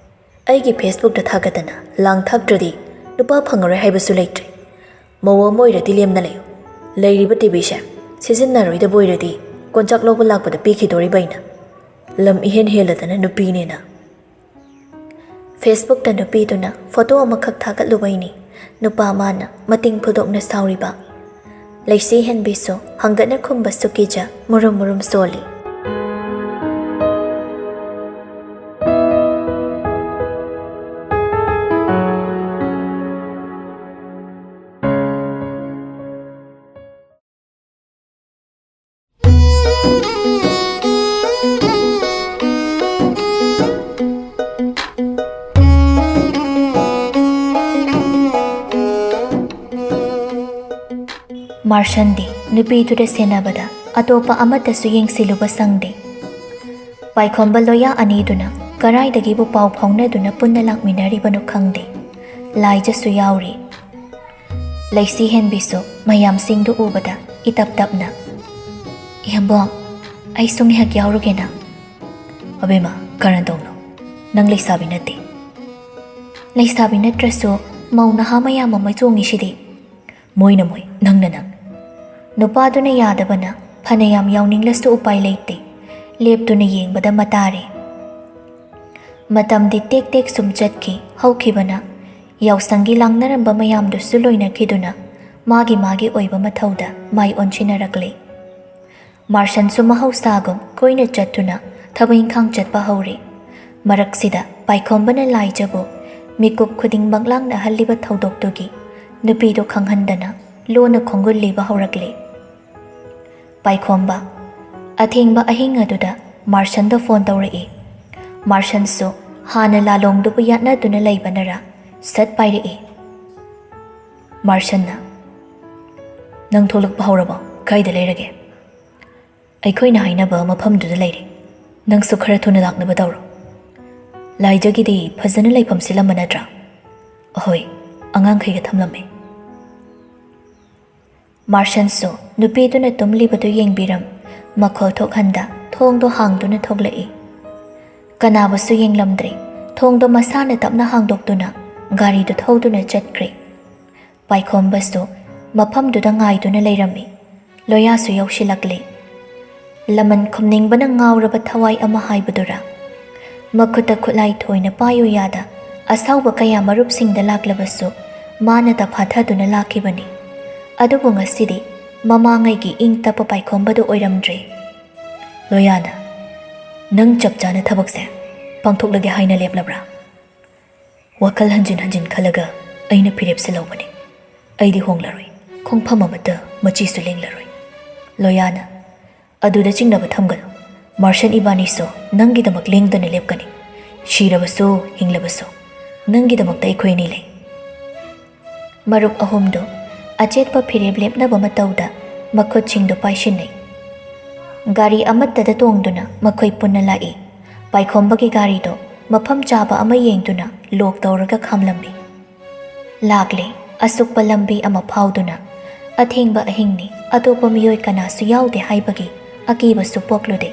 ꯑꯩꯒꯤ Facebookꯇ ꯊꯥꯒꯠꯇꯅ ꯂꯥꯡ ꯊꯥꯛꯇ꯭ꯔꯗꯤ ꯅꯨꯄꯥ ꯐꯪꯉꯔꯣꯏ ꯍꯥꯏꯕꯁꯨ ꯂꯩꯇ꯭ꯔꯦ꯫ ꯃꯧ ꯑꯃ ꯑꯣꯏꯔꯗꯤ ꯂꯦꯝꯅ ꯂꯩꯌꯨ꯫ ꯂꯩꯔꯤꯕ ꯇꯤꯚꯤꯁꯦ ꯁꯤꯖꯤꯟꯅꯔꯣꯏꯗꯕ ꯑꯣꯏꯔꯗꯤ ꯀꯣꯟꯆꯥꯛ ꯂꯧꯕ ꯂꯥꯛꯄꯗ ꯄꯤꯈꯤꯗꯣꯔꯤꯕ ꯑꯩꯅ꯫ ꯂꯝ ꯏꯍꯦꯟ ꯍꯦꯜꯂꯗꯅ ꯅꯨꯄꯤꯅꯦꯅ꯫ ꯐꯦꯁꯕꯨꯛꯇ ꯅꯨꯄꯤꯗꯨꯅ ꯐꯣꯇꯣ ꯑꯃꯈꯛ ꯊꯥꯒꯠꯂꯨꯕꯩꯅꯤ ꯅꯨꯄꯥ ꯃꯥꯅ ꯃꯇꯤꯡ ꯐꯨꯗꯣꯛꯅ ꯁꯥꯎꯔꯤꯕ꯫ ꯂꯩꯁꯤ ꯍꯦꯟꯕꯤꯁꯨ ꯍꯪꯒꯠꯅ ꯈꯨꯝꯕꯁꯨ ꯀꯤꯖ ꯃꯨꯔꯨꯝ ꯃꯨꯔꯨꯝ ꯁꯣꯜꯂꯤ꯫ ꯃꯥꯔꯁꯟꯗꯤ ꯅꯨꯄꯤꯗꯨꯗ ꯁꯦꯟꯅꯕꯗ ꯑꯇꯣꯞꯄ ꯑꯃꯠꯇꯁꯨ ꯌꯦꯡꯁꯤꯜꯂꯨꯕ ꯁꯪꯗꯦ꯫ ꯄꯥꯏꯈꯣꯝꯕ ꯂꯣꯌꯥ ꯑꯅꯤꯗꯨꯅ ꯀꯔꯥꯏꯗꯒꯤꯕꯨ ꯄꯥꯎ ꯐꯥꯎꯅꯗꯨꯅ ꯄꯨꯟꯅ ꯂꯥꯛꯃꯤꯟꯅꯔꯤꯕꯅꯣ ꯈꯪꯗꯦ꯫ ꯂꯥꯏꯖꯁꯨ ꯌꯥꯎꯔꯤ꯫ ꯂꯩꯁꯤ ꯍꯦꯟꯕꯤꯁꯨ ꯃꯌꯥꯝꯁꯤꯡꯗꯨ ꯎꯕꯗ ꯏꯇꯞ ꯇꯞꯅ, "ꯏꯌꯥꯝꯕꯣ, ꯑꯩꯁꯨ ꯉꯥꯏꯍꯥꯛ ꯌꯥꯎꯔꯨꯒꯦꯅ꯫" "ꯑꯕꯦꯝꯃ, ꯀꯔꯟ ꯇꯧꯅꯣ꯫ ꯅꯪ ꯂꯩꯁꯥꯕꯤ ꯅꯠꯇꯦ꯫" "ꯂꯩꯁꯥꯕꯤ ꯅꯠꯇ꯭ꯔꯁꯨ ꯃꯧ ꯅꯍꯥ ꯃꯌꯥꯝ ꯑꯃ ꯆꯣꯡꯉꯤꯁꯤꯗꯤ꯫" "ꯃꯣꯏꯅ ꯃꯣꯏ, ꯅꯪꯅ ꯅꯪ꯫" ꯅꯨꯄꯥꯗꯨꯅ ꯌꯥꯗꯕꯅ ꯐꯅꯌꯥꯝ ꯌꯥꯎꯅꯤꯡꯂꯁꯨ ꯎꯄꯥꯏ ꯂꯩꯇꯦ꯫ ꯂꯦꯞꯇꯨꯅ ꯌꯦꯡꯕꯗ ꯃꯇꯥꯔꯦ꯫ ꯃꯇꯝꯗꯤ ꯇꯦꯛ ꯇꯦꯛ ꯁꯨꯝ ꯆꯠꯈꯤ꯫ ꯍꯧꯈꯤꯕꯅ ꯌꯥꯎꯁꯪꯒꯤ ꯂꯥꯡꯅꯔꯝꯕ ꯃꯌꯥꯝꯗꯨꯁꯨ ꯂꯣꯏꯅꯈꯤꯗꯨꯅ ꯃꯥꯒꯤ ꯃꯥꯒꯤ ꯑꯣꯏꯕ ꯃꯊꯧꯗ ꯃꯥꯏ ꯑꯣꯟꯁꯤꯟꯅꯔꯛꯂꯦ꯫ ꯃꯥꯔꯁꯟꯁꯨ ꯃꯍꯧꯁꯥꯒꯨꯝ ꯀꯣꯏꯅ ꯆꯠꯇꯨꯅ ꯊꯕꯛ ꯏꯪꯈꯥꯡ ꯆꯠꯄ ꯍꯧꯔꯦ꯫ ꯃꯔꯛꯁꯤꯗ ꯄꯥꯏꯈꯣꯝꯕꯅ ꯂꯥꯏꯖꯕꯨ ꯃꯤꯀꯨꯞ ꯈꯨꯗꯤꯡ ꯃꯪꯂꯥꯡꯅꯍꯜꯂꯤꯕ ꯊꯧꯗꯣꯛꯇꯨꯒꯤ ꯅꯨꯄꯤꯗꯨ ꯈꯪꯍꯟꯗꯅ ꯂꯣꯟꯅ ꯈꯣꯡꯒꯨꯜ ꯂꯤꯕ ꯍꯧꯔꯛꯂꯦ꯫ ꯄꯥꯏꯈꯣꯝꯕ꯫ ꯑꯊꯦꯡꯕ ꯑꯍꯤꯡ ꯑꯗꯨꯗ ꯃꯥꯔꯁꯟꯗ ꯐꯣꯟ ꯇꯧꯔꯛꯏ꯫ ꯃꯥꯔꯁꯟꯁꯨ ꯍꯥꯟꯅ ꯂꯥꯂꯣꯡꯗꯨꯕꯨ ꯌꯥꯠꯅꯗꯨꯅ ꯂꯩꯕꯅꯔ ꯁꯠ ꯄꯥꯏꯔꯛꯏ꯫ ꯃꯥꯔꯁꯟꯅ, "ꯅꯪ ꯊꯣꯛꯂꯛꯄ ꯍꯧꯔꯕꯣ? ꯀꯥꯏꯗ ꯂꯩꯔꯒꯦ?" "ꯑꯩꯈꯣꯏꯅ ꯍꯥꯏꯅꯕ ꯃꯐꯝꯗꯨꯗ ꯂꯩꯔꯦ꯫ ꯅꯪꯁꯨ ꯈꯔ ꯊꯨꯅ ꯂꯥꯛꯅꯕ ꯇꯧꯔꯣ꯫ ꯂꯥꯏꯖꯒꯤꯗꯤ ꯐꯖꯅ ꯂꯩꯐꯝ ꯁꯤꯜꯂꯝꯕ ꯅꯠꯇ꯭ꯔꯥ?" "ꯑꯍꯣꯏ, ꯑꯉꯥꯡꯈꯩꯒ ꯊꯝꯂꯝꯃꯦ꯫" ꯃꯥꯔꯁꯟꯁꯨ ꯅꯨꯄꯤꯗꯨꯅ ꯇꯨꯝꯂꯤꯕꯗꯨ ꯌꯦꯡꯕꯤꯔꯝ, ꯃꯈꯣꯜ ꯊꯣꯛꯍꯟꯗ ꯊꯣꯡꯗꯣ ꯍꯥꯡꯗꯨꯅ ꯊꯣꯛꯂꯛꯏ꯫ ꯀꯅꯥꯕꯨꯁꯨ ꯌꯦꯡꯂꯝꯗ꯭ꯔꯦ꯫ ꯊꯣꯡꯗꯣ ꯃꯁꯥꯅ ꯇꯞꯅ ꯍꯥꯡꯗꯣꯛꯇꯨꯅ ꯒꯥꯔꯤꯗꯨ ꯊꯧꯗꯨꯅ ꯆꯠꯈ꯭ꯔꯦ꯫ ꯄꯥꯏꯈꯣꯝꯕꯁꯨ ꯃꯐꯝꯗꯨꯗ ꯉꯥꯏꯗꯨꯅ ꯂꯩꯔꯝꯃꯤ꯫ ꯂꯣꯌꯥꯁꯨ ꯌꯧꯁꯤꯜꯂꯛꯂꯦ꯫ ꯂꯃꯟ ꯈꯨꯝꯅꯤꯡꯕꯅ ꯉꯥꯎꯔꯕ ꯊꯋꯥꯏ ꯑꯃ ꯍꯥꯏꯕꯗꯨꯔꯥ? ꯃꯈꯨꯠꯇ ꯈꯨꯠꯂꯥꯏ ꯊꯣꯏꯅ ꯄꯥꯏꯌꯨ ꯌꯥꯗ ꯑꯁꯥꯎꯕ ꯀꯌꯥ ꯃꯔꯨꯞꯁꯤꯡꯗ ꯂꯥꯛꯂꯕꯁꯨ ꯃꯥꯅ ꯇꯐꯥꯊꯗꯨꯅ ꯂꯥꯛꯈꯤꯕꯅꯤ꯫ ꯑꯗꯨꯕꯨ ꯉꯁꯤꯗꯤ ꯃꯃꯥꯡꯉꯩꯒꯤ ꯏꯪ ꯇꯞꯄ ꯄꯥꯏꯈꯣꯝꯕꯗꯨ ꯑꯣꯏꯔꯝꯗ꯭ꯔꯦ꯫ ꯂꯣꯌꯥꯅ, "ꯅꯪ ꯆꯞ ꯆꯥꯅ ꯊꯕꯛꯁꯦ ꯄꯥꯡꯊꯣꯛꯂꯒꯦ ꯍꯥꯏꯅ ꯂꯦꯞꯂꯕ꯭ꯔꯥ?" "ꯋꯥꯈꯜ ꯍꯟꯖꯤꯟ ꯍꯟꯖꯤꯟ ꯈꯜꯂꯒ ꯑꯩꯅ ꯐꯤꯔꯦꯞꯁꯦ ꯂꯧꯕꯅꯤ꯫ ꯑꯩꯗꯤ ꯍꯣꯡꯂꯔꯣꯏ, ꯈꯣꯡꯐꯝ ꯑꯃꯠꯇ ꯃꯆꯤꯁꯨ ꯂꯦꯡꯂꯔꯣꯏ꯫" ꯂꯣꯌꯥꯅ, "ꯑꯗꯨꯗ ꯆꯤꯡꯅꯕ ꯊꯝꯒꯅꯨ꯫ ꯃꯥꯔꯁꯟ ꯏꯕꯥꯅꯤꯁꯨ ꯅꯪꯒꯤꯗꯃꯛ ꯂꯦꯡꯗꯅ ꯂꯦꯞꯀꯅꯤ꯫ ꯁꯤꯔꯕꯁꯨ ꯍꯤꯡꯂꯕꯁꯨ ꯅꯪꯒꯤꯗꯃꯛꯇ ꯑꯩꯈꯣꯏ ꯑꯅꯤ ꯂꯩ꯫" ꯃꯔꯨꯞ ꯑꯍꯨꯝꯗꯨ ꯑꯆꯦꯠꯄ ꯐꯤꯔꯦꯞ ꯂꯦꯞꯅꯕ ꯃꯇꯧꯗ ꯃꯈꯨꯠꯁꯤꯡꯗꯨ ꯄꯥꯏꯁꯤꯟꯅꯩ꯫ ꯒꯥꯔꯤ ꯑꯃꯠꯇꯗ ꯇꯣꯡꯗꯨꯅ ꯃꯈꯣꯏ ꯄꯨꯟꯅ ꯂꯥꯛꯏ꯫ ꯄꯥꯏꯈꯣꯝꯕꯒꯤ ꯒꯥꯔꯤꯗꯣ ꯃꯐꯝ ꯆꯥꯕ ꯑꯃ ꯌꯦꯡꯗꯨꯅ ꯂꯣꯛ ꯇꯧꯔꯒ ꯈꯥꯝꯂꯝꯃꯤ꯫ ꯂꯥꯛꯂꯦ꯫ ꯑꯁꯨꯛꯄ ꯂꯝꯕꯤ ꯑꯃ ꯐꯥꯎꯗꯨꯅ꯫ ꯑꯊꯦꯡꯕ ꯑꯍꯤꯡꯅꯤ, ꯑꯇꯣꯞꯄ ꯃꯤꯑꯣꯏ ꯀꯅꯥꯁꯨ ꯌꯥꯎꯗꯦ ꯍꯥꯏꯕꯒꯤ ꯑꯀꯤꯕꯁꯨ ꯄꯣꯛꯂꯨꯗꯦ꯫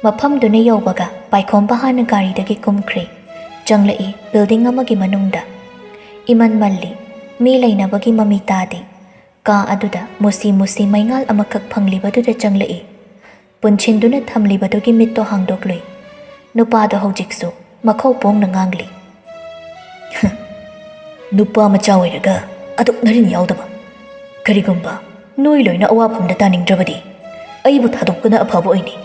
ꯃꯐꯝꯗꯨꯅ ꯌꯧꯕꯒ ꯄꯥꯏꯈꯣꯝꯕ ꯍꯥꯟꯅ ꯒꯥꯔꯤꯗꯒꯤ ꯀꯨꯝꯈ꯭ꯔꯦ꯫ ꯆꯪꯂꯛꯏ ꯕꯤꯜꯗꯤꯡ ꯑꯃꯒꯤ ꯃꯅꯨꯡꯗ꯫ ꯏꯃꯟ ꯃꯜꯂꯤ꯫ ꯃꯤ ꯂꯩꯅꯕꯒꯤ ꯃꯃꯤ ꯇꯥꯗꯦ꯫ ꯀꯥ ꯑꯗꯨꯗ ꯃꯨꯁꯤ ꯃꯨꯁꯤ ꯃꯩꯉꯥꯜ ꯑꯃꯈꯛ ꯐꯪꯂꯤꯕꯗꯨꯗ ꯆꯪꯂꯛꯏ꯫ ꯄꯨꯟꯁꯤꯟꯗꯨꯅ ꯊꯝꯂꯤꯕꯗꯨꯒꯤ ꯃꯤꯠꯇꯣ ꯍꯥꯡꯗꯣꯛꯂꯨꯏ꯫ ꯅꯨꯄꯥꯗꯣ ꯍꯧꯖꯤꯛꯁꯨ ꯃꯈꯧ ꯄꯣꯡꯅ ꯉꯥꯡꯂꯤ꯫ "ꯅꯨꯄꯥ ꯃꯆꯥ ꯑꯣꯏꯔꯒ ꯑꯗꯨꯛ ꯅꯔꯤꯟ ꯌꯥꯎꯗꯕ꯫ ꯀꯔꯤꯒꯨꯝꯕ ꯅꯣꯏ ꯂꯣꯏꯅ ꯑꯋꯥꯐꯝꯗ ꯇꯥꯅꯤꯡꯗ꯭ꯔꯕꯗꯤ ꯑꯩꯕꯨ ꯊꯥꯗꯣꯛꯄꯅ ꯑꯐꯕ ꯑꯣꯏꯅꯤ꯫"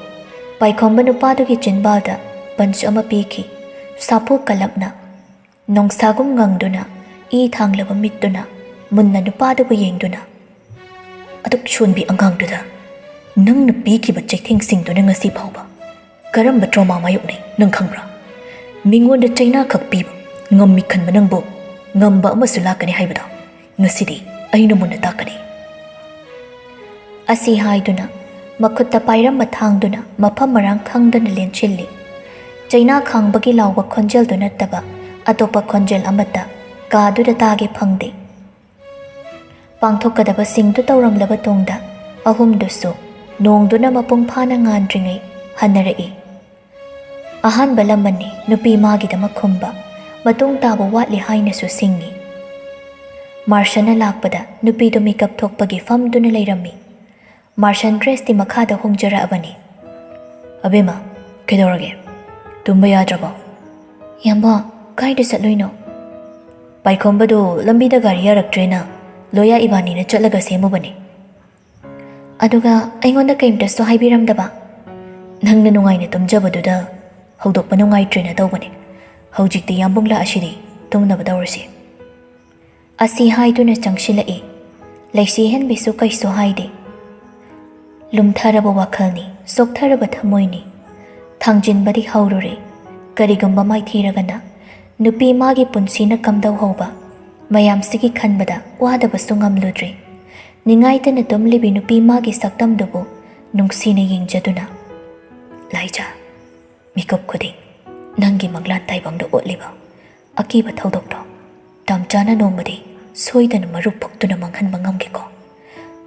ꯄꯥꯏꯈꯣꯝꯕ ꯅꯨꯄꯥꯗꯨꯒꯤ ꯆꯤꯟꯕꯥꯜꯗ ꯄꯟꯆ ꯑꯃ ꯄꯤꯈꯤ꯫ ꯁꯥꯐꯨ ꯀꯜꯂꯞꯅ, ꯅꯣꯡꯁꯥꯒꯨꯝ ꯉꯪꯗꯨꯅ, ꯏ ꯊꯥꯡꯂꯕ ꯃꯤꯠꯇꯨꯅ ꯃꯨꯟꯅ ꯅꯨꯄꯥꯗꯨꯕꯨ ꯌꯦꯡꯗꯨꯅ, "ꯑꯗꯨꯛ ꯁꯣꯟꯕꯤ ꯑꯉꯥꯡꯗꯨꯗ ꯅꯪꯅ ꯄꯤꯈꯤꯕ ꯆꯩꯊꯦꯡꯁꯤꯡꯗꯨꯅ ꯉꯁꯤ ꯐꯥꯎꯕ ꯀꯔꯝꯕ trauma ꯃꯥꯌꯣꯛꯅꯩ ꯅꯪ ꯈꯪꯕ꯭ꯔꯥ? ꯃꯤꯉꯣꯟꯗ ꯆꯩꯅꯥꯈꯛ ꯄꯤꯕ ꯉꯝꯃꯤ ꯈꯟꯕ ꯅꯪꯕꯨ ꯉꯝꯕ ꯑꯃꯁꯨ ꯂꯥꯛꯀꯅꯤ ꯍꯥꯏꯕꯗꯣ ꯉꯁꯤꯗꯤ ꯑꯩꯅ ꯃꯨꯟꯅ ꯇꯥꯛꯀꯅꯤ꯫" ꯑꯁꯤ ꯍꯥꯏꯗꯨꯅ ꯃꯈꯨꯠꯇ ꯄꯥꯏꯔꯝꯕ ꯊꯥꯡꯗꯨꯅ ꯃꯐꯝ ꯃꯔꯥꯡ ꯈꯪꯗꯅ ꯂꯦꯟꯁꯤꯜꯂꯤ꯫ ꯆꯩꯅꯥ ꯈꯥꯡꯕꯒꯤ ꯂꯥꯎꯕ ꯈꯣꯟꯖꯦꯜꯗꯨ ꯅꯠꯇꯕ ꯑꯇꯣꯞꯄ ꯈꯣꯟꯖꯦꯜ ꯑꯃꯠꯇ ꯀꯥꯗꯨꯗ ꯇꯥꯒꯦ ꯐꯪꯗꯦ꯫ ꯄꯥꯡꯊꯣꯛꯀꯗꯕꯁꯤꯡꯗꯨ ꯇꯧꯔꯝꯂꯕ ꯇꯨꯡꯗ ꯑꯍꯨꯝꯗꯨꯁꯨ ꯅꯣꯡꯗꯨꯅ ꯃꯄꯨꯡ ꯐꯥꯅ ꯉꯥꯟꯗ꯭ꯔꯤꯉꯩ ꯍꯟꯅꯔꯛꯏ꯫ ꯑꯍꯥꯟꯕ ꯂꯃꯟꯅꯤ ꯅꯨꯄꯤ ꯃꯥꯒꯤꯗꯃꯛ ꯈꯨꯝꯕ꯫ ꯃꯇꯨꯡ ꯇꯥꯕ ꯋꯥꯠꯂꯤ ꯍꯥꯏꯅꯁꯨ ꯁꯤꯡꯉꯤ꯫ ꯃꯥꯔꯁꯟꯅ ꯂꯥꯛꯄꯗ ꯅꯨꯄꯤꯗꯨ ꯃꯤꯀꯞ ꯊꯣꯛꯄꯒꯤ ꯐꯝꯗꯨꯅ ꯂꯩꯔꯝꯃꯤ꯫ ꯃꯥꯔꯁꯟ ꯗ꯭ꯔꯦꯁꯇꯤ ꯃꯈꯥꯗ ꯍꯣꯡꯖꯔꯛꯑꯕꯅꯤ꯫ "ꯑꯕꯦꯝꯃ, ꯀꯩꯗꯧꯔꯒꯦ? ꯇꯨꯝꯕ ꯌꯥꯗ꯭ꯔꯕꯣ?" "ꯏꯌꯥꯝꯕ, ꯀꯥꯏꯗ ꯆꯠꯂꯨꯏꯅꯣ?" "ꯄꯥꯏꯈꯣꯝꯕꯗꯨ ꯂꯝꯕꯤꯗ ꯒꯥꯔꯤ ꯌꯥꯔꯛꯇ꯭ꯔꯦꯅ ꯂꯣꯌꯥ ꯏꯕꯥꯅꯤꯅ ꯆꯠꯂꯒ ꯁꯦꯝꯃꯨꯕꯅꯤ꯫ ꯑꯗꯨꯒ ꯑꯩꯉꯣꯟꯗ ꯀꯩꯝꯇꯁꯨ ꯍꯥꯏꯕꯤꯔꯝꯗꯕ?" "ꯅꯪꯅ ꯅꯨꯡꯉꯥꯏꯅ ꯇꯨꯝꯖꯕꯗꯨꯗ ꯍꯧꯗꯣꯛꯄ ꯅꯨꯡꯉꯥꯏꯇ꯭ꯔꯦꯅ ꯇꯧꯕꯅꯤ꯫ ꯍꯧꯖꯤꯛꯇꯤ ꯌꯥꯝꯕꯨꯡ ꯂꯥꯛꯑꯁꯤꯗꯤ, ꯇꯨꯝꯅꯕ ꯇꯧꯔꯁꯤ꯫" ꯑꯁꯤ ꯍꯥꯏꯗꯨꯅ ꯆꯪꯁꯤꯜꯂꯛꯏ꯫ ꯂꯩꯁꯤꯍꯦꯟꯕꯤꯁꯨ ꯀꯩꯁꯨ ꯍꯥꯏꯗꯦ꯫ ꯂꯨꯝꯊꯔꯕ ꯋꯥꯈꯜꯅꯤ, ꯁꯣꯛꯊꯔꯕ ꯊꯃꯣꯏꯅꯤ꯫ ꯊꯥꯡꯖꯤꯟꯕꯗꯤ ꯍꯧꯔꯨꯔꯦ꯫ ꯀꯔꯤꯒꯨꯝꯕ ꯃꯥꯏꯊꯤꯔꯒꯅ ꯅꯨꯄꯤ ꯃꯥꯒꯤ ꯄꯨꯟꯁꯤꯅ ꯀꯝꯗꯧꯍꯧꯕ ꯃꯌꯥꯝꯁꯤꯒꯤ ꯈꯟꯕꯗ ꯋꯥꯗꯕꯁꯨ ꯉꯝꯂꯨꯗ꯭ꯔꯦ꯫ ꯅꯤꯡꯉꯥꯏꯇꯅ ꯇꯨꯝꯂꯤꯕꯤ ꯅꯨꯄꯤ ꯃꯥꯒꯤ ꯁꯛꯇꯝꯗꯨꯕꯨ ꯅꯨꯡꯁꯤꯅ ꯌꯦꯡꯖꯗꯨꯅ, "ꯂꯥꯏꯖꯥ, ꯃꯤꯀꯨꯞ ꯈꯨꯗꯤꯡ ꯅꯪꯒꯤ ꯃꯪꯂꯥꯟ ꯇꯥꯏꯕꯪꯗ ꯑꯣꯠꯂꯤꯕ ꯑꯀꯤꯕ ꯊꯧꯗꯣꯛꯇꯣ ꯇꯥꯝꯆꯥꯅ ꯅꯣꯡꯃꯗꯤ ꯁꯣꯏꯗꯅ ꯃꯔꯨꯞ ꯐꯨꯛꯇꯨꯅ ꯃꯥꯡꯍꯟꯕ ꯉꯝꯒꯦꯀꯣ꯫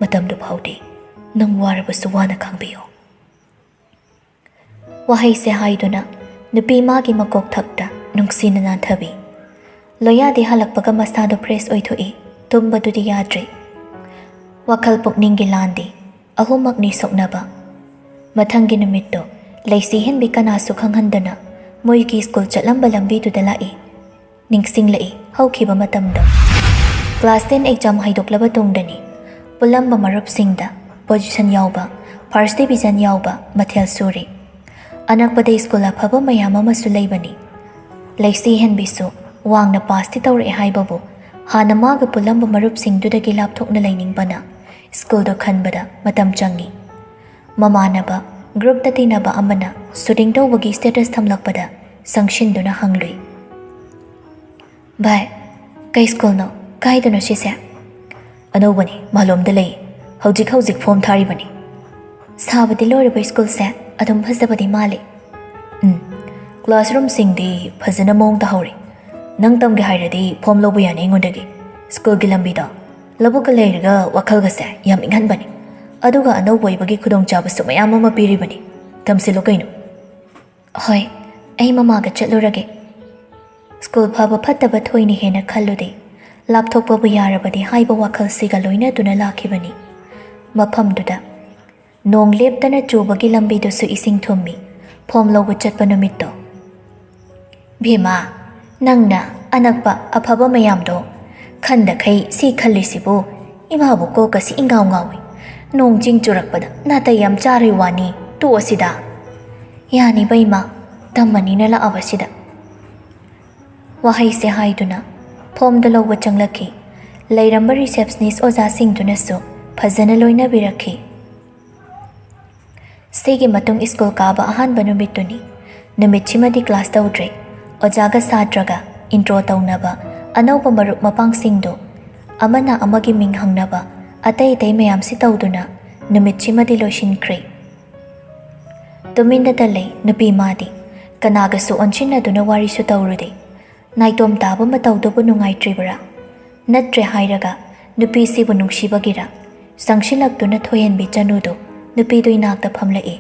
ꯃꯇꯝꯗꯨ ꯐꯥꯎꯗꯤ ꯅꯪ ꯋꯥꯔꯕꯁꯨ ꯋꯥꯅ ꯈꯥꯡꯕꯤꯌꯨ꯫" ꯋꯥꯍꯩꯁꯦ ꯍꯥꯏꯗꯨꯅ ꯅꯨꯄꯤ ꯃꯥꯒꯤ ꯃꯀꯣꯛ ꯊꯛꯇ ꯅꯨꯡꯁꯤꯅ ꯅꯥꯟꯊꯕꯤ꯫ ꯂꯣꯌꯥꯗꯤ ꯍꯜꯂꯛꯄꯒ ꯃꯁꯥꯗꯣ ꯐ꯭ꯔꯦꯁ ꯑꯣꯏꯊꯣꯛꯏ꯫ ꯇꯨꯝꯕꯗꯨꯗꯤ ꯌꯥꯗ꯭ꯔꯦ꯫ ꯋꯥꯈꯜ ꯄꯨꯛꯅꯤꯡꯒꯤ ꯂꯥꯟꯗꯤ ꯑꯍꯨꯝꯃꯛꯅꯤ ꯁꯣꯛꯅꯕ꯫ ꯃꯊꯪꯒꯤ ꯅꯨꯃꯤꯠꯇꯣ ꯂꯩꯁꯤꯍꯦꯟꯕꯤ ꯀꯅꯥꯁꯨ ꯈꯪꯍꯟꯗꯅ ꯃꯣꯏꯒꯤ ꯁ꯭ꯀꯨꯜ ꯆꯠꯂꯝꯕ ꯂꯝꯕꯤꯗꯨꯗ ꯂꯥꯛꯏ꯫ ꯅꯤꯡꯁꯤꯡꯂꯛꯏ ꯍꯧꯈꯤꯕ ꯃꯇꯝꯗꯣ꯫ ꯀ꯭ꯂꯥꯁ ꯇꯦꯟ ꯑꯦꯛꯖꯥꯝ ꯍꯥꯏꯗꯣꯛꯂꯕ ꯇꯨꯡꯗꯅꯤ꯫ ꯄꯨꯜꯂꯝꯕ ꯃꯔꯨꯞꯁꯤꯡꯗ ꯄꯣꯖꯤꯁꯟ ꯌꯥꯎꯕ, ꯐꯥꯔꯁ ꯗꯤꯕꯤꯖꯟ ꯌꯥꯎꯕ ꯃꯊꯦꯜ ꯁꯨꯔꯤ꯫ ꯑꯅꯛꯄꯗ ꯁ꯭ꯀꯨꯜ ꯑꯐꯕ ꯃꯌꯥꯝ ꯑꯃꯁꯨ ꯂꯩꯕꯅꯤ꯫ ꯂꯩꯁꯤꯍꯦꯟꯕꯤꯁꯨ ꯋꯥꯡꯅ ꯄꯥꯁꯇꯤ ꯇꯧꯔꯛꯑꯦ ꯍꯥꯏꯕꯕꯨ ꯍꯥꯟꯅ ꯃꯥꯒ ꯄꯨꯜꯂꯝꯕ ꯃꯔꯨꯞꯁꯤꯡꯗꯨꯗꯒꯤ ꯂꯥꯞꯊꯣꯛꯅ ꯂꯩꯅꯤꯡꯕꯅ ꯁ꯭ꯀꯨꯜꯗꯣ ꯈꯟꯕꯗ ꯃꯇꯝ ꯆꯪꯉꯤ꯫ ꯃꯃꯥꯟꯅꯕ, ꯒ꯭ꯔꯨꯞꯇ ꯇꯤꯟꯅꯕ ꯑꯃꯅ ꯁꯨꯇꯤꯡ ꯇꯧꯕꯒꯤ ꯁ꯭ꯇꯦꯇꯁ ꯊꯝꯂꯛꯄꯗ ꯆꯪꯁꯤꯟꯗꯨꯅ ꯍꯪꯂꯨꯏ, "ꯚꯥꯏ, ꯀꯩ ꯁ꯭ꯀꯨꯜꯅꯣ? ꯀꯥꯏꯗꯅꯣ ꯁꯤꯁꯦ?" "ꯑꯅꯧꯕꯅꯤ, ꯃꯥꯂꯣꯝꯗ ꯂꯩ꯫ ꯍꯧꯖꯤꯛ ꯍꯧꯖꯤꯛ ꯐꯣꯝ ꯊꯥꯔꯤꯕꯅꯤ꯫" "ꯁꯥꯕꯗꯤ ꯂꯣꯏꯔꯕ ꯁ꯭ꯀꯨꯜꯁꯦ? ꯑꯗꯨꯝ ꯐꯖꯕꯗꯤ ꯃꯥꯜꯂꯤ꯫" "ꯎꯝ, ꯀ꯭ꯂꯥꯁꯔꯨꯝꯁꯤꯡꯗꯤ ꯐꯖꯅ ꯃꯑꯣꯡ ꯇꯥꯍꯧꯔꯤ꯫ ꯅꯪ ꯇꯝꯒꯦ ꯍꯥꯏꯔꯗꯤ ꯐꯣꯝ ꯂꯧꯕ ꯌꯥꯅꯤ ꯑꯩꯉꯣꯟꯗꯒꯤ꯫ ꯁ꯭ꯀꯨꯜꯒꯤ ꯂꯝꯕꯤꯗꯣ ꯂꯧꯕꯨꯛꯀ ꯂꯩꯔꯒ ꯋꯥꯈꯜꯒꯁꯦ ꯌꯥꯝ ꯏꯪꯍꯟꯕꯅꯤ꯫ ꯑꯗꯨꯒ ꯑꯅꯧꯕ ꯑꯣꯏꯕꯒꯤ ꯈꯨꯗꯣꯡꯆꯥꯕꯁꯨ ꯃꯌꯥꯝ ꯑꯃ ꯄꯤꯔꯤꯕꯅꯤ꯫ ꯇꯝꯁꯤꯜꯂꯨ ꯀꯩꯅꯣ꯫" "ꯍꯣꯏ, ꯑꯩ ꯃꯃꯥꯒ ꯆꯠꯂꯨꯔꯒꯦ꯫" ꯁ꯭ꯀꯨꯜ ꯐꯕ ꯐꯠꯇꯕ ꯊꯣꯏꯅ ꯍꯦꯟꯅ ꯈꯜꯂꯨꯗꯦ꯫ ꯂꯥꯞꯊꯣꯛꯄꯕꯨ ꯌꯥꯔꯕꯗꯤ ꯍꯥꯏꯕ ꯋꯥꯈꯜꯁꯤꯒ ꯂꯣꯏꯅꯗꯨꯅ ꯂꯥꯛꯈꯤꯕꯅꯤ꯫ ꯃꯐꯝꯗꯨꯗ ꯅꯣꯡ ꯂꯦꯞꯇꯅ ꯆꯨꯕꯒꯤ ꯂꯝꯕꯤꯗꯨꯁꯨ ꯏꯁꯤꯡ ꯊꯨꯝꯃꯤ꯫ ꯐꯣꯝ ꯂꯧꯕ ꯆꯠꯄ ꯅꯨꯃꯤꯠꯇꯣ꯫ "ꯚꯤꯃꯥ, ꯅꯪꯅ ꯑꯅꯛꯄ ꯑꯐꯕ ꯃꯌꯥꯝꯗꯣ ꯈꯟꯗꯈꯩ ꯁꯤ ꯈꯜꯂꯤꯁꯤꯕꯨ? ꯏꯃꯥꯕꯨ ꯀꯣꯛꯀꯁꯤ ꯏꯉꯥꯎ ꯉꯥꯎꯏ꯫ ꯅꯣꯡ ꯆꯤꯡ ꯆꯨꯔꯛꯄꯗ ꯅꯥꯇꯩ ꯌꯥꯝ ꯆꯥꯔꯣꯏ ꯋꯥꯅꯤ, ꯇꯣꯛꯑꯁꯤꯗ꯫" "ꯌꯥꯅꯤꯕ ꯏꯃꯥ, ꯇꯝꯃꯅꯤꯅ ꯂꯥꯛꯑꯕꯁꯤꯗ꯫" ꯋꯥꯍꯩꯁꯦ ꯍꯥꯏꯗꯨꯅ ꯐꯣꯝꯗ ꯂꯧꯕ ꯆꯪꯂꯛꯈꯤ꯫ ꯂꯩꯔꯝꯕ receptionist ꯑꯣꯖꯥꯁꯤꯡꯗꯨꯅꯁꯨ ꯐꯖꯅ ꯂꯣꯏꯅꯕꯤꯔꯛꯈꯤ꯫ ꯁꯤꯒꯤ ꯃꯇꯨꯡ ꯁ꯭ꯀꯨꯜ ꯀꯥꯕ ꯑꯍꯥꯟꯕ ꯅꯨꯃꯤꯠꯇꯨꯅꯤ꯫ ꯅꯨꯃꯤꯠꯁꯤꯃꯗꯤ class ꯇꯧꯗ꯭ꯔꯦ꯫ ꯑꯣꯖꯥꯒ ꯁꯥꯇ꯭ꯔꯒ intro ꯇꯧꯅꯕ, ꯑꯅꯧꯕ ꯃꯔꯨꯞ ꯃꯄꯥꯡꯁꯤꯡꯗꯨ ꯑꯃꯅ ꯑꯃꯒꯤ ꯃꯤꯡ ꯍꯪꯅꯕ, ꯑꯇꯩ ꯑꯇꯩ ꯃꯌꯥꯝꯁꯤ ꯇꯧꯗꯨꯅ ꯅꯨꯃꯤꯠꯁꯤꯃꯗꯤ ꯂꯣꯏꯁꯤꯟꯈ꯭ꯔꯦ꯫ ꯇꯨꯃꯤꯟꯅꯗ ꯂꯩ ꯅꯨꯄꯤ ꯃꯥꯗꯤ꯫ ꯀꯅꯥꯒꯁꯨ ꯑꯣꯟꯁꯤꯟꯅꯗꯨꯅ ꯋꯥꯔꯤꯁꯨ ꯇꯧꯔꯨꯗꯦ꯫ ꯅꯥꯏꯇꯣꯝ ꯇꯥꯕ ꯃꯇꯧꯗꯨꯕꯨ ꯅꯨꯡꯉꯥꯏꯇ꯭ꯔꯤꯕꯔꯥ? ꯅꯠꯇ꯭ꯔꯦ ꯍꯥꯏꯔꯒ ꯅꯨꯄꯤꯁꯤꯕꯨ ꯅꯨꯡꯁꯤꯕꯒꯤꯔꯥ? ꯆꯪꯁꯤꯜꯂꯛꯇꯨꯅ ꯊꯣꯏꯍꯟꯕꯤ ꯆꯅꯨꯗꯨ ꯅꯨꯄꯤꯗꯨ ꯏꯅꯥꯛꯇ ꯐꯝꯂꯛꯏ꯫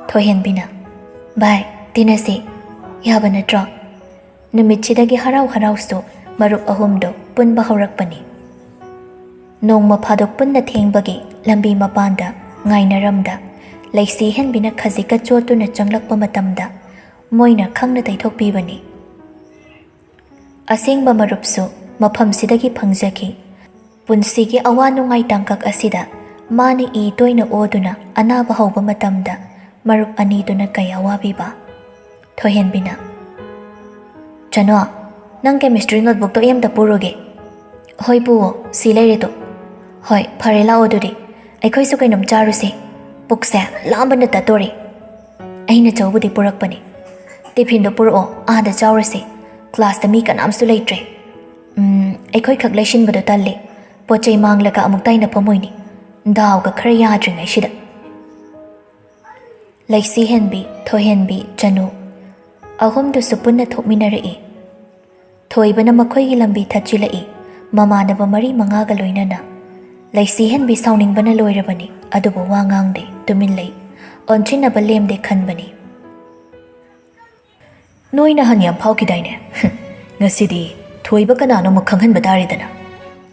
ꯊꯣꯏꯍꯟꯕꯤꯅ, "ꯚꯥꯏ, ꯇꯤꯟꯅꯁꯤ꯫ ꯌꯥꯕ ꯅꯠꯇ꯭ꯔꯣ?" ꯅꯨꯃꯤꯠꯁꯤꯗꯒꯤ ꯍꯔꯥꯎ ꯍꯔꯥꯎꯁꯨ ꯃꯔꯨꯞ ꯑꯍꯨꯝꯗꯨ ꯄꯨꯟꯕ ꯍꯧꯔꯛꯄꯅꯤ꯫ ꯅꯣꯡꯃ ꯐꯥꯗꯣꯛ ꯄꯨꯟꯅ ꯊꯦꯡꯕꯒꯤ ꯂꯝꯕꯤ ꯃꯄꯥꯟꯗ ꯉꯥꯏꯅꯔꯝꯗ ꯂꯩꯁꯤ ꯍꯦꯟꯕꯤꯅ ꯈꯖꯤꯛꯀ ꯆꯣꯠꯇꯨꯅ ꯆꯪꯂꯛꯄ ꯃꯇꯝꯗ ꯃꯣꯏꯅ ꯈꯪꯅ ꯇꯩꯊꯣꯛꯄꯤꯕꯅꯤ꯫ ꯑꯁꯦꯡꯕ ꯃꯔꯨꯞꯁꯨ ꯃꯐꯝꯁꯤꯗꯒꯤ ꯐꯪꯖꯈꯤ꯫ ꯄꯨꯟꯁꯤꯒꯤ ꯑꯋꯥ ꯅꯨꯡꯉꯥꯏ ꯇꯥꯡꯀꯛ ꯑꯁꯤꯗ ꯃꯥꯅ ꯏ ꯇꯣꯏꯅ ꯑꯣꯗꯨꯅ ꯑꯅꯥꯕ ꯍꯧꯕ ꯃꯇꯝꯗ ꯃꯔꯨꯞ ꯑꯅꯤꯗꯨꯅ ꯀꯌꯥ ꯋꯥꯕꯤꯕ꯫ ꯊꯣꯏꯍꯦꯟꯕꯤꯅ, "ꯆꯅꯣ, ꯅꯪ chemistry notebookꯇꯣ ꯑꯩ ꯑꯝꯇ ꯄꯨꯔꯨꯒꯦ꯫" "ꯍꯣꯏ ꯄꯨꯋꯣ, ꯁꯤ ꯂꯩꯔꯦ ꯇꯣ꯫" "ꯍꯣꯏ, ꯐꯔꯦ, ꯂꯥꯛꯑꯣ ꯑꯗꯨꯗꯤ꯫ ꯑꯩꯈꯣꯏꯁꯨ ꯀꯩꯅꯣꯝ ꯆꯥꯔꯨꯁꯦ꯫ ꯄꯨꯛꯁꯦ ꯂꯥꯝꯕꯅ ꯇꯠꯇꯣꯔꯦ꯫" "ꯑꯩꯅ ꯆꯧꯕꯨꯗꯤ ꯄꯨꯔꯛꯄꯅꯦ꯫" "Tiffinꯗꯣ ꯄꯨꯔꯛꯑꯣ, ꯑꯥꯗ ꯆꯥꯎꯔꯁꯦ꯫ Classꯇ ꯃꯤ ꯀꯅꯥꯝꯁꯨ ꯂꯩꯇ꯭ꯔꯦ꯫ ꯎꯝ, ꯑꯩꯈꯣꯏꯈꯛ ꯂꯩꯁꯤꯟꯕꯗꯣ ꯇꯜꯂꯦ꯫ ꯄꯣꯠ ꯆꯩ ꯃꯥꯡꯂꯒ ꯑꯃꯨꯛ ꯇꯥꯏꯅꯐꯝ ꯑꯣꯏꯅꯤ꯫ ꯗꯥꯎꯒ ꯈꯔ ꯌꯥꯗ꯭ꯔꯤꯉꯩꯁꯤꯗ꯫" ꯂꯩꯁꯤ ꯍꯦꯟꯕꯤ, ꯊꯣꯏꯍꯦꯟꯕꯤ, ꯆꯅꯨ ꯑꯍꯨꯝꯗꯨꯁꯨ ꯄꯨꯟꯅ ꯊꯣꯛꯃꯤꯟꯅꯔꯛꯏ꯫ ꯊꯣꯏꯕꯅ ꯃꯈꯣꯏꯒꯤ ꯂꯝꯕꯤ ꯊꯠꯆꯤꯜꯂꯛꯏ꯫ ꯃꯃꯥꯟꯅꯕ ꯃꯔꯤ ꯃꯉꯥꯒ ꯂꯣꯏꯅꯅ꯫ ꯂꯩꯁꯤ ꯍꯦꯟꯕꯤ ꯁꯥꯎꯅꯤꯡꯕꯅ ꯂꯣꯏꯔꯕꯅꯤ, ꯑꯗꯨꯕꯨ ꯋꯥ ꯉꯥꯡꯗꯦ, ꯇꯨꯃꯤꯟ ꯂꯩ꯫ ꯑꯣꯟꯁꯤꯟꯅꯕ ꯂꯦꯝꯗꯦ ꯈꯟꯕꯅꯤ꯫ ꯅꯣꯏ ꯅꯍꯥꯟ ꯌꯥꯝ ꯐꯥꯎꯈꯤꯗꯥꯏꯅꯦ? ꯉꯁꯤꯗꯤ ꯊꯣꯏꯕ ꯀꯅꯥꯅꯣ ꯑꯃꯨꯛ ꯈꯪꯍꯟꯕ ꯇꯥꯔꯦꯗꯅ꯫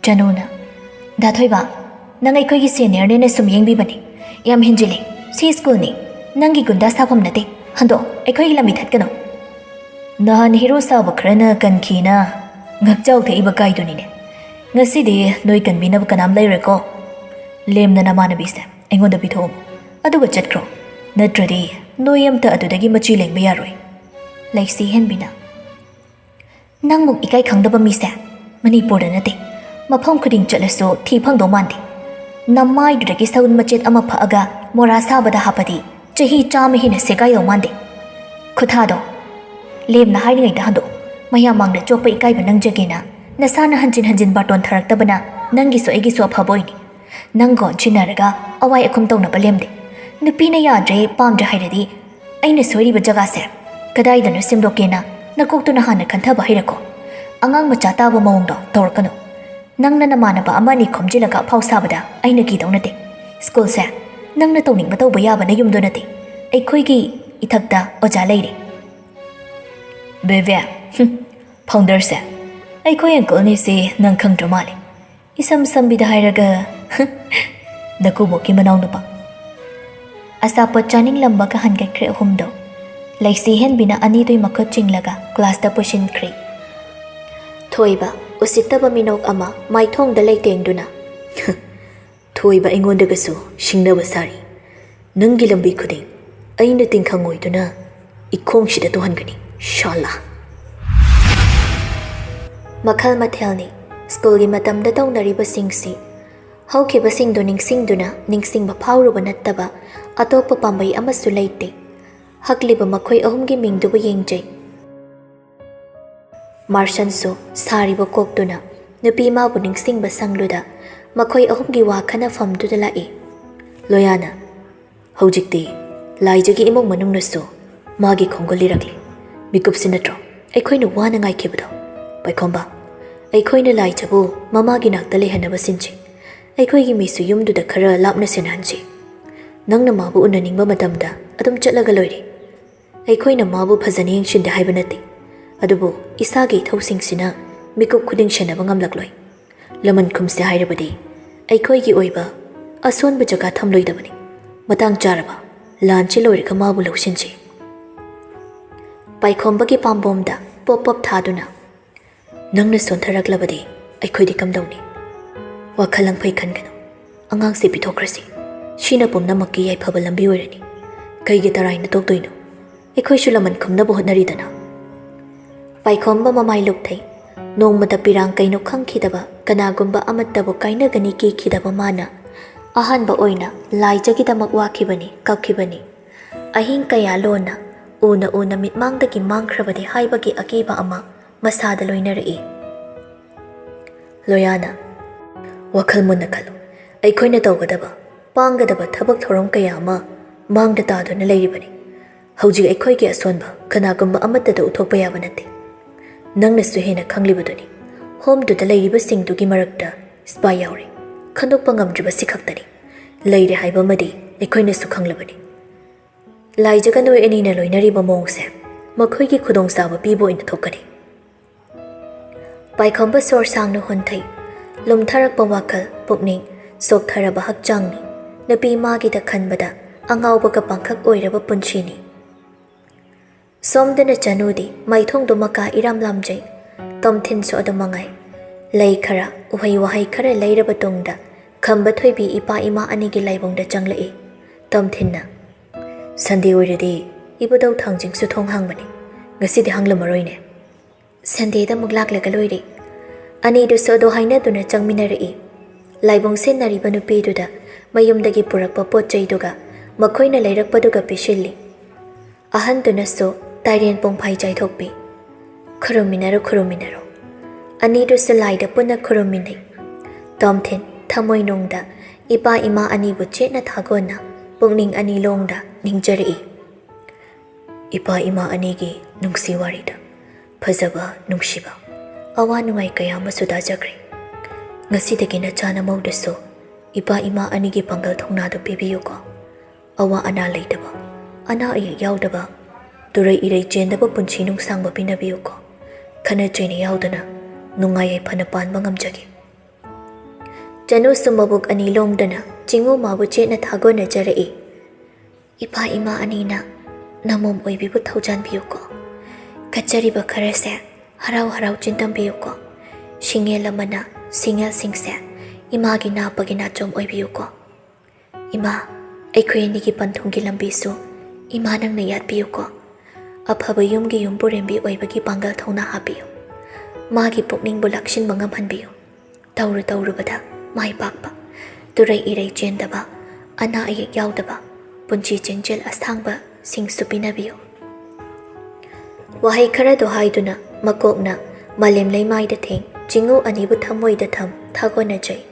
ꯆꯅꯨꯅ, "ꯗꯥ ꯊꯣꯏꯕ, ꯅꯪ ꯑꯩꯈꯣꯏꯒꯤ ꯁꯦꯅꯤꯌꯔꯅꯦꯅ ꯁꯨꯝ ꯌꯦꯡꯕꯤꯕꯅꯤ꯫ ꯌꯥꯝ ꯍꯦꯟꯖꯤꯜꯂꯤ꯫ ꯁꯤ ꯁ꯭ꯀꯨꯜꯅꯤ꯫ ꯅꯪꯒꯤ ꯒꯨꯟꯗꯥ ꯁꯥꯐꯝ ꯅꯠꯇꯦ꯫ ꯍꯟꯗꯣꯛ, ꯑꯩꯈꯣꯏꯒꯤ ꯂꯝꯕꯤ ꯊꯠꯀꯅꯨ꯫" ꯅꯍꯥꯟ ꯍꯤꯔꯣ ꯁꯥꯕ ꯈꯔꯅ ꯀꯟꯈꯤꯅ ꯉꯛꯆꯥꯎ ꯊꯦꯛꯏꯕ ꯀꯥꯏꯗꯨꯅꯤꯅꯦ꯫ ꯉꯁꯤꯗꯤ ꯅꯣꯏ ꯀꯟꯕꯤꯅꯕ ꯀꯅꯥꯝ ꯂꯩꯔꯣꯏꯀꯣ꯫ ꯂꯦꯝꯅ ꯅꯃꯥꯟꯅꯕꯤꯁꯦ ꯑꯩꯉꯣꯟꯗ ꯄꯤꯊꯣꯛꯑꯝꯃꯨ꯫ ꯑꯗꯨꯒ ꯆꯠꯈ꯭ꯔꯣ꯫ ꯅꯠꯇ꯭ꯔꯗꯤ ꯅꯣꯏ ꯑꯝꯇ ꯑꯗꯨꯗꯒꯤ ꯃꯆꯤ ꯂꯦꯡꯕ ꯌꯥꯔꯣꯏ꯫ ꯂꯩꯁꯤ ꯍꯦꯟꯕꯤꯅ, "ꯅꯪꯃꯨꯛ ꯏꯀꯥꯏ ꯈꯪꯗꯕ ꯃꯤꯁꯦ ꯃꯅꯤꯄꯨꯔꯗ ꯅꯠꯇꯦ, ꯃꯐꯝ ꯈꯨꯗꯤꯡ ꯆꯠꯂꯁꯨ ꯊꯤ ꯐꯪꯗꯧ ꯃꯥꯟꯗꯦ꯫ ꯅꯃꯥꯏꯗꯨꯗꯒꯤ ꯁꯎꯟ ꯃꯆꯦꯠ ꯑꯃ ꯐꯛꯑꯒ ꯃꯣꯔꯥ ꯁꯥꯕꯗ ꯍꯥꯞꯄꯗꯤ ꯆꯍꯤ ꯆꯥꯝꯃ ꯍꯦꯟꯅ ꯁꯦꯒꯥꯏꯗꯧ ꯃꯥꯟꯗꯦ꯫ ꯈꯨꯊꯥꯗꯣ ꯂꯦꯝꯅ ꯍꯥꯏꯔꯤꯉꯩꯗ ꯍꯟꯗꯣꯛ꯫ ꯃꯌꯥꯝ ꯃꯥꯡꯗ ꯆꯣꯞꯄ ꯏꯀꯥꯏꯕ ꯅꯪꯖꯒꯦꯅ ꯅꯁꯥꯅ ꯍꯟꯖꯤꯟ ꯍꯟꯖꯤꯟ ꯕꯥꯇꯣꯟ ꯊꯥꯔꯛꯇꯕꯅ ꯅꯪꯒꯤꯁꯨ ꯑꯩꯒꯤꯁꯨ ꯑꯐꯕ ꯑꯣꯏꯅꯤ꯫ ꯅꯪꯒ ꯑꯣꯟꯁꯤꯟꯅꯔꯒ ꯑꯋꯥꯏ ꯑꯈꯨꯝ ꯇꯧꯅꯕ ꯂꯦꯝꯗꯦ꯫ ꯅꯨꯄꯤꯅ ꯌꯥꯗ꯭ꯔꯦ, ꯄꯥꯝꯗ꯭ꯔꯦ ꯍꯥꯏꯔꯗꯤ ꯑꯩꯅ ꯁꯣꯏꯔꯤꯕ ꯖꯒꯥꯁꯦ ꯀꯗꯥꯏꯗꯅꯣ ꯁꯦꯝꯗꯣꯛꯀꯦꯅ ꯅꯀꯣꯛꯇꯨꯅ ꯍꯥꯟꯅ ꯈꯟꯊꯕ ꯍꯩꯔꯛꯀꯣ꯫ ꯑꯉꯥꯡ ꯃꯆꯥ ꯇꯥꯕ ꯃꯑꯣꯡꯗꯣ ꯇꯧꯔꯛꯀꯅꯨ꯫ ꯅꯪꯅ ꯅꯃꯥꯟꯅꯕ ꯑꯃ ꯑꯅꯤ ꯈꯣꯝꯖꯤꯜꯂꯒ ꯑꯐꯥꯎ ꯁꯥꯕꯗ ꯑꯩꯅ ꯀꯤꯗꯧ ꯅꯠꯇꯦ꯫ ꯁ꯭ꯀꯨꯜꯁꯦ ꯅꯪꯅ ꯇꯧꯅꯤꯡꯕ ꯇꯧꯕ ꯌꯥꯕ ꯅꯌꯨꯝꯗꯣ ꯅꯠꯇꯦ꯫ ꯑꯩꯈꯣꯏꯒꯤ ꯏꯊꯛꯇ ꯑꯣꯖꯥ ꯂꯩꯔꯤ꯫ ꯕꯦꯕꯦ, ꯍꯨꯝ, ꯐꯥꯎꯟꯗꯔꯁꯦ ꯑꯩꯈꯣꯏ ꯑꯪꯀꯜꯅꯤꯁꯦ ꯅꯪ ꯈꯪꯗ꯭ꯔ ꯃꯥꯜꯂꯦ꯫ ꯏꯁꯝ ꯁꯝꯕꯤꯗ ꯍꯥꯏꯔꯒ, ꯅꯀꯨꯕꯣꯛꯀꯤ ꯃꯅꯥꯎꯅꯨꯄꯥ꯫ ꯑꯆꯥꯄꯣꯠ ꯆꯥꯅꯤꯡꯂꯝꯕꯒ ꯍꯟꯒꯠꯈ꯭ꯔꯦ ꯑꯍꯨꯝꯗꯣ꯫ ꯂꯩꯁꯤ ꯍꯦꯟꯕꯤꯅ ꯑꯅꯤꯗꯨꯒꯤ ꯃꯈꯨꯠ ꯆꯤꯡꯂꯒ ꯀ꯭ꯂꯥꯁꯇ ꯄꯨꯁꯤꯟꯈ꯭ꯔꯦ꯫ ꯊꯣꯏꯕ, ꯎꯁꯤꯠꯇꯕ ꯃꯤꯅꯣꯛ ꯑꯃ ꯃꯥꯏꯊꯣꯡꯗ ꯂꯩꯇꯦꯡꯗꯨꯅ, "ꯊꯣꯏꯕ ꯑꯩꯉꯣꯟꯗꯒꯁꯨ ꯁꯤꯡꯅꯕ ꯁꯥꯔꯤ꯫ ꯅꯪꯒꯤ ꯂꯝꯕꯤ ꯈꯨꯗꯤꯡ ꯑꯩꯅ ꯇꯤꯡꯈꯪ ꯑꯣꯏꯗꯨꯅ ꯏꯈꯣꯡꯁꯤꯗ ꯇꯨꯍꯟꯒꯅꯤ, ꯁꯥꯂꯥ!" ꯃꯈꯜ ꯃꯊꯦꯜꯅꯤ꯫ ꯁ꯭ꯀꯨꯜꯒꯤ ꯃꯇꯝꯗ ꯇꯧꯅꯔꯤꯕꯁꯤꯡꯁꯤ ꯍꯧꯈꯤꯕꯁꯤꯡꯗꯨ ꯅꯤꯡꯁꯤꯡꯗꯨꯅ ꯅꯤꯡꯁꯤꯡꯕ ꯐꯥꯎꯔꯨꯕ ꯅꯠꯇꯕ ꯑꯇꯣꯞꯄ ꯄꯥꯝꯕꯩ ꯑꯃꯁꯨ ꯂꯩꯇꯦ꯫ ꯍꯛꯂꯤꯕ ꯃꯈꯣꯏ ꯑꯍꯨꯝꯒꯤ ꯃꯤꯡꯗꯨꯕꯨ ꯌꯦꯡꯖꯩ꯫ ꯃꯥꯔꯁꯟꯁꯨ ꯁꯥꯔꯤꯕ ꯀꯣꯛꯇꯨꯅ ꯅꯨꯄꯤ ꯃꯥꯕꯨ ꯅꯤꯡꯁꯤꯡꯕ ꯁꯪꯂꯨꯗ ꯃꯈꯣꯏ ꯑꯍꯨꯝꯒꯤ ꯋꯥ ꯈꯟꯅꯐꯝꯗꯨꯗ ꯂꯥꯛꯏ꯫ ꯂꯣꯌꯥꯅ, "ꯍꯧꯖꯤꯛꯇꯤ ꯂꯥꯏꯖꯒꯤ ꯏꯃꯨꯡ ꯃꯅꯨꯡꯅꯁꯨ ꯃꯥꯒꯤ ꯈꯣꯡꯒꯨꯜ ꯂꯤꯔꯛꯂꯤ꯫ ꯃꯤꯀꯨꯞꯁꯤ ꯅꯠꯇ꯭ꯔꯣ ꯑꯩꯈꯣꯏꯅ ꯋꯥꯅ ꯉꯥꯏꯈꯤꯕꯗꯣ? ꯄꯥꯏꯈꯣꯝꯕ, ꯑꯩꯈꯣꯏꯅ ꯂꯥꯏꯖꯕꯨ ꯃꯃꯥꯒꯤ ꯅꯥꯛꯇ ꯂꯩꯍꯟꯅꯕ ꯁꯤꯟꯁꯤ꯫ ꯑꯩꯈꯣꯏꯒꯤ ꯃꯤꯁꯨ ꯌꯨꯝꯗꯨꯗ ꯈꯔ ꯂꯥꯞꯅ ꯁꯦꯟꯅꯍꯟꯁꯤ꯫ ꯅꯪꯅ ꯃꯥꯕꯨ ꯎꯅꯅꯤꯡꯕ ꯃꯇꯝꯗ ꯑꯗꯨꯝ ꯆꯠꯂꯒ ꯂꯣꯏꯔꯦ꯫ ꯑꯩꯈꯣꯏꯅ ꯃꯥꯕꯨ ꯐꯖꯅ ꯌꯦꯡꯁꯤꯟꯗꯦ ꯍꯥꯏꯕ ꯅꯠꯇꯦ, ꯑꯗꯨꯕꯨ ꯏꯁꯥꯒꯤ ꯏꯊꯧꯁꯤꯡꯁꯤꯅ ꯃꯤꯀꯨꯞ ꯈꯨꯗꯤꯡ ꯁꯦꯟꯅꯕ ꯉꯝꯂꯛꯂꯣꯏ꯫ ꯂꯃꯟ ꯈꯨꯝꯁꯦ ꯍꯥꯏꯔꯕꯗꯤ ꯑꯩꯈꯣꯏꯒꯤ ꯑꯣꯏꯕ ꯑꯁꯣꯟꯕ ꯖꯒꯥ ꯊꯝꯂꯣꯏꯗꯕꯅꯤ꯫ ꯃꯇꯥꯡ ꯆꯥꯔꯕ ꯂꯥꯟꯁꯤ ꯂꯣꯏꯔꯒ ꯃꯥꯕꯨ ꯂꯧꯁꯤꯟꯁꯤ꯫ ꯄꯥꯏꯈꯣꯝꯕꯒꯤ ꯄꯥꯝꯕꯣꯝꯗ ꯄꯣꯞ ꯄꯣꯞ ꯊꯥꯗꯨꯅ, "ꯅꯪꯅ ꯁꯣꯟꯊꯔꯛꯂꯕꯗꯤ ꯑꯩꯈꯣꯏꯗꯤ ꯀꯝꯗꯧꯅꯤ?" "ꯋꯥꯈꯜ ꯂꯪꯐꯩ ꯈꯟꯒꯅꯨ꯫ ꯑꯉꯥꯡꯁꯦ ꯄꯤꯊꯣꯛꯈ꯭ꯔꯁꯤ꯫ ꯁꯤꯅ ꯄꯨꯝꯅꯃꯛꯀꯤ ꯌꯥꯏꯐꯕ ꯂꯝꯕꯤ ꯑꯣꯏꯔꯅꯤ꯫ ꯀꯩꯒꯤ ꯇꯔꯥꯏꯅ ꯇꯣꯛꯇꯣꯏꯅꯣ? ꯑꯩꯈꯣꯏꯁꯨ ꯂꯃꯟ ꯈꯨꯝꯅꯕ ꯍꯣꯠꯅꯔꯤꯗꯅ꯫" ꯄꯥꯏꯈꯣꯝꯕ ꯃꯃꯥꯏ ꯂꯨꯞꯊꯩ꯫ ꯅꯣꯡꯃꯇ ꯄꯤꯔꯥꯡ ꯀꯩꯅꯣ ꯈꯪꯈꯤꯗꯕ, ꯀꯅꯥꯒꯨꯝꯕ ꯑꯃꯠꯇꯕꯨ ꯀꯥꯏꯅꯒꯅꯤ ꯀꯤꯈꯤꯗꯕ ꯃꯥꯅ ꯑꯍꯥꯟꯕ ꯑꯣꯏꯅ ꯂꯥꯏꯖꯒꯤꯗꯃꯛ ꯋꯥꯈꯤꯕꯅꯤ, ꯀꯞꯈꯤꯕꯅꯤ꯫ ꯑꯍꯤꯡ ꯀꯌꯥ ꯂꯣꯟꯅ, ꯎꯅ ꯎꯅ ꯃꯤꯠꯃꯥꯡꯗꯒꯤ ꯃꯥꯡꯈ꯭ꯔꯕꯗꯤ ꯍꯥꯏꯕꯒꯤ ꯑꯀꯤꯕ ꯑꯃ ꯃꯁꯥꯗ ꯂꯣꯏꯅꯔꯛꯏ꯫ ꯂꯣꯌꯥꯅ, "ꯋꯥꯈꯜ ꯃꯨꯟꯅ ꯈꯜꯂꯨ꯫ ꯑꯩꯈꯣꯏꯅ ꯇꯧꯒꯗꯕ, ꯄꯥꯡꯒꯗꯕ ꯊꯕꯛ ꯊꯧꯔꯝ ꯀꯌꯥ ꯑꯃ ꯃꯥꯡꯗ ꯇꯥꯗꯨꯅ ꯂꯩꯔꯤꯕꯅꯤ꯫ ꯍꯧꯖꯤꯛ ꯑꯩꯈꯣꯏꯒꯤ ꯑꯁꯣꯟꯕ ꯀꯅꯥꯒꯨꯝꯕ ꯑꯃꯠꯇꯗ ꯎꯠꯊꯣꯛꯄ ꯌꯥꯕ ꯅꯠꯇꯦ꯫ ꯅꯪꯅꯁꯨ ꯍꯦꯟꯅ ꯈꯪꯂꯤꯕꯗꯨꯅꯤ꯫ ꯍꯣꯝꯗꯨꯗ ꯂꯩꯔꯤꯕꯁꯤꯡꯗꯨꯒꯤ ꯃꯔꯛꯇ ꯁꯤꯐꯥꯏ ꯌꯥꯎꯔꯤ꯫ ꯈꯟꯗꯣꯛꯄ ꯉꯝꯗ꯭ꯔꯤꯕꯁꯤ ꯈꯛꯇꯅꯤ꯫ ꯂꯩꯔꯦ ꯍꯥꯏꯕ ꯑꯃꯗꯤ ꯑꯩꯈꯣꯏꯅꯁꯨ ꯈꯪꯂꯕꯅꯤ꯫ ꯂꯥꯏꯖꯒ ꯅꯣꯏ ꯑꯅꯤꯅ ꯂꯣꯏꯅꯔꯤꯕ ꯃꯑꯣꯡꯁꯦ ꯃꯈꯣꯏꯒꯤ ꯈꯨꯗꯣꯡꯆꯥꯕ ꯄꯤꯕ ꯑꯣꯏꯅ ꯊꯣꯛꯀꯅꯤ꯫" ꯄꯥꯏꯈꯣꯝꯕ ꯁꯣꯔ ꯁꯥꯡꯅ ꯍꯣꯟꯊꯩ꯫ ꯂꯨꯝꯊꯔꯛꯄ ꯋꯥꯈꯜ, ꯄꯨꯛꯅꯤꯡ, ꯆꯣꯛꯊꯔꯕ ꯍꯛꯆꯥꯡꯅꯤ꯫ ꯅꯨꯄꯤ ꯃꯥꯒꯤꯗ ꯈꯟꯕꯗ ꯑꯉꯥꯎꯕꯒ ꯄꯥꯡꯈꯛ ꯑꯣꯏꯔꯕ ꯄꯨꯟꯁꯤꯅꯤ꯫ ꯁꯣꯝꯗꯅ ꯆꯅꯨꯗꯤ ꯃꯩꯊꯣꯡꯗꯨ ꯃꯀꯥ ꯏꯔꯥꯝ ꯂꯥꯝꯖꯩ꯫ ꯇꯣꯝꯊꯤꯟꯁꯨ ꯑꯗꯨ ꯃꯉꯥꯏ꯫ ꯂꯩ ꯈꯔ, ꯎꯍꯩ ꯋꯥꯍꯩ ꯈꯔ ꯂꯩꯔꯕ ꯇꯨꯡꯗ ꯈꯝꯕ ꯊꯣꯏꯕꯤ ꯏꯄꯥ ꯏꯃꯥ ꯑꯅꯤꯒꯤ ꯂꯥꯏꯕꯨꯡꯗ ꯆꯪꯂꯛꯏ꯫ ꯇꯣꯝꯊꯤꯟꯅ, "ꯁꯟꯗꯦ ꯑꯣꯏꯔꯗꯤ ꯏꯕꯨꯙꯧ ꯊꯥꯡꯖꯤꯡꯁꯨ ꯊꯣꯡ ꯍꯥꯡꯕꯅꯤ꯫ ꯉꯁꯤꯗꯤ ꯍꯥꯡꯂꯝꯃꯔꯣꯏꯅꯦ꯫" "ꯁꯟꯗꯦꯗ ꯑꯃꯨꯛ ꯂꯥꯛꯂꯒ ꯂꯣꯏꯔꯦ꯫" ꯑꯅꯤꯗꯨꯁꯨ ꯑꯗꯨ ꯍꯥꯏꯅꯗꯨꯅ ꯆꯪꯃꯤꯟꯅꯔꯛꯏ꯫ ꯂꯥꯏꯕꯨꯡ ꯁꯤꯟꯅꯔꯤꯕ ꯅꯨꯄꯤꯗꯨꯗ ꯃꯌꯨꯝꯗꯒꯤ ꯄꯨꯔꯛꯄ ꯄꯣꯠ ꯆꯩꯗꯨꯒ ꯃꯈꯣꯏꯅ ꯂꯩꯔꯛꯄꯗꯨꯒ ꯄꯤꯁꯤꯜꯂꯤ꯫ ꯑꯍꯟꯗꯨꯅꯁꯨ ꯇꯥꯏꯔꯦꯟ ꯄꯨꯡꯐꯥꯏ ꯆꯥꯏꯊꯣꯛꯄꯤ꯫ "ꯈꯨꯔꯨꯝꯃꯤꯟꯅꯔꯣ, ꯈꯨꯔꯨꯝꯃꯤꯟꯅꯔꯣ꯫" ꯑꯅꯤꯗꯨꯁꯨ ꯂꯥꯏꯗ ꯄꯨꯟꯅ ꯈꯨꯔꯨꯝꯃꯤꯟꯅꯩ꯫ ꯇꯣꯝꯊꯤꯟ ꯊꯃꯣꯏꯅꯨꯡꯗ ꯏꯄꯥ ꯏꯃꯥ ꯑꯅꯤꯕꯨ ꯆꯦꯠꯅ ꯊꯥꯒꯣꯟꯅ ꯄꯨꯛꯅꯤꯡ ꯑꯅꯤ ꯂꯣꯡꯗ ꯅꯤꯡꯖꯔꯛꯏ꯫ ꯏꯄꯥ ꯏꯃꯥ ꯑꯅꯤꯒꯤ ꯅꯨꯡꯁꯤ ꯋꯥꯔꯤꯗ ꯐꯖꯕ, ꯅꯨꯡꯁꯤꯕ, ꯑꯋꯥ ꯅꯨꯡꯉꯥꯏ ꯀꯌꯥ ꯑꯃꯁꯨ ꯇꯥꯖꯈ꯭ꯔꯦ꯫ ꯉꯁꯤꯗꯒꯤ ꯅꯆꯥ ꯅꯃꯧꯗꯁꯨ ꯏꯄꯥ ꯏꯃꯥ ꯑꯅꯤꯒꯤ ꯄꯥꯡꯒꯜ ꯊꯧꯅꯥꯗꯨ ꯄꯤꯕꯤꯌꯨꯀꯣ꯫ ꯑꯋꯥ ꯑꯅꯥ ꯂꯩꯇꯕ, ꯑꯅꯥ ꯑꯌꯦꯛ ꯌꯥꯎꯗꯕ, ꯇꯨꯔꯩ ꯏꯔꯩ ꯆꯦꯟꯗꯕ ꯄꯨꯟꯁꯤ ꯅꯨꯡꯁꯥꯡꯕ ꯄꯤꯅꯕꯤꯌꯨꯀꯣ꯫ ꯈꯠꯅ ꯆꯩꯅ ꯌꯥꯎꯗꯅ ꯅꯨꯡꯉꯥꯏ ꯌꯥꯏꯐꯅ ꯄꯥꯟꯕ ꯉꯝꯖꯒꯦ꯫ ꯆꯅꯨꯁꯨ ꯃꯕꯨꯛ ꯑꯅꯤ ꯂꯣꯡꯗꯅ ꯆꯤꯡꯉꯨ ꯃꯥꯕꯨ ꯆꯦꯠꯅ ꯊꯥꯒꯣꯟꯅꯖꯔꯛꯏ꯫ ꯏꯄꯥ ꯏꯃꯥ ꯑꯅꯤꯅ ꯅꯃꯣꯝ ꯑꯣꯏꯕꯤꯕꯨ ꯊꯧꯖꯥꯟꯕꯤꯌꯨꯀꯣ꯫ ꯀꯠꯆꯔꯤꯕ ꯈꯔꯁꯦ ꯍꯔꯥꯎ ꯍꯔꯥꯎ ꯆꯤꯟꯗꯝꯕꯤꯌꯨꯀꯣ꯫ ꯁꯤꯡꯉꯦꯜ ꯑꯃꯅ ꯁꯤꯡꯉꯦꯜꯁꯤꯡꯁꯦ ꯏꯃꯥꯒꯤ ꯅꯥꯄꯒꯤ ꯅꯥꯆꯣꯝ ꯑꯣꯏꯕꯤꯌꯨꯀꯣ꯫ ꯏꯃꯥ, ꯑꯩꯈꯣꯏ ꯑꯅꯤꯒꯤ ꯄꯟꯊꯨꯡꯒꯤ ꯂꯝꯕꯤꯁꯨ ꯏꯃꯥ ꯅꯪꯅ ꯌꯥꯠꯄꯤꯌꯨꯀꯣ꯫ ꯑꯐꯕ ꯌꯨꯝꯒꯤ ꯌꯨꯝꯕꯨꯔꯦꯝꯕꯤ ꯑꯣꯏꯕꯒꯤ ꯄꯥꯡꯒꯜ ꯊꯧꯅꯥ ꯍꯥꯞꯄꯤꯌꯨ꯫ ꯃꯥꯒꯤ ꯄꯨꯛꯅꯤꯡꯕꯨ ꯂꯥꯛꯁꯤꯟꯕ ꯉꯝꯍꯟꯕꯤꯌꯨ꯫ ꯇꯧꯔꯨ ꯇꯧꯔꯨꯕꯗ ꯃꯥꯏ ꯄꯥꯛꯄ, ꯇꯨꯔꯩ ꯏꯔꯩ ꯆꯦꯟꯗꯕ, ꯑꯅꯥ ꯑꯌꯦꯛ ꯌꯥꯎꯗꯕ, ꯄꯨꯟꯁꯤ ꯆꯦꯡꯖꯦꯜ ꯑꯁꯥꯡꯕꯁꯤꯡꯁꯨ ꯄꯤꯅꯕꯤꯌꯨ꯫ ꯋꯥꯍꯩ ꯈꯔꯗꯣ ꯍꯥꯏꯗꯨꯅ ꯃꯀꯣꯛꯅ ꯃꯥꯂꯦꯝ ꯂꯩꯃꯥꯏꯗ ꯊꯦꯡ, ꯆꯤꯡꯉꯨ ꯑꯅꯤꯕꯨ ꯊꯃꯣꯏꯗ ꯊꯝ, ꯊꯥꯒꯣꯟꯅꯖꯩ꯫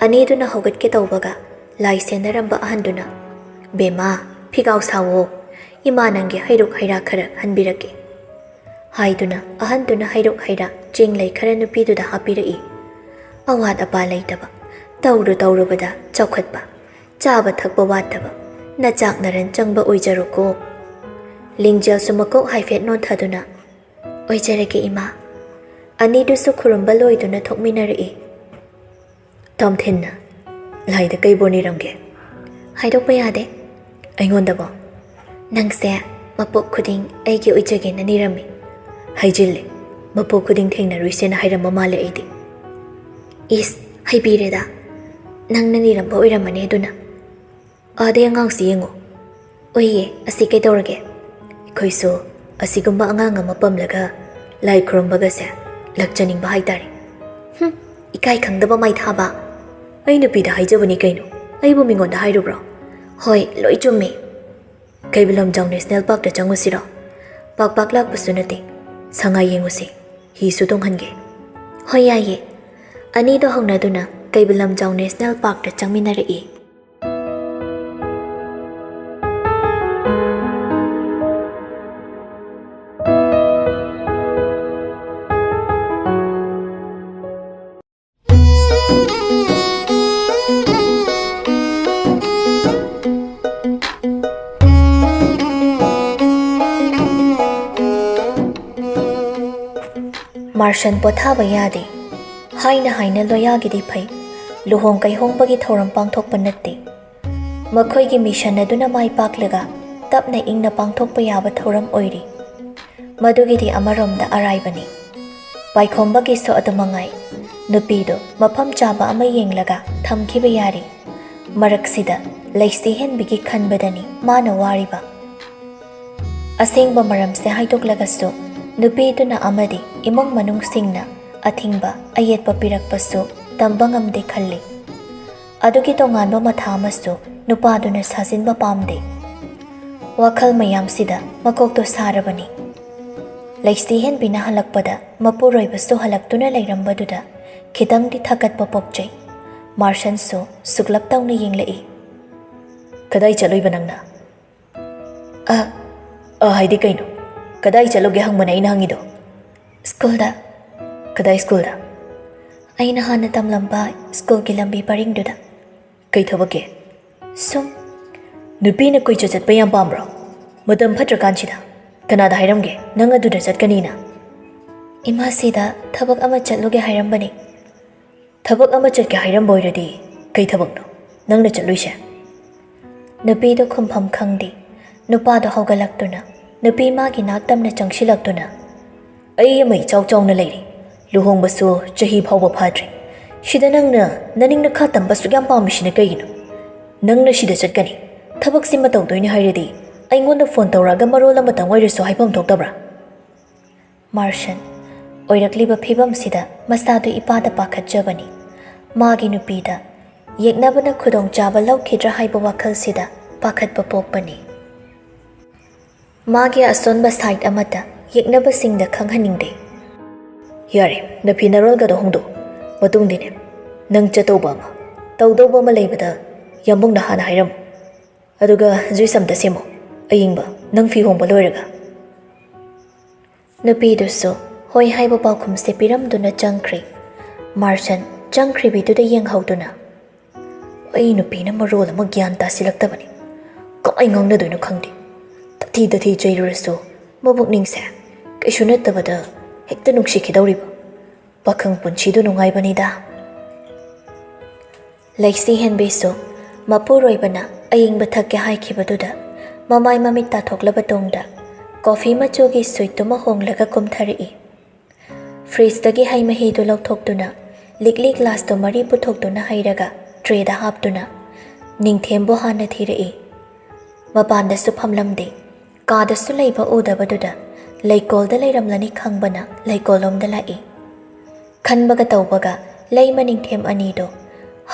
ꯑꯅꯤꯗꯨꯅ ꯍꯧꯒꯠꯀꯦ ꯇꯧꯕꯒ ꯂꯥꯏ ꯁꯦꯟꯅꯔꯝꯕ ꯑꯍꯟꯗꯨꯅ, "ꯕꯦꯝꯃ, ꯐꯤꯒꯥꯎ ꯁꯥꯎꯋꯣ, ꯏꯃꯥ ꯅꯪꯒꯤ ꯍꯩꯔꯨꯛ ꯍꯩꯔꯥ ꯈꯔ ꯍꯟꯕꯤꯔꯛꯀꯦ" ꯍꯥꯏꯗꯨꯅ ꯑꯍꯟꯗꯨꯅ ꯍꯩꯔꯨꯛ ꯍꯩꯔꯥ ꯆꯦꯡ ꯂꯩ ꯈꯔ ꯅꯨꯄꯤꯗꯨꯗ ꯍꯥꯞꯄꯤꯔꯛꯏ꯫ ꯑꯋꯥꯠ ꯑꯄꯥ ꯂꯩꯇꯕ, ꯇꯧꯔꯨ ꯇꯧꯔꯨꯕꯗ ꯆꯥꯎꯈꯠꯄ, ꯆꯥꯕ ꯊꯛꯄ ꯋꯥꯠꯇꯕ, ꯅꯆꯥꯛ ꯅꯔꯟ ꯆꯪꯕ ꯑꯣꯏꯖꯔꯣꯀꯣ꯫ ꯂꯤꯡꯖꯦꯜꯁꯨ ꯃꯀꯣꯛ ꯍꯥꯏꯐꯦꯠ ꯅꯣꯟꯊꯗꯨꯅ, "ꯑꯣꯏꯖꯔꯒꯦ ꯏꯃꯥ"꯫ ꯑꯅꯤꯗꯨꯁꯨ ꯈꯨꯔꯨꯝꯕ ꯂꯣꯏꯗꯨꯅ ꯊꯣꯛꯃꯤꯟꯅꯔꯛꯏ꯫ ꯇꯣꯝꯊꯤꯟꯅ, "ꯂꯥꯏꯗ ꯀꯩ ꯕꯣꯔ ꯅꯤꯔꯝꯒꯦ?" "ꯍꯥꯏꯗꯣꯛꯄ ꯌꯥꯗꯦ"꯫ "ꯑꯩꯉꯣꯟꯗꯕꯣ?" "ꯅꯪꯁꯦ ꯃꯄꯣꯛ ꯈꯨꯗꯤꯡ ꯑꯩꯒꯤ ꯑꯣꯏꯖꯒꯦꯅ ꯅꯤꯔꯝꯃꯤ"꯫ "ꯍꯥꯏꯖꯤꯜꯂꯦ, ꯃꯄꯣꯛ ꯈꯨꯗꯤꯡ ꯊꯦꯡꯅꯔꯨꯏꯁꯦꯅ ꯍꯥꯏꯔꯝꯕ ꯃꯥꯜꯂꯦ ꯑꯩꯗꯤ"꯫ "ꯏꯁ, ꯍꯩꯕꯤꯔꯦꯗ, ꯅꯪꯅ ꯅꯤꯔꯝꯕ ꯑꯣꯏꯔꯝꯃꯅꯤ ꯑꯗꯨꯅ"꯫ "ꯑꯥꯗꯩ ꯑꯉꯥꯡꯁꯤ ꯌꯦꯡꯉꯨ"꯫ "ꯎꯏꯌꯦ, ꯑꯁꯤ ꯀꯩꯗꯧꯔꯒꯦ?" "ꯑꯩꯈꯣꯏꯁꯨ ꯑꯁꯤꯒꯨꯝꯕ ꯑꯉꯥꯡ ꯑꯃ ꯄꯝꯂꯒ ꯂꯥꯏ ꯈꯨꯔꯨꯝꯕꯒꯁꯦ ꯂꯥꯛꯆꯅꯤꯡꯕ ꯍꯥꯏꯇꯥꯔꯦ"꯫ "ꯍꯨꯝ, ꯏꯀꯥꯏ ꯈꯪꯗꯕ ꯃꯥꯏꯊꯥꯕ"꯫ "ꯑꯩ ꯅꯨꯄꯤꯗ ꯍꯥꯏꯖꯕꯅꯤ ꯀꯩꯅꯣ, ꯑꯩꯕꯨ ꯃꯤꯉꯣꯟꯗ ꯍꯥꯏꯔꯨꯕ꯭ꯔꯣ?" "ꯍꯣꯏ, ꯂꯣꯏ ꯆꯨꯝꯃꯤ"꯫ "ꯀꯩꯕꯨꯜ ꯂꯝꯖꯥꯎ ꯅꯦꯁꯅꯦꯜ ꯄꯥꯔꯛꯇ ꯆꯪꯉꯨꯁꯤꯔꯣ?" "ꯄꯥꯛ ꯄꯥꯛ ꯂꯥꯛꯄꯁꯨ ꯅꯠꯇꯦ, ꯁꯉꯥꯏ ꯌꯦꯡꯉꯨꯁꯤ, ꯍꯤꯁꯨ ꯇꯣꯡꯍꯟꯒꯦ"꯫ "ꯍꯣꯏ, ꯌꯥꯏꯌꯦ"꯫ ꯑꯅꯤꯗꯣ ꯍꯧꯅꯗꯨꯅ ꯀꯩꯕꯨꯜ ꯂꯝꯖꯥꯎ ꯅꯦꯁꯅꯦꯜ ꯄꯥꯔꯛꯇ ꯆꯪꯃꯤꯟꯅꯔꯛꯏ꯫ ꯃꯥꯔꯁꯟ ꯄꯣꯊꯥꯕ ꯌꯥꯗꯦ꯫ ꯍꯥꯏꯅ ꯍꯥꯏꯅ ꯂꯣꯌꯥꯒꯤꯗꯤ ꯐꯩ, ꯂꯨꯍꯣꯡ ꯀꯩꯍꯣꯡꯕꯒꯤ ꯊꯧꯔꯝ ꯄꯥꯡꯊꯣꯛꯄ ꯅꯠꯇꯦ꯫ ꯃꯈꯣꯏꯒꯤ ꯃꯤꯁꯟ ꯑꯗꯨꯅ ꯃꯥꯏ ꯄꯥꯛꯂꯒ ꯇꯞꯅ ꯏꯪꯅ ꯄꯥꯡꯊꯣꯛꯄ ꯌꯥꯕ ꯊꯧꯔꯝ ꯑꯣꯏꯔꯤ꯫ ꯃꯗꯨꯒꯤꯗꯤ ꯑꯃꯔꯣꯝꯗ ꯑꯔꯥꯏꯕꯅꯤ꯫ ꯄꯥꯏꯈꯣꯝꯕꯒꯤꯁꯨ ꯑꯗꯨꯃꯉꯥꯏ꯫ ꯅꯨꯄꯤꯗꯨ ꯃꯐꯝ ꯆꯥꯕ ꯑꯃ ꯌꯦꯡꯂꯒ ꯊꯝꯈꯤꯕ ꯌꯥꯔꯤ꯫ ꯃꯔꯛꯁꯤꯗ ꯂꯩꯁꯤ ꯍꯦꯟꯕꯤꯒꯤ ꯈꯟꯕꯗꯅꯤ ꯃꯥꯅ ꯋꯥꯔꯤꯕ꯫ ꯑꯁꯦꯡꯕ ꯃꯔꯝꯁꯦ ꯍꯥꯏꯗꯣꯛꯂꯒꯁꯨ, ꯅꯨꯄꯤꯗꯨꯅ ꯑꯃꯗꯤ ꯏꯃꯨꯡ ꯃꯅꯨꯡꯁꯤꯡꯅ ꯑꯊꯤꯡꯕ ꯑꯌꯦꯠꯄ ꯄꯤꯔꯛꯄꯁꯨ ꯇꯝꯕ ꯉꯝꯗꯦ ꯈꯜꯂꯤ꯫ ꯑꯗꯨꯒꯤ ꯇꯣꯉꯥꯟꯕ ꯃꯊꯥ ꯑꯃꯁꯨ ꯅꯨꯄꯥꯗꯨꯅ ꯁꯥꯖꯤꯟꯕ ꯄꯥꯝꯗꯦ꯫ ꯋꯥꯈꯜ ꯃꯌꯥꯝꯁꯤꯗ ꯃꯀꯣꯛꯇꯣ ꯁꯥꯔꯕꯅꯤ꯫ ꯂꯩꯁꯤ ꯍꯦꯟꯕꯤꯅ ꯍꯜꯂꯛꯄꯗ ꯃꯄꯨꯔꯣꯏꯕꯁꯨ ꯍꯜꯂꯛꯇꯨꯅ ꯂꯩꯔꯝꯕꯗꯨꯗ ꯈꯤꯇꯪꯗꯤ ꯊꯀꯠꯄ ꯄꯣꯛꯆꯩ꯫ ꯃꯥꯔꯁꯟꯁꯨ ꯁꯨꯛꯂꯞ ꯇꯧꯅ ꯌꯦꯡꯂꯛꯏ꯫ "ꯀꯗꯥꯏ ꯆꯠꯂꯨꯏꯕ ꯅꯪꯅ?" "ꯑ, ꯑ ꯍꯥꯏꯗꯤ ꯀꯩꯅꯣ? ꯀꯗꯥꯏ ꯆꯠꯂꯨꯒꯦ ꯍꯪꯕꯅꯦ ꯑꯩꯅ ꯍꯪꯉꯤꯗꯣ?" "ꯁ꯭ꯀꯨꯜꯗ꯫" "ꯀꯗꯥꯏ ꯁ꯭ꯀꯨꯜꯗ?" "ꯑꯩꯅ ꯍꯥꯟꯅ ꯇꯝꯂꯝꯕ ꯁ꯭ꯀꯨꯜꯒꯤ ꯂꯝꯕꯤ ꯄꯔꯤꯡꯗꯨꯗ꯫" "ꯀꯩ ꯊꯕꯛꯀꯤ?" "ꯁꯨꯝ꯫" "ꯅꯨꯄꯤꯅ ꯀꯣꯏꯆꯠ ꯆꯠꯄ ꯌꯥꯝ ꯄꯥꯝꯕ꯭ꯔꯣ? ꯃꯇꯝ ꯐꯠꯇ꯭ꯔꯀꯥꯟꯁꯤꯗ꯫ ꯀꯅꯥꯗ ꯍꯥꯏꯔꯝꯒꯦ ꯅꯪ ꯑꯗꯨꯗ ꯆꯠꯀꯅꯤꯅ?" "ꯏꯃꯥꯁꯤꯗ ꯊꯕꯛ ꯑꯃ ꯆꯠꯂꯨꯒꯦ ꯍꯥꯏꯔꯝꯕꯅꯤ꯫" "ꯊꯕꯛ ꯑꯃ ꯆꯠꯀꯦ ꯍꯥꯏꯔꯝꯕ ꯑꯣꯏꯔꯗꯤ ꯀꯩ ꯊꯕꯛꯅꯣ ꯅꯪꯅ ꯆꯠꯂꯨꯏꯁꯦ?" ꯅꯨꯄꯤꯗꯨ ꯈꯨꯝꯐꯝ ꯈꯪꯗꯦ꯫ ꯅꯨꯄꯥꯗꯨ ꯍꯧꯒꯠꯂꯛꯇꯨꯅ ꯅꯨꯄꯤ ꯃꯥꯒꯤ ꯅꯥꯛ ꯇꯝꯅ ꯆꯪꯁꯤꯜꯂꯛꯇꯨꯅ, "ꯑꯩ ꯑꯃ ꯏꯆꯥꯎ ꯆꯥꯎꯅ ꯂꯩꯔꯤ꯫ ꯂꯨꯍꯣꯡꯕꯁꯨ ꯆꯍꯤ ꯐꯥꯎꯕ ꯐꯥꯗ꯭ꯔꯤ꯫ ꯁꯤꯗ ꯅꯪꯅ ꯅꯅꯤꯡ ꯅꯈꯥ ꯇꯝꯕ ꯑꯁꯨꯛ ꯌꯥꯝ ꯄꯥꯝꯃꯤꯁꯤꯅ ꯀꯩꯒꯤꯅꯣ? ꯅꯪꯅ ꯁꯤꯗ ꯆꯠꯀꯅꯤ, ꯊꯕꯛꯁꯤꯃ ꯇꯧꯗꯣꯏꯅꯤ ꯍꯥꯏꯔꯗꯤ ꯑꯩꯉꯣꯟꯗ ꯐꯣꯟ ꯇꯧꯔꯛꯑꯒ ꯃꯔꯣꯜ ꯑꯃꯇꯪ ꯑꯣꯏꯔꯁꯨ ꯍꯥꯏꯐꯝ ꯊꯣꯛꯇꯕ꯭ꯔꯥ?" ꯃꯥꯔꯁꯟ ꯑꯣꯏꯔꯛꯂꯤꯕ ꯐꯤꯕꯝꯁꯤꯗ ꯃꯁꯥꯗꯨ ꯏꯄꯥꯗ ꯄꯥꯈꯠꯆꯕꯅꯤ꯫ ꯃꯥꯒꯤ ꯅꯨꯄꯤꯗ ꯌꯦꯛꯅꯕꯅ ꯈꯨꯗꯣꯡꯆꯥꯕ ꯂꯧꯈꯤꯗ꯭ꯔꯥ ꯍꯥꯏꯕ ꯋꯥꯈꯜꯁꯤꯗ ꯄꯥꯈꯠꯄ ꯄꯣꯛꯄꯅꯤ꯫ ꯃꯥꯒꯤ ꯑꯁꯣꯟꯕ ꯁꯥꯏꯠ ꯑꯃꯠꯇ ꯌꯦꯛꯅꯕꯁꯤꯡꯗ ꯈꯪꯍꯟꯅꯤꯡꯗꯦ꯫ "ꯌꯥꯔꯦ, ꯅꯐꯤ ꯅꯔꯣꯜꯒꯗꯣ ꯍꯣꯡꯗꯣꯛ꯫ ꯃꯇꯨꯡꯗꯤꯅꯦ, ꯅꯪ ꯆꯠꯇꯧꯕ ꯑꯃ, ꯇꯧꯗꯧꯕ ꯑꯃ ꯂꯩꯕꯗ ꯌꯥꯝꯕꯨꯡꯗ ꯍꯥꯟꯅ ꯍꯥꯏꯔꯝꯃꯨ꯫ ꯑꯗꯨꯒ ꯖꯨꯏꯁ ꯑꯝꯇ ꯁꯦꯝꯃꯣ, ꯑꯌꯤꯡꯕ, ꯅꯪ ꯐꯤ ꯍꯣꯡꯕ ꯂꯣꯏꯔꯒ꯫" ꯅꯨꯄꯤꯗꯨꯁꯨ ꯍꯣꯏ ꯍꯥꯏꯕ ꯄꯥꯎꯈꯨꯝꯁꯦ ꯄꯤꯔꯝꯗꯨꯅ ꯆꯪꯈ꯭ꯔꯦ꯫ ꯃꯥꯔꯁꯟ ꯆꯪꯈ꯭ꯔꯤꯕꯤꯗꯨꯗ ꯌꯦꯡꯍꯧꯗꯨꯅ, "ꯑꯩ ꯅꯨꯄꯤꯅ ꯃꯔꯣꯜ ꯑꯃ ꯒ꯭ꯌꯥꯟ ꯇꯥꯁꯤꯜꯂꯛꯇꯕꯅꯤ꯫ ꯀꯃꯥꯏ ꯉꯥꯡꯅꯗꯣꯏꯅꯣ ꯈꯪꯗꯦ꯫ ꯇꯊꯤ ꯇꯊꯤ ꯆꯩꯔꯨꯔꯁꯨ ꯃꯕꯨꯛꯅꯤꯡꯁꯦ ꯀꯩꯁꯨ ꯅꯠꯇꯕꯗ ꯍꯦꯛꯇ ꯅꯨꯡꯁꯤꯈꯤꯗꯧꯔꯤꯕ꯫ ꯄꯥꯈꯪ ꯄꯨꯟꯁꯤꯗꯨ ꯅꯨꯡꯉꯥꯏꯕꯅꯤꯗ꯫ ꯂꯩꯁꯤ ꯍꯦꯟꯕꯤꯁꯨ ꯃꯄꯨꯔꯣꯏꯕꯅ ꯑꯏꯪꯕ ꯊꯛꯀꯦ ꯍꯥꯏꯈꯤꯕꯗꯨꯗ ꯃꯃꯥꯏ ꯃꯃꯤꯠ ꯇꯥꯊꯣꯛꯂꯕ ꯇꯨꯡꯗ ꯀꯣꯐꯤ ꯃꯆꯨꯒꯤ ꯁ꯭ꯋꯤꯠꯇꯨꯃ ꯍꯣꯡꯂꯒ ꯀꯨꯝꯊꯔꯛꯏ꯫ ꯐ꯭ꯔꯤꯖꯇꯒꯤ ꯍꯩ ꯃꯍꯤꯗꯨ ꯂꯧꯊꯣꯛꯇꯨꯅ ꯂꯤꯛꯂꯤ ꯒ꯭ꯂꯥꯁꯇꯣ ꯃꯔꯤ ꯄꯨꯊꯣꯛꯇꯨꯅ ꯍꯩꯔꯒ ꯇ꯭ꯔꯦꯗ ꯍꯥꯞꯇꯨꯅ ꯅꯤꯡꯊꯦꯝꯕꯨ ꯍꯥꯟꯅ ꯊꯤꯔꯛꯏ꯫ ꯃꯄꯥꯟꯗꯁꯨ ꯐꯝꯂꯝꯗꯦ꯫ ꯀꯥꯗꯁꯨ ꯂꯩꯕ ꯎꯗꯕꯗꯨꯗ ꯂꯩꯀꯣꯜꯗ ꯂꯩꯔꯝꯂꯅꯤ ꯈꯪꯕꯅ ꯂꯩꯀꯣꯜꯂꯣꯝꯗ ꯂꯥꯛꯏ꯫ ꯈꯟꯕꯒ ꯇꯧꯕꯒ ꯂꯩꯃ ꯅꯤꯡꯊꯦꯝ ꯑꯅꯤꯗꯣ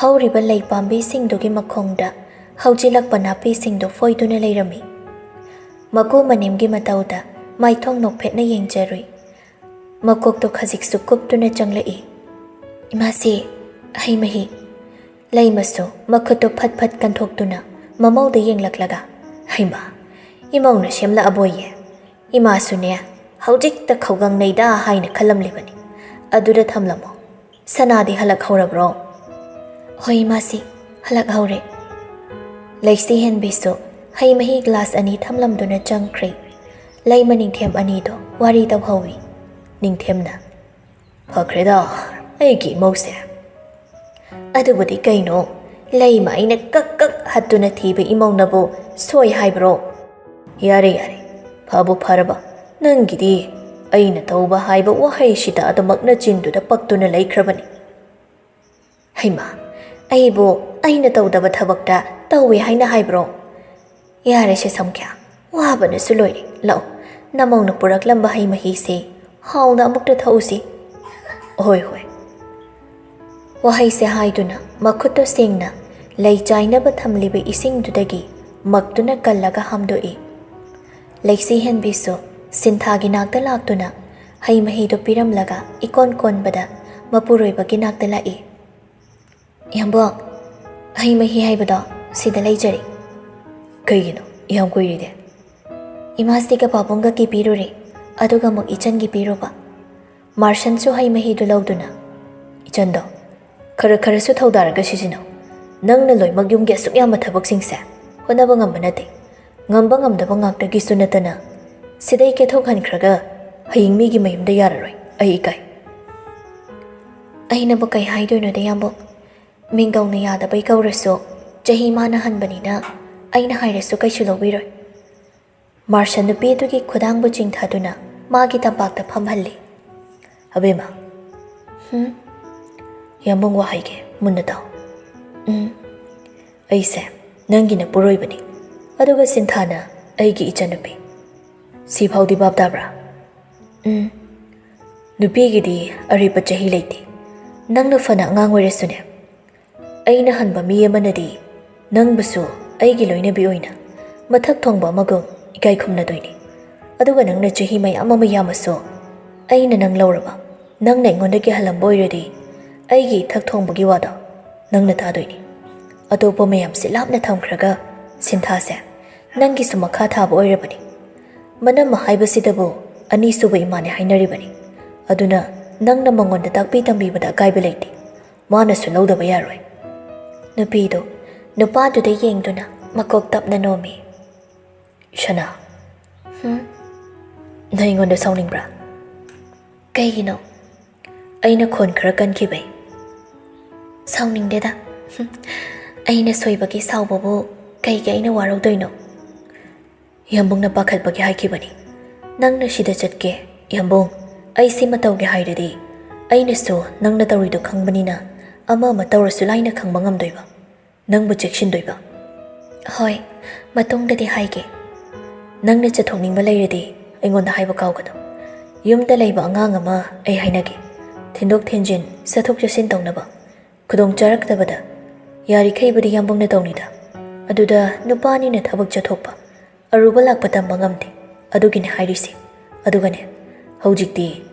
ꯍꯧꯔꯤꯕ ꯂꯩ ꯄꯥꯝꯕꯤꯁꯤꯡꯗꯨꯒꯤ ꯃꯈꯣꯡꯗ ꯍꯧꯖꯤꯜꯂꯛꯄ ꯅꯥꯄꯤꯁꯤꯡꯗꯨ ꯐꯣꯏꯗꯨꯅ ꯂꯩꯔꯝꯃꯤ꯫ ꯃꯀꯨ ꯃꯅꯤꯝꯒꯤ ꯃꯇꯧꯗ ꯃꯥꯏꯊꯣꯡ ꯅꯣꯛꯐꯦꯠꯅ ꯌꯦꯡꯖꯔꯨꯏ꯫ ꯃꯀꯣꯛꯇꯣ ꯈꯖꯤꯛꯁꯨ ꯀꯨꯞꯇꯨꯅ ꯆꯪꯂꯛꯏ꯫ "ꯏꯃꯥꯁꯤ, ꯍꯩ ꯃꯍꯤ꯫" ꯂꯩꯃꯁꯨ ꯃꯈꯨꯠꯇꯣ ꯐꯠ ꯐꯠ ꯀꯟꯊꯣꯛꯇꯨꯅ ꯃꯃꯧꯗ ꯌꯦꯡꯂꯛꯂꯒ, "ꯍꯩꯃꯥ, ꯏꯃꯧꯅ ꯁꯦꯝꯂꯛꯑꯕꯣꯏꯌꯦ꯫ ꯏꯃꯥꯁꯨꯅꯦ, ꯍꯧꯖꯤꯛꯇ ꯈꯧꯒꯪꯅꯩꯗ ꯍꯥꯏꯅ ꯈꯜꯂꯝꯂꯤꯕꯅꯤ꯫ ꯑꯗꯨꯗ ꯊꯝꯂꯝꯃꯣ꯫ ꯁꯅꯥꯗꯤ ꯍꯜꯂꯛꯍꯧꯔꯕ꯭ꯔꯣ?" "ꯍꯣꯏ ꯏꯃꯥꯁꯤ, ꯍꯜꯂꯛꯍꯧꯔꯦ꯫" ꯂꯩꯁꯤ ꯍꯦꯟꯕꯤꯁꯨ ꯍꯩ ꯃꯍꯤ ꯒ꯭ꯂꯥꯁ ꯑꯅꯤ ꯊꯝꯂꯝꯗꯨꯅ ꯆꯪꯈ꯭ꯔꯦ꯫ ꯂꯩꯃ ꯅꯤꯡꯊꯦꯝ ꯑꯅꯤꯗꯣ ꯋꯥꯔꯤ ꯇꯧꯍꯧꯏ꯫ ꯅꯤꯡꯊꯦꯝꯅ, "ꯐꯈ꯭ꯔꯦꯗ ꯑꯩꯒꯤ ꯏꯃꯧꯁꯦ꯫ ꯑꯗꯨꯕꯨꯗꯤ ꯀꯩꯅꯣ, ꯂꯩꯃ ꯑꯩꯅ ꯀꯛ ꯀꯛ ꯍꯠꯇꯨꯅ ꯊꯤꯕ ꯏꯃꯧꯅꯕꯨ ꯁꯣꯏ ꯍꯥꯏꯕ꯭ꯔꯣ? ꯌꯥꯔꯦ ꯌꯥꯔꯦ, ꯐꯕꯨ ꯐꯔꯕ꯫ ꯅꯪꯒꯤꯗꯤ ꯑꯩꯅ ꯇꯧꯕ ꯍꯥꯏꯕ ꯋꯥꯍꯩꯁꯤꯗ ꯑꯗꯨꯃꯛ ꯅꯆꯤꯟꯗꯨꯗ ꯄꯛꯇꯨꯅ ꯂꯩꯈ꯭ꯔꯕꯅꯤ꯫" "ꯍꯩꯃꯥ, ꯑꯩꯕꯨ ꯑꯩꯅ ꯇꯧꯗꯕ ꯊꯕꯛꯇ ꯇꯧꯏ ꯍꯥꯏꯅ ꯍꯥꯏꯕ꯭ꯔꯣ? ꯌꯥꯔꯦꯁꯦ ꯁꯝꯈ꯭ꯌꯥ, ꯋꯥꯕꯅꯁꯨ ꯂꯣꯏꯔꯦ꯫ ꯂꯥꯛꯑꯣ, ꯅꯃꯧꯅ ꯄꯨꯔꯛꯂꯝꯕ ꯍꯩ ꯃꯍꯤꯁꯦ ꯍꯥꯎꯅ ꯑꯃꯨꯛꯇ ꯊꯛꯎꯁꯤ꯫" "ꯍꯣꯏ, ꯍꯣꯏ꯫" ꯋꯥꯍꯩꯁꯦ ꯍꯥꯏꯗꯨꯅ ꯃꯈꯨꯠꯇꯣ ꯁꯦꯡꯅ ꯂꯩ ꯆꯥꯏꯅꯕ ꯊꯝꯂꯤꯕ ꯏꯁꯤꯡꯗꯨꯗꯒꯤ ꯃꯛꯇꯨꯅ ꯀꯜꯂꯒ ꯍꯥꯝꯗꯣꯛꯏ꯫ ꯂꯩꯁꯤ ꯍꯦꯟꯕꯤꯁꯨ ꯁꯤꯟꯊꯥꯒꯤ ꯅꯥꯛꯇ ꯂꯥꯛꯇꯨꯅ ꯍꯩ ꯃꯍꯤꯗꯨ ꯄꯤꯔꯝꯂꯒ ꯏꯀꯣꯟ ꯀꯣꯟꯕꯗ ꯃꯄꯨꯔꯣꯏꯕꯒꯤ ꯅꯥꯛꯇ ꯂꯥꯛꯏ꯫ "ꯏꯌꯥꯝꯕꯣ, ꯍꯩ ꯃꯍꯤ ꯍꯥꯏꯕꯗꯣ ꯁꯤꯗ ꯂꯩꯖꯔꯤ꯫" "ꯀꯩꯒꯤꯅꯣ? ꯌꯥꯝ ꯀꯨꯏꯔꯤꯗꯦ꯫" "ꯏꯃꯥꯁꯤꯒ ꯄꯥꯕꯨꯡꯒ ꯀꯤꯄꯤꯔꯨꯔꯦ, ꯑꯗꯨꯒ ꯑꯃꯨꯛ ꯏꯆꯟꯒꯤ ꯄꯤꯔꯨꯕ꯫" ꯃꯥꯔꯁꯟꯁꯨ ꯍꯩ ꯃꯍꯤꯗꯨ ꯂꯧꯗꯨꯅ, "ꯏꯆꯟꯗꯣ, ꯈꯔ ꯈꯔꯁꯨ ꯊꯧꯗꯥꯔꯒ ꯁꯤꯖꯤꯟꯅꯧ꯫ ꯅꯪꯅ ꯂꯣꯏꯃꯛ ꯌꯨꯝꯒꯤ ꯑꯁꯨꯛ ꯌꯥꯝꯕ ꯊꯕꯛꯁꯤꯡꯁꯦ ꯍꯣꯠꯅꯕ ꯉꯝꯕ ꯅꯠꯇꯦ꯫ ꯉꯝꯕ ꯉꯝꯗꯕ ꯉꯥꯛꯇꯒꯤꯁꯨ ꯅꯠꯇꯅ ꯁꯤꯗꯩ ꯀꯦꯊꯣꯛꯍꯟꯈ꯭ꯔꯒ ꯍꯌꯦꯡ ꯃꯤꯒꯤ ꯃꯌꯨꯝꯗ ꯌꯥꯔꯔꯣꯏ꯫ ꯑꯩ ꯏꯀꯥꯏ꯫ ꯑꯩꯅꯕꯨ ꯀꯩ ꯍꯥꯏꯗꯣꯏꯅꯣꯗ, ꯌꯥꯝꯕꯨꯡ? ꯃꯤꯡꯒꯧꯅ ꯌꯥꯗꯕꯩ ꯀꯧꯔꯁꯨ, ꯆꯍꯤ ꯃꯥꯅ ꯍꯟꯕꯅꯤꯅ ꯑꯩꯅ ꯍꯥꯏꯔꯁꯨ ꯀꯩꯁꯨ ꯂꯧꯕꯤꯔꯣꯏ꯫ ꯃꯥꯔꯁꯟ ꯅꯨꯄꯤ ꯑꯗꯨꯒꯤ ꯈꯨꯗꯥꯡꯕꯨ ꯆꯤꯡꯊꯗꯨꯅ ꯃꯥꯒꯤ ꯇꯝꯄꯥꯛꯇ ꯐꯝꯍꯜꯂꯤ꯫ "ꯑꯕꯦꯝꯃ, ꯍꯨꯝ?" "ꯌꯥꯝꯕꯨꯡ, ꯋꯥ ꯍꯥꯏꯒꯦ, ꯃꯨꯟꯅ ꯇꯥꯎ꯫" "ꯎꯝ?" "ꯑꯩꯁꯦ ꯅꯪꯒꯤ ꯅꯄꯨꯔꯣꯏꯕꯅꯤ, ꯑꯗꯨꯒ ꯁꯤꯟꯊꯥꯅ ꯑꯩꯒꯤ ꯏꯆꯟꯅꯨꯄꯤ꯫ ꯁꯤꯐꯥꯎꯗꯤ ꯚꯥꯞ ꯇꯥꯕ꯭ꯔꯥ?" "ꯎꯝ꯫" "ꯅꯨꯄꯤꯒꯤꯗꯤ ꯑꯔꯦꯞꯄ ꯆꯍꯤ ꯂꯩꯇꯦ꯫ ꯅꯪꯅ ꯐꯅ ꯑꯉꯥꯡ ꯑꯣꯏꯔꯁꯨꯅꯦ, ꯑꯩꯅ ꯍꯟꯕ ꯃꯤ ꯑꯃꯅꯗꯤ ꯅꯪꯕꯨꯁꯨ ꯑꯩꯒꯤ ꯂꯣꯏꯅꯕꯤ ꯑꯣꯏꯅ ꯃꯊꯛ ꯊꯣꯡꯕ ꯑꯃꯒꯨꯝ ꯏꯀꯥꯏ ꯈꯨꯝꯅꯗꯣꯏꯅꯤ꯫ ꯑꯗꯨꯒ ꯅꯪꯅ ꯆꯍꯤ ꯃꯌꯥꯝ ꯑꯃ ꯌꯥꯝꯃꯁꯨ, ꯑꯩꯅ ꯅꯪ ꯂꯧꯔꯕ, ꯅꯪꯅ ꯑꯩꯉꯣꯟꯗꯒꯤ ꯍꯜꯂꯝꯕ ꯑꯣꯏꯔꯗꯤ, ꯑꯩꯒꯤ ꯏꯊꯛ ꯊꯣꯡꯕꯒꯤ ꯋꯥꯗꯣ ꯅꯪꯅ ꯇꯥꯗꯣꯏꯅꯤ꯫ ꯑꯇꯣꯞꯄ ꯃꯌꯥꯝꯁꯦ ꯂꯥꯞꯅ ꯊꯝꯈ꯭ꯔꯒ, ꯁꯤꯟꯊꯥꯁꯦ ꯅꯪꯒꯤꯁꯨ ꯃꯈꯥ ꯊꯥꯕ ꯑꯣꯏꯔꯕꯅꯤ꯫ ꯃꯅꯝꯃ ꯍꯥꯏꯕꯁꯤꯗꯕꯨ ꯑꯅꯤꯁꯨꯕ ꯏꯃꯥꯅꯦ ꯍꯥꯏꯅꯔꯤꯕꯅꯤ꯫ ꯑꯗꯨꯅ ꯅꯪꯅ ꯃꯉꯣꯟꯗ ꯇꯥꯛꯄꯤ ꯇꯝꯕꯤꯕꯗ ꯑꯀꯥꯏꯕ ꯂꯩꯇꯦ꯫ ꯃꯥꯅꯁꯨ ꯂꯧꯗꯕ ꯌꯥꯔꯣꯏ꯫" ꯅꯨꯄꯤꯗꯨ ꯅꯨꯄꯥꯗꯨꯗ ꯌꯦꯡꯗꯨꯅ ꯃꯀꯣꯛ ꯇꯞꯅ ꯅꯣꯝꯃꯤ꯫ "ꯁꯅꯥ, ꯍꯨꯝ?" "ꯅꯪ ꯑꯩꯉꯣꯟꯗ ꯁꯥꯎꯅꯤꯡꯕ꯭ꯔꯥ?" "ꯀꯩꯒꯤꯅꯣ?" "ꯑꯩꯅ ꯈꯣꯟ ꯈꯔ ꯀꯟꯈꯤꯕꯩ꯫" "ꯁꯥꯎꯅꯤꯡꯗꯦꯗ꯫ ꯍꯨꯝ, ꯑꯩꯅ ꯁꯣꯏꯕꯒꯤ ꯁꯥꯎꯕꯕꯨ ꯀꯩꯒꯤ ꯑꯩꯅ ꯋꯥꯔꯧꯗꯣꯏꯅꯣ?" "ꯌꯥꯝꯕꯨꯡꯅ ꯄꯥꯈꯠꯄꯒꯤ ꯍꯥꯏꯈꯤꯕꯅꯤ꯫ ꯅꯪꯅ ꯁꯤꯗ ꯆꯠꯀꯦ, ꯌꯥꯝꯕꯨꯡ, ꯑꯩ ꯁꯤꯃ ꯇꯧꯒꯦ ꯍꯥꯏꯔꯗꯤ, ꯑꯩꯅꯁꯨ ꯅꯪꯅ ꯇꯧꯔꯤꯗꯣ ꯈꯪꯕꯅꯤꯅ, ꯑꯃ ꯑꯃ ꯇꯧꯔꯁꯨ ꯂꯥꯏꯅ ꯈꯪꯕ ꯉꯝꯗꯣꯏꯕ꯫ ꯅꯪꯕꯨ ꯆꯦꯛꯁꯤꯟꯗꯣꯏꯕ꯫" "ꯍꯣꯏ, ꯃꯇꯨꯡꯗꯗꯤ ꯍꯥꯏꯒꯦ꯫" "ꯅꯪꯅ ꯆꯠꯊꯣꯛꯅꯤꯡꯕ ꯂꯩꯔꯗꯤ ꯑꯩꯉꯣꯟꯗ ꯍꯥꯏꯕ ꯀꯥꯎꯒꯅꯨ꯫ ꯌꯨꯝꯗ ꯂꯩꯕ ꯑꯉꯥꯡ ꯑꯃ ꯑꯩ ꯍꯥꯏꯅꯒꯦ꯫ ꯊꯤꯟꯗꯣꯛ ꯊꯤꯟꯖꯤꯟ, ꯆꯠꯊꯣꯛ ꯆꯠꯁꯤꯟ ꯇꯧꯅꯕ꯫ ꯈꯨꯗꯣꯡ ꯆꯥꯔꯛꯇꯕꯗ ꯌꯥꯔꯤꯈꯩꯕꯨꯗꯤ ꯌꯥꯝꯕꯨꯡꯅ ꯇꯧꯅꯤꯗ꯫ ꯑꯗꯨꯗ ꯅꯨꯄꯥꯅꯤꯅ ꯊꯕꯛ ꯆꯠꯊꯣꯛꯄ, ꯑꯔꯨꯕ ꯂꯥꯛꯄ ꯇꯝꯕ ꯉꯝꯗꯦ꯫ ꯑꯗꯨꯒꯤꯅꯦ ꯍꯥꯏꯔꯤꯁꯦ꯫ ꯑꯗꯨꯒꯅꯦ, ꯍꯧꯖꯤꯛꯇꯤ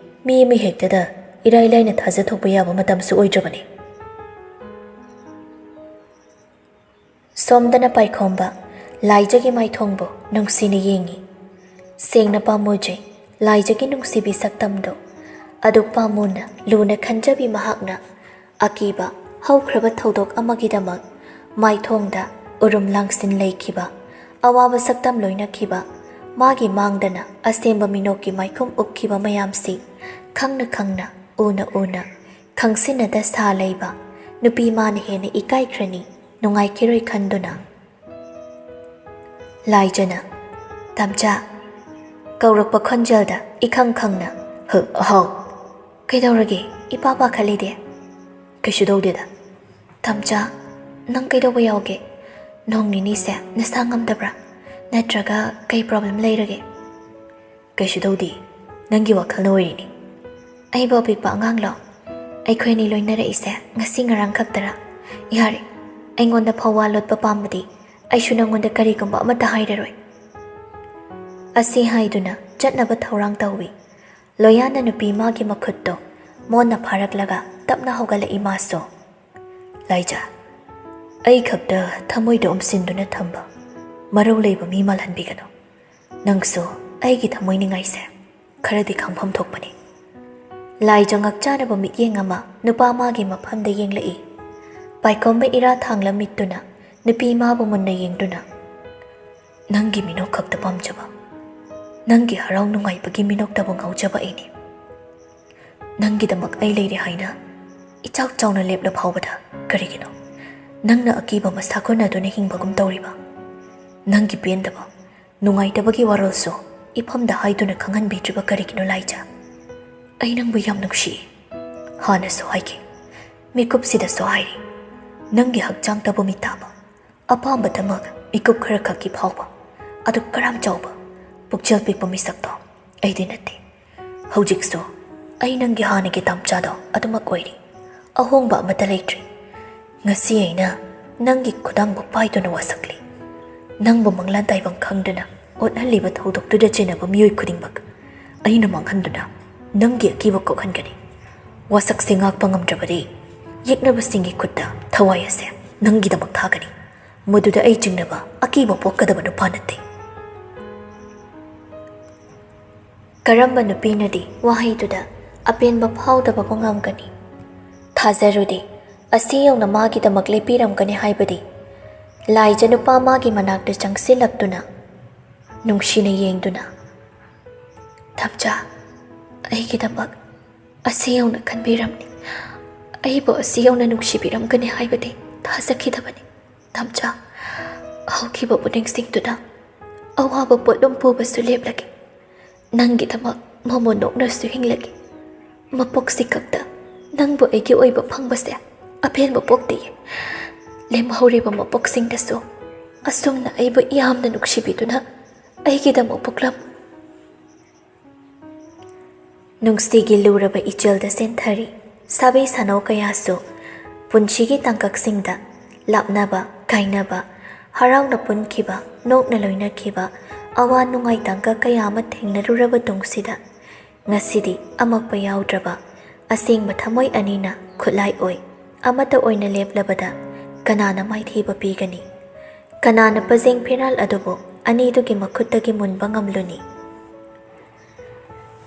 ꯃꯤ ꯑꯃ ꯍꯦꯛꯇꯗ ꯏꯔꯥꯏ ꯂꯥꯏꯅ ꯊꯥꯖꯊꯣꯛꯄ ꯌꯥꯕ ꯃꯇꯝꯁꯨ ꯑꯣꯏꯗ꯭ꯔꯕꯅꯤ꯫" ꯁꯣꯝꯗꯅ ꯄꯥꯏꯈꯣꯝꯕ ꯂꯥꯏꯖꯒꯤ ꯃꯥꯏꯊꯣꯡꯕꯨ ꯅꯨꯡꯁꯤꯅ ꯌꯦꯡꯉꯤ꯫ ꯁꯦꯡꯅ ꯄꯥꯝꯃꯨꯖꯩ ꯂꯥꯏꯖꯒꯤ ꯅꯨꯡꯁꯤꯕꯤ ꯁꯛꯇꯝꯗꯨ꯫ ꯑꯗꯨꯛ ꯄꯥꯝꯃꯨꯅ ꯂꯨꯅ ꯈꯟꯖꯕꯤ ꯃꯍꯥꯛꯅ ꯑꯀꯤꯕ ꯍꯧꯈ꯭ꯔꯕ ꯊꯧꯗꯣꯛ ꯑꯃꯒꯤꯗꯃꯛ ꯃꯥꯏꯊꯣꯡꯗ ꯎꯔꯨꯝ ꯂꯥꯡꯁꯤꯟ ꯂꯩꯈꯤꯕ, ꯑꯋꯥꯕ ꯁꯛꯇꯝ ꯂꯣꯏꯅꯈꯤꯕ, ꯃꯥꯒꯤ ꯃꯥꯡꯗꯅ ꯑꯁꯦꯡꯕ ꯃꯤꯅꯣꯛꯀꯤ ꯃꯥꯏꯈꯨꯝ ꯎꯞꯈꯤꯕ ꯃꯌꯥꯝꯁꯤ ꯈꯪꯅ ꯈꯪꯅ, ꯎꯅ ꯎꯅ, ꯈꯪꯁꯤꯟꯅꯗ ꯁꯥ ꯂꯩꯕ ꯅꯨꯄꯤ ꯃꯥꯅ ꯍꯦꯟꯅ ꯏꯀꯥꯏꯈ꯭ꯔꯅꯤ, ꯅꯨꯡꯉꯥꯏꯈꯤꯔꯣꯏ ꯈꯟꯗꯨꯅ꯫ ꯂꯥꯏꯖꯅ "ꯇꯥꯝꯆꯥ" ꯀꯧꯔꯛꯄ ꯈꯣꯟꯖꯦꯜꯗ ꯏꯈꯪ ꯈꯪꯅ, "ꯍ, ꯍꯥꯎ꯫ ꯀꯩꯗꯧꯔꯒꯦ? ꯏꯄꯥ ꯄꯥꯈꯠꯂꯤꯗꯤ?" "ꯀꯩꯁꯨ ꯇꯧꯗꯦꯗ꯫ ꯇꯥꯝꯆꯥ, ꯅꯪ ꯀꯩꯗꯧꯕ ꯌꯥꯎꯒꯦ? ꯅꯣꯡ ꯅꯤꯅꯤꯁꯦ ꯅꯁꯥ ꯉꯝꯗꯕ꯭ꯔꯥ? ꯅꯠꯇ꯭ꯔꯒ ꯀꯩ ꯄ꯭ꯔꯣꯕ꯭ꯂꯦꯝ ꯂꯩꯔꯒꯦ?" "ꯀꯩꯁꯨ ꯇꯧꯗꯦ꯫ ꯅꯪꯒꯤ ꯋꯥꯈꯜꯅ ꯑꯣꯏꯔꯤꯅꯤ꯫" "ꯑꯩꯕꯨ ꯑꯄꯤꯛꯄ ꯑꯉꯥꯡꯂꯣ? ꯑꯩꯈꯣꯏ ꯑꯅꯤ ꯂꯣꯏꯅꯔꯛꯏꯁꯦ ꯉꯁꯤ ꯉꯔꯥꯡ ꯈꯛꯇꯔꯥ? ꯌꯥꯔꯦ, ꯑꯩꯉꯣꯟꯗ ꯐꯥꯎ ꯋꯥ ꯂꯣꯠꯄ ꯄꯥꯝꯕꯗꯤ ꯑꯩꯁꯨ ꯅꯪꯉꯣꯟꯗ ꯀꯔꯤꯒꯨꯝꯕ ꯑꯃꯠꯇ ꯍꯥꯏꯔꯔꯣꯏ꯫" ꯑꯁꯤ ꯍꯥꯏꯗꯨꯅ ꯆꯠꯅꯕ ꯊꯧꯔꯥꯡ ꯇꯧꯏ꯫ ꯂꯣꯌꯥꯅ ꯅꯨꯄꯤ ꯃꯥꯒꯤ ꯃꯈꯨꯠꯇꯣ ꯃꯣꯟꯅ ꯐꯥꯔꯛꯂꯒ ꯇꯞꯅ ꯍꯧꯒꯠꯂꯛꯏ ꯃꯥꯁꯨ꯫ "ꯂꯥꯏꯖꯥ, ꯑꯩ ꯈꯛꯇ ꯊꯃꯣꯏꯗ ꯎꯝꯁꯤꯟꯗꯨꯅ ꯊꯝꯕ ꯃꯔꯧ ꯂꯩꯕ ꯃꯤ ꯃꯥꯜꯍꯟꯕꯤꯒꯅꯨ꯫ ꯅꯪꯁꯨ ꯑꯩꯒꯤ ꯊꯃꯣꯏ ꯅꯤꯡꯉꯥꯏꯁꯦ ꯈꯔꯗꯤ ꯈꯪꯐꯝ ꯊꯣꯛꯄꯅꯤ꯫" ꯂꯥꯏꯖꯥ ꯉꯛꯆꯥꯅꯕ ꯃꯤꯠꯌꯦꯡ ꯑꯃ ꯅꯨꯄꯥ ꯃꯥꯒꯤ ꯃꯐꯝꯗ ꯌꯦꯡꯂꯛꯏ꯫ ꯄꯥꯏꯈꯣꯝꯕ ꯏꯔꯥ ꯊꯥꯡꯂ ꯃꯤꯠꯇꯨꯅ ꯅꯨꯄꯤ ꯃꯥꯕꯨ ꯃꯨꯟꯅ ꯌꯦꯡꯗꯨꯅ, "ꯅꯪꯒꯤ ꯃꯤꯅꯣꯛ ꯈꯛꯇ ꯄꯥꯝꯖꯕ, ꯅꯪꯒꯤ ꯍꯔꯥꯎ ꯅꯨꯡꯉꯥꯏꯕꯒꯤ ꯃꯤꯅꯣꯛꯇꯕꯨ ꯉꯥꯎꯖꯕ ꯑꯩꯅꯤ꯫ ꯅꯪꯒꯤꯗꯃꯛ ꯑꯩ ꯂꯩꯔꯦ ꯍꯥꯏꯅ ꯏꯆꯥꯎ ꯆꯥꯎꯅ ꯂꯦꯞꯂ ꯐꯥꯎꯕꯗ ꯀꯔꯤꯒꯤꯅꯣ ꯅꯪꯅ ꯑꯀꯤꯕ ꯑꯃ ꯁꯥꯒꯣꯟꯅꯗꯨꯅ ꯍꯤꯡꯕꯒꯨꯝ ꯇꯧꯔꯤꯕ? ꯅꯪꯒꯤ ꯄꯦꯟꯗꯕ, ꯅꯨꯡꯉꯥꯏꯇꯕꯒꯤ ꯋꯥꯔꯣꯜꯁꯨ ꯏꯐꯝꯗ ꯍꯥꯏꯗꯨꯅ ꯈꯪꯍꯟꯕꯤꯗ꯭ꯔꯤꯕ ꯀꯔꯤꯒꯤꯅꯣ ꯂꯥꯏꯖꯥ? ꯑꯩ ꯅꯪꯕꯨ ꯌꯥꯝ ꯅꯨꯡꯁꯤ꯫" ꯍꯥꯟꯅꯁꯨ ꯍꯥꯏꯈꯤ, ꯃꯤꯀꯨꯞꯁꯤꯗꯁꯨ ꯍꯥꯏꯔꯤ, ꯅꯪꯒꯤ ꯍꯛꯆꯥꯡ ꯇꯕꯨ ꯃꯤꯠ ꯇꯥꯕ, ꯑꯄꯥꯝꯕꯗꯃꯛ ꯃꯤꯀꯨꯞ ꯈꯔ ꯈꯛꯀꯤ ꯐꯥꯎꯕ, ꯑꯗꯨ ꯀꯔꯥꯝ ꯆꯥꯎꯕ ꯄꯨꯛꯆꯦꯜ ꯄꯤꯛꯄ ꯃꯤꯁꯛꯇꯣ ꯑꯩꯗꯤ ꯅꯠꯇꯦ꯫ ꯍꯧꯖꯤꯛꯁꯨ ꯑꯩ ꯅꯪꯒꯤ ꯍꯥꯟꯅꯒꯤ ꯇꯥꯝꯆꯥꯗꯣ ꯑꯗꯨꯃꯛ ꯑꯣꯏꯔꯤ꯫ ꯑꯍꯣꯡꯕ ꯑꯃꯠꯇ ꯂꯩꯇ꯭ꯔꯤ꯫ ꯉꯁꯤ ꯑꯩꯅ ꯅꯪꯒꯤ ꯈꯨꯗꯥꯡꯕꯨ ꯄꯥꯏꯗꯨꯅ ꯋꯥꯁꯛꯂꯤ꯫ ꯅꯪꯕꯨ ꯃꯪꯂꯥꯟ ꯇꯥꯏꯕꯪ ꯈꯪꯗꯅ ꯑꯣꯠꯍꯜꯂꯤꯕ ꯊꯧꯗꯣꯛꯇꯨꯗ ꯆꯦꯟꯅꯕ ꯃꯤꯑꯣꯏ ꯈꯨꯗꯤꯡꯃꯛ ꯑꯩꯅ ꯃꯥꯡꯍꯟꯗꯨꯅ ꯅꯪꯒꯤ ꯑꯀꯤꯕ ꯀꯣꯛꯍꯟꯒꯅꯤ꯫ ꯋꯥꯁꯛꯁꯦ ꯉꯥꯛꯄ ꯉꯝꯗ꯭ꯔꯕꯗꯤ ꯌꯦꯛꯅꯕꯁꯤꯡꯒꯤ ꯈꯨꯠꯇ ꯊꯋꯥꯏ ꯑꯁꯦ ꯅꯪꯒꯤꯗꯃꯛ ꯊꯥꯒꯅꯤ꯫ ꯃꯗꯨꯗ ꯑꯩ ꯆꯤꯡꯅꯕ ꯑꯀꯤꯕ ꯄꯣꯛꯀꯗꯕ ꯅꯨꯄꯥ ꯅꯠꯇꯦ꯫ ꯀꯔꯝꯕ ꯅꯨꯄꯤꯅꯗꯤ ꯋꯥꯍꯩꯗꯨꯗ ꯑꯄꯦꯟꯕ ꯐꯥꯎꯗꯕꯕꯨ ꯉꯝꯒꯅꯤ? ꯊꯥꯖꯔꯨꯗꯦ, ꯑꯁꯤ ꯌꯧꯅ ꯃꯥꯒꯤꯗꯃꯛ ꯂꯦꯞꯄꯤꯔꯝꯒꯅꯤ ꯍꯥꯏꯕꯗꯤ꯫ ꯂꯥꯏꯖ ꯅꯨꯄꯥ ꯃꯥꯒꯤ ꯃꯅꯥꯛꯇ ꯆꯪꯁꯤꯜꯂꯛꯇꯨꯅ, ꯅꯨꯡꯁꯤꯅ ꯌꯦꯡꯗꯨꯅ, "ꯊꯝꯆꯥ, ꯑꯩꯒꯤꯗꯃꯛ ꯑꯁꯤ ꯌꯧꯅ ꯈꯟꯕꯤꯔꯝꯅꯤ, ꯑꯩꯕꯨ ꯑꯁꯤ ꯌꯧꯅ ꯅꯨꯡꯁꯤꯕꯤꯔꯝꯒꯅꯤ ꯍꯥꯏꯕꯗꯤ ꯊꯥꯖꯈꯤꯗꯕꯅꯤ꯫ ꯊꯝꯆꯥ, ꯍꯧꯈꯤꯕꯕꯨ ꯅꯤꯡꯁꯤꯡꯗꯨꯅ ꯑꯋꯥꯕ ꯄꯣꯠꯂꯨꯝ ꯄꯨꯕꯁꯨ ꯂꯦꯞꯂꯒꯦ꯫ ꯅꯪꯒꯤꯗꯃꯛ ꯃꯣꯃꯣꯟ ꯅꯣꯛꯅꯁꯨ ꯍꯤꯡꯂꯒꯦ꯫ ꯃꯄꯣꯛꯁꯤ ꯈꯛꯇ ꯅꯪꯕꯨ ꯑꯩꯒꯤ ꯑꯣꯏꯕ ꯐꯪꯕꯁꯦ ꯑꯄꯦꯟꯕ ꯄꯣꯛꯇꯤꯌꯦ꯫ ꯂꯦꯝꯍꯧꯔꯤꯕ ꯃꯄꯣꯛꯁꯤꯡꯗꯁꯨ ꯑꯁꯨꯝꯅ ꯑꯩꯕꯨ ꯌꯥꯝꯅ ꯅꯨꯡꯁꯤꯕꯤꯗꯨꯅ ꯑꯩꯒꯤꯗꯃꯛ ꯄꯣꯛꯂꯝꯃꯨ꯫" ꯅꯨꯡꯁꯤꯒꯤ ꯂꯨꯔꯕ ꯏꯆꯦꯜꯗ ꯆꯦꯟꯊꯔꯤ ꯁꯥꯕꯤ ꯁꯥꯅꯧ ꯀꯌꯥꯁꯨ꯫ ꯄꯨꯟꯁꯤꯒꯤ ꯇꯥꯡꯀꯛꯁꯤꯡꯗ ꯂꯥꯞꯅꯕ, ꯀꯥꯏꯅꯕ, ꯍꯔꯥꯎꯅ ꯄꯨꯟꯈꯤꯕ, ꯅꯣꯛꯅ ꯂꯣꯏꯅꯈꯤꯕ, ꯑꯋꯥ ꯅꯨꯡꯉꯥꯏ ꯇꯥꯡꯀꯛ ꯀꯌꯥ ꯑꯃ ꯊꯦꯡꯅꯔꯨꯔꯕ ꯇꯨꯡꯁꯤꯗ, ꯉꯁꯤꯗꯤ ꯑꯃꯛꯄ ꯌꯥꯎꯗ꯭ꯔꯕ ꯑꯁꯦꯡꯕ ꯊꯃꯣꯏ ꯑꯅꯤꯅ ꯈꯨꯠꯂꯥꯏ ꯑꯣꯏ ꯑꯃꯠꯇ ꯑꯣꯏꯅ ꯂꯦꯞꯂꯕꯗ, ꯀꯅꯥꯅ ꯃꯥꯏꯊꯤꯕ ꯄꯤꯒꯅꯤ? ꯀꯅꯥꯅ ꯄꯖꯦꯡ ꯐꯤꯔꯥꯜ ꯑꯗꯨꯕꯨ ꯑꯅꯤꯗꯨꯒꯤ ꯃꯈꯨꯠꯇꯒꯤ ꯃꯨꯟꯕ ꯉꯝꯂꯨꯅꯤ?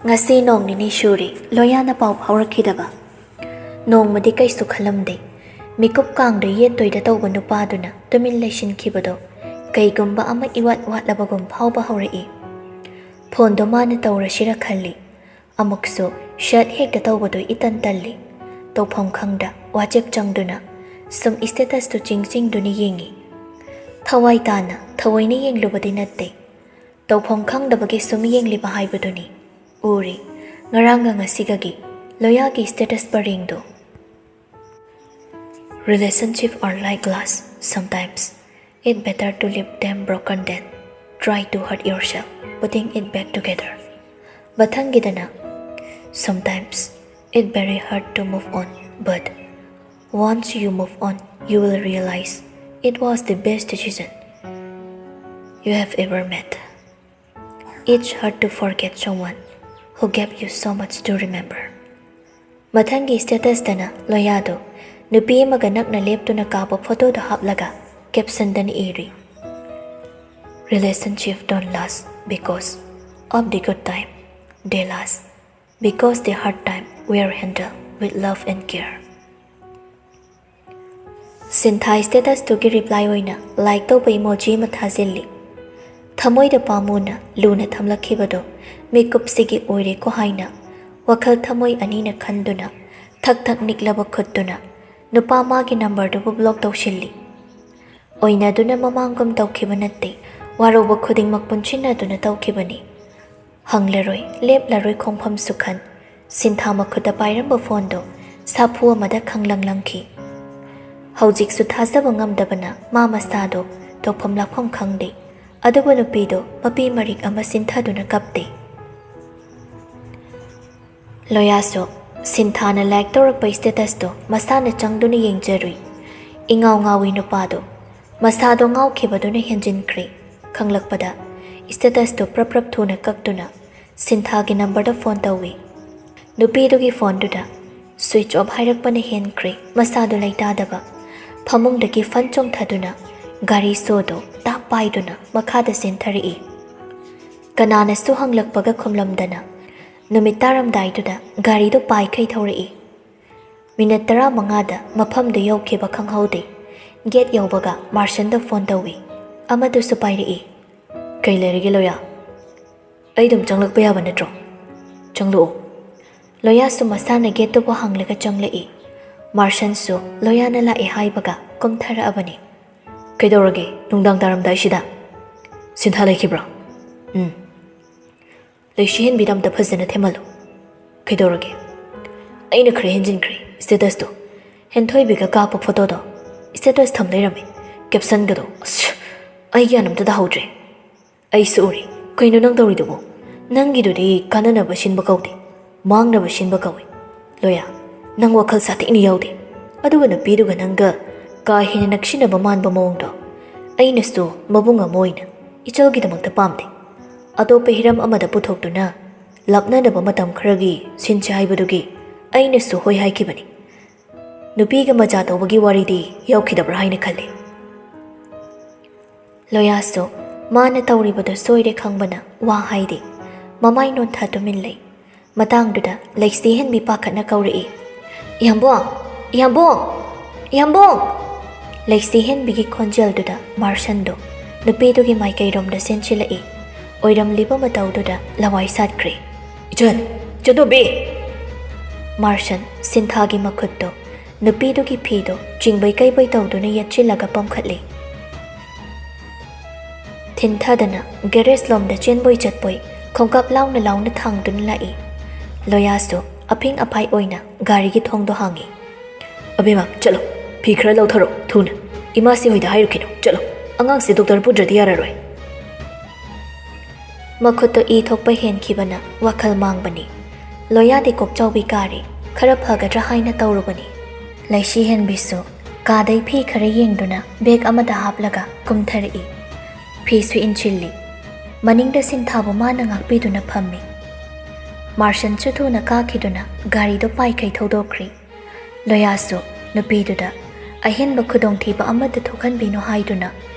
ꯉꯁꯤ ꯅꯣꯡ ꯅꯤꯅꯤ ꯁꯨꯔꯦ ꯂꯣꯌꯥꯅ ꯄꯥꯎ ꯐꯥꯎꯔꯛꯈꯤꯗꯕ꯫ ꯅꯣꯡꯃꯗꯤ ꯀꯩꯁꯨ ꯈꯜꯂꯝꯗꯦ, ꯃꯤꯀꯨꯞ ꯀꯥꯡꯗ ꯌꯦꯠꯇꯣꯏꯗ ꯇꯧꯕ ꯅꯨꯄꯥꯗꯨꯅ ꯇꯨꯃꯤꯟ ꯂꯩꯁꯤꯟꯈꯤꯕꯗꯣ ꯀꯩꯒꯨꯝꯕ ꯑꯃ ꯏꯋꯥꯠ ꯋꯥꯠꯂꯕꯒꯨꯝ ꯐꯥꯎꯕ ꯍꯧꯔꯛꯏ꯫ ꯐꯣꯟꯗꯣ ꯃꯥꯅ ꯇꯧꯔꯁꯤꯔ ꯈꯜꯂꯤ꯫ ꯑꯃꯨꯛꯁꯨ ꯁꯠ ꯍꯦꯛꯇ ꯇꯧꯕꯗꯨ ꯏꯇꯟ ꯇꯜꯂꯤ꯫ ꯇꯧꯐꯝ ꯈꯪꯗ ꯋꯥꯆꯦꯞ ꯆꯪꯗꯨꯅ ꯁꯨꯝ statusꯇꯨ ꯆꯤꯡ ꯆꯤꯡꯗꯨꯅ ꯌꯦꯡꯉꯤ꯫ ꯊꯋꯥꯏ ꯇꯥꯅ ꯊꯑꯣꯏꯅ ꯌꯦꯡꯂꯨꯕꯗꯤ ꯅꯠꯇꯦ꯫ ꯇꯧꯐꯝ ꯈꯪꯗꯕꯒꯤ ꯁꯨꯝ ꯌꯦꯡꯂꯤꯕ ꯍꯥꯏꯕꯗꯨꯅꯤ꯫ ꯎꯔꯤ, ꯉꯔꯥꯡꯒ ꯉꯁꯤꯒꯒꯤ ꯂꯣꯌꯥꯒꯤ status ꯄꯔꯦꯡꯗꯨ꯫ Relationship are like glass. Sometimes it better to leave them broken than try to hurt yourself putting it back together. ꯃꯊꯪꯒꯤꯗꯅ, sometimes it very hard to move on, but once you move on, you will realize it was the best decision you have ever made. It's hard to forget someone who gave you so much to remember. ꯃꯊꯪꯒꯤ statusꯇꯅ ꯂꯣꯌꯥꯗꯣ ꯅꯨꯄꯤ ꯑꯃꯒ ꯅꯛꯅ ꯂꯦꯞꯇꯨꯅ ꯀꯥꯞꯄ photoꯗꯣ ꯍꯥꯞꯂꯒ captionꯗꯅ ꯏꯔꯤ, "Relationship don't last because of the good time. They last because the hard time were handled with love and care." ꯁꯤꯟꯊꯥ statusꯇꯨꯒꯤ reply ꯑꯣꯏꯅ like ꯇꯧꯕ emoji ꯑꯃ ꯊꯥꯖꯤꯜꯂꯤ꯫ ꯊꯃꯣꯏꯗ ꯄꯥꯝꯃꯨꯅ ꯂꯨꯅ ꯊꯝꯂꯛꯈꯤꯕꯗꯣ ꯃꯤꯀꯨꯞꯁꯤꯒꯤ ꯑꯣꯏꯔꯦꯀꯣ ꯍꯥꯏꯅ ꯋꯥꯈꯜ ꯊꯃꯣꯏ ꯑꯅꯤꯅ ꯈꯟꯗꯨꯅ ꯊꯛ ꯊꯛ ꯅꯤꯛꯂꯕ ꯈꯨꯠꯇꯨꯅ ꯅꯨꯄꯥ ꯃꯥꯒꯤ ꯅꯝꯕꯔꯗꯨꯕꯨ ꯕ꯭ꯂꯣꯛ ꯇꯧꯁꯤꯜꯂꯤ꯫ ꯑꯣꯏꯅꯗꯨꯅ ꯃꯃꯥꯡꯒꯨꯝ ꯇꯧꯈꯤꯕ ꯅꯠꯇꯦ, ꯋꯥꯔꯧꯕ ꯈꯨꯗꯤꯡꯃꯛ ꯄꯨꯟꯁꯤꯟꯅꯗꯨꯅ ꯇꯧꯈꯤꯕꯅꯤ꯫ ꯍꯪꯂꯔꯣꯏ, ꯂꯦꯞꯂꯔꯣꯏ ꯈꯣꯡꯐꯝꯁꯨ ꯈꯟ꯫ ꯁꯤꯟꯊꯥ ꯃꯈꯨꯠꯇ ꯄꯥꯏꯔꯝꯕ ꯐꯣꯟꯗꯣ ꯁꯥꯐꯨ ꯑꯃꯗ ꯈꯪꯂꯪ ꯂꯪꯈꯤ꯫ ꯍꯧꯖꯤꯛꯁꯨ ꯊꯥꯖꯕ ꯉꯝꯗꯕꯅ ꯃꯥ ꯃꯁꯥꯗꯣ ꯇꯧꯐꯝ ꯂꯥꯛꯐꯝ ꯈꯪꯗꯦ꯫ ꯑꯗꯨꯕꯨ ꯅꯨꯄꯤꯗꯣ ꯃꯄꯤ ꯃꯔꯤꯛ ꯑꯃ ꯁꯤꯟꯊꯗꯨꯅ ꯀꯞꯇꯦ꯫ ꯂꯣꯌꯥꯁꯨ ꯁꯤꯟꯊꯥꯅ ꯂꯥꯏꯛ ꯇꯧꯔꯛꯄ ꯁ꯭ꯇꯦꯇꯁꯇꯣ ꯃꯁꯥꯅ ꯆꯪꯗꯨꯅ ꯌꯦꯡꯖꯔꯨꯏ꯫ ꯏꯉꯥꯎ ꯉꯥꯎꯏ ꯅꯨꯄꯥꯗꯣ꯫ ꯃꯁꯥꯗꯣ ꯉꯥꯎꯈꯤꯕꯗꯨꯅ ꯍꯦꯟꯖꯤꯟꯈ꯭ꯔꯦ꯫ ꯈꯪꯂꯛꯄꯗ ꯁ꯭ꯇꯦꯇꯁꯇꯣ ꯄ꯭ꯔꯞ ꯄ꯭ꯔꯞ ꯊꯨꯅ ꯀꯛꯇꯨꯅ ꯁꯤꯟꯊꯥꯒꯤ ꯅꯝꯕꯔꯗ ꯐꯣꯟ ꯇꯧꯏ꯫ ꯅꯨꯄꯤꯗꯨꯒꯤ ꯐꯣꯟꯗꯨꯗ ꯁ꯭ꯋꯤꯆ ꯑꯣꯐ ꯍꯥꯏꯔꯛꯄꯅ ꯍꯦꯟꯈ꯭ꯔꯦ꯫ ꯃꯁꯥꯗꯣ ꯂꯩꯇꯥꯗꯕ ꯐꯃꯨꯡꯗꯒꯤ ꯐꯟ ꯆꯣꯡꯊꯗꯨꯅ ꯒꯥꯔꯤ ꯁꯣꯗꯣ ꯇꯥꯞ ꯄꯥꯏꯗꯨꯅ ꯃꯈꯥꯗ ꯆꯦꯟꯊꯔꯛꯏ꯫ ꯀꯅꯥꯅꯁꯨ ꯍꯪꯂꯛꯄꯒ ꯈꯨꯝꯂꯝꯗꯅ ꯅꯨꯃꯤꯠ ꯇꯥꯔꯝꯗꯥꯏꯗꯨꯗ ꯒꯥꯔꯤꯗꯣ ꯄꯥꯏꯈꯩ ꯊꯧꯔꯛꯏ꯫ ꯃꯤꯅꯠ ꯇꯔꯥꯃꯉꯥꯗ ꯃꯐꯝꯗꯨ ꯌꯧꯈꯤꯕ ꯈꯪꯍꯧꯗꯦ꯫ ꯒꯦꯠ ꯌꯧꯕꯒ ꯃꯥꯔꯁꯟꯗ ꯐꯣꯟ ꯇꯧꯏ꯫ ꯑꯃꯗꯨꯁꯨ ꯄꯥꯏꯔꯛꯏ꯫ "ꯀꯩ ꯂꯩꯔꯒꯦ ꯂꯣꯌꯥ? ꯑꯩ ꯑꯗꯨꯝ ꯆꯪꯂꯛꯄ ꯌꯥꯕ ꯅꯠꯇ꯭ꯔꯣ? ꯆꯪꯂꯛꯑꯣ꯫" ꯂꯣꯌꯥꯁꯨ ꯃꯁꯥꯅ ꯒꯦꯠꯇꯨꯕꯨ ꯍꯥꯡꯂꯒ ꯆꯪꯂꯛꯏ꯫ ꯃꯥꯔꯁꯟꯁꯨ ꯂꯣꯌꯥꯅ ꯂꯥꯛꯑꯦ ꯍꯥꯏꯕꯒ ꯀꯨꯝꯊꯔꯛꯑꯕꯅꯤ꯫ "ꯀꯩꯗꯧꯔꯒꯦ ꯅꯨꯡꯗꯥꯡ ꯇꯥꯔꯝꯗꯥꯏꯁꯤꯗ? ꯁꯤꯟꯊꯥ ꯂꯩꯈꯤꯕ꯭ꯔꯣ?" "ꯎꯝ꯫ ꯂꯩꯁꯤꯍꯦꯟꯕꯤꯗ ꯑꯝꯇ ꯐꯖꯅ ꯊꯦꯝꯍꯜꯂꯨ꯫" "ꯀꯩꯗꯧꯔꯒꯦ?" "ꯑꯩꯅ ꯈꯔ ꯍꯦꯟꯖꯤꯟꯈ꯭ꯔꯦ ꯁ꯭ꯇꯦꯇꯁꯇꯣ꯫ ꯍꯦꯟꯊꯣꯏꯕꯤꯒ ꯀꯥꯞꯄ ꯐꯣꯇꯣꯗꯣ ꯁ꯭ꯇꯦꯇꯁ ꯊꯝ ꯂꯩꯔꯝꯃꯦ꯫ ꯀꯦꯞꯁꯟꯒꯗꯣ, ꯑꯁ, ꯑꯩ ꯒ꯭ꯌꯥꯟ ꯑꯝꯇ ꯇꯥꯍꯧꯗ꯭ꯔꯦ꯫" "ꯑꯩꯁꯨ ꯎꯔꯦ꯫ ꯀꯩꯅꯣ ꯅꯪ ꯇꯧꯔꯤꯗꯨꯕꯨ? ꯅꯪꯒꯤꯗꯨꯗꯤ ꯀꯥꯟꯅꯅꯕ ꯁꯤꯟꯕ ꯀꯧꯗꯦ, ꯃꯥꯡꯅꯕ ꯁꯤꯟꯕ ꯀꯧꯏ꯫ ꯂꯣꯌꯥ, ꯅꯪ ꯋꯥꯈꯜ ꯁꯥꯊꯤꯅ ꯌꯥꯎꯗꯦ꯫ ꯑꯗꯨꯒ ꯅꯨꯄꯤꯗꯨꯒ ꯅꯪꯒ ꯀꯥ ꯍꯦꯟꯅ ꯅꯛꯁꯤꯟꯅꯕ ꯃꯥꯟꯕ ꯃꯑꯣꯡꯗꯣ꯫ ꯑꯩꯅꯁꯨ ꯃꯕꯨꯡ ꯑꯃ ꯑꯣꯏꯅ ꯏꯆꯜꯒꯤꯗꯃꯛꯇ ꯄꯥꯝꯗꯦ꯫ ꯑꯇꯣꯞꯄ ꯍꯤꯔꯝ ꯑꯃꯗ ꯄꯨꯊꯣꯛꯇꯨꯅ ꯂꯥꯞꯅꯅꯕ ꯃꯇꯝ ꯈꯔꯒꯤ ꯁꯤꯟꯁꯦ ꯍꯥꯏꯕꯗꯨꯒꯤ ꯑꯩꯅꯁꯨ ꯍꯣꯏ ꯍꯥꯏꯈꯤꯕꯅꯤ꯫ ꯅꯨꯄꯤꯒ ꯃꯆꯥ ꯇꯧꯕꯒꯤ ꯋꯥꯔꯤꯗꯤ ꯌꯥꯎꯈꯤꯗꯕ꯭ꯔꯥ ꯍꯥꯏꯅ ꯈꯜꯂꯤ꯫" ꯂꯣꯌꯥꯁꯨ ꯃꯥꯅ ꯇꯧꯔꯤꯕꯗꯨ ꯁꯣꯏꯔꯦ ꯈꯪꯕꯅ ꯋꯥ ꯍꯥꯏꯗꯦ꯫ ꯃꯃꯥꯏ ꯅꯣꯟꯊ ꯇꯨꯃꯤꯟ ꯂꯩ꯫ ꯃꯇꯥꯡꯗꯨꯗ ꯂꯩꯁꯤꯍꯦꯟꯕꯤ ꯄꯥꯈꯠꯅ ꯀꯧꯔꯛꯏ, "ꯏꯌꯥꯝꯕꯣꯡ! ꯏꯌꯥꯝꯕꯣꯡ! ꯏꯌꯥꯝꯕꯣꯡ!" ꯂꯩꯁꯤꯍꯦꯟꯕꯤꯒꯤ ꯈꯣꯟꯖꯦꯜꯗꯨꯗ ꯃꯥꯔꯁꯟꯗꯣ ꯅꯨꯄꯤꯗꯨꯒꯤ ꯃꯥꯏꯀꯩꯔꯣꯝꯗ ꯆꯦꯟꯁꯤꯜꯂꯛꯏ꯫ ꯑꯣꯏꯔꯝꯂꯤꯕ ꯃꯇꯧꯗꯨꯗ ꯂꯋꯥꯏ ꯁꯥꯠꯈ꯭ꯔꯦ꯫ "ꯏꯆꯟ, ꯏꯆꯟꯇꯣꯝꯕꯤ!" ꯃꯥꯔꯁꯟ ꯁꯤꯟꯊꯥꯒꯤ ꯃꯈꯨꯠꯇꯣ ꯅꯨꯄꯤꯗꯨꯒꯤ ꯐꯤꯗꯣ ꯆꯤꯡꯕꯩ ꯀꯩꯕꯩ ꯇꯧꯗꯨꯅ ꯌꯦꯠꯁꯤꯜꯂꯒ ꯄꯝꯈꯠꯂꯤ꯫ ꯊꯤꯟꯊꯗꯅ ꯒꯦꯔꯦꯖ ꯂꯣꯝꯗ ꯆꯦꯟꯕꯣꯏ ꯆꯠꯄꯣꯏ ꯈꯣꯡꯀꯥꯞ ꯂꯥꯎꯅ ꯂꯥꯎꯅ ꯊꯥꯡꯗꯨꯅ ꯂꯥꯛꯏ꯫ ꯂꯣꯌꯥꯁꯨ ꯑꯐꯤꯡ ꯑꯐꯥꯏ ꯑꯣꯏꯅ ꯒꯥꯔꯤꯒꯤ ꯊꯣꯡꯗꯣ ꯍꯥꯡꯉꯤ꯫ "ꯑꯕꯦꯝꯃ, ꯆꯠꯂꯣ, ꯐꯤ ꯈꯔ ꯂꯧꯊꯔꯣ ꯊꯨꯅ꯫ ꯏꯃꯥꯁꯤ ꯍꯣꯏꯗ ꯍꯥꯏꯔꯨꯈꯤꯅꯨ, ꯆꯠꯂꯣ꯫ ꯑꯉꯥꯡꯁꯦ ꯗꯣꯛꯇꯔ ꯄꯨꯗ꯭ꯔꯗꯤ ꯌꯥꯔꯔꯣꯏ꯫" ꯃꯈꯨꯠꯇꯣ ꯏ ꯊꯣꯛꯄ ꯍꯦꯟꯈꯤꯕꯅ ꯋꯥꯈꯜ ꯃꯥꯡꯕꯅꯤ꯫ ꯂꯣꯌꯥꯗꯤ ꯀꯣꯛꯆꯥꯎꯕꯤ ꯀꯥꯔꯦ, ꯈꯔ ꯐꯒꯗ꯭ꯔꯥ ꯍꯥꯏꯅ ꯇꯧꯔꯨꯕꯅꯤ꯫ ꯂꯩꯁꯤ ꯍꯦꯟꯕꯤꯁꯨ ꯀꯥꯗꯩ ꯐꯤ ꯈꯔ ꯌꯦꯡꯗꯨꯅ ꯕꯦꯒ ꯑꯃꯗ ꯍꯥꯞꯂꯒ ꯀꯨꯝꯊꯔꯛꯏ꯫ ꯐꯤꯁꯨ ꯏꯟꯁꯤꯜꯂꯤ꯫ ꯃꯅꯤꯡꯗ ꯁꯤꯟꯊꯥꯕꯨ ꯃꯥꯅ ꯉꯥꯛꯄꯤꯗꯨꯅ ꯐꯝꯃꯤ꯫ ꯃꯥꯔꯁꯟꯁꯨ ꯊꯨꯅ ꯀꯥꯈꯤꯗꯨꯅ ꯒꯥꯔꯤꯗꯣ ꯄꯥꯏꯈꯩ ꯊꯧꯗꯣꯛꯈ꯭ꯔꯤ꯫ ꯂꯣꯌꯥꯁꯨ ꯅꯨꯄꯤꯗꯨꯗ ꯑꯍꯦꯟꯕ ꯈꯨꯗꯣꯡꯊꯤꯕ ꯑꯃꯠꯇ ꯊꯣꯛꯍꯟꯕꯤꯅꯨ ꯍꯥꯏꯗꯨꯅ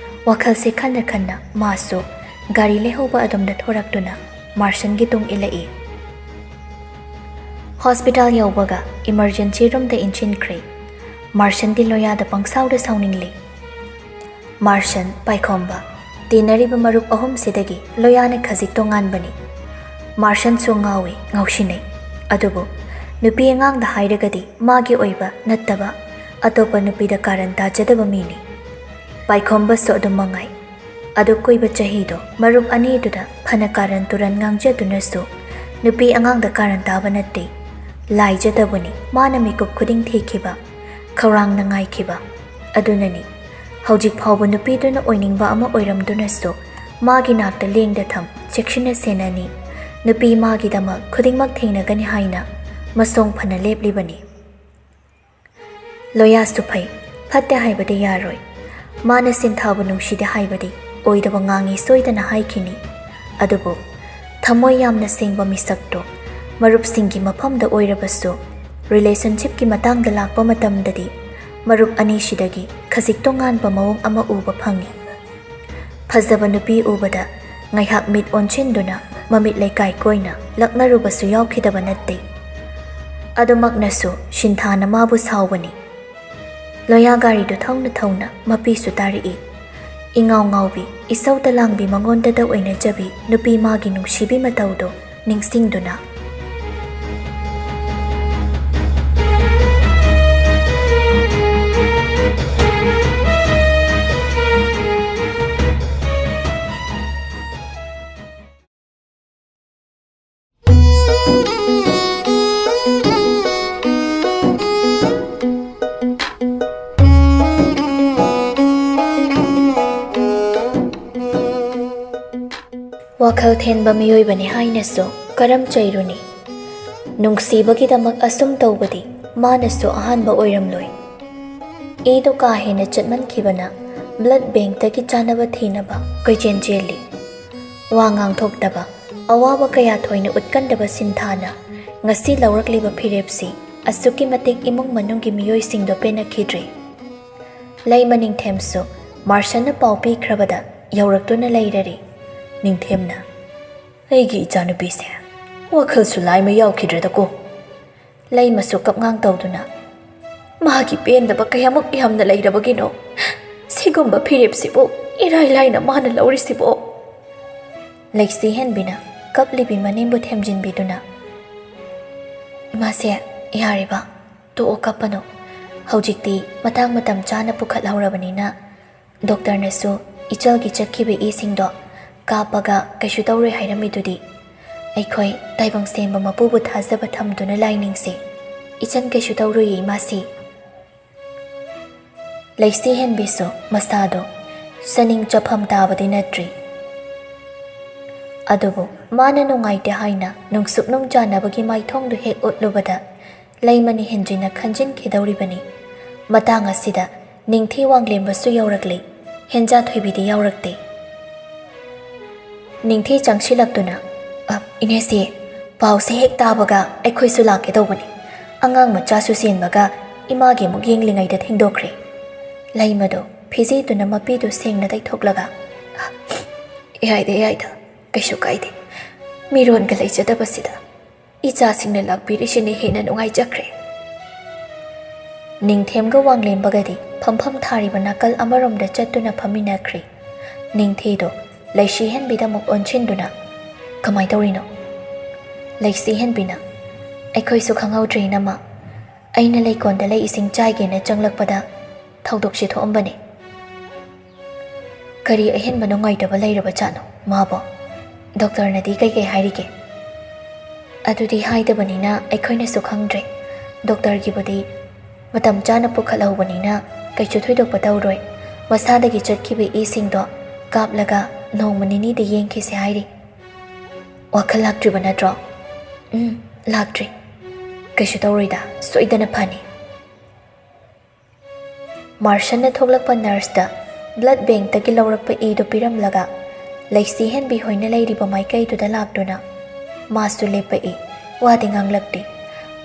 ꯋꯥꯈꯜꯁꯦ ꯈꯟꯅ ꯈꯟꯅ ꯃꯥꯁꯨ ꯒꯥꯔꯤ ꯂꯩꯍꯧꯕ ꯑꯗꯣꯝꯗ ꯊꯣꯔꯛꯇꯨꯅ ꯃꯥꯔꯁꯟꯒꯤ ꯇꯨꯡ ꯏꯜꯂꯛꯏ꯫ ꯍꯣꯁꯄꯤꯇꯥꯜ ꯌꯧꯕꯒ ꯏꯃꯔꯖꯦꯟꯁꯤ ꯔꯨꯝꯗ ꯏꯟꯁꯤꯟꯈ꯭ꯔꯦ꯫ ꯃꯥꯔꯁꯟꯗꯤ ꯂꯣꯌꯥꯗ ꯄꯪꯁꯥꯎꯗ ꯁꯥꯎꯅꯤꯡꯂꯤ꯫ ꯃꯥꯔꯁꯟ, ꯄꯥꯏꯈꯣꯝꯕ, ꯇꯤꯟꯅꯔꯤꯕ ꯃꯔꯨꯞ ꯑꯍꯨꯝꯁꯤꯗꯒꯤ ꯂꯣꯌꯥꯅ ꯈꯖꯤꯛ ꯇꯣꯉꯥꯟꯕꯅꯤ꯫ ꯃꯥꯔꯁꯟꯁꯨ ꯉꯥꯎꯏ, ꯉꯥꯎꯁꯤꯟꯅꯩ꯫ ꯑꯗꯨꯕꯨ ꯅꯨꯄꯤ ꯑꯉꯥꯡꯗ ꯍꯥꯏꯔꯒꯗꯤ ꯃꯥꯒꯤ ꯑꯣꯏꯕ ꯅꯠꯇꯕ ꯑꯇꯣꯞꯄ ꯅꯨꯄꯤꯗ ꯀꯥꯔꯟ ꯇꯥꯖꯗꯕ ꯃꯤꯅꯤ꯫ ꯄꯥꯏꯈꯣꯝꯕꯁꯨ ꯑꯗꯨꯝ ꯃꯉꯥꯏ꯫ ꯑꯗꯨ ꯀꯨꯏꯕ ꯆꯍꯤꯗꯣ ꯃꯔꯨꯞ ꯑꯅꯤꯗꯨꯗ ꯐꯅ ꯀꯥꯔꯟ ꯇꯨꯔꯟ ꯉꯥꯡꯖꯗꯨꯅꯁꯨ ꯅꯨꯄꯤ ꯑꯉꯥꯡꯗ ꯀꯥꯔꯟ ꯇꯥꯕ ꯅꯠꯇꯦ꯫ ꯂꯥꯏꯖꯗꯕꯅꯤ ꯃꯥꯅ ꯃꯤꯀꯨꯞ ꯈꯨꯗꯤꯡ ꯊꯤꯈꯤꯕ, ꯈꯧꯔꯥꯡꯅ ꯉꯥꯏꯈꯤꯕ꯫ ꯑꯗꯨꯅꯅꯤ ꯍꯧꯖꯤꯛ ꯐꯥꯎꯕ ꯅꯨꯄꯤꯗꯨꯅ ꯑꯣꯏꯅꯤꯡꯕ ꯑꯃ ꯑꯣꯏꯔꯝꯗꯨꯅꯁꯨ ꯃꯥꯒꯤ ꯅꯥꯛꯇ ꯂꯦꯡꯗ ꯊꯝ ꯆꯦꯛꯁꯤꯟꯅ ꯁꯦꯟꯅꯅꯤ꯫ ꯅꯨꯄꯤ ꯃꯥꯒꯤꯗꯃꯛ ꯈꯨꯗꯤꯡꯃꯛ ꯊꯦꯡꯅꯒꯅꯤ ꯍꯥꯏꯅ ꯃꯁꯣꯡ ꯐꯅ ꯂꯦꯞꯂꯤꯕꯅꯤ꯫ ꯂꯣꯌꯥꯁꯇꯨ ꯐꯩ, ꯐꯠꯇꯦ ꯍꯥꯏꯕꯗꯤ ꯌꯥꯔꯣꯏ꯫ ꯃꯥꯅ ꯁꯤꯟꯊꯥꯕꯨ ꯅꯨꯡꯁꯤꯗꯦ ꯍꯥꯏꯕꯗꯤ ꯑꯣꯏꯗꯕ ꯉꯥꯡꯉꯤ ꯁꯣꯏꯗꯅ ꯍꯥꯏꯈꯤꯅꯤ꯫ ꯑꯗꯨꯕꯨ ꯊꯃꯣꯏ ꯌꯥꯝꯅ ꯁꯦꯡꯕ ꯃꯤꯁꯛꯇꯣ ꯃꯔꯨꯞꯁꯤꯡꯒꯤ ꯃꯐꯝꯗ ꯑꯣꯏꯔꯕꯁꯨ ꯔꯤꯂꯦꯁꯟꯁꯤꯞꯀꯤ ꯃꯇꯥꯡꯗ ꯂꯥꯛꯄ ꯃꯇꯝꯗꯗꯤ ꯃꯔꯨꯞ ꯑꯅꯤꯁꯤꯗꯒꯤ ꯈꯖꯤꯛ ꯇꯣꯉꯥꯟꯕ ꯃꯑꯣꯡ ꯑꯃ ꯎꯕ ꯐꯪꯉꯤ꯫ ꯐꯖꯕ ꯅꯨꯄꯤ ꯎꯕꯗ ꯉꯥꯏꯍꯥꯛ ꯃꯤꯠ ꯑꯣꯟꯁꯤꯟꯗꯨꯅ ꯃꯃꯤꯠ ꯂꯩꯀꯥꯏ ꯀꯣꯏꯅ ꯂꯛꯅꯔꯨꯕꯁꯨ ꯌꯥꯎꯈꯤꯗꯕ ꯅꯠꯇꯦ꯫ ꯑꯗꯨꯃꯛꯅꯁꯨ ꯁꯤꯟꯊꯥꯅ ꯃꯥꯕꯨ ꯁꯥꯎꯕꯅꯤ꯫ ꯂꯣꯌꯥ ꯒꯥꯔꯤꯗꯨ ꯊꯧꯅ ꯊꯧꯅ ꯃꯄꯤꯁꯨ ꯇꯥꯔꯛꯏ꯫ ꯏꯉꯥꯎ ꯉꯥꯎꯕꯤ, ꯏꯁꯧ ꯇꯂꯥꯡꯕꯤ, ꯃꯉꯣꯟꯗꯇ ꯑꯣꯏꯅꯖꯕꯤ ꯅꯨꯄꯤ ꯃꯥꯒꯤ ꯅꯨꯡꯁꯤꯕꯤ ꯃꯇꯧꯗꯣ ꯅꯤꯡꯁꯤꯡꯗꯨꯅ꯫ ꯋꯥꯈꯜ ꯊꯦꯟꯕ ꯃꯤꯑꯣꯏꯕꯅꯤ ꯍꯥꯏꯅꯁꯨ ꯀꯔꯝ ꯆꯩꯔꯨꯅꯤ? ꯅꯨꯡꯁꯤꯕꯒꯤꯗꯃꯛ ꯑꯁꯨꯝ ꯇꯧꯕꯗꯤ ꯃꯥꯅꯁꯨ ꯑꯍꯥꯟꯕ ꯑꯣꯏꯔꯝꯂꯣꯏ꯫ ꯏꯗꯣ ꯀꯥ ꯍꯦꯟꯅ ꯆꯠꯃꯟꯈꯤꯕꯅ blood bankꯇꯒꯤ ꯆꯥꯅꯕ ꯊꯤꯅꯕ ꯀꯣꯏꯆꯦꯟ ꯆꯦꯜꯂꯤ꯫ ꯋꯥ ꯉꯥꯡꯊꯣꯛꯇꯕ, ꯑꯋꯥꯕ ꯀꯌꯥ ꯊꯣꯏꯅ ꯎꯠꯀꯟꯗꯕ ꯁꯤꯟꯊꯥꯅ ꯉꯁꯤ ꯂꯧꯔꯛꯂꯤꯕ ꯐꯤꯔꯦꯞꯁꯤ ꯑꯁꯨꯛꯀꯤ ꯃꯇꯤꯛ ꯏꯃꯨꯡ ꯃꯅꯨꯡꯒꯤ ꯃꯤꯑꯣꯏꯁꯤꯡꯗꯣ ꯄꯦꯟꯅꯈꯤꯗ꯭ꯔꯦ꯫ ꯂꯩꯃ ꯅꯤꯡꯊꯦꯝꯁꯨ ꯃꯥꯔꯁꯟꯅ ꯄꯥꯎ ꯄꯤꯈ꯭ꯔꯕꯗ ꯌꯧꯔꯛꯇꯨꯅ ꯂꯩꯔꯔꯤ꯫ ꯅꯤꯡꯊꯦꯝꯅ, "ꯑꯩꯒꯤ ꯏꯆꯥꯅꯨꯄꯤꯁꯦ ꯋꯥꯈꯜꯁꯨ ꯂꯥꯏꯃ ꯌꯥꯎꯈꯤꯗ꯭ꯔꯗꯀꯣ?" ꯂꯩꯃꯁꯨ ꯀꯞꯉꯥꯡ ꯇꯧꯗꯨꯅ, "ꯃꯥꯒꯤ ꯄꯦꯟꯗꯕ ꯀꯌꯥꯃꯨꯛ ꯌꯥꯝꯅ ꯂꯩꯔꯕꯒꯤꯅꯣ? ꯁꯤꯒꯨꯝꯕ ꯐꯤꯔꯦꯞꯁꯤꯕꯨ ꯏꯔꯥꯏ ꯂꯥꯏꯅ ꯃꯥꯅ ꯂꯧꯔꯤꯁꯤꯕꯣ?" ꯂꯩꯁꯤ ꯍꯦꯟꯕꯤꯅ ꯀꯞꯂꯤꯕꯤ ꯃꯅꯦꯝꯕꯨ ꯊꯦꯝꯖꯤꯟꯕꯤꯗꯨꯅ, "ꯏꯃꯥꯁꯦ, ꯌꯥꯔꯤꯕ, ꯇꯣꯛꯑꯣ ꯀꯞꯄꯅꯨ꯫ ꯍꯧꯖꯤꯛꯇꯤ ꯃꯇꯥꯡ ꯃꯇꯝ ꯆꯥꯅ ꯄꯨꯈꯠꯍꯧꯔꯕꯅꯤꯅ ꯗꯣꯛꯇꯔꯅꯁꯨ ꯏꯆꯜꯒꯤ ꯆꯠꯈꯤꯕ ꯏꯁꯤꯡꯗꯣ ꯀꯥꯞꯄꯒ ꯀꯩꯁꯨ ꯇꯧꯔꯣꯏ ꯍꯥꯏꯔꯝꯃꯤꯗꯨꯗꯤ꯫ ꯑꯩꯈꯣꯏ ꯇꯥꯏꯕꯪ ꯁꯦꯝꯕ ꯃꯄꯨꯕꯨ ꯊꯥꯖꯕ ꯊꯝꯗꯨꯅ ꯂꯥꯏ ꯅꯤꯡꯁꯤ꯫ ꯏꯆꯟ ꯀꯩꯁꯨ ꯇꯧꯔꯣꯏꯌꯦ ꯏꯃꯥꯁꯤ꯫" ꯂꯩꯁꯤ ꯍꯦꯟꯕꯤꯁꯨ ꯃꯁꯥꯗꯣ ꯆꯥꯅꯤꯡ ꯆꯐꯝ ꯇꯥꯕꯗꯤ ꯅꯠꯇ꯭ꯔꯤ꯫ ꯑꯗꯨꯕꯨ ꯃꯥꯅ ꯅꯨꯡꯉꯥꯏꯇꯦ ꯍꯥꯏꯅ ꯅꯨꯡꯁꯨꯛ ꯅꯨꯡꯖꯥꯅꯕꯒꯤ ꯃꯥꯏꯊꯣꯡꯗꯨ ꯍꯦꯛ ꯎꯠꯂꯨꯕꯗ ꯂꯩꯃꯅꯤ ꯍꯦꯟꯖꯤꯟꯅ ꯈꯟꯖꯤꯟꯈꯤꯗꯧꯔꯤꯕꯅꯤ꯫ ꯃꯇꯥꯡ ꯑꯁꯤꯗ ꯅꯤꯡꯊꯤ ꯋꯥꯡꯂꯦꯝꯕꯁꯨ ꯌꯧꯔꯛꯂꯤ꯫ ꯍꯦꯟꯖꯥ ꯊꯣꯏꯕꯤꯗꯤ ꯌꯥꯎꯔꯛꯇꯦ꯫ ꯅꯤꯡꯊꯤ ꯆꯪꯁꯤꯜꯂꯛꯇꯨꯅ, "ꯑ, ꯏꯅꯦꯁꯦ, ꯄꯥꯎꯁꯦ ꯍꯦꯛ ꯇꯥꯕꯒ ꯑꯩꯈꯣꯏꯁꯨ ꯂꯥꯛꯀꯦ ꯇꯧꯕꯅꯤ꯫ ꯑꯉꯥꯡ ꯃꯆꯥꯁꯨ ꯆꯦꯟꯕꯒ ꯏꯃꯥꯒꯤ ꯑꯃꯨꯛ ꯌꯦꯡꯂꯤꯉꯩꯗ ꯊꯦꯡꯗꯣꯛꯈ꯭ꯔꯦ꯫" ꯂꯩꯃꯗꯣ ꯐꯤꯖꯦꯗꯨꯅ ꯃꯄꯤꯗꯨ ꯁꯦꯡꯅ ꯇꯩꯊꯣꯛꯂꯒ, "ꯌꯥꯏꯗ, ꯌꯥꯏꯗ, ꯀꯩꯁꯨ ꯀꯥꯏꯗꯦ꯫ ꯃꯤꯔꯣꯟꯒ ꯂꯩꯖꯗꯕꯁꯤꯗ ꯏꯆꯥꯁꯤꯡꯅ ꯂꯥꯛꯄꯤꯔꯤꯁꯤꯅ ꯍꯦꯟꯅ ꯅꯨꯡꯉꯥꯏꯖꯈ꯭ꯔꯦ꯫" ꯅꯤꯡꯊꯦꯝꯒ ꯋꯥꯡꯂꯦꯝꯕꯒꯗꯤ ꯐꯝꯐꯝ ꯊꯥꯔꯤꯕ ꯅꯥꯀꯜ ꯑꯃꯔꯣꯝꯗ ꯆꯠꯇꯨꯅ ꯐꯝꯃꯤꯟꯅꯈ꯭ꯔꯦ꯫ ꯅꯤꯡꯊꯤꯗꯣ ꯂꯩꯁꯤꯍꯦꯟꯕꯤꯗ ꯑꯃꯨꯛ ꯑꯣꯟꯁꯤꯟꯗꯨꯅ, "ꯀꯃꯥꯏ ꯇꯧꯔꯤꯅꯣ?" ꯂꯩꯁꯤꯍꯦꯟꯕꯤꯅ, "ꯑꯩꯈꯣꯏꯁꯨ ꯈꯪꯍꯧꯗ꯭ꯔꯦ, ꯏꯅꯝꯃ꯫ ꯑꯩꯅ ꯂꯩꯀꯣꯟꯗ ꯂꯩ ꯏꯁꯤꯡ ꯆꯥꯏꯒꯦꯅ ꯆꯪꯂꯛꯄꯗ ꯊꯧꯗꯣꯛꯁꯤ ꯊꯣꯛꯑꯝꯕꯅꯤ꯫" "ꯀꯔꯤ ꯑꯍꯦꯟꯕ ꯅꯨꯡꯉꯥꯏꯇꯕ ꯂꯩꯔꯕ ꯖꯥꯠꯅꯣ ꯃꯥꯕꯣ? ꯗꯣꯛꯇꯔꯅꯗꯤ ꯀꯩꯀꯩ ꯍꯥꯏꯔꯤꯒꯦ?" "ꯑꯗꯨꯗꯤ ꯍꯥꯏꯗꯕꯅꯤꯅ ꯑꯩꯈꯣꯏꯅꯁꯨ ꯈꯪꯗ꯭ꯔꯦ꯫ ꯗꯣꯛꯇꯔꯒꯤꯕꯨꯗꯤ ꯃꯇꯝ ꯆꯥꯅ ꯄꯨꯈꯠꯍꯧꯕꯅꯤꯅ ꯀꯩꯁꯨ ꯊꯣꯏꯗꯣꯛꯄ ꯇꯧꯔꯣꯏ꯫ ꯃꯁꯥꯗꯒꯤ ꯆꯠꯈꯤꯕ ꯏꯁꯤꯡꯗꯣ ꯀꯥꯞꯂꯒ ꯅꯣꯡꯃ ꯅꯤꯅꯤꯗꯤ ꯌꯦꯡꯈꯤꯁꯦ ꯍꯥꯏꯔꯤ꯫" "ꯋꯥꯈꯜ ꯂꯥꯛꯇ꯭ꯔꯤꯕ ꯅꯠꯇ꯭ꯔꯣ?" "ꯎꯝ, ꯂꯥꯛꯇ꯭ꯔꯤ꯫ ꯀꯩꯁꯨ ꯇꯧꯔꯣꯏꯗ, ꯁꯣꯏꯗꯅ ꯐꯅꯤ꯫" ꯃꯥꯔꯁꯟꯅ ꯊꯣꯛꯂꯛꯄ ꯅꯔꯁꯇ ꯕ꯭ꯂꯗ ꯕꯦꯡꯛꯇꯒꯤ ꯂꯧꯔꯛꯄ ꯏꯗꯨ ꯄꯤꯔꯝꯂꯒ, ꯂꯩꯁꯤꯍꯦꯟꯕꯤ ꯍꯣꯏꯅ ꯂꯩꯔꯤꯕ ꯃꯥꯏꯀꯩꯗꯨꯗ ꯂꯥꯛꯇꯨꯅ ꯃꯥꯁꯨ ꯂꯦꯞꯄꯛꯏ꯫ ꯋꯥꯗꯤ ꯉꯥꯡꯂꯛꯇꯦ꯫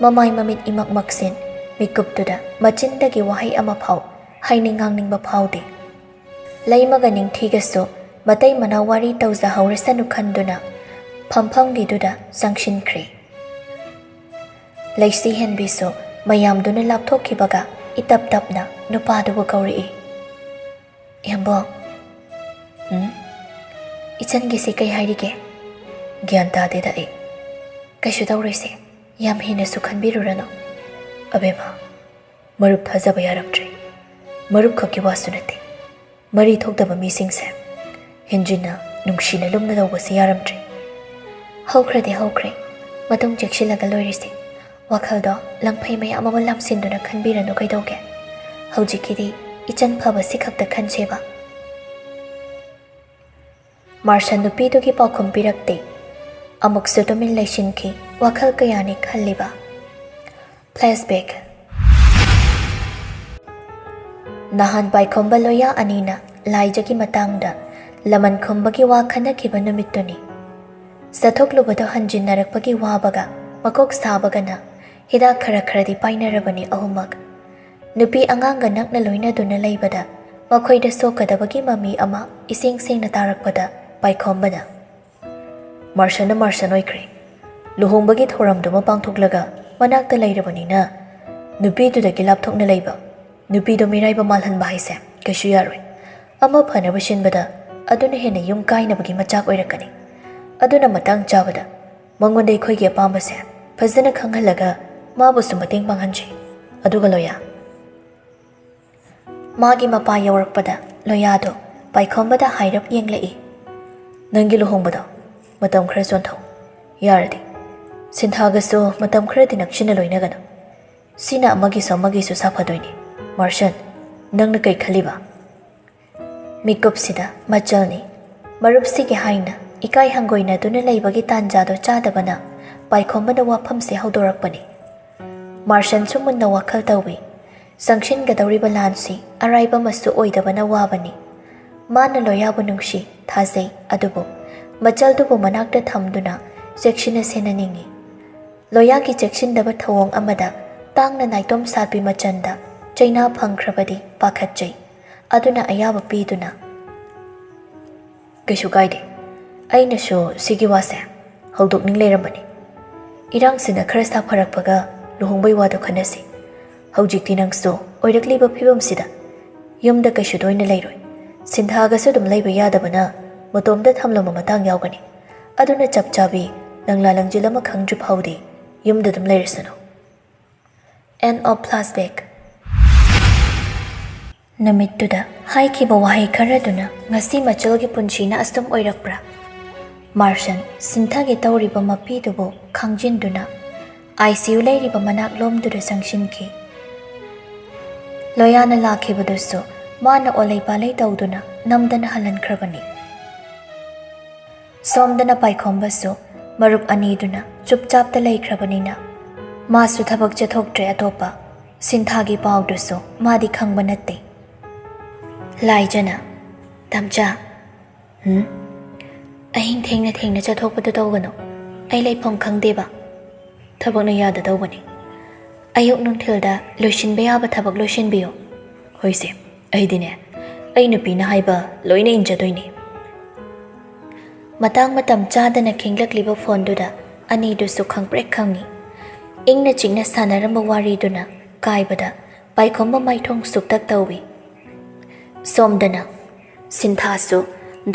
ꯃꯃꯥꯏ ꯃꯃꯤꯠ ꯏꯃꯛ ꯃꯛꯁꯤꯟ, ꯃꯤꯠꯀꯨꯞꯇꯨꯗ ꯃꯆꯤꯟꯗꯒꯤ ꯋꯥꯍꯩ ꯑꯃꯐꯥꯎ ꯍꯥꯏꯅꯤꯡ ꯉꯥꯡꯅꯤꯡꯕ ꯐꯥꯎꯗꯦ꯫ ꯂꯩꯃꯒ ꯅꯤꯡꯊꯤꯒꯁꯨ ꯃꯇꯩ ꯃꯅꯥꯎ ꯋꯥꯔꯤ ꯇꯧꯖꯍꯧꯔꯁꯅꯨ ꯈꯟꯗꯨꯅ ꯐꯝꯐꯝꯒꯤꯗꯨꯗ ꯆꯪꯁꯤꯟꯈ꯭ꯔꯦ꯫ ꯂꯩꯁꯤꯍꯦꯟꯕꯤꯁꯨ ꯃꯌꯥꯝꯗꯨꯅ ꯂꯥꯞꯊꯣꯛꯈꯤꯕꯒ ꯏꯇꯞ ꯇꯞꯅ ꯅꯨꯄꯥꯗꯨꯕꯨ ꯀꯧꯔꯛꯏ꯫ "ꯏꯌꯥꯝꯕꯣ꯫" "ꯎꯝ? ꯏꯆꯟꯒꯤꯁꯤ ꯀꯩ ꯍꯥꯏꯔꯤꯒꯦ?" "ꯒ꯭ꯌꯥꯟ ꯇꯥꯗꯦꯗ ꯑꯩ꯫" "ꯀꯩꯁꯨ ꯇꯧꯔꯣꯏꯁꯦ, ꯌꯥꯝ ꯍꯦꯟꯅꯁꯨ ꯈꯟꯕꯤꯔꯨꯔꯅꯨ꯫" "ꯑꯕꯦꯝꯃ, ꯃꯔꯨꯞ ꯊꯥꯖꯕ ꯌꯥꯔꯝꯗ꯭ꯔꯦ꯫ ꯃꯔꯨꯞ ꯈꯛꯀꯤ ꯋꯥꯁꯨ ꯅꯠꯇꯦ, ꯃꯔꯤ ꯊꯣꯛꯇꯕ ꯃꯤꯁꯤꯡꯁꯦ ꯍꯦꯟꯖꯤꯟꯅ ꯅꯨꯡꯁꯤꯅ ꯂꯨꯝꯅ ꯇꯧꯕꯁꯤ ꯌꯥꯔꯝꯗ꯭ꯔꯦ꯫" "ꯍꯧꯈ꯭ꯔꯗꯤ ꯍꯧꯈ꯭ꯔꯦ, ꯃꯇꯨꯡ ꯆꯦꯛꯁꯤꯜꯂꯒ ꯂꯣꯏꯔꯤꯁꯤ꯫ ꯋꯥꯈꯜꯗꯣ ꯂꯪꯐꯩ ꯃꯌꯥꯝ ꯑꯃ ꯂꯥꯝꯁꯤꯟꯗꯨꯅ ꯈꯟꯕꯤꯔꯅꯨ ꯀꯩꯗꯧꯒꯦ? ꯍꯧꯖꯤꯛꯀꯤꯗꯤ ꯏꯆꯟ ꯐꯕꯁꯤ ꯈꯛꯇ ꯈꯟꯁꯦꯕ꯫" ꯃꯥꯔꯁꯟ ꯅꯨꯄꯤꯗꯨꯒꯤ ꯄꯥꯎꯈꯨꯝ ꯄꯤꯔꯛꯇꯦ꯫ ꯑꯃꯨꯛꯁꯨ ꯇꯨꯃꯤꯟ ꯂꯩꯁꯤꯟꯈꯤ, ꯋꯥꯈꯜ ꯀꯌꯥꯅꯤ ꯈꯜꯂꯤꯕ꯫ Flashback꯫ ꯅꯍꯥꯟ ꯄꯥꯏꯈꯣꯝꯕ ꯂꯣꯌꯥ ꯑꯅꯤꯅ ꯂꯥꯏꯖꯒꯤ ꯃꯇꯥꯡꯗ ꯂꯃꯟ ꯈꯨꯝꯕꯒꯤ ꯋꯥ ꯈꯟꯅꯈꯤꯕ ꯅꯨꯃꯤꯠꯇꯨꯅꯤ꯫ ꯆꯠꯊꯣꯛꯂꯨꯕꯗꯣ ꯍꯟꯖꯤꯟꯅꯔꯛꯄꯒꯤ ꯋꯥꯕꯒ ꯃꯀꯣꯛ ꯁꯥꯕꯒꯅ ꯍꯤꯗꯥꯛ ꯈꯔ ꯈꯔꯗꯤ ꯄꯥꯏꯅꯔꯕꯅꯤ ꯑꯍꯨꯝꯃꯛ꯫ ꯅꯨꯄꯤ ꯑꯉꯥꯡꯒ ꯅꯛꯅ ꯂꯣꯏꯅꯗꯨꯅ ꯂꯩꯕꯗ ꯃꯈꯣꯏꯗ ꯁꯣꯛꯀꯗꯕꯒꯤ ꯃꯃꯤ ꯑꯃ ꯏꯁꯦꯡ ꯁꯦꯡꯅ ꯇꯥꯔꯛꯄꯗ ꯄꯥꯏꯈꯣꯝꯕꯅ, "ꯃꯥꯔꯁꯟꯅ ꯃꯥꯔꯁꯟ ꯑꯣꯏꯈ꯭ꯔꯦ꯫ ꯂꯨꯍꯣꯡꯕꯒꯤ ꯊꯧꯔꯝꯗꯨꯃ ꯄꯥꯡꯊꯣꯛꯂꯒ ꯃꯅꯥꯛꯇ ꯂꯩꯔꯕꯅꯤꯅ ꯅꯨꯄꯤꯗꯨꯗꯒꯤ ꯂꯥꯞꯊꯣꯛꯅ ꯂꯩꯕ, ꯅꯨꯄꯤꯗꯣ ꯃꯤꯔꯥꯏꯕ ꯃꯥꯜꯍꯟꯕ ꯍꯥꯏꯁꯦ ꯀꯩꯁꯨ ꯌꯥꯔꯣꯏ꯫ ꯑꯃ ꯐꯅꯕ ꯁꯤꯟꯕꯗ ꯑꯗꯨꯅ ꯍꯦꯟꯅ ꯌꯨꯝ ꯀꯥꯏꯅꯕꯒꯤ ꯃꯆꯥꯛ ꯑꯣꯏꯔꯛꯀꯅꯤ꯫ ꯑꯗꯨꯅ ꯃꯇꯥꯡ ꯆꯥꯕꯗ ꯃꯉꯣꯟꯗ ꯑꯩꯈꯣꯏꯒꯤ ꯑꯄꯥꯝꯕꯁꯦ ꯐꯖꯅ ꯈꯪꯍꯜꯂꯒ ꯃꯥꯕꯨꯁꯨ ꯃꯇꯦꯡ ꯄꯥꯡꯍꯟꯁꯤ꯫ ꯑꯗꯨꯒ ꯂꯣꯌꯥ, ꯃꯥꯒꯤ ꯃꯄꯥ ꯌꯧꯔꯛꯄꯗ ꯂꯣꯌꯥꯗꯣ ꯄꯥꯏꯈꯣꯝꯕꯗ ꯍꯥꯏꯔꯞ ꯌꯦꯡꯂꯛꯏ꯫ "ꯅꯪꯒꯤ ꯂꯨꯍꯣꯡꯕꯗꯣ ꯃꯇꯝ ꯈꯔ ꯆꯣꯟꯊꯧ꯫ ꯌꯥꯔꯗꯤ ꯁꯤꯟꯊꯥꯒꯁꯨ ꯃꯇꯝ ꯈꯔꯗꯤ ꯅꯛꯁꯤꯟꯅ ꯂꯣꯏꯅꯒꯅꯨ꯫ ꯁꯤꯅ ꯑꯃꯒꯤꯁꯨ ꯑꯃꯒꯤꯁꯨ ꯁꯥꯐꯗꯣꯏꯅꯤ꯫ ꯃꯥꯔꯁꯟ, ꯅꯪꯅ ꯀꯩ ꯈꯜꯂꯤꯕ?" ꯃꯤꯀꯨꯞꯁꯤꯗ ꯃꯆꯜꯅꯤ꯫ ꯃꯔꯨꯞꯁꯤꯒꯤ ꯍꯥꯏꯅ ꯏꯀꯥꯏ ꯍꯪꯒꯣꯏꯅꯗꯨꯅ ꯂꯩꯕꯒꯤ ꯇꯥꯟꯖꯥꯗꯣ ꯆꯥꯗꯕꯅ ꯄꯥꯏꯈꯣꯝꯕꯅ ꯋꯥꯐꯝꯁꯦ ꯍꯧꯗꯣꯔꯛꯄꯅꯤ꯫ ꯃꯥꯔꯁꯟꯁꯨ ꯃꯨꯟꯅ ꯋꯥꯈꯜ ꯇꯧꯏ꯫ ꯆꯪꯁꯤꯟꯒꯗꯧꯔꯤꯕ ꯂꯥꯟꯁꯤ ꯑꯔꯥꯏꯕ ꯑꯃꯁꯨ ꯑꯣꯏꯗꯕꯅ ꯋꯥꯕꯅꯤ꯫ ꯃꯥꯅ ꯂꯣꯌꯥꯕꯨ ꯅꯨꯡꯁꯤ, ꯊꯥꯖꯩ, ꯑꯗꯨꯕꯨ ꯃꯆꯜꯗꯨꯕꯨ ꯃꯅꯥꯛꯇ ꯊꯝꯗꯨꯅ ꯆꯦꯛꯁꯤꯟꯅ ꯁꯦꯟꯅꯅꯤꯡꯏ꯫ ꯂꯣꯌꯥꯒꯤ ꯆꯦꯛꯁꯤꯟꯗꯕ ꯊꯧꯑꯣꯡ ꯑꯃꯗ ꯇꯥꯡꯅ ꯅꯥꯏꯇꯣꯝ ꯁꯥꯠꯄꯤ ꯃꯆꯟꯗ ꯆꯩꯅꯥ ꯐꯪꯈ꯭ꯔꯕꯗꯤ ꯄꯥꯈꯠꯆꯩ꯫ ꯑꯗꯨꯅ ꯑꯌꯥꯕ ꯄꯤꯗꯨꯅ, "ꯀꯩꯁꯨ ꯀꯥꯏꯗꯦ꯫ ꯑꯩꯅꯁꯨ ꯁꯤꯒꯤ ꯋꯥꯁꯦ ꯍꯧꯗꯣꯛꯅꯤꯡ ꯂꯩꯔꯝꯕꯅꯤ꯫ ꯏꯔꯥꯡꯁꯤꯅ ꯈꯔ ꯁꯥꯐꯔꯛꯄꯒ ꯂꯨꯍꯣꯡꯕꯩ ꯋꯥꯗꯣ ꯈꯟꯅꯁꯤ꯫ ꯍꯧꯖꯤꯛꯇꯤ ꯅꯪꯁꯨ ꯑꯣꯏꯔꯛꯂꯤꯕ ꯐꯤꯕꯝꯁꯤꯗ ꯌꯨꯝꯗ ꯀꯩꯁꯨ ꯇꯣꯏꯅ ꯂꯩꯔꯣꯏ꯫ ꯁꯤꯟꯊꯥꯒꯁꯨ ꯑꯗꯨꯝ ꯂꯩꯕ ꯌꯥꯗꯕꯅ ꯃꯇꯣꯝꯇ ꯊꯝꯂꯝꯕ ꯃꯇꯥꯡ ꯌꯥꯎꯒꯅꯤ꯫ ꯑꯗꯨꯅ ꯆꯞ ꯆꯥꯕꯤ ꯂꯪꯂꯥ ꯂꯪꯖꯤꯜ ꯑꯃ ꯈꯪꯗ꯭ꯔꯤ ꯐꯥꯎꯗꯤ ꯌꯨꯝꯗ ꯑꯗꯨꯝ ꯂꯩꯔꯁꯅꯨ꯫" End of flashback. ꯅꯨꯃꯤꯠꯇꯨꯗ ꯍꯥꯏꯈꯤꯕ ꯋꯥꯍꯩ ꯈꯔꯗꯨꯅ ꯉꯁꯤ ꯃꯆꯜꯒꯤ ꯄꯨꯟꯁꯤꯅ ꯑꯁꯨꯝ ꯑꯣꯏꯔꯛꯄ꯭ꯔꯥ? ꯃꯥꯔꯁꯟ ꯁꯤꯟꯊꯒꯦ ꯇꯧꯔꯤꯕ ꯃꯄꯤꯗꯨꯕꯨ ꯈꯪꯖꯤꯟꯗꯨꯅ ICU ꯂꯩꯔꯤꯕ ꯃꯅꯥꯛꯂꯣꯝꯗꯨꯗ ꯆꯪꯁꯤꯟꯈꯤ꯫ ꯂꯣꯌꯥꯅ ꯂꯥꯛꯈꯤꯕꯗꯨꯁꯨ ꯃꯥꯅ ꯑꯣꯂꯩ ꯄꯥꯂꯩ ꯇꯧꯗꯨꯅ ꯅꯝꯗꯅ ꯍꯜꯍꯟꯈ꯭ꯔꯕꯅꯤ꯫ ꯁꯣꯝꯗꯅ ꯄꯥꯏꯈꯣꯝꯕꯁꯨ ꯃꯔꯨꯞ ꯑꯅꯤꯗꯨꯅ ꯆꯨꯞꯆꯥꯞꯇ ꯂꯩꯈ꯭ꯔꯕꯅꯤꯅ ꯃꯥꯁꯨ ꯊꯕꯛ ꯆꯠꯊꯣꯛꯇ꯭ꯔꯦ ꯑꯇꯣꯞꯄ꯫ ꯁꯤꯟꯊꯥꯒꯤ ꯄꯥꯎꯗꯨꯁꯨ ꯃꯥꯗꯤ ꯈꯪꯕ ꯅꯠꯇꯦ꯫ ꯂꯥꯏꯖꯅ, "ꯇꯝꯆꯥ, ꯍꯨꯝ? ꯑꯍꯤꯡ ꯊꯦꯡꯅ ꯊꯦꯡꯅ ꯆꯠꯊꯣꯛꯄꯗꯨ ꯇꯧꯒꯅꯨ꯫ ꯑꯩ ꯂꯩꯐꯝ ꯈꯪꯗꯦꯕ꯫ ꯊꯕꯛꯅ ꯌꯥꯗꯗꯧꯕꯅꯤ꯫ ꯑꯌꯨꯛ ꯅꯨꯡꯊꯤꯜꯗ ꯂꯣꯏꯁꯤꯟꯕ ꯌꯥꯕ ꯊꯕꯛ ꯂꯣꯏꯁꯤꯟꯕꯤꯌꯨ꯫" "ꯍꯣꯏꯁꯦ, ꯑꯩꯗꯤꯅꯦ, ꯑꯩ ꯅꯨꯄꯤꯅ ꯍꯥꯏꯕ ꯂꯣꯏꯅ ꯏꯟꯖꯗꯣꯏꯅꯤ꯫" ꯃꯇꯥꯡ ꯃꯇꯝ ꯆꯥꯗꯅ ꯈꯤꯡꯂꯛꯂꯤꯕ ꯐꯣꯟꯗꯨꯗ ꯑꯅꯤꯗꯨꯁꯨ ꯈꯪꯄ꯭ꯔꯦꯛ ꯈꯪꯏ꯫ ꯏꯪꯅ ꯆꯤꯛꯅ ꯁꯥꯟꯅꯔꯝꯕ ꯋꯥꯔꯤꯗꯨꯅ ꯀꯥꯏꯕꯗ ꯄꯥꯏꯈꯣꯝꯕ ꯃꯥꯏꯊꯣꯡ ꯁꯨꯛꯇꯛ ꯇꯧꯏ꯫ ꯁꯣꯝꯗꯅ ꯁꯤꯟꯊꯥꯁꯨ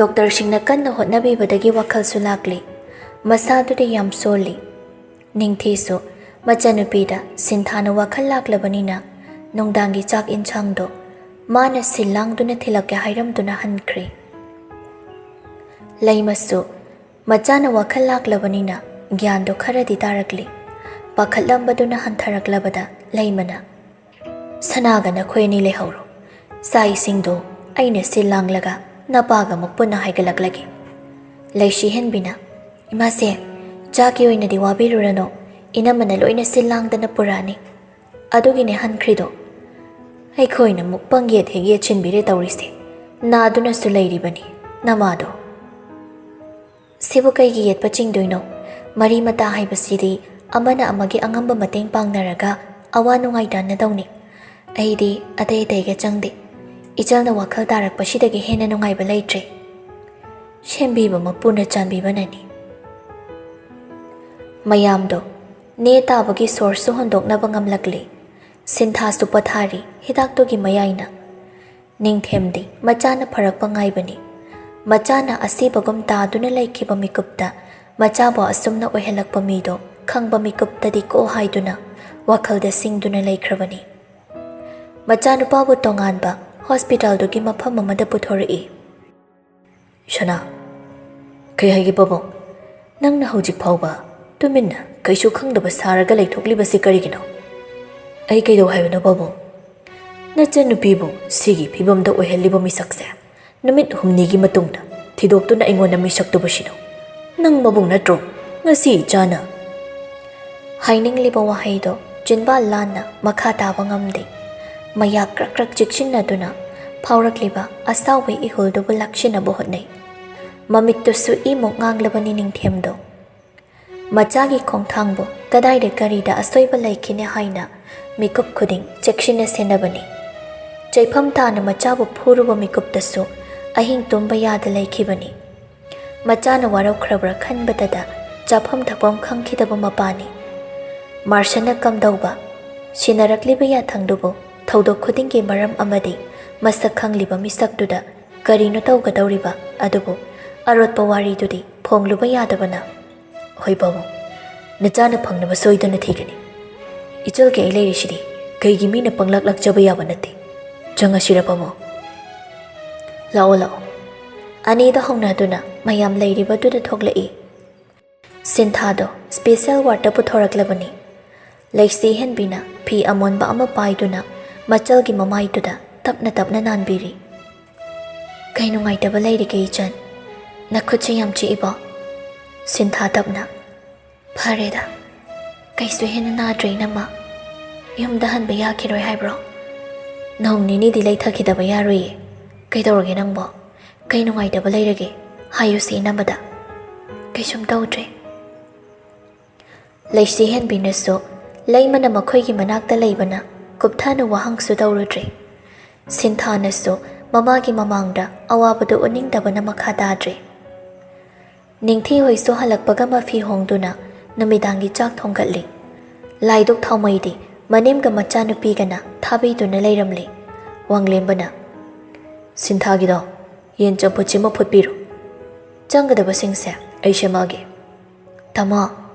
ꯗꯣꯛꯇꯔꯁꯤꯡꯅ ꯀꯟꯅ ꯍꯣꯠꯅꯕꯤꯕꯗꯒꯤ ꯋꯥꯈꯜꯁꯨ ꯂꯥꯛꯂꯤ꯫ ꯃꯁꯥꯗꯨꯗꯤ ꯌꯥꯝ ꯁꯣꯜꯂꯤ꯫ ꯅꯤꯡꯊꯤꯁꯨ ꯃꯆꯟꯅꯨꯄꯤꯗ ꯁꯤꯟꯊꯥꯅ ꯋꯥꯈꯜ ꯂꯥꯛꯂꯕꯅꯤꯅ ꯅꯨꯡꯗꯥꯡꯒꯤ ꯆꯥꯛ ꯏꯟꯁꯥꯡꯗꯣ ꯃꯥꯅ ꯁꯤꯜ ꯂꯥꯡꯗꯨꯅ ꯊꯤꯜꯂꯛꯀꯦ ꯍꯥꯏꯔꯝꯗꯨꯅ ꯍꯟꯈ꯭ꯔꯦ꯫ ꯂꯩꯃꯁꯨ ꯃꯆꯥꯅ ꯋꯥꯈꯜ ꯂꯥꯛꯂꯕꯅꯤꯅ ꯒ꯭ꯌꯥꯟꯗꯣ ꯈꯔꯗꯤ ꯇꯥꯔꯛꯂꯤ꯫ ꯄꯥꯈꯠꯂꯝꯕꯗꯨꯅ ꯍꯟꯊꯔꯛꯂꯕꯗ ꯂꯩꯃꯅ, "ꯁꯅꯥꯒ ꯅꯈꯣꯏ ꯑꯅꯤ ꯂꯩꯍꯧꯔꯣ꯫ ꯆꯥꯛ ꯏꯁꯤꯡꯗꯣ ꯑꯩꯅ ꯁꯤꯜ ꯂꯥꯡꯂꯒ ꯅꯄꯥꯒ ꯑꯃꯨꯛ ꯄꯨꯟꯅ ꯍꯥꯏꯒꯠꯂꯛꯂꯒꯦ꯫" ꯂꯩꯁꯤ ꯍꯦꯟꯕꯤꯅ, "ꯏꯃꯥꯁꯦ, ꯆꯥꯛꯀꯤ ꯑꯣꯏꯅꯗꯤ ꯋꯥꯕꯤꯔꯨꯔꯅꯨ, ꯏꯅꯝꯃꯅ ꯂꯣꯏꯅ ꯁꯤꯜ ꯂꯥꯡꯗꯅ ꯄꯨꯔꯛꯑꯅꯤ꯫ ꯑꯗꯨꯒꯤꯅꯦ ꯍꯟꯈ꯭ꯔꯤꯗꯣ꯫ ꯑꯩꯈꯣꯏꯅ ꯑꯃꯨꯛ ꯄꯪꯌꯦꯠ ꯍꯦꯛ ꯌꯦꯠꯁꯤꯟꯕꯤꯔꯦ ꯇꯧꯔꯤꯁꯦ꯫ ꯅꯥꯗꯨꯅꯁꯨ ꯂꯩꯔꯤꯕꯅꯤ ꯅꯃꯥꯗꯣ꯫" "ꯁꯤꯕꯨ ꯀꯩꯒꯤ ꯌꯦꯠꯄ ꯆꯤꯡꯗꯣꯏꯅꯣ? ꯃꯔꯤ ꯃꯇꯥ ꯍꯥꯏꯕꯁꯤꯗꯤ ꯑꯃꯅ ꯑꯃꯒꯤ ꯑꯉꯝꯕ ꯃꯇꯦꯡ ꯄꯥꯡꯅꯔꯒ ꯑꯋꯥ ꯅꯨꯡꯉꯥꯏ ꯇꯥꯟꯅꯗꯧꯅꯤ꯫ ꯑꯩꯗꯤ ꯑꯇꯩ ꯑꯇꯩꯒ ꯆꯪꯗꯦ꯫ ꯏꯆꯜꯅ ꯋꯥꯈꯜ ꯇꯥꯔꯛꯄꯁꯤꯗꯒꯤ ꯍꯦꯟꯅ ꯅꯨꯡꯉꯥꯏꯕ ꯂꯩꯇ꯭ꯔꯦ꯫ ꯁꯦꯝꯕꯤꯕ ꯃꯄꯨꯅ ꯆꯥꯟꯕꯤꯕꯅꯅꯤ꯫" ꯃꯌꯥꯝꯗꯣ ꯅꯦ ꯇꯥꯕꯒꯤ ꯁꯣꯔꯁꯁꯨ ꯍꯣꯟꯗꯣꯛꯅꯕ ꯉꯝꯂꯛꯂꯦ꯫ ꯁꯤꯟꯊꯥꯁꯨ ꯄꯣꯊꯥꯔꯤ ꯍꯤꯗꯥꯛꯇꯨꯒꯤ ꯃꯌꯥꯏꯅ꯫ ꯅꯤꯡꯊꯦꯝꯗꯤ ꯃꯆꯥꯅ ꯐꯔꯛꯄ ꯉꯥꯏꯕꯅꯤ꯫ ꯃꯆꯥꯅ ꯑꯁꯤꯕꯒꯨꯝ ꯇꯥꯗꯨꯅ ꯂꯩꯈꯤꯕ ꯃꯤꯀꯨꯞꯇ ꯃꯆꯥꯕꯨ ꯑꯁꯨꯝꯅ ꯑꯣꯏꯍꯜꯂꯛꯄ ꯃꯤꯗꯣ ꯈꯪꯕ ꯃꯤꯀꯨꯞꯇꯗꯤ ꯀꯣ ꯍꯥꯏꯗꯨꯅ ꯋꯥꯈꯜꯗ ꯁꯤꯡꯗꯨꯅ ꯂꯩꯈ꯭ꯔꯕꯅꯤ꯫ ꯃꯆꯥꯅꯨꯄꯥꯕꯨ ꯇꯣꯉꯥꯟꯕ ꯍꯣꯁꯄꯤꯇꯥꯜꯗꯨꯒꯤ ꯃꯐꯝ ꯑꯃꯗ ꯄꯨꯊꯣꯔꯛꯏ꯫ "ꯁꯅꯥ, ꯀꯩ ꯍꯥꯏꯒꯦ ꯄꯥꯕꯨꯡ? ꯅꯪꯅ ꯍꯧꯖꯤꯛ ꯐꯥꯎꯕ ꯇꯨꯃꯤꯟꯅ ꯀꯩꯁꯨ ꯈꯪꯗꯕ ꯁꯥꯔꯒ ꯂꯩꯊꯣꯛꯂꯤꯕꯁꯤ ꯀꯔꯤꯒꯤꯅꯣ?" "ꯑꯩ ꯀꯩꯗꯧ ꯍꯥꯏꯕꯅꯣ ꯄꯥꯕꯨꯡ? ꯅꯆꯟꯅꯨꯄꯤꯕꯨ ꯁꯤꯒꯤ ꯐꯤꯕꯝꯗ ꯑꯣꯏꯍꯜꯂꯤꯕ ꯃꯤꯁꯛꯁꯦ ꯅꯨꯃꯤꯠ ꯍꯨꯝꯅꯤꯒꯤ ꯃꯇꯨꯡꯗ ꯊꯤꯗꯣꯛꯇꯨꯅ ꯑꯩꯉꯣꯟꯗ ꯃꯤꯁꯛ ꯇꯨꯕꯁꯤꯅꯣ? ꯅꯪ ꯃꯕꯨꯡ ꯅꯠꯇ꯭ꯔꯣ ꯉꯁꯤ ꯏꯆꯥꯅ?" ꯍꯥꯏꯅꯤꯡꯂꯤꯕ ꯋꯥꯍꯩꯗꯣ ꯆꯤꯟꯕꯥꯜ ꯂꯥꯟꯅ ꯃꯈꯥ ꯇꯥꯕ ꯉꯝꯗꯦ꯫ ꯃꯌꯥ ꯀ꯭ꯔꯛ ꯀ꯭ꯔꯛ ꯆꯤꯛꯁꯤꯟꯅꯗꯨꯅ ꯐꯥꯎꯔꯛꯂꯤꯕ ꯑꯁꯥꯎꯕ ꯏꯍꯨꯜꯗꯨꯕꯨ ꯂꯥꯛꯁꯤꯟꯅꯕ ꯍꯣꯠꯅꯩ꯫ ꯃꯃꯤꯠꯇꯨꯁꯨ ꯏꯃꯨꯛ ꯉꯥꯡꯂꯕꯅꯤ ꯅꯤꯡꯊꯦꯝꯗꯣ꯫ ꯃꯆꯥꯒꯤ ꯈꯣꯡꯊꯥꯡꯕꯨ ꯀꯗꯥꯏꯗ ꯀꯔꯤꯗ ꯑꯁꯣꯏꯕ ꯂꯩꯈꯤꯅꯤ ꯍꯥꯏꯅ ꯃꯤꯀꯨꯞ ꯈꯨꯗꯤꯡ ꯆꯦꯛꯁꯤꯟꯅ ꯁꯦꯟꯅꯕꯅꯤ꯫ ꯆꯩꯐꯝ ꯇꯥꯅ ꯃꯆꯥꯕꯨ ꯐꯨꯔꯨꯕ ꯃꯤꯀꯨꯞꯇꯁꯨ ꯑꯍꯤꯡ ꯇꯨꯝꯕ ꯌꯥꯗ ꯂꯩꯈꯤꯕꯅꯤ꯫ ꯃꯆꯥꯅ ꯋꯥꯔꯧꯈ꯭ꯔꯕ꯭ꯔꯥ ꯈꯟꯕꯗꯗ ꯆꯥꯐꯝ ꯊꯛꯐꯝ ꯈꯪꯈꯤꯗꯕ ꯃꯄꯥꯅꯤ꯫ ꯃꯥꯔꯁꯟꯅ ꯀꯝꯗꯧꯕ? ꯁꯤꯟꯅꯔꯛꯂꯤꯕ ꯌꯥꯊꯪꯗꯨꯕꯨ ꯊꯧꯗꯣꯛ ꯈꯨꯗꯤꯡꯒꯤ ꯃꯔꯝ ꯑꯃꯗꯤ ꯃꯁꯛ ꯈꯪꯂꯤꯕ ꯃꯤꯁꯛꯇꯨꯗ ꯀꯔꯤꯅꯣ ꯇꯧꯒꯗꯧꯔꯤꯕ ꯑꯗꯨꯕꯨ ꯑꯔꯣꯠꯄ ꯋꯥꯔꯤꯗꯨꯗꯤ ꯐꯣꯡꯂꯨꯕ ꯌꯥꯗꯕꯅ꯫ "ꯍꯣꯏ ꯄꯥꯕꯨꯡ, ꯅꯆꯥꯅ ꯐꯪꯅꯕ ꯁꯣꯏꯗꯅ ꯊꯤꯒꯅꯤ꯫ ꯏꯆꯜꯒꯤ ꯑꯩ ꯂꯩꯔꯤꯁꯤꯗꯤ ꯀꯩꯒꯤ ꯃꯤꯅ ꯄꯪꯂꯥꯛ ꯂꯥꯛꯆꯕ ꯌꯥꯕ ꯅꯠꯇꯦ꯫ ꯆꯪꯉꯁꯤꯔ ꯄꯥꯕꯨꯡ?" "ꯂꯥꯛꯑꯣ, ꯂꯥꯛꯑꯣ꯫" ꯑꯅꯤꯗꯣ ꯍꯧꯅꯗꯨꯅ ꯃꯌꯥꯝ ꯂꯩꯔꯤꯕꯗꯨꯗ ꯊꯣꯛꯂꯛꯏ꯫ ꯁꯤꯟꯊꯥꯗꯣ ꯁ꯭ꯄꯦꯁꯦꯜ ꯋꯥꯔꯗꯇ ꯄꯨꯊꯣꯔꯛꯂꯕꯅꯤ꯫ ꯂꯩꯁꯤ ꯍꯦꯟꯕꯤꯅ ꯐꯤ ꯑꯃꯣꯟꯕ ꯑꯃ ꯄꯥꯏꯗꯨꯅ ꯃꯆꯜꯒꯤ ꯃꯃꯥꯏꯗꯨꯗ ꯇꯞꯅ ꯇꯞꯅ ꯅꯥꯟꯕꯤꯔꯤ꯫ "ꯀꯩ ꯅꯨꯡꯉꯥꯏꯇꯕ ꯂꯩꯔꯤꯒꯦ ꯏꯆꯟ? ꯅꯈꯨꯠꯁꯦ ꯌꯥꯝ ꯆꯤꯛꯏꯕꯣ?" ꯁꯤꯟꯊꯥ ꯇꯞꯅ꯫ "ꯐꯔꯦꯗ, ꯀꯩꯁꯨ ꯍꯦꯟꯅ ꯅꯥꯗ꯭ꯔꯦ ꯏꯅꯝꯃ꯫ ꯌꯨꯝꯗ ꯍꯟꯕ ꯌꯥꯈꯤꯔꯣꯏ ꯍꯥꯏꯕ꯭ꯔꯣ? ꯅꯣꯡ ꯅꯤꯅꯤꯗꯤ ꯂꯩꯊꯈꯤꯗꯕ ꯌꯥꯔꯣꯏꯌꯦ꯫ ꯀꯩꯗꯧꯔꯒꯦ ꯅꯪꯕꯣ? ꯀꯩ ꯅꯨꯡꯉꯥꯏꯇꯕ ꯂꯩꯔꯒꯦ? ꯍꯥꯏꯌꯨꯁꯤ ꯏꯅꯝꯃꯗ꯫" "ꯀꯩꯁꯨꯝ ꯇꯧꯗ꯭ꯔꯦ꯫" ꯂꯩꯁꯤ ꯍꯦꯟꯕꯤꯅꯁꯨ ꯂꯩꯃꯅ ꯃꯈꯣꯏꯒꯤ ꯃꯅꯥꯛꯇ ꯂꯩꯕꯅ ꯀꯨꯞꯊꯅ ꯋꯥꯍꯪꯁꯨ ꯇꯧꯔꯨꯗ꯭ꯔꯦ꯫ ꯁꯤꯟꯊꯥꯅꯁꯨ ꯃꯃꯥꯒꯤ ꯃꯃꯥꯡꯗ ꯑꯋꯥꯕꯗꯨ ꯎꯠꯅꯤꯡꯗꯕꯅ ꯃꯈꯥ ꯇꯥꯗ꯭ꯔꯦ꯫ ꯅꯤꯡꯊꯤ ꯍꯣꯏꯁꯨ ꯍꯜꯂꯛꯄꯒ ꯃꯐꯤ ꯍꯣꯡꯗꯨꯅ ꯅꯨꯃꯤꯗꯥꯡꯒꯤ ꯆꯥꯛ ꯊꯣꯡꯒꯠꯂꯤ꯫ ꯂꯥꯏꯗꯨꯛ ꯊꯥꯎꯃꯩꯗꯤ ꯃꯅꯦꯝꯒ ꯃꯆꯥꯅꯨꯄꯤꯒꯅ ꯊꯥꯕꯤꯗꯨꯅ ꯂꯩꯔꯝꯂꯤ꯫ ꯋꯥꯡꯂꯦꯝꯕꯅ, "ꯁꯤꯟꯊꯥꯒꯤꯗꯣ ꯌꯦꯟ ꯆꯝꯐꯨꯠꯁꯤꯃ ꯐꯨꯠꯄꯤꯔꯣ꯫ ꯆꯪꯒꯗꯕꯁꯤꯡꯁꯦ ꯑꯩ ꯁꯦꯝꯃꯛꯑꯒꯦ꯫" "ꯇꯥꯃꯣ,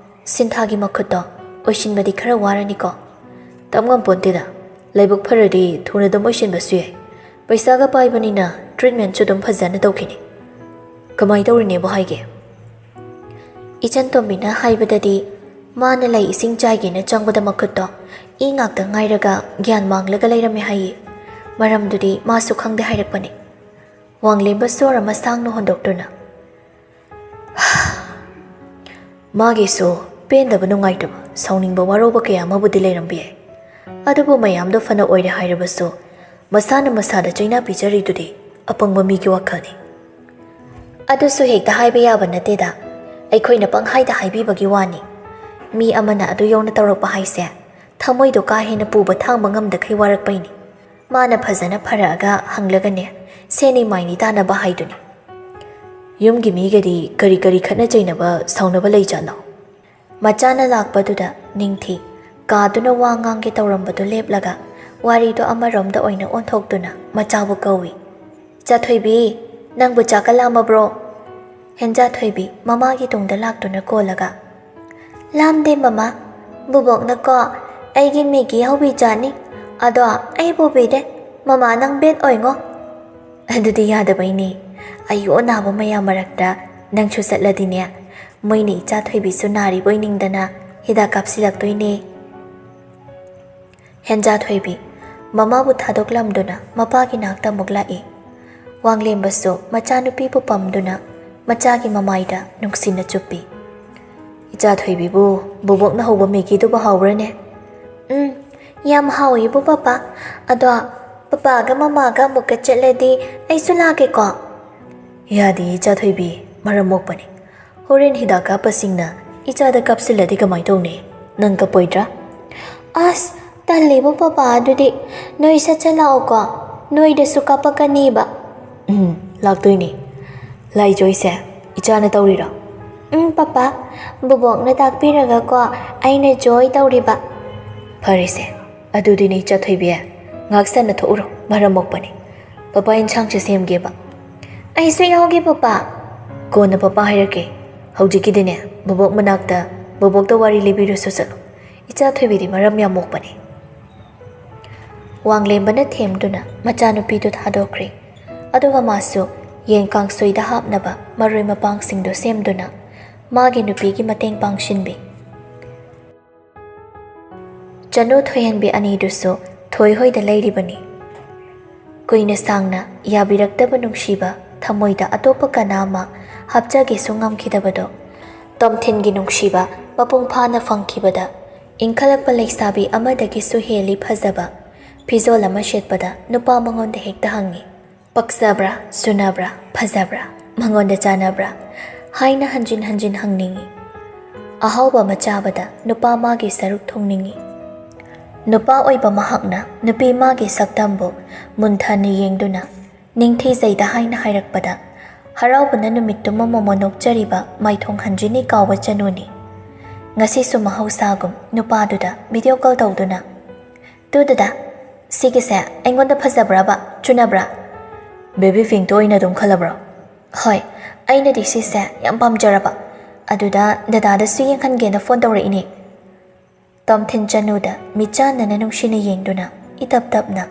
ꯁꯤꯟꯊꯥꯒꯤ ꯃꯈꯨꯠꯇꯣ ꯑꯣꯏꯁꯤꯟꯕꯗꯤ ꯈꯔ ꯋꯥꯔꯅꯤꯀꯣ?" "ꯇꯝ ꯉꯝꯄꯣꯟꯇꯦꯗ꯫ ꯂꯥꯏꯕꯛ ꯐꯔꯗꯤ ꯊꯨꯅ ꯑꯗꯨꯝ ꯑꯣꯏꯁꯤꯟꯕꯁꯨ ꯌꯥꯏ꯫ ꯄꯩꯁꯥꯒ ꯄꯥꯏꯕꯅꯤꯅ ꯇ꯭ꯔꯤꯠꯃꯦꯟꯁꯨ ꯑꯗꯨꯝ ꯐꯖꯅ ꯇꯧꯈꯤꯅꯤ꯫" "ꯀꯃꯥꯏ ꯇꯧꯔꯤꯅꯦꯕꯨ ꯍꯥꯏꯒꯦ?" ꯏꯆꯟ ꯇꯣꯝꯕꯤꯅ ꯍꯥꯏꯕꯗꯗꯤ, ꯃꯥꯅ ꯂꯩ ꯏꯁꯤꯡ ꯆꯥꯏꯒꯦꯅ ꯆꯪꯕꯗ ꯃꯈꯨꯠꯇꯣ ꯏ ꯉꯥꯛꯇ ꯉꯥꯏꯔꯒ ꯒ꯭ꯌꯥꯟ ꯃꯥꯡꯂꯒ ꯂꯩꯔꯝꯃꯦ ꯍꯥꯏꯌꯦ꯫ ꯃꯔꯝꯗꯨꯗꯤ ꯃꯥꯁꯨ ꯈꯪꯗꯦ ꯍꯥꯏꯔꯛꯄꯅꯤ꯫ ꯋꯥꯡꯂꯦꯝꯕ ꯁꯣꯔ ꯑꯃ ꯁꯥꯡꯅ ꯍꯣꯟꯗꯣꯛꯇꯨꯅ, "ꯃꯥꯒꯤꯁꯨ ꯄꯦꯟꯗꯕ, ꯅꯨꯡꯉꯥꯏꯇꯕ, ꯁꯥꯎꯅꯤꯡꯕ, ꯋꯥꯔꯧꯕ ꯀꯌꯥ ꯑꯃꯕꯨꯗꯤ ꯂꯩꯔꯝꯕ ꯌꯥꯏ꯫ ꯑꯗꯨꯕꯨ ꯃꯌꯥꯝꯗꯣ ꯐꯅ ꯑꯣꯏꯔꯦ ꯍꯥꯏꯔꯕꯁꯨ ꯃꯁꯥꯅ ꯃꯁꯥꯗ ꯆꯩꯅꯥ ꯄꯤꯖꯔꯤꯗꯨꯗꯤ ꯑꯄꯪꯕ ꯃꯤꯒꯤ ꯋꯥꯈꯜꯅꯤ꯫" "ꯑꯗꯨꯁꯨ ꯍꯦꯛꯇ ꯍꯥꯏꯕ ꯌꯥꯕ ꯅꯠꯇꯦꯗ꯫ ꯑꯩꯈꯣꯏꯅ ꯄꯪꯍꯥꯏꯗ ꯍꯥꯏꯕꯤꯕꯒꯤ ꯋꯥꯅꯤ꯫ ꯃꯤ ꯑꯃꯅ ꯑꯗꯨ ꯌꯧꯅ ꯇꯧꯔꯛꯄ ꯍꯥꯏꯁꯦ ꯊꯃꯣꯏꯗꯣ ꯀꯥ ꯍꯦꯟꯅ ꯄꯨꯕ ꯊꯥꯡꯕ ꯉꯝꯗꯈꯩ ꯋꯥꯔꯛꯄꯩꯅꯤ꯫" ꯃꯥꯅ ꯐꯖꯅ ꯐꯔꯛꯑꯒ ꯍꯪꯂꯒꯅꯦ, ꯁꯦꯟꯅꯤ ꯃꯥꯏꯅꯤ ꯇꯥꯅꯕ ꯍꯥꯏꯗꯨꯅꯤ꯫ "ꯌꯨꯝꯒꯤ ꯃꯤꯒꯗꯤ ꯀꯔꯤ ꯀꯔꯤ ꯈꯠꯅ ꯆꯩꯅꯕ, ꯁꯥꯎꯅꯕ ꯂꯩꯖꯥꯠꯅꯣ?" ꯃꯆꯥꯅ ꯂꯥꯛꯄꯗꯨꯗ ꯅꯤꯡꯊꯤ ꯀꯥꯗꯨꯅ ꯋꯥ ꯉꯥꯡꯒꯦ ꯇꯧꯔꯝꯕꯗꯨ ꯂꯦꯞꯂꯒ ꯋꯥꯔꯤꯗꯨ ꯑꯃꯔꯣꯝꯗ ꯑꯣꯏꯅ ꯑꯣꯟꯊꯣꯛꯇꯨꯅ ꯃꯆꯥꯕꯨ ꯀꯧꯏ꯫ "ꯏꯆꯥ ꯊꯣꯏꯕꯤ, ꯅꯪꯕꯨ ꯆꯥꯛꯀ ꯂꯥꯝꯃꯕ꯭ꯔꯣ?" ꯍꯦꯟꯖꯥ ꯊꯣꯏꯕꯤ ꯃꯃꯥꯒꯤ ꯇꯨꯡꯗ ꯂꯥꯛꯇꯨꯅ ꯀꯣꯜꯂꯒ, "ꯂꯥꯝꯗꯦ ꯃꯃꯥ, ꯕꯨꯕꯣꯛꯅꯀꯣ ꯑꯩꯒꯤ ꯃꯦꯒꯤ ꯍꯧꯕꯤꯖꯥꯅꯤ, ꯑꯗꯣ ꯑꯩ ꯄꯨꯕꯤꯔꯦ꯫ ꯃꯃꯥ ꯅꯪ ꯕꯦꯠ ꯑꯣꯏꯉꯣ꯫" "ꯑꯗꯨꯗꯤ ꯌꯥꯗꯕꯩꯅꯦ꯫ ꯑꯌꯣ ꯅꯥꯕ ꯃꯌꯥꯝ ꯃꯔꯛꯇ ꯅꯪꯁꯨ ꯆꯠꯂꯗꯤꯅꯦ, ꯃꯣꯏꯅ ꯏꯆꯥ ꯊꯣꯏꯕꯤꯁꯨ ꯅꯥꯔꯤꯕꯣꯏ ꯅꯤꯡꯗꯅ ꯍꯤꯗꯥꯛ ꯀꯥꯞꯁꯤꯜꯂꯛꯇꯣꯏꯅꯦ꯫" ꯍꯦꯟꯖꯥ ꯊꯣꯏꯕꯤ ꯃꯃꯥꯕꯨ ꯊꯥꯗꯣꯛꯂꯝꯗꯨꯅ ꯃꯄꯥꯒꯤ ꯅꯥꯛꯇ ꯑꯃꯨꯛ ꯂꯥꯛꯏ꯫ ꯋꯥꯡꯂꯦꯝꯕꯁꯨ ꯃꯆꯥꯅꯨꯄꯤꯕꯨ ꯄꯝꯗꯨꯅ ꯃꯆꯥꯒꯤ ꯃꯃꯥꯏꯗ ꯅꯨꯡꯁꯤꯅ ꯆꯨꯞꯄꯤ꯫ "ꯏꯆꯥ ꯊꯣꯏꯕꯤꯕꯨ ꯕꯣꯕꯣꯛꯅ ꯍꯧꯕ ꯃꯦꯒꯤꯗꯨꯕꯨ ꯍꯥꯎꯕ꯭ꯔꯅꯦ?" "ꯎꯝ, ꯌꯥꯝ ꯍꯥꯎꯏꯕꯨ ꯄꯄꯥ꯫ ꯑꯗꯣ ꯄꯄꯥꯒ ꯃꯃꯥꯒ ꯑꯃꯨꯛꯀ ꯆꯠꯂꯗꯤ ꯑꯩꯁꯨ ꯂꯥꯛꯀꯦꯀꯣ?" "ꯌꯥꯗꯦ ꯏꯆꯥ ꯊꯣꯏꯕꯤ, ꯃꯔꯝ ꯃꯣꯛꯄꯅꯤ꯫ ꯍꯣꯔꯦꯟ ꯍꯤꯗꯥꯛ ꯀꯥꯞꯄꯁꯤꯡꯅ ꯏꯆꯥꯗ ꯀꯥꯞꯁꯤꯜꯂꯗꯤ ꯀꯃꯥꯏ ꯇꯧꯅꯤ? ꯅꯪ ꯀꯞꯄꯣꯏꯗ꯭ꯔꯥ?" "ꯑꯁ, ꯇꯜꯂꯤꯕꯨ ꯄꯄꯥ, ꯑꯗꯨꯗꯤ ꯅꯣꯏ ꯁꯠ ꯁꯠ ꯂꯥꯛꯑꯣꯀꯣ, ꯅꯣꯏꯗꯁꯨ ꯀꯥꯞꯄꯛꯀꯅꯤꯕ꯫" "ꯎꯝ, ꯂꯥꯛꯇꯣꯏꯅꯤ꯫ ꯂꯥꯏꯖꯣꯏꯁꯦ ꯏꯆꯥꯅ ꯇꯧꯔꯤꯔꯣ?" "ꯎꯝ ꯄꯄꯥ, ꯕꯣꯕꯣꯛꯅ ꯇꯥꯛꯄꯤꯔꯒꯀꯣ ꯑꯩꯅ ꯖꯣꯏ ꯇꯧꯔꯤꯕ꯫" "ꯐꯔꯦꯁꯦ, ꯑꯗꯨꯗꯤ ꯅꯣꯏ ꯏꯆꯥ ꯊꯣꯏꯕꯤ, ꯉꯥꯛ ꯁꯟꯅ ꯊꯣꯛꯎꯔꯣ, ꯃꯔꯝ ꯃꯣꯛꯄꯅꯤ꯫ ꯄꯄꯥ ꯏꯟꯁꯥꯡꯁꯦ ꯁꯦꯝꯒꯦꯕ꯫" "ꯑꯩꯁꯨ ꯌꯥꯎꯒꯦ ꯄꯄꯥ꯫" "ꯀꯣꯟꯅ ꯄꯄꯥ ꯍꯥꯏꯔꯛꯀꯦ꯫ ꯍꯧꯖꯤꯛꯀꯤꯗꯤꯅꯦ ꯕꯣꯕꯣꯛ ꯃꯅꯥꯛꯇ ꯕꯣꯕꯣꯛꯇ ꯋꯥꯔꯤ ꯂꯤꯕꯤꯔꯨꯁꯨ ꯆꯠꯂꯣ꯫ ꯏꯆꯥ ꯊꯣꯏꯕꯤꯗꯤ ꯃꯔꯝ ꯌꯥꯝ ꯃꯣꯛꯄꯅꯤ꯫" ꯋꯥꯡꯂꯦꯝꯕꯅ ꯊꯦꯝꯗꯨꯅ ꯃꯆꯥꯅꯨꯄꯤꯗꯨ ꯊꯥꯗꯣꯛꯈ꯭ꯔꯦ꯫ ꯑꯗꯨꯒ ꯃꯥꯁꯨ ꯌꯦꯟ ꯀꯥꯡꯁꯣꯏꯗ ꯍꯥꯞꯅꯕ ꯃꯔꯣꯏ ꯃꯄꯥꯡꯁꯤꯡꯗꯨ ꯁꯦꯝꯗꯨꯅ ꯃꯥꯒꯤ ꯅꯨꯄꯤꯒꯤ ꯃꯇꯦꯡ ꯄꯥꯡꯁꯤꯟꯕꯤ꯫ ꯆꯅꯨ ꯊꯣꯏꯍꯟꯕꯤ ꯑꯅꯤꯗꯨꯁꯨ ꯊꯣꯏꯍꯣꯏꯗ ꯂꯩꯔꯤꯕꯅꯤ꯫ ꯀꯨꯏꯅ ꯁꯥꯡꯅ ꯌꯥꯕꯤꯔꯛꯇꯕ ꯅꯨꯡꯁꯤꯕ ꯊꯃꯣꯏꯗ ꯑꯇꯣꯞꯄ ꯀꯅꯥ ꯑꯃ ꯍꯥꯞꯆꯒꯦꯁꯨ ꯉꯝꯈꯤꯗꯕꯗꯣ ꯇꯣꯝꯊꯤꯟꯒꯤ ꯅꯨꯡꯁꯤꯕ ꯃꯄꯨꯡ ꯐꯥꯅ ꯐꯪꯈꯤꯕꯗ ꯏꯟꯈꯠꯂꯛꯄ ꯂꯩꯁꯥꯕꯤ ꯑꯃꯗꯒꯤꯁꯨ ꯍꯦꯜꯂꯤ ꯐꯖꯕ ꯐꯤꯖꯣꯜ ꯑꯃ ꯁꯦꯠꯄꯗ ꯅꯨꯄꯥ ꯃꯉꯣꯟꯗ ꯍꯦꯛꯇ ꯍꯪꯉꯤ꯫ "ꯄꯛꯆꯕ꯭ꯔꯥ, ꯆꯨꯅꯕ꯭ꯔꯥ, ꯐꯖꯕ꯭ꯔꯥ, ꯃꯉꯣꯟꯗ ꯆꯥꯅꯕ꯭ꯔꯥ?" ꯍꯥꯏꯅ ꯍꯟꯖꯤꯟ ꯍꯟꯖꯤꯟ ꯍꯪꯅꯤꯡꯏ꯫ ꯑꯍꯥꯎꯕ ꯑꯃ ꯆꯥꯕꯗ ꯅꯨꯄꯥ ꯃꯥꯒꯤ ꯁꯔꯨꯛ ꯊꯣꯡꯅꯤꯡꯏ꯫ ꯅꯨꯄꯥ ꯑꯣꯏꯕ ꯃꯍꯥꯛꯅ ꯅꯨꯄꯤ ꯃꯥꯒꯤ ꯁꯛꯇꯝꯕꯨ ꯃꯨꯟꯊꯅ ꯌꯦꯡꯗꯨꯅ ꯅꯤꯡꯊꯤꯖꯩꯗ ꯍꯥꯏꯅ ꯍꯥꯏꯔꯛꯄꯗ ꯍꯔꯥꯎꯕꯅ ꯅꯨꯃꯤꯠꯇꯨꯃ ꯃꯣꯃꯣꯟ ꯅꯣꯛꯆꯔꯤꯕ ꯃꯥꯏꯊꯣꯡ ꯍꯟꯖꯤꯟꯅꯤ ꯀꯥꯎꯕ ꯆꯅꯨꯅꯤ꯫ ꯉꯁꯤꯁꯨ ꯃꯍꯧꯁꯥꯒꯨꯝ ꯅꯨꯄꯥꯗꯨꯗ ꯚꯤꯗꯤꯑꯣ ꯀꯣꯜ ꯇꯧꯗꯨꯅ, "ꯇꯨ ꯗꯗꯥ, ꯁꯤꯒꯤꯁꯦ ꯑꯩꯉꯣꯟꯗ ꯐꯖꯕ꯭ꯔꯕ? ꯆꯨꯅꯕ꯭ꯔꯥ?" "ꯕꯦꯕꯤ ꯄꯤꯡꯇꯣ ꯑꯣꯏꯅ ꯑꯗꯨꯝ ꯈꯜꯂꯕ꯭ꯔꯣ?" "ꯍꯣꯏ, ꯑꯩꯅꯗꯤ ꯁꯤꯁꯦ ꯌꯥꯝ ꯄꯥꯝꯖꯔꯕ꯫ ꯑꯗꯨꯗ ꯗꯗꯥꯗꯁꯨ ꯌꯦꯡꯍꯟꯒꯦꯅ ꯐꯣꯟ ꯇꯧꯔꯛꯏꯅꯦ꯫" ꯇꯣꯝꯊꯤꯟ ꯆꯅꯨꯗ ꯃꯤꯠꯆꯥꯟꯅꯅ ꯅꯨꯡꯁꯤꯅ ꯌꯦꯡꯗꯨꯅ ꯏꯇꯞ ꯇꯞꯅ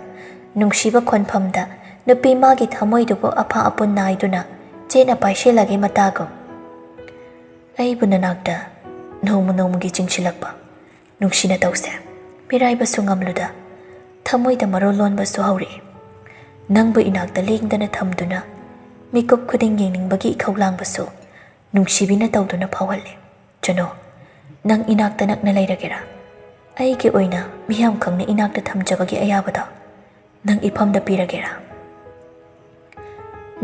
ꯅꯨꯡꯁꯤꯕ ꯈꯣꯟꯐꯝꯗ ꯅꯨꯄꯤ ꯃꯥꯒꯤ ꯊꯃꯣꯏꯗꯨꯕꯨ ꯑꯐꯥ ꯑꯄꯨꯟ ꯅꯥꯏꯗꯨꯅ ꯆꯦꯠꯅ ꯄꯥꯏꯁꯤꯜꯂꯒꯦ ꯃꯇꯥꯒꯨꯝ꯫ "ꯑꯩꯕꯨ ꯅꯅꯥꯛꯇ ꯅꯣꯡꯃ ꯅꯣꯡꯃꯒꯤ ꯆꯤꯡꯁꯤꯜꯂꯛꯄ ꯅꯨꯡꯁꯤꯅ ꯇꯧꯁꯦ꯫ ꯃꯤꯔꯥꯏꯕꯁꯨ ꯉꯝꯂꯨꯗ ꯊꯃꯣꯏꯗ ꯃꯔꯣꯜ ꯂꯣꯟꯕꯁꯨ ꯍꯧꯔꯛꯏ꯫ ꯅꯪꯕꯨ ꯏꯅꯥꯛꯇ ꯂꯦꯡꯗꯅ ꯊꯝꯗꯨꯅ ꯃꯤꯀꯨꯞ ꯈꯨꯗꯤꯡ ꯌꯦꯡꯅꯤꯡꯕꯒꯤ ꯏꯈꯧ ꯂꯥꯡꯕꯁꯨ ꯅꯨꯡꯁꯤꯕꯤꯅ ꯇꯧꯗꯨꯅ ꯐꯥꯎꯍꯜꯂꯤ꯫ ꯆꯅꯣ, ꯅꯪ ꯏꯅꯥꯛꯇ ꯅꯛꯅ ꯂꯩꯔꯒꯦꯔꯥ? ꯑꯩꯒꯤ ꯑꯣꯏꯅ ꯃꯤꯌꯥꯝ ꯈꯪꯅ ꯏꯅꯥꯛꯇ ꯊꯝꯖꯕꯒꯤ ꯑꯌꯥꯕꯗꯣ ꯅꯪ ꯏꯐꯝꯗ ꯄꯤꯔꯒꯦꯔꯥ?"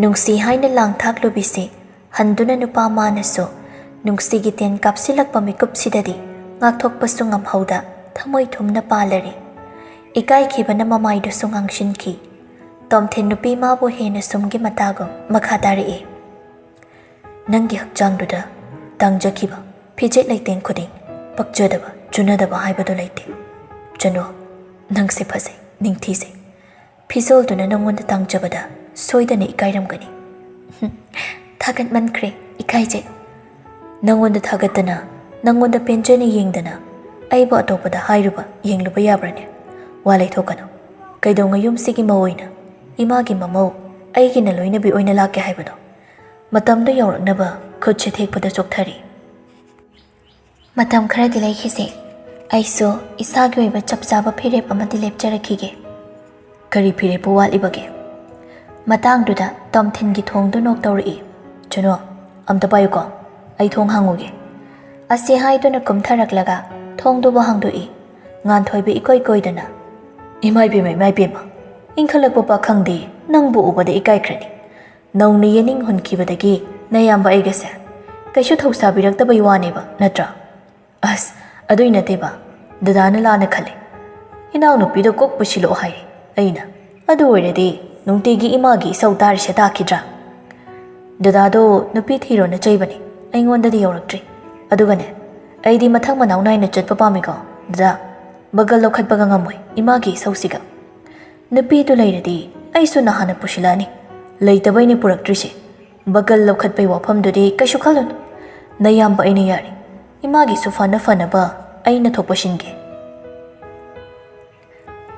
ꯅꯨꯡꯁꯤ ꯍꯥꯏꯅ ꯂꯥꯡ ꯊꯥꯛꯂꯨꯕꯤꯁꯤ ꯍꯟꯗꯨꯅ ꯅꯨꯄꯥ ꯃꯥꯅꯁꯨ ꯅꯨꯡꯁꯤꯒꯤ ꯇꯦꯟ ꯀꯥꯞꯁꯤꯜꯂꯛꯄ ꯃꯤꯀꯨꯞꯁꯤꯗꯗꯤ ꯉꯥꯛꯊꯣꯛꯄꯁꯨ ꯉꯝꯍꯧꯗ ꯊꯃꯣꯏ ꯊꯨꯝꯅ ꯄꯥꯜꯂꯔꯤ꯫ ꯏꯀꯥꯏꯈꯤꯕꯅ ꯃꯃꯥꯏꯗꯨꯁꯨ ꯉꯥꯡꯁꯤꯟꯈꯤ꯫ ꯇꯣꯝꯊꯤꯟ ꯅꯨꯄꯤ ꯃꯥꯕꯨ ꯍꯦꯟꯅ ꯁꯨꯝꯒꯤ ꯃꯇꯥꯒꯨꯝ ꯃꯈꯥ ꯇꯥꯔꯛꯏ꯫ "ꯅꯪꯒꯤ ꯍꯛꯆꯥꯡꯗꯨꯗ ꯇꯥꯡꯖꯈꯤꯕ ꯐꯤꯖꯦꯠ ꯂꯩꯇꯦꯡ ꯈꯨꯗꯤꯡ ꯄꯛꯆꯗꯕ, ꯆꯨꯅꯗꯕ ꯍꯥꯏꯕꯗꯨ ꯂꯩꯇꯦ꯫ ꯆꯅꯣ, ꯅꯪꯁꯦ ꯐꯖꯩ, ꯅꯤꯡꯊꯤꯖꯩ꯫ ꯐꯤꯖꯣꯜꯗꯨꯅ ꯅꯪꯉꯣꯟꯗ ꯇꯥꯡꯖꯕꯗ ꯁꯣꯏꯗꯅ ꯏꯀꯥꯏꯔꯝꯒꯅꯤ꯫" "ꯊꯥꯒꯠꯃꯟꯈ꯭ꯔꯦ, ꯏꯀꯥꯏꯖꯩ꯫" "ꯅꯪꯉꯣꯟꯗ ꯊꯥꯒꯠꯇꯅ, ꯅꯪꯉꯣꯟꯗ ꯄꯦꯟꯖꯅ ꯌꯦꯡꯗꯅ ꯑꯩꯕꯨ ꯑꯇꯣꯞꯄꯗ ꯍꯥꯏꯔꯨꯕ, ꯌꯦꯡꯂꯨꯕ ꯌꯥꯕ꯭ꯔꯅꯦ? ꯋꯥ ꯂꯩꯊꯣꯛꯀꯅꯨ꯫ ꯀꯩꯗꯧꯉꯩ ꯌꯨꯝꯁꯤꯒꯤ ꯃꯧ ꯑꯣꯏꯅ ꯏꯃꯥꯒꯤ ꯃꯃꯧ, ꯑꯩꯒꯤꯅ ꯂꯣꯏꯅꯕꯤ ꯑꯣꯏꯅ ꯂꯥꯛꯀꯦ ꯍꯥꯏꯕꯅꯣ?" ꯃꯇꯝꯗꯨ ꯌꯧꯔꯛꯅꯕ ꯈꯨꯠꯁꯦ ꯊꯦꯛꯄꯗ ꯆꯣꯛꯊꯔꯤ꯫ "ꯃꯇꯝ ꯈꯔꯗꯤ ꯂꯩꯈꯤꯁꯦ꯫ ꯑꯩꯁꯨ ꯏꯁꯥꯒꯤ ꯑꯣꯏꯕ ꯆꯞ ꯆꯥꯕ ꯐꯤꯔꯦꯞ ꯑꯃꯗꯤ ꯂꯦꯞꯆꯔꯛꯈꯤꯒꯦ꯫" "ꯀꯔꯤ ꯐꯤꯔꯦꯞꯄꯨ ꯋꯥꯠꯂꯤꯕꯒꯦ?" ꯃꯇꯥꯡꯗꯨꯗ ꯇꯣꯝꯊꯤꯟꯒꯤ ꯊꯣꯡꯗꯨ ꯅꯣꯛ ꯇꯧꯔꯛꯏ꯫ "ꯆꯅꯣ, ꯑꯝꯇ ꯄꯥꯏꯌꯨꯀꯣ, ꯑꯩ ꯊꯣꯡ ꯍꯥꯡꯉꯨꯒꯦ꯫" ꯑꯁꯤ ꯍꯥꯏꯗꯨꯅ ꯀꯨꯝꯊꯔꯛꯂꯒ ꯊꯣꯡꯗꯨꯕꯨ ꯍꯥꯡꯗꯣꯛꯏ꯫ ꯉꯥꯟꯊꯣꯏꯕ ꯏꯀꯣꯏ ꯀꯣꯏꯗꯅ, "ꯏꯃꯥꯏ ꯄꯦꯝꯃ, ꯏꯃꯥꯏ ꯄꯦꯝꯃ, ꯏꯟꯈꯠꯂꯛꯄ ꯄꯥꯈꯪꯗꯤ ꯅꯪꯕꯨ ꯎꯕꯗ ꯏꯀꯥꯏꯈ꯭ꯔꯅꯤ꯫ ꯅꯧꯅ ꯌꯦꯅꯤꯡ ꯍꯨꯟꯈꯤꯕꯗꯒꯤ ꯅꯌꯥꯝꯕ ꯑꯩꯒꯁꯦ ꯀꯩꯁꯨ ꯊꯧꯁꯥꯕꯤꯔꯛꯇꯕꯩ ꯋꯥꯅꯦꯕ, ꯅꯠꯇ꯭ꯔꯥ?" "ꯑꯁ, ꯑꯗꯨꯏ ꯅꯠꯇꯦꯕ, ꯗꯗꯥꯅ ꯂꯥꯟꯅ ꯈꯜꯂꯦ꯫ ꯏꯅꯥꯎꯅꯨꯄꯤꯗꯣ ꯀꯣꯛ ꯄꯨꯁꯤꯜꯂꯛꯑꯣ ꯍꯥꯏꯔꯦ꯫ ꯑꯩꯅ, ꯑꯗꯨ ꯑꯣꯏꯔꯗꯤ ꯅꯨꯡꯇꯤꯒꯤ ꯏꯃꯥꯒꯤ ꯏꯁꯧ ꯇꯥꯔꯤꯁꯦ ꯇꯥꯈꯤꯗ꯭ꯔꯥ? ꯗꯗꯥꯗꯣ ꯅꯨꯄꯤ ꯊꯤꯔꯣꯅ ꯆꯩꯕꯅꯦ, ꯑꯩꯉꯣꯟꯗꯗꯤ ꯌꯧꯔꯛꯇ꯭ꯔꯤ꯫ ꯑꯗꯨꯒꯅꯦ, ꯑꯩꯗꯤ ꯃꯊꯪ ꯃꯅꯥꯎ ꯅꯥꯏꯅ ꯆꯠꯄ ꯄꯥꯝꯃꯤꯀꯣ, ꯗꯗꯥ꯫ ꯕꯒꯜ ꯂꯧꯈꯠꯄꯒ ꯉꯝꯃꯣꯏ ꯏꯃꯥꯒꯤ ꯏꯁꯧꯁꯤꯒ꯫ ꯅꯨꯄꯤꯗꯨ ꯂꯩꯔꯗꯤ ꯑꯩꯁꯨ ꯅꯍꯥꯟꯅ ꯄꯨꯁꯤꯜꯂꯛꯑꯅꯤ꯫ ꯂꯩꯇꯕꯩꯅꯦ ꯄꯨꯔꯛꯇ꯭ꯔꯤꯁꯦ꯫ ꯕꯒꯜ ꯂꯧꯈꯠꯄꯩ ꯋꯥꯐꯝꯗꯨꯗꯤ ꯀꯩꯁꯨ ꯈꯜꯂꯨꯅꯨ꯫ ꯅꯌꯥꯝꯕ ꯑꯩꯅ ꯌꯥꯔꯤ꯫ ꯏꯃꯥꯒꯤꯁꯨ ꯐꯅ ꯐꯅꯕ ꯑꯩꯅ ꯊꯣꯛꯄ ꯁꯤꯟꯒꯦ꯫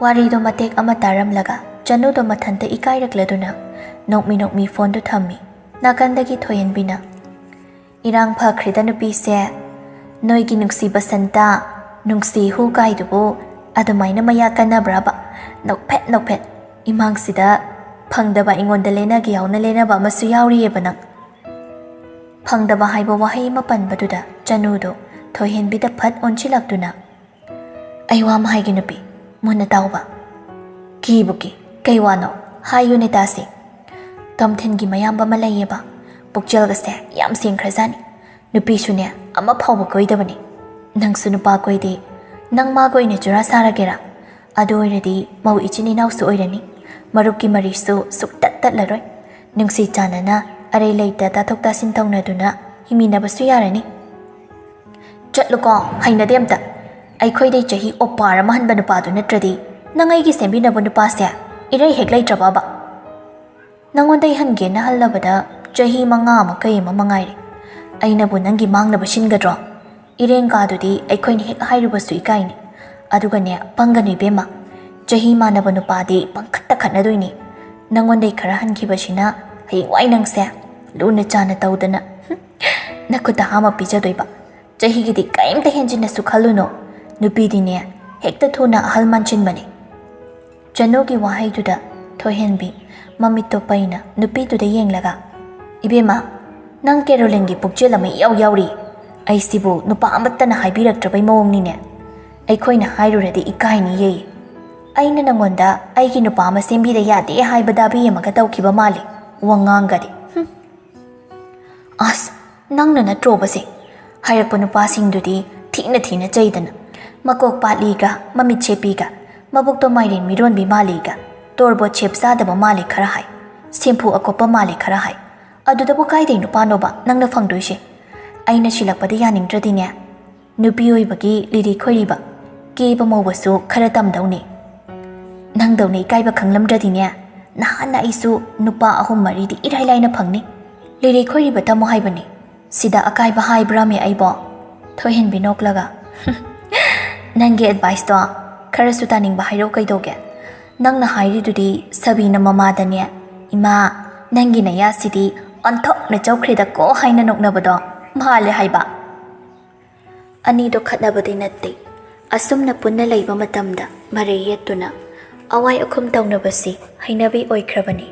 ꯋꯥꯔꯤꯗꯣ ꯃꯇꯦꯛ ꯑꯃ ꯇꯥꯔꯝꯂꯒ ꯆꯅꯨꯗꯣ ꯃꯊꯟꯇ ꯏꯀꯥꯏꯔꯛꯂꯗꯨꯅ ꯅꯣꯛꯃꯤ ꯅꯣꯛꯃꯤ ꯐꯣꯟꯗꯨ ꯊꯝꯃꯤ꯫ ꯅꯥꯀꯟꯗꯒꯤ ꯊꯣꯏꯍꯟꯕꯤꯅ, "ꯏꯔꯥꯡ ꯐꯈ꯭ꯔꯦꯗ ꯅꯨꯄꯤꯁꯦ꯫ ꯅꯣꯏꯒꯤ ꯅꯨꯡꯁꯤ ꯕꯁꯟꯇ, ꯅꯨꯡꯁꯤ ꯍꯨ ꯀꯥꯏꯗꯨꯕꯨ ꯑꯗꯨꯃꯥꯏꯅ ꯃꯌꯥ ꯀꯟꯅꯕ꯭ꯔꯕ? ꯅꯣꯛꯐꯦꯠ ꯅꯣꯛꯐꯦꯠ꯫ ꯏꯃꯥꯡꯁꯤꯗ ꯐꯪꯗꯕ ꯑꯩꯉꯣꯟꯗ ꯂꯦꯟꯅꯒꯦ ꯌꯥꯎꯅ ꯂꯦꯟꯅꯕ ꯑꯃꯁꯨ ꯌꯥꯎꯔꯤꯑꯕ ꯅꯪ꯫" ꯐꯪꯗꯕ ꯍꯥꯏꯕ ꯋꯥꯍꯩ ꯑꯃ ꯄꯟꯕꯗꯨꯗ ꯆꯅꯨꯗꯣ ꯊꯣꯏꯍꯦꯟꯕꯤꯗ ꯐꯠ ꯑꯣꯟꯁꯤꯜꯂꯛꯇꯨꯅ, "ꯑꯩ ꯋꯥ ꯑꯃ ꯍꯥꯏꯒꯦ ꯅꯨꯄꯤ, ꯃꯨꯟꯅ ꯇꯥꯎꯕ꯫" "ꯀꯤꯕꯨ ꯀꯤ, ꯀꯩ ꯋꯥꯅꯣ? ꯍꯥꯏꯌꯨꯅꯦ ꯇꯥꯁꯤ꯫" "ꯇꯣꯝꯊꯤꯟꯒꯤ ꯃꯌꯥꯝꯕ ꯑꯃ ꯂꯩꯌꯦꯕ, ꯄꯨꯛꯆꯦꯜꯒꯁꯦ ꯌꯥꯝ ꯁꯦꯡꯈ꯭ꯔꯖꯥꯠꯅꯤ꯫ ꯅꯨꯄꯤꯁꯨꯅꯦ ꯑꯃ ꯐꯥꯎꯕ ꯀꯣꯏꯗꯕꯅꯤ꯫ ꯅꯪꯁꯨ ꯅꯨꯄꯥ ꯀꯣꯏꯗꯦ, ꯅꯪ ꯃꯥꯒ ꯑꯣꯏꯅ ꯖꯨꯔꯥ ꯁꯥꯔꯒꯦꯔꯥ? ꯑꯗꯨ ꯑꯣꯏꯔꯗꯤ ꯃꯧ ꯏꯆꯤꯟ ꯏꯅꯥꯎꯁꯨ ꯑꯣꯏꯔꯅꯤ, ꯃꯔꯨꯞꯀꯤ ꯃꯔꯤꯁꯨ ꯁꯨꯛꯇꯠ ꯇꯠꯂꯔꯣꯏ꯫ ꯅꯨꯡꯁꯤ ꯆꯥꯟꯅꯅ ꯑꯔꯩ ꯂꯩꯇ ꯇꯥꯊꯣꯛ ꯇꯥꯁꯤꯟ ꯇꯧꯅꯗꯨꯅ ꯍꯤꯡꯃꯤꯟꯅꯕꯁꯨ ꯌꯥꯔꯅꯤ꯫" "ꯆꯠꯂꯨꯀꯣ, ꯍꯩꯅꯗꯦ ꯑꯝꯇ꯫ ꯑꯩꯈꯣꯏꯗꯩ ꯆꯍꯤ ꯑꯣꯄꯥꯔ ꯑꯃ ꯍꯟꯕ ꯅꯨꯄꯥꯗꯨ ꯅꯠꯇ꯭ꯔꯗꯤ ꯅꯪ ꯑꯩꯒꯤ ꯁꯦꯝꯕꯤꯅꯕ ꯅꯨꯄꯥꯁꯦ ꯏꯔꯩ ꯍꯦꯛ ꯂꯩꯇ꯭ꯔꯕꯕ? ꯅꯪꯉꯣꯟꯗꯩ ꯍꯟꯒꯦꯅ ꯍꯜꯂꯕꯗ ꯆꯍꯤ ꯃꯉꯥ ꯑꯃ ꯀꯩ ꯑꯃ ꯃꯉꯥꯏꯔꯦ꯫ ꯑꯩꯅꯕꯨ ꯅꯪꯒꯤ ꯃꯥꯡꯅꯕ ꯁꯤꯟꯒꯗ꯭ꯔꯣ? ꯏꯔꯦꯡ ꯀꯥꯗꯨꯗꯤ ꯑꯩꯈꯣꯏꯅ ꯍꯦꯛ ꯍꯥꯏꯔꯨꯕꯁꯨ ꯏꯀꯥꯏꯅꯤ꯫ ꯑꯗꯨꯒꯅꯦ, ꯄꯪꯒꯅꯨ ꯏꯕꯦꯝꯃ, ꯆꯍꯤ ꯃꯥꯟꯅꯕ ꯅꯨꯄꯥꯗꯤ ꯄꯪꯈꯠꯇ ꯈꯠꯅꯗꯣꯏꯅꯤ꯫ ꯅꯪꯉꯣꯟꯗꯩ ꯈꯔ ꯍꯟꯈꯤꯕꯁꯤꯅ ꯍꯌꯦꯡꯋꯥꯏ ꯅꯪꯁꯦ ꯂꯨꯅ ꯆꯥꯅ ꯇꯧꯗꯅ ꯅꯈꯨꯠꯇ ꯍꯥꯝꯃ ꯄꯤꯖꯗꯣꯏꯕ꯫ ꯆꯍꯤꯒꯤꯗꯤ ꯀꯔꯤꯝꯇ ꯍꯦꯟꯖꯤꯟꯅꯁꯨ ꯈꯜꯂꯨꯅꯨ꯫ ꯅꯨꯄꯤꯗꯤꯅꯦ, ꯍꯦꯛꯇ ꯊꯨꯅ ꯑꯍꯜ ꯃꯥꯟꯁꯤꯟꯕꯅꯤ꯫" ꯆꯅꯨꯒꯤ ꯋꯥꯍꯩꯗꯨꯗ ꯊꯣꯏꯍꯦꯟꯕꯤ ꯃꯃꯤꯠꯇꯣ ꯄꯩꯅ ꯅꯨꯄꯤꯗꯨꯗ ꯌꯦꯡꯂꯒ, "ꯏꯕꯦꯝꯃ, ꯅꯪ ꯀꯦꯔꯣꯂꯤꯟꯒꯤ ꯄꯨꯛꯆꯦꯜ ꯑꯃ ꯏꯌꯥꯎ ꯌꯥꯎꯔꯤ꯫ ꯑꯩꯁꯤꯕꯨ ꯅꯨꯄꯥ ꯑꯃꯠꯇꯅ ꯍꯥꯏꯕꯤꯔꯛꯇ꯭ꯔꯕꯩ ꯃꯑꯣꯡꯅꯤꯅꯦ꯫ ꯑꯩꯈꯣꯏꯅ ꯍꯥꯏꯔꯨꯔꯗꯤ ꯏꯀꯥꯏꯅꯤꯌꯦ꯫ ꯑꯩꯅ ꯅꯪꯉꯣꯟꯗ ꯑꯩꯒꯤ ꯅꯨꯄꯥ ꯑꯃ ꯁꯦꯝꯕꯤꯗ ꯌꯥꯗꯦ ꯍꯥꯏꯕ ꯗꯥꯕꯤ ꯑꯃꯒ ꯇꯧꯈꯤꯕ ꯃꯥꯜꯂꯤ, ꯋꯥꯉꯥꯡꯒꯗꯤ꯫ ꯍꯨꯝ꯫" "ꯑꯁ, ꯅꯪꯅ ꯅꯠꯇ꯭ꯔꯣꯕꯁꯦ? ꯍꯥꯏꯔꯛꯄ ꯅꯨꯄꯥꯁꯤꯡꯗꯨꯗꯤ ꯊꯤꯅ ꯊꯤꯅ ꯆꯩꯗꯅ, ꯃꯀꯣꯛ ꯄꯥꯠꯂꯤꯒ, ꯃꯃꯤꯠ ꯁꯦꯞꯄꯤꯒ, ꯃꯕꯨꯛꯇꯣ ꯃꯥꯏꯔꯦꯟ ꯃꯤꯔꯣꯟꯕꯤ ꯃꯥꯜꯂꯤꯒ, ꯇꯣꯔꯕꯣꯠ ꯁꯦꯞ ꯆꯥꯗꯕ ꯃꯥꯜꯂꯤ ꯈꯔ ꯍꯥꯏ, ꯁꯦꯝꯐꯨ ꯑꯀꯣꯞꯄ ꯃꯥꯜꯂꯤ ꯈꯔ ꯍꯥꯏ꯫ ꯑꯗꯨꯗꯕꯨ ꯀꯥꯏꯗꯩ ꯅꯨꯄꯥꯅꯣꯕ ꯅꯪꯅ ꯐꯪꯗꯣꯏꯁꯦ? ꯑꯩꯅ ꯁꯤꯜꯂꯛꯄꯗ ꯌꯥꯅꯤꯡꯗ꯭ꯔꯗꯤꯅꯦ, ꯅꯨꯄꯤ ꯑꯣꯏꯕꯒꯤ ꯂꯤꯔꯤ ꯈꯣꯏꯔꯤꯕ, ꯀꯦꯕ ꯃꯧꯕꯁꯨ ꯈꯔ ꯇꯝꯗꯧꯅꯤ꯫ ꯅꯪꯗꯧꯅ ꯏꯀꯥꯏꯕ ꯈꯪꯂꯝꯗ꯭ꯔꯗꯤꯅꯦ, ꯅꯍꯥꯟꯅ ꯑꯩꯁꯨ ꯅꯨꯄꯥ ꯑꯍꯨꯝ ꯃꯔꯤꯗꯤ ꯏꯔꯥꯏ ꯂꯥꯏꯅ ꯐꯪꯅꯤ꯫ ꯂꯤꯔꯤ ꯈꯣꯏꯔꯤꯕ ꯇꯝꯃꯣ ꯍꯥꯏꯕꯅꯤ꯫ ꯁꯤꯗ ꯑꯀꯥꯏꯕ ꯍꯥꯏꯕ꯭ꯔꯥꯃꯦ ꯑꯩꯕꯣ? ꯊꯣꯏꯍꯦꯟꯕꯤ ꯅꯣꯛꯂꯒ, "ꯅꯪꯒꯤ ꯑꯦꯗꯚꯥꯏꯁꯇꯣ ꯈꯔꯁꯨ ꯇꯥꯅꯤꯡꯕ ꯍꯥꯏꯔꯛꯎ ꯀꯩꯗꯧꯒꯦ? ꯅꯪꯅ ꯍꯥꯏꯔꯤꯗꯨꯗꯤ ꯁꯕꯤꯅ ꯃꯃꯥꯗꯅꯦ, 'ꯏꯃꯥ, ꯅꯪꯒꯤ ꯅꯌꯥꯁꯤꯗꯤ ꯑꯣꯟꯊꯣꯛꯅ ꯆꯧꯈ꯭ꯔꯦꯗꯀꯣ' ꯍꯥꯏꯅ ꯅꯣꯛꯅꯕꯗꯣ ꯃꯥꯜꯂꯦ ꯍꯥꯏꯕ"꯫ ꯑꯅꯤꯗꯣ ꯈꯠꯅꯕꯗꯤ ꯅꯠꯇꯦ꯫ ꯑꯁꯨꯝꯅ ꯄꯨꯟꯅ ꯂꯩꯕ ꯃꯇꯝꯗ ꯃꯔꯩ ꯌꯦꯠꯇꯨꯅ ꯑꯋꯥꯏ ꯑꯈꯨꯝ ꯇꯧꯅꯕꯁꯤ ꯍꯩꯅꯕꯤ ꯑꯣꯏꯈ꯭ꯔꯕꯅꯤ꯫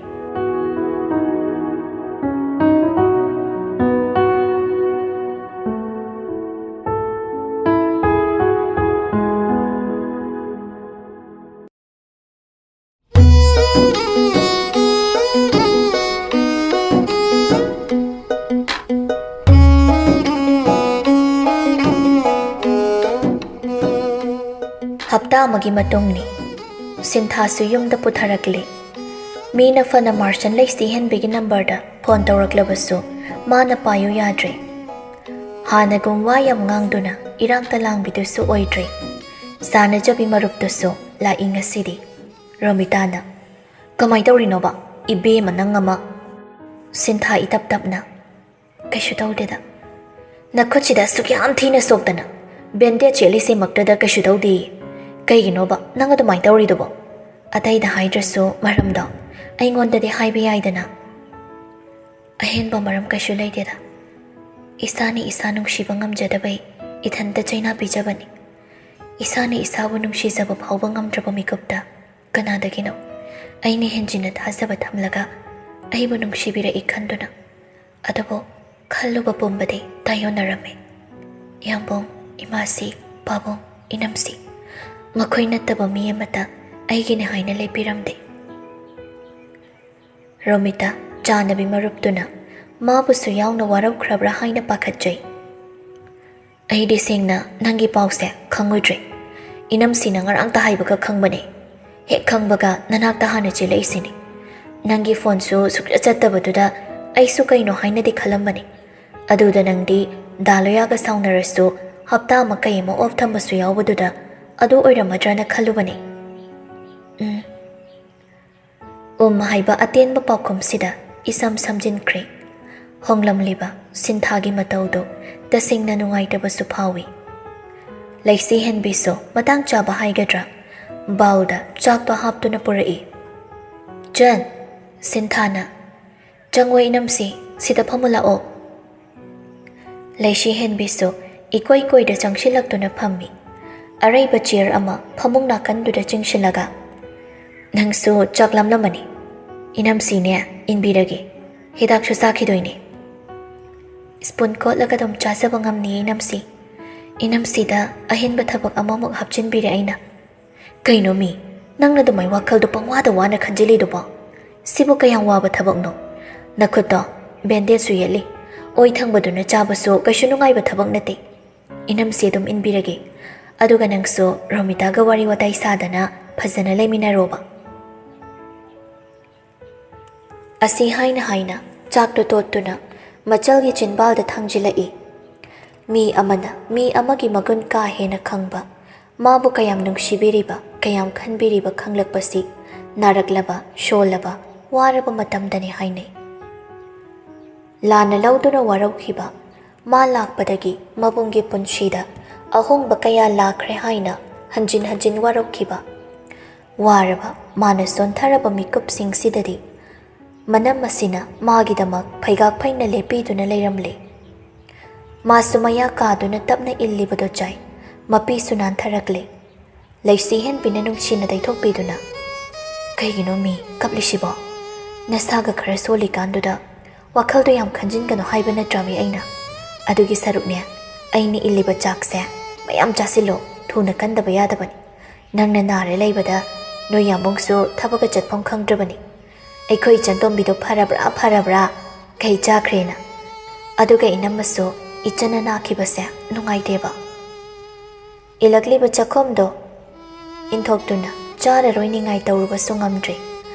ꯍꯞꯇꯥ ꯑꯃꯒꯤ ꯃꯇꯨꯡꯅꯤ꯫ ꯁꯤꯟꯊꯥꯁꯨ ꯌꯨꯝꯗ ꯄꯨꯊꯔꯛꯂꯦ꯫ ꯃꯤꯅ ꯐꯅ ꯃꯥꯔꯁꯟ ꯂꯩꯁꯤ ꯍꯦꯟꯕꯤꯒꯤ ꯅꯝꯕꯔꯗ ꯐꯣꯟ ꯇꯧꯔꯛꯂꯕꯁꯨ ꯃꯥꯅ ꯄꯥꯏꯌꯨ ꯌꯥꯗ꯭ꯔꯦ꯫ ꯍꯥꯟꯅꯒꯨꯝ ꯋꯥ ꯌꯥꯝ ꯉꯥꯡꯗꯨꯅ ꯏꯔꯥꯡꯇ ꯂꯥꯡꯕꯤꯗꯨꯁꯨ ꯑꯣꯏꯗ꯭ꯔꯦ꯫ ꯆꯥꯟꯅꯖꯕꯤ ꯃꯔꯨꯞꯇꯨꯁꯨ ꯂꯥꯛꯏ ꯉꯁꯤꯗꯤ꯫ ꯔꯣꯃꯤꯇꯥꯅ, "ꯀꯃꯥꯏ ꯇꯧꯔꯤꯅꯣꯕ? ꯏꯕꯦꯝꯃ ꯅꯪ ꯑꯃ!" ꯁꯤꯟꯊꯥ ꯏꯇꯞ ꯇꯞꯅ, "ꯀꯩꯁꯨ ꯇꯧꯗꯦꯗ꯫ ꯅꯈꯨꯠꯁꯤꯗ ꯑꯁꯨꯛ ꯌꯥꯝ ꯊꯤꯅ ꯁꯣꯛꯇꯅ ꯕꯦꯟꯗꯦꯖ ꯌꯦꯠꯂꯤꯁꯤꯃꯛꯇꯗ ꯀꯩꯁꯨ ꯇꯧꯗꯦꯌꯦ꯫ ꯀꯩꯒꯤꯅꯣꯕ ꯅꯪ ꯑꯗꯨꯃꯥꯏ ꯇꯧꯔꯤꯗꯨꯕꯣ? ꯑꯇꯩꯗ ꯍꯥꯏꯗ꯭ꯔꯁꯨ ꯃꯔꯝꯗꯣ ꯑꯩꯉꯣꯟꯗꯗꯤ ꯍꯥꯏꯕ ꯌꯥꯏꯗꯅ?" "ꯑꯍꯦꯟꯕ ꯃꯔꯝ ꯀꯩꯁꯨ ꯂꯩꯇꯦꯗ꯫ ꯏꯁꯥꯅ ꯏꯁꯥ ꯅꯨꯡꯁꯤꯕ ꯉꯝꯖꯗꯕꯩ ꯏꯊꯟꯇ ꯆꯩꯅꯥ ꯄꯤꯖꯕꯅꯤ꯫ ꯏꯁꯥꯅ ꯏꯁꯥꯕꯨ ꯅꯨꯡꯁꯤꯖꯕ ꯐꯥꯎꯕ ꯉꯝꯗ꯭ꯔꯕ ꯃꯤꯀꯨꯞꯇ ꯀꯅꯥꯗꯒꯤꯅꯣ ꯑꯩꯅ ꯍꯦꯟꯖꯤꯟꯅ ꯊꯥꯖꯕ ꯊꯝꯂꯒ ꯑꯩꯕꯨ ꯅꯨꯡꯁꯤꯕꯤꯔꯛꯏ ꯈꯟꯗꯨꯅ꯫ ꯑꯗꯨꯕꯨ ꯈꯜꯂꯨꯕ ꯄꯨꯝꯕꯗꯤ ꯇꯥꯏꯌꯣꯟꯅꯔꯝꯃꯤ꯫ ꯏꯌꯥꯝꯕꯨꯡ, ꯏꯃꯥꯁꯤ, ꯄꯥꯕꯨꯡ, ꯏꯅꯝꯁꯤ, ꯃꯈꯣꯏ ꯅꯠꯇꯕ ꯃꯤ ꯑꯃꯠꯇ ꯑꯩꯒꯤꯅꯤ ꯍꯥꯏꯅ ꯂꯦꯞꯄꯤꯔꯝꯗꯦ"꯫ ꯔꯣꯃꯤꯇꯥ, ꯆꯥꯟꯅꯕꯤ ꯃꯔꯨꯞꯇꯨꯅ ꯃꯥꯕꯨꯁꯨ ꯌꯥꯎꯅ ꯋꯥꯔꯧꯈ꯭ꯔꯕ꯭ꯔꯥ ꯍꯥꯏꯅ ꯄꯥꯈꯠꯆꯩ꯫ "ꯑꯩꯗꯤ ꯁꯦꯡꯅ ꯅꯪꯒꯤ ꯄꯥꯎꯁꯦ ꯈꯪꯉꯨꯗ꯭ꯔꯦ꯫ ꯏꯅꯝꯁꯤꯅ ꯉꯔꯥꯡꯇ ꯍꯥꯏꯕꯒ ꯈꯪꯕꯅꯦ꯫ ꯍꯦꯛ ꯈꯪꯕꯒ ꯅꯅꯥꯛꯇ ꯍꯥꯟꯅ ꯆꯦꯜꯂꯛꯏꯁꯤꯅꯤ꯫ ꯅꯪꯒꯤ ꯐꯣꯟꯁꯨ ꯁꯨꯛꯆꯠ ꯆꯠꯇꯕꯗꯨꯗ ꯑꯩꯁꯨ ꯀꯩꯅꯣ ꯍꯥꯏꯅꯗꯤ ꯈꯜꯂꯝꯕꯅꯤ꯫ ꯑꯗꯨꯗ ꯅꯪꯗꯤ ꯗꯥ ꯂꯣꯌꯥꯒ ꯁꯥꯎꯅꯔꯁꯨ ꯍꯞꯇꯥ ꯑꯃ ꯀꯩ ꯑꯃ ꯑꯣꯐ ꯊꯝꯕꯁꯨ ꯌꯥꯎꯕꯗꯨꯗ ꯑꯗꯨ ꯑꯣꯏꯔꯝꯃꯗ꯭ꯔꯅ ꯈꯜꯂꯨꯕꯅꯤ꯫ ꯎꯝ꯫ ꯎꯝ ꯍꯥꯏꯕ ꯑꯇꯦꯟꯕ ꯄꯥꯎꯈꯨꯝꯁꯤꯗ ꯏꯁꯝ ꯁꯝꯖꯤꯟꯈ꯭ꯔꯦ꯫ ꯍꯣꯡꯂꯝꯂꯤꯕ ꯁꯤꯟꯊꯥꯒꯤ ꯃꯇꯧꯗꯨ ꯇꯁꯦꯡꯅ ꯅꯨꯡꯉꯥꯏꯇꯕꯁꯨ ꯐꯥꯎꯏ꯫ ꯂꯩꯁꯤ ꯍꯦꯟꯕꯤꯁꯨ ꯃꯇꯥꯡ ꯆꯥꯕ ꯍꯥꯏꯒꯗ꯭ꯔꯥ, ꯕꯥꯎꯜꯗ ꯆꯥꯛꯇꯣ ꯍꯥꯞꯇꯨꯅ ꯄꯨꯔꯛꯏ꯫ "ꯆꯟ!" ꯁꯤꯟꯊꯥꯅ, "ꯆꯪꯉꯣ ꯏꯅꯝꯁꯤ, ꯁꯤꯗ ꯐꯝꯃꯨ ꯂꯥꯛꯑꯣ꯫" ꯂꯩꯁꯤ ꯍꯦꯟꯕꯤꯁꯨ ꯏꯀꯣꯏ ꯀꯣꯏꯗ ꯆꯪꯁꯤꯜꯂꯛꯇꯨꯅ ꯐꯝꯃꯤ꯫ ꯑꯔꯩꯕ ꯆꯤꯌꯔ ꯑꯃ ꯐꯃꯨꯡ ꯅꯥꯀꯟꯗꯨꯗ ꯆꯤꯡꯁꯤꯜꯂꯒ, "ꯅꯪꯁꯨ ꯆꯥꯛ ꯂꯥꯝꯂꯝꯃꯅꯤ꯫ ꯏꯅꯝꯁꯤꯅꯦ, ꯏꯟꯕꯤꯔꯒꯦ꯫ ꯍꯤꯗꯥꯛꯁꯨ ꯆꯥꯈꯤꯗꯣꯏꯅꯦ꯫" "ꯁ꯭ꯄꯨꯟ ꯀꯣꯠꯂꯒ ꯑꯗꯨꯝ ꯆꯥꯖꯕ ꯉꯝꯅꯤꯌꯦ ꯏꯅꯝꯁꯤ꯫ ꯏꯅꯝꯁꯤꯗ ꯑꯍꯦꯟꯕ ꯊꯕꯛ ꯑꯃꯃꯨꯛ ꯍꯥꯞꯆꯤꯟꯕꯤꯔꯦ ꯑꯩꯅ꯫" "ꯀꯩꯅꯣ ꯃꯤ, ꯅꯪꯅ ꯑꯗꯨꯃꯥꯏ ꯋꯥꯈꯜꯗꯣ ꯄꯪꯋꯥꯗ ꯋꯥꯅ ꯈꯟꯖꯤꯜꯂꯤꯗꯨꯕꯣ? ꯁꯤꯕꯨ ꯀꯌꯥꯝ ꯋꯥꯕ ꯊꯕꯛꯅꯣ? ꯅꯈꯨꯠꯇꯣ ꯕꯦꯟꯗꯦꯖꯁꯨ ꯌꯦꯠꯂꯤ, ꯑꯣꯏ ꯊꯪꯕꯗꯨꯅ ꯆꯥꯕꯁꯨ ꯀꯩꯁꯨ ꯅꯨꯡꯉꯥꯏꯕ ꯊꯕꯛ ꯅꯠꯇꯦ꯫ ꯏꯅꯝꯁꯤ ꯑꯗꯨꯝ ꯏꯟꯕꯤꯔꯒꯦ꯫ ꯑꯗꯨꯒ ꯅꯪꯁꯨ ꯔꯣꯃꯤꯇꯥꯒ ꯋꯥꯔꯤ ꯋꯥꯇꯥꯏ ꯁꯥꯗꯅ ꯐꯖꯅ ꯂꯩꯃꯤꯟꯅꯔꯣꯕ꯫" ꯑꯁꯤ ꯍꯥꯏꯅ ꯍꯥꯏꯅ ꯆꯥꯛꯇꯨ ꯇꯣꯠꯇꯨꯅ ꯃꯆꯜꯒꯤ ꯆꯤꯟꯕꯥꯜꯗ ꯊꯥꯡꯖꯤꯜꯂꯛꯏ꯫ ꯃꯤ ꯑꯃꯅ ꯃꯤ ꯑꯃꯒꯤ ꯃꯒꯨꯟ ꯀꯥ ꯍꯦꯟꯅ ꯈꯪꯕ, ꯃꯥꯕꯨ ꯀꯌꯥꯝ ꯅꯨꯡꯁꯤꯕꯤꯔꯤꯕ, ꯀꯌꯥꯝ ꯈꯟꯕꯤꯔꯤꯕ ꯈꯪꯂꯛꯄꯁꯤ ꯅꯥꯔꯛꯂꯕ, ꯁꯣꯜꯂꯕ, ꯋꯥꯔꯕ ꯃꯇꯝꯗꯅꯤ ꯍꯥꯏꯅꯩ꯫ ꯂꯥꯟꯅ ꯂꯧꯗꯨꯅ ꯋꯥꯔꯧꯈꯤꯕ, ꯃꯥ ꯂꯥꯛꯄꯗꯒꯤ ꯃꯕꯨꯡꯒꯤ ꯄꯨꯟꯁꯤꯗ ꯑꯍꯣꯡꯕ ꯀꯌꯥ ꯂꯥꯛꯈ꯭ꯔꯦ ꯍꯥꯏꯅ ꯍꯟꯖꯤꯟ ꯍꯟꯖꯤꯟ ꯋꯥꯔꯧꯈꯤꯕ, ꯋꯥꯔꯕ ꯃꯥꯅ ꯁꯣꯟꯊꯔꯕ ꯃꯤꯀꯨꯞꯁꯤꯡꯁꯤꯗꯗꯤ ꯃꯅꯝ ꯑꯁꯤꯅ ꯃꯥꯒꯤꯗꯃꯛ ꯐꯩꯒꯥꯛ ꯐꯩꯅ ꯂꯦꯞꯄꯤꯗꯨꯅ ꯂꯩꯔꯝꯂꯦ꯫ ꯃꯥꯁꯨ ꯃꯌꯥ ꯀꯥꯗꯨꯅ ꯇꯞꯅ ꯏꯜꯂꯤꯕꯗꯨ ꯆꯥꯏ꯫ ꯃꯄꯤꯁꯨ ꯅꯥꯟꯊꯔꯛꯂꯦ꯫ ꯂꯩꯁꯤ ꯍꯦꯟꯕꯤꯅ ꯅꯨꯡꯁꯤꯅ ꯇꯩꯊꯣꯛꯄꯤꯗꯨꯅ, "ꯀꯩꯒꯤꯅꯣ ꯃꯤ, ꯀꯞꯂꯤꯁꯤꯕꯣ? ꯅꯁꯥꯒ ꯈꯔ ꯁꯣꯜꯂꯤꯀꯥꯟꯗꯨꯗ ꯋꯥꯈꯜꯗꯣ ꯌꯥꯝ ꯈꯟꯖꯤꯟꯒꯅꯨ ꯍꯥꯏꯕ ꯅꯠꯇ꯭ꯔꯥꯃꯤ ꯑꯩꯅ? ꯑꯗꯨꯒꯤ ꯁꯔꯨꯛꯅꯦ, ꯑꯩꯅ ꯏꯜꯂꯤꯕ ꯆꯥꯛꯁꯦ ꯃꯌꯥꯝ ꯆꯥꯁꯤꯜꯂꯣ, ꯊꯨꯅ ꯀꯟꯗꯕ ꯌꯥꯗꯕꯅꯤ꯫ ꯅꯪꯅ ꯅꯥꯔ ꯂꯩꯕꯗ ꯅꯣꯏ ꯌꯥꯝꯕꯨꯡꯁꯨ ꯊꯕꯛꯀ ꯆꯠꯐꯝ ꯈꯪꯗ꯭ꯔꯕꯅꯤ꯫ ꯑꯩꯈꯣꯏ ꯏꯆꯟꯇꯣꯝꯕꯤꯗꯣ ꯐꯔꯕ꯭ꯔꯥ ꯐꯔꯕ꯭ꯔꯥ, ꯀꯩ ꯆꯥꯈ꯭ꯔꯦꯅ? ꯑꯗꯨꯒ ꯏꯅꯝꯃꯁꯨ ꯏꯆꯟꯅ ꯅꯥꯈꯤꯕꯁꯦ ꯅꯨꯡꯉꯥꯏꯇꯦꯕ꯫" ꯏꯜꯂꯛꯂꯤꯕ ꯆꯥꯛꯈꯨꯝꯗꯣ ꯏꯟꯊꯣꯛꯇꯨꯅ ꯆꯥꯔꯔꯣꯏ ꯅꯤꯡꯉꯥꯏ ꯇꯧꯔꯨꯕꯁꯨ ꯉꯝꯗ꯭ꯔꯦ꯫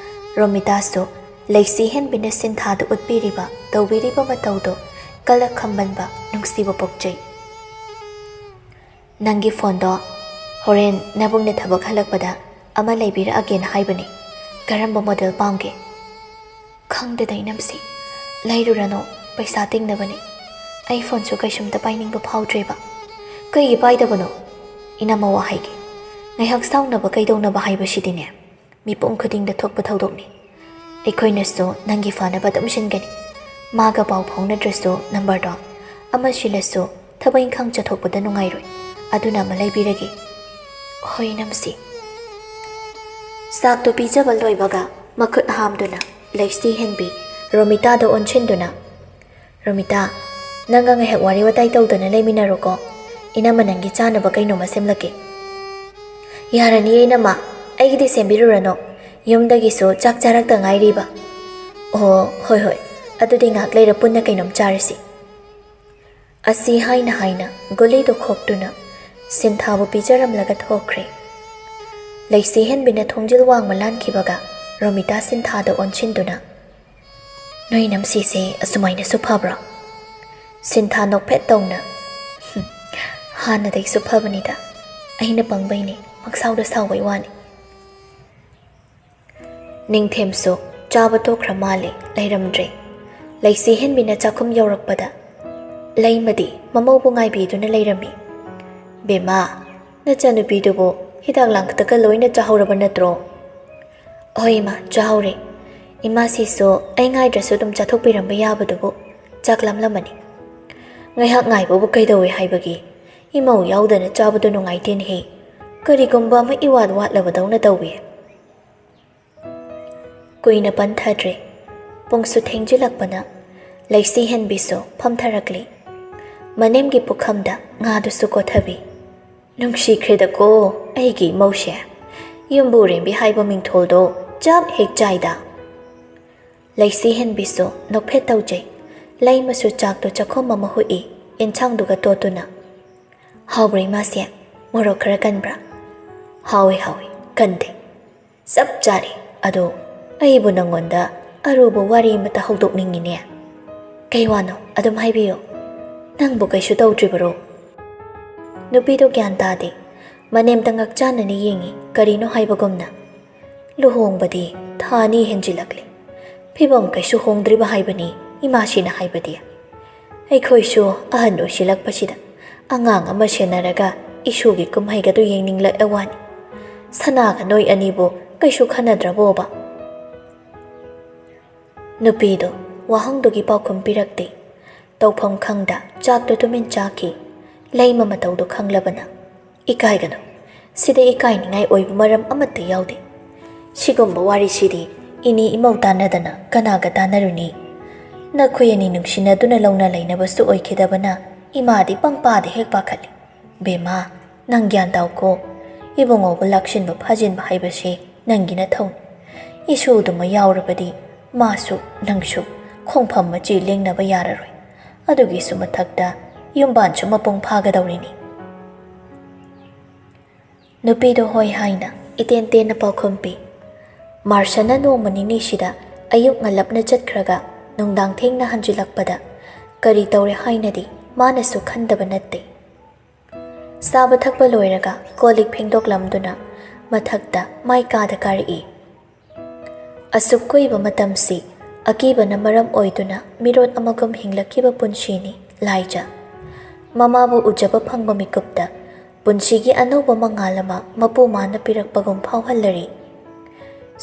ꯔꯣꯃꯤꯇꯥꯁꯨ ꯂꯩꯁꯤ ꯍꯦꯟꯕꯤꯅ ꯁꯤꯟꯊꯥꯗ ꯎꯠꯄꯤꯔꯤꯕ, ꯇꯧꯕꯤꯔꯤꯕ ꯃꯇꯧꯗꯣ ꯀꯜꯂꯛ ꯈꯝꯕꯟꯕ, ꯅꯨꯡꯁꯤꯕ ꯄꯣꯛꯆꯩ꯫ ꯅꯪꯒꯤ ꯐꯣꯟꯗꯣ ꯍꯣꯔꯦꯟ ꯅꯕꯨꯡꯅ ꯊꯕꯛ ꯍꯜꯂꯛꯄꯗ ꯑꯃ ꯂꯩꯕꯤꯔꯛꯑꯒꯦꯅ ꯍꯥꯏꯕꯅꯦ꯫ ꯀꯔꯝꯕ ꯃꯣꯗꯦꯜ ꯄꯥꯝꯒꯦ? ꯈꯪꯗꯦꯗ ꯏꯅꯝꯁꯤ, ꯂꯩꯔꯨꯔꯅꯨ, ꯄꯩꯁꯥ ꯇꯤꯡꯅꯕꯅꯦ꯫ ꯑꯩ ꯐꯣꯟꯁꯨ ꯀꯩꯁꯨꯝꯇ ꯄꯥꯏꯅꯤꯡꯕ ꯐꯥꯎꯗ꯭ꯔꯦꯕ꯫ ꯀꯩꯒꯤ ꯄꯥꯏꯗꯕꯅꯣ? ꯏꯅꯝꯃ, ꯋꯥ ꯍꯥꯏꯒꯦ, ꯉꯥꯏꯍꯥꯛ ꯁꯥꯎꯅꯕ ꯀꯩꯗꯧꯅꯕ ꯍꯥꯏꯕꯁꯤꯗꯤꯅꯦ, ꯃꯤꯄꯨꯝ ꯈꯨꯗꯤꯡꯗ ꯊꯣꯛꯄ ꯊꯧꯗꯣꯛꯅꯤ꯫ ꯑꯩꯈꯣꯏꯅꯁꯨ ꯅꯪꯒꯤ ꯐꯅꯕ ꯑꯗꯨꯝ ꯁꯤꯟꯒꯅꯤ꯫ ꯃꯥꯒ ꯄꯥꯎ ꯐꯥꯎꯅꯗ꯭ꯔꯁꯨ ꯅꯝꯕꯔꯗꯣ ꯑꯃ ꯁꯤꯜꯂꯁꯨ, ꯊꯕꯛ ꯏꯪꯈꯥꯡ ꯆꯠꯊꯣꯛꯄꯗ ꯅꯨꯡꯉꯥꯏꯔꯣꯏ꯫ ꯑꯗꯨꯅ ꯑꯃ ꯂꯩꯕꯤꯔꯒꯦ꯫ ꯍꯣꯏ ꯏꯅꯝꯁꯤ꯫ ꯆꯥꯛꯇꯨ ꯄꯤꯖꯕ ꯂꯣꯏꯕꯒ ꯃꯈꯨꯠ ꯍꯥꯝꯗꯨꯅ ꯂꯩꯁꯤ ꯍꯦꯟꯕꯤ ꯔꯣꯃꯤꯇꯥꯗ ꯑꯣꯟꯁꯤꯟꯗꯨꯅ, "ꯔꯣꯃꯤꯇꯥ, ꯅꯪꯒ ꯉꯥꯏꯍꯥꯛ ꯋꯥꯔꯤ ꯋꯥꯇꯥꯏ ꯇꯧꯗꯅ ꯂꯩꯃꯤꯟꯅꯔꯣꯀꯣ꯫ ꯏꯅꯝꯃ ꯅꯪꯒꯤ ꯆꯥꯅꯕ ꯀꯩꯅꯣꯝꯃ ꯁꯦꯝꯂꯛꯀꯦ꯫" "ꯌꯥꯔꯅꯤꯌꯦ ꯏꯅꯝꯃ, ꯑꯩꯒꯤꯗꯤ ꯁꯦꯝꯕꯤꯔꯨꯔꯅꯨ꯫ ꯌꯨꯝꯗꯒꯤꯁꯨ ꯆꯥꯛ ꯆꯥꯔꯛꯇ ꯉꯥꯏꯔꯤꯕ꯫" "ꯑꯣ, ꯍꯣꯏ ꯍꯣꯏ, ꯑꯗꯨꯗꯤ ꯉꯥꯏꯍꯥꯛ ꯂꯩꯔ ꯄꯨꯟꯅ ꯀꯩꯅꯣꯝ ꯆꯥꯔꯁꯤ꯫" ꯑꯁꯤ ꯍꯥꯏꯅ ꯍꯥꯏꯅ ꯒꯨꯂꯤꯗꯨ ꯈꯣꯛꯇꯨꯅ ꯁꯤꯟꯊꯥꯕꯨ ꯄꯤꯖꯔꯝꯂꯒ ꯊꯣꯛꯈ꯭ꯔꯦ꯫ ꯂꯩꯁꯤ ꯍꯦꯟꯕꯤꯅ ꯊꯣꯡꯖꯤꯜ ꯋꯥꯡꯃ ꯂꯥꯟꯈꯤꯕꯒ ꯔꯣꯃꯤꯇꯥ ꯁꯤꯟꯊꯥꯗ ꯑꯣꯟꯁꯤꯟꯗꯨꯅ, "ꯅꯣꯏ ꯏꯅꯝꯁꯤꯁꯦ ꯑꯁꯨꯃꯥꯏꯅꯁꯨ ꯐꯕ꯭ꯔꯣ?" ꯁꯤꯟꯊꯥ ꯅꯣꯛꯐꯦꯠ ꯇꯧꯅ, "ꯍꯨꯝ, ꯍꯥꯟꯅꯗꯒꯤꯁꯨ ꯐꯕꯅꯤꯗ꯫ ꯑꯩꯅ ꯄꯪꯕꯩꯅꯦ, ꯄꯪꯁꯥꯎꯗ ꯁꯥꯎꯕꯩ ꯋꯥꯅꯤ꯫" ꯅꯤꯡꯊꯦꯝꯁꯨ ꯆꯥꯕ ꯇꯣꯛꯈ꯭ꯔ ꯃꯥꯜꯂꯦ, ꯂꯩꯔꯝꯗ꯭ꯔꯦ꯫ ꯂꯩꯁꯤ ꯍꯦꯟꯕꯤꯅ ꯆꯥꯛꯈꯨꯝ ꯌꯧꯔꯛꯄꯗ ꯂꯩꯃꯗꯤ ꯃꯃꯧꯕꯨ ꯉꯥꯏꯕꯤꯗꯨꯅ ꯂꯩꯔꯝꯃꯤ꯫ "ꯕꯦꯝꯃ, ꯅꯆꯥꯅꯨꯄꯤꯗꯨꯕꯨ ꯍꯤꯗꯥꯛ ꯂꯥꯡꯊꯛꯀ ꯂꯣꯏꯅ ꯆꯥꯍꯧꯔꯕ ꯅꯠꯇ꯭ꯔꯣ?" "ꯍꯣꯏ ꯏꯃꯥ, ꯆꯥꯍꯧꯔꯦ꯫ ꯏꯃꯥꯁꯤꯁꯨ ꯑꯩ ꯉꯥꯏꯗ꯭ꯔꯁꯨ ꯑꯗꯨꯝ ꯆꯥꯊꯣꯛꯄꯤꯔꯝꯕ ꯌꯥꯕꯗꯨꯕꯨ, ꯆꯥꯛ ꯂꯥꯝꯂꯝꯃꯅꯤ꯫" "ꯉꯥꯏꯍꯥꯛ ꯉꯥꯏꯕꯕꯨ ꯀꯩꯗꯧꯋꯦ ꯍꯥꯏꯕꯒꯤ? ꯏꯃꯧ ꯌꯥꯎꯗꯅ ꯆꯥꯕꯗꯨ ꯅꯨꯡꯉꯥꯏꯇꯦꯅꯦꯍꯦ꯫ ꯀꯔꯤꯒꯨꯝꯕ ꯑꯃ ꯏꯋꯥꯠ ꯋꯥꯠꯂꯕꯗꯧꯅ ꯇꯧꯏ꯫" ꯀꯨꯏꯅ ꯄꯟꯊꯗ꯭ꯔꯦ꯫ ꯄꯨꯡꯁꯨ ꯊꯦꯡꯖꯤꯜꯂꯛꯄꯅ ꯂꯩꯁꯤ ꯍꯦꯟꯕꯤꯁꯨ ꯐꯝꯊꯔꯛꯂꯤ꯫ ꯃꯅꯦꯝꯒꯤ ꯄꯨꯈꯝꯗ ꯉꯥꯗꯨꯁꯨ ꯀꯣꯊꯕꯤ꯫ "ꯅꯨꯡꯁꯤꯈ꯭ꯔꯦꯗꯀꯣ ꯑꯩꯒꯤ ꯏꯃꯧꯁꯦ꯫ ꯌꯨꯝꯕꯨꯔꯦꯝꯕꯤ ꯍꯥꯏꯕ ꯃꯤꯡꯊꯣꯜꯗꯣ ꯆꯞ ꯍꯦꯛ ꯆꯥꯏꯗ꯫" ꯂꯩꯁꯤ ꯍꯦꯟꯕꯤꯁꯨ ꯅꯣꯛꯐꯦꯠ ꯇꯧꯖꯩ꯫ ꯂꯩꯃꯁꯨ ꯆꯥꯛꯇꯣ ꯆꯥꯛꯈꯨꯝ ꯑꯃ ꯍꯨꯛꯏ, ꯑꯦꯟꯁꯥꯡꯗꯨꯒ ꯇꯣꯠꯇꯨꯅ꯫ "ꯍꯥꯎꯕ꯭ꯔꯥ ꯏꯃꯥꯁꯦ? ꯃꯣꯔꯣꯛ ꯈꯔ ꯀꯟꯕ꯭ꯔꯥ?" "ꯍꯥꯎꯏ, ꯍꯥꯎꯏ, ꯀꯟꯗꯦ꯫ ꯆꯞ ꯆꯥꯔꯦ꯫ ꯑꯗꯣ ꯑꯩꯕꯨ ꯅꯪꯉꯣꯟꯗ ꯑꯔꯨꯕ ꯋꯥꯔꯤ ꯑꯃꯇ ꯍꯧꯗꯣꯛꯅꯤꯡꯉꯤꯅꯦ꯫" "ꯀꯩ ꯋꯥꯅꯣ? ꯑꯗꯨꯝ ꯍꯥꯏꯕꯤꯌꯨ꯫ ꯅꯪꯕꯨ ꯀꯩꯁꯨ ꯇꯧꯗ꯭ꯔꯤꯕꯔꯣ?" ꯅꯨꯄꯤꯗꯣ ꯒ꯭ꯌꯥꯟ ꯇꯥꯗꯦ꯫ ꯃꯅꯦꯝꯇ ꯉꯛꯆꯥꯟꯅꯅ ꯌꯦꯡꯉꯤ, ꯀꯔꯤꯅꯣ ꯍꯥꯏꯕꯒꯨꯝꯅ꯫ ꯂꯨꯍꯣꯡꯕꯗꯤ ꯊꯥ ꯑꯅꯤ ꯍꯦꯟꯖꯤꯜꯂꯛꯂꯦ꯫ ꯐꯤꯕꯝ ꯀꯩꯁꯨ ꯍꯣꯡꯗ꯭ꯔꯤꯕ ꯍꯥꯏꯕꯅꯤ, ꯏꯃꯥꯁꯤꯅ ꯍꯥꯏꯕꯗꯤ꯫ ꯑꯩꯈꯣꯏꯁꯨ ꯑꯍꯟ ꯑꯣꯏꯁꯤꯜꯂꯛꯄꯁꯤꯗ ꯑꯉꯥꯡ ꯑꯃ ꯁꯦꯟꯅꯔꯒ ꯏꯁꯨꯒꯤ ꯀꯨꯝꯍꯩꯒꯗꯨ ꯌꯦꯡꯅꯤꯡꯂꯛꯑ ꯋꯥꯅꯤ꯫ ꯁꯅꯥꯒ ꯅꯣꯏ ꯑꯅꯤꯕꯨ ꯀꯩꯁꯨ ꯈꯟꯅꯗ꯭ꯔꯕꯣꯕ? ꯅꯨꯄꯤꯗꯨ ꯋꯥꯍꯪꯗꯨꯒꯤ ꯄꯥꯎꯈꯨꯝ ꯄꯤꯔꯛꯇꯦ꯫ ꯇꯧꯐꯝ ꯈꯪꯗ ꯆꯥꯛꯇꯨ ꯇꯨꯃꯤꯟ ꯆꯥꯈꯤ꯫ ꯂꯩꯃ ꯃꯇꯧꯗꯨ ꯈꯪꯂꯕꯅ, "ꯏꯀꯥꯏꯒꯅꯨ꯫ ꯁꯤꯗ ꯏꯀꯥꯏꯅꯤꯡꯉꯥꯏ ꯑꯣꯏꯕ ꯃꯔꯝ ꯑꯃꯠꯇ ꯌꯥꯎꯗꯦ꯫ ꯁꯤꯒꯨꯝꯕ ꯋꯥꯔꯤꯁꯤꯗꯤ ꯏꯅꯦ ꯏꯃꯧ ꯇꯥꯟꯅꯗꯅ ꯀꯅꯥꯒ ꯇꯥꯟꯅꯔꯨꯅꯤ? ꯅꯈꯣꯏ ꯑꯅꯤ ꯅꯨꯡꯁꯤꯅꯗꯨꯅ ꯂꯧꯅ ꯂꯩꯅꯕꯁꯨ ꯑꯣꯏꯈꯤꯗꯕꯅ ꯏꯃꯥꯗꯤ ꯄꯪꯄꯥꯗ ꯍꯦꯛ ꯄꯥꯈꯠꯂꯤ꯫ ꯕꯦꯝꯃ, ꯅꯪ ꯒ꯭ꯌꯥꯟ ꯇꯥꯎꯀꯣ꯫ ꯏꯕꯨꯡꯉꯣꯕꯨ ꯂꯥꯛꯁꯤꯟꯕ ꯐꯥꯖꯤꯟꯕ ꯍꯥꯏꯕꯁꯤ ꯅꯪꯒꯤ ꯅꯊꯧꯅꯤ꯫ ꯏꯁꯨꯗꯨꯃ ꯌꯥꯎꯔꯕꯗꯤ ꯃꯥꯁꯨ ꯅꯪꯁꯨ ꯈꯣꯡꯐꯝ ꯃꯆꯤ ꯂꯦꯡꯅꯕ ꯌꯥꯔꯔꯣꯏ꯫ ꯑꯗꯨꯒꯤꯁꯨ ꯃꯊꯛꯇ ꯌꯨꯝꯕꯥꯟꯁꯨ ꯃꯄꯨꯡ ꯐꯥꯒꯗꯧꯔꯤꯅꯤ꯫" ꯅꯨꯄꯤꯗꯣ ꯍꯣꯏ ꯍꯥꯏꯅ ꯏꯇꯦꯟ ꯇꯦꯟꯅ ꯄꯥꯎꯈꯨꯝ ꯄꯤ꯫ ꯃꯥꯔꯁꯅ ꯅꯣꯡꯃ ꯅꯤꯅꯤꯁꯤꯗ ꯑꯌꯨꯛ ꯉꯜꯂꯞꯅ ꯆꯠꯈ꯭ꯔꯒ ꯅꯨꯡꯗꯥꯡ ꯊꯦꯡꯅ ꯍꯟꯖꯤꯜꯂꯛꯄꯗ ꯀꯔꯤ ꯇꯧꯔꯦ ꯍꯥꯏꯅꯗꯤ ꯃꯥꯅꯁꯨ ꯈꯟꯗꯕ ꯅꯠꯇꯦ꯫ ꯆꯥꯕ ꯊꯛꯄ ꯂꯣꯏꯔꯒ ꯀꯣꯜ ꯂꯤꯛ ꯐꯦꯡꯗꯣꯛꯂꯝꯗꯨꯅ ꯃꯊꯛꯇ ꯃꯥꯏ ꯀꯥꯗ ꯀꯥꯔꯛꯏ꯫ ꯑꯁꯨꯛ ꯀꯨꯏꯕ ꯃꯇꯝꯁꯤ ꯑꯀꯤꯕꯅ ꯃꯔꯝ ꯑꯣꯏꯗꯨꯅ ꯃꯤꯔꯣꯠ ꯑꯃꯒꯨꯝ ꯍꯤꯡꯂꯛꯈꯤꯕ ꯄꯨꯟꯁꯤꯅꯤ ꯂꯥꯏꯖ꯫ ꯃꯃꯥꯕꯨ ꯎꯖꯕ ꯐꯪꯕ ꯃꯤꯀꯨꯞꯇ ꯄꯨꯟꯁꯤꯒꯤ ꯑꯅꯧꯕ ꯃꯉꯥꯜ ꯑꯃ ꯃꯄꯨ ꯃꯥꯅ ꯄꯤꯔꯛꯄꯒꯨꯝ ꯐꯥꯎꯍꯜꯂꯔꯤ꯫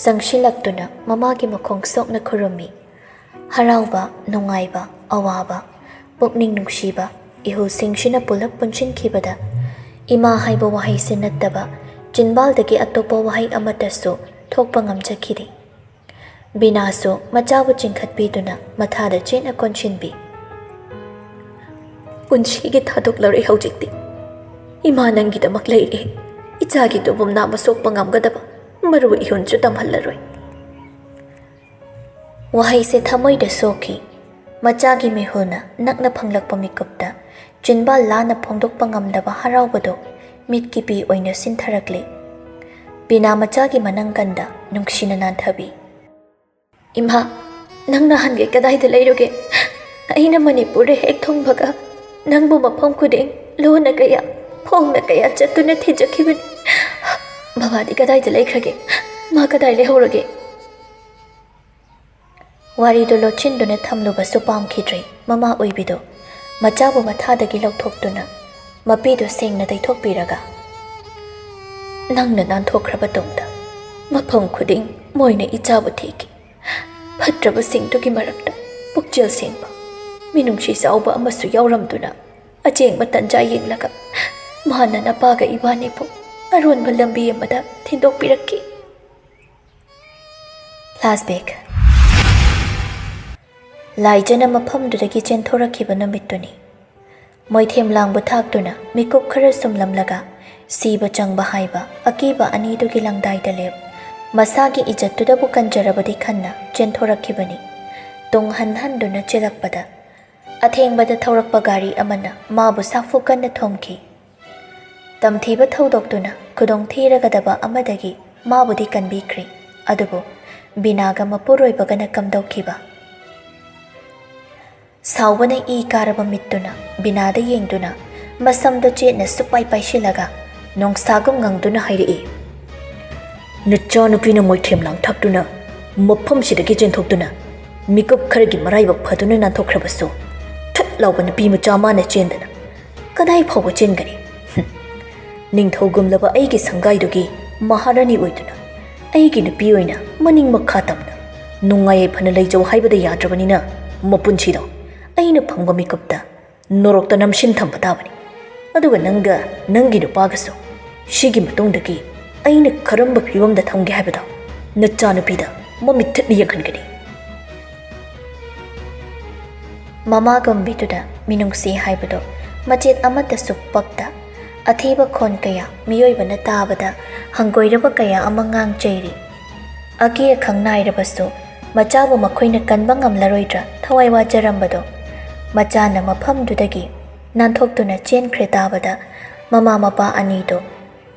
ꯆꯪꯁꯤꯜꯂꯛꯇꯨꯅ ꯃꯃꯥꯒꯤ ꯃꯈꯣꯡ ꯁꯣꯛꯅ ꯈꯨꯔꯨꯝꯃꯤ꯫ ꯍꯔꯥꯎꯕ, ꯅꯨꯡꯉꯥꯏꯕ, ꯑꯋꯥꯕ, ꯄꯨꯛꯅꯤꯡ ꯅꯨꯡꯁꯤꯕ, ꯏꯍꯨꯜꯁꯤꯡꯁꯤꯅ ꯄꯨꯂꯞ ꯄꯨꯟꯁꯤꯟꯈꯤꯕꯗ ꯏꯃꯥ ꯍꯥꯏꯕ ꯋꯥꯍꯩꯁꯤ ꯅꯠꯇꯕ ꯆꯤꯟꯕꯥꯜꯗꯒꯤ ꯑꯇꯣꯞꯄ ꯋꯥꯍꯩ ꯑꯃꯠꯇꯁꯨ ꯊꯣꯛꯄ ꯉꯝꯖꯈꯤꯗꯦ꯫ ꯕꯤꯅꯥꯁꯨ ꯃꯆꯥꯕꯨ ꯆꯤꯡꯈꯠꯄꯤꯗꯨꯅ ꯃꯊꯥꯗ ꯆꯦꯠꯅ ꯀꯣꯟꯁꯤꯟꯕꯤ꯫ "ꯄꯨꯟꯁꯤꯒꯤ ꯊꯥꯗꯣꯛꯂꯔꯣꯏ ꯍꯧꯖꯤꯛꯇꯤ꯫ ꯏꯃꯥ ꯅꯪꯒꯤꯗꯃꯛ ꯂꯩꯔꯤ꯫ ꯏꯆꯥꯒꯤ ꯇꯨꯕꯨꯝ ꯅꯥꯝꯃ ꯁꯣꯛꯄ ꯉꯝꯒꯗꯕ ꯃꯔꯨ ꯏꯍꯨꯟꯁꯨ ꯇꯝꯍꯜꯂꯔꯣꯏ꯫" ꯋꯥꯍꯩꯁꯦ ꯊꯃꯣꯏꯗ ꯁꯣꯛꯈꯤ꯫ ꯃꯆꯥꯒꯤ ꯃꯤꯍꯨꯜꯅ ꯅꯛꯅ ꯐꯪꯂꯛꯄ ꯃꯤꯀꯨꯞꯇ ꯆꯤꯟꯕꯥꯜ ꯂꯥꯅ ꯐꯣꯡꯗꯣꯛꯄ ꯉꯝꯗꯕ ꯍꯔꯥꯎꯕꯗꯨ ꯃꯤꯠꯀꯤ ꯄꯤ ꯑꯣꯏꯅ ꯁꯤꯟꯊꯔꯛꯂꯦ꯫ ꯕꯤꯅꯥ ꯃꯆꯥꯒꯤ ꯃꯅꯪꯒꯟꯗ ꯅꯨꯡꯁꯤꯅ ꯅꯥꯟꯊꯕꯤ꯫ "ꯏꯃꯥ, ꯅꯪ ꯅꯍꯥꯟꯒꯩ ꯀꯗꯥꯏꯗ ꯂꯩꯔꯨꯒꯦ? ꯑꯩꯅ ꯃꯅꯤꯄꯨꯔꯗ ꯍꯦꯛ ꯊꯨꯡꯕꯒ ꯅꯪꯕꯨ ꯃꯐꯝ ꯈꯨꯗꯤꯡ ꯂꯣꯟꯅ ꯀꯌꯥ ꯐꯣꯡꯅ ꯀꯌꯥ ꯆꯠꯇꯨꯅ ꯊꯤꯖꯈꯤꯕꯅꯤ꯫ ꯃꯃꯥꯗꯤ ꯀꯗꯥꯏꯗ ꯂꯩꯈ꯭ꯔꯒꯦ? ꯃꯥ ꯀꯗꯥꯏ ꯂꯩꯍꯧꯔꯒꯦ? ꯋꯥꯔꯤꯗꯨ ꯂꯣꯠꯁꯤꯟꯗꯨꯅ ꯊꯝꯂꯨꯕꯁꯨ ꯄꯥꯝꯈꯤꯗ꯭ꯔꯦ꯫ ꯃꯃꯥ ꯑꯣꯏꯕꯤꯗꯨ ꯃꯆꯥꯕꯨ ꯃꯊꯥꯗꯒꯤ ꯂꯧꯊꯣꯛꯇꯨꯅ ꯃꯄꯤꯗꯨ ꯁꯦꯡꯅ ꯇꯩꯊꯣꯛꯄꯤꯔꯒ, "ꯅꯪꯅ ꯅꯥꯟꯊꯣꯛꯈ꯭ꯔꯕ ꯇꯨꯡꯗ ꯃꯐꯝ ꯈꯨꯗꯤꯡ ꯃꯣꯏꯅ ꯏꯆꯥꯕꯨ ꯊꯤꯈꯤ꯫ ꯐꯠꯇ꯭ꯔꯕꯁꯤꯡꯗꯨꯒꯤ ꯃꯔꯛꯇ ꯄꯨꯛꯆꯦꯜ ꯁꯦꯡꯕ, ꯃꯤꯅꯨꯡꯁꯤ ꯆꯥꯎꯕ ꯑꯃꯁꯨ ꯌꯥꯎꯔꯝꯗꯨꯅ ꯑꯆꯦꯡꯕ ꯇꯟꯖꯥ ꯌꯦꯡꯂꯒ ꯃꯍꯥꯛꯅ ꯅꯄꯥꯒ ꯏꯕꯥꯅꯤꯕꯨ ꯑꯔꯣꯟꯕ ꯂꯝꯕꯤ ꯑꯃꯗ ꯊꯤꯟꯗꯣꯛꯄꯤꯔꯛꯈꯤ꯫" Flashback꯫ ꯂꯥꯏꯖꯅ ꯃꯐꯝꯗꯨꯗꯒꯤ ꯆꯦꯟꯊꯣꯔꯛꯈꯤꯕ ꯅꯨꯃꯤꯠꯇꯨꯅꯤ꯫ ꯃꯣꯏꯊꯦꯝ ꯂꯥꯡꯕ ꯊꯥꯛꯇꯨꯅ ꯃꯤꯀꯨꯞ ꯈꯔ ꯁꯨꯝꯂꯝꯂꯒ ꯁꯤꯕ ꯆꯪꯕ ꯍꯥꯏꯕ ꯑꯀꯤꯕ ꯑꯅꯤꯗꯨꯒꯤ ꯂꯪꯗꯥꯏꯗ ꯂꯦꯞ, ꯃꯁꯥꯒꯤ ꯏꯖꯠꯇꯨꯗꯕꯨ ꯀꯟꯖꯔꯕꯗꯤ ꯈꯟꯅ ꯆꯦꯟꯊꯣꯔꯛꯈꯤꯕꯅꯤ꯫ ꯇꯨꯡ ꯍꯟ ꯍꯟꯗꯨꯅ ꯆꯦꯜꯂꯛꯄꯗ ꯑꯊꯦꯡꯕꯗ ꯊꯧꯔꯛꯄ ꯒꯥꯔꯤ ꯑꯃꯅ ꯃꯥꯕꯨ ꯁꯥꯐꯨ ꯀꯟꯅ ꯊꯣꯝꯈꯤ꯫ ꯇꯝꯊꯤꯕ ꯊꯧꯗꯣꯛꯇꯨꯅ ꯈꯨꯗꯣꯡ ꯊꯤꯔꯒꯗꯕ ꯑꯃꯗꯒꯤ ꯃꯥꯕꯨꯗꯤ ꯀꯟꯕꯤꯈ꯭ꯔꯦ, ꯑꯗꯨꯕꯨ ꯕꯤꯅꯥꯒ ꯃꯄꯨꯔꯣꯏꯕꯒꯅ ꯀꯝꯗꯧꯈꯤꯕ? ꯁꯥꯎꯕꯅ ꯏ ꯀꯥꯔꯕ ꯃꯤꯠꯇꯨꯅ ꯕꯤꯅꯥꯗ ꯌꯦꯡꯗꯨꯅ ꯃꯁꯝꯗꯣ ꯆꯦꯠꯅ ꯁꯨꯛꯄꯥꯏ ꯄꯥꯏꯁꯤꯜꯂꯒ ꯅꯣꯡꯁꯥꯒꯨꯝ ꯉꯪꯗꯨꯅ ꯍꯥꯏꯔꯛꯏ, "ꯅꯆꯥꯅꯨꯄꯤꯅ ꯃꯣꯏꯊꯦꯝ ꯂꯥꯡꯊꯥꯛꯇꯨꯅ ꯃꯐꯝꯁꯤꯗꯒꯤ ꯆꯦꯟꯊꯣꯛꯇꯨꯅ ꯃꯤꯀꯨꯞ ꯈꯔꯒꯤ ꯃꯔꯥꯏꯕꯛ ꯐꯗꯨꯅ ꯅꯥꯟꯊꯣꯛꯈ꯭ꯔꯕꯁꯨ, ꯊꯨꯠ ꯂꯥꯎꯕ ꯅꯨꯄꯤ ꯃꯆꯥ ꯃꯥꯅ ꯆꯦꯟꯗꯅ ꯀꯗꯥꯏ ꯐꯥꯎꯕ ꯆꯦꯟꯒꯅꯤ? ꯍꯨꯝ꯫ ꯅꯤꯡꯊꯧꯒꯨꯝꯂꯕ ꯑꯩꯒꯤ ꯁꯪꯒꯥꯏꯗꯨꯒꯤ ꯃꯍꯥꯔꯥꯅꯤ ꯑꯣꯏꯗꯨꯅ ꯑꯩꯒꯤ ꯅꯨꯄꯤ ꯑꯣꯏꯅ ꯃꯅꯤꯡ ꯃꯈꯥ ꯇꯝꯅ ꯅꯨꯡꯉꯥꯏ ꯌꯥꯏꯐꯅ ꯂꯩꯖꯧ ꯍꯥꯏꯕꯗ ꯌꯥꯗ꯭ꯔꯕꯅꯤꯅ ꯃꯄꯨꯟꯁꯤꯗꯣ ꯑꯩꯅ ꯐꯪꯕ ꯃꯤꯀꯨꯞꯇ ꯅꯣꯔꯣꯛꯇ ꯅꯝꯁꯤꯟ ꯊꯝꯕ ꯇꯥꯕꯅꯤ꯫ ꯑꯗꯨꯒ ꯅꯪꯒ ꯅꯪꯒꯤ ꯅꯨꯄꯥꯒꯁꯨ ꯁꯤꯒꯤ ꯃꯇꯨꯡꯗꯒꯤ ꯑꯩꯅ ꯀꯔꯝꯕ ꯐꯤꯕꯝꯗ ꯊꯝꯒꯦ ꯍꯥꯏꯕꯗꯣ ꯅꯆꯥꯅꯨꯄꯤꯗ ꯃꯃꯤꯠ ꯊꯨꯠꯅ ꯌꯦꯡꯍꯟꯒꯅꯤ꯫" ꯃꯃꯥꯒꯨꯝꯕꯤꯗꯨꯗ ꯃꯤꯅꯨꯡꯁꯤ ꯍꯥꯏꯕꯗꯣ ꯃꯆꯦꯠ ꯑꯃꯠꯇꯁꯨ ꯄꯛꯇ, ꯑꯊꯤꯕ ꯈꯣꯟ ꯀꯌꯥ ꯃꯤꯑꯣꯏꯕꯅ ꯇꯥꯕꯗ ꯍꯪꯒꯣꯏꯔꯕ ꯀꯌꯥ ꯑꯃ ꯉꯥꯡ ꯆꯩꯔꯤ꯫ ꯑꯀꯤ ꯑꯈꯪ ꯅꯥꯏꯔꯕꯁꯨ ꯃꯆꯥꯕꯨ ꯃꯈꯣꯏꯅ ꯀꯟꯕ ꯉꯝꯂꯔꯣꯏꯗ꯭ꯔꯥ ꯊꯋꯥꯏ ꯋꯥꯖꯔꯝꯕꯗꯣ ꯃꯆꯥꯅ ꯃꯐꯝꯗꯨꯗꯒꯤ ꯅꯥꯟꯊꯣꯛꯇꯨꯅ ꯆꯦꯟꯈ꯭ꯔꯦ ꯇꯥꯕꯗ ꯃꯃꯥ ꯃꯄꯥ ꯑꯅꯤꯗꯣ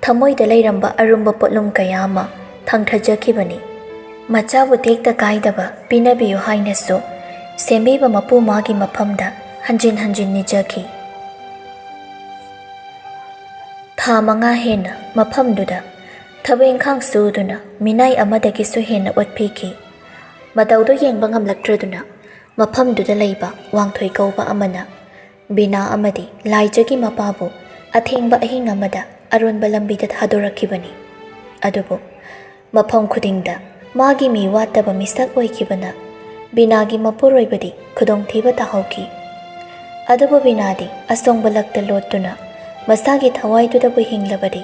ꯊꯃꯣꯏꯗ ꯂꯩꯔꯝꯕ ꯑꯔꯨꯝꯕ ꯄꯣꯠꯂꯨꯝ ꯀꯌꯥ ꯑꯃ ꯊꯥꯡꯊꯖꯈꯤꯕꯅꯤ꯫ ꯃꯆꯥꯕꯨ ꯇꯦꯛꯇ ꯀꯥꯏꯗꯕ ꯄꯤꯅꯕꯤꯌꯨ ꯍꯥꯏꯅꯁꯨ ꯁꯦꯝꯕꯤꯕ ꯃꯄꯨ ꯃꯥꯒꯤ ꯃꯐꯝꯗ ꯍꯟꯖꯤꯟ ꯍꯟꯖꯤꯟ ꯅꯤꯖꯈꯤ꯫ ꯊꯥ ꯃꯉꯥ ꯍꯦꯟꯅ ꯃꯐꯝꯗꯨꯗ ꯊꯕꯛ ꯏꯪꯈꯥꯡ ꯁꯨꯗꯨꯅ ꯃꯤꯅꯥꯏ ꯑꯃꯗꯒꯤꯁꯨ ꯍꯦꯟꯅ ꯑꯣꯠꯄꯤꯈꯤ꯫ ꯃꯇꯧꯗꯨ ꯌꯦꯡꯕ ꯉꯝꯂꯛꯇ꯭ꯔꯗꯨꯅ ꯃꯐꯝꯗꯨꯗ ꯂꯩꯕ ꯋꯥꯡꯊꯣꯏ ꯀꯧꯕ ꯑꯃꯅ ꯕꯤꯅꯥ ꯑꯃꯗꯤ ꯂꯥꯏꯖꯒꯤ ꯃꯄꯥꯕꯨ ꯑꯊꯦꯡꯕ ꯑꯍꯤꯡ ꯑꯃꯗ ꯑꯔꯣꯟꯕ ꯂꯝꯕꯤꯗ ꯊꯥꯗꯣꯔꯛꯈꯤꯕꯅꯤ꯫ ꯑꯗꯨꯕꯨ ꯃꯐꯝ ꯈꯨꯗꯤꯡꯗ ꯃꯥꯒꯤ ꯃꯤ ꯋꯥꯠꯇꯕ ꯃꯤꯁꯛ ꯑꯣꯏꯈꯤꯕꯅ ꯕꯤꯅꯥꯒꯤ ꯃꯄꯨꯔꯣꯏꯕꯗꯤ ꯈꯨꯗꯣꯡꯊꯤꯕ ꯇꯥꯍꯧꯈꯤ꯫ ꯑꯗꯨꯕꯨ ꯕꯤꯅꯥꯗꯤ ꯑꯁꯣꯡꯕ ꯂꯛꯇ ꯂꯣꯠꯇꯨꯅ ꯃꯁꯥꯒꯤ ꯊꯋꯥꯏꯗꯨꯗꯕꯨ ꯍꯤꯡꯂꯕꯗꯤ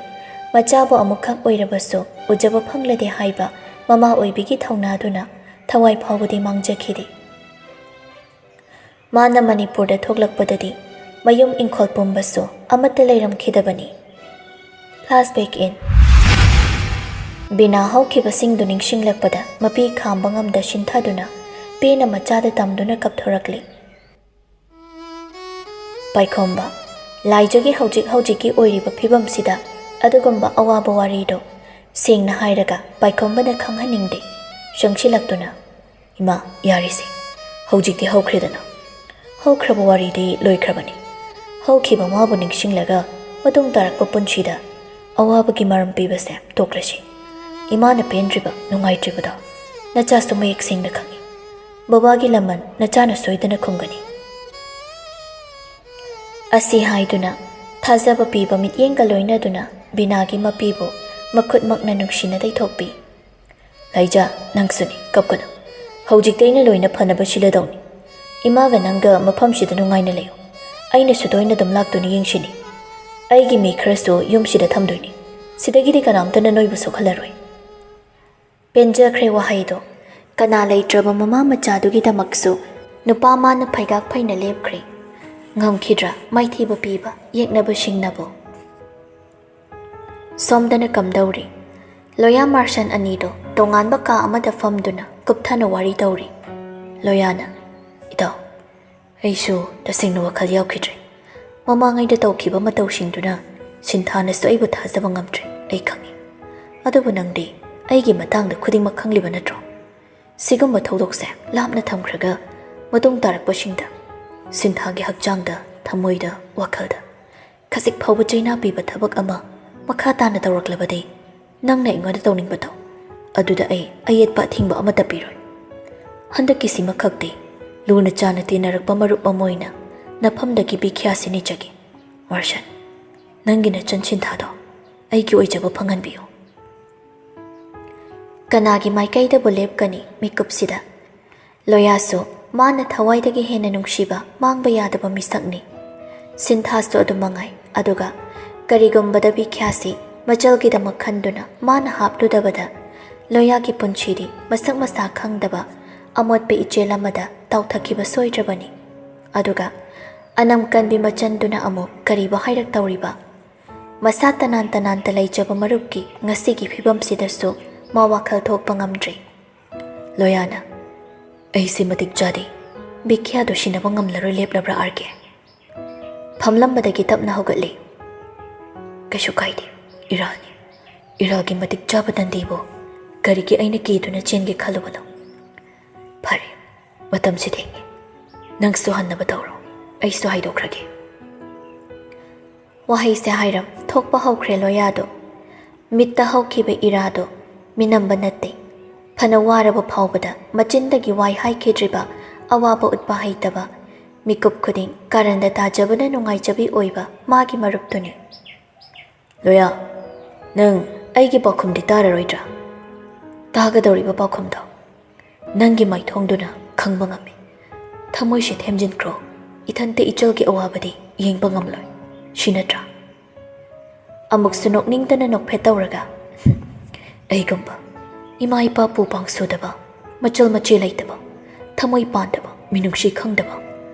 ꯃꯆꯥꯕꯨ ꯑꯃꯨꯛꯈꯛ ꯑꯣꯏꯔꯕꯁꯨ ꯎꯖꯕ ꯐꯪꯂꯗꯤ ꯍꯥꯏꯕ ꯃꯃꯥ ꯑꯣꯏꯕꯤꯒꯤ ꯊꯧꯅꯥꯗꯨꯅ ꯊꯋꯥꯏ ꯐꯥꯎꯕꯗꯤ ꯃꯥꯡꯖꯈꯤꯗꯦ꯫ ꯃꯥꯅ ꯃꯅꯤꯄꯨꯔꯗ ꯊꯣꯛꯂꯛꯄꯗꯗꯤ ꯃꯌꯨꯝ ꯏꯪꯈꯣꯜ ꯄꯨꯝꯕꯁꯨ ꯑꯃꯠꯇ ꯂꯩꯔꯝꯈꯤꯗꯕꯅꯤ꯫ Flashback in. ꯕꯤꯅꯥ ꯍꯧꯈꯤꯕꯁꯤꯡꯗꯨ ꯅꯤꯡꯁꯤꯡꯂꯛꯄꯗ ꯃꯄꯤ ꯈꯥꯝꯕ ꯉꯝꯗ ꯁꯤꯟꯊꯗꯨꯅ ꯄꯦꯅ ꯃꯆꯥꯗ ꯇꯝꯗꯨꯅ ꯀꯞꯊꯣꯔꯛꯂꯤ꯫ ꯄꯥꯏꯈꯣꯝꯕ, ꯂꯥꯏꯖꯒꯤ ꯍꯧꯖꯤꯛ ꯍꯧꯖꯤꯛꯀꯤ ꯑꯣꯏꯔꯤꯕ ꯐꯤꯕꯝꯁꯤꯗ ꯑꯗꯨꯒꯨꯝꯕ ꯑꯋꯥꯕ ꯋꯥꯔꯤꯗꯣ ꯁꯦꯡꯅ ꯍꯥꯏꯔꯒ ꯄꯥꯏꯈꯣꯝꯕꯅ ꯈꯪꯍꯟꯅꯤꯡꯗꯦ꯫ ꯆꯪꯁꯤꯜꯂꯛꯇꯨꯅ, "ꯏꯃꯥ, ꯌꯥꯔꯤꯁꯦ, ꯍꯧꯖꯤꯛꯇꯤ ꯍꯧꯈ꯭ꯔꯦꯗꯅ꯫ ꯍꯧꯈ꯭ꯔꯕ ꯋꯥꯔꯤꯗꯤ ꯂꯣꯏꯈ꯭ꯔꯕꯅꯤ꯫ ꯍꯧꯈꯤꯕ ꯃꯥꯕꯨ ꯅꯤꯡꯁꯤꯡꯂꯒ ꯃꯇꯨꯡ ꯇꯥꯔꯛꯄ ꯄꯨꯟꯁꯤꯗ ꯑꯋꯥꯕꯒꯤ ꯃꯔꯝ ꯄꯤꯕꯁꯦ ꯇꯣꯛꯂꯁꯤ꯫ ꯏꯃꯥꯅ ꯄꯦꯟꯗ꯭ꯔꯤꯕ, ꯅꯨꯡꯉꯥꯏꯇ꯭ꯔꯤꯕꯗꯣ ꯅꯆꯥꯁꯨ ꯃꯌꯦꯛ ꯁꯦꯡꯅ ꯈꯪꯏ꯫ ꯕꯕꯥꯒꯤ ꯂꯃꯟ ꯅꯆꯥꯅ ꯁꯣꯏꯗꯅ ꯈꯨꯝꯒꯅꯤ꯫" ꯑꯁꯤ ꯍꯥꯏꯗꯨꯅ ꯊꯥꯖꯕ ꯄꯤꯕ ꯃꯤꯠꯌꯦꯡꯒ ꯂꯣꯏꯅꯗꯨꯅ ꯕꯤꯅꯥꯒꯤ ꯃꯄꯤꯕꯨ ꯃꯈꯨꯠꯃꯛꯅ ꯅꯨꯡꯁꯤꯅ ꯇꯩꯊꯣꯛꯄꯤ꯫ "ꯂꯥꯏꯖꯥ, ꯅꯪꯁꯨꯅꯤ, ꯀꯞꯀꯅꯨ꯫ ꯍꯧꯖꯤꯛꯇꯤ ꯑꯩꯅ ꯂꯣꯏꯅ ꯐꯅꯕ ꯁꯤꯜꯂꯗꯧꯅꯤ꯫ ꯏꯃꯥꯒ ꯅꯪꯒ ꯃꯐꯝꯁꯤꯗ ꯅꯨꯡꯉꯥꯏꯅ ꯂꯩꯌꯨ꯫ ꯑꯩꯅꯁꯨ ꯇꯣꯏꯅ ꯑꯗꯨꯝ ꯂꯥꯛꯇꯨꯅ ꯌꯦꯡꯁꯤꯅꯤ꯫ ꯑꯩꯒꯤ ꯃꯤ ꯈꯔꯁꯨ ꯌꯨꯝꯁꯤꯗ ꯊꯝꯗꯣꯏꯅꯤ꯫ ꯁꯤꯗꯒꯤꯗꯤ ꯀꯅꯥꯝꯇꯅ ꯅꯣꯏꯕꯨ ꯁꯣꯛꯍꯜꯂꯔꯣꯏ꯫" ꯄꯦꯟꯖꯈ꯭ꯔꯦ ꯋꯥꯍꯩꯗꯣ꯫ ꯀꯅꯥ ꯂꯩꯇ꯭ꯔꯕ ꯃꯃꯥ ꯃꯆꯥꯗꯨꯒꯤꯗꯃꯛꯁꯨ ꯅꯨꯄꯥ ꯃꯥꯅ ꯐꯩꯒꯥꯛ ꯐꯩꯅ ꯂꯦꯞꯈ꯭ꯔꯦ꯫ ꯉꯝꯈꯤꯗ꯭ꯔꯥ ꯃꯥꯏꯊꯤꯕ ꯄꯤꯕ ꯌꯦꯛꯅꯕꯁꯤꯡꯅꯕꯨ? ꯁꯣꯝꯗꯅ ꯀꯝꯗꯧꯔꯤ? ꯂꯣꯌꯥ ꯃꯥꯔꯁꯟ ꯑꯅꯤꯗꯣ ꯇꯣꯉꯥꯟꯕ ꯀꯥ ꯑꯃꯗ ꯐꯝꯗꯨꯅ ꯀꯨꯞꯊꯅ ꯋꯥꯔꯤ ꯇꯧꯔꯤ꯫ ꯂꯣꯌꯥꯅ, "ꯏꯇꯥꯎ, ꯑꯩꯁꯨ ꯇꯁꯦꯡꯅ ꯋꯥꯈꯜ ꯌꯥꯎꯈꯤꯗ꯭ꯔꯦ꯫ ꯃꯃꯥꯡꯉꯩꯗ ꯇꯧꯈꯤꯕ ꯃꯇꯧꯁꯤꯡꯗꯨꯅ ꯁꯤꯟꯊꯥꯅꯁꯨ ꯑꯩꯕꯨ ꯊꯥꯖꯕ ꯉꯝꯗ꯭ꯔꯦ, ꯑꯩ ꯈꯪꯏ꯫ ꯑꯗꯨꯕꯨ ꯅꯪꯗꯤ ꯑꯩꯒꯤ ꯃꯇꯥꯡꯗ ꯈꯨꯗꯤꯡꯃꯛ ꯈꯪꯂꯤꯕ ꯅꯠꯇ꯭ꯔꯣ? ꯁꯤꯒꯨꯝꯕ ꯊꯧꯗꯣꯛꯁꯦ ꯂꯥꯞꯅ ꯊꯝꯈ꯭ꯔꯒ ꯃꯇꯨꯡ ꯇꯥꯔꯛꯄꯁꯤꯡꯗ ꯁꯤꯟꯊꯥꯒꯤ ꯍꯛꯆꯥꯡꯗ, ꯊꯃꯣꯏꯗ, ꯋꯥꯈꯜꯗ ꯈꯖꯤꯛ ꯐꯥꯎꯕ ꯆꯩꯅꯥ ꯄꯤꯕ ꯊꯕꯛ ꯑꯃ ꯃꯈꯥ ꯇꯥꯅ ꯇꯧꯔꯛꯂꯕꯗꯤ, ꯅꯪꯅ ꯑꯩꯉꯣꯟꯗ ꯇꯧꯅꯤꯡꯕꯗꯣ ꯑꯗꯨꯗ ꯑꯩ ꯑꯌꯦꯠꯄ ꯑꯊꯤꯡꯕ ꯑꯃꯠꯇ ꯄꯤꯔꯣꯏ꯫ ꯍꯟꯗꯛꯀꯤꯁꯤꯃꯈꯛꯇꯤ ꯂꯨꯅ ꯆꯥꯟꯅ ꯇꯤꯟꯅꯔꯛꯄ ꯃꯔꯨꯞ ꯑꯃ ꯑꯣꯏꯅ ꯅꯐꯝꯗꯒꯤ ꯕꯤꯈ꯭ꯌꯥꯁꯤ ꯅꯤꯖꯒꯦ꯫ ꯃꯥꯔꯁꯟ, ꯅꯪꯒꯤ ꯅꯆꯟ ꯁꯤꯟꯊꯥꯗꯣ ꯑꯩꯒꯤ ꯑꯣꯏꯖꯕ ꯐꯪꯍꯟꯕꯤꯌꯨ꯫ ꯀꯅꯥꯒꯤ ꯃꯥꯏꯀꯩꯗꯕꯨ ꯂꯦꯞꯀꯅꯤ ꯃꯤꯀꯨꯞꯁꯤꯗ? ꯂꯣꯌꯥꯁꯨ ꯃꯥꯅ ꯊꯋꯥꯏꯗꯒꯤ ꯍꯦꯟꯅ ꯅꯨꯡꯁꯤꯕ ꯃꯥꯡꯕ ꯌꯥꯗꯕ ꯃꯤꯁꯛꯅꯤ꯫ ꯁꯤꯟꯊꯥꯁꯨ ꯑꯗꯨꯝ ꯃꯉꯥꯏ꯫ ꯑꯗꯨꯒ ꯀꯔꯤꯒꯨꯝꯕꯗ ꯕꯤꯈ꯭ꯌꯥꯁꯤ ꯃꯆꯜꯒꯤꯗꯃꯛ ꯈꯟꯗꯨꯅ ꯃꯥꯅ ꯍꯥꯞꯂꯨꯗꯕꯗ, ꯂꯣꯌꯥꯒꯤ ꯄꯨꯟꯁꯤꯗꯤ ꯃꯁꯛ ꯃꯁꯥ ꯈꯪꯗꯕ ꯑꯃꯣꯠꯄ ꯏꯆꯦꯜ ꯑꯃꯗ ꯇꯥꯎꯊꯈꯤꯕ ꯁꯣꯏꯗ꯭ꯔꯕꯅꯤ꯫ ꯑꯗꯨꯒ ꯑꯅꯝ ꯀꯟꯕꯤ ꯃꯆꯟꯗꯨꯅ ꯑꯃꯨꯛ ꯀꯔꯤꯕꯨ ꯍꯥꯏꯔꯛꯇꯧꯔꯤꯕ? ꯃꯁꯥ ꯇꯅꯥꯟ ꯇꯅꯥꯟꯇ ꯂꯩꯖꯕ ꯃꯔꯨꯞꯀꯤ ꯉꯁꯤꯒꯤ ꯐꯤꯕꯝꯁꯤꯗꯁꯨ ꯃꯥ ꯋꯥꯈꯜ ꯊꯣꯛꯄ ꯉꯝꯗ꯭ꯔꯦ꯫ ꯂꯣꯌꯥꯅ, "ꯑꯩꯁꯦ ꯃꯇꯤꯛ ꯆꯥꯗꯦ, ꯕꯤꯈ꯭ꯌꯥꯗꯣ ꯁꯤꯟꯅꯕ ꯉꯝꯂꯔꯣꯏ ꯂꯦꯞꯂꯕ꯭ꯔꯥ ꯑꯥꯔ ꯀꯦ?" ꯐꯝꯂꯝꯕꯗꯒꯤ ꯇꯞꯅ ꯍꯧꯒꯠꯂꯤ꯫ "ꯀꯩꯁꯨ ꯀꯥꯏꯗꯦ, ꯏꯔꯥꯅꯤ꯫ ꯏꯔꯥꯒꯤ ꯃꯇꯤꯛ ꯆꯥꯕ ꯗꯟꯗꯤꯕꯨ ꯀꯔꯤꯒꯤ ꯑꯩꯅ ꯀꯤꯗꯨꯅ ꯆꯦꯟꯒꯦ ꯈꯜꯂꯨꯕꯅꯣ? ꯐꯔꯦ, ꯃꯇꯝꯁꯤ ꯊꯦꯡꯉꯦ꯫ ꯅꯪꯁꯨ ꯍꯟꯅꯕ ꯇꯧꯔꯣ, ꯑꯩꯁꯨ ꯍꯥꯏꯗꯣꯛꯈ꯭ꯔꯒꯦ꯫" ꯋꯥꯍꯩꯁꯦ ꯍꯥꯏꯔꯝ ꯊꯣꯛꯄ ꯍꯧꯈ꯭ꯔꯦ ꯂꯣꯌꯥꯗꯣ꯫ ꯃꯤꯠꯇ ꯍꯧꯈꯤꯕ ꯏꯔꯥꯗꯣ ꯃꯤꯅꯝꯕ ꯅꯠꯇꯦ꯫ ꯐꯅ ꯋꯥꯔꯕ ꯐꯥꯎꯕꯗ ꯃꯆꯤꯟꯗꯒꯤ ꯋꯥꯏ ꯍꯥꯏꯈꯤꯗ꯭ꯔꯤꯕ, ꯑꯋꯥꯕ ꯎꯠꯄ ꯍꯩꯇꯕ, ꯃꯤꯀꯨꯞ ꯈꯨꯗꯤꯡ ꯀꯥꯔꯟꯗ ꯇꯥꯖꯕꯅ ꯅꯨꯡꯉꯥꯏꯖꯕꯤ ꯑꯣꯏꯕ ꯃꯥꯒꯤ ꯃꯔꯨꯞꯇꯨꯅꯤ꯫ "ꯂꯣꯌꯥ, ꯅꯪ ꯑꯩꯒꯤ ꯄꯥꯎꯈꯨꯝꯗꯤ ꯇꯥꯔꯔꯣꯏꯗ꯭ꯔꯥ?" "ꯇꯥꯒꯗꯧꯔꯤꯕ ꯄꯥꯎꯈꯨꯝꯗꯣ ꯅꯪꯒꯤ ꯃꯥꯏꯊꯣꯡꯗꯨꯅ ꯈꯪꯕ ꯉꯝꯃꯤ꯫ ꯊꯃꯣꯏꯁꯦ ꯊꯦꯝꯖꯤꯟꯈ꯭ꯔꯣ꯫ ꯏꯊꯟꯇ ꯏꯆꯜꯒꯤ ꯑꯋꯥꯕꯗꯤ ꯌꯦꯡꯕ ꯉꯝꯂꯣꯏ꯫ ꯁꯤ ꯅꯠꯇ꯭ꯔꯥ?" ꯑꯃꯨꯛꯁꯨ ꯅꯣꯛꯅꯤꯡꯗꯅ ꯅꯣꯛꯐꯦꯠ ꯇꯧꯔꯒ, "ꯑꯩꯒꯨꯝꯕ ꯏꯃꯥ ꯏꯄꯥ ꯄꯨ ꯄꯥꯡ ꯁꯨꯗꯕ, ꯃꯆꯜ ꯃꯆꯦ ꯂꯩꯇꯕ, ꯊꯃꯣꯏ ꯄꯥꯟꯗꯕ, ꯃꯤꯅꯨꯡꯁꯤ ꯈꯪꯗꯕ,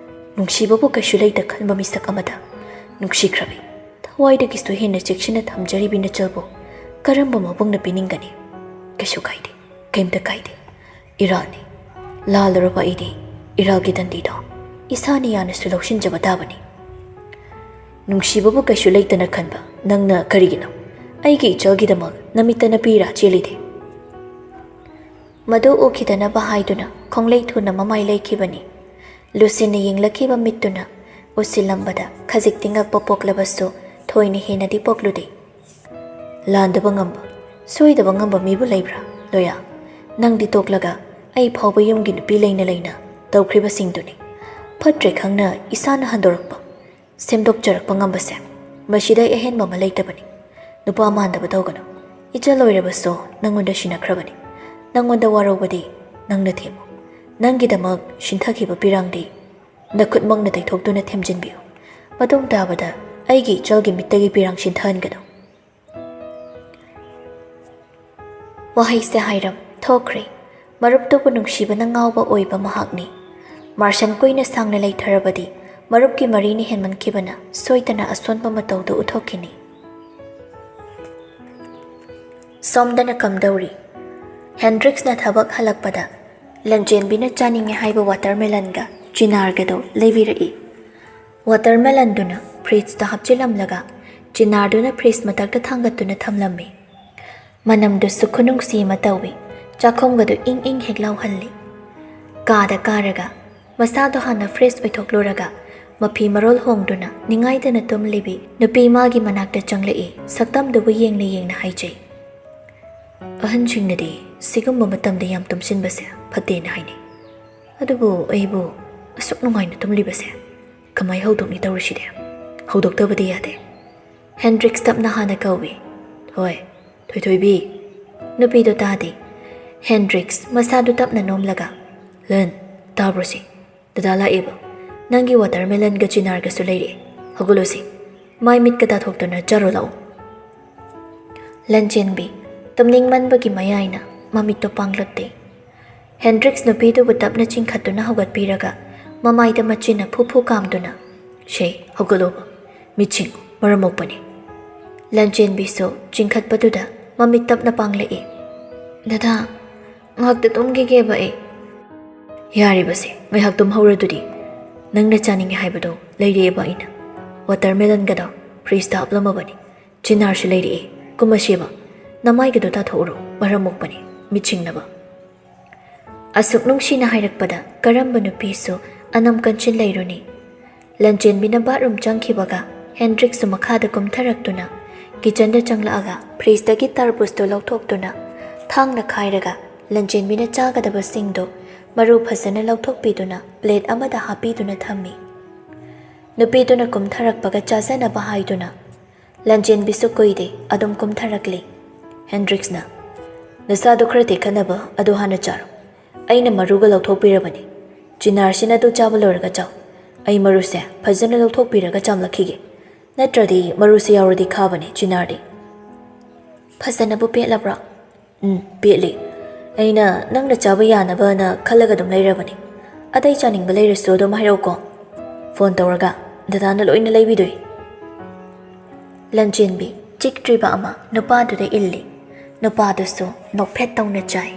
ꯅꯨꯡꯁꯤꯕꯕꯨ ꯀꯩꯁꯨ ꯂꯩꯇ ꯈꯟꯕ ꯃꯤꯁꯛ ꯑꯃꯗ ꯅꯨꯡꯁꯤꯈ꯭ꯔꯕꯤ, ꯊꯋꯥꯏꯗꯒꯤꯁꯨ ꯍꯦꯟꯅ ꯆꯦꯛꯁꯤꯟꯅ ꯊꯝꯖꯔꯤꯕꯤ ꯅꯆꯜꯕꯨ ꯀꯔꯝꯕ ꯃꯕꯨꯡꯅ ꯄꯤꯅꯤꯡꯒꯅꯤ? ꯀꯩꯁꯨ ꯀꯥꯏꯗꯦ, ꯀꯩꯝꯇ ꯀꯥꯏꯗꯦ꯫ ꯏꯔꯥꯅꯤ꯫ ꯂꯥꯜꯂꯨꯔꯕ ꯑꯩꯗꯤ ꯏꯔꯥꯒꯤ ꯗꯟꯗꯤꯗꯣ ꯏꯁꯥꯅ ꯌꯥꯅꯁꯨ ꯂꯧꯁꯤꯟꯖꯕ ꯇꯥꯕꯅꯤ꯫" "ꯅꯨꯡꯁꯤꯕꯕꯨ ꯀꯩꯁꯨ ꯂꯩꯇꯅ ꯈꯟꯕ ꯅꯪꯅ ꯀꯔꯤꯒꯤꯅꯣ ꯑꯩꯒꯤ ꯏꯆꯜꯒꯤꯗꯃꯛ ꯅꯃꯤꯠꯇ ꯅꯄꯤ ꯏꯔꯥ ꯆꯦꯜꯂꯤꯗꯤ?" ꯃꯗꯨ ꯎꯈꯤꯗꯅꯕ ꯍꯥꯏꯗꯨꯅ ꯈꯣꯡꯂꯩ ꯊꯨꯅ ꯃꯃꯥꯏ ꯂꯩꯈꯤꯕꯅꯤ꯫ ꯂꯨꯁꯤꯟꯅ ꯌꯦꯡꯂꯛꯈꯤꯕ ꯃꯤꯠꯇꯨꯅ ꯎꯁꯤꯜꯂꯝꯕꯗ ꯈꯖꯤꯛꯇꯤ ꯉꯛꯄ ꯄꯣꯛꯂꯕꯁꯨ ꯊꯣꯏꯅ ꯍꯦꯟꯅꯗꯤ ꯄꯣꯛꯂꯨꯗꯦ꯫ "ꯂꯥꯟꯗꯕ ꯉꯝꯕ, ꯁꯣꯏꯗꯕ ꯉꯝꯕ ꯃꯤꯕꯨ ꯂꯩꯕ꯭ꯔꯥ, ꯂꯣꯌꯥ? ꯅꯪꯗꯤ ꯇꯣꯛꯂꯒ ꯑꯩ ꯐꯥꯎꯕ ꯌꯨꯝꯒꯤ ꯅꯨꯄꯤ ꯂꯩꯅ ꯂꯩꯅ ꯇꯧꯈ꯭ꯔꯤꯕꯁꯤꯡꯗꯨꯅꯤ꯫ ꯐꯠꯇ꯭ꯔꯦ ꯈꯪꯅ ꯏꯁꯥꯅ ꯍꯟꯗꯣꯔꯛꯄ, ꯁꯦꯝꯗꯣꯛꯆꯔꯛꯄ ꯉꯝꯕꯁꯦ, ꯃꯁꯤꯗ ꯑꯍꯦꯟꯕ ꯑꯃ ꯂꯩꯇꯕꯅꯤ꯫ ꯅꯨꯄꯥ ꯃꯥꯟꯗꯕ ꯇꯧꯒꯅꯨ꯫ ꯏꯆꯜ ꯑꯣꯏꯔꯕꯁꯨ ꯅꯪꯉꯣꯟꯗ ꯁꯤꯟꯅꯈ꯭ꯔꯕꯅꯤ꯫ ꯅꯪꯉꯣꯟꯗ ꯋꯥꯔꯧꯕꯗꯤ ꯅꯪꯅ ꯊꯦꯝꯃꯨ꯫ ꯅꯪꯒꯤꯗꯃꯛ ꯁꯤꯟꯊꯈꯤꯕ ꯄꯤꯔꯥꯡꯗꯤ ꯅꯈꯨꯠꯃꯛꯅ ꯇꯩꯊꯣꯛꯇꯨꯅ ꯊꯦꯝꯖꯤꯟꯕꯤꯌꯨ꯫ ꯃꯇꯨꯡ ꯇꯥꯕꯗ ꯑꯩꯒꯤ ꯏꯆꯜꯒꯤ ꯃꯤꯠꯇꯒꯤ ꯄꯤꯔꯥꯡ ꯁꯤꯟꯊꯍꯟꯒꯅꯨ꯫" ꯋꯥꯍꯩꯁꯦ ꯍꯥꯏꯔꯝ ꯊꯣꯛꯈ꯭ꯔꯦ꯫ ꯃꯔꯨꯞꯇꯨꯕꯨ ꯅꯨꯡꯁꯤꯕꯅ ꯉꯥꯎꯕ ꯑꯣꯏꯕ ꯃꯍꯥꯛꯅꯤ꯫ ꯃꯥꯔꯁꯟ ꯀꯨꯏꯅ ꯁꯥꯡꯅ ꯂꯩꯊꯔꯕꯗꯤ ꯃꯔꯨꯞꯀꯤ ꯃꯔꯤꯅ ꯍꯦꯟꯃꯟꯈꯤꯕꯅ ꯁꯣꯏꯗꯅ ꯑꯁꯣꯟꯕ ꯃꯇꯧꯗꯨ ꯎꯠꯊꯣꯛꯈꯤꯅꯤ꯫ ꯁꯣꯝꯗꯅ ꯀꯝꯗꯧꯔꯤ? ꯍꯦꯟꯗ꯭ꯔꯤꯛꯁꯅ ꯊꯕꯛ ꯍꯜꯂꯛꯄꯗ ꯂꯟꯆꯦꯟꯕꯤꯅ ꯆꯥꯅꯤꯡꯉꯦ ꯍꯥꯏꯕ ꯋꯥꯇꯔꯃꯦꯂꯟꯒ ꯆꯤꯅꯥꯔꯒꯗꯣ ꯂꯩꯕꯤꯔꯛꯏ꯫ ꯋꯥꯇꯔꯃꯦꯂꯟꯗꯨꯅ ꯐ꯭ꯔꯤꯖꯇ ꯍꯥꯞꯆꯤꯜꯂꯝꯂꯒ ꯆꯤꯅꯥꯔꯗꯨꯅ ꯐ꯭ꯔꯤꯖ ꯃꯊꯛꯇ ꯊꯥꯡꯒꯠꯇꯨꯅ ꯊꯝꯂꯝꯃꯤ꯫ ꯃꯅꯝꯗꯨꯁꯨ ꯈꯨꯅꯨꯡꯁꯤ ꯑꯃ ꯇꯧꯏ꯫ ꯆꯥꯛꯈꯨꯝꯒꯗꯨ ꯏꯪ ꯏꯪ ꯍꯦꯛ ꯂꯥꯎꯍꯜꯂꯤ꯫ ꯀꯥꯗ ꯀꯥꯔꯒ ꯃꯁꯥꯗꯣ ꯍꯥꯟꯅ ꯐ꯭ꯔꯦꯁ ꯑꯣꯏꯊꯣꯛꯂꯨꯔꯒ ꯃꯐꯤ ꯃꯔꯣꯜ ꯍꯣꯡꯗꯨꯅ ꯅꯤꯡꯉꯥꯏꯗꯅ ꯇꯨꯝꯂꯤꯕꯤ ꯅꯨꯄꯤ ꯃꯥꯒꯤ ꯃꯅꯥꯛꯇ ꯆꯪꯂꯛꯏ꯫ ꯁꯛꯇꯝꯗꯨꯕꯨ ꯌꯦꯡꯅ ꯌꯦꯡꯅ ꯍꯥꯏꯖꯩ꯫ "ꯑꯍꯟꯁꯤꯡꯅꯗꯤ ꯁꯤꯒꯨꯝꯕ ꯃꯇꯝꯗ ꯌꯥꯝ ꯇꯨꯝꯁꯤꯟꯕꯁꯦ ꯐꯠꯇꯦꯅ ꯍꯥꯏꯅꯩ꯫ ꯑꯗꯨꯕꯨ ꯑꯩꯕꯨ ꯑꯁꯨꯛ ꯅꯨꯡꯉꯥꯏꯅ ꯇꯨꯝꯂꯤꯕꯁꯦ ꯀꯃꯥꯏ ꯍꯧꯗꯣꯛꯅꯤ ꯇꯧꯔꯤꯁꯤꯗꯤ? ꯍꯧꯗꯣꯛꯇꯕꯗꯤ ꯌꯥꯗꯦ꯫" ꯍꯦꯟꯗ꯭ꯔꯤꯛꯁ ꯇꯞꯅ ꯍꯥꯟꯅ ꯀꯧꯏ꯫ "ꯍꯣꯏ, ꯊꯣꯏꯊꯣꯏꯕꯤ꯫" ꯅꯨꯄꯤꯗꯣ ꯇꯥꯗꯦ꯫ ꯍꯦꯟꯗ꯭ꯔꯤꯛꯁ ꯃꯁꯥꯗꯨ ꯇꯞꯅ ꯅꯣꯝꯂꯒ, "ꯂꯟ, ꯇꯥꯕ꯭ꯔꯣ ꯁꯤ? ꯗꯗꯥ ꯂꯥꯛꯑꯦꯕ꯫ ꯅꯪꯒꯤ ꯋꯥꯇꯔꯃꯦꯂꯟꯒ ꯆꯤꯅꯥꯔꯒꯁꯨ ꯂꯩꯔꯛꯑꯦ꯫ ꯍꯧꯒꯠꯂꯣ ꯁꯤ꯫ ꯃꯥꯏ ꯃꯤꯠꯀ ꯇꯥꯊꯣꯛꯇꯨꯅ ꯆꯥꯔꯣ ꯂꯥꯛꯑꯣ꯫" ꯂꯟꯆꯦꯟꯕꯤ ꯇꯨꯝꯅꯤꯡꯃꯟꯕꯒꯤ ꯃꯌꯥꯏꯅ ꯃꯃꯤꯠꯇꯣ ꯄꯥꯡꯂꯛꯇꯦ꯫ ꯍꯦꯟꯗ꯭ꯔꯤꯛꯁ ꯅꯨꯄꯤꯗꯨꯕꯨ ꯇꯞꯅ ꯆꯤꯡꯈꯠꯇꯨꯅ ꯍꯧꯒꯠꯄꯤꯔꯒ ꯃꯃꯥꯏꯗ ꯃꯆꯤꯟꯅ ꯐꯨ ꯐꯨ ꯀꯥꯝꯗꯨꯅ, "ꯁꯦ, ꯍꯧꯒꯠꯂꯣꯕ꯫ ꯃꯤꯠꯁꯤꯡ ꯃꯔꯝ ꯃꯣꯛꯄꯅꯤ꯫" ꯂꯟꯆꯦꯟꯕꯤꯁꯨ ꯆꯤꯡꯈꯠꯄꯗꯨꯗ ꯃꯃꯤꯠ ꯇꯞꯅ ꯄꯥꯡꯂꯛꯏ꯫ "ꯗꯗꯥ, ꯉꯥꯏꯍꯥꯛꯇ ꯇꯨꯝꯈꯤꯒꯦꯕ ꯑꯩ꯫" "ꯌꯥꯔꯤꯕꯁꯦ, ꯉꯥꯏꯍꯥꯛ ꯇꯨꯝꯍꯧꯔꯗꯨꯗꯤ꯫ ꯅꯪꯅ ꯆꯥꯅꯤꯡꯉꯦ ꯍꯥꯏꯕꯗꯣ ꯂꯩꯔꯛꯑꯦꯕ ꯑꯩꯅ꯫ ꯋꯥꯇꯔꯃꯦꯂꯟꯒꯗꯣ ꯐ꯭ꯔꯤꯖꯇ ꯍꯥꯞꯂꯝꯃꯕꯅꯤ꯫ ꯆꯤꯅꯥꯔꯁꯨ ꯂꯩꯔꯛꯑꯦ꯫ ꯀꯨꯝꯃꯁꯦꯕ꯫ ꯅꯃꯥꯏꯒꯗꯣ ꯇꯥꯊꯣꯛꯎꯔꯣ, ꯃꯔꯝ ꯃꯣꯛꯄꯅꯤ, ꯃꯤꯠ ꯁꯤꯡꯅꯕ꯫" ꯑꯁꯨꯛ ꯅꯨꯡꯁꯤꯅ ꯍꯥꯏꯔꯛꯄꯗ ꯀꯔꯝꯕ ꯅꯨꯄꯤꯁꯨ ꯑꯅꯝ ꯀꯟꯁꯤꯟ ꯂꯩꯔꯨꯅꯤ? ꯂꯟꯆꯦꯟꯕꯤꯅ bathroom ꯆꯪꯈꯤꯕꯒ ꯍꯦꯟꯗ꯭ꯔꯤꯛꯁꯁꯨ ꯃꯈꯥꯗ ꯀꯨꯝꯊꯔꯛꯇꯨꯅ kitchenꯗ ꯆꯪꯂꯛꯑꯒ fridgeꯇꯒꯤ ꯇꯔꯕꯨꯖꯇꯨ ꯂꯧꯊꯣꯛꯇꯨꯅ ꯊꯥꯡꯅ ꯈꯥꯏꯔꯒ ꯂꯟꯆꯦꯟꯕꯤꯅ ꯆꯥꯒꯗꯕꯁꯤꯡꯗꯨ ꯃꯔꯨ ꯐꯖꯅ ꯂꯧꯊꯣꯛꯄꯤꯗꯨꯅ plate ꯑꯃꯗ ꯍꯥꯞꯄꯤꯗꯨꯅ ꯊꯝꯃꯤ꯫ ꯅꯨꯄꯤꯗꯨꯅ ꯀꯨꯝꯊꯔꯛꯄꯒ ꯆꯥꯖꯅꯕ ꯍꯥꯏꯗꯨꯅ ꯂꯟꯆꯦꯟꯕꯤꯁꯨ ꯀꯨꯏꯗꯦ, ꯑꯗꯨꯝ ꯀꯨꯝꯊꯔꯛꯂꯤ꯫ ꯍꯦꯟꯗ꯭ꯔꯤꯛꯁꯅ, "ꯅꯁꯥꯗꯣ ꯈꯔ ꯇꯦꯛꯈꯠꯅꯕ ꯑꯗꯨ ꯍꯥꯟꯅ ꯆꯥꯔꯣ꯫ ꯑꯩꯅ ꯃꯔꯨꯒ ꯂꯧꯊꯣꯛꯄꯤꯔꯕꯅꯤ꯫ ꯆꯤꯅꯥꯔꯁꯤꯅ ꯑꯗꯨ ꯆꯥꯕ ꯂꯣꯏꯔꯒ ꯆꯥꯎ꯫ ꯑꯩ ꯃꯔꯨꯁꯦ ꯐꯖꯅ ꯂꯧꯊꯣꯛꯄꯤꯔꯒ ꯆꯥꯝꯂꯛꯈꯤꯒꯦ꯫ ꯅꯠꯇ꯭ꯔꯗꯤ ꯃꯔꯨꯁꯦ ꯌꯥꯎꯔꯗꯤ ꯈꯥꯕꯅꯦ ꯆꯤꯅꯥꯔꯗꯤ꯫" "ꯐꯖꯅꯕꯨ ꯄꯦꯠꯂꯕ꯭ꯔꯣ?" "ꯎꯝ, ꯄꯦꯠꯂꯤ꯫ ꯑꯩꯅ ꯅꯪꯅ ꯆꯥꯕ ꯌꯥꯅꯕꯅ ꯈꯜꯂꯒ ꯑꯗꯨꯝ ꯂꯩꯔꯕꯅꯤ꯫ ꯑꯇꯩ ꯆꯥꯅꯤꯡꯕ ꯂꯩꯔꯁꯨ ꯑꯗꯨꯝ ꯍꯥꯏꯔꯛꯎꯀꯣ꯫ Phone ꯇꯧꯔꯒ ꯗꯗꯥꯅ ꯂꯣꯏꯅ ꯂꯩꯕꯤꯗꯣꯏ꯫" ꯂꯟꯆꯦꯟꯕꯤ ꯆꯤꯛꯇ꯭ꯔꯤꯕ ꯑꯃ ꯅꯨꯄꯥꯗꯨꯗ ꯏꯜꯂꯤ꯫ ꯅꯨꯄꯥꯗꯨꯁꯨ ꯅꯣꯛꯐꯦꯠ ꯇꯧꯅ ꯆꯥꯏ꯫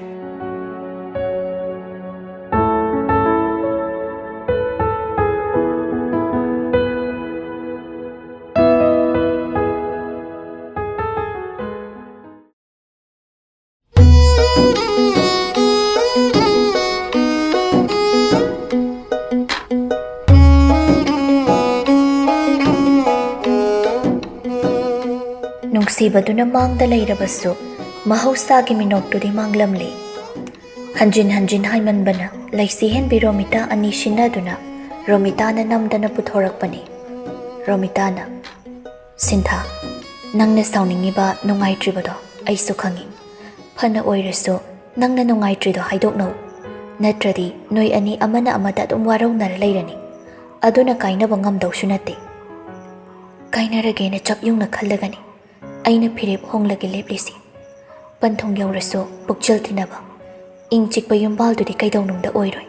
ꯅꯨꯡꯁꯤꯕꯗꯨꯅ ꯃꯥꯡꯗ ꯂꯩꯔꯕꯁꯨ ꯃꯍꯧꯁꯥꯒꯤ ꯃꯤꯅꯣꯛꯇꯨꯗꯤ ꯃꯥꯡꯂꯝꯂꯤ꯫ ꯍꯟꯖꯤꯟ ꯍꯟꯖꯤꯟ ꯍꯥꯏꯃꯟꯕꯅ ꯂꯩꯁꯤ ꯍꯦꯟꯕꯤ ꯔꯣꯃꯤꯇꯥ ꯑꯅꯤ ꯁꯤꯟꯅꯗꯨꯅ ꯔꯣꯃꯤꯇꯥꯅ ꯅꯝꯗꯅ ꯄꯨꯊꯣꯔꯛꯄꯅꯤ꯫ ꯔꯣꯃꯤꯇꯥꯅ, "ꯁꯤꯟꯊꯥ, ꯅꯪꯅ ꯁꯥꯎꯅꯤꯡꯉꯤꯕ, ꯅꯨꯡꯉꯥꯏꯇ꯭ꯔꯤꯕꯗꯣ ꯑꯩꯁꯨ ꯈꯪꯏ꯫ ꯐꯅ ꯑꯣꯏꯔꯁꯨ ꯅꯪꯅ ꯅꯨꯡꯉꯥꯏꯇ꯭ꯔꯤꯗꯣ ꯍꯥꯏꯗꯣꯛꯅꯧ꯫ ꯅꯠꯇ꯭ꯔꯗꯤ ꯅꯣꯏ ꯑꯅꯤ ꯑꯃꯅ ꯑꯃꯗ ꯑꯗꯨꯝ ꯋꯥꯔꯧꯅꯔ ꯂꯩꯔꯅꯤ꯫ ꯑꯗꯨꯅ ꯀꯥꯏꯅꯕ ꯉꯝꯗꯧꯁꯨ ꯅꯠꯇꯦ꯫" "ꯀꯥꯏꯅꯔꯒꯦꯅ ꯆꯞ ꯌꯨꯡꯅ ꯈꯜꯂꯒꯅꯤ ꯑꯩꯅ ꯐꯤꯔꯦꯞ ꯍꯣꯡꯂꯒꯦ ꯂꯦꯞꯂꯤꯁꯤ꯫ ꯄꯟꯊꯨꯡ ꯌꯧꯔꯁꯨ ꯄꯨꯛꯆꯦꯜ ꯇꯤꯟꯅꯕ, ꯏꯪ ꯆꯤꯛꯄ ꯌꯨꯝꯕꯥꯜꯗꯨꯗꯤ ꯀꯩꯗꯧꯅꯨꯡꯗ ꯑꯣꯏꯔꯣꯏ꯫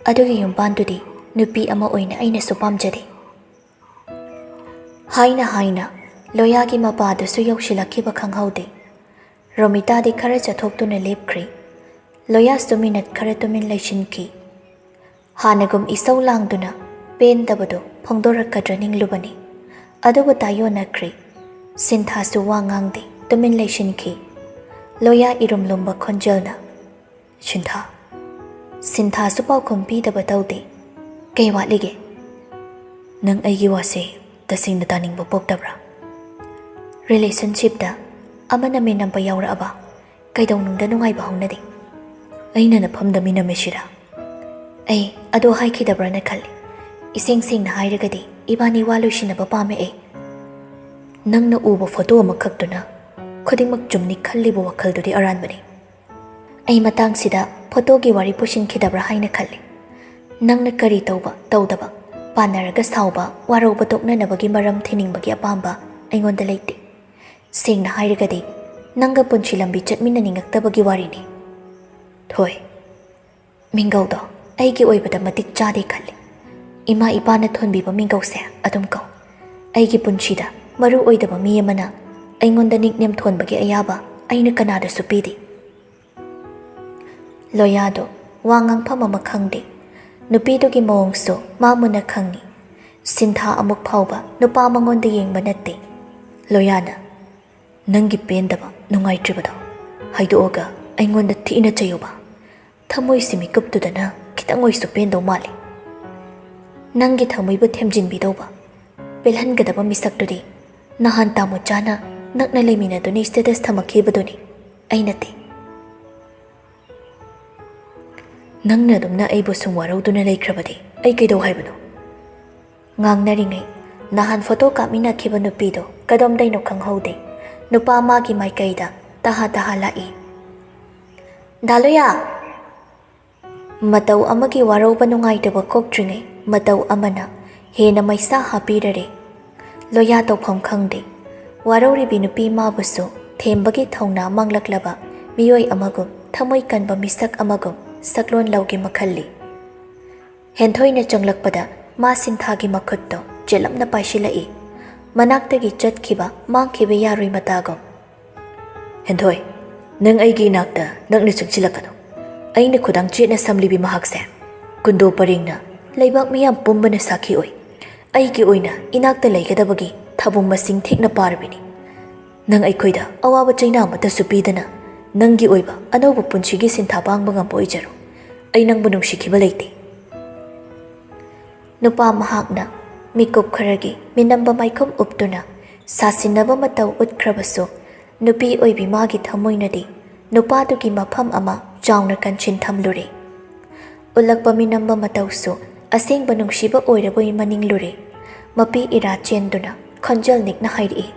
ꯑꯗꯨꯒꯤ ꯌꯨꯝꯕꯥꯜꯗꯨꯗꯤ ꯅꯨꯄꯤ ꯑꯃ ꯑꯣꯏꯅ ꯑꯩꯅꯁꯨ ꯄꯥꯝꯖꯗꯦ꯫" ꯍꯥꯏꯅ ꯍꯥꯏꯅ ꯂꯣꯌꯥꯒꯤ ꯃꯄꯥꯗꯨꯁꯨ ꯌꯧꯁꯤꯜꯂꯛꯈꯤꯕ ꯈꯪꯍꯧꯗꯦ꯫ ꯔꯣꯃꯤꯇꯥꯗꯤ ꯈꯔ ꯆꯠꯊꯣꯛꯇꯨꯅ ꯂꯦꯞꯈ꯭ꯔꯤ꯫ ꯂꯣꯌꯥꯁꯨ ꯃꯤꯅꯠ ꯈꯔ ꯇꯨꯃꯤꯟ ꯂꯩꯁꯤꯟꯈꯤ꯫ ꯍꯥꯟꯅꯒꯨꯝ ꯏꯁꯧ ꯂꯥꯡꯗꯨꯅ ꯄꯦꯟꯗꯕꯗꯨ ꯐꯣꯡꯗꯣꯔꯛꯀꯗ꯭ꯔꯥ ꯅꯤꯡꯂꯨꯕꯅꯤ꯫ ꯑꯗꯨꯕꯨ ꯇꯥꯏꯑꯣꯟꯅꯈ꯭ꯔꯤ꯫ ꯁꯤꯟꯊꯥꯁꯨ ꯋꯥ ꯉꯥꯡꯗꯦ, ꯇꯨꯃꯤꯟ ꯂꯩꯁꯤꯟꯈꯤ꯫ ꯂꯣꯌꯥ ꯏꯔꯨꯝ ꯂꯨꯝꯕ ꯈꯣꯟꯖꯦꯜꯅ, "ꯁꯤꯟꯊꯥ꯫" ꯁꯤꯟꯊꯥꯁꯨ ꯄꯥꯎꯈꯨꯝ ꯄꯤꯗꯕ ꯇꯧꯗꯦ꯫ "ꯀꯩ ꯋꯥꯠꯂꯤꯒꯦ?" ꯅꯪ ꯑꯩꯒꯤ ꯋꯥꯁꯦ ꯇꯁꯦꯡꯅ ꯇꯥꯅꯤꯡꯕ ꯄꯣꯛꯇꯕ꯭ꯔꯥ? ꯔꯤꯂꯦꯁꯟꯁꯤꯞꯇ ꯑꯃꯅ ꯃꯦꯟꯅꯕ ꯌꯥꯎꯔꯛꯑꯕ ꯀꯩꯗꯧꯅꯨꯡꯗ ꯅꯨꯡꯉꯥꯏꯕ ꯍꯧꯅꯗꯦ꯫ ꯑꯩꯅ ꯅꯐꯝꯗ ꯃꯤꯅꯝꯃꯤꯁꯤꯔꯥ? ꯑꯩ ꯑꯗꯣ ꯍꯥꯏꯈꯤꯗꯕ꯭ꯔꯥꯅ ꯈꯜꯂꯤ꯫ ꯏꯁꯦꯡ ꯁꯦꯡꯅ ꯍꯥꯏꯔꯒꯗꯤ ꯏꯕꯥꯅꯤ ꯋꯥ ꯂꯣꯏꯁꯤꯟꯅꯕ ꯄꯥꯝꯃꯦ ꯑꯩ꯫ ꯅꯪꯅ ꯎꯕ ꯐꯣꯇꯣ ꯑꯃꯈꯛꯇꯨꯅ ꯈꯨꯗꯤꯡꯃꯛ ꯆꯨꯝꯅꯤ ꯈꯜꯂꯤꯕ ꯋꯥꯈꯜꯗꯨꯗꯤ ꯑꯔꯥꯟꯕꯅꯤ꯫ ꯑꯩ ꯃꯇꯥꯡꯁꯤꯗ ꯐꯣꯇꯣꯒꯤ ꯋꯥꯔꯤ ꯄꯨꯁꯤꯟꯈꯤꯗꯕ꯭ꯔꯥ ꯍꯥꯏꯅ ꯈꯜꯂꯤ꯫ ꯅꯪꯅ ꯀꯔꯤ ꯇꯧꯕ ꯇꯧꯗꯕ, ꯄꯥꯟꯅꯔꯒ ꯁꯥꯎꯕ, ꯋꯥꯔꯧꯕ ꯇꯣꯛꯅꯅꯕꯒꯤ ꯃꯔꯝ ꯊꯤꯅꯤꯡꯕꯒꯤ ꯑꯄꯥꯝꯕ ꯑꯩꯉꯣꯟꯗ ꯂꯩꯇꯦ꯫ ꯁꯦꯡꯅ ꯍꯥꯏꯔꯒꯗꯤ ꯅꯪꯒ ꯄꯨꯟꯁꯤ ꯂꯝꯕꯤ ꯆꯠꯃꯤꯟꯅꯅꯤꯡꯉꯛꯇꯕꯒꯤ ꯋꯥꯔꯤꯅꯤ꯫ ꯊꯣꯏ, ꯃꯤꯡꯒꯧꯗꯣ ꯑꯩꯒꯤ ꯑꯣꯏꯕꯗ ꯃꯇꯤꯛ ꯆꯥꯗꯦ ꯈꯜꯂꯤ꯫ ꯏꯃꯥ ꯏꯄꯥꯅ ꯊꯣꯟꯕꯤꯕ ꯃꯤꯡꯒꯧꯁꯦ ꯑꯗꯨꯝ ꯀꯧ꯫ ꯑꯩꯒꯤ ꯄꯨꯟꯁꯤꯗ ꯃꯔꯨ ꯑꯣꯏꯗꯕ ꯃꯤ ꯑꯃꯅ ꯑꯩꯉꯣꯟꯗ ꯅꯤꯛꯅꯦꯝ ꯊꯣꯟꯕꯒꯤ ꯑꯌꯥꯕ ꯑꯩꯅ ꯀꯅꯥꯗꯁꯨ ꯄꯤꯗꯦ꯫ ꯂꯣꯌꯥꯗꯣ ꯋꯥ ꯉꯥꯡꯐꯝ ꯑꯃ ꯈꯪꯗꯦ꯫ ꯅꯨꯄꯤꯗꯨꯒꯤ ꯃꯑꯣꯡꯁꯨ ꯃꯥ ꯃꯨꯟꯅ ꯈꯪꯏ꯫ ꯁꯤꯟꯊꯥ ꯑꯃꯨꯛ ꯐꯥꯎꯕ ꯅꯨꯄꯥ ꯃꯉꯣꯟꯗ ꯌꯦꯡꯕ ꯅꯠꯇꯦ꯫ ꯂꯣꯌꯥꯅ, "ꯅꯪꯒꯤ ꯄꯦꯟꯗꯕ, ꯅꯨꯡꯉꯥꯏꯇ꯭ꯔꯤꯕꯗꯣ ꯍꯥꯏꯗꯣꯛꯑꯒ ꯑꯩꯉꯣꯟꯗ ꯊꯤꯅ ꯆꯩꯌꯨꯕ꯫ ꯊꯃꯣꯏꯁꯤ ꯃꯤꯀꯨꯞꯇꯨꯗꯅ ꯈꯤꯇꯪ ꯑꯣꯏꯁꯨ ꯄꯦꯟꯗꯧ ꯃꯥꯜꯂꯤ꯫ ꯅꯪꯒꯤ ꯊꯃꯣꯏꯕꯨ ꯊꯦꯝꯖꯤꯟꯕꯤꯗꯧꯕ, ꯄꯦꯜꯍꯟꯒꯗꯕ ꯃꯤꯁꯛꯇꯨꯗꯤ ꯅꯍꯥꯟ ꯇꯥꯃꯣꯆꯥꯅ ꯅꯛꯅ ꯂꯩꯃꯤꯟꯅꯗꯨꯅ ꯁ꯭ꯇꯦꯇꯁ ꯊꯝꯃꯛꯈꯤꯕꯗꯨꯅꯤ, ꯑꯩ ꯅꯠꯇꯦ꯫ ꯅꯪꯅ ꯑꯗꯨꯝꯅ ꯑꯩꯕꯨ ꯁꯨꯝ ꯋꯥꯔꯧꯗꯨꯅ ꯂꯩꯈ꯭ꯔꯕꯗꯤ ꯑꯩ ꯀꯩꯗꯧ ꯍꯥꯏꯕꯅꯣ?" ꯉꯥꯡꯅꯔꯤꯉꯩ ꯅꯍꯥꯟ ꯐꯣꯇꯣ ꯀꯥꯞꯃꯤꯟꯅꯈꯤꯕ ꯅꯨꯄꯤꯗꯣ ꯀꯗꯣꯝꯗꯩꯅꯣ ꯈꯪꯍꯧꯗꯦ꯫ ꯅꯨꯄꯥ ꯃꯥꯒꯤ ꯃꯥꯏꯀꯩꯗ ꯇꯍꯥ ꯇꯍꯥ ꯂꯥꯛꯏ꯫ "ꯗꯥ ꯂꯣꯌꯥ!" ꯃꯇꯧ ꯑꯃꯒꯤ ꯋꯥꯔꯧꯕ ꯅꯨꯡꯉꯥꯏꯇꯕ ꯀꯣꯛꯇ꯭ꯔꯤꯉꯩ ꯃꯇꯧ ꯑꯃꯅ ꯍꯦꯟꯅ ꯃꯩꯁꯥ ꯍꯥꯞꯄꯤꯔꯔꯦ꯫ ꯂꯣꯌꯥ ꯇꯧꯐꯝ ꯈꯪꯗꯦ꯫ ꯋꯥꯔꯧꯔꯤꯕꯤ ꯅꯨꯄꯤ ꯃꯥꯕꯨꯁꯨ ꯊꯦꯝꯕꯒꯤ ꯊꯧꯅꯥ ꯃꯥꯡꯂꯛꯂꯕ ꯃꯤꯑꯣꯏ ꯑꯃꯒꯨꯝ, ꯊꯃꯣꯏ ꯀꯟꯕ ꯃꯤꯁꯛ ꯑꯃꯒꯨꯝ ꯁꯛꯂꯣꯟ ꯂꯧꯒꯦ ꯃꯈꯜꯂꯤ꯫ ꯍꯦꯟꯊꯣꯏꯅ ꯆꯪꯂꯛꯄꯗ ꯃꯥ ꯁꯤꯟꯊꯥꯒꯤ ꯃꯈꯨꯠꯇꯣ ꯆꯦꯠꯂꯞꯅ ꯄꯥꯏꯁꯤꯜꯂꯛꯏ꯫ ꯃꯅꯥꯛꯇꯒꯤ ꯆꯠꯈꯤꯕ ꯃꯥꯡꯈꯤꯕ ꯌꯥꯔꯣꯏ ꯃꯇꯥꯒꯨꯝ꯫ "ꯍꯦꯟꯊꯣꯏ, ꯅꯪ ꯑꯩꯒꯤ ꯏꯅꯥꯛꯇ ꯅꯛꯅ ꯆꯪꯁꯤꯜꯂꯛꯀꯅꯨ꯫ ꯑꯩꯅ ꯈꯨꯗꯥꯡ ꯆꯦꯠꯅ ꯁꯝꯂꯤꯕꯤ ꯃꯍꯥꯛꯁꯦ ꯀꯨꯟꯗꯣ ꯄꯔꯦꯡꯅ ꯂꯩꯕꯥꯛ ꯃꯤꯌꯥꯝ ꯄꯨꯝꯕꯅ ꯁꯥꯈꯤ ꯑꯣꯏ꯫ ꯑꯩꯒꯤ ꯑꯣꯏꯅ ꯏꯅꯥꯛꯇ ꯂꯩꯒꯗꯕꯒꯤ ꯊꯧꯕꯨꯝ ꯃꯁꯤꯡ ꯊꯦꯛꯅ ꯄꯥꯔꯕꯤꯅꯤ꯫ ꯅꯪ ꯑꯩꯈꯣꯏꯗ ꯑꯋꯥꯕ ꯆꯩꯅꯥ ꯑꯃꯠꯇꯁꯨ ꯄꯤꯗꯅ ꯅꯪꯒꯤ ꯑꯣꯏꯕ ꯑꯅꯧꯕ ꯄꯨꯟꯁꯤꯒꯤ ꯁꯤꯟꯊꯥ ꯄꯥꯡꯕ ꯉꯝꯕ ꯑꯣꯏꯖꯔꯣ꯫ ꯑꯩ ꯅꯪꯕꯨ ꯅꯨꯡꯁꯤꯈꯤꯕ ꯂꯩꯇꯦ꯫" ꯅꯨꯄꯥ ꯃꯍꯥꯛꯅ ꯃꯤꯀꯨꯞ ꯈꯔꯒꯤ ꯃꯤꯅꯝꯕ ꯃꯥꯏꯈꯨꯝ ꯎꯞꯇꯨꯅ ꯁꯥꯁꯤꯟꯅꯕ ꯃꯇꯧ ꯎꯠꯈ꯭ꯔꯕꯁꯨ, ꯅꯨꯄꯤ ꯑꯣꯏꯕꯤ ꯃꯥꯒꯤ ꯊꯃꯣꯏꯅꯗꯤ ꯅꯨꯄꯥꯗꯨꯒꯤ ꯃꯐꯝ ꯑꯃ ꯆꯥꯎꯅ ꯀꯟꯁꯤꯟ ꯊꯝꯂꯨꯔꯦ꯫ ꯎꯠꯂꯛꯄ ꯃꯤꯅꯝꯕ ꯃꯇꯧꯁꯨ ꯑꯁꯦꯡꯕ ꯅꯨꯡꯁꯤꯕ ꯑꯣꯏꯔꯕꯣꯏ ꯃꯅꯤꯡꯂꯨꯔꯦ꯫ ꯃꯄꯤ ꯏꯔꯥ ꯆꯦꯟꯗꯨꯅ ꯈꯣꯟꯖꯦꯜ ꯅꯤꯛꯅ ꯍꯥꯏꯔꯛꯏ,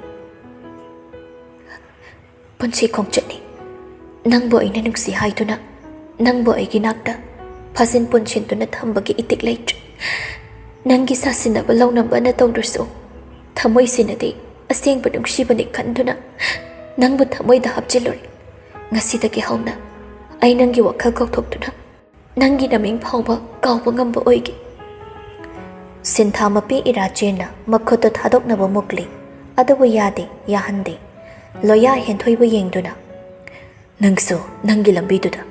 "ꯄꯨꯟꯁꯤ ꯈꯣꯡꯆꯠꯅꯤ꯫ ꯅꯪꯕꯨ ꯑꯩꯅ ꯅꯨꯡꯁꯤ ꯍꯥꯏꯗꯨꯅ, ꯅꯪꯕꯨ ꯑꯩꯒꯤ ꯅꯥꯛꯇ ꯐꯥꯖꯤꯟ ꯄꯨꯟꯁꯤꯟꯗꯨꯅ ꯊꯝꯕꯒꯤ ꯏꯇꯤꯛ ꯂꯩꯇ꯭ꯔꯦ꯫ ꯅꯪꯒꯤ ꯁꯥꯁꯤꯟꯅꯕ ꯂꯧꯅꯕꯅ ꯇꯧꯗ꯭ꯔꯁꯨ, ꯊꯃꯣꯏꯁꯤꯅꯗꯤ ꯑꯁꯦꯡꯕ ꯅꯨꯡꯁꯤꯕꯅꯤ ꯈꯟꯗꯨꯅ ꯅꯪꯕꯨ ꯊꯃꯣꯏꯗ ꯍꯥꯞꯆꯤꯜꯂꯨꯔꯦ꯫ ꯉꯁꯤꯗꯒꯤ ꯍꯧꯅ ꯑꯩ ꯅꯪꯒꯤ ꯋꯥꯈꯜ ꯀꯥꯎꯊꯣꯛꯇꯨꯅ ꯅꯪꯒꯤ ꯅꯃꯤꯡ ꯐꯥꯎꯕ ꯀꯥꯎꯕ ꯉꯝꯕ ꯑꯣꯏꯒꯦ꯫" ꯁꯤꯟꯊꯥ ꯃꯄꯤ ꯏꯔꯥꯆꯦꯟꯅ ꯃꯈꯨꯠꯇꯨ ꯊꯥꯗꯣꯛꯅꯕ ꯃꯨꯛꯂꯤ, ꯑꯗꯨꯕꯨ ꯌꯥꯗꯦ, ꯌꯥꯍꯟꯗꯦ꯫ ꯂꯣꯌꯥ ꯍꯦꯟꯊꯣꯏꯕꯨ ꯌꯦꯡꯗꯨꯅ, "ꯅꯪꯁꯨ ꯅꯪꯒꯤ ꯂꯝꯕꯤꯗꯨꯗ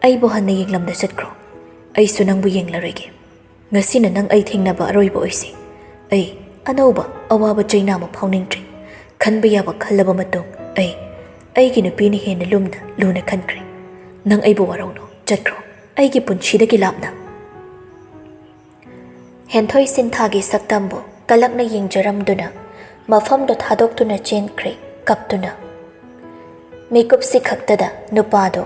ꯑꯩꯕꯨ ꯍꯟꯅ ꯌꯦꯡꯂꯝꯗ ꯆꯠꯈ꯭ꯔꯣ꯫ ꯑꯩꯁꯨ ꯅꯪꯕꯨ ꯌꯦꯡꯂꯔꯣꯏꯒꯦ꯫ ꯉꯁꯤꯅ ꯅꯪ ꯑꯩ ꯊꯦꯡꯅꯕ ꯑꯔꯣꯏꯕ ꯑꯣꯏꯁꯤ꯫ ꯑꯩ ꯑꯅꯧꯕ ꯑꯋꯥꯕ ꯆꯩꯅꯥ ꯑꯃ ꯐꯥꯎꯅꯤꯡꯗ꯭ꯔꯦ꯫ ꯈꯟꯕ ꯌꯥꯕ ꯈꯜꯂꯕ ꯃꯇꯨꯡ ꯑꯩ ꯑꯩꯒꯤ ꯅꯨꯄꯤꯅ ꯍꯦꯟꯅ ꯂꯨꯝꯅ ꯂꯨꯅ ꯈꯟꯈ꯭ꯔꯦ꯫ ꯅꯪ ꯑꯩꯕꯨ ꯋꯥꯔꯧꯅꯨ, ꯆꯠꯈ꯭ꯔꯣ, ꯑꯩꯒꯤ ꯄꯨꯟꯁꯤꯗꯒꯤ ꯂꯥꯞꯅ꯫" ꯍꯦꯟꯊꯣꯏ ꯁꯤꯟꯊꯥꯒꯤ ꯁꯛꯇꯝꯕꯨ ꯀꯂꯛꯅ ꯌꯦꯡꯖꯔꯝꯗꯨꯅ ꯃꯐꯝꯗꯨ ꯊꯥꯗꯣꯛꯇꯨꯅ ꯆꯦꯟꯈ꯭ꯔꯦ, ꯀꯞꯇꯨꯅ꯫ ꯃꯤꯀꯨꯞꯁꯤ ꯈꯛꯇꯗ ꯅꯨꯄꯥꯗꯨ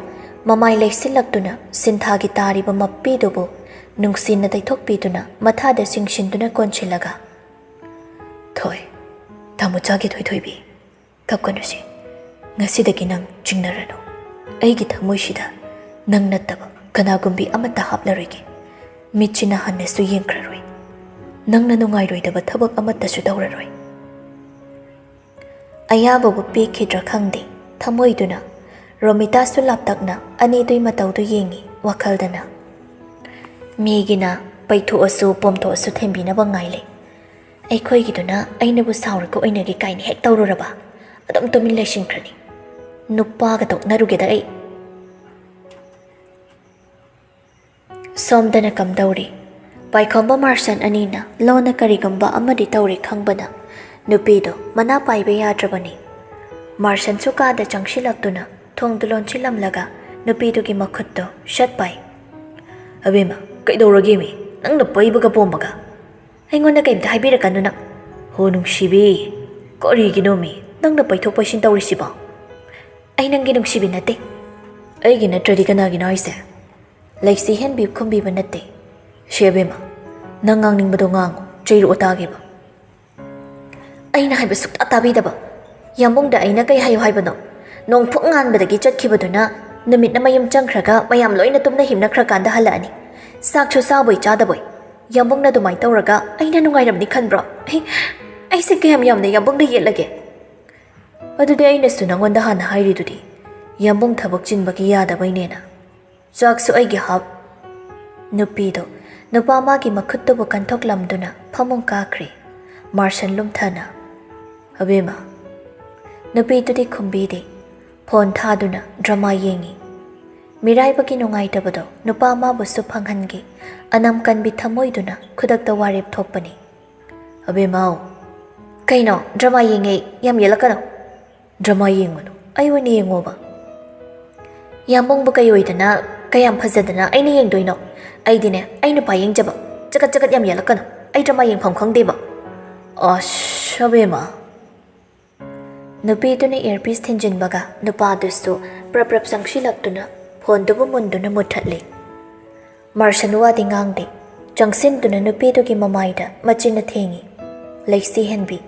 ꯃꯃꯥꯏ ꯂꯩꯁꯤꯜꯂꯛꯇꯨꯅ ꯁꯤꯟꯊꯥꯒꯤ ꯇꯥꯔꯤꯕ ꯃꯄꯤꯗꯨꯕꯨ ꯅꯨꯡꯁꯤꯅ ꯇꯩꯊꯣꯛꯄꯤꯗꯨꯅ ꯃꯊꯥꯗ ꯆꯤꯡꯁꯤꯟꯗꯨꯅ ꯀꯣꯟꯁꯤꯜꯂꯒ, "ꯊꯣꯏ, ꯇꯥꯃꯣꯆꯥꯒꯤ ꯊꯣꯏꯊꯣꯏꯕꯤ, ꯀꯞꯀꯅꯨꯁꯦ꯫ ꯉꯁꯤꯗꯒꯤ ꯅꯪ ꯆꯤꯡꯅꯔꯅꯨ꯫ ꯑꯩꯒꯤ ꯊꯃꯣꯏꯁꯤꯗ ꯅꯪ ꯅꯠꯇꯕ ꯀꯅꯥꯒꯨꯝꯕꯤ ꯑꯃꯠꯇ ꯍꯥꯞꯂꯔꯣꯏꯒꯦ꯫ ꯃꯤꯠꯁꯤꯅ ꯍꯟꯅꯁꯨ ꯌꯦꯡꯈ꯭ꯔꯔꯣꯏ꯫ ꯅꯪꯅ ꯅꯨꯡꯉꯥꯏꯔꯣꯏꯗꯕ ꯊꯕꯛ ꯑꯃꯠꯇꯁꯨ ꯇꯧꯔꯔꯣꯏ꯫" ꯑꯌꯥꯕꯕꯨ ꯄꯤꯈꯤꯗ꯭ꯔꯥ ꯈꯪꯗꯦ, ꯊꯃꯣꯏꯗꯨꯅ꯫ ꯔꯣꯃꯤꯇꯥꯁꯨ ꯂꯥꯞꯇꯛꯅ ꯑꯅꯤꯗꯨꯏ ꯃꯇꯧꯗꯨ ꯌꯦꯡꯉꯤ ꯋꯥꯈꯜꯗꯅ꯫ ꯃꯤꯒꯤꯅ ꯄꯩꯊꯣꯛꯑꯁꯨ ꯄꯣꯝꯊꯣꯛꯑꯁꯨ ꯊꯦꯝꯕꯤꯅꯕ ꯉꯥꯏ ꯂꯩ꯫ ꯑꯩꯈꯣꯏꯒꯤꯗꯨꯅ ꯑꯩꯅꯕꯨ ꯁꯥꯎꯔꯒ ꯑꯣꯏꯅꯒꯦ ꯀꯥꯏꯅ ꯍꯦꯛ ꯇꯧꯔꯨꯔꯕ, ꯑꯗꯨꯝ ꯇꯨꯃꯤꯟ ꯂꯩꯁꯤꯟꯈ꯭ꯔꯅꯤ꯫ ꯅꯨꯄꯥꯒ ꯇꯣꯛꯅꯔꯨꯒꯦꯗ ꯑꯩ꯫ ꯁꯣꯝꯗꯅ ꯀꯝꯗꯧꯔꯤ? ꯄꯥꯏꯈꯣꯝꯕ ꯃꯥꯔꯁꯟ ꯑꯅꯤꯅ ꯂꯣꯟꯅ ꯀꯔꯤꯒꯨꯝꯕ ꯑꯃꯗꯤ ꯇꯧꯔꯦ ꯈꯪꯕꯅ ꯅꯨꯄꯤꯗꯣ ꯃꯅꯥ ꯄꯥꯏꯕ ꯌꯥꯗ꯭ꯔꯕꯅꯤ꯫ ꯃꯥꯔꯁꯟꯁꯨ ꯀꯥꯗ ꯆꯪꯁꯤꯜꯂꯛꯇꯨꯅ ꯊꯣꯡꯗꯨ ꯂꯣꯟꯁꯤꯜꯂꯝꯂꯒ ꯅꯨꯄꯤꯗꯨꯒꯤ ꯃꯈꯨꯠꯇꯣ ꯁꯠ ꯄꯥꯏ꯫ "ꯑꯕꯦꯝꯃ, ꯀꯩꯗꯧꯔꯒꯦꯃꯤ? ꯅꯪꯅ ꯄꯩꯕꯒ ꯄꯣꯝꯕꯒ?" ꯑꯩꯉꯣꯟꯗ ꯀꯩꯝꯇ ꯍꯥꯏꯕꯤꯔꯛꯀꯅꯨ ꯅꯪ꯫ ꯍꯣ ꯅꯨꯡꯁꯤꯕꯤ, ꯀꯔꯤꯒꯤꯅꯣꯃꯤ ꯅꯪꯅ ꯄꯩꯊꯣꯛ ꯄꯩꯁꯤꯟ ꯇꯧꯔꯤꯁꯤꯕꯣ? ꯑꯩ ꯅꯪꯒꯤ ꯅꯨꯡꯁꯤꯕꯤ ꯅꯠꯇꯦ꯫ ꯑꯩꯒꯤ ꯅꯠꯇ꯭ꯔꯗꯤ ꯀꯅꯥꯒꯤꯅꯣ ꯍꯥꯏꯁꯦ? ꯂꯩꯁꯤ ꯍꯦꯟꯕꯤ ꯈꯨꯝꯕꯤꯕ ꯅꯠꯇꯦ꯫ ꯁꯦ ꯑꯕꯦꯝꯃ, ꯅꯪ ꯉꯥꯡꯅꯤꯡꯕꯗꯣ ꯉꯥꯡꯉꯨ, ꯆꯩꯔꯛꯑꯣ ꯇꯥꯒꯦꯕ꯫ ꯑꯩꯅ ꯍꯥꯏꯕ ꯁꯨꯛꯇꯥ ꯇꯥꯕꯤꯗꯕ꯫ ꯌꯥꯝꯕꯨꯡꯗ ꯑꯩꯅ ꯀꯩ ꯍꯥꯏꯌꯨ ꯍꯥꯏꯕꯅꯣ? ꯅꯣꯡꯐꯨꯛ ꯉꯥꯟꯕꯗꯒꯤ ꯆꯠꯈꯤꯕꯗꯨꯅ ꯅꯨꯃꯤꯠꯅ ꯃꯌꯨꯝ ꯆꯪꯈ꯭ꯔꯒ ꯃꯌꯥꯝ ꯂꯣꯏꯅ ꯇꯨꯝꯅ ꯍꯤꯞꯅꯈ꯭ꯔꯀꯥꯟꯗ ꯍꯜꯂꯛꯑꯅꯤ꯫ ꯆꯥꯛꯁꯨ ꯆꯥꯕꯣꯏ ꯆꯥꯗꯕꯣꯏ꯫ ꯌꯥꯝꯕꯨꯡꯅ ꯑꯗꯨꯃꯥꯏꯅ ꯇꯧꯔꯒ ꯑꯩꯅ ꯅꯨꯡꯉꯥꯏꯔꯝꯅꯤ ꯈꯟꯕ꯭ꯔꯣ? ꯑꯩ, ꯑꯩꯁꯦ ꯀꯌꯥꯝ ꯌꯥꯝꯅ ꯌꯥꯝꯕꯨꯡꯗ ꯌꯦꯠꯂꯒꯦ? ꯑꯗꯨꯗꯤ ꯑꯩꯅꯁꯨ ꯅꯪꯉꯣꯟꯗ ꯍꯥꯟꯅ ꯍꯥꯏꯔꯤꯗꯨꯗꯤ, ꯌꯥꯝꯕꯨꯡ ꯊꯕꯛ ꯆꯤꯟꯕꯒꯤ ꯌꯥꯗꯕꯩꯅꯦꯅ꯫ ꯆꯥꯛꯁꯨ ꯑꯩꯒꯤ ꯍꯥꯞ꯫ ꯅꯨꯄꯤꯗꯣ ꯅꯨꯄꯥ ꯃꯥꯒꯤ ꯃꯈꯨꯠꯇꯨꯕꯨ ꯀꯟꯊꯣꯛꯂꯝꯗꯨꯅ ꯐꯃꯨꯡ ꯀꯥꯈ꯭ꯔꯦ꯫ ꯃꯥꯔꯁꯟ ꯂꯨꯝꯊꯅ, "ꯑꯕꯦꯝꯃ꯫" ꯅꯨꯄꯤꯗꯨꯗꯤ ꯈꯨꯝꯕꯤꯗꯦ꯫ ꯐꯣꯟ ꯊꯥꯗꯨꯅ ꯗ꯭ꯔꯃꯥ ꯌꯦꯡꯉꯤ꯫ ꯃꯤꯔꯥꯏꯕꯒꯤ ꯅꯨꯡꯉꯥꯏꯇꯕꯗꯣ ꯅꯨꯄꯥ ꯃꯥꯕꯨꯁꯨ ꯐꯪꯍꯟꯒꯦ꯫ ꯑꯅꯝ ꯀꯟꯕꯤ ꯊꯃꯣꯏꯗꯨꯅ ꯈꯨꯗꯛꯇ ꯋꯥꯔꯦꯞ ꯊꯣꯛꯄꯅꯤ꯫ "ꯑꯕꯦꯝꯃꯧ꯫" "ꯀꯩꯅꯣ? ꯗ꯭ꯔꯃꯥ ꯌꯦꯡꯉꯦ, ꯌꯥꯝ ꯌꯦꯠꯂꯛꯀꯅꯣ꯫" "ꯗ꯭ꯔꯃꯥ ꯌꯦꯡꯉꯨꯅꯨ, ꯑꯩ ꯑꯣꯏꯅ ꯌꯦꯡꯉꯣꯕ꯫" "ꯌꯥꯝꯕꯨꯡꯕꯨ ꯀꯩ ꯑꯣꯏꯗꯅ ꯀꯌꯥꯝ ꯐꯖꯗꯅ ꯑꯩꯅ ꯌꯦꯡꯗꯣꯏꯅꯣ? ꯑꯩꯗꯤꯅꯦ, ꯑꯩ ꯅꯨꯄꯥ ꯌꯦꯡꯖꯕ꯫ ꯆꯀꯠ ꯆꯀꯠ ꯌꯥꯝ ꯌꯦꯠꯂꯛꯀꯅꯨ, ꯑꯩ ꯗ꯭ꯔꯃꯥ ꯌꯦꯡꯐꯝ ꯈꯪꯗꯦꯕ꯫" "ꯑꯁ ꯑꯕꯦꯝꯃ꯫" ꯅꯨꯄꯤꯗꯨꯅ ꯏꯌꯔꯄꯤꯁ ꯊꯤꯟꯖꯤꯟꯕꯒ ꯅꯨꯄꯥꯗꯨꯁꯨ ꯄ꯭ꯔꯞ ꯄ꯭ꯔꯞ ꯆꯪꯁꯤꯜꯂꯛꯇꯨꯅ ꯐꯣꯟꯗꯨꯕꯨ ꯃꯨꯟꯗꯨꯅ ꯃꯨꯠꯊꯠꯂꯤ꯫ ꯃꯥꯔꯁꯟ ꯋꯥꯗꯤ ꯉꯥꯡꯗꯦ꯫ ꯆꯪꯁꯤꯟꯗꯨꯅ ꯅꯨꯄꯤꯗꯨꯒꯤ ꯃꯃꯥꯏꯗ ꯃꯆꯤꯟꯅ ꯊꯦꯡꯉꯤ꯫ ꯂꯩꯁꯤ ꯍꯦꯟꯕꯤ,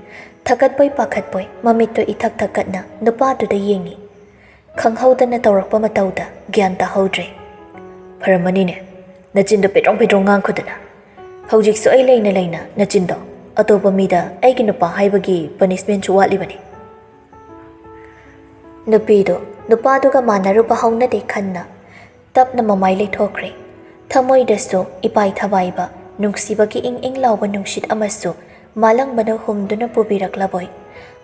ꯊꯀꯠꯄꯣꯏ ꯄꯥꯈꯠꯄꯣꯏ ꯃꯃꯤꯠꯇꯣ ꯏꯊꯛ ꯊꯛꯀꯠꯅ ꯅꯨꯄꯥꯗꯨꯗ ꯌꯦꯡꯉꯤ꯫ ꯈꯪꯍꯧꯗꯅ ꯇꯧꯔꯛꯄ ꯃꯇꯧꯗ ꯒ꯭ꯌꯥꯟ ꯇꯥꯍꯧꯗ꯭ꯔꯦ꯫ "ꯐꯔꯝꯃꯅꯤꯅꯦ, ꯅꯆꯤꯟꯗꯣ ꯄꯦꯗ꯭ꯔꯣꯡ ꯄꯦꯗ꯭ꯔꯣꯡ ꯉꯥꯡꯈꯨꯗꯅ꯫ ꯍꯧꯖꯤꯛꯁꯨ ꯑꯩ ꯂꯩꯅ ꯂꯩꯅ ꯅꯆꯤꯟꯗꯣ ꯑꯇꯣꯞꯄ ꯃꯤꯗ ꯑꯩꯒꯤ ꯅꯨꯄꯥ ꯍꯥꯏꯕꯒꯤ ꯄꯅꯤꯁꯃꯦꯟꯁꯨ ꯋꯥꯠꯂꯤꯕꯅꯤ꯫" ꯅꯨꯄꯤꯗꯣ ꯅꯨꯄꯥꯗꯨꯒ ꯃꯥꯟꯅꯔꯨꯕ ꯍꯧꯅꯗꯦ ꯈꯟꯅ ꯇꯞꯅ ꯃꯃꯥꯏ ꯂꯩꯊꯣꯛꯈ꯭ꯔꯦ꯫ ꯊꯃꯣꯏꯗꯁꯨ ꯏꯄꯥꯏ ꯊꯕꯥꯏꯕ ꯅꯨꯡꯁꯤꯕꯒꯤ ꯏꯪ ꯏꯪ ꯂꯥꯎꯕ ꯅꯨꯡꯁꯤꯠ ꯑꯃꯁꯨ ꯃꯥꯂꯪꯕꯅ ꯍꯨꯝꯗꯨꯅ ꯄꯨꯕꯤꯔꯛꯂꯕꯣꯏ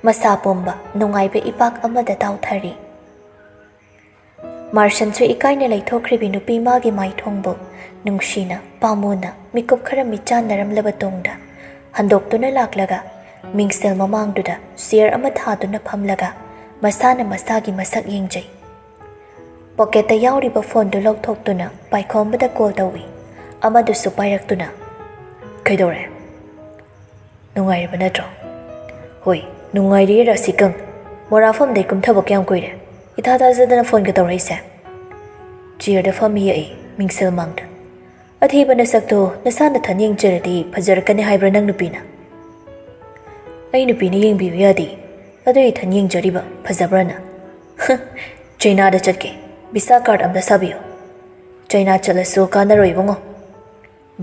ꯃꯁꯥ ꯄꯨꯝꯕ ꯅꯨꯡꯉꯥꯏꯕ ꯏꯄꯥꯛ ꯑꯃꯗ ꯇꯥꯎꯊꯔꯤ꯫ ꯃꯥꯔꯁꯟꯁꯨ ꯏꯀꯥꯏꯅ ꯂꯩꯊꯣꯛꯈ꯭ꯔꯤꯕꯤ ꯅꯨꯄꯤ ꯃꯥꯒꯤ ꯃꯥꯏꯊꯣꯡꯕꯨ ꯅꯨꯡꯁꯤꯅ ꯄꯥꯝꯃꯨꯅ ꯃꯤꯀꯨꯞ ꯈꯔ ꯃꯤꯠꯆꯥꯟꯅꯔꯝꯂꯕ ꯇꯨꯡꯗ ꯍꯟꯗꯣꯛꯇꯨꯅ ꯂꯥꯛꯂꯒ ꯃꯤꯡꯁꯦꯜ ꯃꯃꯥꯡꯗꯨꯗ ꯆꯤꯌꯔ ꯑꯃ ꯊꯥꯗꯨꯅ ꯐꯝꯂꯒ ꯃꯁꯥꯅ ꯃꯁꯥꯒꯤ ꯃꯁꯛ ꯌꯦꯡꯖꯩ꯫ ꯄꯣꯀꯦꯠꯇ ꯌꯥꯎꯔꯤꯕ ꯐꯣꯟꯗꯨ ꯂꯧꯊꯣꯛꯇꯨꯅ ꯄꯥꯏꯈꯣꯝꯕꯗ ꯀꯣꯜ ꯇꯧꯏ꯫ ꯑꯃꯗꯨꯁꯨ ꯄꯥꯏꯔꯛꯇꯨꯅ, "ꯀꯩꯗꯧꯔꯦ?" "ꯅꯨꯡꯉꯥꯏꯔꯤꯕ ꯅꯠꯇ꯭ꯔꯣ?" "ꯍꯣꯏ, ꯅꯨꯡꯉꯥꯏꯔꯤꯌꯦ ꯔꯥꯁꯤꯀꯪ꯫ ꯃꯣꯔꯥꯐꯝꯗꯩ ꯀꯨꯝꯊꯕ ꯀꯌꯥꯝ ꯀꯨꯏꯔꯦ? ꯏꯊꯥ ꯊꯥꯖꯗꯅ ꯐꯣꯟꯒ ꯇꯧꯔꯛꯏꯁꯦ?" ꯆꯤꯌꯔꯗ ꯐꯝꯃꯤ ꯑꯩ, ꯃꯤꯡꯁꯦꯜ ꯃꯥꯡꯗ꯫ "ꯑꯊꯤꯕ ꯅꯁꯛꯇꯣ ꯅꯁꯥ ꯅꯊꯟ ꯌꯦꯡꯖꯔꯗꯤ ꯐꯖꯔꯛꯀꯅꯤ ꯍꯥꯏꯕ꯭ꯔꯥ ꯅꯪ ꯅꯨꯄꯤꯅ?" "ꯑꯩ ꯅꯨꯄꯤꯅ ꯌꯦꯡꯕꯤꯌꯨ ꯌꯥꯗꯦ, ꯑꯗꯨ ꯏꯊꯟ ꯌꯦꯡꯖꯔꯤꯕ ꯐꯖꯕ꯭ꯔꯥꯅ?" "ꯆꯩꯅꯥꯗ ꯆꯠꯀꯦ, ꯚꯤꯁꯥ ꯀꯥꯔꯗ ꯑꯝꯇ ꯁꯥꯕꯤꯌꯨ꯫" "ꯆꯩꯅꯥ ꯆꯠꯂꯁꯨ ꯀꯥꯟꯅꯔꯣꯏ ꯏꯕꯨꯡꯉꯣ꯫"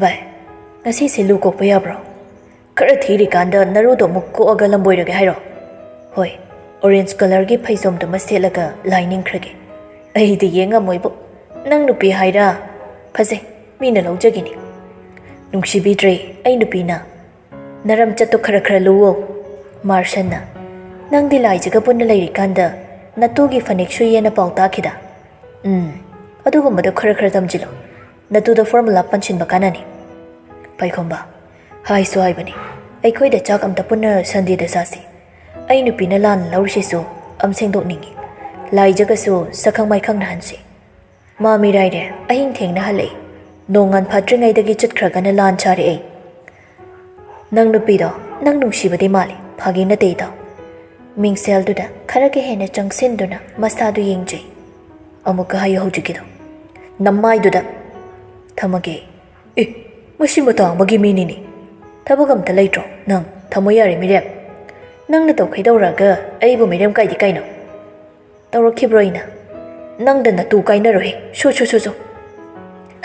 "ꯚꯥꯏ, ꯉꯁꯤꯁꯦ ꯂꯨ ꯀꯣꯛꯄ ꯌꯥꯕ꯭ꯔꯣ? ꯈꯔ ꯊꯤꯔꯤꯀꯥꯟꯗ ꯅꯔꯨꯗꯣ ꯑꯃꯨꯛ ꯀꯣꯛꯑꯒ ꯂꯝꯕꯣꯏꯔꯒꯦ ꯍꯥꯏꯔꯣ?" "ꯍꯣꯏ, ꯑꯣꯔꯦꯟꯖ ꯀꯂꯔꯒꯤ ꯐꯩꯖꯣꯝꯗꯨꯃ ꯁꯦꯠꯂꯒ ꯂꯥꯏ ꯅꯤꯡꯈ꯭ꯔꯒꯦ꯫" "ꯑꯩꯗꯤ ꯌꯦꯡ ꯉꯝꯃꯣꯏꯕꯨ꯫ ꯅꯪ ꯅꯨꯄꯤ ꯍꯥꯏꯔ? ꯐꯖꯩ, ꯃꯤꯅ ꯂꯧꯖꯒꯤꯅꯤ꯫" "ꯅꯨꯡꯁꯤꯕꯤꯗ꯭ꯔꯦ ꯑꯩ ꯅꯨꯄꯤꯅ꯫ ꯅꯔꯝꯆꯠꯇꯣ ꯈꯔ ꯈꯔ ꯂꯨꯋꯣ꯫" ꯃꯥꯔꯁꯟꯅ, "ꯅꯪꯗꯤ ꯂꯥꯏꯖꯒ ꯄꯨꯟꯅ ꯂꯩꯔꯤꯀꯥꯟꯗ ꯅꯇꯨꯒꯤ ꯐꯅꯦꯛ ꯁꯨꯏꯌꯦꯅ ꯄꯥꯎ ꯇꯥꯈꯤꯗ꯫ ꯎꯝ, ꯑꯗꯨꯒꯨꯝꯕꯗꯣ ꯈꯔ ꯈꯔ ꯇꯝꯁꯤꯜꯂꯣ꯫ ꯅꯇꯨꯗ ꯐꯣꯔꯃꯨꯂꯥ ꯄꯟꯁꯤꯟꯕ ꯀꯥꯟꯅꯅꯤ꯫" ꯄꯥꯏꯈꯣꯝꯕ, "ꯍꯥꯏꯁꯨ ꯍꯥꯏꯕꯅꯤ, ꯑꯩꯈꯣꯏꯗ ꯆꯥꯛ ꯑꯝꯇ ꯄꯨꯟꯅ ꯁꯟꯗꯦꯗ ꯆꯥꯁꯤ꯫ ꯑꯩ ꯅꯨꯄꯤꯅ ꯂꯥꯟꯅ ꯂꯧꯔꯤꯁꯤꯁꯨ ꯑꯝ ꯁꯦꯡꯗꯣꯛꯅꯤꯡꯉꯤ꯫ ꯂꯥꯏꯖꯒꯁꯨ ꯁꯛꯈꯪ ꯃꯥꯏꯈꯪꯅꯍꯟꯁꯤ꯫ ꯃꯥ ꯃꯤꯔꯥꯏꯔꯦ, ꯑꯍꯤꯡ ꯊꯦꯡꯅ ꯍꯜꯂꯛꯏ꯫ ꯅꯣꯡꯉꯥꯟ ꯐꯥꯠꯇ꯭ꯔꯤꯉꯩꯗꯒꯤ ꯆꯠꯈ꯭ꯔꯒꯅ ꯂꯥꯟ ꯁꯥꯔꯛꯑꯦ꯫" "ꯅꯪ ꯅꯨꯄꯤꯗꯣ ꯅꯪ ꯅꯨꯡꯁꯤꯕꯗꯤ ꯃꯥꯜꯂꯤ, ꯐꯥꯒꯤ ꯅꯠꯇꯦ ꯏꯇꯥꯎ꯫" ꯃꯤꯡꯁꯦꯜꯗꯨꯗ ꯈꯔꯒ ꯍꯦꯟꯅ ꯆꯪꯁꯤꯟꯗꯨꯅ ꯃꯁꯥꯗꯨ ꯌꯦꯡꯖꯩ꯫ "ꯑꯃꯨꯛꯀ ꯍꯥꯏꯌꯨ ꯍꯧꯖꯤꯛꯀꯤꯗꯣ꯫" "ꯅꯃꯥꯏꯗꯨꯗ꯫" "ꯊꯝꯃꯒꯦ꯫" "ꯑꯦ, ꯃꯁꯤ ꯃꯇꯥ ꯑꯃꯒꯤ ꯃꯤꯅꯤꯅꯦ꯫ ꯊꯕꯛ ꯑꯝꯇ ꯂꯩꯇ꯭ꯔꯣ ꯅꯪ? ꯊꯝꯃꯣ ꯌꯥꯔꯦ ꯃꯤꯔꯦꯞ꯫ ꯅꯪꯅ ꯇꯧꯈꯩ ꯇꯧꯔꯛꯑꯒ ꯑꯩꯕꯨ ꯃꯤꯔꯦꯝ ꯀꯥꯏꯗꯤ ꯀꯩꯅꯣ?" "ꯇꯧꯔꯛꯈꯤꯕ꯭ꯔꯣ ꯑꯩꯅ? ꯅꯪꯗ ꯅꯇꯨ ꯀꯥꯏꯅꯔꯣꯏꯍꯦ꯫ ꯁꯨ, ꯁꯨ, ꯁꯨ, ꯁꯨ꯫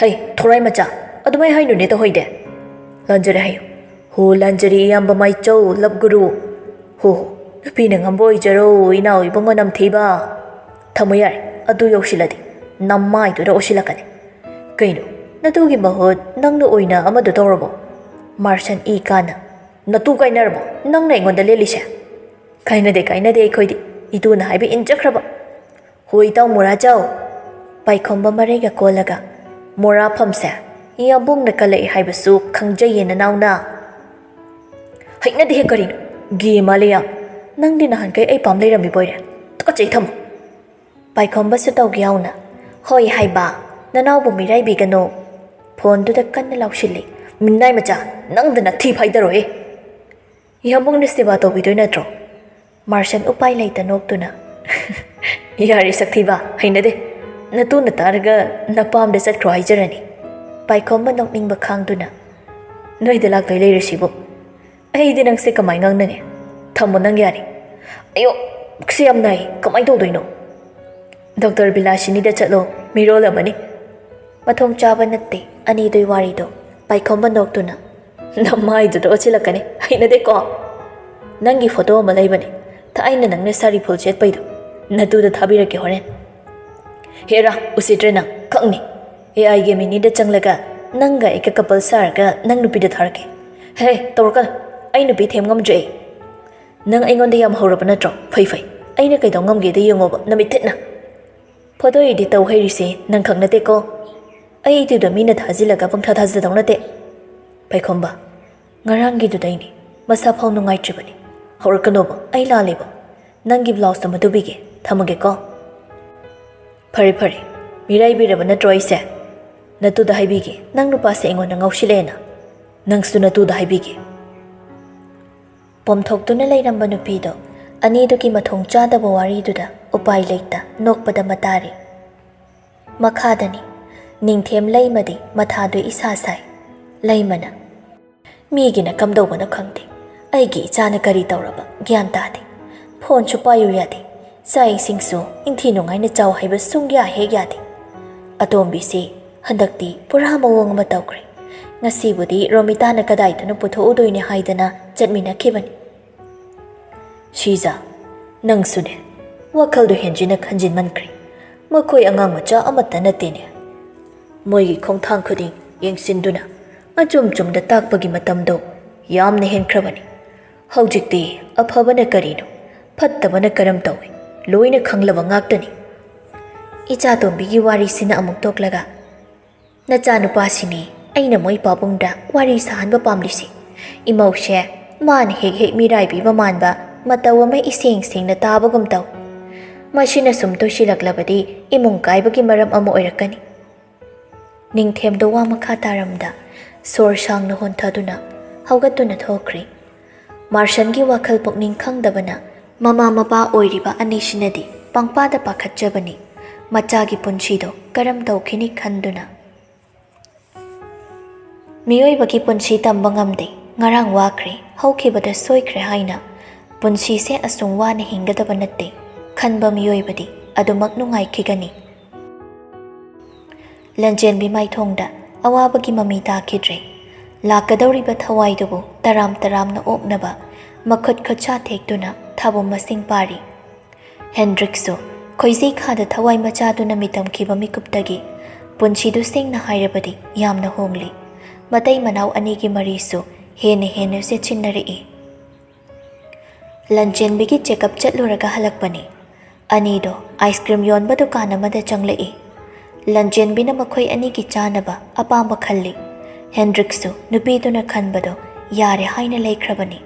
ꯍꯩ, ꯊꯣꯔꯥꯏ ꯃꯆꯥ, ꯑꯗꯨꯃꯥꯏ ꯍꯥꯏꯅꯨꯅꯦ ꯇꯧꯍꯩꯗꯦ꯫ ꯂꯥꯟꯖꯔꯦ ꯍꯥꯏꯌꯨ꯫ ꯍꯣ, ꯂꯥꯟꯖꯔꯦ ꯏꯌꯥꯝꯕ ꯃꯥꯏꯆꯧ, ꯂꯞ ꯒꯨꯔꯨ꯫ ꯍꯣ, ꯍꯣ, ꯅꯨꯄꯤꯅ ꯉꯝꯕ ꯑꯣꯏꯖꯔꯣ, ꯏꯅꯥꯎ ꯏꯕꯨꯡꯉꯣ ꯅꯝꯊꯤꯕ꯫ ꯊꯝꯃꯣ ꯌꯥꯔꯦ, ꯑꯗꯨ ꯌꯧꯁꯤꯜꯂꯗꯤ ꯅꯃꯥꯏꯗꯨꯗ ꯑꯣꯁꯤꯜꯂꯛꯀꯅꯤ꯫ ꯀꯩꯅꯣ, ꯅꯇꯨꯒꯤ ꯃꯍꯨꯠ ꯅꯪꯅ ꯑꯣꯏꯅ ꯑꯃꯗꯨ ꯇꯧꯔꯕꯣ?" ꯃꯥꯔꯁꯟ ꯏ ꯀꯥꯅ꯫ "ꯅꯇꯨ ꯀꯥꯏꯅꯔꯕꯣ ꯅꯪꯅ ꯑꯩꯉꯣꯟꯗ ꯂꯦꯜꯂꯤꯁꯦ?" "ꯀꯥꯏꯅꯗꯦ, ꯀꯥꯏꯅꯗꯦ ꯑꯩꯈꯣꯏꯗꯤ꯫ ꯏꯇꯨꯅ ꯍꯥꯏꯕ ꯏꯟꯖꯈ꯭ꯔꯕ꯫" "ꯍꯣ ꯏꯇꯥꯎ ꯃꯣꯔꯥ ꯆꯥꯎ꯫" ꯄꯥꯏꯈꯣꯝꯕ ꯃꯔꯩꯒ ꯀꯣꯜꯂꯒ ꯃꯣꯔꯥ ꯐꯝꯁꯦ ꯌꯥꯝꯕꯨꯡꯅ ꯀꯜꯂꯛꯏ ꯍꯥꯏꯕꯁꯨ ꯈꯪꯖꯩꯌꯦ ꯅꯅꯥꯎꯅ꯫ "ꯍꯩꯅꯗꯦꯍꯦ ꯀꯔꯤꯅꯣ? ꯒꯦ ꯃꯥꯜꯂꯦ ꯌꯥꯝ꯫ ꯅꯪꯗꯤ ꯅꯍꯥꯟꯈꯩ ꯑꯩ ꯄꯥꯝ ꯂꯩꯔꯝꯃꯤꯕꯣꯏꯔꯦ꯫ ꯇꯨꯀꯠꯆꯩ ꯊꯝꯃꯣ꯫" ꯄꯥꯏꯈꯣꯝꯕꯁꯨ ꯇꯧꯒꯦ ꯌꯥꯎꯅ, "ꯍꯣꯏ ꯍꯥꯏꯕ, ꯅꯅꯥꯎꯕꯨ ꯃꯤꯔꯥꯏꯕꯤꯒꯅꯨ꯫" ꯐꯣꯟꯗꯨꯗ ꯀꯟꯅ ꯂꯥꯎꯁꯤꯜꯂꯤ꯫ "ꯃꯤꯅꯥꯏ ꯃꯆꯥ, ꯅꯪꯗ ꯅꯊꯤ ꯐꯥꯏꯗꯔꯣꯍꯦ!" ꯌꯥꯝꯕꯨꯡꯅ ꯁꯦꯕꯥ ꯇꯧꯕꯤꯗꯣꯏ ꯅꯠꯇ꯭ꯔꯣ? ꯃꯥꯔꯁꯟ ꯎꯄꯥꯏ ꯂꯩꯇ ꯅꯣꯛꯇꯨꯅ, "ꯌꯥꯔꯦ ꯁꯛꯊꯤꯕ, ꯍꯩꯅꯗꯦ꯫ ꯅꯇꯨꯅ ꯇꯥꯔꯒ ꯅꯄꯥꯝꯗ ꯆꯠꯈ꯭ꯔꯣ ꯍꯥꯏꯖꯔꯅꯤ꯫ ꯄꯥꯏꯈꯣꯝꯕ ꯅꯣꯛꯅꯤꯡꯕ ꯈꯥꯡꯗꯨꯅ, "ꯅꯣꯏꯗ ꯂꯥꯛꯇꯣꯏ ꯂꯩꯔꯤꯁꯤꯕꯨ? ꯑꯩꯗꯤ ꯅꯪꯁꯦ ꯀꯃꯥꯏ ꯉꯥꯡꯅꯅꯤ? ꯊꯝꯃꯣ ꯅꯪ ꯌꯥꯔꯦ꯫ ꯑꯌꯣ, ꯄꯨꯛꯁꯦ ꯌꯥꯝ ꯅꯥꯏ, ꯀꯃꯥꯏ ꯇꯧꯗꯣꯏꯅꯣ?" "ꯗꯣꯛꯇꯔ ꯕꯤꯂꯥꯁꯤꯅꯤꯗ ꯆꯠꯂꯣ, ꯃꯤꯔꯣꯜ ꯑꯃꯅꯤ꯫" ꯃꯊꯣꯡ ꯆꯥꯕ ꯅꯠꯇꯦ ꯑꯅꯤꯗꯨꯏ ꯋꯥꯔꯤꯗꯣ꯫ ꯄꯥꯏꯈꯣꯝꯕ ꯅꯣꯛꯇꯨꯅ, "ꯅꯃꯥꯏꯗꯨꯗ ꯑꯣꯠꯁꯤꯜꯂꯛꯀꯅꯤ, ꯍꯩꯅꯗꯦꯀꯣ꯫ ꯅꯪꯒꯤ ꯐꯣꯇꯣ ꯑꯃ ꯂꯩꯕꯅꯦ, ꯊꯥꯏꯅ ꯅꯪꯅ ꯁꯥꯔꯤ ꯐꯨꯜ ꯁꯦꯠꯄꯩꯗꯣ, ꯅꯇꯨꯗ ꯊꯥꯕꯤꯔꯛꯀꯦ ꯍꯣꯔꯦꯟ꯫ ꯍꯦꯔꯥ, ꯎꯁꯤꯠꯇ꯭ꯔꯦ ꯅꯪ, ꯈꯪꯅꯤ꯫ ꯑꯦ ꯑꯥꯏꯒꯤ ꯃꯤꯅꯤꯗ ꯆꯪꯂꯒ ꯅꯪꯒ ꯑꯩꯒ ꯀꯄꯜ ꯁꯥꯔꯒ ꯅꯪ ꯅꯨꯄꯤꯗ ꯊꯥꯔꯛꯀꯦ꯫ ꯍꯦ, ꯇꯧꯔꯛꯀꯅꯨ, ꯑꯩ ꯅꯨꯄꯤ ꯊꯦꯝ ꯉꯝꯗ꯭ꯔꯦ ꯑꯩ꯫ ꯅꯪ ꯑꯩꯉꯣꯟꯗ ꯌꯥꯝ ꯍꯧꯔꯕ ꯅꯠꯇ꯭ꯔꯣ? ꯐꯩ ꯐꯩ, ꯑꯩꯅ ꯀꯩꯗꯧ ꯉꯝꯒꯦꯗ ꯌꯦꯡꯉꯣꯕ ꯅꯃꯤꯠ ꯊꯤꯠꯅ꯫ ꯐꯣꯇꯣ ꯏꯗꯤꯠ ꯇꯧ ꯍꯩꯔꯤꯁꯦ ꯅꯪ ꯈꯛ ꯅꯠꯇꯦꯀꯣ꯫ ꯑꯩ ꯏꯗꯨꯗ ꯃꯤꯅ ꯊꯥꯖꯤꯜꯂꯒ ꯄꯪꯊꯥ ꯊꯥꯖꯗꯧ ꯅꯠꯇꯦ꯫ ꯄꯥꯏꯈꯣꯝꯕ, ꯉꯔꯥꯡꯒꯤꯗꯨꯗꯩꯅꯦ, ꯃꯁꯥ ꯐꯥꯎ ꯅꯨꯡꯉꯥꯏꯇ꯭ꯔꯤꯕꯅꯤ꯫ ꯍꯧꯔꯛꯀꯅꯣꯕ, ꯑꯩ ꯂꯥꯜꯂꯦꯕ꯫ ꯅꯪꯒꯤ ꯕ꯭ꯂꯥꯎꯁꯇꯣ ꯃꯗꯨ ꯄꯤꯒꯦ, ꯊꯝꯃꯒꯦꯀꯣ꯫ ꯐꯔꯦ ꯐꯔꯦ, ꯃꯤꯔꯥꯏꯕꯤꯔꯕ ꯅꯠꯇ꯭ꯔꯣ ꯑꯩꯁꯦ? ꯅꯇꯨꯗ ꯍꯥꯏꯕꯤꯒꯦ, ꯅꯪ ꯅꯨꯄꯥꯁꯦ ꯑꯩꯉꯣꯟꯗ ꯉꯥꯎꯁꯤꯜꯂꯛꯑꯦꯅ꯫ ꯅꯪꯁꯨ ꯅꯇꯨꯗ ꯍꯥꯏꯕꯤꯒꯦ꯫ ꯄꯣꯝꯊꯣꯛꯇꯨꯅ ꯂꯩꯔꯝꯕ ꯅꯨꯄꯤꯗꯣ ꯑꯅꯤꯗꯨꯒꯤ ꯃꯊꯣꯡ ꯆꯥꯗꯕ ꯋꯥꯔꯤꯗꯨꯗ ꯎꯄꯥꯏ ꯂꯩꯇ ꯅꯣꯛꯄꯗ ꯃꯇꯥꯔꯤ꯫ ꯃꯈꯥꯗꯅꯤ, ꯅꯤꯡꯊꯦꯝ ꯂꯩꯃꯗꯤ ꯃꯊꯥꯗꯨ ꯏꯁꯥ ꯁꯥꯏ꯫ ꯂꯩꯃꯅ, "ꯃꯤꯒꯤꯅ ꯀꯝꯗꯧꯕꯅꯣ ꯈꯪꯗꯦ, ꯑꯩꯒꯤ ꯏꯆꯥꯅ ꯀꯔꯤ ꯇꯧꯔꯕ ꯒ꯭ꯌꯥꯟ ꯇꯥꯗꯦ꯫ ꯐꯣꯟꯁꯨ ꯄꯥꯏꯌꯨ ꯌꯥꯗꯦ, ꯆꯥꯛ ꯏꯁꯤꯡꯁꯨ ꯏꯪꯊꯤ ꯅꯨꯡꯉꯥꯏꯅ ꯆꯥꯎ ꯍꯥꯏꯕ ꯁꯨꯡꯌꯥ ꯍꯦꯛ ꯌꯥꯗꯦ꯫ ꯑꯇꯣꯝꯕꯤꯁꯤ ꯍꯟꯗꯛꯇꯤ ꯄꯨꯔꯥ ꯃꯑꯣꯡ ꯑꯃ ꯇꯧꯈ꯭ꯔꯦ꯫ ꯉꯁꯤꯕꯨꯗꯤ ꯔꯣꯃꯤꯇꯥꯅ ꯀꯗꯥꯏꯗꯅꯣ ꯄꯨꯊꯣꯛꯎꯗꯣꯏꯅꯦ ꯍꯥꯏꯗꯅ ꯆꯠꯃꯤꯟꯅꯈꯤꯕꯅꯤ꯫" "ꯁꯤꯖ, ꯅꯪꯁꯨꯅꯦ, ꯋꯥꯈꯜꯗꯣ ꯍꯦꯟꯖꯤꯟꯅ ꯈꯟꯖꯤꯟꯃꯟꯈ꯭ꯔꯦ꯫ ꯃꯈꯣꯏ ꯑꯉꯥꯡ ꯃꯆꯥ ꯑꯃꯠꯇ ꯅꯠꯇꯦꯅꯦ꯫ ꯃꯣꯏꯒꯤ ꯈꯣꯡꯊꯥꯡ ꯈꯨꯗꯤꯡ ꯌꯦꯡꯁꯤꯟꯗꯨꯅ ꯑꯆꯨꯝ ꯆꯨꯝꯗ ꯇꯥꯛꯄꯒꯤ ꯃꯇꯝꯗꯣ ꯌꯥꯝꯅ ꯍꯦꯟꯈ꯭ꯔꯕꯅꯤ꯫ ꯍꯧꯖꯤꯛꯇꯤ ꯑꯐꯕꯅ ꯀꯔꯤꯅꯣ, ꯐꯠꯇꯕꯅ ꯀꯔꯝ ꯇꯧꯏ, ꯂꯣꯏꯅ ꯈꯪꯂꯕ ꯉꯥꯛꯇꯅꯤ꯫" ꯏꯆꯥꯇꯣꯝꯕꯤꯒꯤ ꯋꯥꯔꯤꯁꯤꯅ ꯑꯃꯨꯛ ꯇꯣꯛꯂꯒ, "ꯅꯆꯥꯅꯨꯄꯥꯁꯤꯅꯤ ꯑꯩꯅ ꯃꯣꯏ ꯄꯥꯕꯨꯡꯗ ꯋꯥꯔꯤ ꯁꯥꯍꯟꯕ ꯄꯥꯝꯂꯤꯁꯤ꯫ ꯏꯃꯧꯁꯦ ꯃꯥꯅ ꯍꯦꯛ ꯍꯦꯛ ꯃꯤꯔꯥꯏꯕꯤꯕ ꯃꯥꯟꯕ ꯃꯇꯧ ꯑꯃ ꯏꯁꯦꯡ ꯁꯦꯡꯅ ꯇꯥꯕꯒꯨꯝ ꯇꯧ꯫ ꯃꯁꯤꯅ ꯁꯨꯝ ꯇꯣꯏꯁꯤꯜꯂꯛꯂꯕꯗꯤ ꯏꯃꯨꯡ ꯀꯥꯏꯕꯒꯤ ꯃꯔꯝ ꯑꯃ ꯑꯣꯏꯔꯛꯀꯅꯤ꯫" ꯅꯤꯡꯊꯦꯝꯗꯣ ꯋꯥ ꯃꯈꯥ ꯇꯥꯔꯝꯗ ꯁꯣꯔ ꯁꯥꯡꯅ ꯍꯣꯟꯊꯗꯨꯅ ꯍꯧꯒꯠꯇꯨꯅ ꯊꯣꯛꯈ꯭ꯔꯦ꯫ ꯃꯥꯔꯁꯟꯒꯤ ꯋꯥꯈꯜ ꯄꯨꯛꯅꯤꯡ ꯈꯪꯗꯕꯅ ꯃꯃꯥ ꯃꯄꯥ ꯑꯣꯏꯔꯤꯕ ꯑꯅꯤꯁꯤꯅꯗꯤ ꯄꯪꯄꯥꯗ ꯄꯥꯈꯠꯆꯕꯅꯤ꯫ ꯃꯆꯥꯒꯤ ꯄꯨꯟꯁꯤꯗꯣ ꯀꯔꯝ ꯇꯧꯈꯤꯅꯤ ꯈꯟꯗꯨꯅ꯫ ꯃꯤꯑꯣꯏꯕꯒꯤ ꯄꯨꯟꯁꯤ ꯇꯝꯕ ꯉꯝꯗꯦ꯫ ꯉꯔꯥꯡ ꯋꯥꯈ꯭ꯔꯦ, ꯍꯧꯈꯤꯕꯗ ꯁꯣꯏꯈ꯭ꯔꯦ ꯍꯥꯏꯅ ꯄꯨꯟꯁꯤꯁꯦ ꯑꯁꯨꯝ ꯋꯥꯅ ꯍꯤꯡꯒꯗꯕ ꯅꯠꯇꯦ ꯈꯟꯕ ꯃꯤꯑꯣꯏꯕꯗꯤ ꯑꯗꯨꯃꯛ ꯅꯨꯡꯉꯥꯏꯈꯤꯒꯅꯤ꯫ ꯂꯟꯖꯦꯟꯕꯤ ꯃꯥꯏꯊꯣꯡꯗ ꯑꯋꯥꯕꯒꯤ ꯃꯃꯤ ꯇꯥꯈꯤꯗ꯭ꯔꯦ꯫ ꯂꯥꯛꯀꯗꯧꯔꯤꯕ ꯊꯋꯥꯏꯗꯨꯕꯨ ꯇꯔꯥꯝ ꯇꯔꯥꯝꯅ ꯑꯣꯛꯅꯕ ꯃꯈꯨꯠ ꯈꯨꯠꯁꯥ ꯊꯦꯛꯇꯨꯅ ꯊꯥꯕꯨꯝ ꯃꯁꯤꯡ ꯄꯥꯔꯤ꯫ ꯍꯦꯟꯗ꯭ꯔꯤꯛꯁꯨ ꯈꯣꯏꯖꯩ ꯈꯥꯗ ꯊꯋꯥꯏ ꯃꯆꯥꯗꯨꯅ ꯃꯤꯇꯝꯈꯤꯕ ꯃꯤꯀꯨꯞꯇꯒꯤ ꯄꯨꯟꯁꯤꯗꯨ ꯁꯦꯡꯅ ꯍꯥꯏꯔꯕꯗꯤ ꯌꯥꯝꯅ ꯍꯣꯡꯂꯤ꯫ ꯃꯇꯩ ꯃꯅꯥꯎ ꯑꯅꯤꯒꯤ ꯃꯔꯤꯁꯨ ꯍꯦꯟꯅ ꯍꯦꯟꯅ ꯆꯦꯠꯁꯤꯟꯅꯔꯛꯏ꯫ ꯂꯟꯆꯦꯟꯕꯤꯒꯤ ꯆꯦꯛꯑꯞ ꯆꯠꯂꯨꯔꯒ ꯍꯜꯂꯛꯄꯅꯤ꯫ ꯑꯅꯤꯗꯣ ꯑꯥꯏꯁ ꯀ꯭ꯔꯤꯝ ꯌꯣꯟꯕ ꯗꯨꯀꯥꯟ ꯑꯃꯗ ꯆꯪꯂꯛꯏ꯫ ꯂꯟꯆꯦꯟꯕꯤꯅ ꯃꯈꯣꯏ ꯑꯅꯤꯒꯤ ꯆꯥꯅꯕ ꯑꯄꯥꯝꯕ ꯈꯜꯂꯤ꯫ ꯍꯦꯟꯗ꯭ꯔꯤꯛꯁꯨ ꯅꯨꯄꯤꯗꯨꯅ ꯈꯟꯕꯗꯣ ꯌꯥꯔꯦ ꯍꯥꯏꯅ ꯂꯩꯈ꯭ꯔꯕꯅꯤ꯫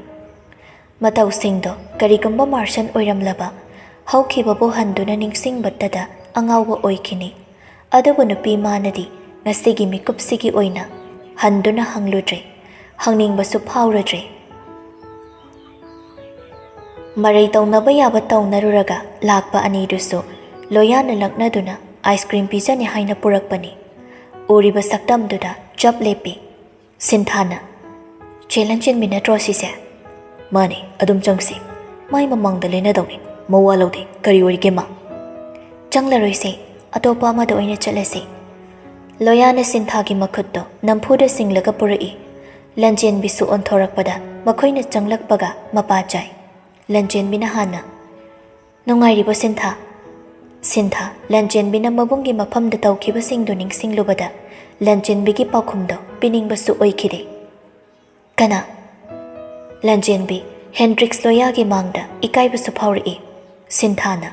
ꯃꯇꯧꯁꯤꯡꯗꯣ ꯀꯔꯤꯒꯨꯝꯕ ꯃꯥꯔꯁꯟ ꯑꯣꯏꯔꯝꯂꯕ ꯍꯧꯈꯤꯕꯕꯨ ꯍꯟꯗꯨꯅ ꯅꯤꯡꯁꯤꯡꯕꯇꯗ ꯑꯉꯥꯎꯕ ꯑꯣꯏꯈꯤꯅꯤ꯫ ꯑꯗꯨꯕꯨ ꯅꯨꯄꯤ ꯃꯥꯅꯗꯤ ꯉꯁꯤꯒꯤ ꯃꯤꯀꯨꯞꯁꯤꯒꯤ ꯑꯣꯏꯅ ꯍꯟꯗꯨꯅ ꯍꯪꯂꯨꯗ꯭ꯔꯦ, ꯍꯪꯅꯤꯡꯕꯁꯨ ꯐꯥꯎꯔꯗ꯭ꯔꯦ꯫ ꯃꯔꯩ ꯇꯧꯅꯕ ꯌꯥꯕ ꯇꯧꯅꯔꯨꯔꯒ ꯂꯥꯛꯄ ꯑꯅꯤꯗꯨꯁꯨ ꯂꯣꯌꯥꯅ ꯂꯛꯅꯗꯨꯅ ꯑꯥꯏꯁ ꯀ꯭ꯔꯤꯝ ꯄꯤꯖꯅꯤ ꯍꯥꯏꯅ ꯄꯨꯔꯛꯄꯅꯤ꯫ ꯎꯔꯤꯕ ꯁꯛꯇꯝꯗꯨꯗ ꯆꯞ ꯂꯦꯞꯄꯤ꯫ ꯁꯤꯟꯊꯥꯅ, "ꯆꯦ ꯂꯟꯆꯦꯟꯕꯤ ꯅꯠꯇ꯭ꯔꯣ ꯁꯤꯁꯦ?" "ꯃꯥꯅꯦ, ꯑꯗꯨꯝ ꯆꯪꯁꯤ꯫ ꯃꯥꯏ ꯃꯃꯥꯡꯗ ꯂꯦꯟꯅꯗꯧꯅꯤ꯫ ꯃꯋꯥ ꯂꯧꯗꯦ, ꯀꯔꯤ ꯑꯣꯏꯔꯤꯒꯦ ꯃꯥ?" "ꯆꯪꯂꯔꯣꯏꯁꯦ, ꯑꯇꯣꯞꯄ ꯑꯃꯗ ꯑꯣꯏꯅ ꯆꯠꯂꯁꯤ꯫" ꯂꯣꯌꯥꯅ ꯁꯤꯟꯊꯥꯒꯤ ꯃꯈꯨꯠꯇꯣ ꯅꯝꯐꯨꯗ ꯁꯤꯡꯂꯒ ꯄꯨꯔꯛꯏ꯫ ꯂꯟꯆꯦꯟꯕꯤꯁꯨ ꯑꯣꯟꯊꯣꯔꯛꯄꯗ ꯃꯈꯣꯏꯅ ꯆꯪꯂꯛꯄꯒ ꯃꯄꯥ ꯆꯥꯏ꯫ ꯂꯟꯆꯦꯟꯕꯤꯅ ꯍꯥꯟꯅ, "ꯅꯨꯡꯉꯥꯏꯔꯤꯕꯣ ꯁꯤꯟꯊꯥ?" ꯁꯤꯟꯊꯥ, ꯂꯟꯆꯦꯟꯕꯤꯅ ꯃꯕꯨꯡꯒꯤ ꯃꯐꯝꯗ ꯇꯧꯈꯤꯕꯁꯤꯡꯗꯨ ꯅꯤꯡꯁꯤꯡꯂꯨꯕꯗ ꯂꯟꯆꯦꯟꯕꯤꯒꯤ ꯄꯥꯎꯈꯨꯝꯗꯣ ꯄꯤꯅꯤꯡꯕꯁꯨ ꯑꯣꯏꯈꯤꯗꯦ꯫ "ꯀꯅꯥ?" ꯂꯟꯆꯦꯟꯕꯤ, ꯍꯦꯟꯗ꯭ꯔꯤꯛꯁ ꯂꯣꯌꯥꯒꯤ ꯃꯥꯡꯗ ꯏꯀꯥꯏꯕꯁꯨ ꯐꯥꯎꯔꯛꯏ꯫ ꯁꯤꯟꯊꯥꯅ,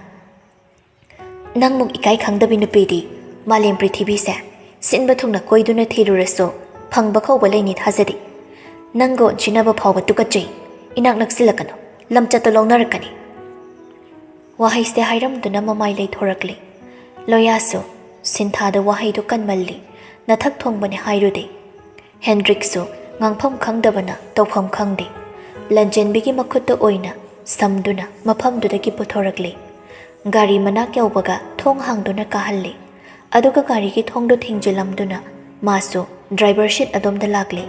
"ꯅꯪꯃꯨꯛ ꯏꯀꯥꯏ ꯈꯪꯗꯕꯤ ꯅꯨꯄꯤꯗꯤ ꯃꯥꯂꯦꯝ ꯄ꯭ꯔꯤꯊꯤꯕꯤꯁꯦ ꯁꯤꯟꯕ ꯊꯨꯡꯅ ꯀꯣꯏꯗꯨꯅ ꯊꯤꯔꯨꯔꯁꯨ ꯐꯪꯕ ꯀꯧꯕ ꯂꯩꯅꯤ ꯊꯥꯖꯗꯦ꯫ ꯅꯪꯒ ꯑꯣꯟꯁꯤꯟꯅꯕ ꯐꯥꯎꯕ ꯇꯨꯀꯠꯆꯩ꯫ ꯏꯅꯥꯛ ꯅꯛꯁꯤꯜꯂꯛꯀꯅꯨ, ꯂꯝꯆꯠꯇꯣ ꯂꯧꯅꯔꯛꯀꯅꯤ꯫" ꯋꯥꯍꯩꯁꯦ ꯍꯥꯏꯔꯝꯗꯨꯅ ꯃꯃꯥꯏ ꯂꯩꯊꯣꯔꯛꯂꯤ꯫ ꯂꯣꯌꯥꯁꯨ ꯁꯤꯟꯊꯥꯗ ꯋꯥꯍꯩꯗꯨ ꯀꯟꯃꯜꯂꯤ, ꯅꯊꯛ ꯊꯣꯡꯕꯅꯤ ꯍꯥꯏꯔꯨꯗꯦ꯫ ꯍꯦꯟꯗ꯭ꯔꯤꯛꯁꯨ ꯉꯥꯡꯐꯝ ꯈꯪꯗꯕꯅ ꯇꯧꯐꯝ ꯈꯪꯗꯦ꯫ ꯂꯟꯆꯦꯟꯕꯤꯒꯤ ꯃꯈꯨꯠꯇ ꯑꯣꯏꯅ ꯁꯝꯗꯨꯅ ꯃꯐꯝꯗꯨꯗꯒꯤ ꯄꯨꯊꯣꯔꯛꯂꯦ꯫ ꯒꯥꯔꯤ ꯃꯅꯥꯛ ꯌꯧꯕꯒ ꯊꯣꯡ ꯍꯥꯡꯗꯨꯅ ꯀꯥꯍꯜꯂꯦ꯫ ꯑꯗꯨꯒ ꯒꯥꯔꯤꯒꯤ ꯊꯣꯡꯗꯨ ꯊꯤꯡꯖꯤꯜꯂꯝꯗꯨꯅ ꯃꯥꯁꯨ ꯗ꯭ꯔꯥꯏꯚꯔ ꯁꯤꯠ ꯑꯗꯣꯝꯗ ꯂꯥꯛꯂꯦ꯫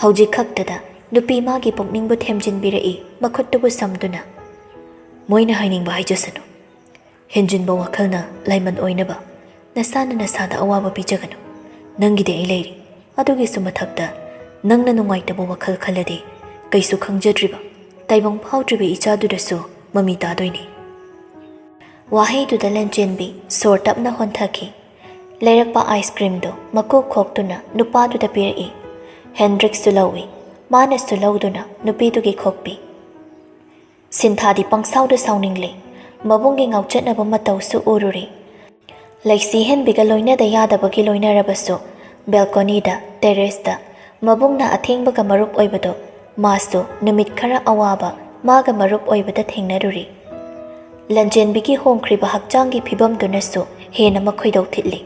ꯍꯧꯖꯤꯛ ꯈꯛꯇꯗ ꯅꯨꯄꯤ ꯃꯥꯒꯤ ꯄꯨꯛꯅꯤꯡꯕꯨ ꯊꯦꯝꯖꯤꯟꯕꯤꯔꯛꯏ, ꯃꯈꯨꯠꯇꯨꯕꯨ ꯁꯝꯗꯨꯅ꯫ "ꯃꯣꯏꯅ ꯍꯥꯏꯅꯤꯡꯕ ꯍꯥꯏꯖꯁꯅꯨ꯫ ꯍꯦꯟꯖꯤꯟꯕ ꯋꯥꯈꯜꯅ ꯂꯥꯏꯃꯟ ꯑꯣꯏꯅꯕ ꯅꯁꯥꯅ ꯅꯁꯥꯗ ꯑꯋꯥꯕ ꯄꯤꯖꯒꯅꯨ꯫ ꯅꯪꯒꯤꯗꯤ ꯑꯩ ꯂꯩꯔꯤ꯫ ꯑꯗꯨꯒꯤꯁꯨ ꯃꯊꯛꯇ ꯅꯪꯅ ꯅꯨꯡꯉꯥꯏꯇꯕ ꯋꯥꯈꯜ ꯈꯜꯂꯗꯤ ꯀꯩꯁꯨ ꯈꯪꯖꯗ꯭ꯔꯤꯕ, ꯇꯥꯏꯕꯪ ꯐꯥꯎꯗ꯭ꯔꯤꯕ ꯏꯆꯥꯗꯨꯗꯁꯨ ꯃꯃꯤ ꯇꯥꯗꯣꯏꯅꯤ꯫" ꯋꯥꯍꯩꯗꯨꯗ ꯂꯟꯆꯦꯟꯕꯤ ꯁꯣꯔ ꯇꯞꯅ ꯍꯣꯟꯊꯈꯤ꯫ ꯂꯩꯔꯛꯄ ꯑꯥꯏꯁ ꯀ꯭ꯔꯤꯝꯗꯨ ꯃꯀꯨ ꯈꯣꯛꯇꯨꯅ ꯅꯨꯄꯥꯗꯨꯗ ꯄꯤꯔꯛꯏ꯫ ꯍꯦꯟꯗ꯭ꯔꯤꯛꯁꯁꯨ ꯂꯧꯏ꯫ ꯃꯥꯅꯁꯨ ꯂꯧꯗꯨꯅ ꯅꯨꯄꯤꯗꯨꯒꯤ ꯈꯣꯛꯄꯤ꯫ ꯁꯤꯟꯊꯥꯗꯤ ꯄꯪꯁꯥꯎꯗ ꯁꯥꯎꯅꯤꯡꯂꯦ꯫ ꯃꯕꯨꯡꯒꯤ ꯉꯥꯎꯆꯠꯅꯕ ꯃꯇꯧꯁꯨ ꯎꯔꯨꯔꯦ꯫ ꯂꯩꯁꯤ ꯍꯦꯟꯕꯤꯒ ꯂꯣꯏꯅꯗ ꯌꯥꯗꯕꯒꯤ ꯂꯣꯏꯅꯔꯕꯁꯨ ꯕꯦꯜꯀꯣꯅꯤꯗ, ꯇꯦꯔꯦꯁꯇ ꯃꯕꯨꯡꯅ ꯑꯊꯦꯡꯕꯒ ꯃꯔꯨꯞ ꯑꯣꯏꯕꯗꯣ ꯃꯥꯁꯨ ꯅꯨꯃꯤꯠ ꯈꯔ ꯑꯋꯥꯕ ꯃꯥꯒ ꯃꯔꯨꯞ ꯑꯣꯏꯕꯗ ꯊꯦꯡꯅꯔꯨꯔꯦ꯫ ꯂꯟꯆꯦꯟꯕꯤꯒꯤ ꯍꯣꯡꯈ꯭ꯔꯤꯕ ꯍꯛꯆꯥꯡꯒꯤ ꯐꯤꯕꯝꯗꯨꯅꯁꯨ ꯍꯦꯟꯅ ꯃꯈꯣꯏꯗꯧ ꯊꯤꯠꯂꯤ꯫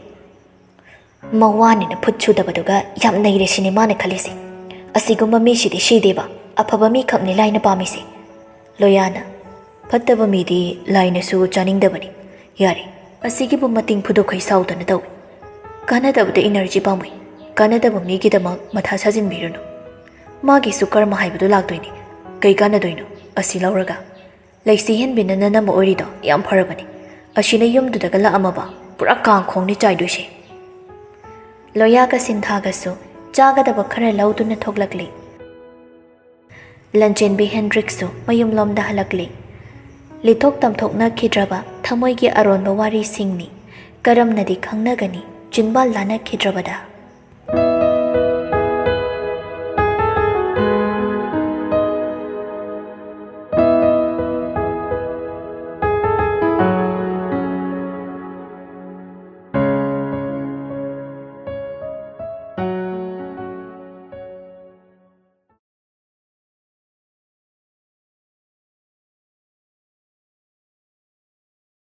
"ꯃꯋꯥꯅꯤꯅ ꯐꯨꯠ ꯁꯨꯗꯕꯗꯨꯒ ꯌꯥꯝ ꯅꯩꯔꯦ ꯁꯤꯅꯦ ꯃꯥꯅ ꯈꯜꯂꯤꯁꯦ꯫ ꯑꯁꯤꯒꯨꯝꯕ ꯃꯤꯁꯤꯗꯤ ꯁꯤꯗꯦꯕ, ꯑꯐꯕ ꯃꯤꯈꯛꯅꯤ ꯂꯥꯏꯅ ꯄꯥꯝꯃꯤꯁꯦ꯫" ꯂꯣꯌꯥꯅ, "ꯐꯠꯇꯕ ꯃꯤꯗꯤ ꯂꯥꯏꯅꯁꯨ ꯆꯥꯅꯤꯡꯗꯕꯅꯤ꯫ ꯌꯥꯔꯦ, ꯑꯁꯤꯒꯤꯕꯨ ꯃꯇꯤꯡ ꯐꯨꯗꯣꯛꯈꯩ ꯁꯥꯎꯗꯅ ꯇꯧꯏ꯫ ꯀꯥꯟꯅꯗꯕꯗ ꯏꯅꯔꯖꯤ ꯄꯥꯝꯃꯨꯏ꯫ ꯀꯥꯟꯅꯗꯕ ꯃꯤꯒꯤꯗꯃꯛ ꯃꯊꯥ ꯁꯥꯖꯤꯟꯕꯤꯔꯨꯅꯨ꯫ ꯃꯥꯒꯤꯁꯨ ꯀꯔꯃ ꯍꯥꯏꯕꯗꯨ ꯂꯥꯛꯇꯣꯏꯅꯤ꯫ ꯀꯩ ꯀꯥꯟꯅꯗꯣꯏꯅꯣ ꯑꯁꯤ ꯂꯧꯔꯒ? ꯂꯩꯁꯤ ꯍꯦꯟꯕꯤꯅ ꯅꯅꯝꯃ ꯑꯣꯏꯔꯤꯗꯣ ꯌꯥꯝ ꯐꯔꯕꯅꯤ꯫ ꯑꯁꯤꯅ ꯌꯨꯝꯗꯨꯗꯒ ꯂꯥꯛꯑꯝꯃꯕ ꯄꯨꯔꯥ ꯀꯥꯡꯈꯣꯡꯅꯤ ꯆꯥꯏꯗꯣꯏꯁꯦ꯫" ꯂꯣꯌꯥꯒ ꯁꯤꯟꯊꯥꯒꯁꯨ ꯆꯥꯒꯗꯕ ꯈꯔ ꯂꯧꯗꯨꯅ ꯊꯣꯛꯂꯛꯂꯤ꯫ ꯂꯟꯆꯦꯟꯕꯤ ꯍꯦꯟꯗ꯭ꯔꯤꯛꯁꯨ ꯃꯌꯨꯝꯂꯣꯝꯗ ꯍꯜꯂꯛꯂꯤ꯫ ꯂꯤꯊꯣꯛ ꯇꯝꯊꯣꯛꯅꯈꯤꯗ꯭ꯔꯕ ꯊꯃꯣꯏꯒꯤ ꯑꯔꯣꯟꯕ ꯋꯥꯔꯤꯁꯤꯡꯅꯤ꯫ ꯀꯔꯝꯅꯗꯤ ꯈꯪꯅꯒꯅꯤ ꯆꯤꯟꯕꯥꯜ ꯂꯥꯟꯅꯈꯤꯗ꯭ꯔꯕꯗ?